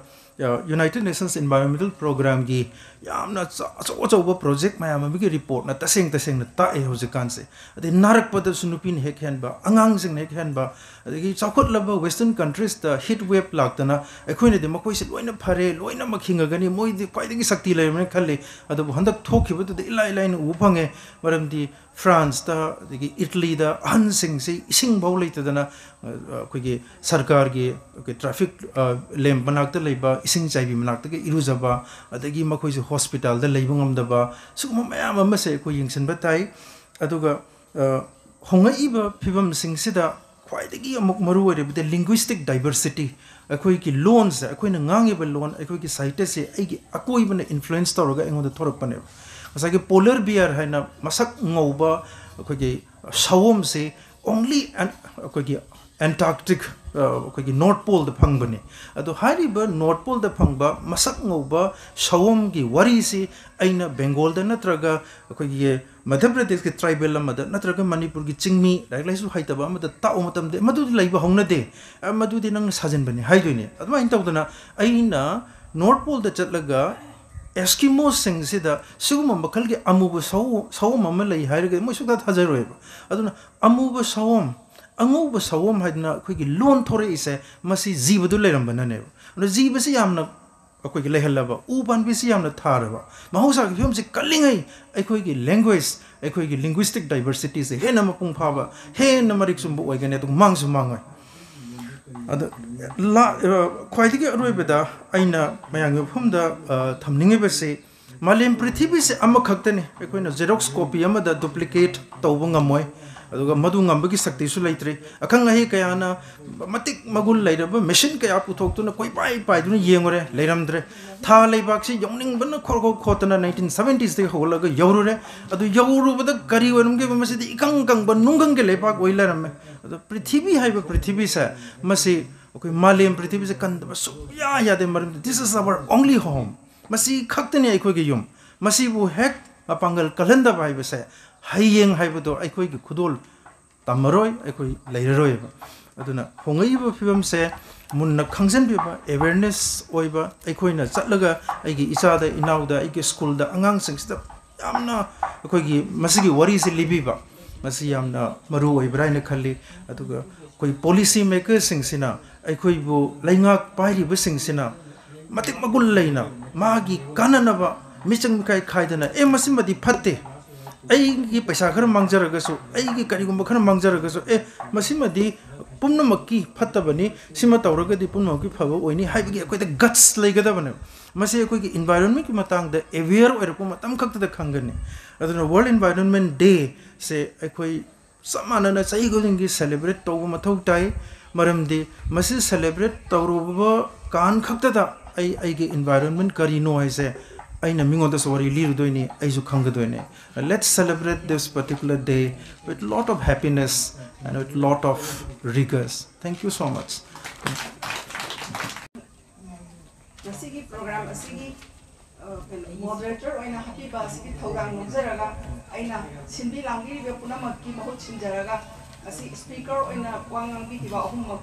United Nations Environmental Program ꯒꯤ ꯌꯥꯝꯅ ꯑꯆ-, ꯑꯆꯧ ꯑꯆꯧꯕ project ꯃꯌꯥꯝ ꯑꯃꯒꯤ report ꯅ ꯇꯁꯦꯡ ꯇꯁꯦꯡꯅ ꯇꯥꯛꯑꯦ ꯍꯧꯖꯤꯛꯀꯥꯟꯁꯦ꯫ ꯑꯗꯩ ꯅꯥꯔꯛꯄꯗꯁꯨ ꯅꯨꯄꯤꯅ ꯍꯦꯛ ꯍꯦꯟꯕ, ꯑꯉꯥꯡꯁꯤꯡꯅ ꯍꯦꯛ ꯍꯦꯟꯕ, ꯑꯗꯒꯤ ꯆꯥꯎꯈꯠꯂꯕ western countries ꯇ heat wave ꯂꯥꯛꯇꯅ ꯑꯩꯈꯣꯏꯅꯗꯤ ꯃꯈꯣꯏꯁꯦ ꯂꯣꯏꯅ ꯐꯔꯦ, ꯂꯣꯏꯅꯃꯛ ꯍꯤꯡꯉꯒꯅꯤ, ꯃꯣꯏꯗꯤ ꯈ꯭ꯋꯥꯏꯗꯒꯤ ꯁꯛꯇꯤ ꯂꯩꯔꯕꯅꯤ ꯈꯜꯂꯤ꯫ ꯑꯗꯨꯕꯨ ꯍꯟꯗꯛ ꯊꯣꯛꯈꯤꯕꯗꯨꯗ ꯏꯂꯥꯏ ꯂꯥꯏꯅ ꯎꯕ ꯐꯪꯉꯦ꯫ ꯃꯔꯝꯗꯤ France ꯇ, ꯑꯗꯒꯤ Italy ꯗ ꯑꯍꯟꯁꯤꯡꯁꯤ ꯏꯁꯤꯡ ꯐꯥꯎ ꯂꯩꯇꯗꯅ, ꯑ, ꯑꯩꯈꯣꯏꯒꯤ ꯁꯔꯀꯥꯔꯒꯤ, ꯑꯩꯈꯣꯏ traffic, ꯑ, lamp ꯃꯅꯥꯛꯇ ꯂꯩꯕ ꯏꯁꯤꯡ ꯆꯥꯏꯕꯤ ꯃꯅꯥꯛꯇꯒ ꯏꯔꯨꯖꯕ, ꯑꯗꯒꯤ ꯃꯈꯣꯏꯁꯨ ꯍꯣꯁꯄꯤꯇꯥꯜꯗ ꯂꯩꯕ ꯉꯝꯗꯕ, ꯁꯤꯒꯨꯝꯕ ꯃꯌꯥꯝ ꯑꯃꯁꯦ ꯑꯩꯈꯣꯏ ꯌꯦꯡꯁꯤꯟꯕ ꯇꯥꯏ꯫ ꯑꯗꯨꯒ, ꯑ, ꯍꯣꯡꯂꯛꯏꯕ ꯐꯤꯕꯝꯁꯤꯡꯁꯤꯗ ꯈ꯭ꯋꯥꯏꯗꯒꯤ ꯑꯃꯨꯛ ꯃꯔꯨ ꯑꯣꯏꯔꯤꯕꯗꯤ linguistic diversity, ꯑꯩꯈꯣꯏꯒꯤ ꯂꯣꯟꯁꯦ, ꯑꯩꯈꯣꯏꯅ ꯉꯥꯡꯉꯤꯕ ꯂꯣꯟ, ꯑꯩꯈꯣꯏꯒꯤ ꯁꯥꯍꯤꯇ꯭ꯌꯁꯦ ꯑꯩꯒꯤ ꯑꯀꯣꯏꯕꯅ influence ꯇꯧꯔꯒ ꯑꯩꯉꯣꯟꯗ ꯊꯣꯔꯛꯄꯅꯦꯕ꯫ ꯉꯁꯥꯏꯒꯤ polar bear ꯍꯥꯏꯅ ꯃꯁꯛ ꯉꯧꯕ ꯑꯩꯈꯣꯏꯒꯤ ꯁꯑꯣꯝꯁꯦ only an-, ꯑꯩꯈꯣꯏꯒꯤ Antarctic, ꯑ, ꯑꯩꯈꯣꯏꯒꯤ North Poleꯗ ꯐꯪꯕꯅꯤ꯫ ꯑꯗꯣ ꯍꯥꯏꯔꯤꯕ North Poleꯗ ꯐꯪꯕ ꯃꯁꯛ ꯉꯧꯕ ꯁꯑꯣꯝꯒꯤ ꯋꯥꯔꯤꯁꯤ ꯑꯩꯅ ꯕꯦꯡꯒꯣꯜꯗ ꯅꯠꯇ꯭ꯔꯒ ꯑꯩꯈꯣꯏꯒꯤ ꯃꯙ꯭ꯌ ꯄ꯭ꯔꯗꯦꯁꯀꯤ tribal ꯑꯃꯗ ꯅꯠꯇ꯭ꯔꯒ ꯃꯅꯤꯄꯨꯔꯒꯤ ꯆꯤꯡꯃꯤ, ꯂꯥꯏꯔꯤꯛ ꯂꯥꯏꯁꯨ ꯍꯩꯇꯕ ꯑꯃꯗ ꯇꯥꯛꯎ ꯃꯇꯝꯗ, "ꯃꯗꯨꯗꯤ ꯂꯩꯕ ꯍꯧꯅꯗꯦ, ꯑ, ꯃꯗꯨꯗꯤ ꯅꯪꯅ ꯁꯥꯖꯤꯟꯕꯅꯤ" ꯍꯥꯏꯗꯣꯏꯅꯦ꯫ ꯑꯗꯨꯃꯥꯏꯅ ꯇꯧꯗꯅ ꯑꯩꯅ North Poleꯗ ꯆꯠꯂꯒ Eskimosꯁꯤꯡꯁꯤꯗ ꯁꯤꯒꯨꯝꯕ ꯃꯈꯜꯒꯤ ꯑꯃꯨꯕ ꯁꯑꯣ-, ꯁꯑꯣꯝ ꯑꯃ ꯂꯩ ꯍꯥꯏꯔꯒꯗꯤ ꯃꯣꯏ ꯁꯨꯡꯊꯥ ꯊꯥꯖꯔꯣꯏꯕ꯫ ꯑꯗꯨꯅ ꯑꯃꯨꯕ ꯁꯑꯣꯝ, ꯑꯉꯧꯕ ꯁꯑꯣꯝ ꯍꯥꯏꯗꯅ ꯑꯩꯈꯣꯏꯒꯤ ꯂꯣꯟ ꯊꯣꯔꯛꯏꯁꯦ, ꯃꯁꯤ ꯖꯤꯕꯗꯨ ꯂꯩꯔꯝꯕꯅꯅꯦꯕ꯫ ꯑꯗꯣ ꯖꯤꯕꯁꯤ ꯌꯥꯝꯅ ꯑꯩꯈꯣꯏꯒꯤ ꯂꯩꯍꯜꯂꯕ, ꯎ ꯄꯥꯝꯕꯤꯁꯤ ꯌꯥꯝꯅ ꯊꯥꯔꯕ, ꯃꯍꯧꯁꯥꯒꯤ ꯐꯤꯕꯝꯁꯤ ꯀꯜꯂꯤꯉꯩ ꯑꯩꯈꯣꯏꯒꯤ language, ꯑꯩꯈꯣꯏꯒꯤ linguistic diversityꯁꯦ ꯍꯦꯟꯅ ꯃꯄꯨꯡ ꯐꯥꯕ, ꯍꯦꯟꯅ ꯃꯔꯤꯛ ꯆꯨꯝꯕ ꯑꯣꯏꯒꯅꯤ, ꯑꯗꯨꯒ ꯃꯥꯡꯁꯨ ꯃꯥꯡꯉꯣꯏ꯫ ꯑꯗ ꯂꯥ-, ꯑ, ꯈ꯭ꯋꯥꯏꯗꯒꯤ ꯑꯔꯣꯏꯕꯗ ꯑꯩꯅ ꯃꯌꯥꯝꯒꯤ ꯃꯐꯝꯗ, ꯑ, ꯊꯝꯅꯤꯡꯉꯤꯕꯁꯤ, ꯃꯥꯂꯦꯝ ꯄ꯭ꯔꯤꯊꯤꯕꯤꯁꯦ ꯑꯃꯈꯛꯇꯅꯤ꯫ ꯑꯩꯈꯣꯏꯅ Xerox copy ꯑꯃꯗ duplicate ꯇꯧꯕ ꯉꯝꯃꯣꯏ, ꯑꯗꯨꯒ ꯃꯗꯨ ꯉꯝꯕꯒꯤ ꯁꯛꯇꯤꯁꯨ ꯂꯩꯇ꯭ꯔꯤ꯫ ꯑꯈꯪ ꯑꯍꯩ ꯀꯌꯥꯅ ꯃꯇꯤꯛ ꯃꯒꯨꯟ ꯂꯩꯔꯕ machine ꯀꯌꯥ ꯄꯨꯊꯣꯛꯇꯨꯅ ꯀꯣꯏꯄꯥꯏ ꯄꯥꯏꯗꯨꯅ ꯌꯦꯡꯉꯨꯔꯦ, ꯂꯩꯔꯝꯗ꯭ꯔꯦ꯫ ꯊꯥ ꯂꯩꯕꯥꯛꯁꯤ ꯌꯧꯅꯤꯡꯕꯅ ꯈꯣꯔ ꯈꯣꯔ ꯈꯣꯠꯇꯅ nineteen seventiesꯇꯒꯤ ꯍꯧꯒꯠꯂꯒ ꯌꯧꯔꯨꯔꯦ꯫ ꯑꯗꯨ ꯌꯧꯔꯨꯕꯗ ꯀꯔꯤ ꯑꯣꯏꯔꯝꯒꯦꯕ? ꯃꯁꯤꯗꯤ ꯏꯀꯪ ꯀꯪꯕ ꯅꯨꯡꯒꯪꯒꯤ ꯂꯩꯕꯥꯛ ꯑꯣꯏ ꯂꯩꯔꯝꯃꯦ꯫ ꯑꯗꯣ ꯄ꯭ꯔꯤꯊꯤꯕꯤ ꯍꯥꯏꯕ ꯄ꯭ꯔꯤꯊꯤꯕꯤꯁꯦ, ꯃꯁꯤ ꯑꯩꯈꯣꯏ ꯃꯥꯂꯦꯝ ꯄ꯭ꯔꯤꯊꯤꯕꯤꯁꯦ ꯀꯟꯗꯕ ꯁꯨꯡꯌꯥ ꯌꯥꯗꯦ, ꯃꯔꯝꯗꯤ this is our only home꯫ ꯃꯁꯤ ꯈꯛꯇꯅꯤ ꯑꯩꯈꯣꯏꯒꯤ ꯌꯨꯝ꯫ ꯃꯁꯤꯕꯨ ꯍꯦꯛ ꯃꯄꯥꯡꯒꯜ ꯀꯜꯍꯟꯗꯕ ꯍꯥꯏꯕꯁꯦ, ꯍꯌꯦꯡ ꯍꯥꯏꯕꯗꯣ ꯑꯩꯈꯣꯏꯒꯤ ꯈꯨꯗꯣꯜ ꯇꯝꯃꯔꯣꯏ, ꯑꯩꯈꯣꯏ ꯂꯩꯔꯔꯣꯏꯕ꯫ ꯑꯗꯨꯅ ꯍꯣꯡꯂꯛꯏꯕ ꯐꯤꯕꯝꯁꯦ ꯃꯨꯟꯅ ꯈꯪꯖꯤꯟꯕꯤꯕ, awareness ꯑꯣꯏꯕ, ꯑꯩꯈꯣꯏꯅ ꯆꯠꯂꯒ ꯑꯩꯒꯤ ꯏꯆꯥꯗ, ꯏꯅꯥꯎꯗ, ꯑꯩꯒꯤ ꯁ꯭ꯀꯨꯜꯗ, ꯑꯉꯥꯡꯁꯤꯡꯁꯤꯗ ꯌꯥꯝꯅ ꯑꯩꯈꯣꯏꯒꯤ ꯃꯁꯤꯒꯤ ꯋꯥꯔꯤꯁꯤ ꯂꯤꯕꯤꯕ, ꯃꯁꯤ ꯌꯥꯝꯅ ꯃꯔꯨ ꯑꯣꯏꯕ꯭ꯔꯥ ꯍꯥꯏꯅ ꯈꯜꯂꯤ꯫ ꯑꯗꯨꯒ ꯑꯩꯈꯣꯏ policy makerꯁꯤꯡꯁꯤꯅ, ꯑꯩꯈꯣꯏꯕꯨ ꯂꯩꯉꯥꯛ ꯄꯥꯏꯔꯤꯕꯁꯤꯡꯁꯤꯅ ꯃꯇꯤꯛ ꯃꯒꯨꯟ ꯂꯩꯅ ꯃꯥꯒꯤ ꯀꯥꯟꯅꯅꯕ ꯃꯤꯆꯪ ꯃꯤꯈꯥꯏ ꯈꯥꯏꯗꯅ, "ꯑꯦ, ꯃꯁꯤꯃꯗꯤ ꯐꯠꯇꯦ, ꯑꯩꯒꯤ ꯄꯩꯁꯥ ꯈꯔ ꯃꯥꯡꯖꯔꯒꯁꯨ, ꯑꯩꯒꯤ ꯀꯔꯤꯒꯨꯝꯕ ꯈꯔ ꯃꯥꯡꯖꯔꯒꯁꯨ, ꯑꯦ, ꯃꯁꯤꯃꯗꯤ ꯄꯨꯝꯅꯃꯛꯀꯤ ꯐꯠꯇꯕꯅꯤ, ꯁꯤꯃ ꯇꯧꯔꯒꯗꯤ ꯄꯨꯝꯅꯃꯛꯀꯤ ꯐꯕ ꯑꯣꯏꯅꯤ ꯍꯥꯏꯕꯒꯤ ꯑꯩꯈꯣꯏꯗ ꯒꯠꯁ ꯂꯩꯒꯗꯕꯅꯦꯕ꯫ ꯃꯁꯤ ꯑꯩꯈꯣꯏꯒꯤ ꯏꯟꯚꯥꯏꯔꯣꯟꯃꯦꯟꯀꯤ ꯃꯇꯥꯡꯗ ꯑꯦꯋꯦꯌꯔ ꯑꯣꯏꯔꯛꯄ ꯃꯇꯝ ꯈꯛꯇꯗ ꯈꯪꯒꯅꯤ꯫ ꯑꯗꯨꯅ World Environment Day ꯁꯦ ꯑꯩꯈꯣꯏ ꯆꯞ ꯃꯥꯟꯅꯅ ꯆꯍꯤ ꯈꯨꯗꯤꯡꯒꯤ ꯁꯦꯂꯦꯕ꯭ꯔꯦꯠ ꯇꯧꯕ ꯃꯊꯧ ꯇꯥꯏ꯫ ꯃꯔꯝꯗꯤ ꯃꯁꯤ ꯁꯦꯂꯦꯕ꯭ꯔꯦꯠ ꯇꯧꯔꯨꯕ ꯀꯥꯟ ꯈꯛꯇꯗ ꯑꯩ ꯑꯩꯒꯤ ꯏꯟꯚꯥꯏꯔꯣꯟꯃꯦꯟ ꯀꯔꯤꯅꯣ ꯍꯥꯏꯁꯦ ꯑꯩꯅ ꯃꯤꯉꯣꯟꯗꯁꯨ ꯋꯥꯔꯤ ꯂꯤꯔꯨꯗꯣꯏꯅꯤ, ꯑꯩꯁꯨ ꯈꯪꯒꯗꯣꯏꯅꯤ꯫ Let's celebrate this particular day with lot of happiness and with lot of rigors. Thank you so much. ꯉꯁꯤꯒꯤ ꯄ꯭ꯔꯣꯒ꯭ꯔꯥꯝ ꯑꯁꯤꯒꯤ ꯃꯣꯗꯔꯦꯇꯔ ꯑꯣꯏꯅ ꯍꯥꯞꯄꯤꯕ ꯑꯁꯤꯒꯤ ꯊꯧꯗꯥꯡ ꯂꯧꯖꯔꯒ ꯑꯩꯅ ꯁꯤꯟꯕꯤ ꯂꯥꯡꯕꯤꯔꯤꯕ ꯄꯨꯝꯅꯃꯛꯀꯤ ꯃꯍꯨꯠ ꯁꯤꯟꯖꯔꯒ ꯉꯁꯤ ꯁ꯭ꯄꯤꯀꯔ ꯑꯣꯏꯅ ꯋꯥ ꯉꯥꯡꯕꯤꯈꯤꯕ ꯑꯍꯨꯝꯃꯛ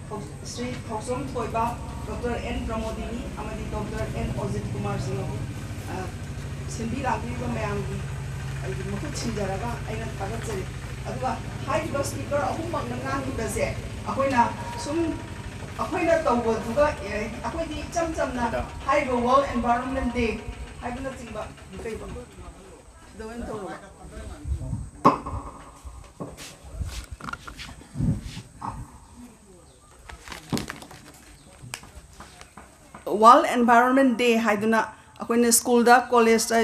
ꯊꯧ- ꯁ꯭ꯔꯤ ꯊꯧꯆꯣꯝ ꯊꯣꯏꯕ, ꯗꯣꯛꯇꯔ ꯑꯦꯟ ꯄ꯭ꯔꯃꯣꯗꯤꯅꯤ ꯑꯃꯗꯤ ꯗꯣꯛꯇꯔ ꯑꯦꯟ ꯑꯣꯖꯤꯠ ꯀꯨꯃꯥꯔ ꯁꯤꯡ ꯑꯍꯨꯝ, ꯑ, ꯁꯤꯟꯕꯤ ꯂꯥꯡꯕꯤꯔꯤꯕ ꯃꯌꯥꯝꯒꯤ ꯑꯩꯒꯤ ꯃꯍꯨꯠ ꯁꯤꯟꯖꯔꯒ ꯑꯩꯅ ꯊꯥꯒꯠꯆꯔꯤ꯫ ꯑꯗꯨꯒ ꯍꯥꯏꯔꯤꯕ ꯁ꯭ꯄꯤꯀꯔ ꯑꯍꯨꯝꯃꯛꯅ ꯉꯥꯡꯉꯤꯕꯁꯦ ꯑꯩꯈꯣꯏꯅ ꯁꯨꯝ ꯑꯩꯈꯣꯏꯅ ꯇꯧꯕꯗꯨꯒ, ꯑꯦ, ꯑꯩꯈꯣꯏꯗꯤ ꯏꯆꯝ ꯆꯝꯅ ꯍꯥꯏꯔꯤꯕ World Environment Day ꯍꯥꯏꯕꯅꯆꯤꯡꯕ ꯀꯩꯕ? ꯁꯤꯗ ꯑꯣꯏꯅ ꯇꯧꯔꯕ꯫ World Environment Day ꯍꯥꯏꯗꯨꯅ ꯑꯩꯈꯣꯏꯅ ꯁ꯭ꯀꯨꯜꯗ, ꯀꯣꯂꯦꯖꯇ,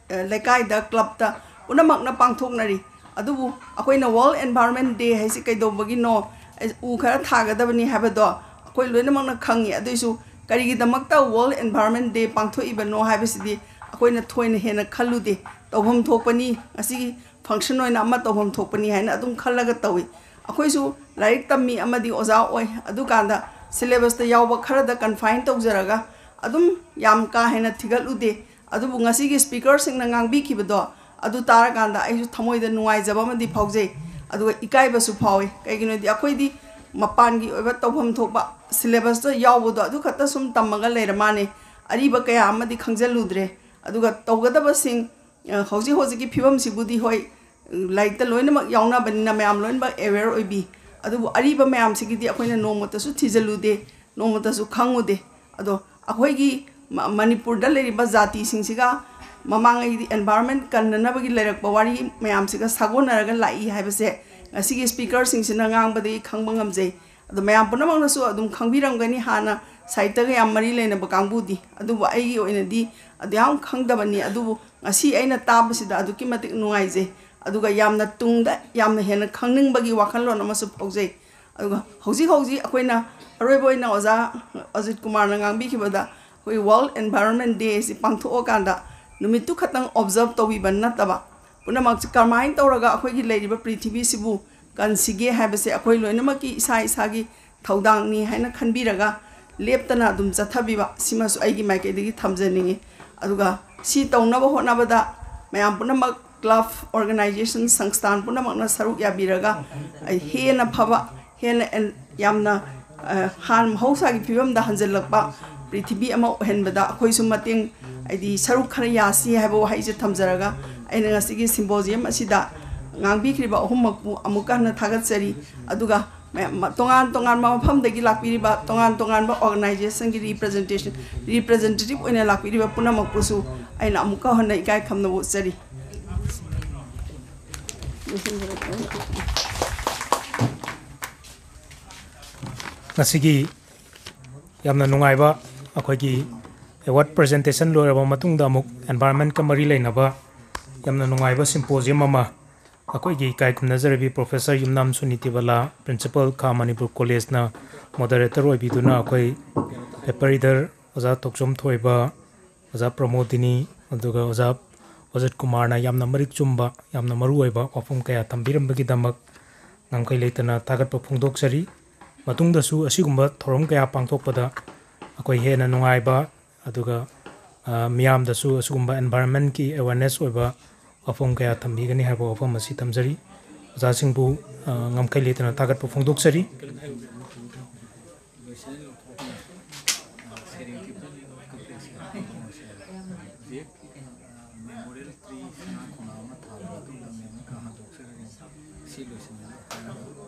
ꯑ, ꯂꯩꯀꯥꯏꯗ, ꯀ꯭ꯂꯕꯇ ꯄꯨꯝꯅꯃꯛꯅ ꯄꯥꯡꯊꯣꯛꯅꯔꯤ꯫ ꯑꯗꯨꯕꯨ ꯑꯩꯈꯣꯏꯅ World Environment Day ꯍꯥꯏꯁꯤ ꯀꯩꯗꯧꯕꯒꯤꯅꯣ, ꯑ, ꯎ ꯈꯔ ꯊꯥꯒꯗꯕꯅꯤ ꯍꯥꯏꯕꯗꯣ ꯑꯩꯈꯣꯏ ꯂꯣꯏꯅꯃꯛꯅ ꯈꯪꯉꯤ꯫ ꯑꯗꯨꯏꯁꯨ ꯀꯔꯤꯒꯤꯗꯃꯛꯇ World Environment Day ꯄꯥꯡꯊꯣꯛꯏꯕꯅꯣ ꯍꯥꯏꯕꯁꯤꯗꯤ ꯑꯩꯈꯣꯏꯅ ꯊꯣꯏꯅ ꯍꯦꯟꯅ ꯈꯜꯂꯨꯗꯦ꯫ ꯇꯧꯐꯝ ꯊꯣꯛꯄꯅꯤ, ꯉꯁꯤꯒꯤ ꯐꯪꯁꯟ ꯑꯣꯏꯅ ꯑꯃ ꯇꯧꯐꯝ ꯊꯣꯛꯄꯅꯤ ꯍꯥꯏꯅ ꯑꯗꯨꯝ ꯈꯜꯂꯒ ꯇꯧꯏ꯫ ꯑꯩꯈꯣꯏꯁꯨ ꯂꯥꯏꯔꯤꯛ ꯇꯝꯃꯤ ꯑꯃꯗꯤ ꯑꯣꯖꯥ ꯑꯣꯏ, ꯑꯗꯨꯀꯥꯟꯗ ꯁꯤꯂꯦꯕꯁꯇ ꯌꯥꯎꯕ ꯈꯔꯗ ꯀꯟꯐꯥꯏꯟ ꯇꯧꯖꯔꯒ ꯑꯗꯨꯝ ꯌꯥꯝ ꯀꯥ ꯍꯦꯟꯅ ꯊꯤꯒꯠꯂꯨꯗꯦ꯫ ꯑꯗꯨꯕꯨ ꯉꯁꯤꯒꯤ ꯁ꯭ꯄꯤꯀꯔꯁꯤꯡꯅ ꯉꯥꯡꯕꯤꯈꯤꯕꯗꯣ ꯑꯗꯨ ꯇꯥꯔꯀꯥꯟꯗ ꯑꯩꯁꯨ ꯊꯃꯣꯏꯗ ꯅꯨꯡꯉꯥꯏꯖꯕ ꯑꯃꯗꯤ ꯐꯥꯎꯖꯩ, ꯑꯗꯨꯒ ꯏꯀꯥꯏꯕꯁꯨ ꯐꯥꯎꯏ꯫ ꯀꯩꯒꯤꯅꯣꯗꯤ ꯑꯩꯈꯣꯏꯗꯤ ꯃꯄꯥꯟꯒꯤ ꯑꯣꯏꯕ ꯇꯧꯐꯝ ꯊꯣꯛꯄ ꯁꯤꯂꯦꯕꯁꯇ ꯌꯥꯎꯕꯗꯣ ꯑꯗꯨ ꯈꯛꯇ ꯁꯨꯝ ꯇꯝꯃꯒ ꯂꯩꯔ ꯃꯥꯅꯦ, ꯑꯔꯤꯕ ꯀꯌꯥ ꯑꯃꯗꯤ ꯈꯪꯖꯤꯜꯂꯨꯗ꯭ꯔꯦ꯫ ꯑꯗꯨꯒ ꯇꯧꯒꯗꯕꯁꯤꯡ, ꯑ, ꯍꯧꯖꯤꯛ ꯍꯧꯖꯤꯛꯀꯤ ꯐꯤꯕꯝꯁꯤꯕꯨꯗꯤ ꯍꯣꯏ, ꯂꯥꯏꯔꯤꯛꯇ ꯂꯣꯏꯅꯃꯛ ꯌꯥꯎꯅꯕꯅꯤꯅ ꯃꯌꯥꯝ ꯂꯣꯏꯅꯃꯛ ꯑꯦꯋꯦꯌꯔ ꯑꯣꯏꯕꯤ꯫ ꯑꯗꯨꯕꯨ ꯑꯔꯤꯕ ꯃꯌꯥꯝꯁꯤꯒꯤꯗꯤ ꯑꯩꯈꯣꯏꯅ ꯅꯣꯡꯃꯇꯁꯨ ꯊꯤꯖꯤꯜꯂꯨꯗꯦ, ꯅꯣꯡꯃꯇꯁꯨ ꯈꯪꯉꯨꯗꯦ꯫ ꯑꯗꯣ ꯑꯩꯈꯣꯏꯒꯤ ꯃ-, ꯃꯅꯤꯄꯨꯔꯗ ꯂꯩꯔꯤꯕ ꯖꯥꯇꯤꯁꯤꯡꯁꯤꯒ ꯃꯃꯥꯡꯉꯩꯗꯤ ꯑꯦꯟꯚꯥꯏꯔꯣꯟꯃꯦꯟ ꯀꯟꯅꯅꯕꯒꯤ ꯂꯩꯔꯛꯄ ꯋꯥꯔꯤ ꯃꯌꯥꯝꯁꯤꯒ ꯁꯥꯒꯣꯟꯅꯔꯒ ꯂꯥꯛꯏ ꯍꯥꯏꯕꯁꯦ ꯉꯁꯤꯒꯤ ꯁ꯭ꯄꯤꯀꯔꯁꯤꯡꯁꯤꯅ ꯉꯥꯡꯕꯗꯒꯤ ꯈꯪꯕ ꯉꯝꯖꯩ꯫ ꯑꯗꯣ ꯃꯌꯥꯝ ꯄꯨꯝꯅꯃꯛꯅꯁꯨ ꯑꯗꯨꯝ ꯈꯪꯕꯤꯔꯝꯒꯅꯤ, ꯍꯥꯟꯅ ꯁꯥꯍꯤꯇ꯭ꯌꯒ ꯌꯥꯝ ꯃꯔꯤ ꯂꯩꯅꯕ ꯀꯥꯡꯕꯨꯗꯤ꯫ ꯑꯗꯨꯕꯨ ꯑꯩꯒꯤ ꯑꯣꯏꯅꯗꯤ ꯑꯗꯨ ꯌꯥꯝ ꯈꯪꯗꯕꯅꯤ꯫ ꯑꯗꯨꯕꯨ ꯉꯁꯤ ꯑꯩꯅ ꯇꯥꯕꯁꯤꯗ ꯑꯗꯨꯛꯀꯤ ꯃꯇꯤꯛ ꯅꯨꯡꯉꯥꯏꯖꯩ꯫ ꯑꯗꯨꯒ ꯌꯥꯝꯅ ꯇꯨꯡꯗ ꯌꯥꯝꯅ ꯍꯦꯟꯅ ꯈꯪꯅꯤꯡꯕꯒꯤ ꯋꯥꯈꯜꯂꯣꯟ ꯑꯃꯁꯨ ꯐꯥꯎꯖꯩ꯫ ꯑꯗꯨꯒ ꯍꯧꯖꯤꯛ ꯍꯧꯖꯤꯛ ꯑꯩꯈꯣꯏꯅ ꯑꯔꯣꯏꯕ ꯑꯣꯏꯅ ꯑꯣꯖꯥ ꯑꯖꯤꯠ ꯀꯨꯃꯥꯔꯅ ꯉꯥꯡꯕꯤꯈꯤꯕꯗ, ꯑꯩꯈꯣꯏ World Environment Day ꯑꯁꯤ ꯄꯥꯡꯊꯣꯛꯑꯀꯥꯟꯗ ꯅꯨꯃꯤꯠꯇꯨ ꯈꯛꯇꯪ observe ꯇꯧꯕꯤꯕ ꯅꯠꯇꯕ, ꯄꯨꯝꯅꯃꯛꯁꯤ ꯀꯔꯝꯍꯥꯏꯅ ꯇꯧꯔꯒ ꯑꯩꯈꯣꯏꯒꯤ ꯂꯩꯔꯤꯕ ꯄ꯭ꯔꯤꯊꯤꯕꯤꯁꯤꯕꯨ ꯀꯟꯁꯤꯒꯦ ꯍꯥꯏꯕꯁꯦ ꯑꯩꯈꯣꯏ ꯂꯣꯏꯅꯃꯛꯀꯤ ꯏꯁꯥ ꯏꯁꯥꯒꯤ ꯊꯧꯗꯥꯡꯅꯤ ꯍꯥꯏꯅ ꯈꯟꯕꯤꯔꯒ ꯂꯦꯞꯇꯅ ꯑꯗꯨꯝ ꯆꯠꯊꯕꯤꯕ, ꯁꯤꯃꯁꯨ ꯑꯩꯒꯤ ꯃꯥꯏꯀꯩꯗꯒꯤ ꯊꯝꯖꯅꯤꯡꯉꯤ꯫ ꯑꯗꯨꯒ ꯁꯤ ꯇꯧꯅꯕ ꯍꯣꯠꯅꯕꯗ ꯃꯌꯥꯝ ꯄꯨꯝꯅꯃꯛ, club, organization, ꯁꯪꯁꯊꯥꯟ ꯄꯨꯝꯅꯃꯛꯅ ꯁꯔꯨꯛ ꯌꯥꯕꯤꯔꯒ, ꯑꯩ ꯍꯦꯟꯅ ꯐꯕ, ꯍꯦꯟꯅ ꯑꯦꯟ-, ꯌꯥꯝꯅ, ꯑ, ꯍꯥꯟꯅ ꯃꯍꯧꯁꯥꯒꯤ ꯐꯤꯕꯝꯗ ꯍꯟꯖꯤꯜꯂꯛꯄ ꯄ꯭ꯔꯤꯊꯤꯕꯤ ꯑꯃ ꯑꯣꯏꯍꯟꯕꯗ ꯑꯩꯈꯣꯏꯁꯨ ꯃꯇꯦꯡ, ꯍꯥꯏꯗꯤ ꯁꯔꯨꯛ ꯈꯔ ꯌꯥꯁꯤ ꯍꯥꯏꯕ ꯋꯥꯍꯩꯁꯦ ꯊꯝꯖꯔꯒ, ꯑꯩꯅ ꯉꯁꯤꯒꯤ symposium ꯑꯁꯤꯗ ꯉꯥꯡꯕꯤꯈ꯭ꯔꯤꯕ ꯑꯍꯨꯝꯃꯛꯄꯨ ꯑꯃꯨꯛꯀ ꯍꯟꯅ ꯊꯥꯒꯠꯆꯔꯤ꯫ ꯑꯗꯨꯒ ꯃꯌꯥꯝ, ꯇꯣꯉꯥꯟ ꯇꯣꯉꯥꯟꯕ ꯃꯐꯝꯗꯒꯤ ꯂꯥꯛꯄꯤꯔꯤꯕ, ꯇꯣꯉꯥꯟ ꯇꯣꯉꯥꯟꯕ organizationꯒꯤ representation, representative ꯑꯣꯏꯅ ꯂꯥꯛꯄꯤꯔꯤꯕ ꯄꯨꯝꯅꯃꯛꯄꯨꯁꯨ ꯑꯩꯅ ꯑꯃꯨꯛꯀ ꯍꯟꯅ ꯏꯀꯥꯏ ꯈꯨꯝꯅꯕ ꯎꯠꯆꯔꯤ꯫ ꯉꯁꯤꯒꯤ ꯌꯥꯝꯅ ꯅꯨꯡꯉꯥꯏꯕ ꯑꯩꯈꯣꯏꯒꯤ award presentation ꯂꯣꯏꯔꯕ ꯃꯇꯨꯡꯗ ꯑꯃꯨꯛ environmentꯀ ꯃꯔꯤ ꯂꯩꯅꯕ ꯌꯥꯝꯅ ꯅꯨꯡꯉꯥꯏꯕ symposium ꯑꯃ ꯑꯩꯈꯣꯏꯒꯤ ꯏꯀꯥꯏ ꯈꯨꯝꯅꯖꯔꯕꯤ Professor ꯌꯨꯝꯅꯥꯝ ꯁꯨꯅꯤꯇꯤꯕꯂꯥ, Principal ꯈꯥ ꯃꯅꯤꯄꯨꯔ Collegeꯅ moderator ꯑꯣꯏꯕꯤꯗꯨꯅ ꯑꯩꯈꯣꯏ paper reader ꯑꯣꯖꯥ ꯇꯣꯛꯆꯣꯝ ꯊꯣꯏꯕ, ꯑꯣꯖꯥ ꯄ꯭ꯔꯃꯣꯗꯤꯅꯤ, ꯑꯗꯨꯒ ꯑꯣꯖꯥ ꯑꯣꯖꯤꯠ ꯀꯨꯃꯥꯔꯅ ꯌꯥꯝꯅ ꯃꯔꯤꯛ ꯆꯨꯝꯕ, ꯌꯥꯝꯅ ꯃꯔꯨꯑꯣꯏꯕ ꯋꯥꯐꯝ ꯀꯌꯥ ꯊꯝꯕꯤꯔꯝꯕꯒꯤꯗꯃꯛ ꯉꯝꯈꯩ ꯂꯩꯇꯅ ꯊꯥꯒꯠꯄ ꯐꯣꯡꯗꯣꯛꯆꯔꯤ꯫ ꯃꯇꯨꯡꯗꯁꯨ ꯑꯁꯤꯒꯨꯝꯕ ꯊꯧꯔꯝ ꯀꯌꯥ ꯄꯥꯡꯊꯣꯛꯄꯗ ꯑꯩꯈꯣꯏ ꯍꯦꯟꯅ ꯅꯨꯡꯉꯥꯏꯕ, ꯑꯗꯨꯒ, ꯑ, ꯃꯤꯌꯥꯝꯗꯁꯨ ꯑꯁꯤꯒꯨꯝꯕ environmentꯀꯤ awareness ꯑꯣꯏꯕ ꯋꯥꯐꯝ ꯀꯌꯥ ꯊꯝꯕꯤꯒꯅꯤ ꯍꯥꯏꯕ ꯋꯥꯐꯝ ꯑꯁꯤ ꯊꯝꯖꯔꯤ꯫ ꯑꯣꯖꯥꯁꯤꯡꯕꯨ, ꯑ, ꯉꯝꯈꯩ ꯂꯩꯇꯅ ꯊꯥꯒꯠꯄ ꯐꯣꯡꯗꯣꯛꯆꯔꯤ꯫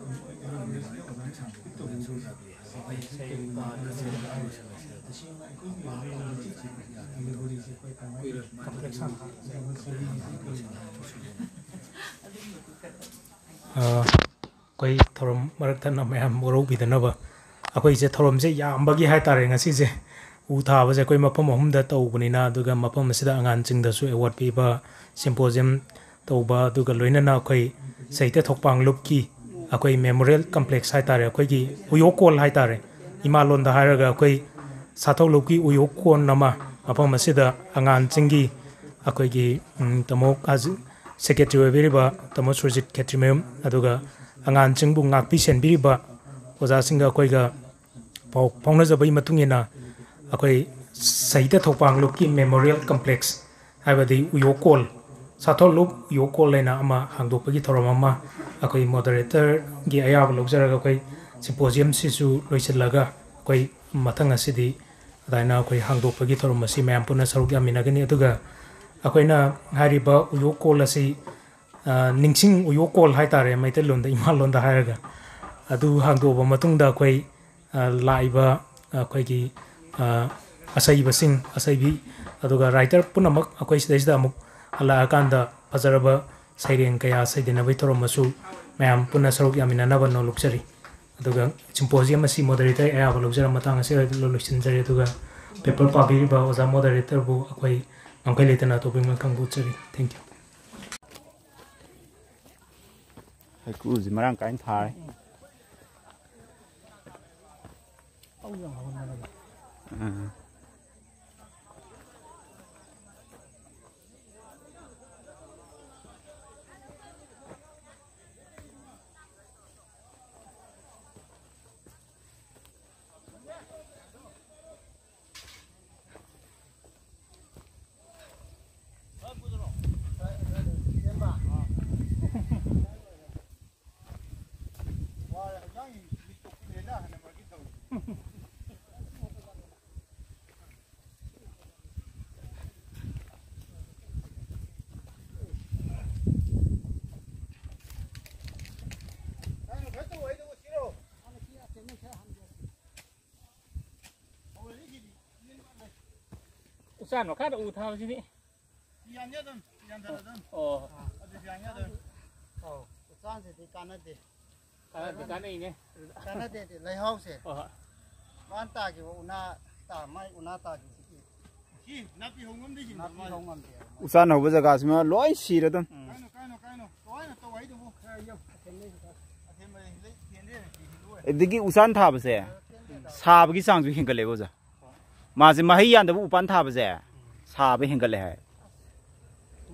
ꯑꯩꯈꯣꯏ ꯊꯧꯔꯝ ꯃꯔꯛ ꯊꯠꯅ ꯃꯌꯥꯝ ꯋꯥꯔꯧꯕꯤꯗꯅꯕ꯫ ꯑꯩꯈꯣꯏꯁꯦ ꯊꯧꯔꯝꯁꯦ ꯌꯥꯝꯕꯒꯤ ꯍꯥꯏ ꯇꯥꯔꯦ, ꯉꯁꯤꯁꯦ ꯎ ꯊꯥꯕꯁꯦ ꯑꯩꯈꯣꯏ ꯃꯐꯝ ꯑꯍꯨꯝꯗ ꯇꯧꯕꯅꯤꯅ, ꯑꯗꯨꯒ ꯃꯐꯝ ꯑꯁꯤꯗ ꯑꯉꯥꯡꯁꯤꯡꯗꯁꯨ ꯑꯦꯋꯥꯔꯗ ꯄꯤꯕ, ꯁꯤꯝꯄꯣꯖꯤꯌꯝ ꯇꯧꯕ, ꯑꯗꯨꯒ ꯂꯣꯏꯅꯅ ꯑꯩꯈꯣꯏ ꯁꯥꯍꯤꯇ꯭ꯌ ꯊꯣꯛꯄ ꯀꯥꯡꯂꯨꯞꯀꯤ ꯑꯩꯈꯣꯏ ꯃꯦꯃꯣꯔꯤꯌꯦꯜ ꯀꯝꯄ꯭ꯂꯦꯛꯁ ꯍꯥꯏ ꯇꯥꯔꯦ, ꯑꯩꯈꯣꯏꯒꯤ ꯎꯌꯣꯛꯀꯣꯜ ꯍꯥꯏ ꯇꯥꯔꯦ, ꯏꯃꯥ ꯂꯣꯟꯗ ꯍꯥꯏꯔꯒ ꯑꯩꯈꯣꯏ ꯁꯥꯊꯧꯂꯨꯞꯀꯤ ꯎꯌꯣꯛꯀꯣꯟ ꯑꯃ, ꯃꯐꯝ ꯑꯁꯤꯗ ꯑꯉꯥꯡꯁꯤꯡꯒꯤ ꯑꯩꯈꯣꯏꯒꯤ, ꯎꯝ, ꯇꯥꯃꯣ ꯍꯧꯖꯤꯛ ꯁꯦꯀ꯭ꯔꯦꯇꯔꯤ ꯑꯣꯏꯕꯤꯔꯤꯕ ꯇꯥꯃꯣ ꯁꯨꯔꯖꯤꯠ ꯈꯦꯇ꯭ꯔꯤꯃꯌꯨꯝ, ꯑꯗꯨꯒ ꯑꯉꯥꯡꯁꯤꯡꯕꯨ ꯉꯥꯛꯄꯤ ꯁꯦꯟꯕꯤꯔꯤꯕ ꯑꯣꯖꯥꯁꯤꯡꯒ ꯑꯩꯈꯣꯏꯒ ꯄꯥꯎ ꯐꯥꯎꯅꯖꯕꯒꯤ ꯃꯇꯨꯡ ꯏꯟꯅ, ꯑꯩꯈꯣꯏ ꯁꯥꯍꯤꯇ꯭ꯌ ꯊꯣꯛꯄ ꯀꯥꯡꯂꯨꯞꯀꯤ ꯃꯦꯃꯣꯔꯤꯌꯦꯜ ꯀꯝꯄ꯭ꯂꯦꯛꯁ, ꯍꯥꯏꯕꯗꯤ ꯎꯌꯣꯛꯀꯣꯜ, ꯁꯥꯊꯧꯂꯨꯞ ꯎꯌꯣꯛꯀꯣꯜ ꯍꯥꯏꯅ ꯑꯃ ꯍꯥꯡꯗꯣꯛꯄꯒꯤ ꯊꯧꯔꯝ ꯑꯃ ꯑꯩꯈꯣꯏ ꯃꯣꯗꯔꯦꯇꯔꯒꯤ ꯑꯌꯥꯕ ꯂꯧꯖꯔꯒ, ꯑꯩꯈꯣꯏ ꯁꯤꯝꯄꯣꯖꯤꯌꯝꯁꯤꯁꯨ ꯂꯣꯏꯁꯤꯜꯂꯒ, ꯑꯩꯈꯣꯏ ꯃꯊꯪ ꯑꯁꯤꯗꯤ ꯑꯗꯨꯃꯥꯏꯅ ꯑꯩꯈꯣꯏ ꯍꯥꯡꯗꯣꯛꯄꯒꯤ ꯊꯧꯔꯝ ꯑꯁꯤ ꯃꯌꯥꯝ ꯄꯨꯟꯅ ꯁꯔꯨꯛ ꯌꯥꯃꯤꯟꯅꯒꯅꯤ꯫ ꯑꯗꯨꯒ ꯑꯩꯈꯣꯏꯅ ꯍꯥꯏꯔꯤꯕ ꯎꯌꯣꯛꯀꯣꯜ ꯑꯁꯤ, ꯑ, ꯅꯤꯡꯁꯤꯡ ꯎꯌꯣꯛꯀꯣꯜ ꯍꯥꯏ ꯇꯥꯔꯦ, ꯃꯩꯇꯩꯂꯣꯟꯗ, ꯏꯃꯥꯂꯣꯟꯗ ꯍꯥꯏꯔꯒ, ꯑꯗꯨ ꯍꯥꯡꯗꯣꯛꯑꯕ ꯃꯇꯨꯡꯗ ꯑꯩꯈꯣꯏ, ꯑ, ꯂꯥꯛꯏꯕ ꯑꯩꯈꯣꯏꯒꯤ, ꯑ, ꯑꯁꯩꯕꯁꯤꯡ, ꯑꯁꯩꯕꯤ, ꯑꯗꯨꯒ ꯔꯥꯏꯇꯔ ꯄꯨꯝꯅꯃꯛ ꯑꯩꯈꯣꯏ ꯁꯤꯗꯩꯁꯤꯗ ꯑꯃꯨꯛ ꯍꯜꯂꯛꯑꯀꯥꯟꯗ ꯐꯖꯔꯕ ꯁꯩꯔꯦꯡ ꯀꯌꯥ ꯁꯩꯗꯅꯕꯒꯤ ꯊꯧꯔꯝ ꯑꯃꯁꯨ ꯃꯌꯥꯝ ꯄꯨꯟꯅ ꯁꯔꯨꯛ ꯌꯥꯃꯤꯟꯅꯅꯕ ꯅꯣꯜꯂꯨꯛꯆꯔꯤ꯫ ꯑꯗꯨꯒ ꯁꯤꯝꯄꯣꯖꯤꯌꯝ ꯑꯁꯤ ꯃꯣꯗꯔꯦꯇꯔ ꯑꯌꯥꯕ ꯂꯧꯖꯔ ꯃꯇꯥꯡ ꯑꯁꯤꯗ ꯂꯣꯏꯁꯤꯟꯖꯔꯤ꯫ ꯑꯗꯨꯒ ꯄꯦꯄꯔ ꯄꯥꯕꯤꯔꯤꯕ ꯑꯣꯖꯥ ꯃꯣꯗꯔꯦꯇꯔꯕꯨ ꯑꯩꯈꯣꯏ ꯉꯝꯈꯩ ꯂꯩꯇꯅ ꯑꯇꯣꯞꯄ ꯏꯃꯪ ꯈꯪꯕ ꯎꯠꯆꯔꯤ꯫ Thank you꯫ ꯍꯩꯀ꯭ꯔꯨꯁꯦ ꯃꯔꯥꯡ ꯀꯥꯏꯅ ꯊꯥꯔꯦ꯫ ꯎꯝ꯫ ꯎꯆꯥꯟ ꯃꯈꯥꯗ ꯎ ꯊꯥꯕꯁꯤꯗꯤ꯫ ꯌꯥꯟꯒꯦ ꯑꯗꯨꯝ, ꯌꯥꯟꯊꯔꯣ ꯑꯗꯨꯝ꯫ ꯑꯣ꯫ ꯑꯗꯨꯁꯨ ꯌꯥꯟꯒꯦ ꯑꯗꯨꯝ꯫ ꯑꯧ꯫ ꯍꯛꯆꯥꯡꯁꯤꯗꯤ ꯀꯥꯟꯅꯗꯦ꯫ ꯀꯥꯟꯅꯗꯦ, ꯀꯥꯟꯅꯩꯅꯦ꯫ ꯀꯥꯟꯅꯗꯦꯗꯤ ꯂꯩꯍꯥꯎꯁꯦ꯫ ꯍꯣꯏ, ꯍꯣꯏ꯫ ꯃꯥꯅ ꯇꯥꯈꯤꯕ ꯎꯅꯥ ꯇꯥ-, ꯃꯥꯏ ꯎꯅꯥ ꯇꯥꯈꯤꯕꯁꯤꯗꯤ꯫ ꯁꯤ ꯅꯥꯄꯤ ꯍꯧꯉꯝꯗꯦ, ꯁꯤ ꯅꯥꯄꯤ ꯍꯧꯉꯝꯗꯦ꯫ ꯎꯆꯥꯟ ꯍꯧꯕ ꯖꯒꯥꯁꯤꯃ ꯂꯣꯏ ꯁꯤꯔꯗꯝ꯫ ꯀꯥꯏꯅꯣ, ꯀꯥꯏꯅꯣ, ꯀꯥꯏꯅꯣ꯫ ꯀꯃꯥꯏꯅ ꯇꯧ ꯍꯥꯏꯗꯨꯕꯨ? ꯈꯔ ꯌꯧ꯫ ꯑꯗꯒꯤ ꯎꯆꯥꯟ ꯊꯥꯕꯁꯦ ꯁꯥꯕꯒꯤ ꯆꯥꯡꯁꯨ ꯍꯦꯟꯒꯠꯂꯦꯕ, ꯑꯣꯖꯥ꯫ ꯃꯥꯁꯦ ꯃꯍꯩ ꯌꯥꯟꯗꯕ ꯎꯄꯥꯟ ꯊꯥꯕꯁꯦ ꯁꯥꯕ ꯍꯦꯟꯒꯠꯂꯦ ꯍꯥꯏ꯫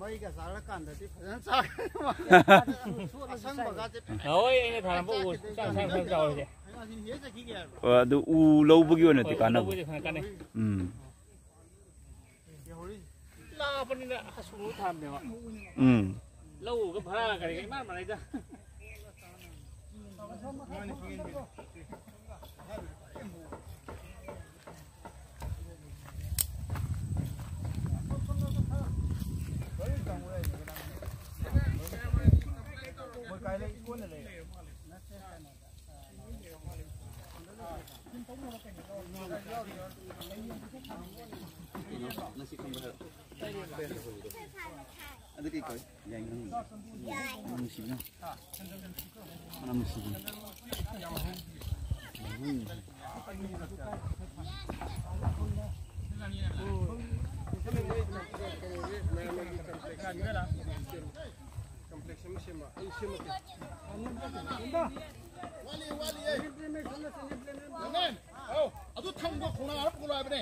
ꯃꯩꯒ ꯆꯥꯛꯂꯀꯥꯟꯗꯗꯤ ꯐꯖꯅ ꯆꯥꯛ-, ꯑꯁꯪꯕꯒꯁꯦ ꯐꯖꯅ ꯍꯣꯏ, ꯑꯩꯅ ꯊꯥꯔꯝꯕ ꯎ ꯆꯥꯛ ꯆꯥꯛ ꯆꯥꯛ ꯆꯥꯛ ꯆꯥꯎꯔꯤꯁꯦ꯫ ꯍꯦꯛ ꯆꯠꯈꯤꯒꯦ ꯍꯥꯏꯕ꯫ ꯑꯣ, ꯑꯗꯨ ꯎ ꯂꯧꯕꯒꯤ ꯑꯣꯏꯅꯗꯤ ꯍꯣꯏ, ꯎ ꯀꯥꯟꯅꯕ꯫ ꯂꯧꯕꯗꯤ ꯐꯖꯅ ꯀꯥꯟꯅꯩ꯫ ꯎꯝ꯫ ꯂꯥꯞꯄꯅꯤꯅ ꯑꯁꯨꯝ ꯊꯥꯕꯅꯦꯕ꯫ ꯎꯝ꯫ ꯂꯧꯒ ꯚꯔꯥ ꯀꯔꯤꯒ ꯏꯃꯥꯟ ꯃꯥꯟꯅꯩꯗ꯫ ꯑꯗꯨ ꯀꯩ ꯀꯧꯏ? ꯌꯥꯏꯉꯪ꯫ ꯃꯅꯝ ꯅꯨꯡꯁꯤꯕꯅ꯫ ꯃꯅꯝ ꯅꯨꯡꯁꯤꯕꯅ꯫ ꯑꯗꯨ ꯊꯝꯒꯣ, ꯈꯣꯡꯅꯥꯡ ꯑꯃ ꯄꯨꯔꯛꯑꯣ ꯍꯥꯏꯕꯅꯦ꯫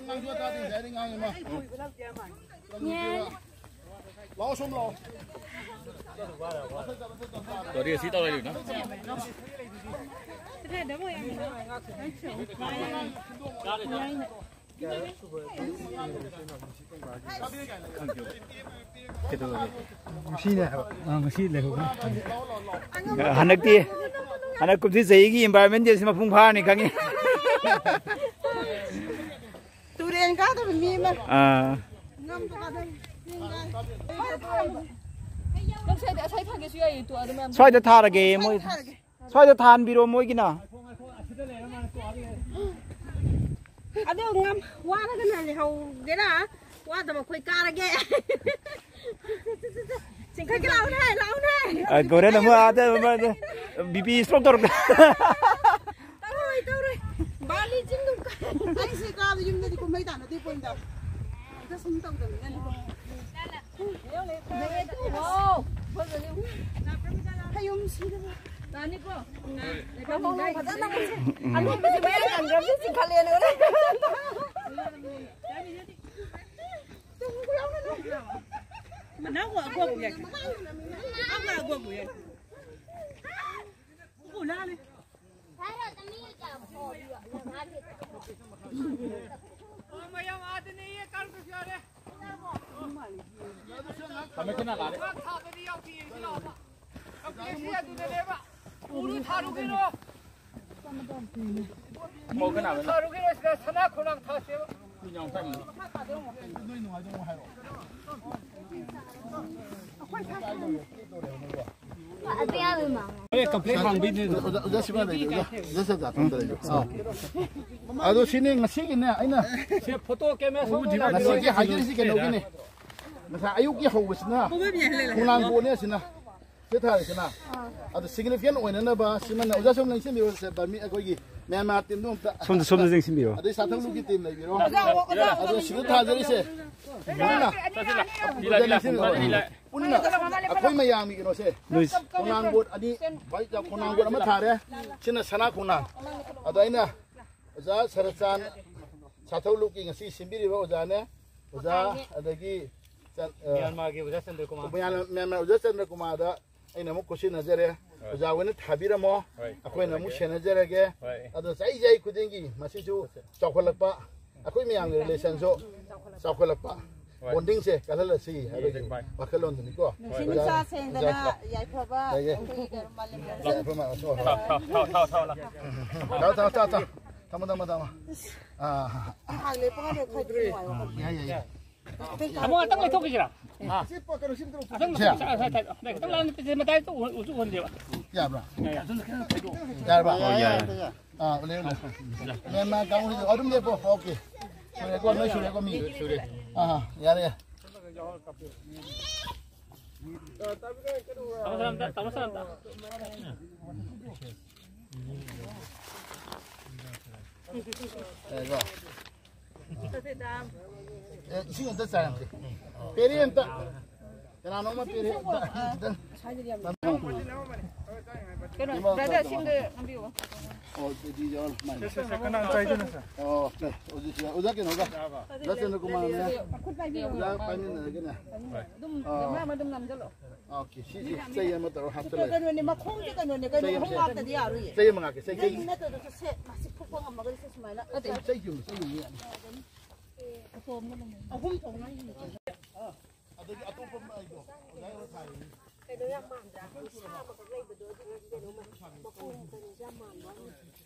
ꯅꯪꯁꯨ ꯇꯥꯗꯦ, ꯉꯁꯥꯏꯗꯩ ꯉꯥꯡꯉꯤ ꯃꯥ꯫ ꯂꯥꯛꯑꯣ, ꯁꯣꯝ ꯂꯥꯛꯑꯣ꯫ ꯀꯔꯤ ꯑꯁꯤ ꯇꯧꯔꯤꯅꯣ? ꯉꯁꯤꯅꯦ ꯍꯥꯏꯕ꯫ ꯑꯥ, ꯉꯁꯤ ꯂꯩꯍꯧꯕꯅꯦ꯫ ꯍꯟꯗꯛꯇꯤ, ꯍꯟꯗꯛ ꯀꯨꯝꯁꯤ ꯆꯍꯤꯒꯤ environment day ꯁꯤ ꯃꯄꯨꯡ ꯐꯥꯔꯅꯤ ꯈꯪꯉꯤ꯫ ꯇꯨꯔꯦꯟ ꯀꯥꯗꯕ ꯃꯤ ꯑꯃ꯫ ꯑꯥ꯫ ꯉꯝꯗ ꯀꯥꯗꯕ ꯃꯤ ꯑꯃ꯫ ꯅꯪ ꯁ꯭ꯋꯥꯏꯗ ꯑꯁꯥꯏ ꯊꯥꯒꯦꯁꯨ ꯌꯥꯏꯌꯦ, ꯇꯨ ꯑꯗꯨ ꯃꯌꯥꯝ꯫ ꯁ꯭ꯋꯥꯏꯗ ꯊꯥꯔꯒꯦ, ꯃꯣꯏ꯫ ꯊꯥꯔꯒꯦ꯫ ꯁ꯭ꯋꯥꯏꯗ ꯊꯥꯍꯟꯕꯤꯔꯣ ꯃꯣꯏꯒꯤꯅ꯫ ꯑꯗꯣ ꯉꯝ-, ꯋꯥꯔꯒꯅ ꯂꯩꯍꯧꯒꯦꯔꯥ? ꯋꯥꯗꯕ ꯑꯩꯈꯣꯏ ꯀꯥꯔꯒꯦ꯫ ꯆꯤꯡꯈꯠꯀꯦ ꯂꯥꯛꯎꯅꯦ, ꯂꯥꯛꯎꯅꯦ꯫ ꯑ, ꯒꯣꯔꯦꯟ ꯑꯃꯨꯛ ꯑꯥꯗ, ꯑꯃ, ꯑꯥꯗ, ꯕꯤ ꯄꯤ ꯁ꯭ꯇ꯭ꯔꯣꯛ ꯇꯧꯔꯛꯇ꯫ ꯇꯧꯔꯣꯏ, ꯇꯧꯔꯣꯏ꯫ ꯕꯥꯂꯤ ꯆꯤꯡꯗꯨꯝ ꯀꯥꯏ꯫ ꯑꯩꯁꯦ ꯀꯥꯕ ꯌꯨꯝꯗꯗꯤ ꯀꯨꯝꯍꯩ ꯇꯥꯟꯅꯗꯦ ꯄꯣꯟꯗ꯫ ꯑꯝꯇ ꯁꯨꯝ ꯇꯧꯗꯕꯅꯤꯅꯀꯣ꯫ ꯋꯥꯎ, ꯐꯖꯅꯤ꯫ ꯐꯌꯨꯝ ꯁꯤꯗꯕ꯫ ꯇꯥꯅꯤꯀꯣ? ꯐꯖꯅ ꯑꯅꯧꯕꯁꯦ ꯃꯌꯥ ꯀꯪꯗ꯭ꯔꯕꯁꯦ ꯆꯤꯡꯈꯠꯂꯦꯅ꯫ ꯅꯪ ꯋꯥ ꯒꯣꯒꯨ ꯌꯥꯏ꯫ ꯅꯪ ꯋꯥ ꯒꯣꯒꯨ ꯌꯥꯏ꯫ ꯎ ꯂꯥꯂꯦ꯫ ꯃꯌꯥꯝ ꯑꯥꯗꯅꯦꯌꯦ, ꯀꯥꯔꯨꯁꯨ ꯌꯥꯔꯦ꯫ ꯊꯝꯃꯦ, ꯈꯨꯠꯅ ꯂꯥꯛꯑꯦ꯫ ꯉꯥ ꯊꯥꯕꯗꯤ ꯌꯥꯎꯈꯤ, ꯌꯦꯡꯁꯤ ꯂꯥꯛꯑꯣꯕ꯫ ꯀꯝꯄ꯭ꯂꯦꯛꯁꯁꯤ ꯑꯗꯨꯗꯅꯦꯕ꯫ ꯎꯔꯨ ꯊꯥꯔꯨꯒꯤꯔꯣ? ꯎꯔꯨ ꯊꯥꯔꯨꯒꯤꯔꯣ? ꯁꯤꯗ ꯁꯅꯥ ꯈꯣꯡꯅꯥꯡ ꯊꯥꯁꯦꯕ꯫ ꯑꯗꯨ ꯌꯥꯝ ꯃꯥꯡꯉꯦ꯫ ꯑꯣꯖꯥ, ꯑꯣꯖꯥ ꯁꯤꯃ ꯂꯩꯔꯦ, ꯑꯣꯖꯥ꯫ ꯑꯣꯖꯥ ꯁꯦꯟꯖꯥ ꯊꯝꯗ ꯂꯩꯔꯦ꯫ ꯑꯥ꯫ ꯑꯗꯣ ꯁꯤꯅꯦ ꯉꯁꯤꯒꯤꯅꯦ, ꯑꯩꯅ ꯁꯦ ꯐꯣꯇꯣ ꯀꯦꯃꯦꯔꯥ ꯁꯣꯝꯗ ꯂꯥꯛꯄꯤꯔꯣ꯫ ꯉꯁꯤꯒꯤ ꯍꯥꯏꯖꯔꯤꯁꯤ ꯀꯩꯅꯣꯒꯤꯅꯦ꯫ ꯉꯁꯥꯏ ꯑꯌꯨꯛꯀꯤ ꯍꯧꯕꯁꯤꯅ ꯈꯣꯡꯅꯥꯡ ꯕꯣꯠꯅꯦ ꯑꯁꯤꯅ꯫ ꯁꯤ ꯊꯥꯔꯤꯁꯤꯅ꯫ ꯑꯗꯣ significant ꯑꯣꯏꯅꯅꯕ ꯁꯤꯃꯅ ꯑꯣꯖꯥ ꯁꯣꯝꯅ ꯅꯤꯡꯁꯤꯡꯕꯤꯔꯣ, ꯁꯦ, ꯕꯔꯃꯤ ꯑꯩꯈꯣꯏꯒꯤ ꯃ꯭ꯌꯥꯟꯃꯥꯔ teamꯗꯣ ꯑꯝꯇ꯫ ꯁꯣꯝꯗ, ꯁꯣꯝꯗ ꯅꯤꯡꯁꯤꯡꯕꯤꯔꯣ꯫ ꯑꯗꯩ ꯁꯥꯊꯧꯂꯨꯛꯀꯤ team ꯂꯩꯕꯤꯔꯣ꯫ ꯑꯗꯣ ꯁꯤꯗ ꯊꯥꯖꯔꯤꯁꯦ꯫ ꯄꯨꯟꯅ꯫ ꯑꯣꯖꯥ ꯅꯤꯡꯁꯤꯡꯕꯤꯔꯣ꯫ ꯄꯨꯟꯅ ꯑꯩꯈꯣꯏ ꯃꯌꯥꯝꯒꯤ ꯀꯩꯅꯣꯁꯦ꯫ ꯅꯣꯏꯁ꯫ ꯈꯣꯡꯅꯥꯡ ꯕꯣꯠ ꯑꯅꯤ, ꯈꯣꯡꯅꯥꯡ ꯕꯣꯠ ꯑꯃ ꯊꯥꯔꯦ꯫ ꯁꯤꯅ ꯁꯅꯥ ꯈꯣꯡꯅꯥꯡ꯫ ꯑꯗꯣ ꯑꯩꯅ ꯑꯣꯖꯥ ꯁꯔꯠꯆꯥꯟ ꯁꯥꯊꯧꯂꯨꯛꯀꯤ ꯉꯁꯤ ꯁꯤꯟꯕꯤꯔꯤꯕ ꯑꯣꯖꯥꯅꯦ꯫ ꯑꯣꯖꯥ, ꯑꯗꯒꯤ ꯆꯟ-, ꯑ, ꯃ꯭ꯌꯥꯟꯃꯥꯔꯒꯤ ꯑꯣꯖꯥ ꯆꯟꯗ꯭ꯔꯀꯨꯃꯥꯔ꯫ ꯃ꯭ꯌꯥꯟꯃꯥꯔ, ꯃ꯭ꯌꯥꯟꯃꯥꯔ ꯑꯣꯖꯥ ꯆꯟꯗ꯭ꯔꯀꯨꯃꯥꯔꯗ ꯑꯩꯅ ꯑꯃꯨꯛ ꯈꯨꯠꯁꯤꯟꯅꯖꯔꯦ꯫ ꯍꯣꯏ꯫ ꯑꯣꯖꯥ ꯍꯣꯏꯅ ꯊꯥꯕꯤꯔꯝꯃꯣ꯫ ꯍꯣꯏ, ꯑꯩꯈꯣꯏꯅ ꯑꯃꯨꯛ ꯊꯥꯖꯔꯒꯦ꯫ ꯁꯦꯟꯅꯖꯔꯒꯦ꯫ ꯍꯣꯏ꯫ ꯑꯗꯣ ꯆꯍꯤ, ꯆꯍꯤ ꯈꯨꯗꯤꯡꯒꯤ ꯃꯁꯤꯁꯨ ꯆꯥꯎꯈꯠꯂꯛꯄ, ꯑꯩꯈꯣꯏ ꯃꯌꯥꯝꯒꯤ relationꯁꯨ ꯆꯥꯎꯈꯠꯂꯛꯄ, ꯍꯣꯏ꯫ Bondingꯁꯦ ꯀꯜꯍꯜꯂꯁꯤ ꯍꯥꯏꯕꯒꯤ ꯍꯣꯏ꯫ ꯋꯥꯈꯜꯂꯣꯟꯗꯨꯅꯤꯀꯣ꯫ ꯅꯨꯡꯁꯤ ꯑꯣꯖꯥ, ꯅꯨꯡꯁꯥ ꯁꯦꯡꯗꯅ ꯑꯣꯖꯥ꯫ ꯌꯥꯏꯐꯕ ꯌꯥꯏꯌꯦ꯫ ꯑꯩꯈꯣꯏꯒꯤ ꯀꯩꯅꯣ ꯃꯥꯂꯦꯝ ꯂꯥꯛꯑꯣ, ꯑꯩꯈꯣꯏ ꯃꯥ-, ꯊꯣꯛꯑꯣ꯫ ꯊꯥꯎ, ꯊꯥꯎ, ꯊꯥꯎ, ꯊꯥꯎ, ꯊꯥꯎ, ꯂꯥꯛꯑꯣ꯫ ꯊꯥꯎ, ꯊꯥꯎ, ꯊꯥꯎ, ꯊꯥꯎ꯫ ꯊꯝꯃꯣ, ꯊꯝꯃꯣ, ꯊꯝꯃꯣ꯫ ꯑꯥ꯫ ꯉꯥꯏꯍꯥꯛ ꯂꯦꯞꯄꯒ ꯈꯥꯏꯗꯣꯛꯑꯣ꯫ ꯌꯥꯏ, ꯌꯥꯏ, ꯌꯥꯏ꯫ ꯑꯃꯨꯛ ꯉꯥꯛꯇꯪ ꯂꯩꯊꯣꯛꯈꯤꯁꯤꯔꯥ? ꯁꯤ ꯄꯣꯠ ꯀꯩꯅꯣ ꯁꯤ ꯇꯧꯔꯣ꯫ ꯉꯥꯛꯇꯪ ꯁꯦ꯫ ꯂꯩꯊꯣꯛꯈꯤꯁꯤꯔꯥ? ꯁꯥꯏ, ꯁꯥꯏ, ꯁꯥꯏ꯫ ꯉꯥꯛꯇꯪ ꯂꯥꯛꯑ ꯅꯠꯇꯦ, ꯃꯇꯥꯏꯗ ꯎ-, ꯎ-, ꯎꯍꯟꯁꯦꯕ꯫ ꯌꯥꯕ꯭ꯔꯥ? ꯌꯥꯏ, ꯌꯥꯏ꯫ ꯌꯥꯔꯕ? ꯑꯣ, ꯌꯥꯏ, ꯌꯥꯏ꯫ ꯑꯥ, ꯎꯠꯂꯦ, ꯎꯠꯂꯦ꯫ ꯃꯦꯟꯃꯥ ꯀꯥꯡꯕꯨꯁꯤꯁꯨ ꯑꯗꯨꯝ ꯂꯦꯞꯄꯣ꯫ ꯑꯣꯀꯦ꯫ ꯁꯨꯔꯦꯀꯣ, ꯅꯣꯏ ꯁꯨꯔꯦꯀꯣ, ꯃꯤ? ꯁꯨꯔꯦ꯫ ꯑꯥ, ꯌꯥꯔꯦ, ꯌꯥꯔꯦ꯫ ꯇꯥꯃꯣ ꯁꯥꯅꯥ ꯑꯝꯇ, ꯇꯥꯃꯣ ꯁꯥꯅꯥ ꯑꯝꯇ꯫ ꯌꯥꯏꯀꯣ? ꯑꯦ, ꯏꯁꯤꯡ ꯑꯝꯇ ꯆꯥꯏꯔꯝꯁꯦ꯫ ꯄꯦꯔꯦ ꯑꯝꯇ꯫ ꯀꯅꯥꯅꯣꯝꯃ ꯄꯦꯔꯦ ꯑꯝꯇ꯫ ꯀꯩꯅꯣ, brother, ꯏꯁꯤꯡꯗꯣ ꯍꯥꯞꯄꯤꯌꯣ꯫ ꯑꯣ, ꯑꯗꯨꯗꯤ ꯌꯥꯎꯔꯣ, ꯁꯨꯃꯥꯏꯅ꯫ ꯀꯅꯥ ꯆꯥꯏꯗꯣꯏꯅꯣ, ꯁꯥꯔ? ꯑꯣ, ꯑꯣꯖꯥ ꯀꯩꯅꯣꯒ, ꯑꯣꯖꯥ ꯆꯟꯗ꯭ꯔꯀꯨꯃꯥꯔꯅꯦ꯫ ꯈꯨꯠ ꯄꯥꯏꯕꯤꯌꯣ꯫ ꯑꯣꯖꯥ ꯄꯥꯏꯃꯤꯟꯅꯔꯒꯅꯦ꯫ ꯑꯗꯨꯝ ꯑꯥ꯫ ꯅꯝ-, ꯑꯗꯨꯝ ꯅꯝꯁꯤꯜꯂꯣ꯫ ꯑꯣꯀꯦ, ꯁꯤꯁꯦ ꯆꯩ ꯑꯃ ꯇꯧꯔ ꯍꯥꯞꯆꯜꯂꯒꯦ꯫ ꯀꯩꯅꯣꯅꯦ, ꯃꯈꯣꯡꯁꯦ ꯀꯩꯅꯣꯅꯦ, ꯀꯩꯅꯣ ꯆꯩ ꯑꯃ ꯑꯍꯨꯝ ꯁꯦ-, ꯍꯥꯞꯇꯗꯤ ꯌꯥꯔꯣꯏꯌꯦ꯫ ꯆꯩ ꯑꯃ ꯉꯥꯛꯀꯦ, ꯆꯩ, ꯆꯩ꯫ ꯆꯩ ꯅꯠꯇ꯭ꯔꯒꯁꯨ ꯁꯦ, ꯃꯥꯁꯤ ꯐꯨꯛꯄ ꯉꯝꯃꯒꯗꯤ ꯁꯦ ꯁꯨꯃꯥꯏꯅ꯫ ꯅꯠꯇꯦ, ꯆꯩ ꯌꯨꯝ, ꯆꯩ ꯌꯨꯝ ꯌꯥꯅꯤ꯫ ꯑꯍꯨꯝ ꯊꯣꯛꯅ꯫ ꯑꯗꯒꯤ ꯑꯇꯣꯞꯄ ꯑꯃ ꯑꯩꯗꯣ, ꯑꯣꯖꯥ ꯍꯣꯏ ꯊꯥꯔꯤꯅꯤ꯫ ꯀꯩꯅꯣ ꯌꯥꯝ ꯃꯥꯟꯗ꯭ꯔꯥ? ꯁꯥ ꯑꯃꯈꯛ ꯂꯩꯕꯗꯣ, ꯑꯗꯨꯒꯤ ꯀꯩꯅꯣ ꯃꯈꯣꯡ ꯀꯩꯅꯣꯁꯦ ꯌꯥꯝ ꯃꯥꯟꯕ ꯋꯥꯅꯤ꯫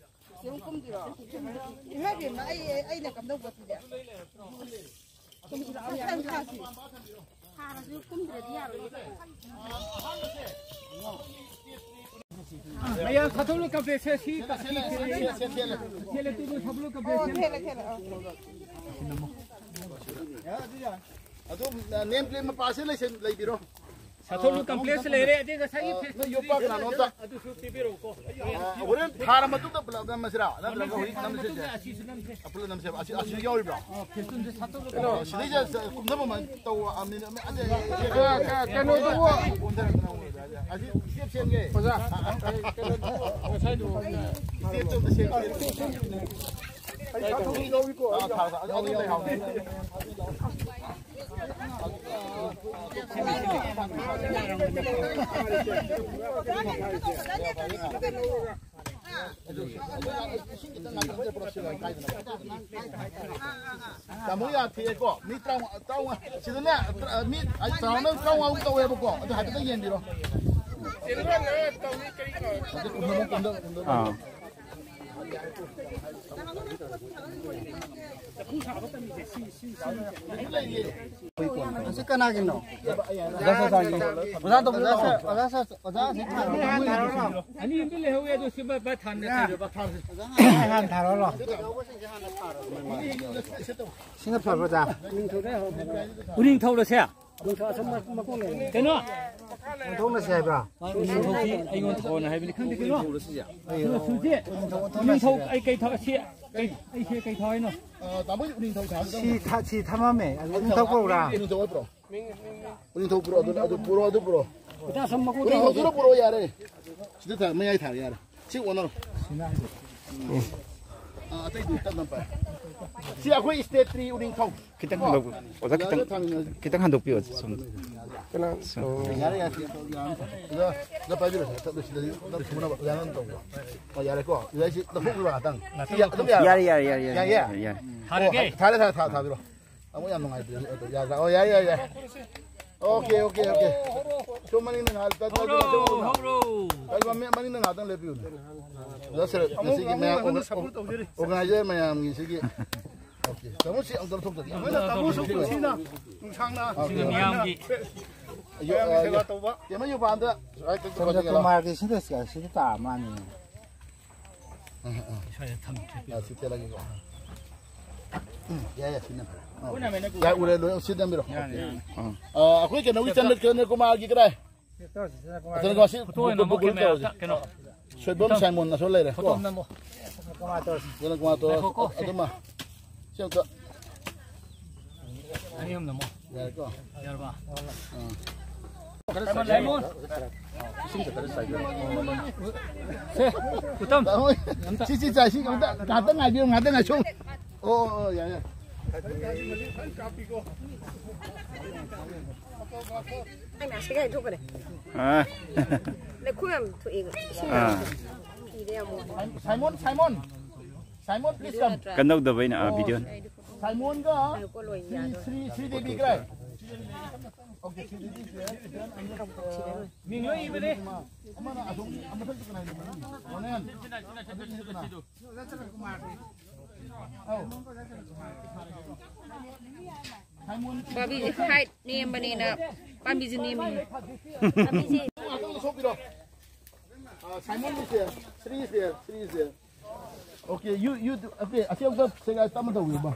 ꯁꯤ ꯑꯃꯨꯛ ꯀꯨꯝꯗꯣꯏꯔꯣ? ꯏꯃꯥ ꯏꯕꯦꯝꯃ, ꯑꯩ, ꯑꯩ, ꯑꯩꯅ ꯀꯝꯗꯧꯕ ꯑꯗꯨꯗꯤ? ꯁꯥꯁꯤ꯫ ꯁꯥꯔꯁꯨ ꯀꯨꯝꯗ꯭ꯔꯗꯤ ꯌꯥꯔꯣꯏꯌꯦ꯫ ꯃꯌꯥꯝ ꯁꯥꯊꯧꯂꯨ ꯀꯝꯄ꯭ꯂꯦꯛꯁꯁꯦ ꯁꯤ ꯁꯦꯠꯂꯦ, ꯁꯦꯠꯂꯦ, ꯁꯦꯠꯂꯦ꯫ ꯁꯦꯠꯂꯦ, ꯇꯨꯗꯨ ꯁꯥꯊꯧꯂꯨ ꯑꯣ, ꯀꯝꯄ꯭ꯂꯦꯛꯁꯁꯦ꯫ ꯊꯦꯠꯂꯦ, ꯊꯦꯠꯂꯦ, ꯑꯣ꯫ ꯑꯗꯨꯝ, ꯅꯦꯝ ꯄ꯭ꯂꯦꯠ ꯃꯄꯥꯁꯦ ꯂꯩꯁꯟ-, ꯂꯩꯕꯤꯔꯣ꯫ ꯁꯥꯊꯧꯂꯨ ꯀꯝꯄ꯭ꯂꯦꯛꯁ ꯂꯩꯔꯦ, ꯑꯗꯩ ꯉꯁꯥꯏꯒꯤ ꯑ, ꯐꯦꯁꯇꯤꯚꯦꯜ ꯅꯣꯏ ꯌꯣꯄꯥꯛ ꯀꯅꯥꯅꯣ ꯑꯝꯇ? ꯑꯗꯨꯁꯨ ꯄꯤꯕꯤꯔꯛꯎꯀꯣ꯫ ꯑ, ꯍꯣꯔꯦꯟ ꯊꯥꯔ ꯃꯇꯨꯡꯗ ꯄꯨꯂꯞ ꯅꯝꯃꯁꯤꯔꯥ? ꯅꯠꯇ꯭ꯔꯒ ꯍꯧꯖꯤꯛ ꯅꯝꯃꯁꯤꯁꯦ? ꯑꯁꯤꯁꯨ ꯅꯝꯁꯦ꯫ ꯑ, ꯄꯨꯂꯞ ꯅꯝꯁꯦꯕ꯫ ꯑꯁꯤ, ꯑꯁꯤꯁꯨ ꯌꯥꯎꯔꯤꯕ꯭ꯔꯣ? ꯑ, ꯐꯦꯁꯇꯨꯟꯁꯦ ꯁꯥꯊꯧꯂꯨ ꯑ, ꯁꯤꯗꯩꯁꯤꯗ ꯀꯨꯝꯅꯕ ꯑꯃ ꯇꯧ, ꯑ, ꯃꯤꯅꯤꯠ ꯑꯃ, ꯑꯗꯩ, ꯀꯩꯅꯣꯗꯨꯕꯨ ꯑꯣꯟꯊꯔꯛꯇꯅ ꯑꯃꯨꯛ ꯑꯁꯤ ꯁꯦꯞ ꯁꯦꯝꯒꯦ꯫ ꯑꯣꯖꯥ, ꯑ, ꯑ꯫ ꯀꯩꯅꯣꯗꯨꯕꯨ ꯉꯁꯥꯏꯗꯨꯕꯨ ꯁꯦꯞꯇꯣ ꯑꯝꯇ ꯁꯦꯝꯒꯦ꯫ ꯑꯩ ꯁꯥꯊꯧꯂꯨ ꯂꯧꯏꯀꯣ, ꯑ, ꯑꯩ ꯊꯥꯔ, ꯑ, ꯑꯗꯨꯝ ꯂꯩꯍꯧꯔꯦ꯫ ꯇꯥꯃꯣ ꯌꯥ ꯊꯦꯛꯑꯦꯀꯣ꯫ ꯃꯤ ꯇꯔꯥꯃꯉꯥ, ꯇꯔꯥꯃꯉꯥ꯫ ꯁꯤꯗꯅꯦ, ꯃꯤ ꯆꯥꯎꯅ ꯇꯔꯥꯃꯉꯥꯃꯨꯛ ꯇꯧꯋꯦꯕꯀꯣ꯫ ꯑꯗꯨ ꯍꯥꯏꯐꯦꯠꯇꯪ ꯌꯦꯡꯕꯤꯔꯣ꯫ ꯑꯥ꯫ ꯑꯁꯤ ꯀꯅꯥꯒꯤꯅꯣ? ꯑꯣꯖꯥ ꯁꯥꯔ, ꯑꯣꯖꯥ ꯁꯥꯔ, ꯑꯣꯖꯥ ꯁꯥꯔ, ꯑꯣꯖꯥ ꯁꯥꯔ꯫ ꯑꯅꯤ ꯑꯝꯇ ꯂꯩꯍꯧꯋꯦ, ꯑꯗꯣ ꯁꯤ ꯃꯥ, ꯃꯥ ꯊꯥꯟꯅ ꯊꯝꯃꯦꯕ꯫ ꯑꯣꯖꯥ ꯍꯥꯟꯅ ꯊꯥꯔꯣ꯫ ꯁꯤꯅ ꯐꯕ꯭ꯔꯥ, ꯑꯣꯖꯥ? ꯎꯅꯤꯡꯊꯧꯔꯁꯦ? ꯀꯩꯅꯣ? ꯑꯣꯟꯊꯣꯛꯅꯁꯦ ꯍꯥꯏꯕ꯭ꯔꯥ? ꯎꯅꯤꯡꯊꯧꯁꯤ ꯑꯩꯉꯣꯟꯗ ꯊꯧꯑꯣꯅ ꯍꯥꯏꯕꯅꯤ, ꯈꯪꯗꯦ ꯀꯩꯅꯣ? ꯁꯨꯁꯤ, ꯎꯅꯤꯡꯊꯧ, ꯑꯩ ꯀꯩ ꯊꯧ-, ꯁꯤ, ꯀꯩ, ꯑꯩꯁꯦ ꯀꯩ ꯊꯧ ꯍꯥꯏꯅꯣ? ꯁꯤ ꯊ-, ꯁꯤ ꯊꯝꯃꯝꯃꯦ꯫ ꯑꯗꯨ ꯎꯅꯤꯡꯊꯧ ꯄꯨꯔꯛꯎꯔꯥ? ꯎꯅꯤꯡꯊꯧ ꯄꯨꯔꯛꯑꯣ, ꯑꯗꯨ, ꯑꯗꯨ ꯄꯨꯔꯛꯑꯣ, ꯑꯗꯨ ꯄꯨꯔꯛꯑꯣ꯫ ꯎꯅꯤꯡꯊꯧꯗꯨꯅ ꯄꯨꯔꯛꯑꯣ ꯌꯥꯔꯦ꯫ ꯁꯤꯗ ꯊꯥ-, ꯃꯌꯥꯏ ꯊꯥꯔ ꯌꯥꯔꯦ꯫ ꯁꯤ ꯑꯣꯟꯅꯔꯣ꯫ ꯑꯥ, ꯑꯇꯩꯗꯤ ꯇꯞꯅ ꯄꯥꯏ꯫ ꯁꯤ ꯑꯩꯈꯣꯏ state tree ꯎꯅꯤꯡꯊꯧ꯫ ꯈꯤꯇꯪ ꯍꯟꯗꯣꯛ-, ꯑꯣꯖꯥ, ꯈꯤꯇꯪ, ꯌꯥꯔꯦ, ꯊꯝꯃꯤꯟꯅꯁꯤ꯫ ꯈꯤꯇꯪ ꯍꯟꯗꯣꯛꯄꯤꯌꯣ, ꯁꯣꯝꯗ꯫ ꯁꯣꯝ꯫ ꯌꯥꯔꯦ, ꯌꯥꯔꯦ, ꯁꯤ ꯌꯥꯔꯦ꯫ ꯑꯣꯖꯥ, ꯑꯣꯖꯥ, ꯄꯥꯏꯕꯤꯔꯣ, ꯁꯤꯗ, ꯁꯤꯗ, ꯁꯤꯗ ꯁꯨꯅꯕ ꯑꯣꯖꯥꯅ ꯑꯗꯨꯝ ꯇꯧꯕꯤꯔꯣ꯫ ꯑꯣ, ꯌꯥꯔꯦꯀꯣ? ꯑꯣꯖꯥ, ꯁꯤ ꯂꯧꯊꯣꯛꯄꯤꯔꯣ ꯉꯥꯛꯇꯪ꯫ ꯁꯤ ꯑꯗꯨꯝ ꯌꯥꯔꯦ? ꯌꯥꯔꯦ, ꯌꯥꯔꯦ, ꯌꯥꯔꯦ, ꯌꯥꯔꯦ, ꯌꯥꯔꯦ, ꯌꯥꯔꯦ꯫ ꯑꯣ, ꯊꯥꯔꯦ, ꯊꯥꯔꯦ, ꯊꯥꯔꯦ, ꯊꯥꯕꯤꯔꯣ꯫ ꯑꯃꯨꯛ ꯌꯥꯝ ꯅꯨꯡꯉꯥꯏꯇ꯭ꯔꯦ꯫ ꯑꯗꯣ ꯌꯥꯗ꯭ꯔꯥ? ꯑꯣ, ꯌꯥꯔꯦ, ꯌꯥꯔꯦ, ꯌꯥꯔꯦ꯫ Okay, okay, okay. ꯁꯣꯝ ꯃꯅꯤꯡꯗ ꯉꯥꯏꯍꯥꯛ ꯇꯠ-, ꯇꯠ-, ꯍꯧꯔꯣ, ꯇꯠ-, ꯇꯠ-, ꯍꯧꯔꯣ꯫ ꯇꯠ-, ꯃꯅꯤꯡ-, ꯃꯅꯤꯡꯗ ꯉꯥꯏꯍꯥꯛꯇꯪ ꯂꯦꯞꯄꯤꯌꯨꯅꯦ꯫ ꯑꯣꯖꯥ ꯁꯔ, ꯉꯁꯤꯒꯤ ꯃꯌꯥꯝ ꯑꯣꯔꯒ-, ꯑꯣꯔꯒꯅꯥꯏꯖꯔ ꯃꯌꯥꯝꯒꯤ ꯁꯤꯒꯤ, ꯑꯣꯀꯦ꯫ ꯇꯥꯃꯣ ꯁꯤ ꯑꯝꯇ ꯂꯧꯊꯣꯛꯆꯒꯦ꯫ ꯑꯩꯈꯣꯏꯅ ꯇꯥꯃꯣꯁꯨ ꯀꯨꯝꯁꯤꯅ ꯅꯨꯡꯁꯥꯡꯅ ꯁꯤꯒ ꯃꯌꯥꯝꯒꯤ ꯑꯌꯣ-, ꯃꯌꯥꯝꯒꯤ ꯁꯦꯕꯥ ꯑꯌꯣ-, ꯇꯧꯕ꯫ ꯇꯦꯝꯃ ꯌꯨꯝ ꯄꯥꯟꯗ ꯁꯨꯃꯥꯏꯅ ꯇꯧ-, ꯇꯧꯕ ꯁꯤꯒ ꯂꯥꯎ꯫ ꯆꯟꯗ꯭ꯔꯀꯨꯃꯥꯔꯒꯤ ꯁꯤꯗ ꯁꯤꯗ ꯇꯥ ꯃꯥꯅꯤ꯫ ꯑ, ꯑ, ꯑ꯫ ꯁ꯭ꯋꯥꯏꯗ ꯊꯝ-, ꯑ, ꯁꯤ ꯊꯦꯠꯂꯒꯦꯀꯣ꯫ ꯎꯝ, ꯌꯥꯏ, ꯌꯥꯏ, ꯁꯤꯅ ꯐꯔꯦ꯫ ꯑ꯫ ꯌꯥꯏ, ꯎꯔꯦ, ꯂꯣꯏ ꯁꯤ ꯅꯝꯕꯤꯔꯣ꯫ ꯌꯥꯅꯤ, ꯌꯥꯅꯤ꯫ ꯑ꯫ ꯑ, ꯑꯩꯈꯣꯏ ꯀꯩꯅꯣꯒꯤ ꯆꯟꯗ꯭ꯔ-, ꯆꯟꯗ꯭ꯔꯀꯨꯃꯥꯔꯒꯤ ꯀꯗꯥꯏ? ꯐꯣꯇꯣ ꯑꯣꯏꯅ ꯅꯝꯃꯛꯀꯦ ꯃꯌꯥꯝꯗ꯫ ꯀꯩꯅꯣ? ꯁꯣꯏꯕꯝ ꯁꯥꯏꯃꯣꯟ ꯑꯁꯣꯝ ꯂꯩꯔꯦ꯫ ꯐꯣꯇꯣ ꯑꯃ ꯅꯝꯃꯣ꯫ ꯉꯥꯏꯈꯣꯀꯣ, ꯁꯤ꯫ ꯑꯗꯨꯃ꯫ ꯁꯤ ꯑꯝꯇ꯫ ꯑꯅꯤ ꯑꯍꯨꯝ ꯅꯝꯃꯣ꯫ ꯌꯥꯔꯦꯀꯣ? ꯌꯥꯔꯕ? ꯑꯥ꯫ ꯁꯥꯏꯃꯣꯟ, ꯁꯥꯏꯃꯣꯟ꯫ ꯁꯦ, ꯎꯇꯝ꯫ ꯇꯥꯃꯣ, ꯁꯤ, ꯁꯤ, ꯁꯤ, ꯁꯤ, ꯑꯝꯇ ꯉꯥꯛꯇꯪ ꯉꯥꯏꯕꯤꯌꯨ, ꯉꯥꯛꯇꯪ ꯉꯥꯏꯁꯣ꯫ ꯑꯣ, ꯑꯣ, ꯑꯣ, ꯌꯥꯔꯦ, ꯌꯥꯔꯦ꯫ ꯑꯩ ꯃꯥꯁꯤꯒ ꯍꯥꯏꯗꯣꯛꯈ꯭ꯔꯦ꯫ ꯑꯥ꯫ ꯂꯩꯈꯣꯝ ꯌꯥꯝ ꯊꯣꯛꯑꯦ꯫ ꯏꯁꯤꯡ ꯑꯥ꯫ ꯐꯤꯗ ꯌꯥꯝ ꯃꯣꯠꯂꯦ꯫ ꯁꯥꯏꯃꯣꯟ, ꯁꯥꯏꯃꯣꯟ꯫ ꯁꯥꯏꯃꯣꯟ, please come꯫ ꯀꯟꯗꯧꯗꯕꯩꯅ, ah, video꯫ ꯁꯥꯏꯃꯣꯟꯒ ꯉꯥꯏꯈꯣꯀꯣ, ꯂꯣꯏ ꯁ꯭ꯔꯤ, ꯌꯥꯗꯣꯔꯦ꯫ ꯁ꯭ꯔꯤ, ꯁ꯭ꯔꯤꯗꯦꯕꯤ ꯀꯗꯥꯏ? Okay, ꯁ꯭ꯔꯤꯗꯦꯕꯤ꯫ ꯃꯤꯡ ꯂꯣꯏ ꯏꯕꯅꯦ꯫ ꯑꯃꯅ ꯑꯁꯣꯝꯒꯤ, ꯑꯃꯊꯛꯇ ꯀꯅꯥ ꯂꯩꯕꯅꯣ? ꯔꯣꯅꯦꯟ꯫ ꯑꯗꯨꯒꯤꯁꯨ ꯀꯅꯥ? ꯄꯥꯝꯕꯤꯁꯦ height ꯅꯦꯝꯕꯅꯤꯅ ꯄꯥꯝꯕꯤꯁꯦ ꯅꯦꯝꯃꯤ꯫ ꯉꯥꯛꯇꯪ ꯂꯧꯊꯣꯛꯄꯤꯔꯣ꯫ ꯑ, ꯁꯥꯏꯃꯟꯒꯤꯁꯦ, ꯁ꯭ꯔꯤꯁꯦ, ꯁ꯭ꯔꯤꯁꯦ꯫ Okay, you, you, okay, ꯑꯁꯤ ꯑꯝꯇ ꯁꯦꯒꯥꯏ ꯇꯞꯅ ꯇꯧꯕꯤꯌꯨꯕ꯫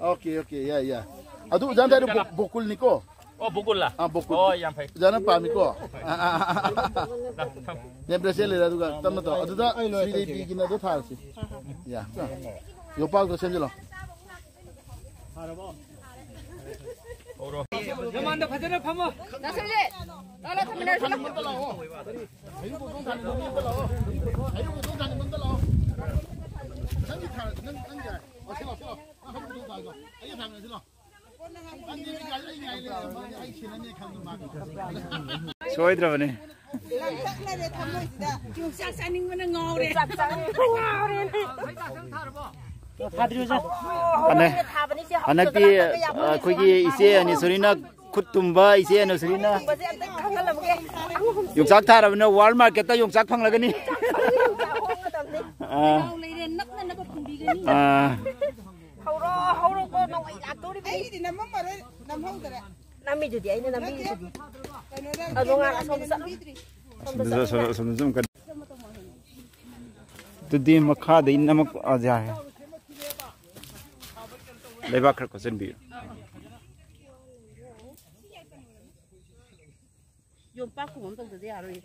ꯑꯣꯀꯦ, ꯑꯣꯀꯦ, ꯌꯥꯏ, ꯌꯥꯏ꯫ ꯑꯗꯨ ꯑꯣꯖꯥꯅ ꯍꯥꯏꯗꯣ ꯕꯣ-, ꯕꯣꯀꯨꯜꯅꯤꯀꯣ? ꯑꯣ, ꯕꯣꯀꯨꯜꯂ? ꯑꯥ, ꯕꯣꯀꯨꯜ꯫ ꯑꯣ, ꯌꯥꯝ ꯐꯩ꯫ ꯑꯣꯖꯥꯅ ꯄꯥꯝꯃꯤꯀꯣ? ꯑꯥ, ꯑꯥ, ꯑꯥ, ꯑꯥ꯫ ꯂꯥꯛ, ꯊꯝ꯫ ꯅꯦꯝ ꯕ꯭ꯔꯦꯁꯂꯦꯠ ꯂꯩꯔꯦ, ꯑꯗꯨꯒ ꯇꯞꯅ ꯇꯧ꯫ ꯑꯗꯨꯗ ꯁ꯭ꯔꯤꯗꯦꯕꯤꯒꯤꯅ ꯑꯗꯨ ꯊꯥꯔꯁꯤ꯫ ꯌꯥ꯫ ꯌꯣꯄꯥꯛꯇꯣ ꯁꯦꯝꯖꯤꯜꯂꯣ꯫ ꯃꯃꯥꯡꯗ ꯐꯖꯅ ꯐꯝꯃꯣ꯫ ꯗꯥ ꯁꯟꯖꯤꯠ, ꯂꯥꯛꯑꯣ, ꯂꯥꯛꯑꯣ, ꯊꯝꯃꯤꯟꯅꯔꯁꯤ, ꯂꯥꯛꯑꯣ꯫ ꯍꯩꯔꯨꯛ ꯕꯣꯇꯣꯟ ꯊꯥꯅꯤꯡꯕ ꯑꯝꯇ ꯂꯥꯛꯑꯣ꯫ ꯍꯩꯔꯨꯛ ꯕꯣꯇꯣꯟ ꯊꯥꯅꯤꯡꯕ ꯑꯝꯇ ꯂꯥꯛꯑꯣ꯫ ꯅꯪꯒꯤ ꯊꯥ-, ꯅꯪ, ꯅꯪꯒꯤ ꯍꯥꯏ-, ꯑꯣ, ꯁꯤ ꯂꯥꯛꯑꯣ, ꯁꯤ ꯂꯥꯛꯑꯣ꯫ ꯅꯪ ꯍꯩꯔꯨꯛ ꯕꯣꯇꯣꯟ ꯊꯥꯅꯤꯡꯕ꯫ ꯑꯩꯒ ꯊꯥꯃꯤꯟꯅꯁꯤ ꯂꯥꯛꯑꯣ꯫ ꯅꯪꯗꯤ ꯑꯩ ꯉꯥꯏ-, ꯑꯩ ꯉꯥꯏ ꯂꯩꯔꯦ꯫ ꯑꯩ ꯁꯤꯟꯅꯅꯤ ꯈꯪꯉꯤ ꯃꯥꯗꯤ꯫ ꯁꯣꯏꯗ꯭ꯔꯕꯅꯤ꯫ ꯂꯪꯊꯣꯛꯅꯔꯦ ꯊꯃꯣꯏꯁꯤꯗ꯫ ꯌꯣꯡꯆꯥꯛ ꯆꯥꯅꯤꯡꯕꯅ ꯉꯥꯎꯔꯦ꯫ ꯌꯣꯡꯆꯥꯛ ꯆꯥꯅꯤꯡꯕꯅ ꯉꯥꯎꯔꯦ꯫ ꯐꯥꯗ꯭ꯔꯤ ꯑꯣꯖꯥ꯫ ꯍꯟꯗꯛ-, ꯍꯟꯗꯛꯇꯤ, ꯑ, ꯑꯩꯈꯣꯏꯒꯤ ꯏꯆꯦ ꯑꯅꯤꯁꯣꯔꯤꯅ ꯈꯨꯠ ꯇꯨꯝꯕ, ꯏꯆꯦ ꯑꯅꯤꯁꯣꯔꯤꯅ ꯌꯣꯡꯆꯥꯛ ꯊꯥꯔꯕꯅꯤꯅ ꯋꯥꯔꯜ ꯃꯥꯔꯀꯦꯠꯇ ꯌꯣꯡꯆꯥꯛ ꯐꯪꯂꯒꯅꯤ꯫ ꯑꯥ꯫ ꯂꯩꯔꯦ, ꯅꯛꯅ ꯅꯛꯅ ꯐꯪꯕꯤꯒꯅꯤ꯫ ꯑꯥ꯫ ꯍꯧꯔꯣ, ꯍꯧꯔꯣꯀꯣ, ꯅꯣꯡꯃꯩ ꯂꯥꯛꯇꯧꯔꯤꯕꯅꯤ꯫ ꯑꯩꯒꯤꯗꯤ ꯅꯝꯃꯝꯃꯔꯣꯏ, ꯅꯝꯍꯧꯗꯔꯦ꯫ ꯅꯝꯃꯤꯗꯨꯗꯤ, ꯑꯩꯅ ꯅꯝꯕꯤꯗꯨꯗꯤ꯫ ꯀꯩꯅꯣꯗ ꯑꯗꯣ ꯉꯥꯏ, ꯑꯁꯣꯝꯗ ꯆꯠꯂꯨ꯫ ꯅꯝꯕꯤꯗ꯭ꯔꯤ꯫ ꯑꯁꯣꯝꯗ ꯆꯠꯂꯨ꯫ ꯑꯗꯨꯗꯤ ꯃꯈꯥꯗꯩ ꯅꯝꯃꯛ-, ꯑ, ꯌꯥꯔꯦ꯫ ꯂꯩꯕꯥꯛ ꯈꯔ ꯀꯣꯠꯁꯤꯟꯕꯤꯌꯨ꯫ ꯌꯣꯝꯄꯥꯛ ꯈꯨꯝ ꯑꯃ ꯇꯧꯗꯗꯤ ꯌꯥꯔꯣꯏꯌꯦ꯫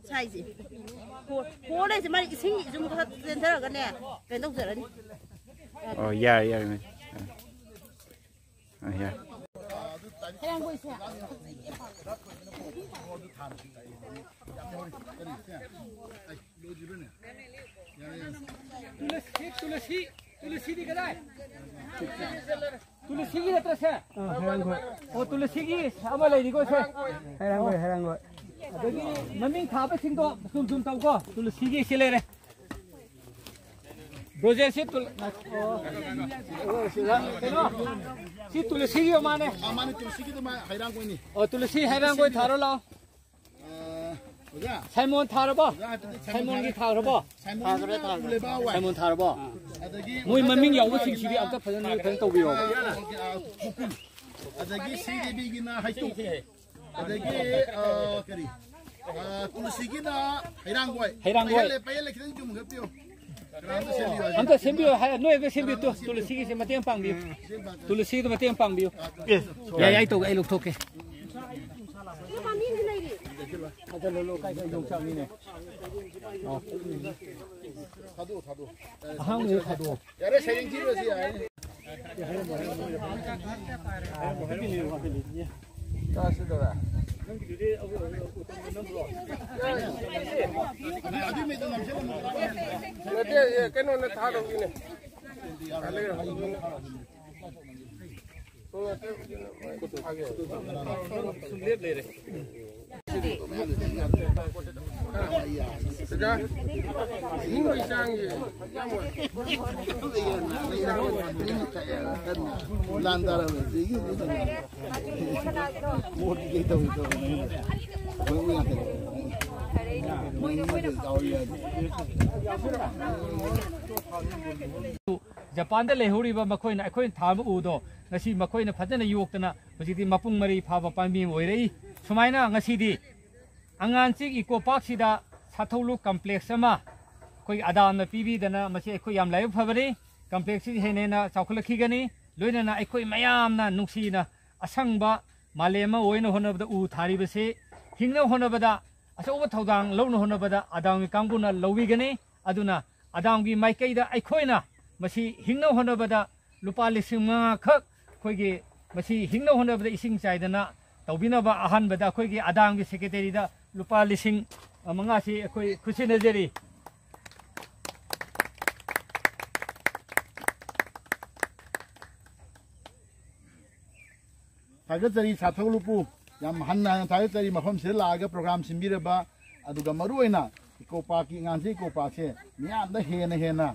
ꯁꯥꯏꯁꯦ꯫ ꯍꯣ-, ꯍꯣꯜꯂꯦꯁꯦ, ꯃꯥꯒꯤ ꯏꯁꯤꯡ ꯏꯆꯨꯝ ꯈꯔ ꯆꯦꯟꯊꯔꯒꯅꯦ, ꯀꯩꯅꯣ ꯇꯧꯖꯔꯅꯤ꯫ ꯑꯣ, ꯌꯥꯔꯦ, ꯌꯥꯔꯦ, ꯃꯦꯝ꯫ ꯑ, ꯌꯥꯔꯦ꯫ ꯍꯩꯔꯥꯡꯒꯣꯏꯁꯦ꯫ ꯇꯨꯂꯁꯤ, ꯇꯨꯂꯁꯤ, ꯇꯨꯂꯁꯤꯗꯤ ꯀꯗꯥꯏ? ꯇꯨꯂꯁꯤꯒꯤ ꯅꯠꯇ꯭ꯔ ꯁꯦ? ꯑꯥ, ꯍꯩꯔꯥꯡꯒꯣꯏ꯫ ꯑꯣ, ꯇꯨꯂꯁꯤꯒꯤ ꯑꯃ ꯂꯩꯔꯤꯀꯣ ꯁꯦ? ꯍꯩꯔꯥꯡꯒꯣꯏ, ꯍꯩꯔꯥꯡꯒꯣꯏ꯫ ꯑꯗꯒꯤ ꯃꯃꯤꯡ ꯊꯥꯕꯁꯤꯡꯗꯣ ꯆꯨꯝ ꯆꯨꯝ ꯇꯧꯀꯣ꯫ ꯇꯨꯂꯁꯤꯒꯤ ꯁꯤ ꯂꯩꯔꯦ꯫ ꯕ꯭ꯔꯣꯖꯦ, ꯁꯤ ꯇꯨꯜ-, ꯑꯣ꯫ ꯀꯩꯅꯣ? ꯁꯤ ꯇꯨꯂꯁꯤꯒꯤ ꯃꯥꯅꯦ꯫ ꯑꯥ, ꯃꯥꯅꯦ, ꯇꯨꯂꯁꯤꯒꯤꯗꯣ ꯃꯥ ꯍꯩꯔꯥꯡꯒꯣꯏꯅꯤ꯫ ꯑꯣ, ꯇꯨꯂꯁꯤ ꯍꯩꯔꯥꯡꯒꯣꯏ ꯊꯥꯔꯣ ꯂꯥꯛꯑꯣ꯫ ꯑꯥ, ꯁꯥꯏꯃꯣꯟ ꯊꯥꯔꯕꯣ? ꯁꯥꯏꯃꯣꯟꯒꯤ ꯊꯥꯈ꯭ꯔꯕꯣ? ꯁꯥꯏꯃꯣꯟ ꯊꯥꯔꯕꯣ? ꯑꯗꯒꯤ ꯃꯣꯏ ꯃꯃꯤꯡ ꯌꯥꯎꯕꯁꯤꯡꯁꯤꯗꯤ ꯑꯝꯇ ꯐꯖꯅ ꯐꯖꯅ ꯇꯧꯕꯤꯌꯣ꯫ ꯑꯗꯒꯤ ꯁꯤ ꯗꯦꯕꯤꯒꯤꯅ ꯍꯩꯇꯨꯞ꯫ ꯑꯗꯒꯤ, ꯑ, ꯀꯔꯤ? ꯑ, ꯇꯨꯂꯁꯤꯒꯤꯅ ꯍꯩꯔꯥꯡꯒꯣꯏ꯫ ꯍꯩꯔꯥꯡꯒꯣꯏ꯫ ꯄꯩꯍꯜꯂꯦ, ꯄꯩꯍꯜꯂꯦ, ꯈꯤꯇꯪ ꯆꯨꯝꯈꯠꯄꯤꯌꯨ꯫ ꯀꯅꯥꯝꯇ ꯁꯦꯝꯕꯤꯌꯨ ꯍꯥꯏꯁꯦ꯫ ꯑꯝꯇ ꯁꯦꯝꯕꯤꯌꯨ ꯍꯥꯏ-, ꯅꯣꯏ ꯑꯝꯇ ꯁꯦꯝꯕꯤꯌꯨ꯫ ꯇꯨ-, ꯇꯨꯂꯁꯤꯒꯤꯁꯦ ꯃꯇꯦꯡ ꯄꯥꯡꯕꯤꯌꯨ꯫ ꯇꯨꯂꯁꯤꯒꯤꯗꯣ ꯃꯇꯦꯡ ꯄꯥꯡꯕꯤꯌꯨ꯫ ꯌꯥꯏ, ꯌꯥꯏ, ꯇꯧꯒꯦ, ꯑꯩ ꯂꯧꯊꯣꯛꯀꯦ꯫ ꯊꯥꯗꯣꯛꯑꯣ, ꯊꯥꯗꯣꯛꯑꯣ꯫ ꯑꯍꯥꯡꯕꯗ ꯊꯥꯗꯣꯛꯑꯣ꯫ ꯌꯥꯔꯦ, ꯁꯩꯔꯦꯡ ꯊꯤꯔꯨꯔꯁꯤ, ꯌꯥꯔꯦ꯫ ꯅꯠꯇꯦ, ꯀꯩꯅꯣꯅ ꯊꯥꯗꯧꯒꯤꯅꯦ꯫ ꯖꯄꯥꯟꯗ ꯂꯩꯍꯧꯔꯤꯕ ꯃꯈꯣꯏꯅ ꯑꯩꯈꯣꯏꯅ ꯊꯥꯕ ꯎꯗꯣ ꯉꯁꯤ ꯃꯈꯣꯏꯅ ꯐꯖꯅ ꯌꯣꯛꯇꯅ ꯍꯧꯖꯤꯛꯇꯤ ꯃꯄꯨꯡ ꯃꯔꯩ ꯐꯥꯕ ꯄꯥꯝꯕꯤ ꯑꯃ ꯑꯣꯏꯔꯛꯏ꯫ ꯁꯨꯃꯥꯏꯅ ꯉꯁꯤꯗꯤ ꯑꯉꯥꯟꯆꯤꯡ ꯏꯀꯣ ꯄꯥꯔꯛꯁꯤꯗ ꯁꯥꯊꯧꯂꯨ ꯀꯝꯄ꯭ꯂꯦꯛꯁ ꯑꯃ ꯑꯩꯈꯣꯏ ꯑꯗꯥꯝꯅ ꯄꯤꯕꯤꯗꯅ ꯃꯁꯤ ꯑꯩꯈꯣꯏ ꯌꯥꯝ ꯂꯥꯏꯕꯛ ꯐꯕꯅꯤ꯫ ꯀꯝꯄ꯭ꯂꯦꯛꯁꯁꯤ ꯍꯦꯟꯅ ꯍꯦꯟꯅ ꯆꯥꯎꯈꯠꯂꯛꯈꯤꯒꯅꯤ꯫ ꯂꯣꯏꯅꯅ ꯑꯩꯈꯣꯏ ꯃꯌꯥꯝꯅ ꯅꯨꯡꯁꯤꯅ ꯑꯁꯪꯕ ꯃꯥꯂꯦꯝ ꯑꯃ ꯑꯣꯏꯅ ꯍꯣꯠꯅꯕꯗ ꯎ ꯊꯥꯔꯤꯕꯁꯤ ꯍꯤꯡꯅꯕ ꯍꯣꯠꯅꯕꯗ ꯑꯆꯧꯕ ꯊꯧꯗꯥꯡ ꯂꯧꯅ ꯍꯣꯠꯅꯕꯗ ꯑꯗꯥꯝꯒꯤ ꯀꯥꯡꯕꯨꯅ ꯂꯧꯕꯤꯒꯅꯤ꯫ ꯑꯗꯨꯅ ꯑꯗꯥꯝꯒꯤ ꯃꯥꯏꯀꯩꯗ ꯑꯩꯈꯣꯏꯅ ꯃꯁꯤ ꯍꯤꯡꯅꯕ ꯍꯣꯠꯅꯕꯗ ꯂꯨꯄꯥ ꯂꯤꯁꯤꯡ ꯃꯉꯥ ꯈꯛ ꯑꯩꯈꯣꯏꯒꯤ ꯃꯁꯤ ꯍꯤꯡꯅꯕ ꯍꯣꯠꯅꯕꯗ ꯏꯁꯤꯡ ꯆꯥꯏꯗꯅ ꯇꯧꯕꯤꯅꯕ ꯑꯍꯥꯟꯕꯗ ꯑꯩꯈꯣꯏꯒꯤ ꯑꯗꯥꯝꯒꯤ ꯁꯦꯀ꯭ꯔꯦꯇꯔꯤꯗ ꯂꯨꯄꯥ ꯂꯤꯁꯤꯡ ꯃꯉꯥꯁꯤ ꯑꯩꯈꯣꯏ ꯈꯨꯠꯁꯤꯟꯅꯖꯔꯤ꯫ ꯊꯥꯒꯠꯆꯔꯤ ꯁꯥꯊꯧ ꯂꯨꯄꯨ, ꯌꯥꯝ ꯍꯟꯅ ꯍꯟꯅ ꯊꯥꯒꯠꯆꯔꯤ ꯃꯐꯝꯁꯤꯗ ꯂꯥꯛꯑꯒ ꯄ꯭ꯔꯣꯒ꯭ꯔꯥꯝ ꯁꯤꯟꯕꯤꯔꯕ, ꯑꯗꯨꯒ ꯃꯔꯨꯑꯣꯏꯅ ꯏꯀꯣ ꯄꯥꯔꯛꯀꯤ, ꯑꯉꯥꯟꯆꯤꯡ ꯏꯀꯣ ꯄꯥꯔꯛꯁꯦ ꯃꯤꯌꯥꯝꯗ ꯍꯦꯟꯅ ꯍꯦꯟꯅ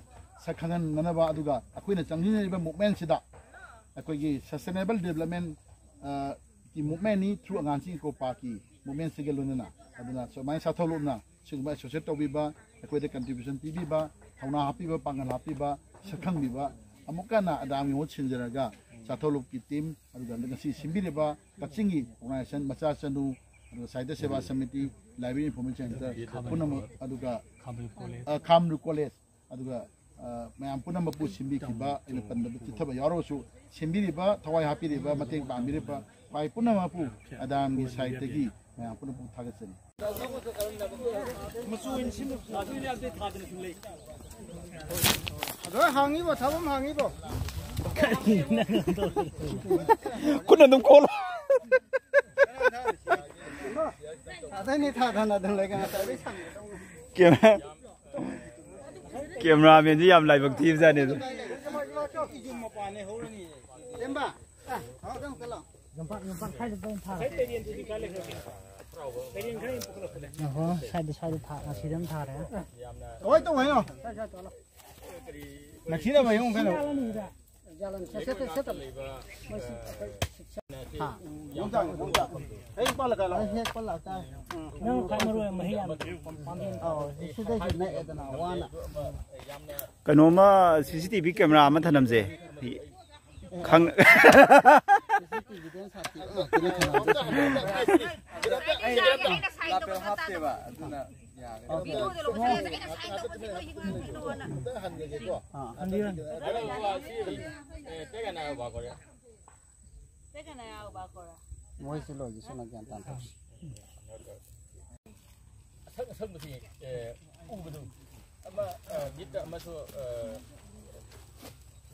ꯁꯛ ꯈꯪꯍꯟꯅꯅꯕ, ꯑꯗꯨꯒ ꯑꯩꯈꯣꯏꯅ ꯆꯪꯁꯤꯟꯅꯔꯤꯕ ꯃꯨꯞꯃꯦꯟꯁꯤꯗ ꯑꯩꯈꯣꯏꯒꯤ ꯁꯁꯇꯦꯅꯦꯕꯜ ꯗꯦꯕꯂꯞꯃꯦꯟ, ꯑ, ꯀꯤ ꯃꯨꯞꯃꯦꯟꯅꯤ, ꯊ꯭ꯔꯨ ꯑꯉꯥꯟꯆꯤꯡ ꯏꯀꯣ ꯄꯥꯔꯛꯀꯤ ꯃꯨꯞꯃꯦꯟꯁꯤꯒ ꯂꯣꯏꯅꯅ ꯑꯗꯨꯅ ꯁꯨꯃꯥꯏꯅ ꯁꯥꯊꯧꯂꯨꯞꯅ ꯁꯤꯒꯨꯝꯕ ꯑꯦꯁꯣꯁꯤꯌꯦꯠ ꯇꯧꯕꯤꯕ, ꯑꯩꯈꯣꯏꯗ ꯀꯟꯇ꯭ꯔꯤꯕ꯭ꯌꯨꯁꯟ ꯄꯤꯕꯤꯕ, ꯊꯧꯅꯥ ꯍꯥꯞꯄꯤꯕ, ꯄꯥꯡꯒꯜ ꯍꯥꯞꯄꯤꯕ, ꯁꯛꯈꯪꯕꯤꯕ, ꯑꯃꯨꯛꯀ ꯍꯟꯅ ꯑꯗꯥꯝꯒꯤ ꯃꯍꯨꯠ ꯁꯤꯟꯖꯔꯒ ꯁꯥꯊꯧꯂꯨꯞꯀꯤ ꯇꯤꯝ, ꯑꯗꯨꯒ ꯉꯁꯤ ꯁꯤꯟꯕꯤꯔꯤꯕ ꯀꯛꯆꯤꯡꯒꯤ ꯑꯣꯔꯒꯅꯥꯏꯖꯦꯁꯟ ꯃꯆꯥ ꯆꯅꯨ, ꯑꯗꯨꯒ ꯁꯥꯍꯤꯇ꯭ꯌ ꯁꯦꯕꯥ ꯁꯃꯤꯇꯤ, ꯂꯥꯏꯕ꯭ꯔꯦꯔꯤ ꯏꯟꯐꯣꯔꯃꯦꯁꯟ ꯁꯦꯟꯇꯔ ꯄꯨꯝꯅꯃꯛ, ꯑꯗꯨꯒ ꯈꯥꯝꯔꯨ ꯀꯣꯂꯦꯖ, ꯑ, ꯈꯥꯝꯔꯨ ꯀꯣꯂꯦꯖ, ꯑꯗꯨꯒ, ꯑ, ꯃꯌꯥꯝ ꯄꯨꯝꯅꯃꯛꯄꯨ ꯁꯤꯟꯕꯤꯈꯤꯕ, ꯑꯩꯅ ꯄꯟꯕꯗ ꯆꯤꯠꯊꯕ ꯌꯥꯎꯔꯕꯁꯨ, ꯁꯤꯟꯕꯤꯔꯤꯕ, ꯊꯋꯥꯏ ꯍꯥꯞꯄꯤꯔꯤꯕ, ꯃꯇꯦꯡ ꯄꯥꯡꯕꯤꯔꯤꯕ ꯈ꯭ꯋꯥꯏ ꯄꯨꯝꯅꯃꯛꯄꯨ ꯑꯗꯥꯝꯒꯤ ꯁꯥꯏꯠꯇꯒꯤ ꯃꯌꯥꯝ ꯄꯨꯝꯅꯃꯛꯄꯨ ꯊꯥꯒꯠꯆꯔꯤ꯫ ꯂꯣꯏ ꯍꯥꯡꯉꯤꯕꯣ, ꯊꯕꯛ ꯍꯥꯡꯉꯤꯕꯣ꯫ ꯈꯨꯠꯅ ꯑꯗꯨꯝ ꯀꯣꯜꯂꯣ꯫ ꯑꯗꯩꯅꯤ ꯊꯥꯗꯅ ꯑꯗꯨꯝ ꯂꯩ ꯀꯩꯅꯣ ꯇꯧꯔꯤ ꯁꯪꯉꯦ꯫ ꯀꯦꯃꯦꯔꯥ-, ꯀꯦꯃꯦꯔꯥꯃꯦꯟꯁꯤ ꯌꯥꯝ ꯂꯥꯏꯕꯛ ꯊꯤꯕꯖꯥꯠꯅꯤ ꯑꯗꯨ꯫ ꯏꯖꯨꯝ ꯃꯄꯥꯅꯦ ꯍꯧꯔꯅꯤ꯫ ꯇꯦꯝꯕ, ꯑ, ꯍꯥꯎꯗ ꯑꯃꯨꯛꯇ ꯂꯥꯎ꯫ ꯌꯣꯝꯄꯥꯛ, ꯌꯣꯝꯄꯥꯛ ꯁ꯭ꯋꯥꯏꯗ ꯑꯗꯨꯝ ꯊꯥꯔꯣ꯫ ꯑꯍꯣ, ꯁ꯭ꯋꯥꯏꯗ, ꯁ꯭ꯋꯥꯏꯗ ꯊꯥ-, ꯑꯁꯤꯗ ꯑꯗꯨꯝ ꯊꯥꯔꯦ꯫ ꯀꯃꯥꯏ ꯇꯧꯕ ꯍꯥꯏꯅꯣ? ꯅꯛꯁꯤꯟꯅꯕ ꯌꯦꯡꯉꯨ ꯀꯩꯅꯣ꯫ ꯍꯥ꯫ ꯌꯣꯡꯆꯥꯛ, ꯌꯣꯡꯆꯥꯛ꯫ ꯍꯦꯛ ꯄꯥꯜꯂꯛꯀꯥꯟ ꯂꯥꯛꯑꯣ꯫ ꯍꯦꯛ ꯄꯥꯜꯂꯛꯇꯥꯔꯦ꯫ ꯅꯪ ꯈ꯭ꯋꯥꯏ ꯃꯔꯨ ꯑꯣꯏꯕ ꯃꯍꯩ ꯌꯥꯝ ꯄꯥꯝꯕꯤ ꯑꯃ꯫ ꯑꯧ, ꯁꯤꯗꯩꯁꯨ ꯅꯛꯑꯦꯗꯅ ꯋꯥꯅ꯫ ꯀꯩꯅꯣꯝꯃ ꯁꯤ ꯁꯤ ꯇꯤ ꯚꯤ ꯀꯦꯃꯦꯔꯥ ꯑꯃ ꯊꯅꯝꯁꯦ꯫ ꯈꯪ- ꯁꯤ ꯁꯤ ꯇꯤ ꯚꯤꯗ ꯁꯥꯊꯤ ꯉꯥꯛꯇꯅꯤ ꯊꯅꯝꯁꯦ꯫ ꯑꯩ ꯂꯥꯄꯦꯜ ꯍꯥꯞꯇꯦꯕ, ꯑꯗꯨꯅ ꯌꯥꯔꯦ꯫ ꯑꯣꯀꯦ꯫ ꯑꯥ꯫ ꯃꯣꯏꯁꯤ ꯂꯣꯏꯈꯤꯁꯅꯨ, ꯒ꯭ꯌꯥꯟ ꯇꯥꯅ ꯇꯧꯁꯤ꯫ ꯑꯁꯪ ꯑꯁꯪꯕꯁꯤ, ꯑꯦ, ꯎꯕꯗꯨ ꯑꯃ, ꯑ, ꯃꯤꯠꯇ ꯑꯃꯁꯨ, ꯑ,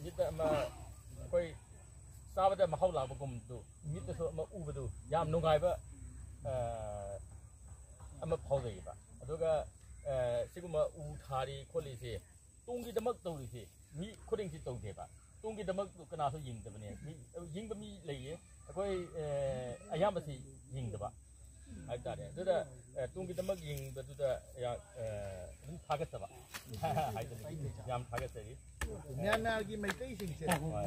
ꯃꯤꯠꯇ ꯑꯃ ꯑꯩꯈꯣꯏ ꯆꯥꯕꯗ ꯃꯍꯥꯎ ꯂꯥꯛꯄꯒꯨꯝꯗꯨ, ꯃꯤꯠꯇꯁꯨ ꯑꯃ ꯎꯕꯗꯨ ꯌꯥꯝ ꯅꯨꯡꯉꯥꯏꯕ, ꯑ, ꯑꯃ ꯐꯥꯎꯖꯩꯌꯦꯕ꯫ ꯑꯗꯨꯒ, ꯑ, ꯁꯤꯒꯨꯝꯕ ꯎ ꯊꯥꯔꯤ ꯈꯣꯠꯂꯤꯁꯦ ꯇꯨꯡꯒꯤꯗꯃꯛ ꯇꯧꯔꯤꯁꯦ ꯃꯤ ꯈꯨꯗꯤꯡꯁꯤ ꯇꯧꯗꯦꯕ꯫ ꯇꯨꯡꯒꯤꯗꯃꯛ ꯀꯅꯥꯁꯨ ꯌꯦꯡꯗꯕꯅꯦ꯫ ꯃꯤ, ꯌꯦꯡꯕ ꯃꯤ ꯂꯩꯌꯦ꯫ ꯑꯩꯈꯣꯏ, ꯑ, ꯑꯌꯥꯝꯕꯁꯤ ꯌꯦꯡꯗꯕ ꯍꯥꯏꯕ ꯇꯥꯔꯦ꯫ ꯑꯗꯨꯗ, ꯑ, ꯇꯨꯡꯒꯤꯗꯃꯛ ꯌꯦꯡꯕꯗꯨꯗ ꯌꯥ-, ꯑ, ꯑꯗꯨꯝ ꯊꯥꯒꯠꯆꯕ ꯍꯥꯏꯗꯨꯅꯤ꯫ ꯌꯥꯝ ꯊꯥꯒꯠꯆꯔꯤ꯫ ꯃ꯭ꯌꯥꯟꯃꯥꯔꯒꯤ ꯃꯩꯇꯩꯁꯤꯡꯁꯦ ꯍꯣꯏ꯫